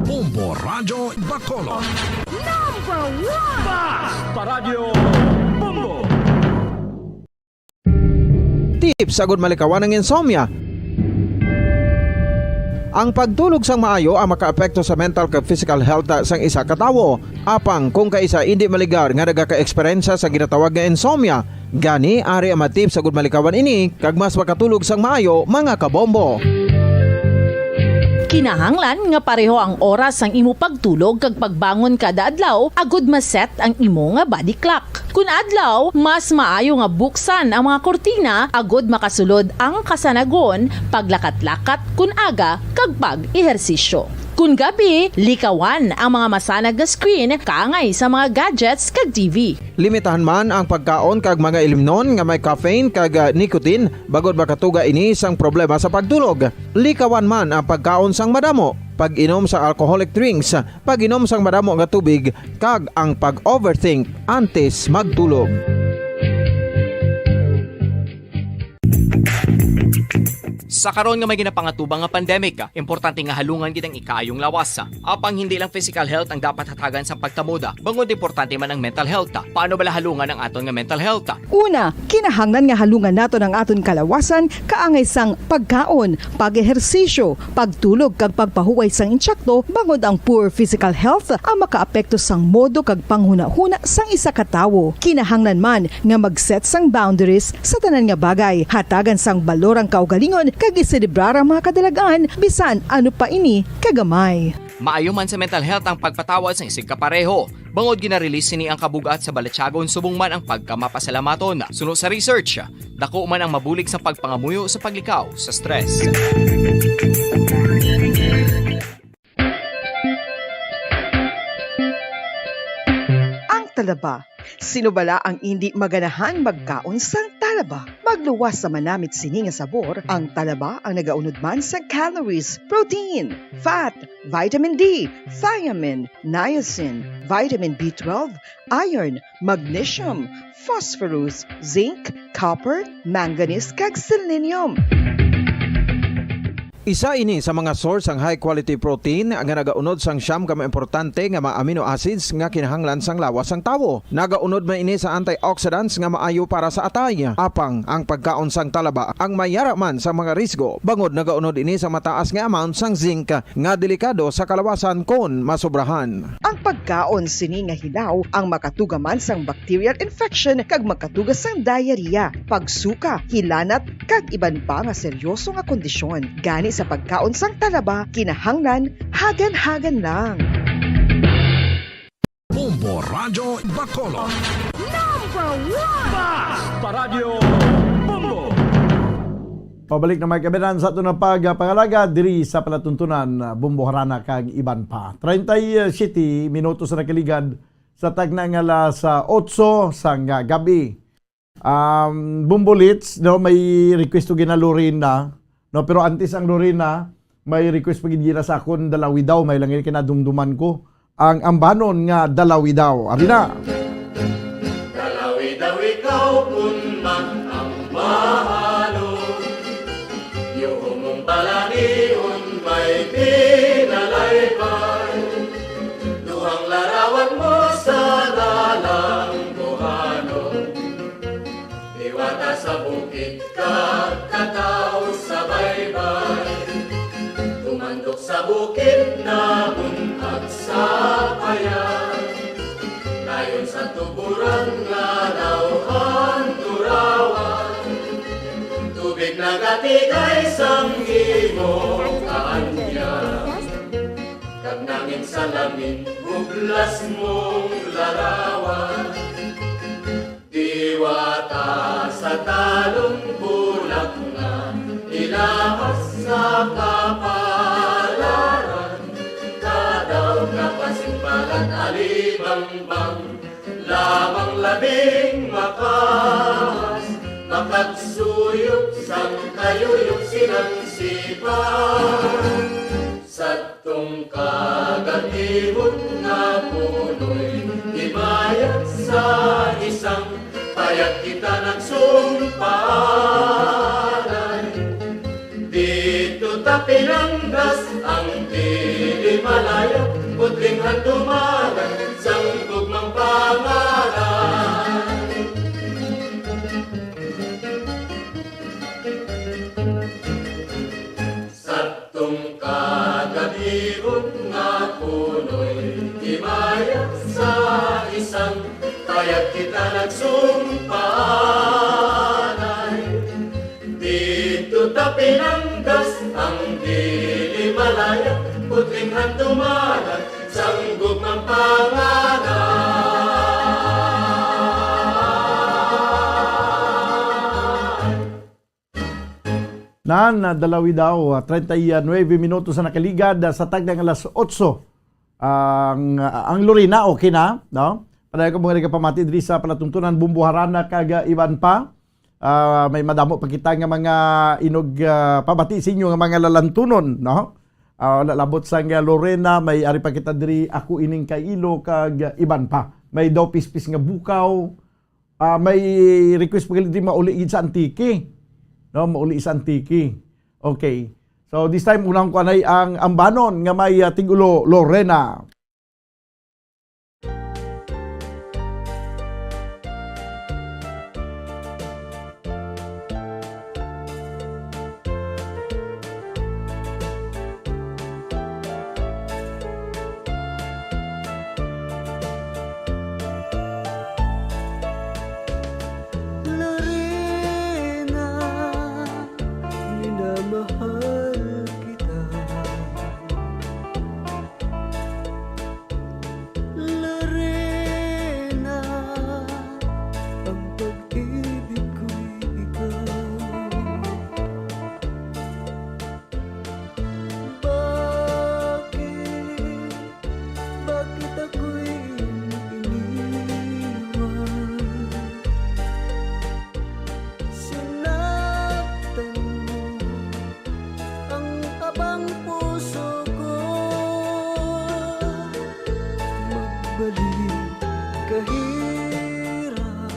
Bombo Radyo Bacolod. Number one! Basta Radyo Bombo! Tips agud malikawan ang insomnia. Ang pagtulog sang maayo ang makaapekto sa mental kag physical health sang isa ka tawo. Apang kung kaisa indi maligar nga nagakaeksperyensya sa ginatawag nga insomnia, gani ari ang mga tips agud malikawan ini kag mas makatulog sang maayo, mga kabombo. Kinahanglan nga pareho ang oras sang imo pagtulog kag pagbangon kada adlaw agud ma-set ang imo nga body clock. Kun adlaw, mas maayo nga buksan ang mga kurtina agud makasulod ang kasanagon, paglakat-lakat kun aga, kag pag-ehersisyo. Kun gabi, likawan ang mga masanag nga screen kaangay sa mga gadgets kag T V. Limitahan man ang pagkaon kag mga ilimnon nga may caffeine kag, ah, nicotine bangod makatuga ini sang problema sa pagtulog. Likawan man ang pagkaon sang madamo, pag-inom sa alcoholic drinks, pag-inom sang madamo nga tubig, kag ang pag-overthink antes magtulog. Sa karon nga may ginapangatubang nga pandemic, importante nga halungan gid ang ikaayong lawas. Apang hindi lang physical health ang dapat hatagan sang pagtamuda, bangod importante man ang mental health. Paano bala halungan ang aton nga mental health? Una, kinahanglan nga halungan naton ang aton kalawasan kaangay sang pagkaon, pag-ehersisyo, pagtulog kag pagpahuway sang insakto, bangod ang poor physical health ang makaapekto sang modo kag panghunahuna sang isa ka tawo. Kinahanglan man nga mag-set sang boundaries sa tanan nga bagay. Hatagan sang balor ang kaugalingon kag iselebrar ang mga kadalag-an, bisan ano pa ini kagamay. Maayo man sa mental health ang pagpatawad sang isigkapareho, bangod gina-release sini ang kabug-at sa balatyagon subong man ang pagkamapasalamaton. Suno sa research, dako man ang mabulig sang pagpangamuyo sa paglikaw sa stress. Ang talaba. Sino bala ang indi maganahan magkaon sang talaba? Magluwas sa manamit sini nga sabor, ang talaba ang nagaunod man sa calories, protein, fat, vitamin D, thiamine, niacin, vitamin B twelve, iron, magnesium, phosphorus, zinc, copper, manganese, kag selenium. Isa ini sa mga source sang high quality protein nga nagaunod sang siyam ka mga importante nga mga amino acids nga kinahanglan sang lawas sang tawo. Nagaunod man ini sa antioxidants nga maayo para sa atay. Apang ang pagkaon sang talaba ang may yara man sa mga risgo, bangod nagaunod ini sa mataas nga amount sang zinc nga delikado sa kalawasan kon masobrahan. Ang pagkaon sini nga hilaw ang makatuga man sang bacterial infection kag makatuga sang diarrhea, pagsuka, hilanat, kag iban pa nga seryoso nga kondisyon. Gani sa pagkaon sang talaba, kinahanglan hagan-hagan lang. Bombo Radyo Bacolod. Number one! Bas pa Radyo Bombo! Pabalik na, mga kabayan, sa aton nga pagpangalagad diri sa palatuntunan, ah, Bombo Harana kag iban pa. Treinta y siete minutos na nakaligad sa tagna nga alas, ah, otso sang, ah, gabi. Um, Bombo Leets, no, may request to gina Lorena, no, pero antes ang Lorena, may request pa gid gina sa akon, Dalawi Daw, may lang kinadumduman ko ang ambanon nga Dalawi Daw. Ari na. Dalawi daw ikaw kun man ang mahalo, yuhong mong balanion may pinalaybay, duhang larawan mo sa lalang buhano. Diwata sa bukid kag kataw sa baybay. Tumandok sa bukid, nabun-ag sa payat. Dayon sa tuburan nga dawhan turawan. Tubig nagatigay sang imo kaanyag. Kag nangin sa lamin, hublas mong larawan. Diwata sa talong bulak nga ilahas sa kapalaran, kadaw ka pasimpalan alibangbang, lamang labing makas, makagsuyop sang kayuyop silang sipa. Sa tungkagagihon nga punoy, himayat sa isang payag kita nagsumpalay. Dito ta pinanggas ang dili malaya, putling handumanan sang gugmang pangalan. Sa tungkagagihon nga punoy himaya sa isang payag kita nagsumpalay. Dito ta pinanggas ang dili malaya, putling handumanan sang gugmang pangalan. Nan, ah, Dalawi Daw, ah, treinta y nueve minutos na nakaligad, ah, sa tagna nga alas otso. Ang, ah, ang Lorena, okay na, no? Padayon ko mga nagapamati diri sa palatuntunan, Bombo Harana kag, ah, iban pa. Ah, may madamo pa kita nga mga inog, ah, pabati sa inyo nga mga lalantunon, no? Ah, wala labot sang, ah, Lorena, may ari pa kita diri, Ako Ining Kailo kag, ah, iban pa. May Daw Pispis nga Bukaw, Ah, may request pa gali diri, Mauli Gid sa Antique. No, Mauli sa Antique. Okay. So, this time, unang ko anay ang ambanon nga may, ah, tigulo, Lorena. Lorena, minamahal kita. Lorena, ang pag-ibig ko'y ikaw. Bakit, bakit ako'y iyong iniwan? Sinaktan mo ang abang puso ko. Magbalik kahirap,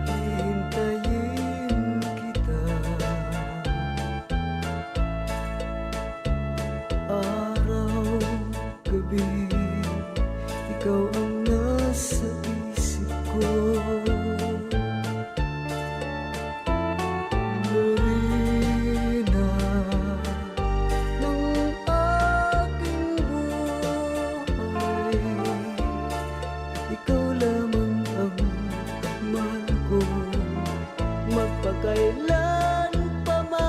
hihintayin kita. Ikaw ang nasa isip ko, Lorena, ng aking buhay. Ikaw lamang ang mahal ko, magpakailan pa man.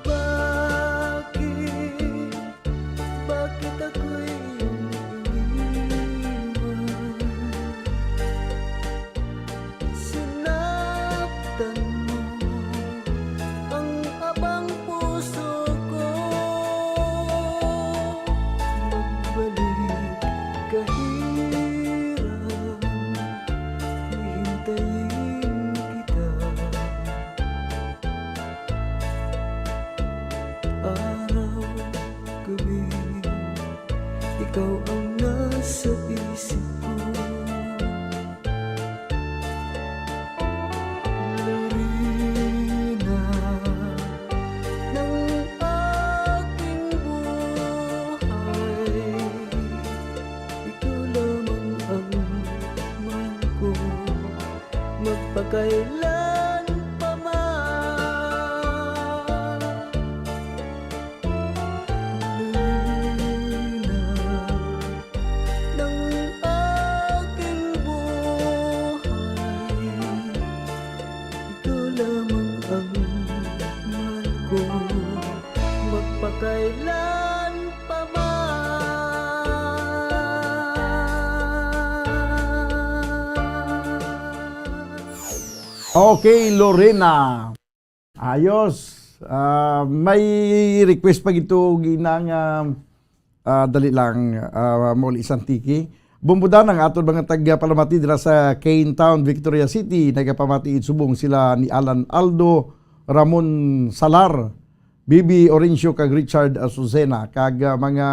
Bakit, bakit ako'y iyong iniwan? Sinaktan mo ang abang puso ko. Magbalik kahirap, hihintayin kita. Araw, gabi, ikaw ang nasa isip ko. Lorena ng aking buhay, ikaw lamang ang mahal ko, magpakailan pa man. Lorena ng aking buhay, ikaw lamang ang mahal ko, magpakailan pa man. Okay, Lorena. Ayos. Ah, may request pa gito, ginang, ah, ah, dali lang, ah, muli sa Antique. Bumbudan ang aton mga tagpalamati dira sa Kane Town, Victoria City. Nagapamati subong sila ni Alan Aldo, Ramon Salar, Bibi Orencio, kag Richard Azucena, kag, ah, mga,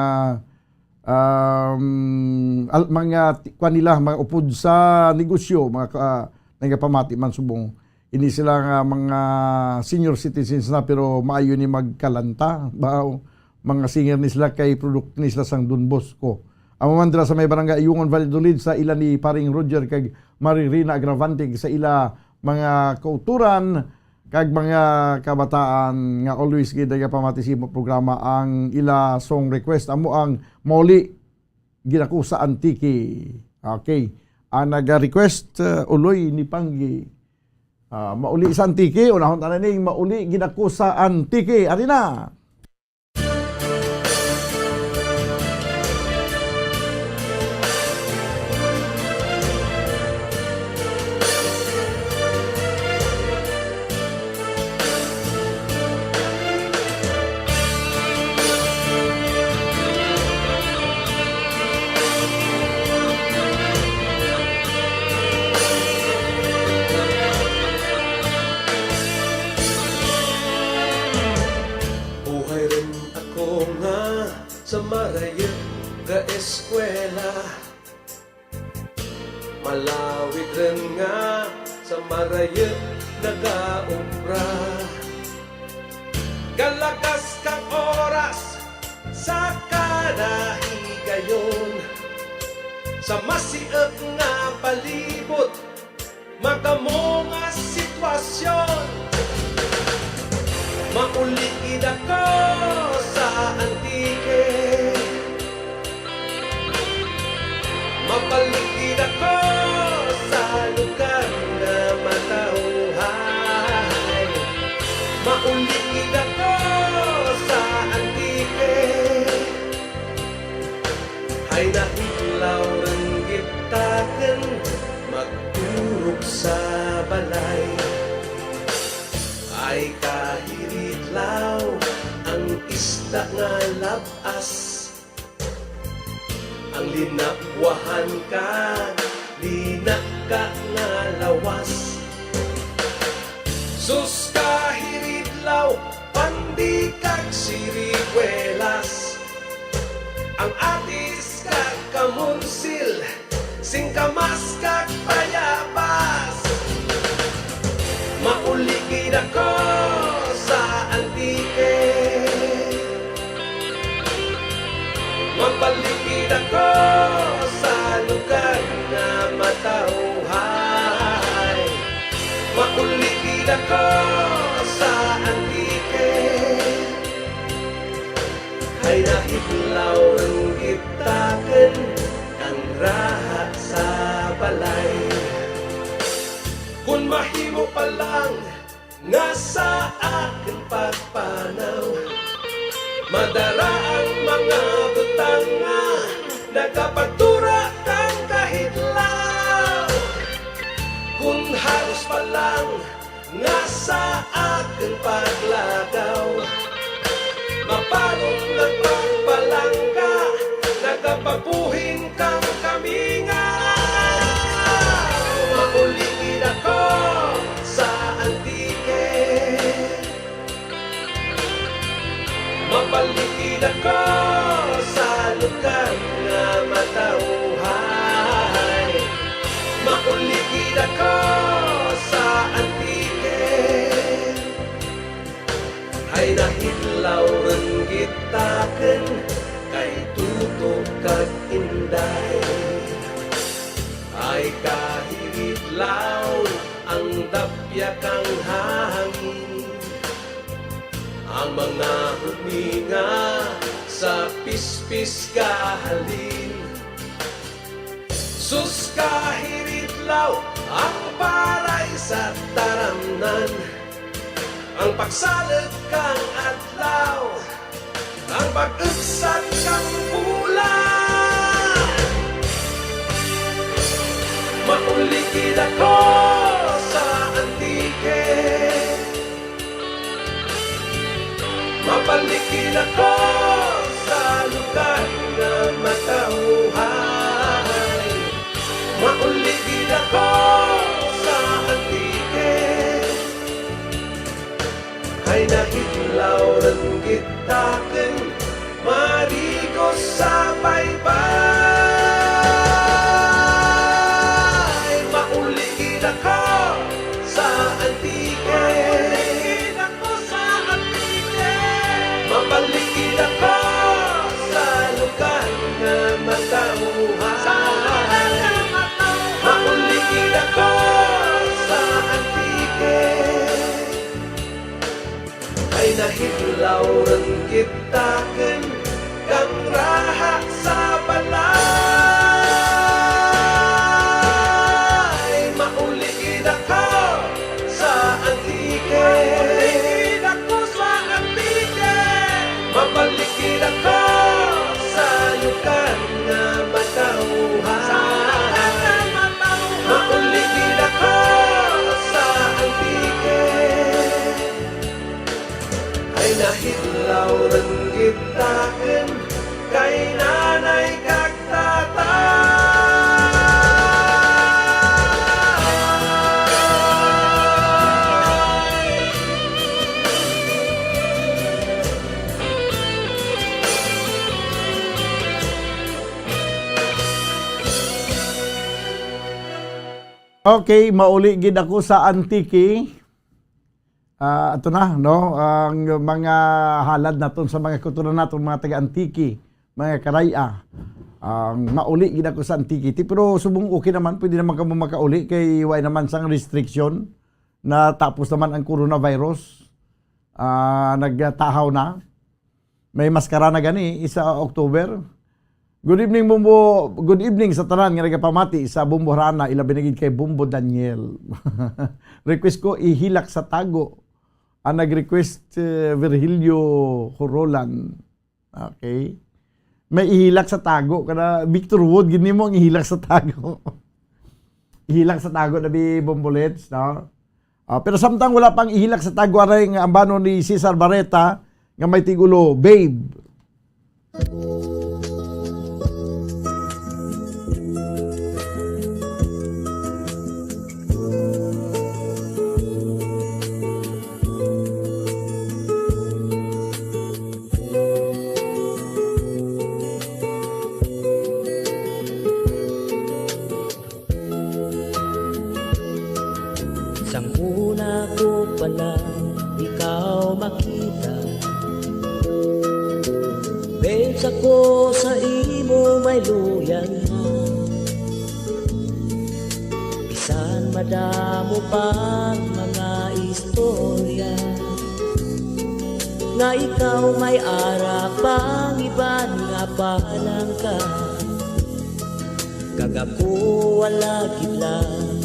um, al-, mga ti-, kuwan nila, mga upod sa negosyo, mga ka-, nagapamati man subong. Ini sila nga mga senior citizens na, pero maayo ni magkalanta. Ba, mga singer ni sila kay produkto ni sila sang Don Bosco. Amo man dira sa may barangay Ayungon, Valladolid, sa ila ni paring Roger kag Maririna Agravante, sa ila mga kauturan kag mga kabataan nga always gid nagapamati sa imo programa. Ang ila song request amo ang Mauli Ginako sa Antique. Okay. Ang nag-request, uh, Uloy ni Panggi. Ah, Mauli sa Antique, unahon ta na ning Mauli Ginako sa Antique. Ari na. Buhay rin ako nga sa marayot ka eskwela. Malawit rin nga sa marayot nagaobra. Galagas kang oras sa kanahigayon, sa masiot nga palibot, makamo nga sitwasyon. Mauli gid ako sa Antique. Mabalik gid ako sa lugar nga matawhay. Mauli gid ako sa Antique. Ay nahilaw rin gitaken magturog sa balay. Ay kahiridlaw ang isda nga lab-as. Ang linabwahan kag lina ka nga lawas. Sus ka hiridlaw, pandi kag siriguelas. Ang atis kag kamunsil, singkamas kag payabas. Mauli gid ako sa Antique. Mabalik gid ako sa lugar nga matawhay. Mauli gid ako sa Antique. Ay nahidlaw ang gitakon ang raha sa balay. Kung mahimo pa lang nga sa akon pagpanaw, madara ang mga butang nga nagapagtura kang kahidlaw. Kung halos pa lang nga sa akon paglagaw, mapalong ang pagpalangga, nagapabuhin kang kamingaw. Mauli gid ako sa Antique. Mabalik gid ako sa lugar nga matawhay. Mauli gid ako sa Antique. Ay nahidlaw ang gitakon kay tutok kag inday. Ay kahidlaw ang dapya kang hangin. Ang mga huminga sa pispis kahalin. Sus ka hiridlaw, ang paray sa taramnan. Ang pagsalog kang adlaw, ang pag-ugsat kang bulan. Mauli gid ako sa Antique. Mabalik gid ako sa lugar nga matawhay. Mauli gid ako sa Antique. Ay nahidlaw ang gitakon, marigos sa baybay. Mauli gid ako sa Antique. Mauli gid ako sa Antique. Mabalik gid ako sa lugar nga matawhan. Sa lugar nga matawhan. Mauli gid ako sa Antique. Ay nahidlaw ang gitakon kang raha sa balay. Mauli gid ako sa Antique. Mauli gid ako sa Antique. Mabalik gid ako sa lugar nga matawhan. Sa lugar nga matawhan. Mauli gid ako sa Antique. Ay nahidlaw ang gitakon kay nanay kag tatay. Okay, mauli gid ako sa Antique. Ah, ato na, no? Ang mga halad naton sa mga kultura naton, mga taga-Antique, mga karaya. Ang mauli gid ako sa Antique. Ti, pero subong okay naman, pwede naman kamo makauli kay way naman sang restriction na tapos naman ang coronavirus. Ah, nagtahaw na. May maskara na gani, isa October. Good evening, Bombo. Good evening sa tanan nga nagapamati sa Bombo Harana, ilabi na gid kay Bombo Daniel. Request ko, Ihilak sa Tago. Ang nag-request, eh, Virgilio Horolan. Okay. May Ihilak sa Tago. Kada Victor Wood, gid nimo ang Ihilak sa Tago. Ihilak sa Tago na bi, Bombolets, no? Ah, pero samtang wala pang Ihilak sa Tago, aray nga ambanon ni Cesar Barreta nga may tigulo, Babe. Sang una ko pa lang ikaw makita, Babes, ako sa imo may luya na. Bisan madamo pang mga istorya nga ikaw may ara pang iban nga palangka, kag ako wala gid lang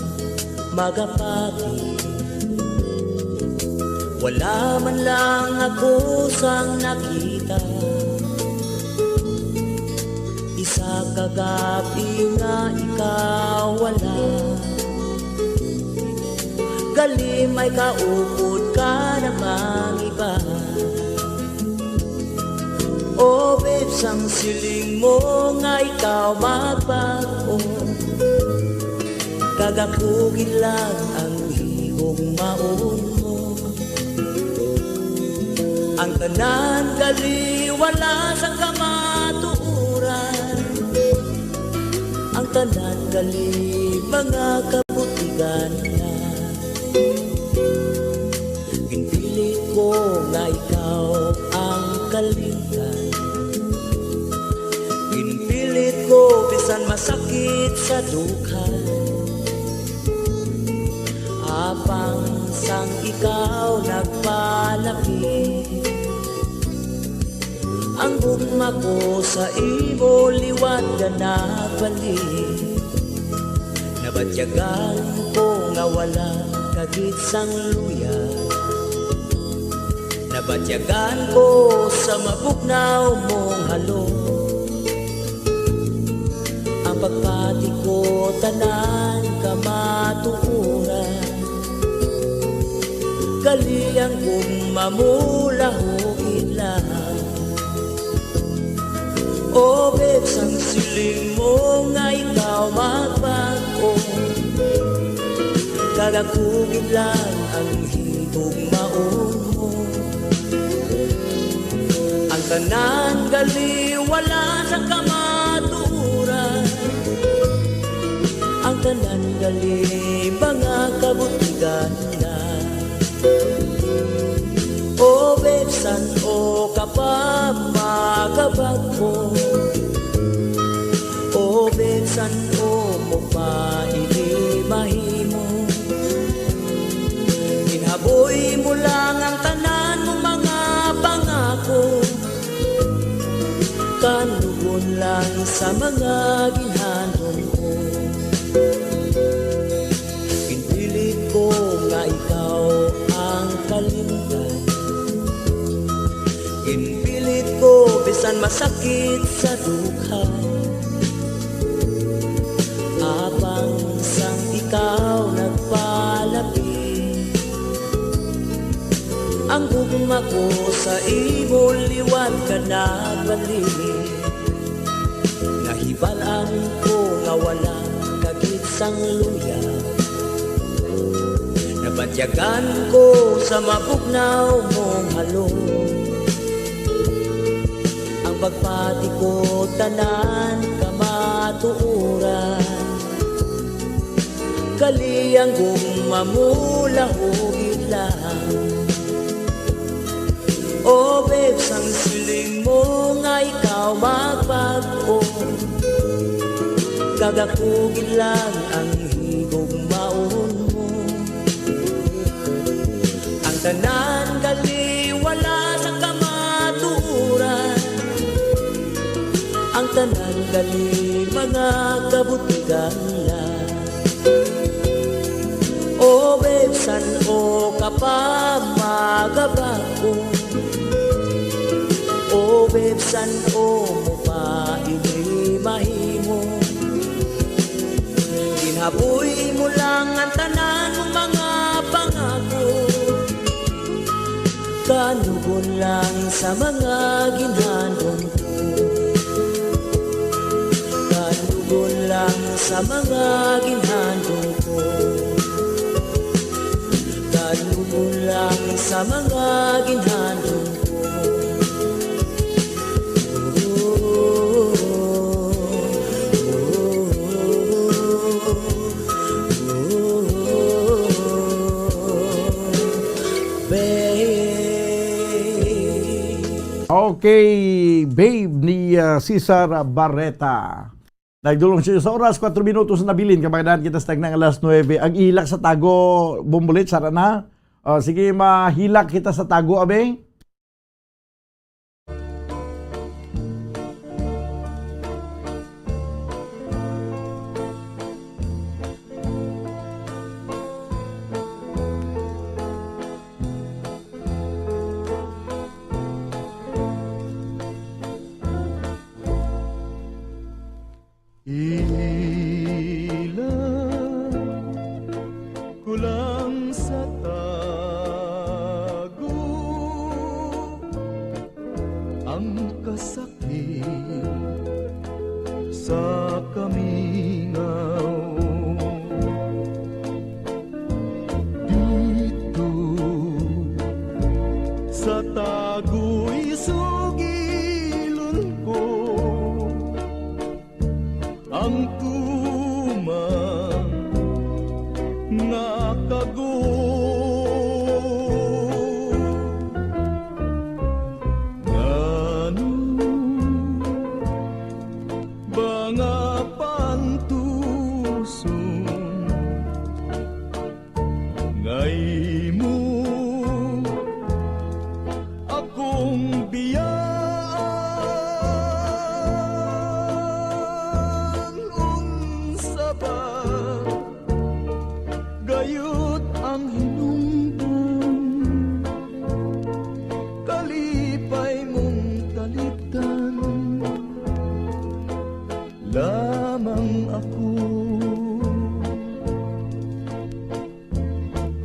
magapati. Wala man lang ako sang nakita. Isa ka gab-i nga ikaw wala. Gali may kaupod ka namang iba. O babes, ang siling mo nga ikaw magbag-o, kag ako gid lang ang higugmaon mo. Ang tanan gali wala sang kamatuoran, ang tanan gali mga kabutigan na. Ginpilit ko nga ikaw ang kalimtan. Ginpilit ko bisan masakit sa dughan. Apang sang ikaw nagpalapit, ang gugma ko sa imo liwat ka nagbalik. Nabatyagan ko nga wala ka gid sang luya. Nabatyagan ko sa mabugnaw mong halong. Ang pagpati ko tanan kamatuoran. Gali ang gugma mo lahugid lang. O babes, ang siling mo nga ikaw magbag-o, kag ako gid lang ang higugmaon mo. Ang tanan gali wala sa kamatuoran, ang tanan gali mga kabutigan na. O babes, san-o ka pa magabag-o? O babes, san-o mo pa ini mahimo? Ginhaboy mo lang ang tanan mo mga pangako, kanugon lang sa mga ginhandom ko. Ginpilit ko nga ikaw ang kalimtan. Ginpilit ko bisan masakit sa dughan. Apang sang ikaw nagpalapit, ang gugma ko sa imo liwat ka nagbalik. Nahibal-an ko nga wala ka gid sang luya. Nabatyagan ko sa mabugnaw mong halong. Ang pagpati ko tanan kamatuoran. Gali ang gugma mo lahugid lang. O babes, ang siling mo nga ikaw magbag-o, kag ako gid lang ang higugmaon mo. Ang tanan gali wala sa kamatuoran, ang tanan gali mga kabutigan lang. O babes, san-o ka pa magabag-o? O babes, san-o mo pa ini mahimo? Ginhaboy mo lang ang tanan mong mga pangako. Kanugon lang sa mga ginhandom ko. Kanugon lang sa mga ginhandom ko. Kanugon lang sa mga ginhandom ko. Okay, babe ni, ah, Cesar Barreta. Nagdulong siya sa oras, kwatro minutos na bilin, kay magdaan kita sa tagnang alas nuebe. Ang ihilak sa tago, Bumbulit, sara na. O, sige, mahilak kita sa tago, abi. Ihilak ko lang sa tago ang kasakit sa kamingaw. Dito sa tago'y sugilon ko ang tuman nga kago. Ngano ba nga pantuson nga imo akong biyaan? Unsa ba gayud ang hinungdan? Kalipay mong talikdan lamang ako.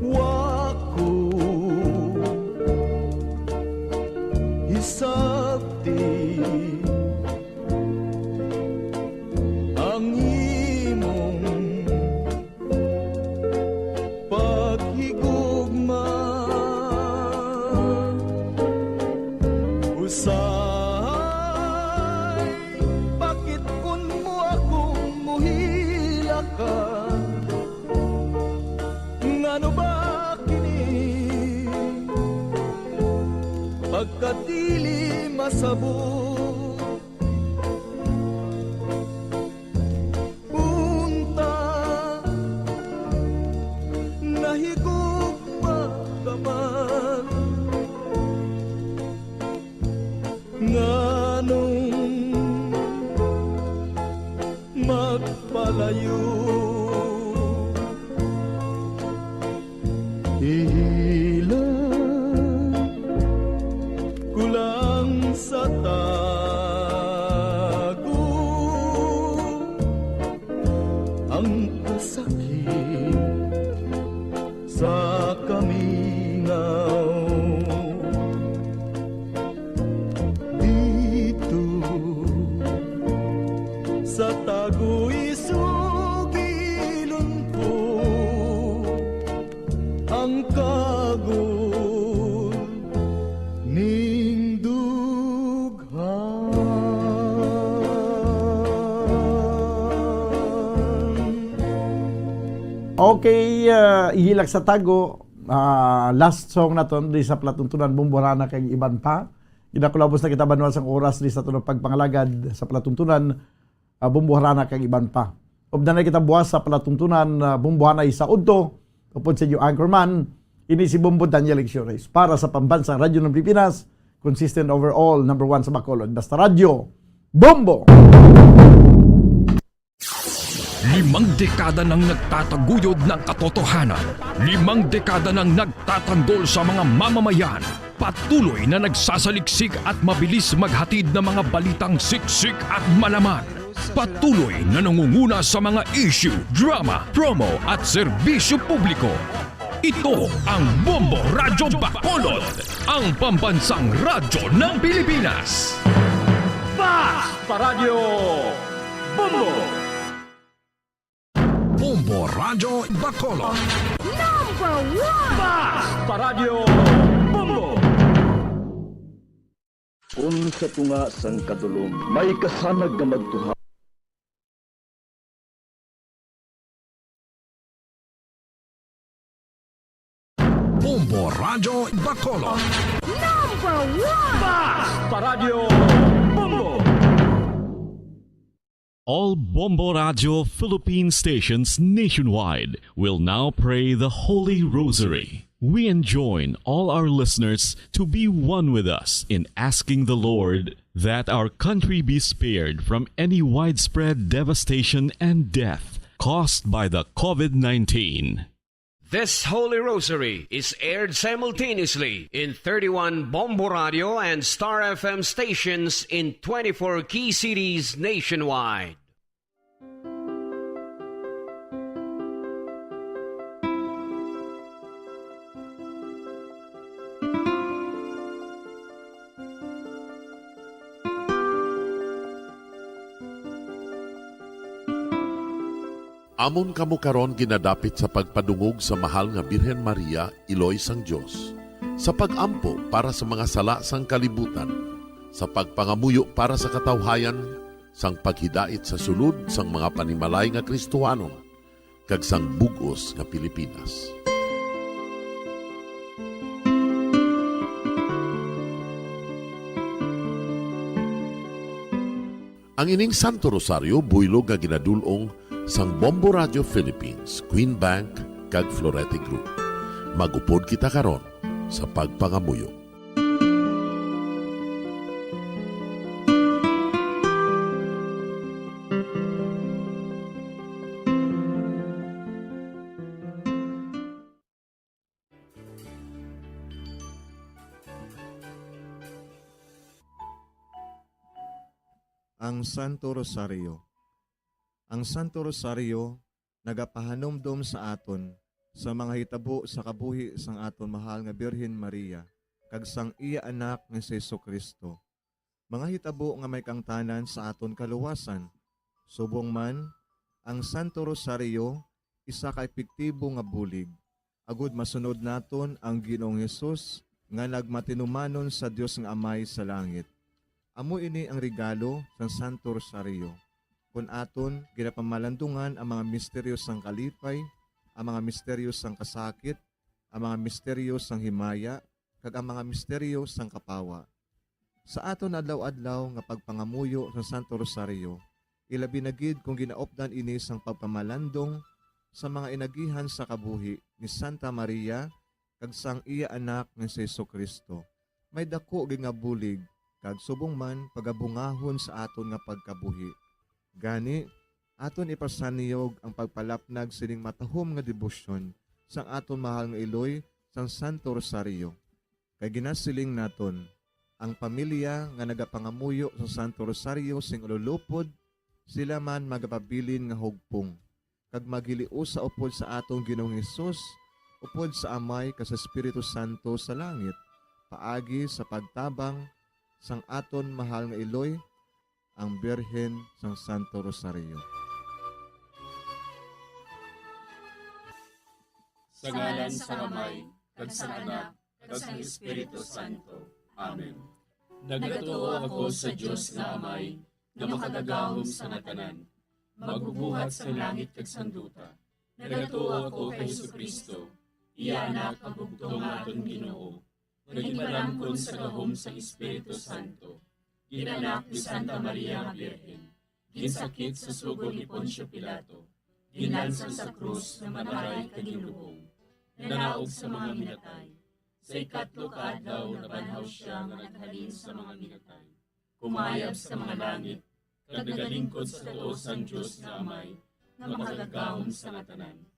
Wa ko hisabti ang imong paghigugma. Usahay bakit kun mo akong muhilaka? Ngano ba kini pagkadili masabot? Unta nahigugma ka man. Nganong magpalayo? Ihilak ko lang sa tago ang kasakit sa kamingaw. Dito sa tago'y sugilon ko ang kagod ning dughan. Okay, ah, ihilak sa tago, ah, last song naton di sa palatuntunan, Bumbo Harana kag iban pa. Ginakulabos na kita, banwa, sang oras di sa aton pagpangalagad sa palatuntunan, ah, Bumbo Harana kag iban pa. Updan na kita buwas sa palatuntunan, ah, Bumbo Hanay sa udto, upod sa inyo anchorman, ini si Bumbo Daniel Lecciones para sa Pambansang Radyo ng Pilipinas, consistent overall, number one sa Bacolod. Basta Radyo, Bumbo! Limang dekada nang nagtataguyod ng katotohanan. Limang dekada nang nagtatanggol sa mga mamamayan. Patuloy na nagsasaliksik at mabilis maghatid ng mga balitang siksik at malaman. Patuloy na nangunguna sa mga issue, drama, promo at serbisyo publiko. Ito ang Bombo Radyo Bacolod, ang pambansang radyo ng Pilipinas. Fast pa Radyo Bombo! Bombo Radyo Bacolod. Number one! Fast pa Radyo Bombo! Kun sa tunga sang kadulom may kasanag nga magtuha. Bombo Radyo Bacolod. Number one! Bas! Paradyo Bombo! All Bombo Radio Philippine stations nationwide will now pray the Holy Rosary. We enjoin all our listeners to be one with us in asking the Lord that our country be spared from any widespread devastation and death caused by the COVID nineteen. This Holy Rosary is aired simultaneously in thirty-one Bombo Radio and Star F M stations in twenty-four key cities nationwide. Amon kamo karon ginadapit sa pagpadungog sa Mahal nga Birhen Maria, Iloy sang Dios, sa pag-ampo para sa mga sala sang kalibutan, sa pagpangamuyo para sa katawhayan, sang paghidait sa sulod sang mga panimalay nga Kristohanon, kag sang bug-os nga Pilipinas. Ang ining Santo Rosario buylog nga ginadul-ong sang Bombo Radio Philippines, Queen Bank, kag Florete Group. Mag-upod kita karon sa pagpangamuyo. Ang Santo Rosario. Ang Santo Rosario nagapahanumdom sa aton sa mga hitabo sa kabuhi sang aton mahal nga Birhen Maria kag sang iya Anak nga si Jesu-Cristo, mga hitabo nga may kaangtanan sa aton kaluwasan. Subong man, ang Santo Rosario isa ka epektibo nga bulig agod masunod naton ang Ginoong Hesus nga nagmatinumanon sa Dios nga Amay sa langit. Amo ini ang regalo sang Santo Rosario, kon aton ginapamalandungan ang mga misteryo sang kalipay, ang mga misteryo sang kasakit, ang mga misteryo sang himaya, kag ang mga misteryo sang kapawa. Sa aton adlaw-adlaw nga pagpangamuyo sa Santo Rosario, ilabi na gid kon ginaupdan ini sang pagpamalandong sa mga inagihan sa kabuhi ni Santa Maria kag sang iya Anak nga si Jesu-Cristo, may daku gid nga bulig kag subong man pagabungahon sa aton nga pagkabuhi. Gani, aton ipasanyog ang pagpalapnag sining matahom nga debosyon sang aton mahal nga iloy sang Santo Rosario. Kay ginasiling naton, ang pamilya nga nagapangamuyo sang Santo Rosario sing ululupod, sila man magapabilin nga hugpong, kag maghiliusa upod sa aton Ginoong Hesus, upod sa Amay kag sa Espiritu Santo sa langit, paagi sa pagtabang sang aton mahal nga iloy, ang Birhen sang Santo Rosario. Sa ngalan sang Amay, kag sang Anak, kag sang Espiritu Santo. Amen. Nagatuo ako sa Dios nga Amay, nga makagagahom sa nga tanan, magbubuhat sang langit kag sang duta. Nagatuo ako kay Jesu-Cristo, iya Anak, ang bugtong nga aton Ginoo, nga ginpalamkon sa gahom sang Espiritu Santo, ginanak ni Santa Maria nga Birhen, ginsakit sa sugo ni Poncio Pilato, ginlansang sa krus nga mataray kag ginlubong, nanaog sa mga minatay. Sa ikatlo ka adlaw nabanhaw sia nga naghalin sa mga minatay, kumayab sa mga langit, kag nagalingkod sa tuo sang Dios nga Amay, nga makagagahom sa nga tanan.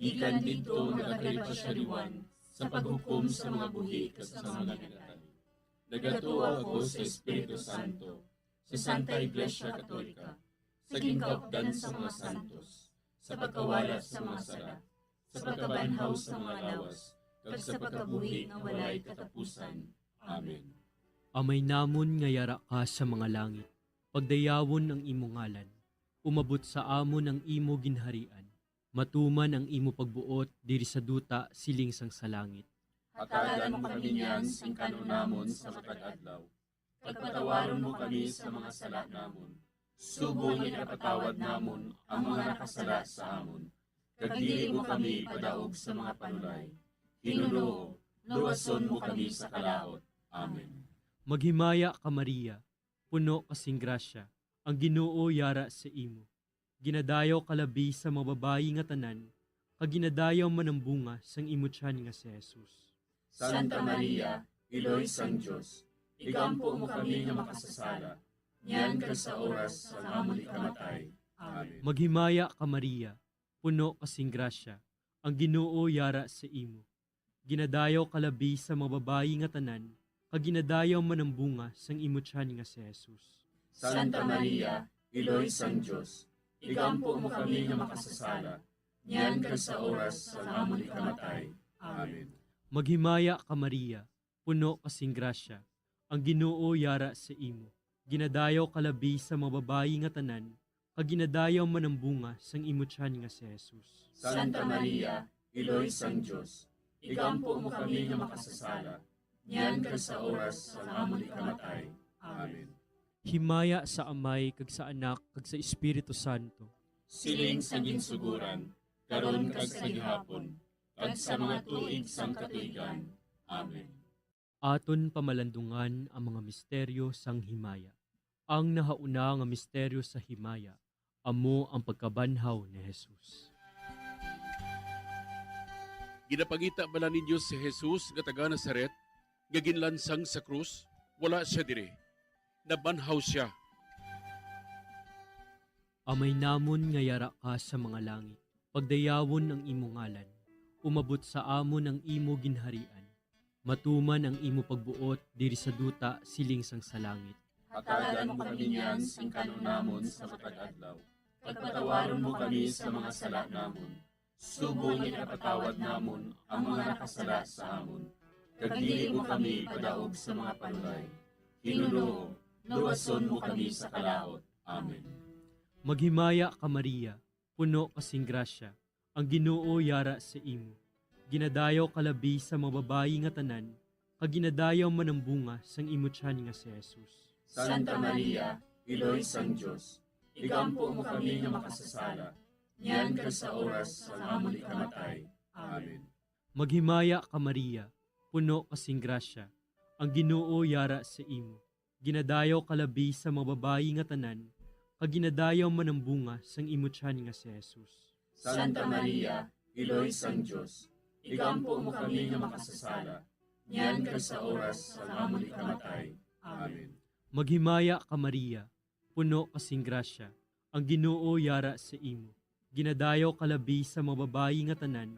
Gikan didto nagakalipa sia liwan sa paghukom sa mga buhi kag sa mga minatay. Nagatuo ako sa Espiritu Santo, sa Santa Iglesia Katolika, sa ginkaupdan sa mga santos, sa pagkawala sa mga sala, sa pagkabanhaw sa mga lawas, kag sa pagkabuhi nga walay katapusan. Amen. Amay namon nga yara ka sa mga langit, pagdayawon ang imo ngalan. Umabot sa amon ang imo ginharian. Matuman ang imo pagbuot diri sa duta siling sang sa langit. Hatagan mo kami niyan sing kan-on namon sa matag adlaw, kag patawaron mo kami sa mga sala namon, subong nga ginapatawad namon ang mga nakasala sa amon, kag dili mo kami ipadaog sa mga panulay. Hinunoo, luwason mo kami sa kalaut. Amen. Maghimaya ka, Maria, puno ka sing grasya, ang Ginoo yara sa imo. Ginadayaw ka labi sa mga babayi nga tanan, kag ginadayaw man ang bunga sang imo tiyan nga si Jesus. Santa Maria, Iloy sang Dios, igampo mo kami nga makasasala, niyan kag sa oras sang amon ikamatay. Amen. Maghimaya ka, Maria, puno ka sing grasya, ang Ginoo yara sa imo. Ginadayaw ka labi sa mga babayi nga tanan, kag ginadayaw man ang bunga sang imo tiyan nga si Jesus. Santa Maria, Iloy sang Dios, igampo mo kami nga makasasala, niyan kag sa oras sang amon ikamatay. Amen. Maghimaya ka, Maria, puno ka sing grasya, ang Ginoo yara sa imo. Ginadayaw ka labi sa mga babayi nga tanan, kag ginadayaw man ang bunga sang imo tiyan nga si Jesus. Santa Maria, Iloy sang Dios, igampo mo kami nga makasasala, niyan kag sa oras sang amon ikamatay. Amen. Himaya sa Amay, kag sa Anak, kag sa Espiritu Santo. Siling sa ginsugoran, karon kag sa gihapon, kag sa mga tuig sang katuigan. Amen. Aton pamalandungan ang mga misteryo sang himaya. Ang nahauna nga misteryo sa himaya amo ang pagkabanhaw ni Jesus. Ginapangita bala ninyo si Jesus nga taga Nazaret nga ginlansang sa krus? Wala sia diri. Nabanhaw sia. Amay namon nga yara ka sa mga langit, pagdayawon ang imo ngalan. Umabot sa amon ang imo ginharian. Matuman ang imo pagbuot diri sa duta siling sang sa langit. Hatagan mo kami niyan sing kan-on namon sa matag adlaw, kag patawaron mo kami sa mga sala namon, subong nga ginapatawad namon ang mga nakasala sa amon. Kag dili mo kami ipadaog sa mga panulay. Ginoo, luwason mo kami sa kalaut. Amen. Maghimaya ka, Maria, puno ka sing grasya, ang Ginoo yara sa imo. Ginadayaw ka labi sa mga babayi nga tanan, kag ginadayaw man ang bunga sang imo tiyan nga si Jesus. Santa Maria, Iloy sang Dios, igampo mo kami nga makasasala, niyan kag sa oras sang amon ikamatay. Amen. Maghimaya ka, Maria, puno ka sing grasya, ang Ginoo yara sa imo. Ginadayaw ka labi sa mga babayi nga tanan, kag ginadayaw man ang bunga sang imo tiyan nga si Jesus. Santa Maria, Iloy sang Dios, igampo mo kami nga makasasala, niyan kag sa oras sang amon ikamatay. Amen. Maghimaya ka, Maria, puno ka sing grasya, ang Ginoo yara sa imo. Ginadayaw ka labi sa mga babayi nga tanan,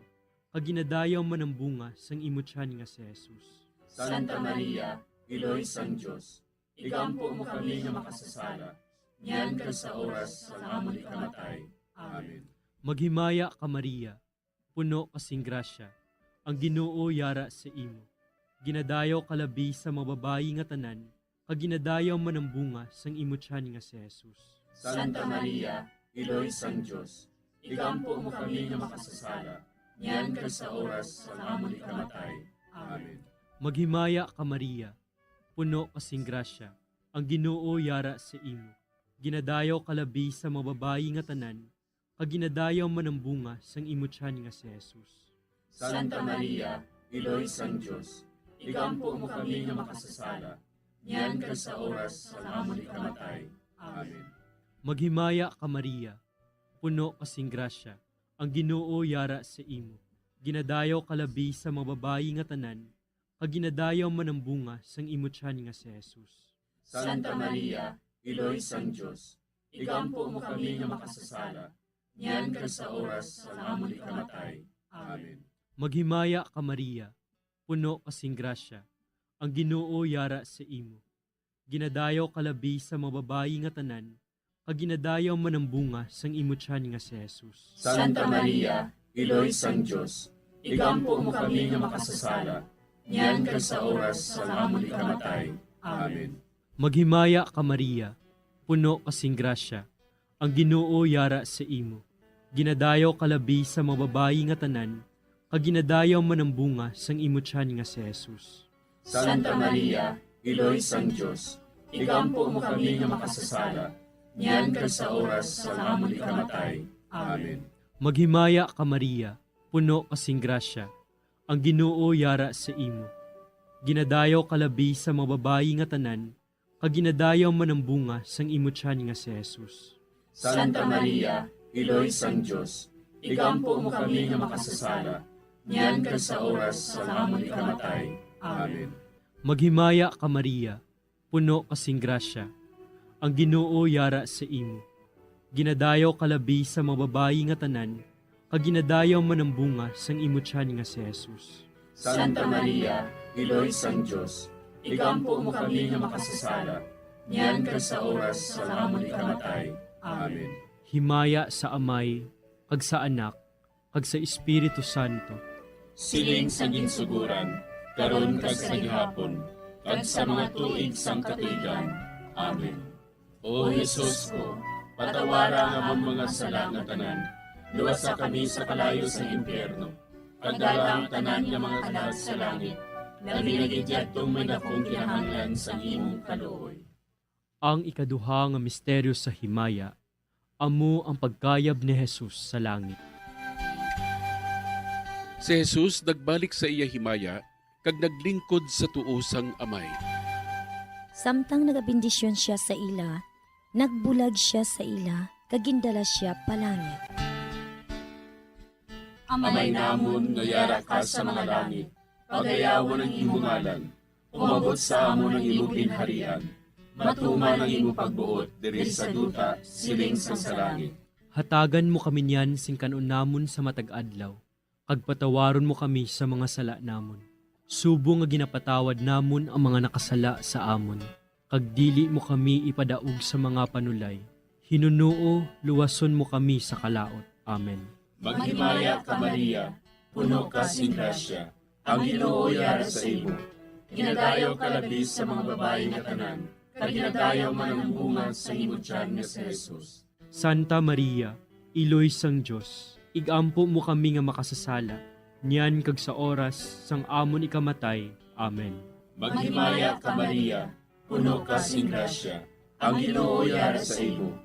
kag ginadayaw man ang bunga sang imo tiyan nga si Jesus. Santa Maria, Iloy sang Dios, igampo mo kami nga makasasala, niyan kag sa oras sang amon ikamatay. Amen. Maghimaya ka, Maria, puno ka sing grasya, ang Ginoo yara sa imo. Ginadayaw ka labi sa mga babayi nga tanan, kag ginadayaw man ang bunga sang imo tiyan nga si Jesus. Santa Maria, Iloy sang Dios, igampo mo kami nga makasasala, niyan kag sa oras sang amon ikamatay. Amen. Maghimaya ka, Maria, puno ka sing grasya, ang Ginoo yara sa imo. Ginadayaw ka labi sa mga babayi nga tanan, kag ginadayaw man ang bunga sang imo tiyan nga si Jesus. Santa Maria, Iloy sang Dios, igampo mo kami nga makasasala, niyan kag sa oras sang amon ikamatay. Amen. Maghimaya ka, Maria, puno ka sing grasya, ang Ginoo yara sa imo. Ginadayaw ka labi sa mga babayi nga tanan, kag ginadayaw man ang bunga sang imo tiyan nga si Jesus. Santa Maria, Iloy sang Dios, igampo mo kami nga makasasala, niyan kag sa oras sang amon ikamatay. Amen. Maghimaya ka, Maria, puno ka sing grasya, ang Ginoo yara sa imo. Ginadayaw ka labi sa mga babayi nga tanan, kag ginadayaw man ang bunga sang imo tiyan nga si Jesus. Santa Maria, Iloy sang Dios, igampo mo kami nga makasasala, niyan kag sa oras sang amon ikamatay. Amen. Maghimaya ka, Maria, puno ka sing grasya, ang Ginoo yara sa imo. Ginadayaw ka labi sa mga babayi nga tanan, kag ginadayaw man ang bunga sang imo tiyan nga si Jesus. Santa Maria, Iloy sang Dios, igampo mo kami nga makasasala, niyan kag sa oras sang amon ikamatay. Amen. Maghimaya ka, Maria, puno ka sing grasya, Ang Ginoo yara sa imo. Ginadayaw ka labi sa mga babayi nga tanan, kag ginadayaw man ang bunga sang imo tiyan nga si Jesus. Santa Maria, Iloy sang Dios, igampo mo kami nga makasasala, niyan kag sa oras sang amon ikamatay. Amen. Maghimaya ka, Maria, puno ka sing grasya. Ang Ginoo yara sa imo. Ginadayaw ka labi sa mga babayi nga tanan, kag ginadayaw man ang bunga sang imo tiyan nga si Jesus. Santa Maria, Iloy sang Dios, igampo mo kami nga makasasala, niyan kag sa oras sang amon ikamatay. Amen. Himaya sa Amay, kag sa Anak, kag sa Espiritu Santo. Siling sa ginsuguran, karon kag sa gihapon, kag sa mga tuig sang katuigan. Amen. O Jesus ko, patawara ang amon mga sala nga tanan, luwasa kami sa kalayo sang impyerno, kag dala ang tanan nga mga kalag sa langit, labi na gid yadtong may dakong kinahanglan sang imong kaluoy. Ang ikaduha nga misteryo sa himaya, amo ang pagkayab ni Jesus sa langit. Si Jesus nagbalik sa iya himaya kag naglingkod sa tuo sang Amay. Samtang nagabendisyon sia sa ila, nagbulag sia sa ila kag gindala sia palangit. Amay namon nga yara ka sa mga langit, pagayawon ang imo ngalan. Umabot sa amon ang imo ginharian. Matuman ang imo pagbuot diri sa duta, siling sang sa langit. Hatagan mo kami niyan sing kan-on namon sa matag adlaw, kag patawaron mo kami sa mga sala namon, subong nga ginapatawad namon ang mga nakasala sa amon, kag dili mo kami ipadaog sa mga panulay. Hinunoo, luwason mo kami sa kalaut. Amen. Maghimaya ka, Maria, puno ka sing grasya, ang Ginoo yara sa imo. Ginadayaw ka labi sa mga babayi nga tanan, kag ginadayaw man ang bunga sa imo tiyan nga si Jesus. Santa Maria, Iloy sang Dios, igampo mo kami nga makasasala, niyan kag sa oras sang amon ikamatay. Amen. Maghimaya ka, Maria, puno ka sing grasya, ang Ginoo yara sa imo.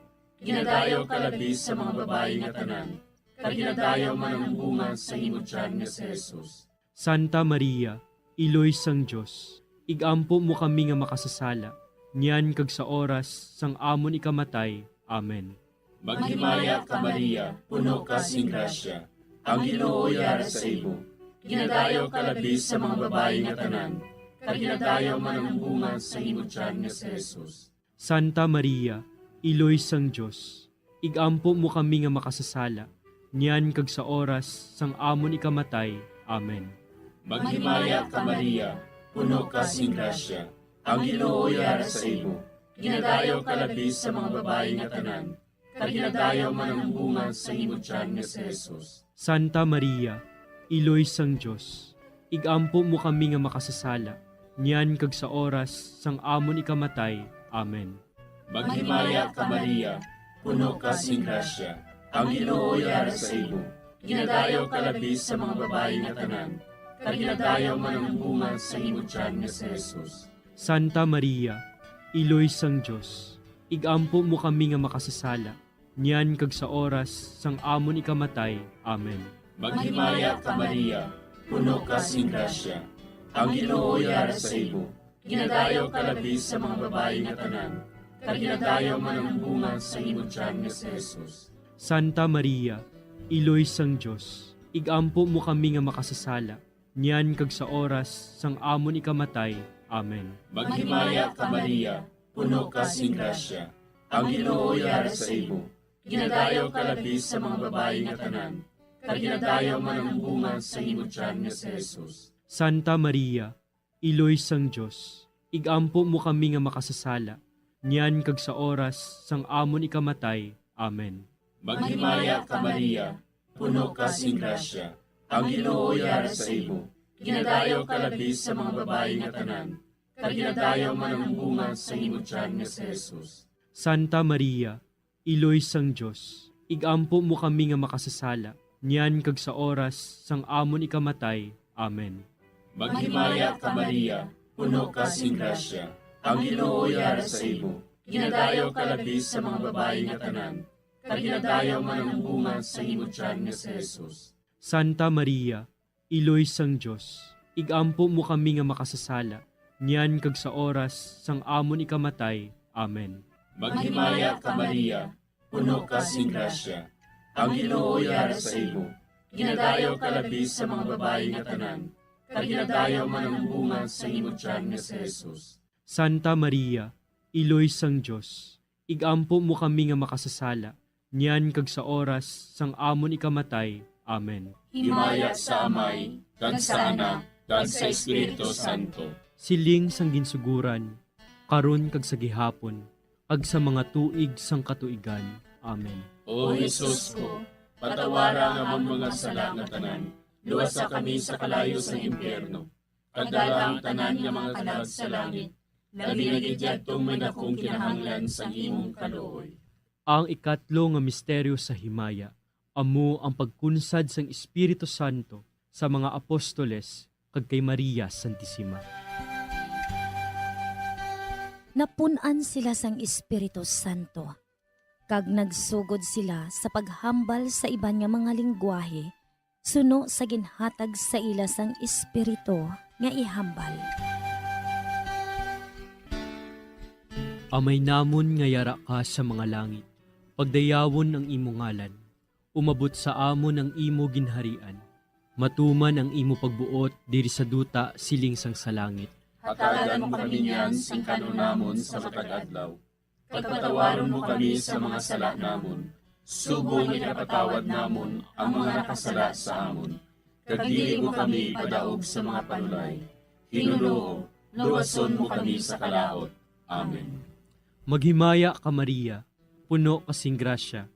Ginadayaw ka labi sa mga babayi nga tanan, kag ginadayaw man ang bunga sa imo tiyan nga si Jesus. Santa Maria, Iloy sang Dios, igampo mo kami nga makasasala, niyan kag sa oras sang amon ikamatay. Amen. Maghimaya ka, Maria, puno ka sing grasya, ang Ginoo yara sa imo. Ginadayaw ka labi sa mga babayi nga tanan, kag ginadayaw man ang bunga sa imo tiyan nga si Jesus. Santa Maria, Iloy sang Dios, igampo mo kami nga makasasala, niyan kag sa oras sang amon ikamatay. Amen. Maghimaya ka, Maria, puno ka sing grasya, ang Ginoo yara sa imo. Ginadayaw ka labi sa mga babayi nga tanan, kag ginadayaw man ang bunga sa imo tiyan nga si Jesus. Santa Maria, Iloy sang Dios, igampo mo kami nga makasasala, niyan kag sa oras sang amon ikamatay. Amen. Maghimaya ka, Maria, puno ka sing grasya, ang Ginoo yara sa imo. Ginadayaw ka labi sa mga babayi nga tanan, kag ginadayaw man ang bunga sa imo tiyan nga si Jesus. Santa Maria, Iloy sang Dios, igampo mo kami nga makasasala, niyan kag sa oras sang amon ikamatay. Amen. Maghimaya ka, Maria, puno ka sing grasya, ang Ginoo yara sa imo. Ginadayaw ka labi sa mga babayi nga tanan, kag ginadayaw man ang bunga sa imo tiyan nga si Jesus. Santa Maria, Iloy sang Dios, igampo mo kami nga makasasala, niyan kag sa oras sang amon ikamatay. Amen. Maghimaya ka, Maria, puno ka sing grasya, ang Ginoo yara sa imo. Ginadayaw ka labi sa mga babayi nga tanan, kag ginadayaw man ang bunga sa imo tiyan nga si Jesus. Santa Maria, Iloy sang Dios, igampo mo kami nga makasasala, niyan kag sa oras sang amon ikamatay. Amen. Maghimaya ka, Maria, puno ka sing grasya, ang Ginoo yara sa imo. Ginadayaw ka labi sa mga babayi nga tanan, kag ginadayaw man ang bunga sa imo tiyan nga si Jesus. Santa Maria, Iloy sang Dios, igampo mo kami nga makasasala, niyan kag sa oras sang amon ikamatay. Amen. Maghimaya ka, Maria, puno ka sing grasya, ang Ginoo yara sa imo. Ginadayaw ka labi sa mga babayi nga tanan, kag ginadayaw man ang bunga sa imo tiyan nga si Jesus. Santa Maria, Iloy sang Dios, ig-ampo mo kami nga makasasala, niyan kag sa oras sang amon ikamatay. Amen. Maghimaya ka, Maria, puno ka sing grasya. Ang Ginoo yara sa imo. Ginadayaw ka labi sa mga babayi nga tanan, kag ginadayaw man ang bunga sa imo tiyan nga si Jesus. Santa Maria, Iloy sang Dios, ig-ampo mo kami nga makasasala, niyan kag sa oras sang amon ikamatay. Amen. Himaya sa Amay, kag sa Anak, kag sa Espiritu Santo. Siling sang ginsuguran, karon kag sa gihapon, kag sa mga tuig sang katuigan. Amen. O Jesus ko, patawara ang amon mga sala nga tanan, luwasa kami sa kalayo sang impyerno, kag dala ang tanan nga mga kalag sa langit, labi na gid yadtong may dakong kinahanglan sang imong kaluoy. Ang ikatlo nga misteryo sa himaya amo ang pagkunsad sang Espiritu Santo sa mga apostoles kag kay Maria Santisima. Napun-an sila sang Espiritu Santo, kag nagsugod sila sa paghambal sa iban nga mga linggwahe suno sa ginhatag sa ila sang Espiritu nga ihambal. Amay namon nga yara ka sa mga langit, pagdayawon ang imo ngalan. Umabot sa amon ang imo ginharian. Matuman ang imo pagbuot diri sa duta siling sang sa langit. Hatagan mo kami niyan sing kan-on namon sa matag adlaw. Kag patawaron mo kami sa mga sala namon, subong nga ginapatawad namon ang mga nakasala sa amon. Kag dili mo kami ipadaog sa mga panulay. Ginoo, luwason mo kami sa kalaut. Amen. Maghimaya ka, Maria, puno ka sing grasya,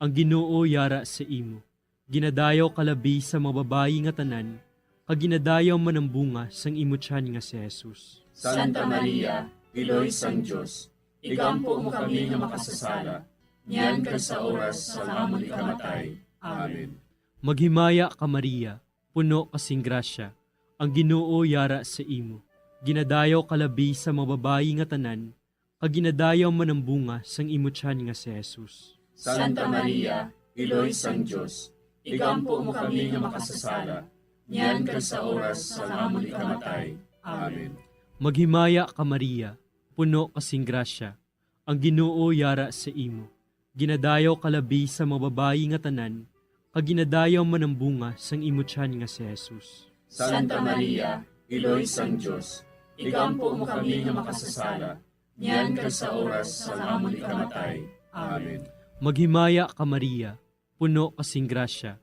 ang Ginoo yara sa imo. Ginadayaw ka labi sa mga babayi nga tanan, kag ginadayaw man ang bunga sang imo tiyan nga si Jesus. Santa Maria, Iloy sang Dios, igampo mo kami nga makasasala, niyan kag sa oras sang amon ikamatay. Amen. Maghimaya ka, Maria, puno ka sing grasya, ang Ginoo yara sa imo. Ginadayaw ka labi sa mga babayi nga tanan, kag ginadayaw man ang bunga sang imo tiyan nga si Jesus. Santa Maria, Iloy sang Dios, igampo mo kami nga makasasala, niyan kag sa oras sang amon ikamatay. Amen. Maghimaya ka, Maria, puno ka sing grasya, ang Ginoo yara sa imo. Ginadayaw ka labi sa mga babayi nga tanan, kag ginadayaw man ang bunga sang imo tiyan nga si Jesus. Santa Maria, Iloy sang Dios, igampo mo kami nga makasasala, niyan kag sa oras sang amon ikamatay. Amen. Maghimaya ka, Maria, puno ka sing grasya,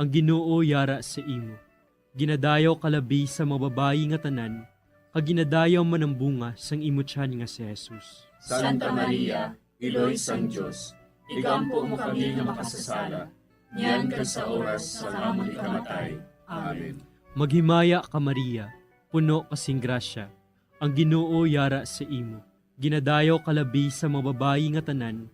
ang Ginoo yara sa imo. Ginadayaw ka labi sa mga babayi nga tanan, kag ginadayaw man ang bunga sang imo tiyan nga si Jesus. Santa Maria, Iloy sang Dios, igampo mo kami nga makasasala, niyan kag sa oras sang amon ikamatay. Amen. Maghimaya ka, Maria, puno ka sing grasya, ang Ginoo yara sa imo. Ginadayaw ka labi sa mga babayi nga tanan,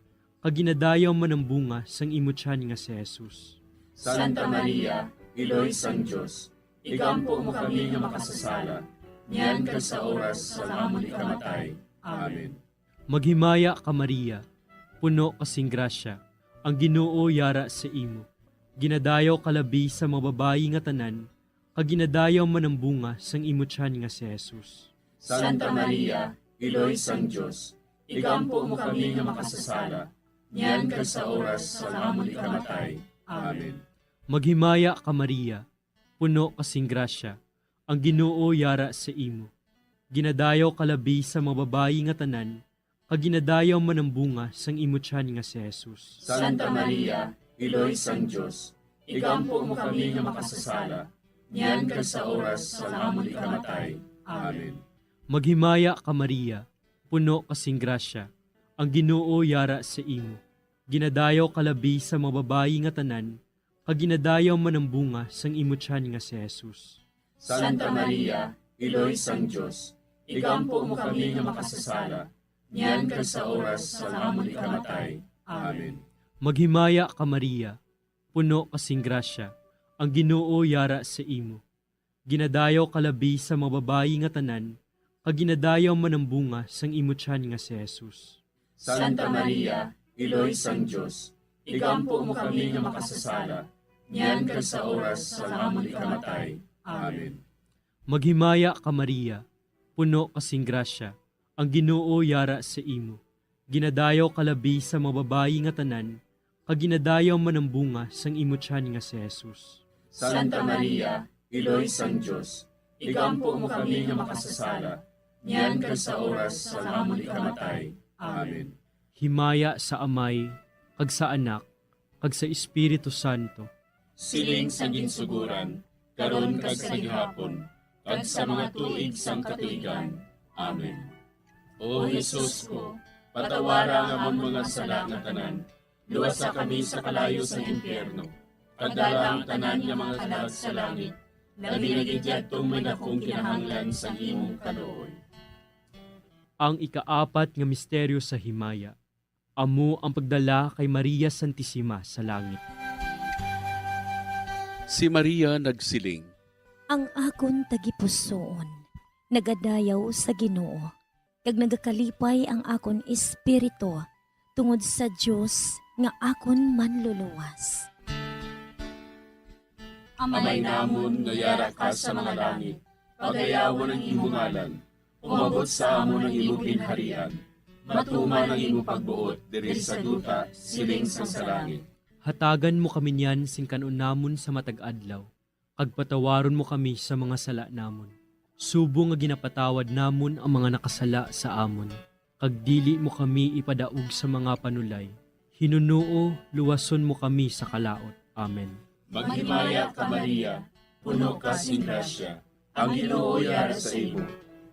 kag ginadayaw man ang bunga sang imo tiyan nga si Jesus. Santa Maria, Iloy sang Dios, igampo mo kami nga makasasala, niyan kag sa oras sang amon ikamatay. Amen. Maghimaya ka, Maria, puno ka sing grasya, ang Ginoo yara sa imo. Ginadayaw ka labi sa mga babayi nga tanan, kag ginadayaw man ang bunga sang imo tiyan nga si Jesus. Santa Maria, Iloy sang Dios, igampo mo kami nga makasasala, niyan kag sa oras sang amon ikamatay. Amen. Maghimaya ka, Maria, puno ka sing grasya, ang Ginoo yara sa imo. Ginadayaw ka labi sa mga babayi nga tanan, kag ginadayaw man ang bunga sang imo tiyan nga si Jesus. Santa Maria, Iloy sang Dios, igampo mo kami nga makasasala, niyan kag sa oras sang amon ikamatay. Amen. Maghimaya ka, Maria, puno ka sing grasya, ang Ginoo yara sa imo. Ginadayaw ka labi sa mga babayi nga tanan, kag ginadayaw man ang bunga sang imo tiyan nga si Jesus. Santa Maria, Iloy sang Dios, igampo mo kami nga makasasala, niyan kag sa oras sang amon ikamatay. Amen. Maghimaya ka, Maria, puno ka sing grasya, ang Ginoo yara sa imo. Ginadayaw ka labi sa mga babayi nga tanan, kag ginadayaw man ang bunga sang imo tiyan nga si Jesus. Santa Maria, Iloy sang Dios, igampo mo kami nga makasasala, niyan kag sa oras sang amon ikamatay. Amen. Maghimaya ka, Maria, puno ka sing grasya, ang Ginoo yara sa imo. Ginadayaw ka labi sa mga babayi nga tanan, kag ginadayaw man ang bunga sang imo tiyan nga si Jesus. Santa Maria, Iloy sang Dios, igampo mo kami nga makasasala, niyan kag sa oras sang amon ikamatay. Amen. Himaya sa Amay, kag sa Anak, kag sa Espiritu Santo. Siling sa ginsuguran, karon kag sa gihapon, kag sa mga tuig sang katuigan. Amen. O Jesus ko, patawara ang amon mga sala nga tanan, luwasa kami sa kalayo sang impyerno, kag dala ang tanan nga mga kalag sa langit, labi na gid yadtong may dakong kinahanglan sang imong kaluoy. Ang ikaapat nga misteryo sa himaya, amo ang pagdala kay Maria Santisima sa langit. Si Maria nagsiling, "Ang akon tagipusoon nagadayaw sa Ginoo, kag nagakalipay ang akon espiritu tungod sa Dios nga akon Manluluwas." Amay namon nga yara ka sa mga langit, pagayawon ang imo ngalan. Umabot sa amon ang imo ginharian. Matuman ang imo pagbuot diri sa duta, siling sang sa langit. Hatagan mo kami niyan sing kan-on namon sa matag adlaw, kag patawaron mo kami sa mga sala namon, subong nga ginapatawad namon ang mga nakasala sa amon, kag dili mo kami ipadaog sa mga panulay. Hinunoo, luwason mo kami sa kalaut. Amen. Maghimaya ka, Maria, puno ka sing grasya, ang Ginoo yara sa imo.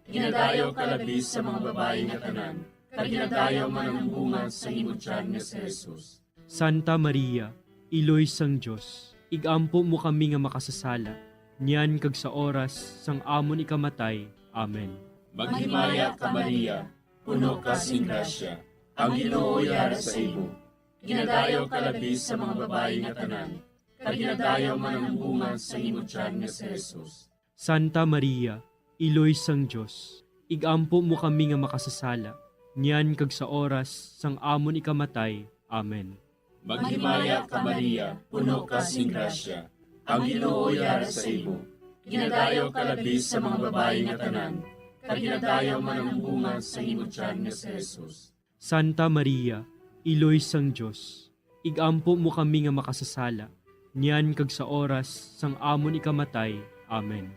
Ginadayaw ka labi sa mga babayi nga tanan, kag ginadayaw man ang bunga sa imo tiyan nga si Jesus. Santa Maria, Iloy sang Dios, igampo mo kami nga makasasala, niyan kag sa oras sang amon ikamatay. Amen. Maghimaya ka, Maria, puno ka sing grasya, ang Ginoo yara sa imo. Ginadayaw ka labi sa mga babayi nga tanan, kag ginadayaw man ang bunga sa imo tiyan nga si Jesus. Santa Maria, Iloy sang Dios, igampo mo kami nga makasasala, niyan kag sa oras sang amon ikamatay. Amen. Maghimaya ka, Maria, puno ka sing grasya, ang Ginoo yara sa imo. Ginadayaw ka labi sa mga babayi nga tanan, kag ginadayaw man ang bunga sa imo tiyan nga si Jesus. Santa Maria, Iloy sang Dios, igampo mo kami nga makasasala, niyan kag sa oras sang amon ikamatay. Amen.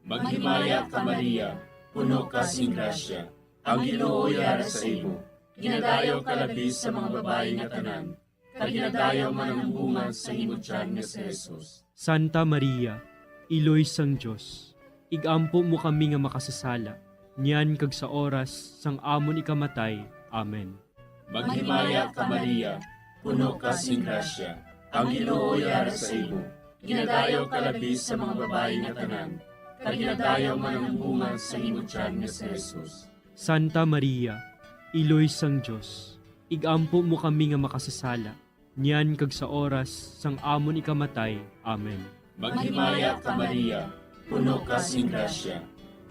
Maghimaya ka, Maria, puno ka sing grasya, ang Ginoo yara sa imo. Ginadayaw ka labi sa mga babayi nga tanan, kag ginadayaw man ang bunga sa imo tiyan nga si Jesus. Santa Maria, Iloy sang Dios, igampo mo kami nga makasasala, niyan kag sa oras sang amon ikamatay. Amen. Maghimaya ka, Maria, puno ka sing grasya, ang Ginoo yara sa imo. Ginadayaw ka labi sa mga babayi nga tanan, kag ginadayaw man ang bunga sa imo tiyan nga si Jesus. Santa Maria, Iloy sang Dios, igampo mo kami nga makasasala, niyan kag sa oras sang amon ikamatay. Amen. Maghimaya ka, Maria, puno ka sing grasya,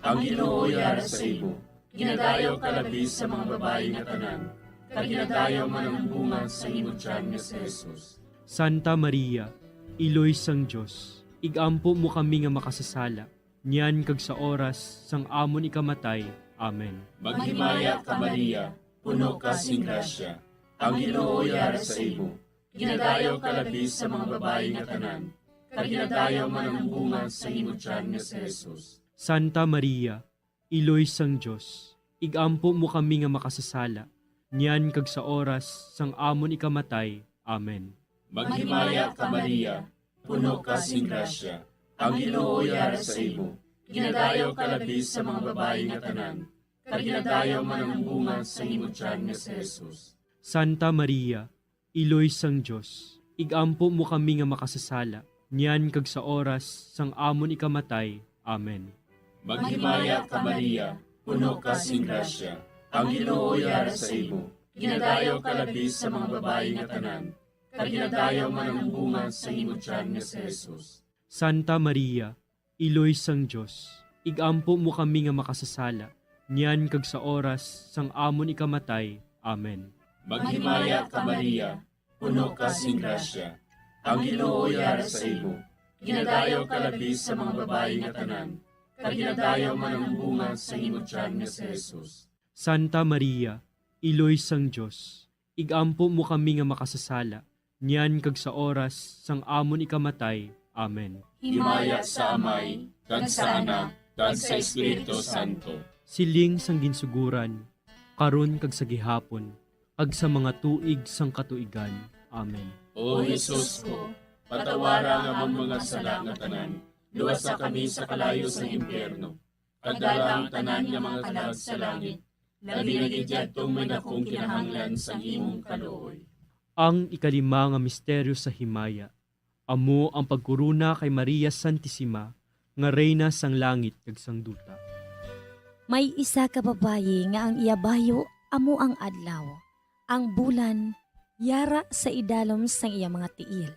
ang Ginoo yara sa imo. Ginadayaw ka labi sa mga babayi nga tanan, kag ginadayaw man ang bunga sa imo tiyan nga si Jesus. Santa Maria, Iloy sang Dios, igampo mo kami nga makasasala, niyan kag sa oras sang amon ikamatay. Amen. Maghimaya ka, Maria, puno ka sing grasya, ang Ginoo yara sa imo. Ginadayaw ka labi sa mga babayi nga tanan, kag ginadayaw man ang bunga sa imo tiyan nga si Jesus. Santa Maria, Iloy sang Dios, igampo mo kami nga makasasala, niyan kag sa oras sang amon ikamatay. Amen. Maghimaya ka, Maria, puno ka sing grasya, ang Ginoo yara sa imo. Ginadayaw ka labi sa mga babayi nga tanan, kag ginadayaw man ang bunga sa imo tiyan nga si Jesus. Santa Maria, Iloy sang Dios, igampo mo kami nga makasasala, niyan kag sa oras sang amon ikamatay. Amen. Maghimaya ka, Maria, puno ka sing grasya, ang Ginoo yara sa imo. Ginadayaw ka labi sa mga babayi nga tanan, kag ginadayaw man ang bunga sa imo tiyan nga si Jesus. Santa Maria, Iloy sang Dios, igampo mo kami nga makasasala, niyan kag sa oras sang amon ikamatay. Amen. Maghimaya ka, Maria, puno ka sing grasya, ang Ginoo yara sa imo. Ginadayaw ka labi sa mga babayi nga tanan, kag ginadayaw man ang bunga sang imo tiyan nga si Jesus. Santa Maria, Iloy sang Dios, igampo mo kami nga makasasala, niyan kag sa oras sang amon ikamatay. Amen. Himaya sa Amay, kag sa Anak, kag sa Espiritu Santo. Siling sang ginsuguran, karon kag sa gihapon, kag sa mga tuig sang katuigan. Amen. O Jesus ko, patawara ang amon mga sala nga tanan, luwasa kami sa kalayo sang impyerno, kag dala ang tanan nga mga kalag sa langit, labi na gid yadtong may dakong kinahanglan sang imong kaluoy. Ang ikalima nga misteryo sa himaya, amo ang pagkorona kay Maria Santisima nga Reyna sang langit kag sang duta. May isa ka babayi nga ang iya bayo amo ang adlaw, ang bulan yara sa idalom sang iya mga tiil,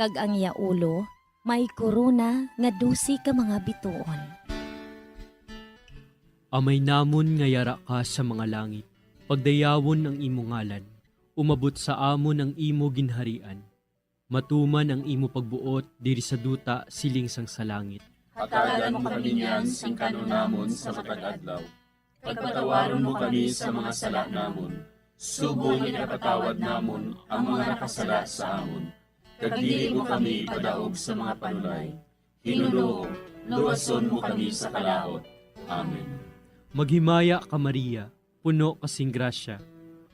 kag ang iya ulo may korona nga dose ka mga bituon. Amay namon nga yara ka sa mga langit, pagdayawon ang imo ngalan, umabot sa amon ang imo ginharian, matuman ang imo pagbuot diri sa duta siling sang sa langit. Hatagan mo kami niyan sing kan-on namon sa matag adlaw. Pagpatawaron mo kami sa mga sala namon, subong nga ginapatawad namon ang mga nakasala sa amon. Kag dili mo kami ipadaog sa mga panulay. Hinunoo, luwason mo kami sa kalaut. Amen. Maghimaya ka, Maria, puno ka sing grasya,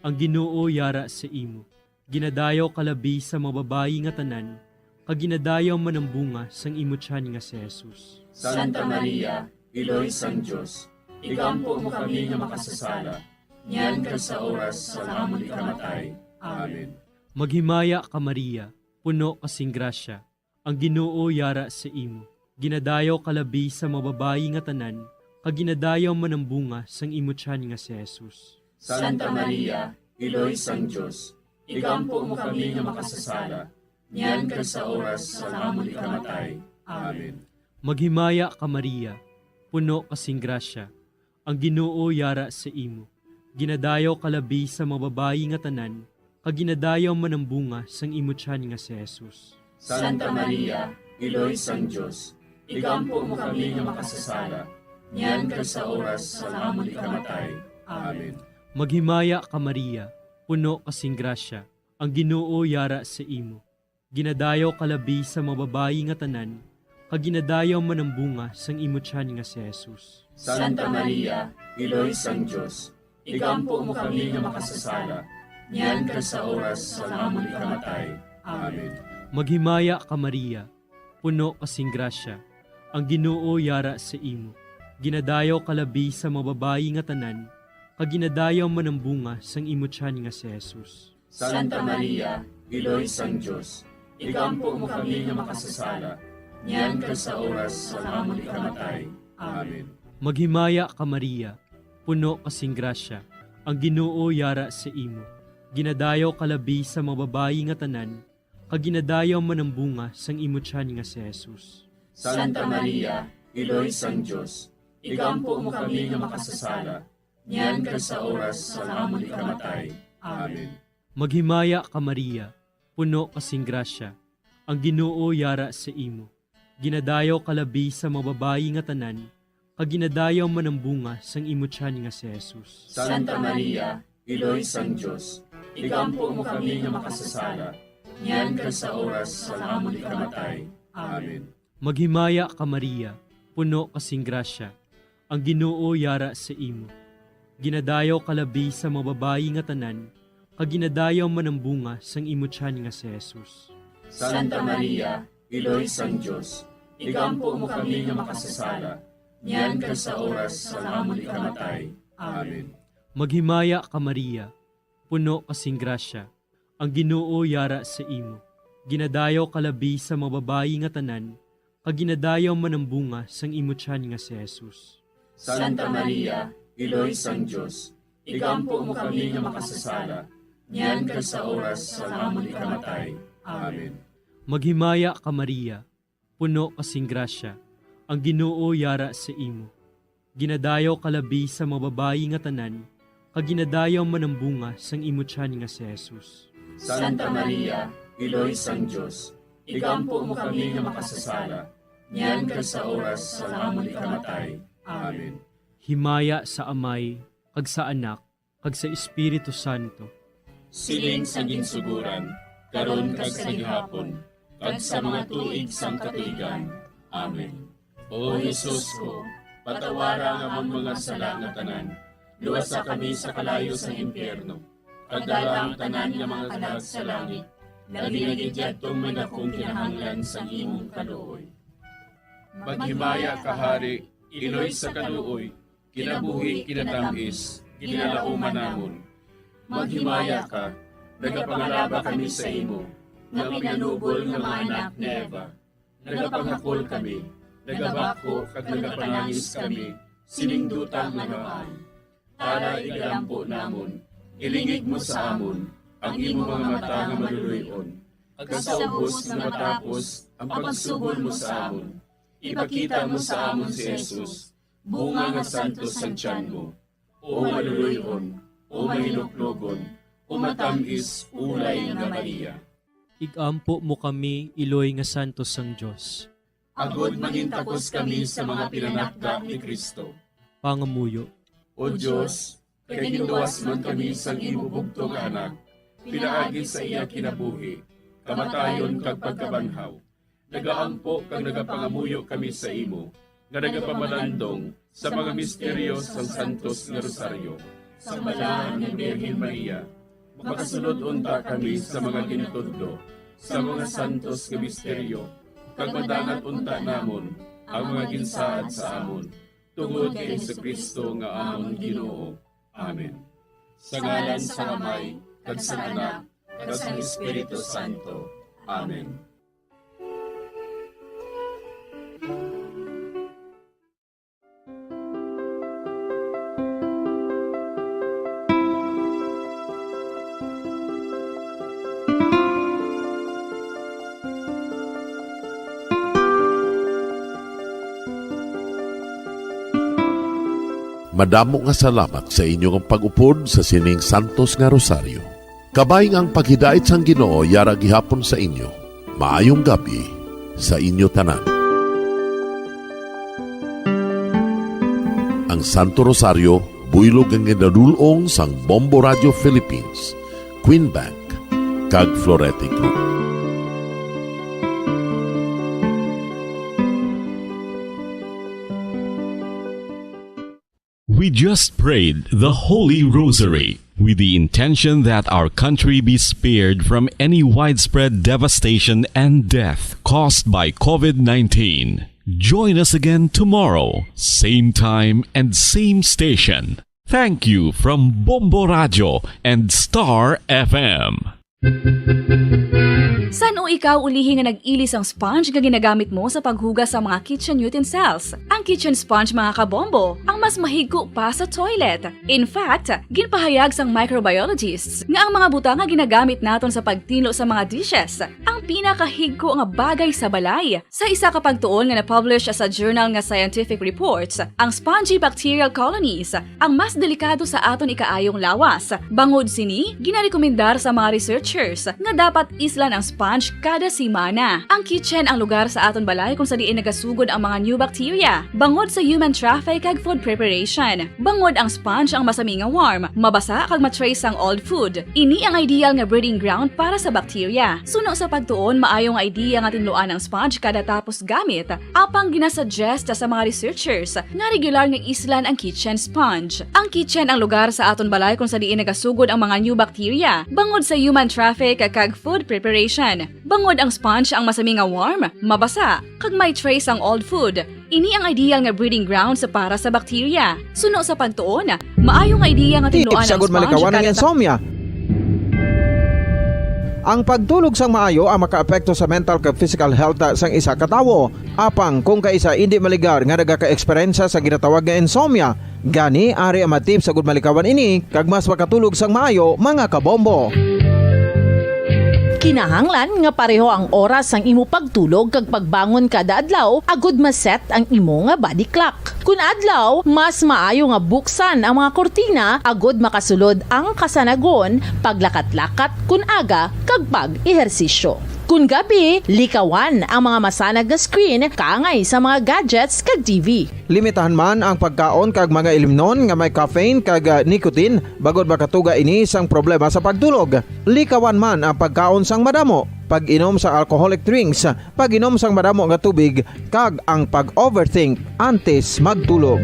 ang Ginoo yara sa imo. Ginadayaw ka labi sa mga babayi nga tanan, kag ginadayaw man ang bunga sang imo tiyan nga si Jesus. Santa Maria, Iloy sang Dios, igampo mo kami nga makasasala, niyan kag sa oras sang amon ikamatay. Amen. Maghimaya ka, Maria, puno ka sing grasya, ang Ginoo yara sa imo. Ginadayaw ka labi sa mga babayi nga tanan, kag ginadayaw man ang bunga sang imo tiyan nga si Jesus. Santa Maria, Iloy sang Dios, igampo mo kami nga makasasala, niyan kag sa oras sang amon ikamatay. Amen. Maghimaya ka, Maria, puno ka sing grasya, ang Ginoo yara sa imo. Ginadayaw ka labi sa mga babayi nga tanan, kag ginadayaw man ang bunga sang imo tiyan nga si Jesus. Santa Maria, Iloy sang Dios, igampo mo kami nga makasasala, niyan kag sa oras sang amon ikamatay. Amen. Maghimaya ka, Maria, puno ka sing grasya, ang Ginoo yara sa imo. Ginadayaw ka labi sa mga babayi nga tanan, kag ginadayaw man ang bunga sang imo tiyan nga si Jesus. Santa Maria, Iloy sang Dios, igampo mo kami nga makasasala, niyan kag sa oras sang amon ikamatay. Amen. Maghimaya ka, Maria, puno ka sing grasya, ang Ginoo yara sa imo. Ginadayaw ka labi sa mga babayi nga tanan, kag ginadayaw man ang bunga sang imo tiyan nga si Jesus. Santa Maria, Iloy sang Dios, igampo mo kami nga makasasala, niyan kag sa oras sang amon ikamatay. Amen. Maghimaya ka, Maria, puno ka sing grasya, ang Ginoo yara sa imo. Ginadayaw ka labi sa mga babayi nga tanan, kag ginadayaw man ang bunga sang imo tiyan nga si Jesus. Santa Maria, Iloy sang Dios, igampo mo kami nga makasasala, niyan kag sa oras sang amon ikamatay. Amen. Maghimaya ka, Maria, puno ka sing grasya, ang Ginoo yara sa imo. Ginadayaw ka labi sa mga babayi nga tanan, kag ginadayaw man ang bunga sang imo tiyan nga si Jesus. Santa Maria, Iloy sang Dios, igampo mo kami nga makasasala, niyan kag sa oras sang amon ikamatay. Amen. Maghimaya ka, Maria, puno ka sing grasya, ang Ginoo yara sa imo. Ginadayaw ka labi sa mga babayi nga tanan, kag ginadayaw man ang bunga sang imo tiyan nga si Jesus. Santa Maria, Iloy sang Dios, igampo mo kami nga makasasala, niyan kag sa oras sang amon ikamatay. Amen. Maghimaya ka, Maria, puno ka sing grasya, ang Ginoo yara sa imo. Ginadayaw ka labi sa mga babayi nga tanan, kag ginadayaw man ang bunga sang imo tiyan nga si Jesus. Santa Maria, Iloy sang Dios, igampo mo kami nga makasasala, niyan kag sa oras sang amon ikamatay. Amen. Maghimaya ka, Maria, puno ka sing grasya, ang Ginoo yara sa imo. Ginadayaw ka labi sa mga babayi nga tanan, kag ginadayaw man ang bunga sang imo tiyan nga si Jesus. Santa Maria, Iloy sang Dios, Igampo mo kami nga makasasala, niyan kag sa oras sang amon ikamatay. Amen. Himaya sa Amay, kag sa Anak, kag sa Espiritu Santo. Siling sa ginsuguran, karon kag sa gihapon, kag sa mga tuig sang katuigan. Amen. O Jesus ko, patawara ang amon mga sala nga tanan, luwasa kami sa kalayo sang impyerno, kag dala ang tanan nga mga kalag sa langit, labi na gid yadtong may dakong kinahanglan sang imong kaluoy. Maghimaya ka, Hari, iloy sa kaluoy, kinabuhi, kinatamis, ginalauman namon. Maghimaya ka, nagapangalaba kami sa imo, nga pinanubol nga mga anak ni Eva. Nagapangakol kami, nagabako kag nagapanangis kami sining duta nga namaan. Tara, igalampo namon, ilingig mo sa amon ang imo mga mata nga maluloy-on, kag sa ubos nga matapos ang pagsubol mo sa amon, ipakita mo sa amon si Jesus, bunga nga santos sang tiyan mo, o maluloy-on, o mahinuklogon, o matam-is ulay nga Maria. Igampo mo kami, iloy nga santos sang Dios. Agod mangintakos kami sa mga pinanakda ni Cristo. Pangamuyo. O Dios, kay ginluwas man kami sang imo bugtong nga Anak, pinaagi sa iya kinabuhi, kamatayon kag pagkabanhaw, nagaampo kag nagapangamuyo kami sa imo, nga nagapamalandong sa mga misteryo sang Santos nga Rosaryo, sang Balahan nga Birhen Maria. Makasulod unta kami sa mga ginatudlo sa mga santos nga misteryo, kag madangat unta namon ang mga ginsaad sa amon, tungod kay Jesu-Cristo nga amon Ginoo. Amen. Sa ngalan sang Amay, kag sang Anak, kag sang Espiritu Santo. Amen. Madamo nga salamat sa inyo nga pag-upod sa sining santos nga rosaryo. Kabay nga ang paghidait sang Ginoo yara gihapon sa inyo. Maayong gab-i sa inyo tanan. Ang Santo Rosario buylog nga ginadul-ong sang Bombo Radio Philippines, Queen Bank, kag Florete Group. We just prayed the Holy Rosary with the intention that our country be spared from any widespread devastation and death caused by COVID nineteen. Join us again tomorrow, same time and same station. Thank you from Bombo Radio and Star F M. San-o ikaw ulihi nga nag-ili sang sponge nga ginagamit mo sa paghugas sa mga kitchen utensils? Ang kitchen sponge, mga kabombo, ang mas mahigko pa sa toilet. In fact, ginpahayag sang microbiologists nga ang mga butang nga ginagamit naton sa pagtinlo sa mga dishes ang pinakahigko nga bagay sa balay. Sa isa ka pagtuon nga na-publish sa journal nga Scientific Reports, ang spongy bacterial colonies ang mas delikado sa aton ikaayong lawas. Bangod sini, ginarekomendar sa mga researchers nga dapat islan ang sponge kada semana. Ang kitchen ang lugar sa aton balay kung sa diin nagasugod ang mga new bacteria. Bangod sa human traffic kag food preparation, bangod ang sponge ang masami nga warm, mabasa kag ma-trace sang old food. Ini ang ideal nga breeding ground para sa bacteria. Suno sa pagtuon, maayo nga idea nga tinluan ang sponge kada tapos gamit, apang ginasuggest sa mga researchers nga regular nga islan ang kitchen sponge. Ang kitchen ang lugar sa aton balay kung sa diin nagasugod ang mga new bacteria, bangod sa human traffic kag food preparation. Bangod ang sponge ang masami nga warm, mabasa, kag may trace ang old food. Ini ang ideal nga breeding ground sa para sa bacteria. Suno sa pagtuon, maayo nga ideya nga tinluan ang sponge. Tip sa gud malikawan ang insomnia. Ang pagtulog sang maayo ang makaapekto sa mental kag physical health sang isa ka tawo. Apang kung kaisa indi maligar nga nagaka-eksperyensya sa ginatawag nga insomnia, gani ari ang mga tips sa gud malikawan ini kag mas makatulog sang maayo, mga kabombo. Kinahanglan nga pareho ang oras sang imo pagtulog kag pagbangon kada adlaw agud ma-set ang imo nga body clock. Kun adlaw, mas maayo nga buksan ang mga kurtina agud makasulod ang kasanagon, paglakat-lakat kun aga, kag pag-ehersisyo. Kun gab-i, likawan ang mga masanag nga screen kaangay sa mga gadgets kag T V. Limitahan man ang pagkaon kag mga ilimnon nga may caffeine kag, ah, nicotine, bangod makatuga ini sang problema sa pagtulog. Likawan man ang pagkaon sang madamo, pag-inom sang alcoholic drinks, pag-inom sang madamo nga tubig, kag ang pag-overthink antes magtulog.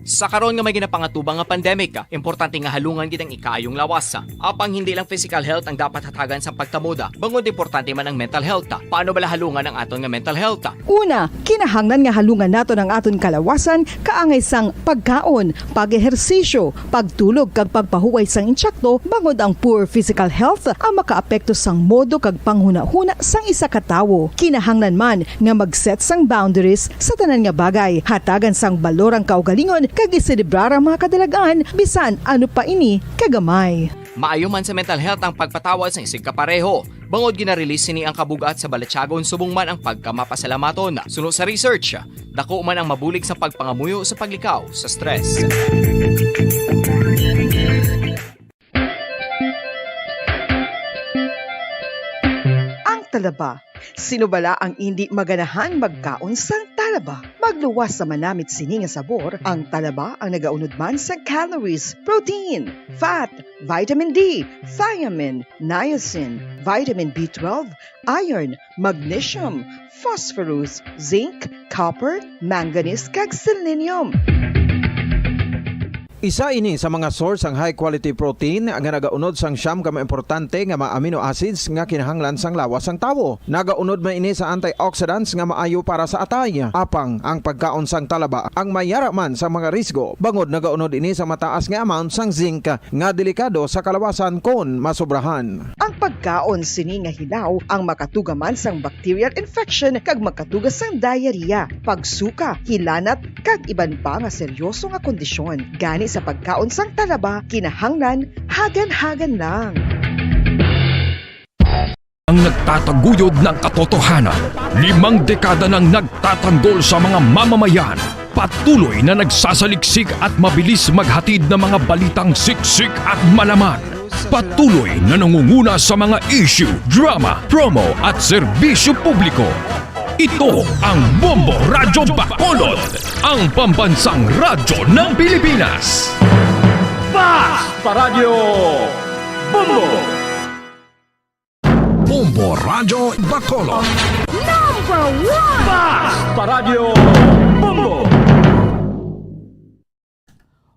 Sa karon nga may ginapangatubang nga pandemic, importante nga halungan gid ang ikaayong lawas. Apang hindi lang physical health ang dapat hatagan sa pagtamod, bangod importante man ang mental health. Paano bala halungan ang aton nga mental health? Una, kinahanglan nga halungan naton ang aton kalawasan kaangay sang pagkaon, pag-ehersisyo, pagtulog kag pagpahuway sang insakto, bangod ang poor physical health ang makaapekto sang modo kag panghunahuna sang isa ka tawo. Kinahanglan man nga mag-set sang boundaries sa tanan nga bagay, hatagan sang balor ang kaugalingon kag iselebrar ang mga kadalagan bisan ano pa ini kagamay. Maayo man sa mental health ang pagpatawad sang isigkapareho, bangod gina-release sini ang kabug-at sa balatyagon subong man ang pagkamapasalamaton. Suno sa research, dako man ang mabulig sa pagpangamuyo sa paglikaw sa stress. Ang talaba. Sino bala ang indi maganahan magkaon sang talaba? Magluwas sa manamit sini nga sabor, ang talaba ang nagaunod man sang calories, protein, fat, vitamin D, thiamine, niacin, vitamin B twelve, iron, magnesium, phosphorus, zinc, copper, manganese, kag selenium. Isa ini sa mga source sang high quality protein nga nagaunod sang siyam ka mga importante nga mga amino acids nga kinahanglan sang lawas sang tawo. Nagaunod man ini sa antioxidants nga maayo para sa atay. Apang ang pagkaon sang talaba ang may yara man sa mga risgo, bangod nagaunod ini sa mataas nga amount sang zinc nga delikado sa kalawasan kon masobrahan. Ang pagkaon sini nga hilaw ang makatuga man sang bacterial infection kag makatuga sang diarrhea, pagsuka, hilanat, kag iban pa nga seryoso nga kondisyon. Gani sa pagkaon sang talaba, kinahanglan hagan-hagan lang. Ang nagtataguyod ng katotohanan, limang dekada nang nagtatanggol sa mga mamamayan, patuloy na nagsasaliksik at mabilis maghatid ng mga balitang siksik at malaman. Patuloy na nangunguna sa mga issue, drama, promo at serbisyo publiko. Ito ang Bombo Radyo Bacolod, ang pambansang radyo ng Pilipinas. Fast Paradyo Bombo! Bombo Radyo Bacolod. Number one! Fast Paradyo Bombo!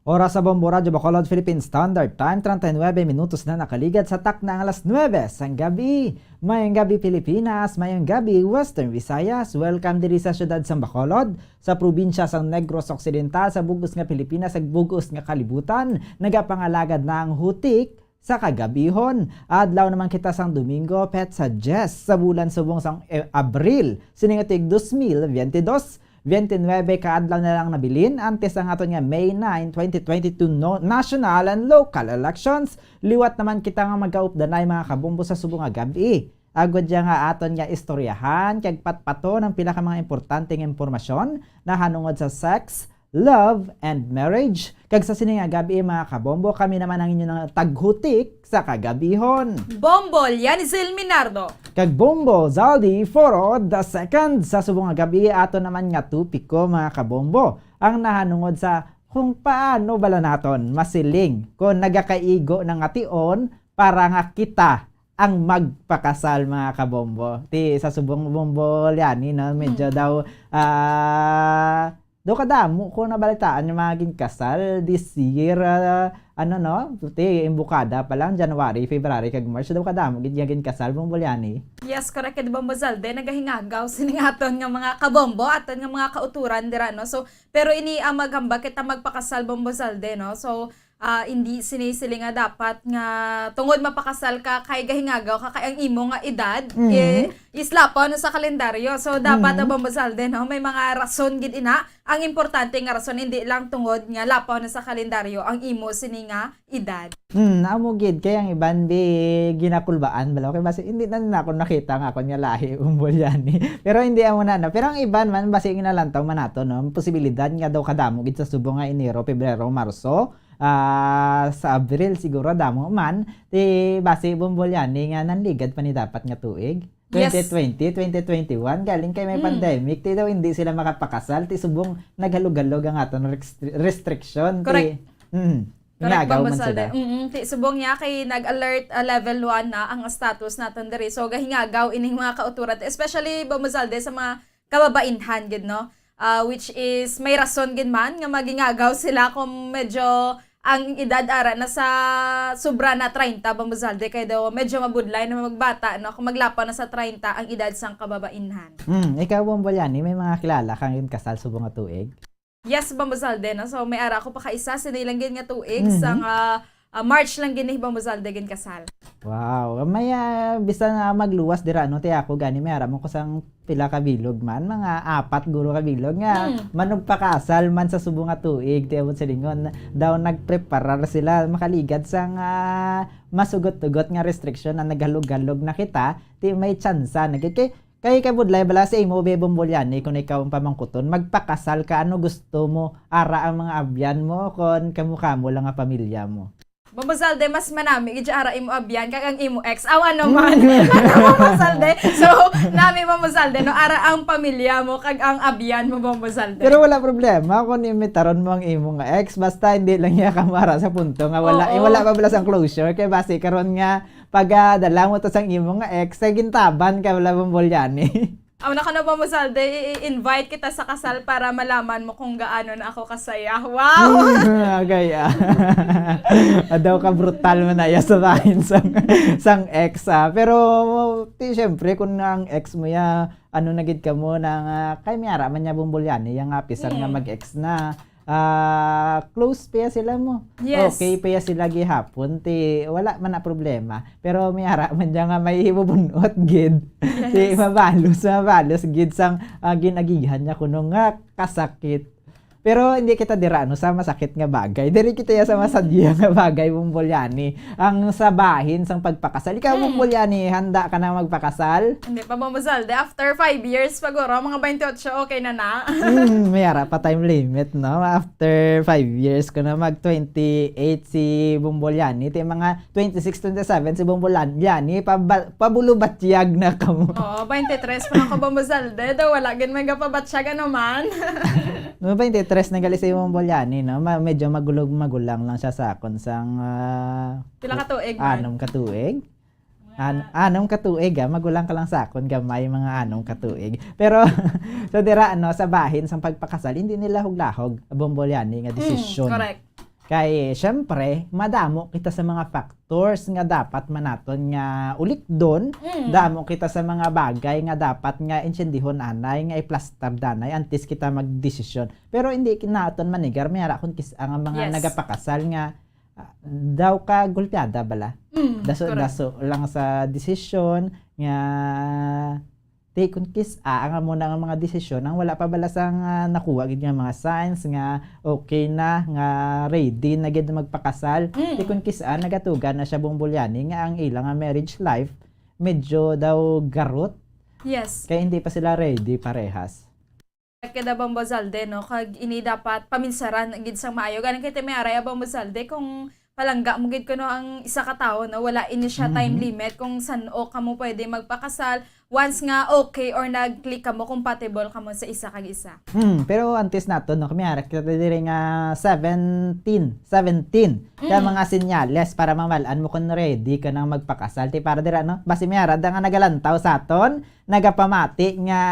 Oras sa Bombo Radyo Bacolod, Philippine Standard Time, treinta y nueve minutos na nakaligad sa takna ang alas nuebe sang gabi. Mayong gabi, Pilipinas. Mayong gabi, Western Visayas. Welcome diri sa siyudad sang Bacolod, sa probinsya sang Negros Occidental, sa bug-os nga Pilipinas, sa bug-os nga kalibutan. Nagapangalagad na ang hutik sa kagabihon. Adlaw naman kita sang Domingo, petsa dyes sa bulan subong sang, eh, Abril, sining tuig dos mil biyente dos. Biyente nuebe ka adlaw na lang nabilin antes ang aton nga May nine, twenty twenty-two no-, national and local elections. Liwat naman kita nga magkaupdanay, mga kabombo, sa subong nga gab-i. Agod dya nga aton nga istoryahan kag patpaton ang pila ka mga importante nga impormasyon nahanungod sa sex, love, and marriage. Kag sa sini nga gab-i, mga kabombo, kami naman ang inyo nga taghutik sa kagabihon. Bombo Lianizil Minardo. Kag Bombo Zaldi Foro the second. Sa subong nga gab-i, ato naman nga topiko, mga kabombo, ang nahanungod sa kung paano bala naton masiling kung nagakaigo na nga tion para nga kita ang magpakasal, mga kabombo. Ti sa subong Bombo Liani, no, medyo Mm. daw, ah, daw kadamo ko nabalitaan yung mga ginkasal this year, ah, ano, no? Ti imbukada pa lang, January, February, kag March, daw kadamo gid yung ginkasal, Bombo Liani. Yes, correct, Bombo Zalde. Nagahingagaw sining aton nga mga kabombo, aton nga mga kauturan dira, no? So, pero ini ang maghambal kita magpakasal, Bombo Zalde, no? So, ah, hindi sini sila nga dapat nga tungod mapakasal ka kay gahingagaw ka kay ang imo nga edad, Mhm. eh, islapaw na sa kalendaryo. So, dapat Mhm. ang Bombo Zalde, no? May mga rason gid ina. Ang importante nga rason, hindi lang tungod nga lapaw na sa kalendaryo ang imo sini nga edad. Hmm, amo gid kay ang iban bi ginakulbaan bala. Kay basi hindi na nila ako nakita nga akon nga lahi, Bombo Liani. Pero hindi amo na, no? Pero ang iban man, basi ginalantaw man nato, no? Ang posibilidad nga daw kadamo gid sa subong nga Enero, Pebrero, Marso, ah, sa Abril siguro, damo man, ti basi Bombolyani nga nanligad pa ni dapat nga tuig. Yes. Twenty twenty, twenty twenty-one, galing kay may Mm. pandemic, ti daw hindi sila makapakasal, ti subong naghalog-halog ang aton rest-, restriction, ti, Correct. mm, Correct, inagaw man Bombosalde. sila. Mm-mm. Ti subong niya kay nag-alert, ah, level one na ang status naton diri. So, gahingagaw ining mga kauturan, especially Bombosalde sa mga kababainhan gid, no? Ah, which is may rason gid man nga magingagaw sila kung medyo ang edad ara na sa sobra na treinta, Bombosalde, kay daw medyo mabudlay na magbata, no? Kung maglapaw na sa treinta ang edad sang kababainhan. Hmm, ikaw, Bombolyani, may mga kilala kang ginkasal subong nga tuig? Yes, Bombosalde, no? So, may ara ko pa ka isa, sini lang gid nga tuig, Mhm. sang, ah, ah, March lang gid ni Bombosalde ginkasal. Wow, may, ah, bisan na magluwas dira, no, ti ako gani, may ara man ko sang pila ka bilog man, mga apat guro ka bilog nga Hmm. manugpakasal man sa subong nga tuig, ti abot sa lingon, daw nagpreparar sila, makaligad sang, ah, masugot-tugot nga restriction na naghalog-halog na kita, ti may tsansa na gid. Kay, kay, kay budlay bala sa imo, Be Bombolyani, kung ikaw ang pamangkuton, magpakasal ka, ano gusto mo, ara ang mga abyan mo, kon kamo-kamo lang nga pamilya mo? Bombosalde, mas manami gid ara imo abyan kag ang imo ex. Awa naman. Bombosalde. So, nami, Bombosalde, no, ara ang pamilya mo kag ang abyan mo, Bombosalde. Pero wala problema kung imitaron mo ang imo nga ex, basta hindi lang niya kamara sa punto nga wala, Oo. eh, wala pa bala sang closure. Kay basi karon nga pag, ah, dala mo to sang imo nga ex, kay gintaban ka bala, Bombolyani. Aw, nako na, Bombosalde, i-, i-invite kita sa kasal para malaman mo kung gaano na ako kasaya. Wow! Agay, ah. Adaw ka brutal man na iya sa bahin sang, sang ex, ah. Pero, ti, syempre, kung ang ex mo ya, ano na gid ka mo, na nga, kay may ara man niya, Bombolyani, yang apisan nga Mm. mag-ex na. Ah, close pa ya sila mo. Yes. Okay pa ya sila gihapon, ti wala man na problema. Pero may ara man niya nga may hibubunot gid. Yes. Ti mabalos, mabalos gid sang, ah, ginagihan niya kuno nga kasakit. Pero hindi kita dira, ano, sa masakit nga bagay. Diri kita ya sa Mm. masadya nga bagay, Bombolyani. Ang sa bahin sang pagpakasal. Ikaw, Mm. Bombolyani, handa ka na magpakasal? Hindi pa, Bombosalde. After five years, paguro, mga twenty-eight, okay na na. Mm, may ara pa time limit, no? After five years ko na, mag twenty-eight si Bombolyani. Ti mga twenty-six, twenty-seven si Bombolyani. Paba-, pabulubatyag na kamo. Oo, twenty-three pa ako, Bombosalde. Daw wala gid may gapabatyag, ano man. No, twenty-three na gali si Bombolyani, no? Ma-, medyo magulog-, magulang lang siya sa akon sang, ah, Pila ka tuig man? Anom ka tuig? An-, anom ka tuig, ah. Magulang ka lang sa akon, gamay, mga anom ka tuig. Pero, so dira, ano, sa bahin sang pagpakasal, hindi nila huglahog, Bombolyani, nga Mm, desisyon. Correct. Kay, syempre, madamo kita sa mga factors nga dapat man naton nga ulikdon, Mm. damo kita sa mga bagay nga dapat nga intsindihon anay, nga iplastar danay, antes kita magdesisyon. Pero hindi naton manigar, may ara kon kis-, ang mga Yes. nagapakasal nga, ah, daw ka gulpiada bala. Mm, Daso-daso correct. lang sa desisyon nga, ti kon kis-, ah, ang amo na nga mga desisyon, ang wala pa bala sang, ah, nakuha gid nga mga signs nga okay na, nga ready na gid magpakasal. Mm. Ti kon kis-, ah, nagatugan na siya, Bombolyani, nga ang ila nga marriage life medyo daw garot. Yes. Kay hindi pa sila ready parehas. Kay da, Bombosalde, no? Kag ini dapat paminsaran gid sang maayo. Galing kay ti may ara ya, Bombosalde, kung palangga mo gid kuno ang isa ka tawo, no? Wala ini siya time Mhm. limit kung san-o kamo pwede magpakasal. Once nga okay or nag-click kamo, compatible kamo sa isa kag isa. Hmm, pero antes nato, no? Kami ara kita diri nga seventeen, seventeen. Kaya Mm. mga senyales para mamal-an mo kung ready ka nang magpakasal. Ti para dira, no? Basi may ara da nga nagalantaw sa aton, nagapamati nga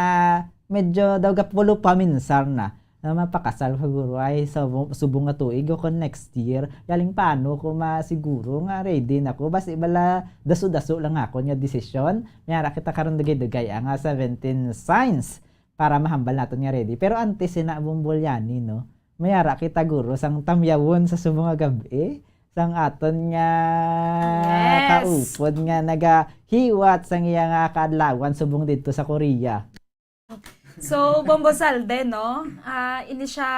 medyo daw gapulo pa minsar na, na mapakasal siguro ay sa bu-, subong nga tuig o kon next year. Galing paano ko masiguro nga ready na ko? Basi bala daso-daso lang ako nga desisyon. May ara kita karon dugay-dugay, ah, nga seventeen signs para mahambal naton nga ready. Pero antes sina, Bombolyani, no? May ara kita guro sang tamyawon sa subong nga gab-i, sang aton nga Yes. kaupod nga nagahiwat sang iya nga kaadlawan subong didto sa Korea. So, Bombosalde, no? Ah, ini siya,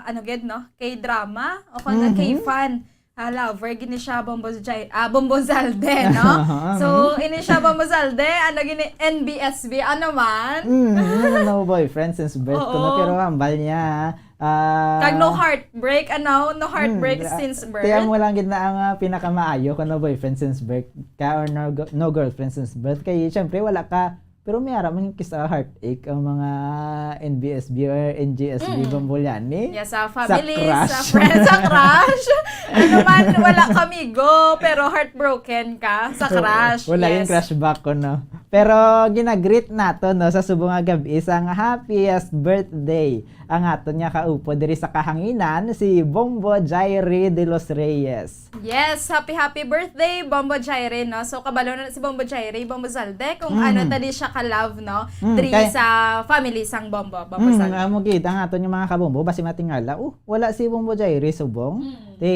ano gid, no? K-drama o kon Mhm. K-fan. Ah, lover, gini siya, Bombo Jai-, ah, Bombo Zalde, no? So, ini siya, Bombo Zalde, ano gini, N B S B, ano man? Mm, no boyfriend since birth ko, no? Oo. Pero hambal niya, ah, Kag no heartbreak, ano? No heartbreak mm, since birth? Tiyan mo lang gid na ang, ah, pinakamaayo kung no boyfriend since birth ka or no, go- no girlfriend since birth. Kay, syempre, wala ka, pero may ara man kis-, ah, heartache ang mga N B S B or N G S B Mm. Bombolyani. Yes, sa Sa family, sa crush. friends, sa crush. Ano man, wala kamigo, pero heartbroken ka sa Oo, crush. Wala yung Yes. crush back ko, no? Pero ginagreet nato, no, sa subong nga gab-i sang happiest birthday ang aton nga kaupo diri sa kahanginan, si Bombo Jairi de los Reyes. Yes, happy, happy birthday, Bombo Jairi, no? So, kabalo na si Bombo Jairi, Bombo Zalde, kung Mm. ano tadi siya ka-love, no? Mm, Diri kay sa family sang Bombo, Bombo Mm, Zalde. amo gid, ang aton nga mga kabombo, basi matingala, "Oh, wala si Bombo Jairi subong." Mm. Ti,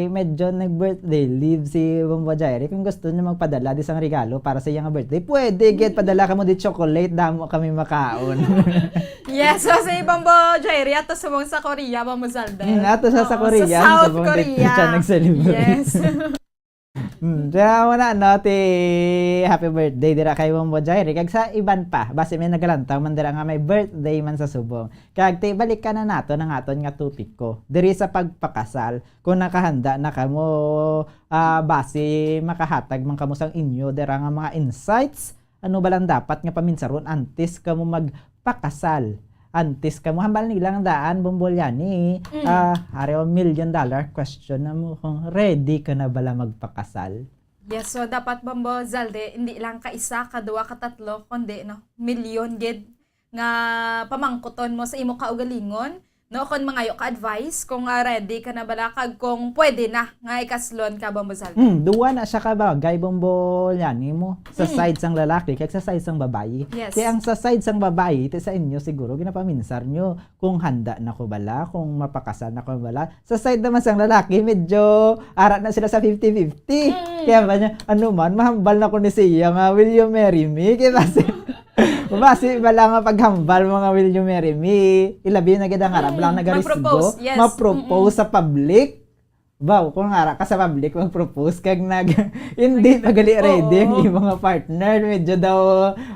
medyo nag-birthday leave si Bombo Jairi. Kung gusto niya magpadala di sang regalo para sa iyang birthday, pwede gid, Mm. padala kamo di chocolate, damo kami makaon. Yes, so si Bombo Jairi, ato subong sa Korea, Bombo Zalde. Mm, ato sa, sa Oo, Korea, sa South subong di Korea. siya nag-celebrate. Yes. Mm, dira mo na, no, ti happy birthday dira kay Bombo Jairi. Kag sa iban pa, basi may nagalantaw man dira nga may birthday man sa subong. Kag ti balikan na nato ang aton nga topiko. Diri sa pagpakasal, kung nakahanda na kamo, ah, basi makahatag man kamo sang inyo dira nga mga insights, ano ba lang dapat nga paminsaron antes kamo magpakasal? Antes kamo, hambal nila ang daan, Bombolyani. Mm. Ah, ari ang million dollar question na mo kung ready ka na bala magpakasal? Yes, so dapat, Bombo Zalde, hindi lang ka isa, ka duwa, ka tatlo, kundi, no, milyon gid nga pamangkuton mo sa imo kaugalingon, no, kung mangayo ka advice, kung, ah, ready ka na bala, kag kung pwede na nga ikaslon ka, Bombo Zalde. Hmm, duwa na siya ka bagay, Bombolyani, mo, sa Mm. side sang lalaki kag sa side sang babayi. Yes. Kaya ang sa side sang babayi, ti sa inyo siguro, ginapaminsar nyo kung handa na ko bala, kung mapakasal na ko bala. Sa side naman sang lalaki, medyo ara na sila sa fifty fifty. Mm. Kaya ba niya, "Ano man, mahambal na ko ni siya nga, will you marry me?" Kaya basi, basi bala nga paghambal mo nga, "Will you marry me?" Ilabi na gid ang ara, Mm, bala nga nagarisgo, mag-propose, yes. ma-propose Mm-mm. sa public. Baw, kung ara ka sa public, mag-propose kag nag-, hindi Nag-, pa gali ready ang oo. imo nga partner, medyo daw,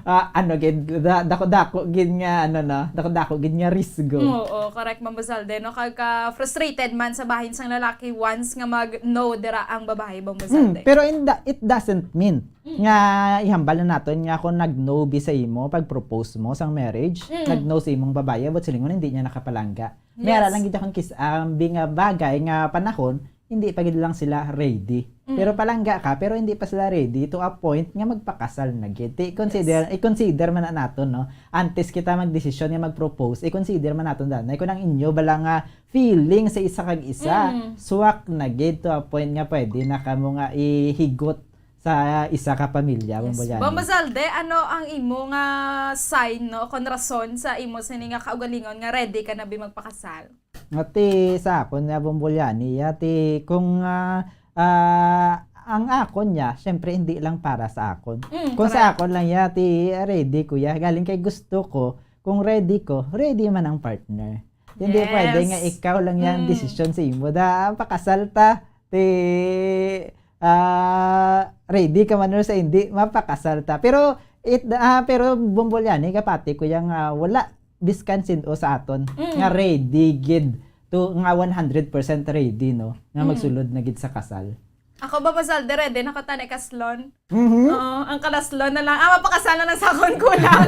ah, ano gid, da-, dako-dako gid nga, ano na, dako-dako gid nga risgo. Oo, correct, Bombo Zalde, no? Kag ka-frustrated man sa bahin sang lalaki once nga mag-no dira ang babae, Bombo Hmm, Zalde. pero in the, it doesn't mean Mm. nga ihambal na naton nga kung nag-no bi sa imo, pag-propose mo sang marriage, Mm. nag-no sa imong babae, but silingon, hindi niya nakapalangga. May ara Yes. lang gid akong kis-, ang bi nga bagay nga panahon, hindi pa gid lang sila ready. Mm. Pero palangga ka, pero hindi pa sila ready to a point nga magpakasal na gid. Ti, consider, Yes. i-consider man na naton, no? Antes kita magdesisyon nga mag-propose, i-consider man naton, danay, kung ang inyo bala nga feeling sa isa kag isa, Mm. swak na gid to a point nga pwede na kamo nga ihigot sa isa ka pamilya, Yes. Bombolyani. Bombo Zalde, ano ang imo nga sign, no, kon rason sa imo sini nga kaugalingon nga ready ka na bi magpakasal? Ati sa akon nga, Bombolyani, ati kung, ah, ah, ang akon niya, syempre, hindi lang para sa akon. Mm, Kung sa correct. akon lang, ya, ati ready ko, ya. Galing kay gusto ko, kung ready ko, ready man ang partner. Hindi Yes. pwede nga ikaw lang yan Mm. desisyon sa imo. Da, pakasal ta, ti, ah, ready ka man or sa hindi, mapakasal ta. Pero, it, ah, pero Bombolyani, kapati ko yang, ah, wala, biskan sin-o sa aton, Mm. nga ready gid to, nga one hundred percent ready, no? Nga Mm. magsulod na gid sa kasal. Ako, Bombo Zalde, ready na ko tani kaslon. Mhm. Oo, ang kalaslon na lang. Ah, mapakasal na lang sa akon kulang.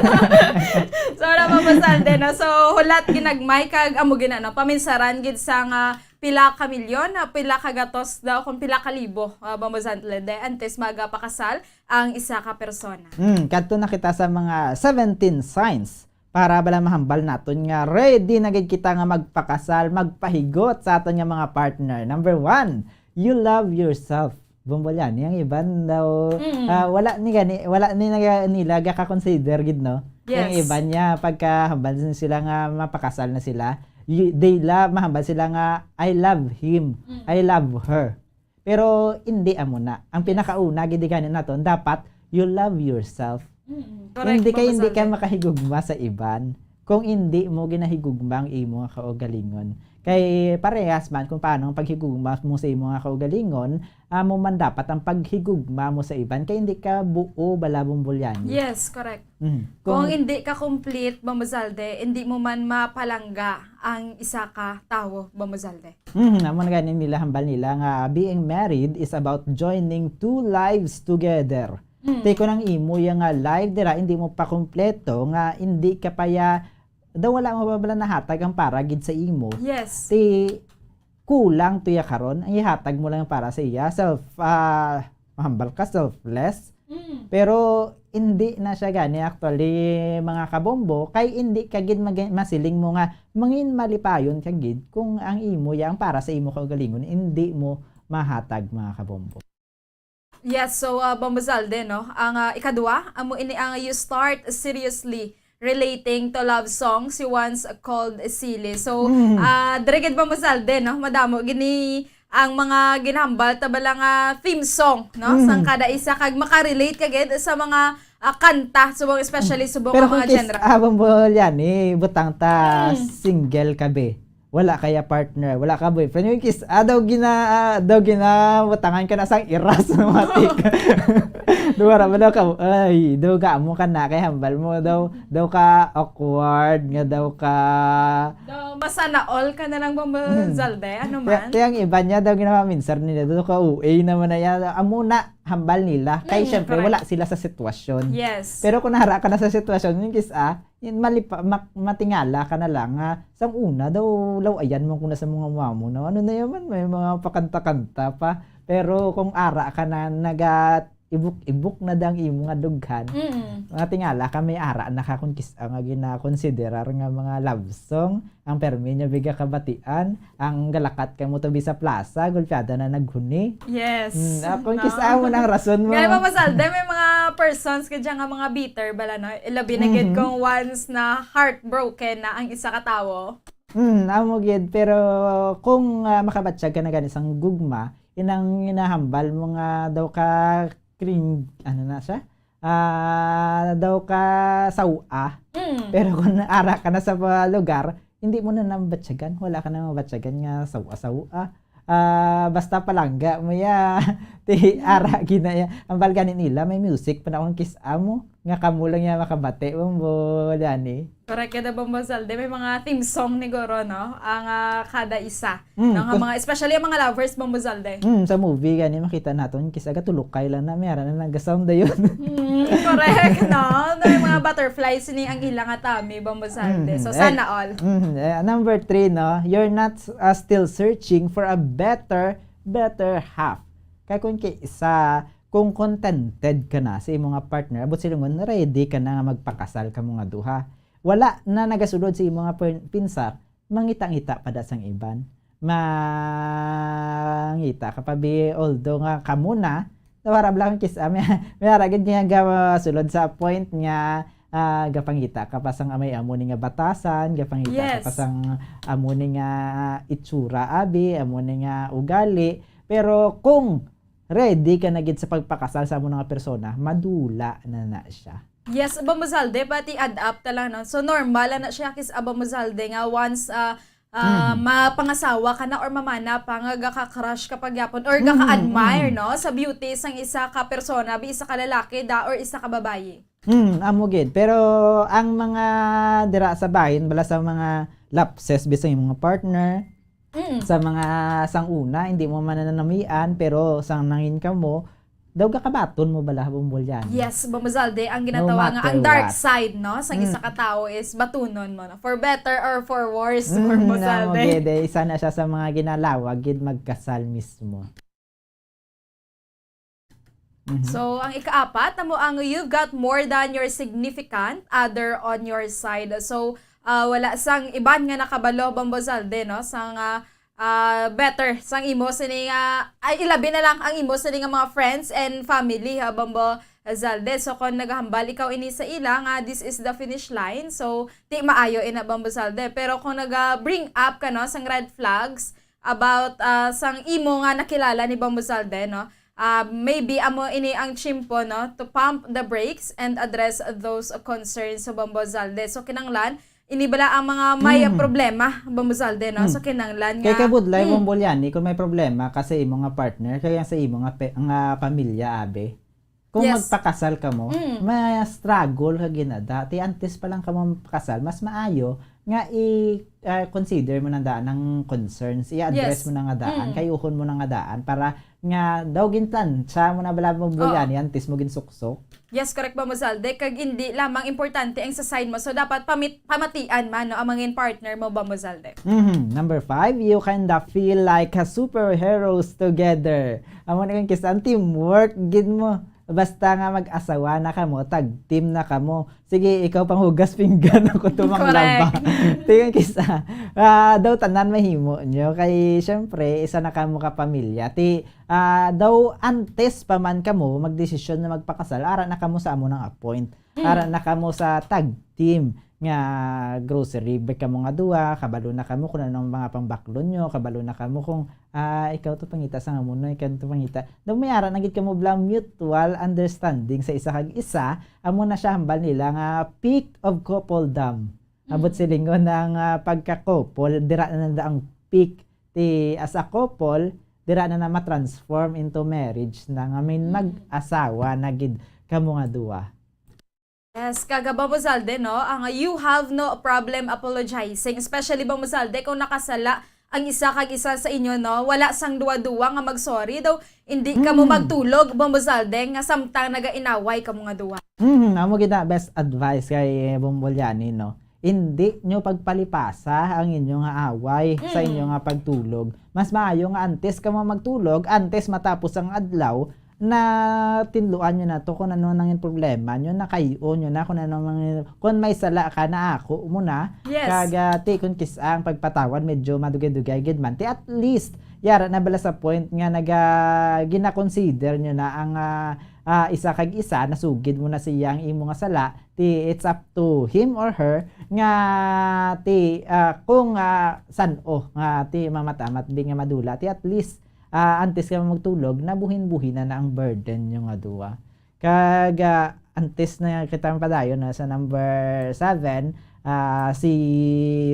So, wala, Bombo Zalde, no? So, hulat ginagmay kag amo gina, no? Paminsaran gid sa nga pila ka milyon, ah, pila ka gatos daw, kung pila ka libo, ah, Bombo Zalde, antes magapakasal ang isa ka persona. Hmm, kadto na kita sa mga seventeen signs para bala mahambal naton nga ready na gid kita nga magpakasal, magpahigot sa aton nga mga partner. Number one, you love yourself. Bombolyani, ang iban daw, Mm. ah, wala ni gani, wala ni naga-, nila gaka-consider gid, no? Ang Yes. iban niya, pagkahambal sila nga mapakasal na sila, you, they love, mahambal sila nga, "I love him, Mm. I love her." Pero hindi amo na. Ang Yes. pinakauna gid gani naton, dapat you love yourself. Mm-mm. Correct, Hindi ka, Bombo hindi ka Zalde. makahigugma sa iban kung hindi mo ginahigugma ang imo nga kaugalingon. Kay parehas man kung paano ang paghigugma mo sa imo nga kaugalingon, amo man dapat ang paghigugma mo sa iban, kay hindi ka buo bala, Bombolyani. Yes, correct. Mm. Kung Kung hindi ka complete, Bombo Zalde, hindi mo man mapalangga ang isa ka tawo, Bombo Zalde. Mhm, amo na gani nila, hambal nila nga being married is about joining two lives together. Mm. Ti kon ang imo ya nga life dira, hindi mo pa kompleto, nga hindi ka pa ya, daw wala mo pa bala nahatag ang para gid sa imo. Yes. Ti kulang to ya karon, ang ihatag mo lang para sa iya. Self, ah, mahambal ka, selfless. Mm. Pero hindi na siya gani actually, mga kabombo, kay hindi ka gid mag-, masiling mo nga mangin malipayon ka gid kung ang imo ya, ang para sa imo kaugalingon, hindi mo mahatag, mga kabombo. Yes, so, ah, Bombo Zalde, no? Ang, ah, ikadua, amo ini ang You Start Seriously Relating to Love Song, si Once Called Silly. So, Mm. ah, diri gid, Bombo Zalde, no? Madamo gini ang mga ginahambal ta bala nga theme song, no? Mm. Sang kada isa, kag makarelate ka gid sa mga, ah, kanta, subong, especially Mm. subong Pero nga kung mga kis-, genre. Ah, Bombo Lyani, butang ta Mm. single ka, be. Wala kaya partner, wala ka boyfriend. Yung kis-, ah, daw gina-, ah, daw ginabutangan ka na sang iras na matik. Duwara ba daw ka, ay, daw ka amo ka na kay hambal mo daw, daw ka awkward, nga daw ka Daw, masana all ka na lang, Bombo Mm. Zalde. Ano Kaya, man? kaya ang iba niya daw ginamaminsar nila, daw ka O A naman na yan. Amo na, hambal nila. Kay Mm, syempre, correct. wala sila sa sitwasyon. Yes. Pero kung nahara ka na sa sitwasyon, yung kis-, ah, Yan, malipa-, mak-, matingala ka na lang nga, sang una daw, law-ayan man ko na sa mga mamo na, ano na yaman, may mga pakanta-kanta pa. Pero kung ara ka na, naga-ibok-ibok na dang imo nga dughan, Mm. matingala ka, may ara na ka kung kis-, nga ginakonsiderar nga mga love song, ang permi niya biga kabatian, ang galakat ka mo to bi sa plaza, gulpiada na naghuni. Yes. Mm, ah, kung No? kis-, amo nang rason mo. Kaya, Mama Zalde, may mga persons ka dyan nga mga bitter bala, no? Ilabi na gid Mhm. kung once na heartbroken na ang isa ka tawo. Mm, amo gid. Pero kung, ah, makabatyag ka na gani sang gugma, inang ginahambal mo nga daw ka cring-, ano na siya? Ah, daw ka sawa. Mm. Pero kung ara ka na sa pa-, lugar, hindi mo na nabatyagan. Wala ka na mabatyagan nga sawa-sawa. Ah, basta palangga mo ya. Ti, Mm. ara gina ya. Ang balgani nila, may music pa na akong kis-, amo. Nga kamo lang ya makabati, Bombo Lyani. Correct ka na, Bombo Zalde. May mga theme song ni Goro, no? Ang, ah, kada isa. Mm, No, nga kun- mga, especially ang mga lovers, Bombo Zalde. Mm, sa movie, gani, makita naton, kis-, aga tulukay lang na, may ara na nag-sound na yun. Mm, correct, no? Na may mga butterflies ni ang ila nga tummy, Bombo Zalde. So, Mm, sana eh, all. Mm, eh, number three, no? You're not, uh, still searching for a better, better half. Kaya kung ki-, sa, kung contented ka na sa imong nga partner, abot silingon, ready ka na nga magpakasal kamo nga duha. Wala na nagasulod sa imong nga pin-, pinsar, mangita-ngita pa da sang iban. Mangita ka pa, bi, although nga kamo na, nawarab lang kis-, ah, may, may ara gid nga gasulod sa point nga, ah, gapangita ka pa sang amay amo ni nga batasan, gapangita ka pa Yes. sang amo ni nga itsura, abi, amo ni nga ugali. Pero kung ready ka na gid sa pagpakasal sa amo na nga persona, madula na na siya. Yes, Bombo Zalde, but i-add up ta lang, no? So, normal na siya kis-, ah, Bombo Zalde, nga once, ah, ah, Mm. mapangasawa ka na or mamana pa, nga gaka-crush ka pa gyapon or Mm, gaka-admire, mm. no, sa beauty sang isa ka persona, be isa ka lalaki da or isa ka babayi. Mm, amo gid. Pero ang mga dira sa bahin, bala sa mga lapses, bisag imong mga partner, Mm. sa mga sang una, hindi mo man nanamian, pero sang nangin ka mo, daw gakabaton mo bala, Bombo Lyani. Yes, Bombo Zalde, ang No ginatawag nga matter ang dark what. side, no, sang Mm. isa ka tawo is batunon mo, no? For better or for worse, Mm, Bombo amo Zalde. gid, eh. Isa na siya sa mga ginalawag gid magkasal mismo. Mhm. So, ang ikaapat, amo ang you've got more than your significant other on your side. So, ah, wala sang iban nga nakabalo, Bombo Zalde, no? Sang, ah, ah, better sang imo sini nga, ay, ilabi na lang ang imo sini nga mga friends and family, ha, Bombo Zalde. So, kung naghambal ikaw ini sa ila nga this is the finish line, so, di maayo ina, Bombo Zalde. Pero kung naga-bring up ka, no, sang red flags about, ah, sang imo nga nakilala ni Bombo Zalde, no, ah, maybe amo ini ang tiyempo, no, to pump the brakes and address those concerns sa Bombo Zalde. So, kinanglan, Ini bala ang mga may Mm. problema, Bombo Zalde, no? Mm. So, kinahanglan Kay nga kabudlay, Mm. Bombo Liani, kung may problema ka sa imo nga partner, kaya sa imo nga pe-, nga pamilya, abi. Kung Yes. magpakasal ka mo, Mm. may struggle ka ginada. Ti antes pa lang ka mo magpakasal, mas maayo nga i-, ah, consider mo nang daan ang concerns, i-address Yes. mo na nga daan, Mm. kayuhon mo na nga daan, para nga daw gintansya mo na bala mo, Bombo Oo. Liani, antes mo ginsuksok. Yes, correct, Bombo Zalde. Kag hindi lamang importante ang sa side mo. So, dapat pamit-, pamatian man, no, ang mga partner mo, Bombo Zalde. Mhm. Number five, you kinda feel like a superheroes together. Amo na kung kis-a ang teamwork, gid mo. Basta nga mag-asawa na kamo, tag-team na kamo. Sige, ikaw panghugas pinggan, ako tumanglaba. Correct. Ti kung kis-a, ah, daw tanan mahimo nyo. Kay, syempre, isa na kamo ka pamilya. Ti, ah, daw antes pa man kamo magdesisyon na magpakasal, ara na kamo sa amo nang appoint. Mm. Ara na kamo sa tag team nga grocery break kamo nga duha, kabalo na kamo kung ano ang mga pangbaklon nyo, kabalo na kamo kung, ah, ikaw to pangita sa amo, no, ikaw to pangita. Daw may ara na gid kamo bala mutual understanding sa isa kag isa, amo na siya hambal nila nga peak of coupledom. Abot Mm. silingon ang, ah, pagka-couple, dira na nanda ang peak. Ti, as a couple, dira na na ma-transform into marriage na nga, I mean, Mm. mag-asawa na gid kamo nga duha. Yes, kag Bombo Zalde, no? Ang you have no problem apologizing, especially Bombo Zalde kung nakasala ang isa kag isa sa inyo, no? Wala sang duwa-duwa nga mag-sorry daw, hindi kamo Mm. magtulog, Bombo Zalde, nga samtang nagainaway kamo nga duwa. Mhm, amo gid na best advice kay Bombo Liani, no? Hindi nyo pagpalipasa ang inyo nga away sa Mm. inyo nga pagtulog. Mas maayo nga antes kamo magtulog, antes matapos ang adlaw, na tinluan nyo na to kung ano nang problema nyo, nakay-o nyo na kung ano mang, kung may sala ka, naako mo na. Yes. Kag, ah, ti, kung kis-a ang pagpatawad, medyo madugay-dugay gid man. Ti, at least, yara na bala sa point nga naga-, gina-consider nyo na ang, ah, ah, isa kag isa, nasugid mo na siya ang imo nga sala, ti, it's up to him or her nga, ti, ah, kung, ah, san-o nga, ti, mamatamat bi nga madula, ti, at least, ah, antes ka magtulog, nabuhin-buhin na, na ang burden nyo nga duwa. Kag, ah, antes na kita mapadayon na sa number seven, ah, si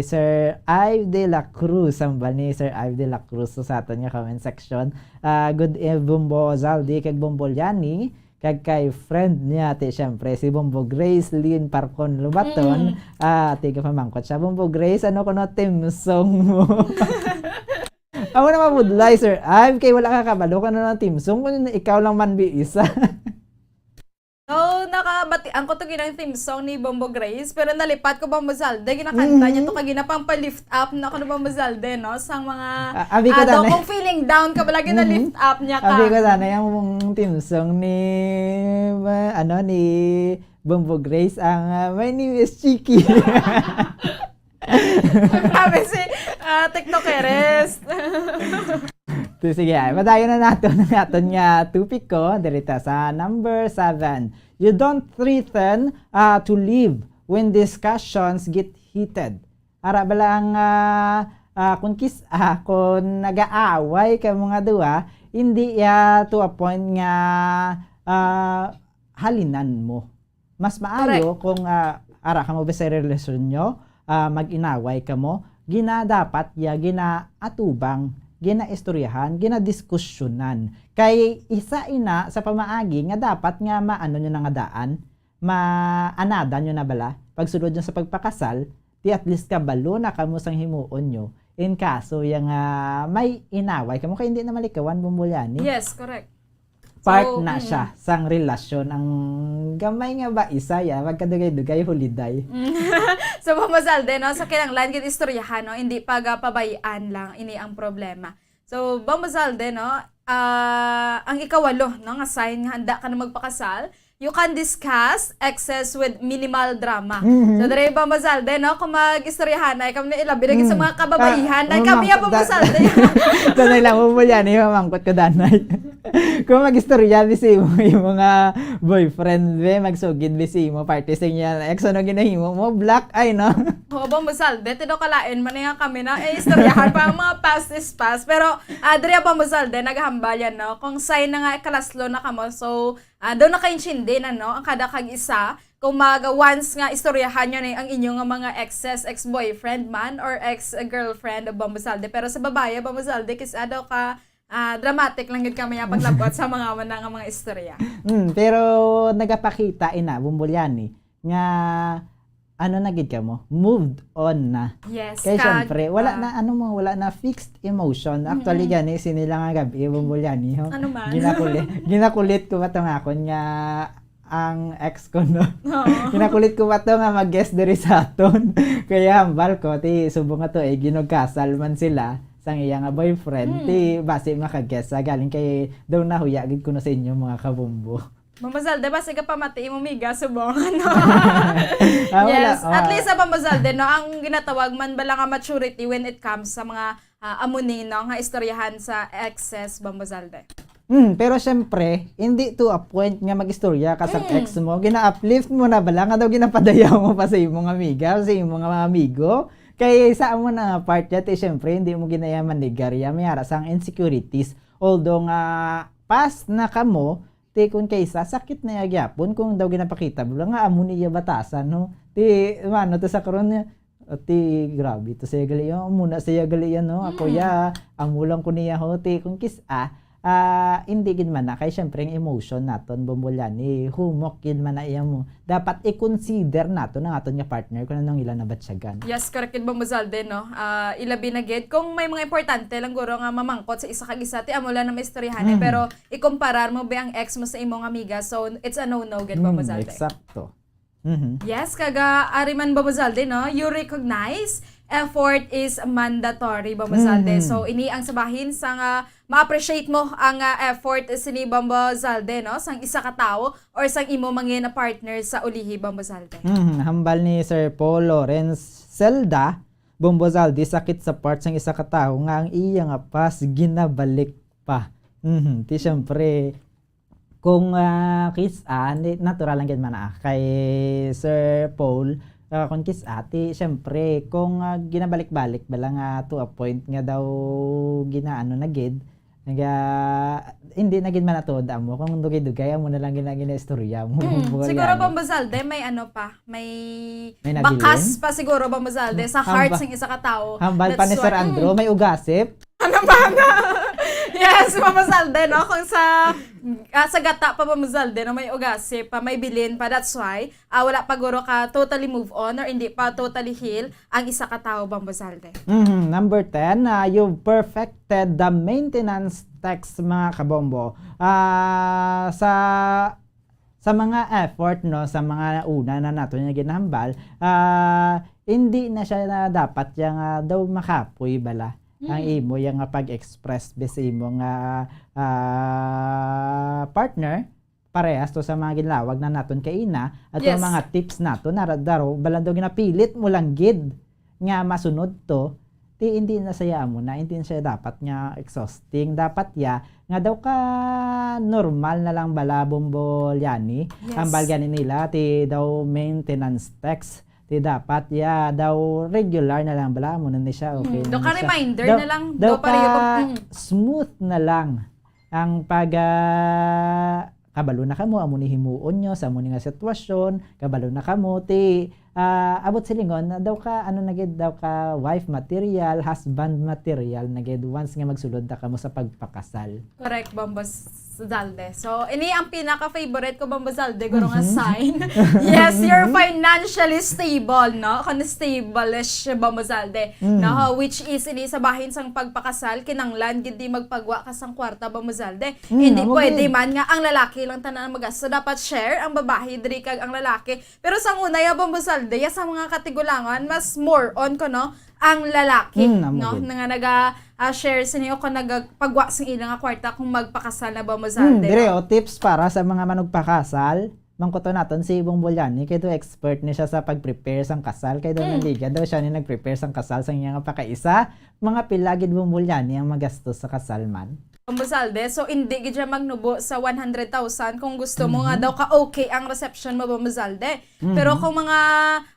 Sir Ive de la Cruz, hambal ni Sir Ive de la Cruz sa aton nga comment section. Ah, good eve-, Bombo Zaldi kag Bombo Liani, kag kay friend niya, ti, syempre, si Bombo Grace Lynn Parcon Lubaton. Mm. Ah, ti, gapamangkot siya, "Bombo Grace, ano kuno theme song mo?" Amo na mabudlay, Sir Ive, kay wala ka kabalo kung ano ang theme song, kung ikaw lang man bi isa. So, nakabatian ko to ginang theme song ni Bombo Grace, pero nalipat ko, Bombo Zalde, ginakanta niya to, Mm-hmm. kag ginapang pa-lift up na ako ni Bombo Zalde, no? Sang mga, Ah, abi ko ah, daw tanay. Kung feeling down ka, bala, gina-lift Mm-hmm. up niya ka. Abi ko tanay, ang theme song ni, ba, ano, ni Bombo Grace, ang, ah, "My name is Chiki." Grabe si, ah, TikTokeres. So, sige, ay, padayon na naton ang aton nga topiko, diri ta sa number seven. You don't threaten, ah, to leave when discussions get heated. Ara bala ang, ah, ah, kung kis-, ah, kung nag-aaway ka mga duha, hindi, ah, to a point nga, ah, halinan mo. Mas maayo Correct. kung, ah, ara kamo ba sa relasyon nyo, ah, mag-inaway kamo, gina-, dapat ya ginaatubang, ginaistoryahan, ginadiskusyonan. Kay isa ina sa pamaagi nga dapat nga maano nyo na nga daan, maanada nyo na bala, pagsulod nyo sa pagpakasal, ti at least kabalo na kamo sang himuon nyo, in kaso ya nga may inaway kamo, kay hindi na malikawan, Bombo Liani. Yes, correct. Part So, na mm. siya sang relasyon, ang gamay nga ba isa ya, magkadugay-dugay, huliday. So, Bombo Zalde, no? So, kinahanglan gid istoryahan, no? Hindi pagapabayaan lang, ini ang problema. So, Bombo Zalde, no? Ah, ang ikawalo, no, nga sign nga handa ka na magpakasal, you can discuss excess with minimal drama. Mhm. So, diri, Bombo Zalde, no? Kung mag-istoryahan na, ikaw na ilabi lagi sa Mm. mga kababaihan. Ah, Ay, kami, mamangkot Bombo da-, Zalde. Danay lang, Bombo Liani, mamangkot ko, danay. Kung mag-istorya, di si imo, imo nga boyfriend, be, magsugid, be, si imo, parte sa inyo, ex, ano ginahimo mo? Block, ay, no? Oo, Bombo Zalde, ti daw kalain man nga kami na, eh, istoryahan pa ang mga past is past. Pero, ah, diri, Bombo Zalde, naghambal yan, no? Kung sign na nga, kalaslo na kamo, so, ah, daw nakaintindi na, no? Ang kada kag isa, kung mag, once nga istoryahan nyo ni ang inyo nga mga exes, ex-boyfriend man, or ex-girlfriend, Bombo Zalde. Pero sa babae, Bombo Zalde, kis-a daw ka, ah, dramatic lang gid kami ang paglabot sa mga man nga mga istorya. Mm, pero nagapakita ina, Bombo Liani, nga ano na gid kamo, moved on na. Yes, Kay kag, syempre, wala ah, na ano mo, wala na fixed emotion. Actually Mm-mm. Gani sini lang nga gabi, Bombo Liani, ho. Ano man? Ginakulit, ginakulit ko ba tong akon nga ang ex ko, no? Oo. Ginakulit ko ba to nga mag-guest diri sa aton? Kaya hambal ko, ti subong nga to eh, ginugkasal man sila sang iya nga boyfriend, Mm. ti basi maka-guest sa galing kay daw nahuya gid kuno sa inyo mga kabombo. Bombo Zalde, basi ka pamati mo miga subong, ano? Ah, wala, Yes, at ah. Least sa Bombo Zalde, no, ang ginatawag man bala nga maturity when it comes sa mga, ah, amo ni, no, nga istoryahan sa exes, Bombo Zalde. Mm, pero syempre, hindi to a point nga mag-istorya ka sa Mm. ex mo. Gina-uplift mo na bala nga daw ginapadayaw mo pa sa imong amiga, sa imong mga amigo. Kay sa amo na nga part yat, eh, syempre, hindi mo ginaya manigarya. May ara sang insecurities. Although nga past na kamo, ti kun kaysa, sakit na iya gyapon kung daw ginapakita mo lang nga amo niya batasan, no? Ti, ano, to sa karon niya, ti, grabe to siya gali, oh, muna siya gali yan, no? Ako Mm. ya, amo lang ko niya, ho, ti, kun kis-a, ah, hindi gid man na, kay syempre ang emotion naton, Bombo Liani, humok gid man na iya mo. Dapat i-consider naton ang aton nga partner kung anong ila nabatyagan. Yes, correct gid, Bombo Zalde, no? Ah, ilabi na gid kung may mga importante lang guro nga mamangkot sa isa kag isa, ti amo lang na maistoryahan, eh, Mm. pero ikumparar mo ba ang ex mo sa imong amiga? So, it's a no-no gid, Bombo Mm, Zalde. Eksakto. Mhm. Yes, kaga ari man, Bombo Zalde, no? You recognize effort is mandatory, Bombo Zalde. Mhm. So, ini ang sabahin sa nga ma-appreciate mo ang, ah, effort sini, Bombo Zalde, no? Sang isa ka tawo or sang imo mangin partner sa ulihi, Bombo Zalde. Mhm. Hambal ni Sir Paul Lawrence Zelda, Bombo Zalde, sakit sa part sang isa ka tawo nga ang iya nga past ginabalik pa. Mhm. Ti syempre, kung, ah, kis-a, ni-, natural lang gid man, ah, kay Sir Paul, ah, kung kis-a, ti syempre, kung, ah, ginabalik-balik bala nga to a point nga daw ginaano na gid, naga, hindi na gid man natuod amo, kung dugay-dugay, amo na lang gina-, ginaistorya mo. Mm, Wala siguro, na. Bombo Zalde, may ano pa, may May bakas nabilin? pa siguro, Bombo Zalde, sa Hamba-, heart sang isa ka tawo. hambal pa That's ni Sir why, Andrew, mm. May ugasip? Ano ba na? Yes, Bombo Zalde, no? Kung sa, ah, sa gata pa, Bombo Zalde, no, may ugasip pa, may bilin pa. That's why, ah, wala pa guro ka totally move on or hindi pa totally heal ang isa ka tawo, Bombo Zalde. Mhm. Number ten, ah, you've perfected the maintenance text, mga kabombo. Ah, sa, sa mga effort, no, sa mga una na nato nga ginahambal, ah, hindi na siya na dapat yang, ah, daw makapoy bala ang Mm. imo yang, ah, pag-express bis imo nga, ah, partner, parehas to sa mga ginlawag na naton kaina, at Yes. ang mga tips naton, na daro, bala daw ginapilit mo lang gid nga masunod to, ti hindi na siya amo na, hindi na siya dapat nga exhausting. Dapat ya, nga daw ka normal na lang bala, Bombo Liani. Yes. Ang balga ni nila, ti daw maintenance text. Ti dapat ya, daw regular na lang bala, amo na ni siya, okay Mm, na daw ni ka siya. reminder Daw, na lang, daw daw pareho ka ba, mm. smooth na lang ang pag, ah, kabalo na kamo, amo ni himuon nyo sa amo ni nga sitwasyon, kabalo na kamo, ti, ah, abot silingon, na daw ka, ano na gid, daw ka wife material, husband material na gid once nga magsulod na kamo sa pagpakasal. Correct, Bombo Zalde. So, ini ang pinaka-favorite ko, Bombo Zalde, guro nga Mhm. sign. Yes, you're financially stable, no? Kung stable-ish, Bombo Zalde, Mm. no? Which is, ini sa bahin sang pagpakasal, kinanglan gid di magpagwa ka sang kwarta, Bombo Zalde. Mm, Hindi amo pwede gid. man nga ang lalaki lang tanan ang magastos. So, dapat share ang babae diri kag ang lalaki. Pero sang una, ya, Bombo Zalde, ya sa mga katigulangan, mas more on ko, no? Ang lalaki, Mm, amo no? gid. Na nga naga, ah, share sini o kung nagpagwa sang ila nga kwarta kung magpakasal na, Bombo Hmm, Zalde, dire, no? O, tips para sa mga manugpakasal. Mangkuto naton si Ibong Bolyani, kay do expert ni siya sa pag-prepare sang kasal. Kay do Mm. naliga daw siya ni nag-prepare sang kasal sang iya nga pakaisa. Mga pila gid, Ibong Bolyani, ang magastos sa kasal man? Bambuzalde. So, hindi gid siya magnubo sa one hundred thousand kung gusto mo nga Mhm. daw ka okay ang reception mo, Bambuzalde. Mhm. Pero kung mga,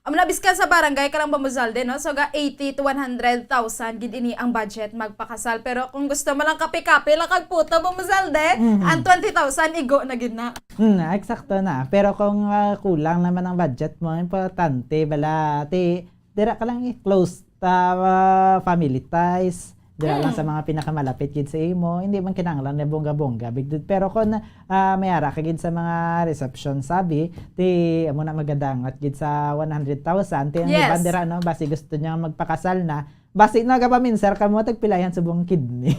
amo na, biskan sa barangay ka lang, Bambuzalde, no? So, ga eighty to one hundred thousand gid ini ang budget magpakasal. Pero kung gusto mo lang kape-kape lang kag puto, Bambuzalde, Mhm. ang twenty thousand igo na gid na. Hmm, eksakto na. Pero kung, ah, kulang naman ang budget mo, importante bala, ti, dira ka lang i-close ta, ah, family ties. Dira lang Mm. sa mga pinakamalapit gid sa imo, hindi man kinahanglan na bongga-bongga. Big deal. Pero kung, ah, may ara ka gid sa mga reception, sabi, ti, amo na magadangat gid sa one hundred thousand, ti ang Yes. iban dira, no, basi gusto niya magpakasal na, basi nagapaminsar ka mo, tagpilayan subong kidney.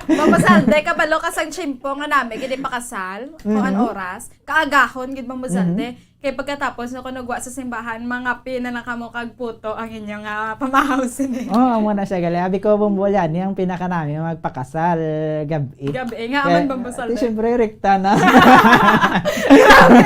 Bambuzalde, kabalo ka sang tiyempo nga nami gid ipakasal, kung an Mhm. oras, kaagahon gid, Bambuzalde. Mhm. Kay pagkatapos, no, kung nagwa sa simbahan, mangape na lang kamo kag puto ang inyong, ah, pamahaw sini. Oo, amo na siya, gali. Abi ko, Bambuzalde, ang pinakanami magpakasal, gab-i. Gab-i, nga Kaya, aman, Bambuzalde. Di, syempre, rekta na. Grabe.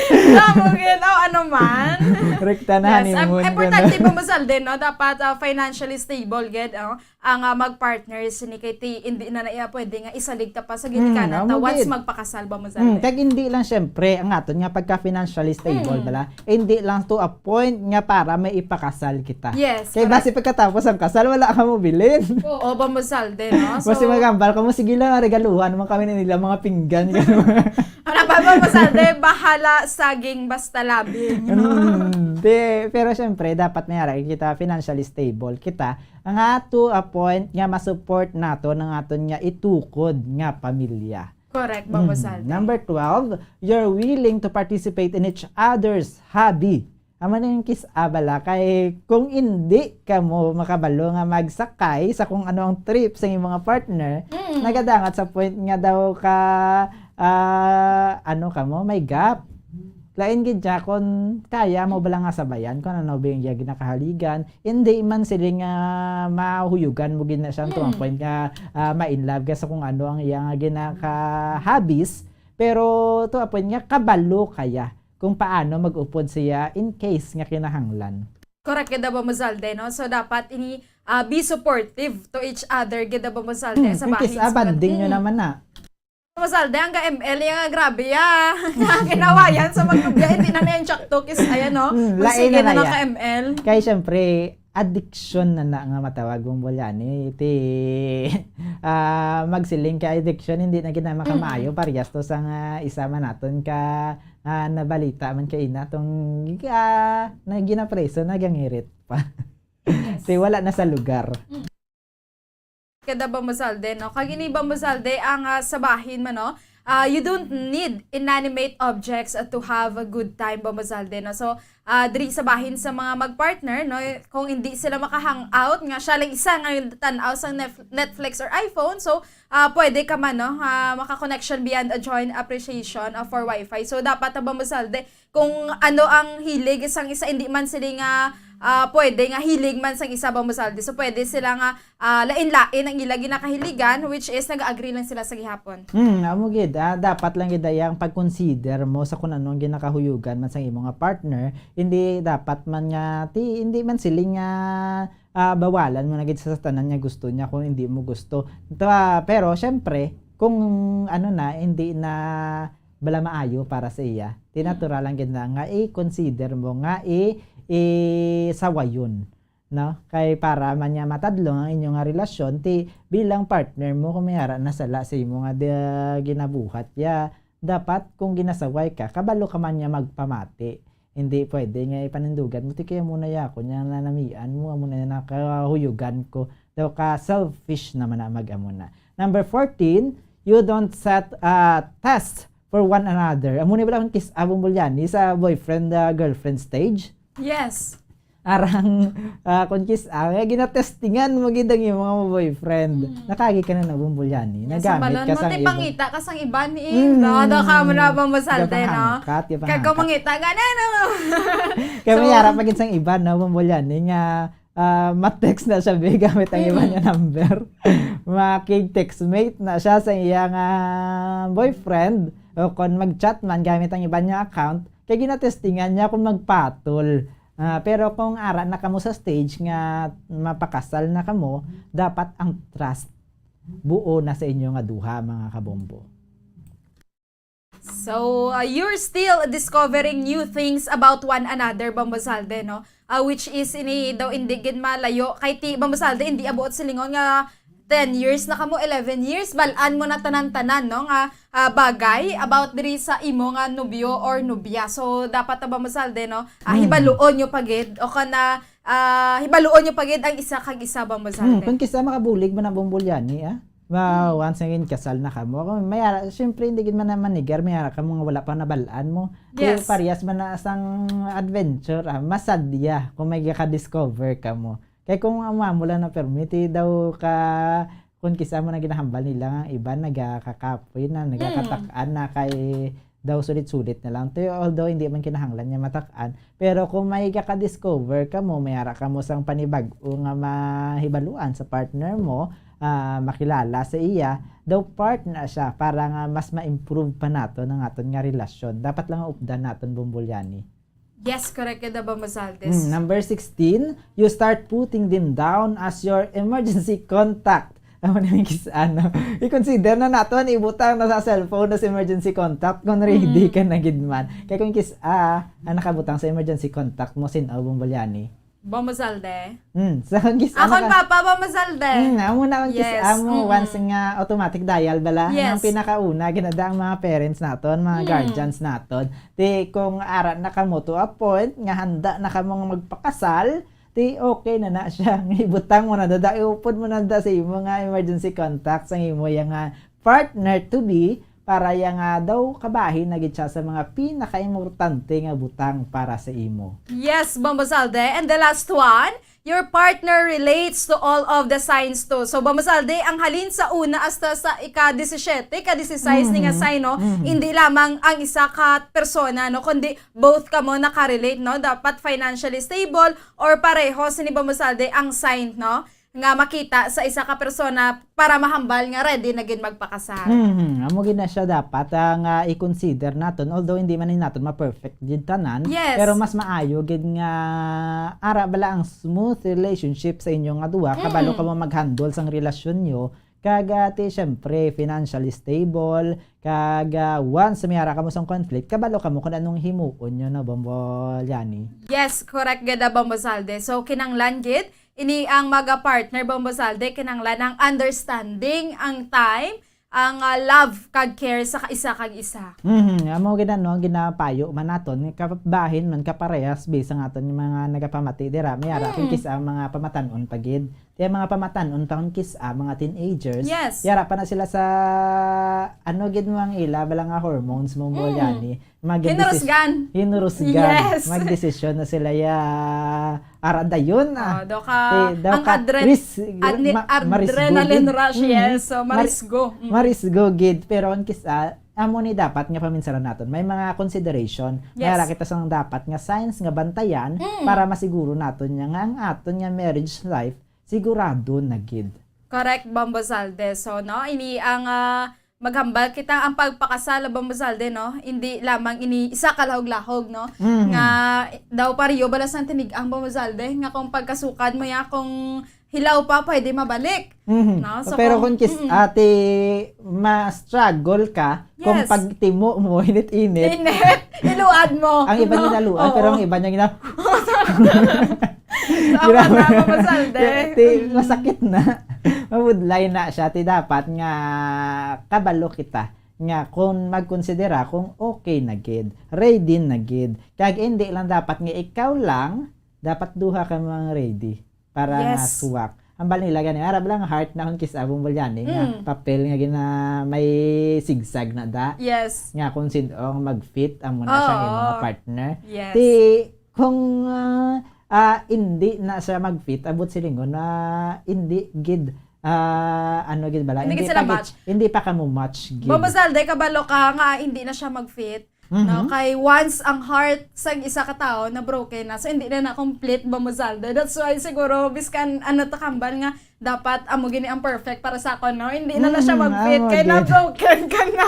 Grabe, gid. Oh, ano man. Rekta na, Yes, honeymoon, importante, gano'n. Bambuzalde, no? Dapat, ah, financially stable, gid, oh. Ang, ah, mag-partner sini kay ti, hindi na na iya pwede nga isalig ta pa sa Mm, ginikanan ta amo once gid. magpakasal, Bambuzalde. Mm, kag hindi lang, syempre, ang aton nga pagka-financially stable Mm. bala, hindi lang to a point nga para may ipakasal kita. Yes, Kay correct. basi pagkatapos ang kasal, wala ka mobilin. Oo, Bambuzalde, no? Basi So, magambal ka mo, "Sige lang, regaluhan naman kami na nila mga pinggan." Ano ba, Bambuzalde? Bahala saging basta labing, no? Mm, di, pero syempre, dapat may ara kita, financially stable kita. Nga to a point nga ma-support naton ang aton nga itukod nga pamilya. Correct, Bambuzalde. Mm. Number twelve, you're willing to participate in each other's hobby. Amo na yung kiss-a bala, kay kung indi kamo makabalo nga magsakay sa kung ano ang trip sa inyong mga partner, Mm. nagadangat sa point nga daw ka, ah, ano kamo, may gap. Lain gid siya kung kaya mo bala nga sabayan kung ano ba yung iya ginakahaligan. Hindi man sila nga mahuyugan mo gid na siya to ang Mm. point nga, ah, ma-in love ka sa kung ano ang iya nga ginaka-hobbies, pero to a point nga kabalo kaya kung paano mag-upod siya in case nga kinahanglan. Correct gid, Bambuzalde, no? So, dapat ini, ah, be supportive to each other gid, Bambuzalde, Hmm, sa yung bahin kiss, sa ah, banding nyo Mm. naman na. Bambuzalde, ang ka-M L, yung nga grabe, ya. Nga ginawayan sa magkubya, hindi na na yung chakto, kiss, ayan, no? Hmm, lain Magsige na na na lang ya. ka-M L. Kay, syempre, addiction na na nga matawag, Bambuzalde, ani. Ti, ah, magsiling ka addiction, hindi na gid na makamaayo, Mm. parehas to sa nga isa man naton ka, ah, nabalita man kay ina tong, ah, na ginapreso, nagangirit pa. Yes. Ti wala na sa lugar. Mm. Kada, Bambuzalde, no? Kag ini, Bambuzalde, ang, ah, sa bahin man, no? Ah, you don't need inanimate objects, ah, to have a good time, Bambuzalde, no? So, ah, diri sa bahin sa mga mag-partner, no? Kung hindi sila maka-hang out, nga siya lang isa nga tan-aw sa Nef-, Netflix or iPhone, so, ah, pwede ka man, no? Ah, maka-connection beyond a joint appreciation, ah, for Wi-Fi. So, dapat, ah, Bambuzalde, kung ano ang hilig sang isa, hindi man sila nga, ah, pwede nga hilig man sang isa, Bambuzalde. So, pwede sila nga, ah, lain-lain ang ila ginakahiligan, which is nag-agree lang sila sa gihapon. Hmm, amo gid, ah, dapat lang gid ay ang pag-consider mo sa kung ano ang ginakahuyugan man sang imo nga partner. Hindi dapat man nga, ti, hindi man sila nga, ah, bawalan mo na gid sa tanan nga gusto niya kung hindi mo gusto. Ito, ah, pero, syempre, kung ano na, hindi na bala maayo para sa iya, ti Mm. natural lang gid na nga i-consider mo nga i-, isawayon, no? Kay para man niya matadlong ang inyo nga relasyon, ti bilang partner mo, kung may ara na sala sa imo nga di-, ginabuhat, ya, dapat kung ginasaway ka, kabalo ka man niya magpamati. Hindi pwede nga ipanindugan mo, ti kaya mo na ya ako niya nanamian mo, amo na ya nakahuyugan ko. Daw ka selfish naman na mag-amo na. Number fourteen, you don't set, ah, test for one another. Amo ni bala ang kiss-a, Bambuzalde, sa boyfriend, ah, girlfriend stage. Yes. Arang, ah, kung kiss-a, nga ginatestingan mo gid ang imo nga boyfriend. Mm. Nakagi ka na na, Bambuzalde. Yes, Nagamit ang balon ka mo, sang ti iba. Pangita ka sang iba ni Mm. Ing. No, daw ka mo na, Bambuzalde, no? Gapahangkat, gapahangkat. Kag kung mangita ka na, no? Kaya So, may ara pa gid sang iba, no, Bambuzalde, nga ah, ma-text na siya, be, gamit ang iba Mm. niya number. Makig-textmate na siya sa iya nga boyfriend, o kon mag-chat man gamit ang iba niya account, kay ginatestingan niya kung magpatol. Ah, pero kung ara na kamo sa stage nga mapakasal na kamo, dapat ang trust buo na sa inyo nga duha, mga kabombo. So, uh, you're still discovering new things about one another, Bombo Zalde, no? Uh, which is, ini daw hindi gid malayo. Kay ti, Bombo Zalde, hindi abuot silingon nga ten years na kamo, eleven years, bal-an mo na tanan-tanan, no, nga, ah, bagay about diri sa imo nga nobyo or nobya. So, dapat ta, Bombo Zalde, no, ah, Mm. hibaluon nyo pa gid, o kana, ah, hibaluon nyo pa gid ang isa kag isa, Bombo Hmm, Zalde. Kung kisa makabulig man ang Bombolyani, ah. Ma, Mm. once nga kasal na kamo. Kung may ara, syempre, hindi gid man na manigar, may ara kamo nga wala pa nabal-an mo. Kung Yes. parehas man na sang adventure, ah, masadya kung may ka-discover kamo. Kay kung amo lang na permi, ti daw ka, kung kisa mo na ginahambal nila nga ang iban nagakakapoy na, Mm. nagakatak-an na kay daw sulit-sulit na lang. Ti, although hindi man kinahanglan niya matak-an, pero kung may ka-discover kamo, may ara kamo sang panibag-o nga mahibaluan sa partner mo, ah, makilala sa iya, daw part na siya para nga mas ma-improve pa naton ang aton nga relasyon. Dapat lang updan naton, Bombolyani. Yes, correct ka, Bombo Zalde. Mm, number sixteen, you start putting them down as your emergency contact. Amo na yung kis-, ano, i-consider na nato ang ibutang na sa cellphone na sa emergency contact kung ready Mm. ka na gid man. Kaya kung kis-, ah, ang nakabutang sa emergency contact mo, sin-o, Bombolyani? Bombo Zalde. Mm, sa kung kis-, Akon ano ka? Papa, Bombo Zalde. Mm, amo na ang kis-, Yes, amo, mm-mm. Once nga automatic dial bala, Yes. ang pinakauna, ginada ang mga parents naton, mga Mm. guardians naton. Ti, kung ara na kamo to a point nga handa na kamo nga magpakasal, ti okay na na siya. Nga ibutang mo na dada, iupod mo na dada sa imo nga emergency contact sang imo yang, ah, partner to be para yang, ah, daw kabahin na gid siya sa mga pinakaimportante nga butang para sa imo. Yes, Bombo Zalde. And the last one, your partner relates to all of the signs too. So, Bombo Zalde, ang halin sa una hasta sa ika-disisiete, ika-disisais ni nga Mhm. sign, no? Mhm. Hindi lamang ang isa ka persona, no? Kundi both kamo nakarelate, no? Dapat financially stable or pareho sini, Bombo Zalde, ang sign, no? Nga makita sa isa ka persona para mahambal nga ready na gid magpakasal. Mhm. Amo gid na siya dapat, ah, nga i-consider naton, although hindi man ni naton ma-perfect gid tanan, Yes. pero mas maayo gid nga ara bala ang smooth relationship sa inyo nga duha, kabalo Mm. kamo mag-handle sang relasyon nyo, kag, ah, ti, syempre, financially stable, kag, ah, once may ara kamo sang conflict, kabalo kamo kung anong himuon nyo, no, Bombo Liani? Yes, correct gid, Bombo Zalde. So, kinanglan gid, ini ang mga partner, Bombo Zalde, kinanglan ang understanding, ang time, ang, ah, love kag care sa ka-, isa kag isa. Mhm. Amo gid, ano, ginapayo man naton, kabahin man, kaparehas, bisan nga aton yung mga nagapamati dira, may ara kung Mm. kis-a mga pamatan-on pa gid. Ti ang mga pamatan-on pa kung kis-a, mga teenagers, Yes. yara pa na sila sa, ano gid mo ang ila, bala nga hormones mo, mo Mm. yan, eh. Mag-, Hinurusgan. hinurusgan. Yes. Magdesisyon na sila ya, ara dayon, ah. Oh, daw ka, Ti, daw ang ka adren-, ris-, adni-, ma-, marisgo adrenaline gid. rush, Mm. yes. So, Mar-, marisgo. Mm. marisgo gid. Pero ang kis-, ah, amo ni dapat nga paminsaran naton. May mga consideration. Yes. May ara kita sang dapat nga signs nga bantayan Mm. para masiguro naton niya nga ang aton nga marriage life sigurado na gid. Correct, Bombo Zalde. So, no, ini ang, ah, maghambal kita ang pagpakasal, Bombo Zalde, no? Hindi lamang ini isa ka lahog-lahog, no? Mhm. Nga daw pareho bala sang tinig-ang, Bombo Zalde, nga kung pagkasukad mo ya, kung hilaw pa, pwede mabalik. Mhm. No? So, Pero kung kung kis-, mm. ate, ma-struggle ka, kung Yes. pagtimo mo, init-init. Init. Iluad mo. Ang iba No? niya naluad, Oo. pero ang iba niya gina- So, ang Grabe. mga Bombo Zalde. Ti, Mm. masakit na. Mabudlay na siya. Ti dapat nga kabalo kita nga kung magkonsidera kung okay na gid, ready na gid. Kag hindi lang dapat nga ikaw lang, dapat duha ka mga ready para nga Yes. suwak. Ang bal nila gani, arab lang heart na kung kis-a, Bombo Liani, nga Mm. papel nga gina-, may sigsag na da. Yes. Nga kung sin-o ang mag-fit, amo na siya nga Oo. mga partner. Yes. Ti, kung, ah, ah, hindi na siya mag-fit, abot silingon na hindi gid, ah, ano gid bala, Hindi gid hindi sila pa gid, match. hindi pa kamo match gid. Bombo Zalde, kabalo ka nga hindi na siya mag-fit. Mhm. No? Kay once ang heart sang isa ka tawo na broken na, so hindi na na-complete, Bombo Zalde. That's why siguro, biskan ano to kambal nga, dapat amo gini ang perfect para sa akon, no? Hindi na na siya Mm, mag-fit, amo kay gid. na-broken ka na.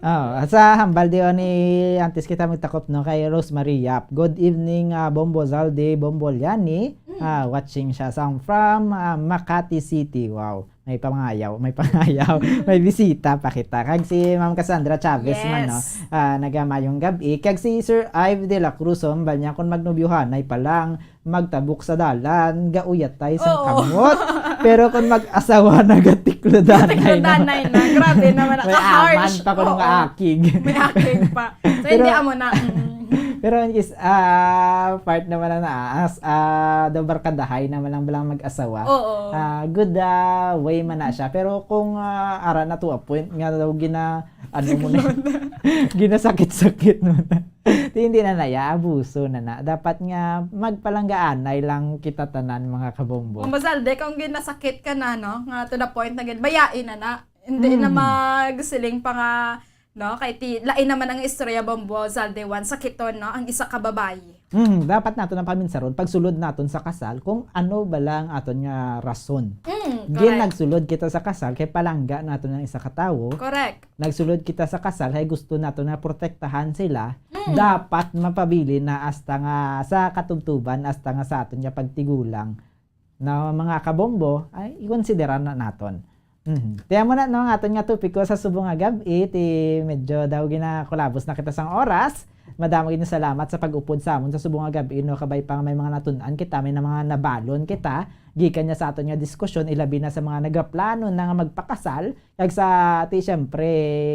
Oh, sa hambal di ni antes kita magtakop, no, kay Rosemary Yap. "Good evening, ah, Bombo Zalde, Bombo Liani." Mm. Ah, watching siya sang from, ah, Makati City. Wow. may pangayaw, may pangayaw, may bisita pa kita. Kag si Ma'am Cassandra Chavez man, no? Yes. Ah, nagamayong gab-i. Kag si Sir Ive de la Cruz, oh, bal niya, kung magnobyuhanay pa lang, magtabok sa dalan, gauyatay sang Oo. kamot. Pero kung mag-asawa na, gatiklodanay na. Gatiklodanay na. Grabe naman, may naka-harsh. Aman pa kuno nga Oo. akig. May akig pa. So, Pero hindi amo na. Mm. Pero in case, ah, part naman na, na, as, ah, daw barkadahay naman lang balang mag-asawa. Oo. Ah, good, ah, way man na siya. Pero kung, ah, ara na to a point nga daw gina-, ano mo na, ginasakit-sakit mo na. Di, hindi na na, ya, abuso na na. Dapat nga magpalanggaanay lang kita tanan, mga kabombo. Kung basalde, kung ginasakit ka na, no, nga to the point na gid, bayain na na. Hindi na Mm. magsiling pa nga, no, kay ti-, lain naman ang istorya, Bombo, Zalde one, sakiton, no, ang isa ka babayi. Mm, dapat naton ang paminsaron pagsulod naton sa kasal kung ano bala ang aton nga rason. Mm, Gin correct. nagsulod kita sa kasal kay palangga naton ang isa ka tawo. Correct. Nagsulod kita sa kasal kay gusto naton nga protektahan sila. Mm. Dapat mapabilin na hasta nga sa katubtuban, hasta nga sa aton nga pagtigulang na mga kabombo, ay ikonsidera na naton. Mhm. Ti amo na, no, ang aton nga topiko sa subong nga gab-i, ti medyo daw ginakulabos na kita sang oras. Madamo gid nga salamat sa pag-upod sa amon sa subong nga gab-i, no, kabay pa nga may mga natun-an kita, may na mga nabalon kita gikan niya sa aton nga diskusyon, ilabi na sa mga nagaplano na nga magpakasal, kag sa, ti, siyempre,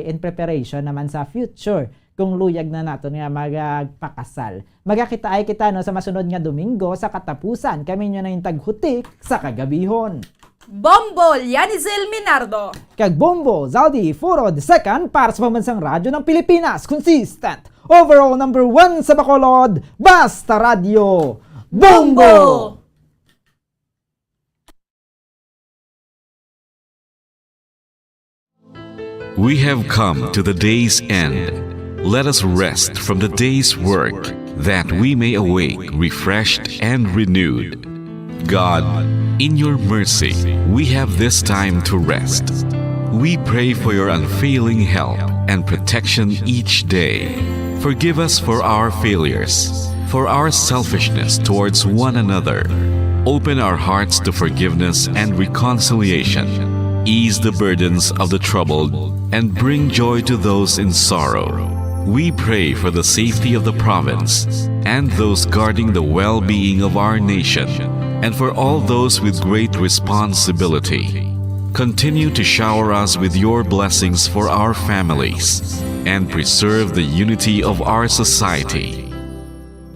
in preparation naman sa future kung luyag na naton nga magpakasal. Magakitaay kita, no, sa masunod nga Domingo sa katapusan. Kami inyo na yung taghutik sa kagabihon. Bombo Lianizil Minardo. Kag Bombo Zaldi Furo the second para sa Pambansang Radyo ng Pilipinas. Consistent. Overall number one sa Bacolod. Basta Radyo. Bombo! Bombo! We have come to the day's end. Let us rest from the day's work, that we may awake refreshed and renewed. God, in your mercy, we have this time to rest. We pray for your unfailing help and protection each day. Forgive us for our failures, for our selfishness towards one another. Open our hearts to forgiveness and reconciliation. Ease the burdens of the troubled and bring joy to those in sorrow. We pray for the safety of the province and those guarding the well-being of our nation, and for all those with great responsibility. Continue to shower us with your blessings for our families and preserve the unity of our society.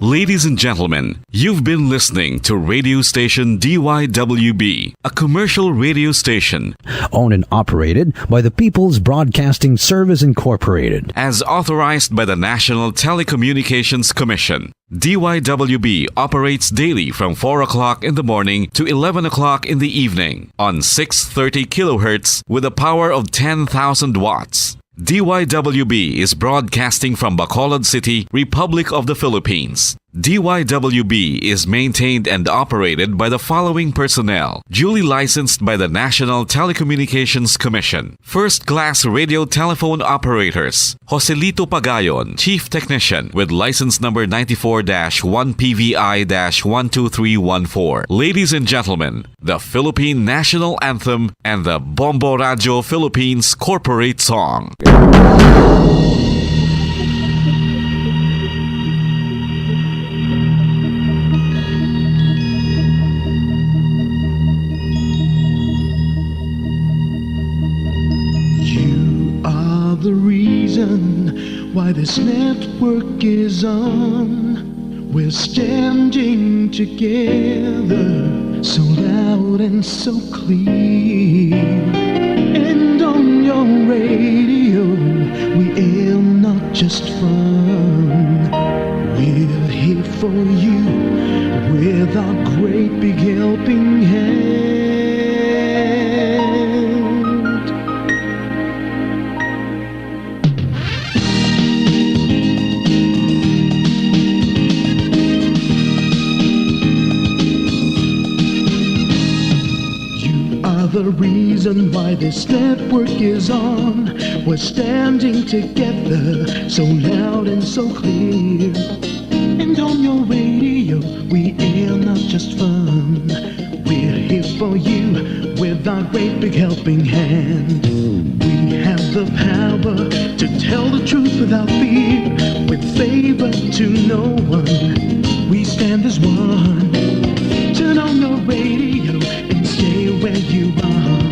Ladies and gentlemen, you've been listening to radio station D Y W B, a commercial radio station owned and operated by the People's Broadcasting Service Incorporated, as authorized by the National Telecommunications Commission. D Y W B operates daily from four o'clock in the morning to eleven o'clock in the evening on six thirty kilohertz with a power of ten thousand watts. D Y W B is broadcasting from Bacolod City, Republic of the Philippines. D Y W B is maintained and operated by the following personnel, duly licensed by the National Telecommunications Commission. First class radio telephone operators, Joselito Pagayon, Chief Technician, with license number ninety-four dash one P V I dash one two three one four. Ladies and gentlemen, the Philippine National Anthem and the Bombo Radio Philippines Corporate Song. You are the reason why this network is on. We're standing together, so loud and so clear. And on your radio, we aim not just fun. We're here for you with our great big helping hand. You are the reason why this network is on. We're standing together, so loud and so clear. And on your radio, we air not just fun. We're here for you with our Great big helping hand. We have the power to tell the truth without fear, with favor to no one. We stand as one. Turn on the radio and stay where you are.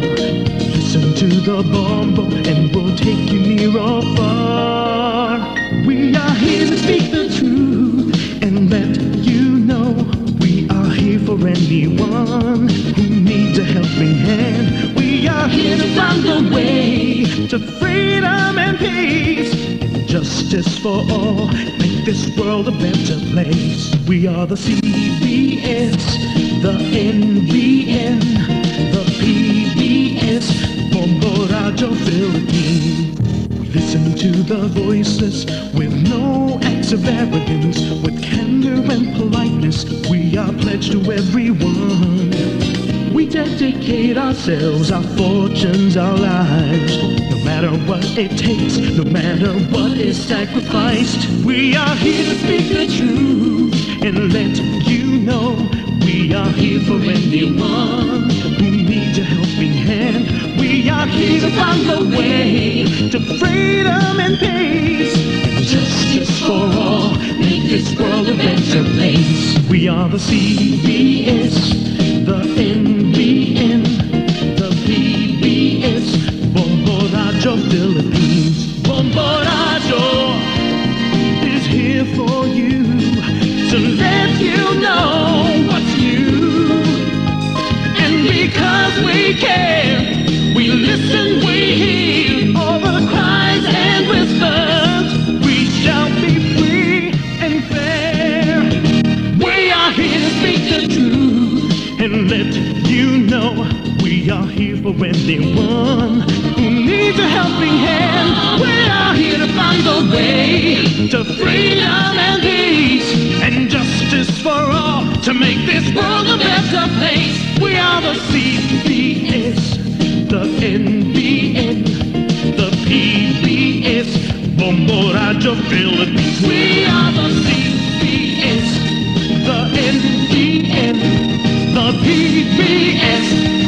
Listen to the Bombo and we'll take you near or far. We are here to speak the truth and let you know we are here for anyone who needs a helping hand. We are here to find the way to freedom and peace and justice for all. Make this world a better place. We are the C B S, the N B N, the P B S, Bombo Radyo Philippines. Listen to the voices with no acts of arrogance, with candor and politeness. We are pledged to everyone. We dedicate ourselves, our fortunes, our lives. No matter what it takes, no matter what is sacrificed, we are here to speak the truth and let you know we are here for anyone who needs a helping hand. We are here to find the way to freedom and peace and justice for all. Make this world a better place. We are the C B S, the N B N, the P B S, Bombo Radyo Philippines. Bombo Radyo is here for you to let you know what's new. And because we care, we listen, we hear all the cries and whispers. We shall be free and fair. We are here to speak the truth and let you know we are here for anyone who needs a helping hand. We are here to find the way to freedom and peace and justice for all to make this world a better place. We are the C B S, the N B N, the P B S, Bombo Radyo Philippines. We are the C B S, the N B N, the P B S,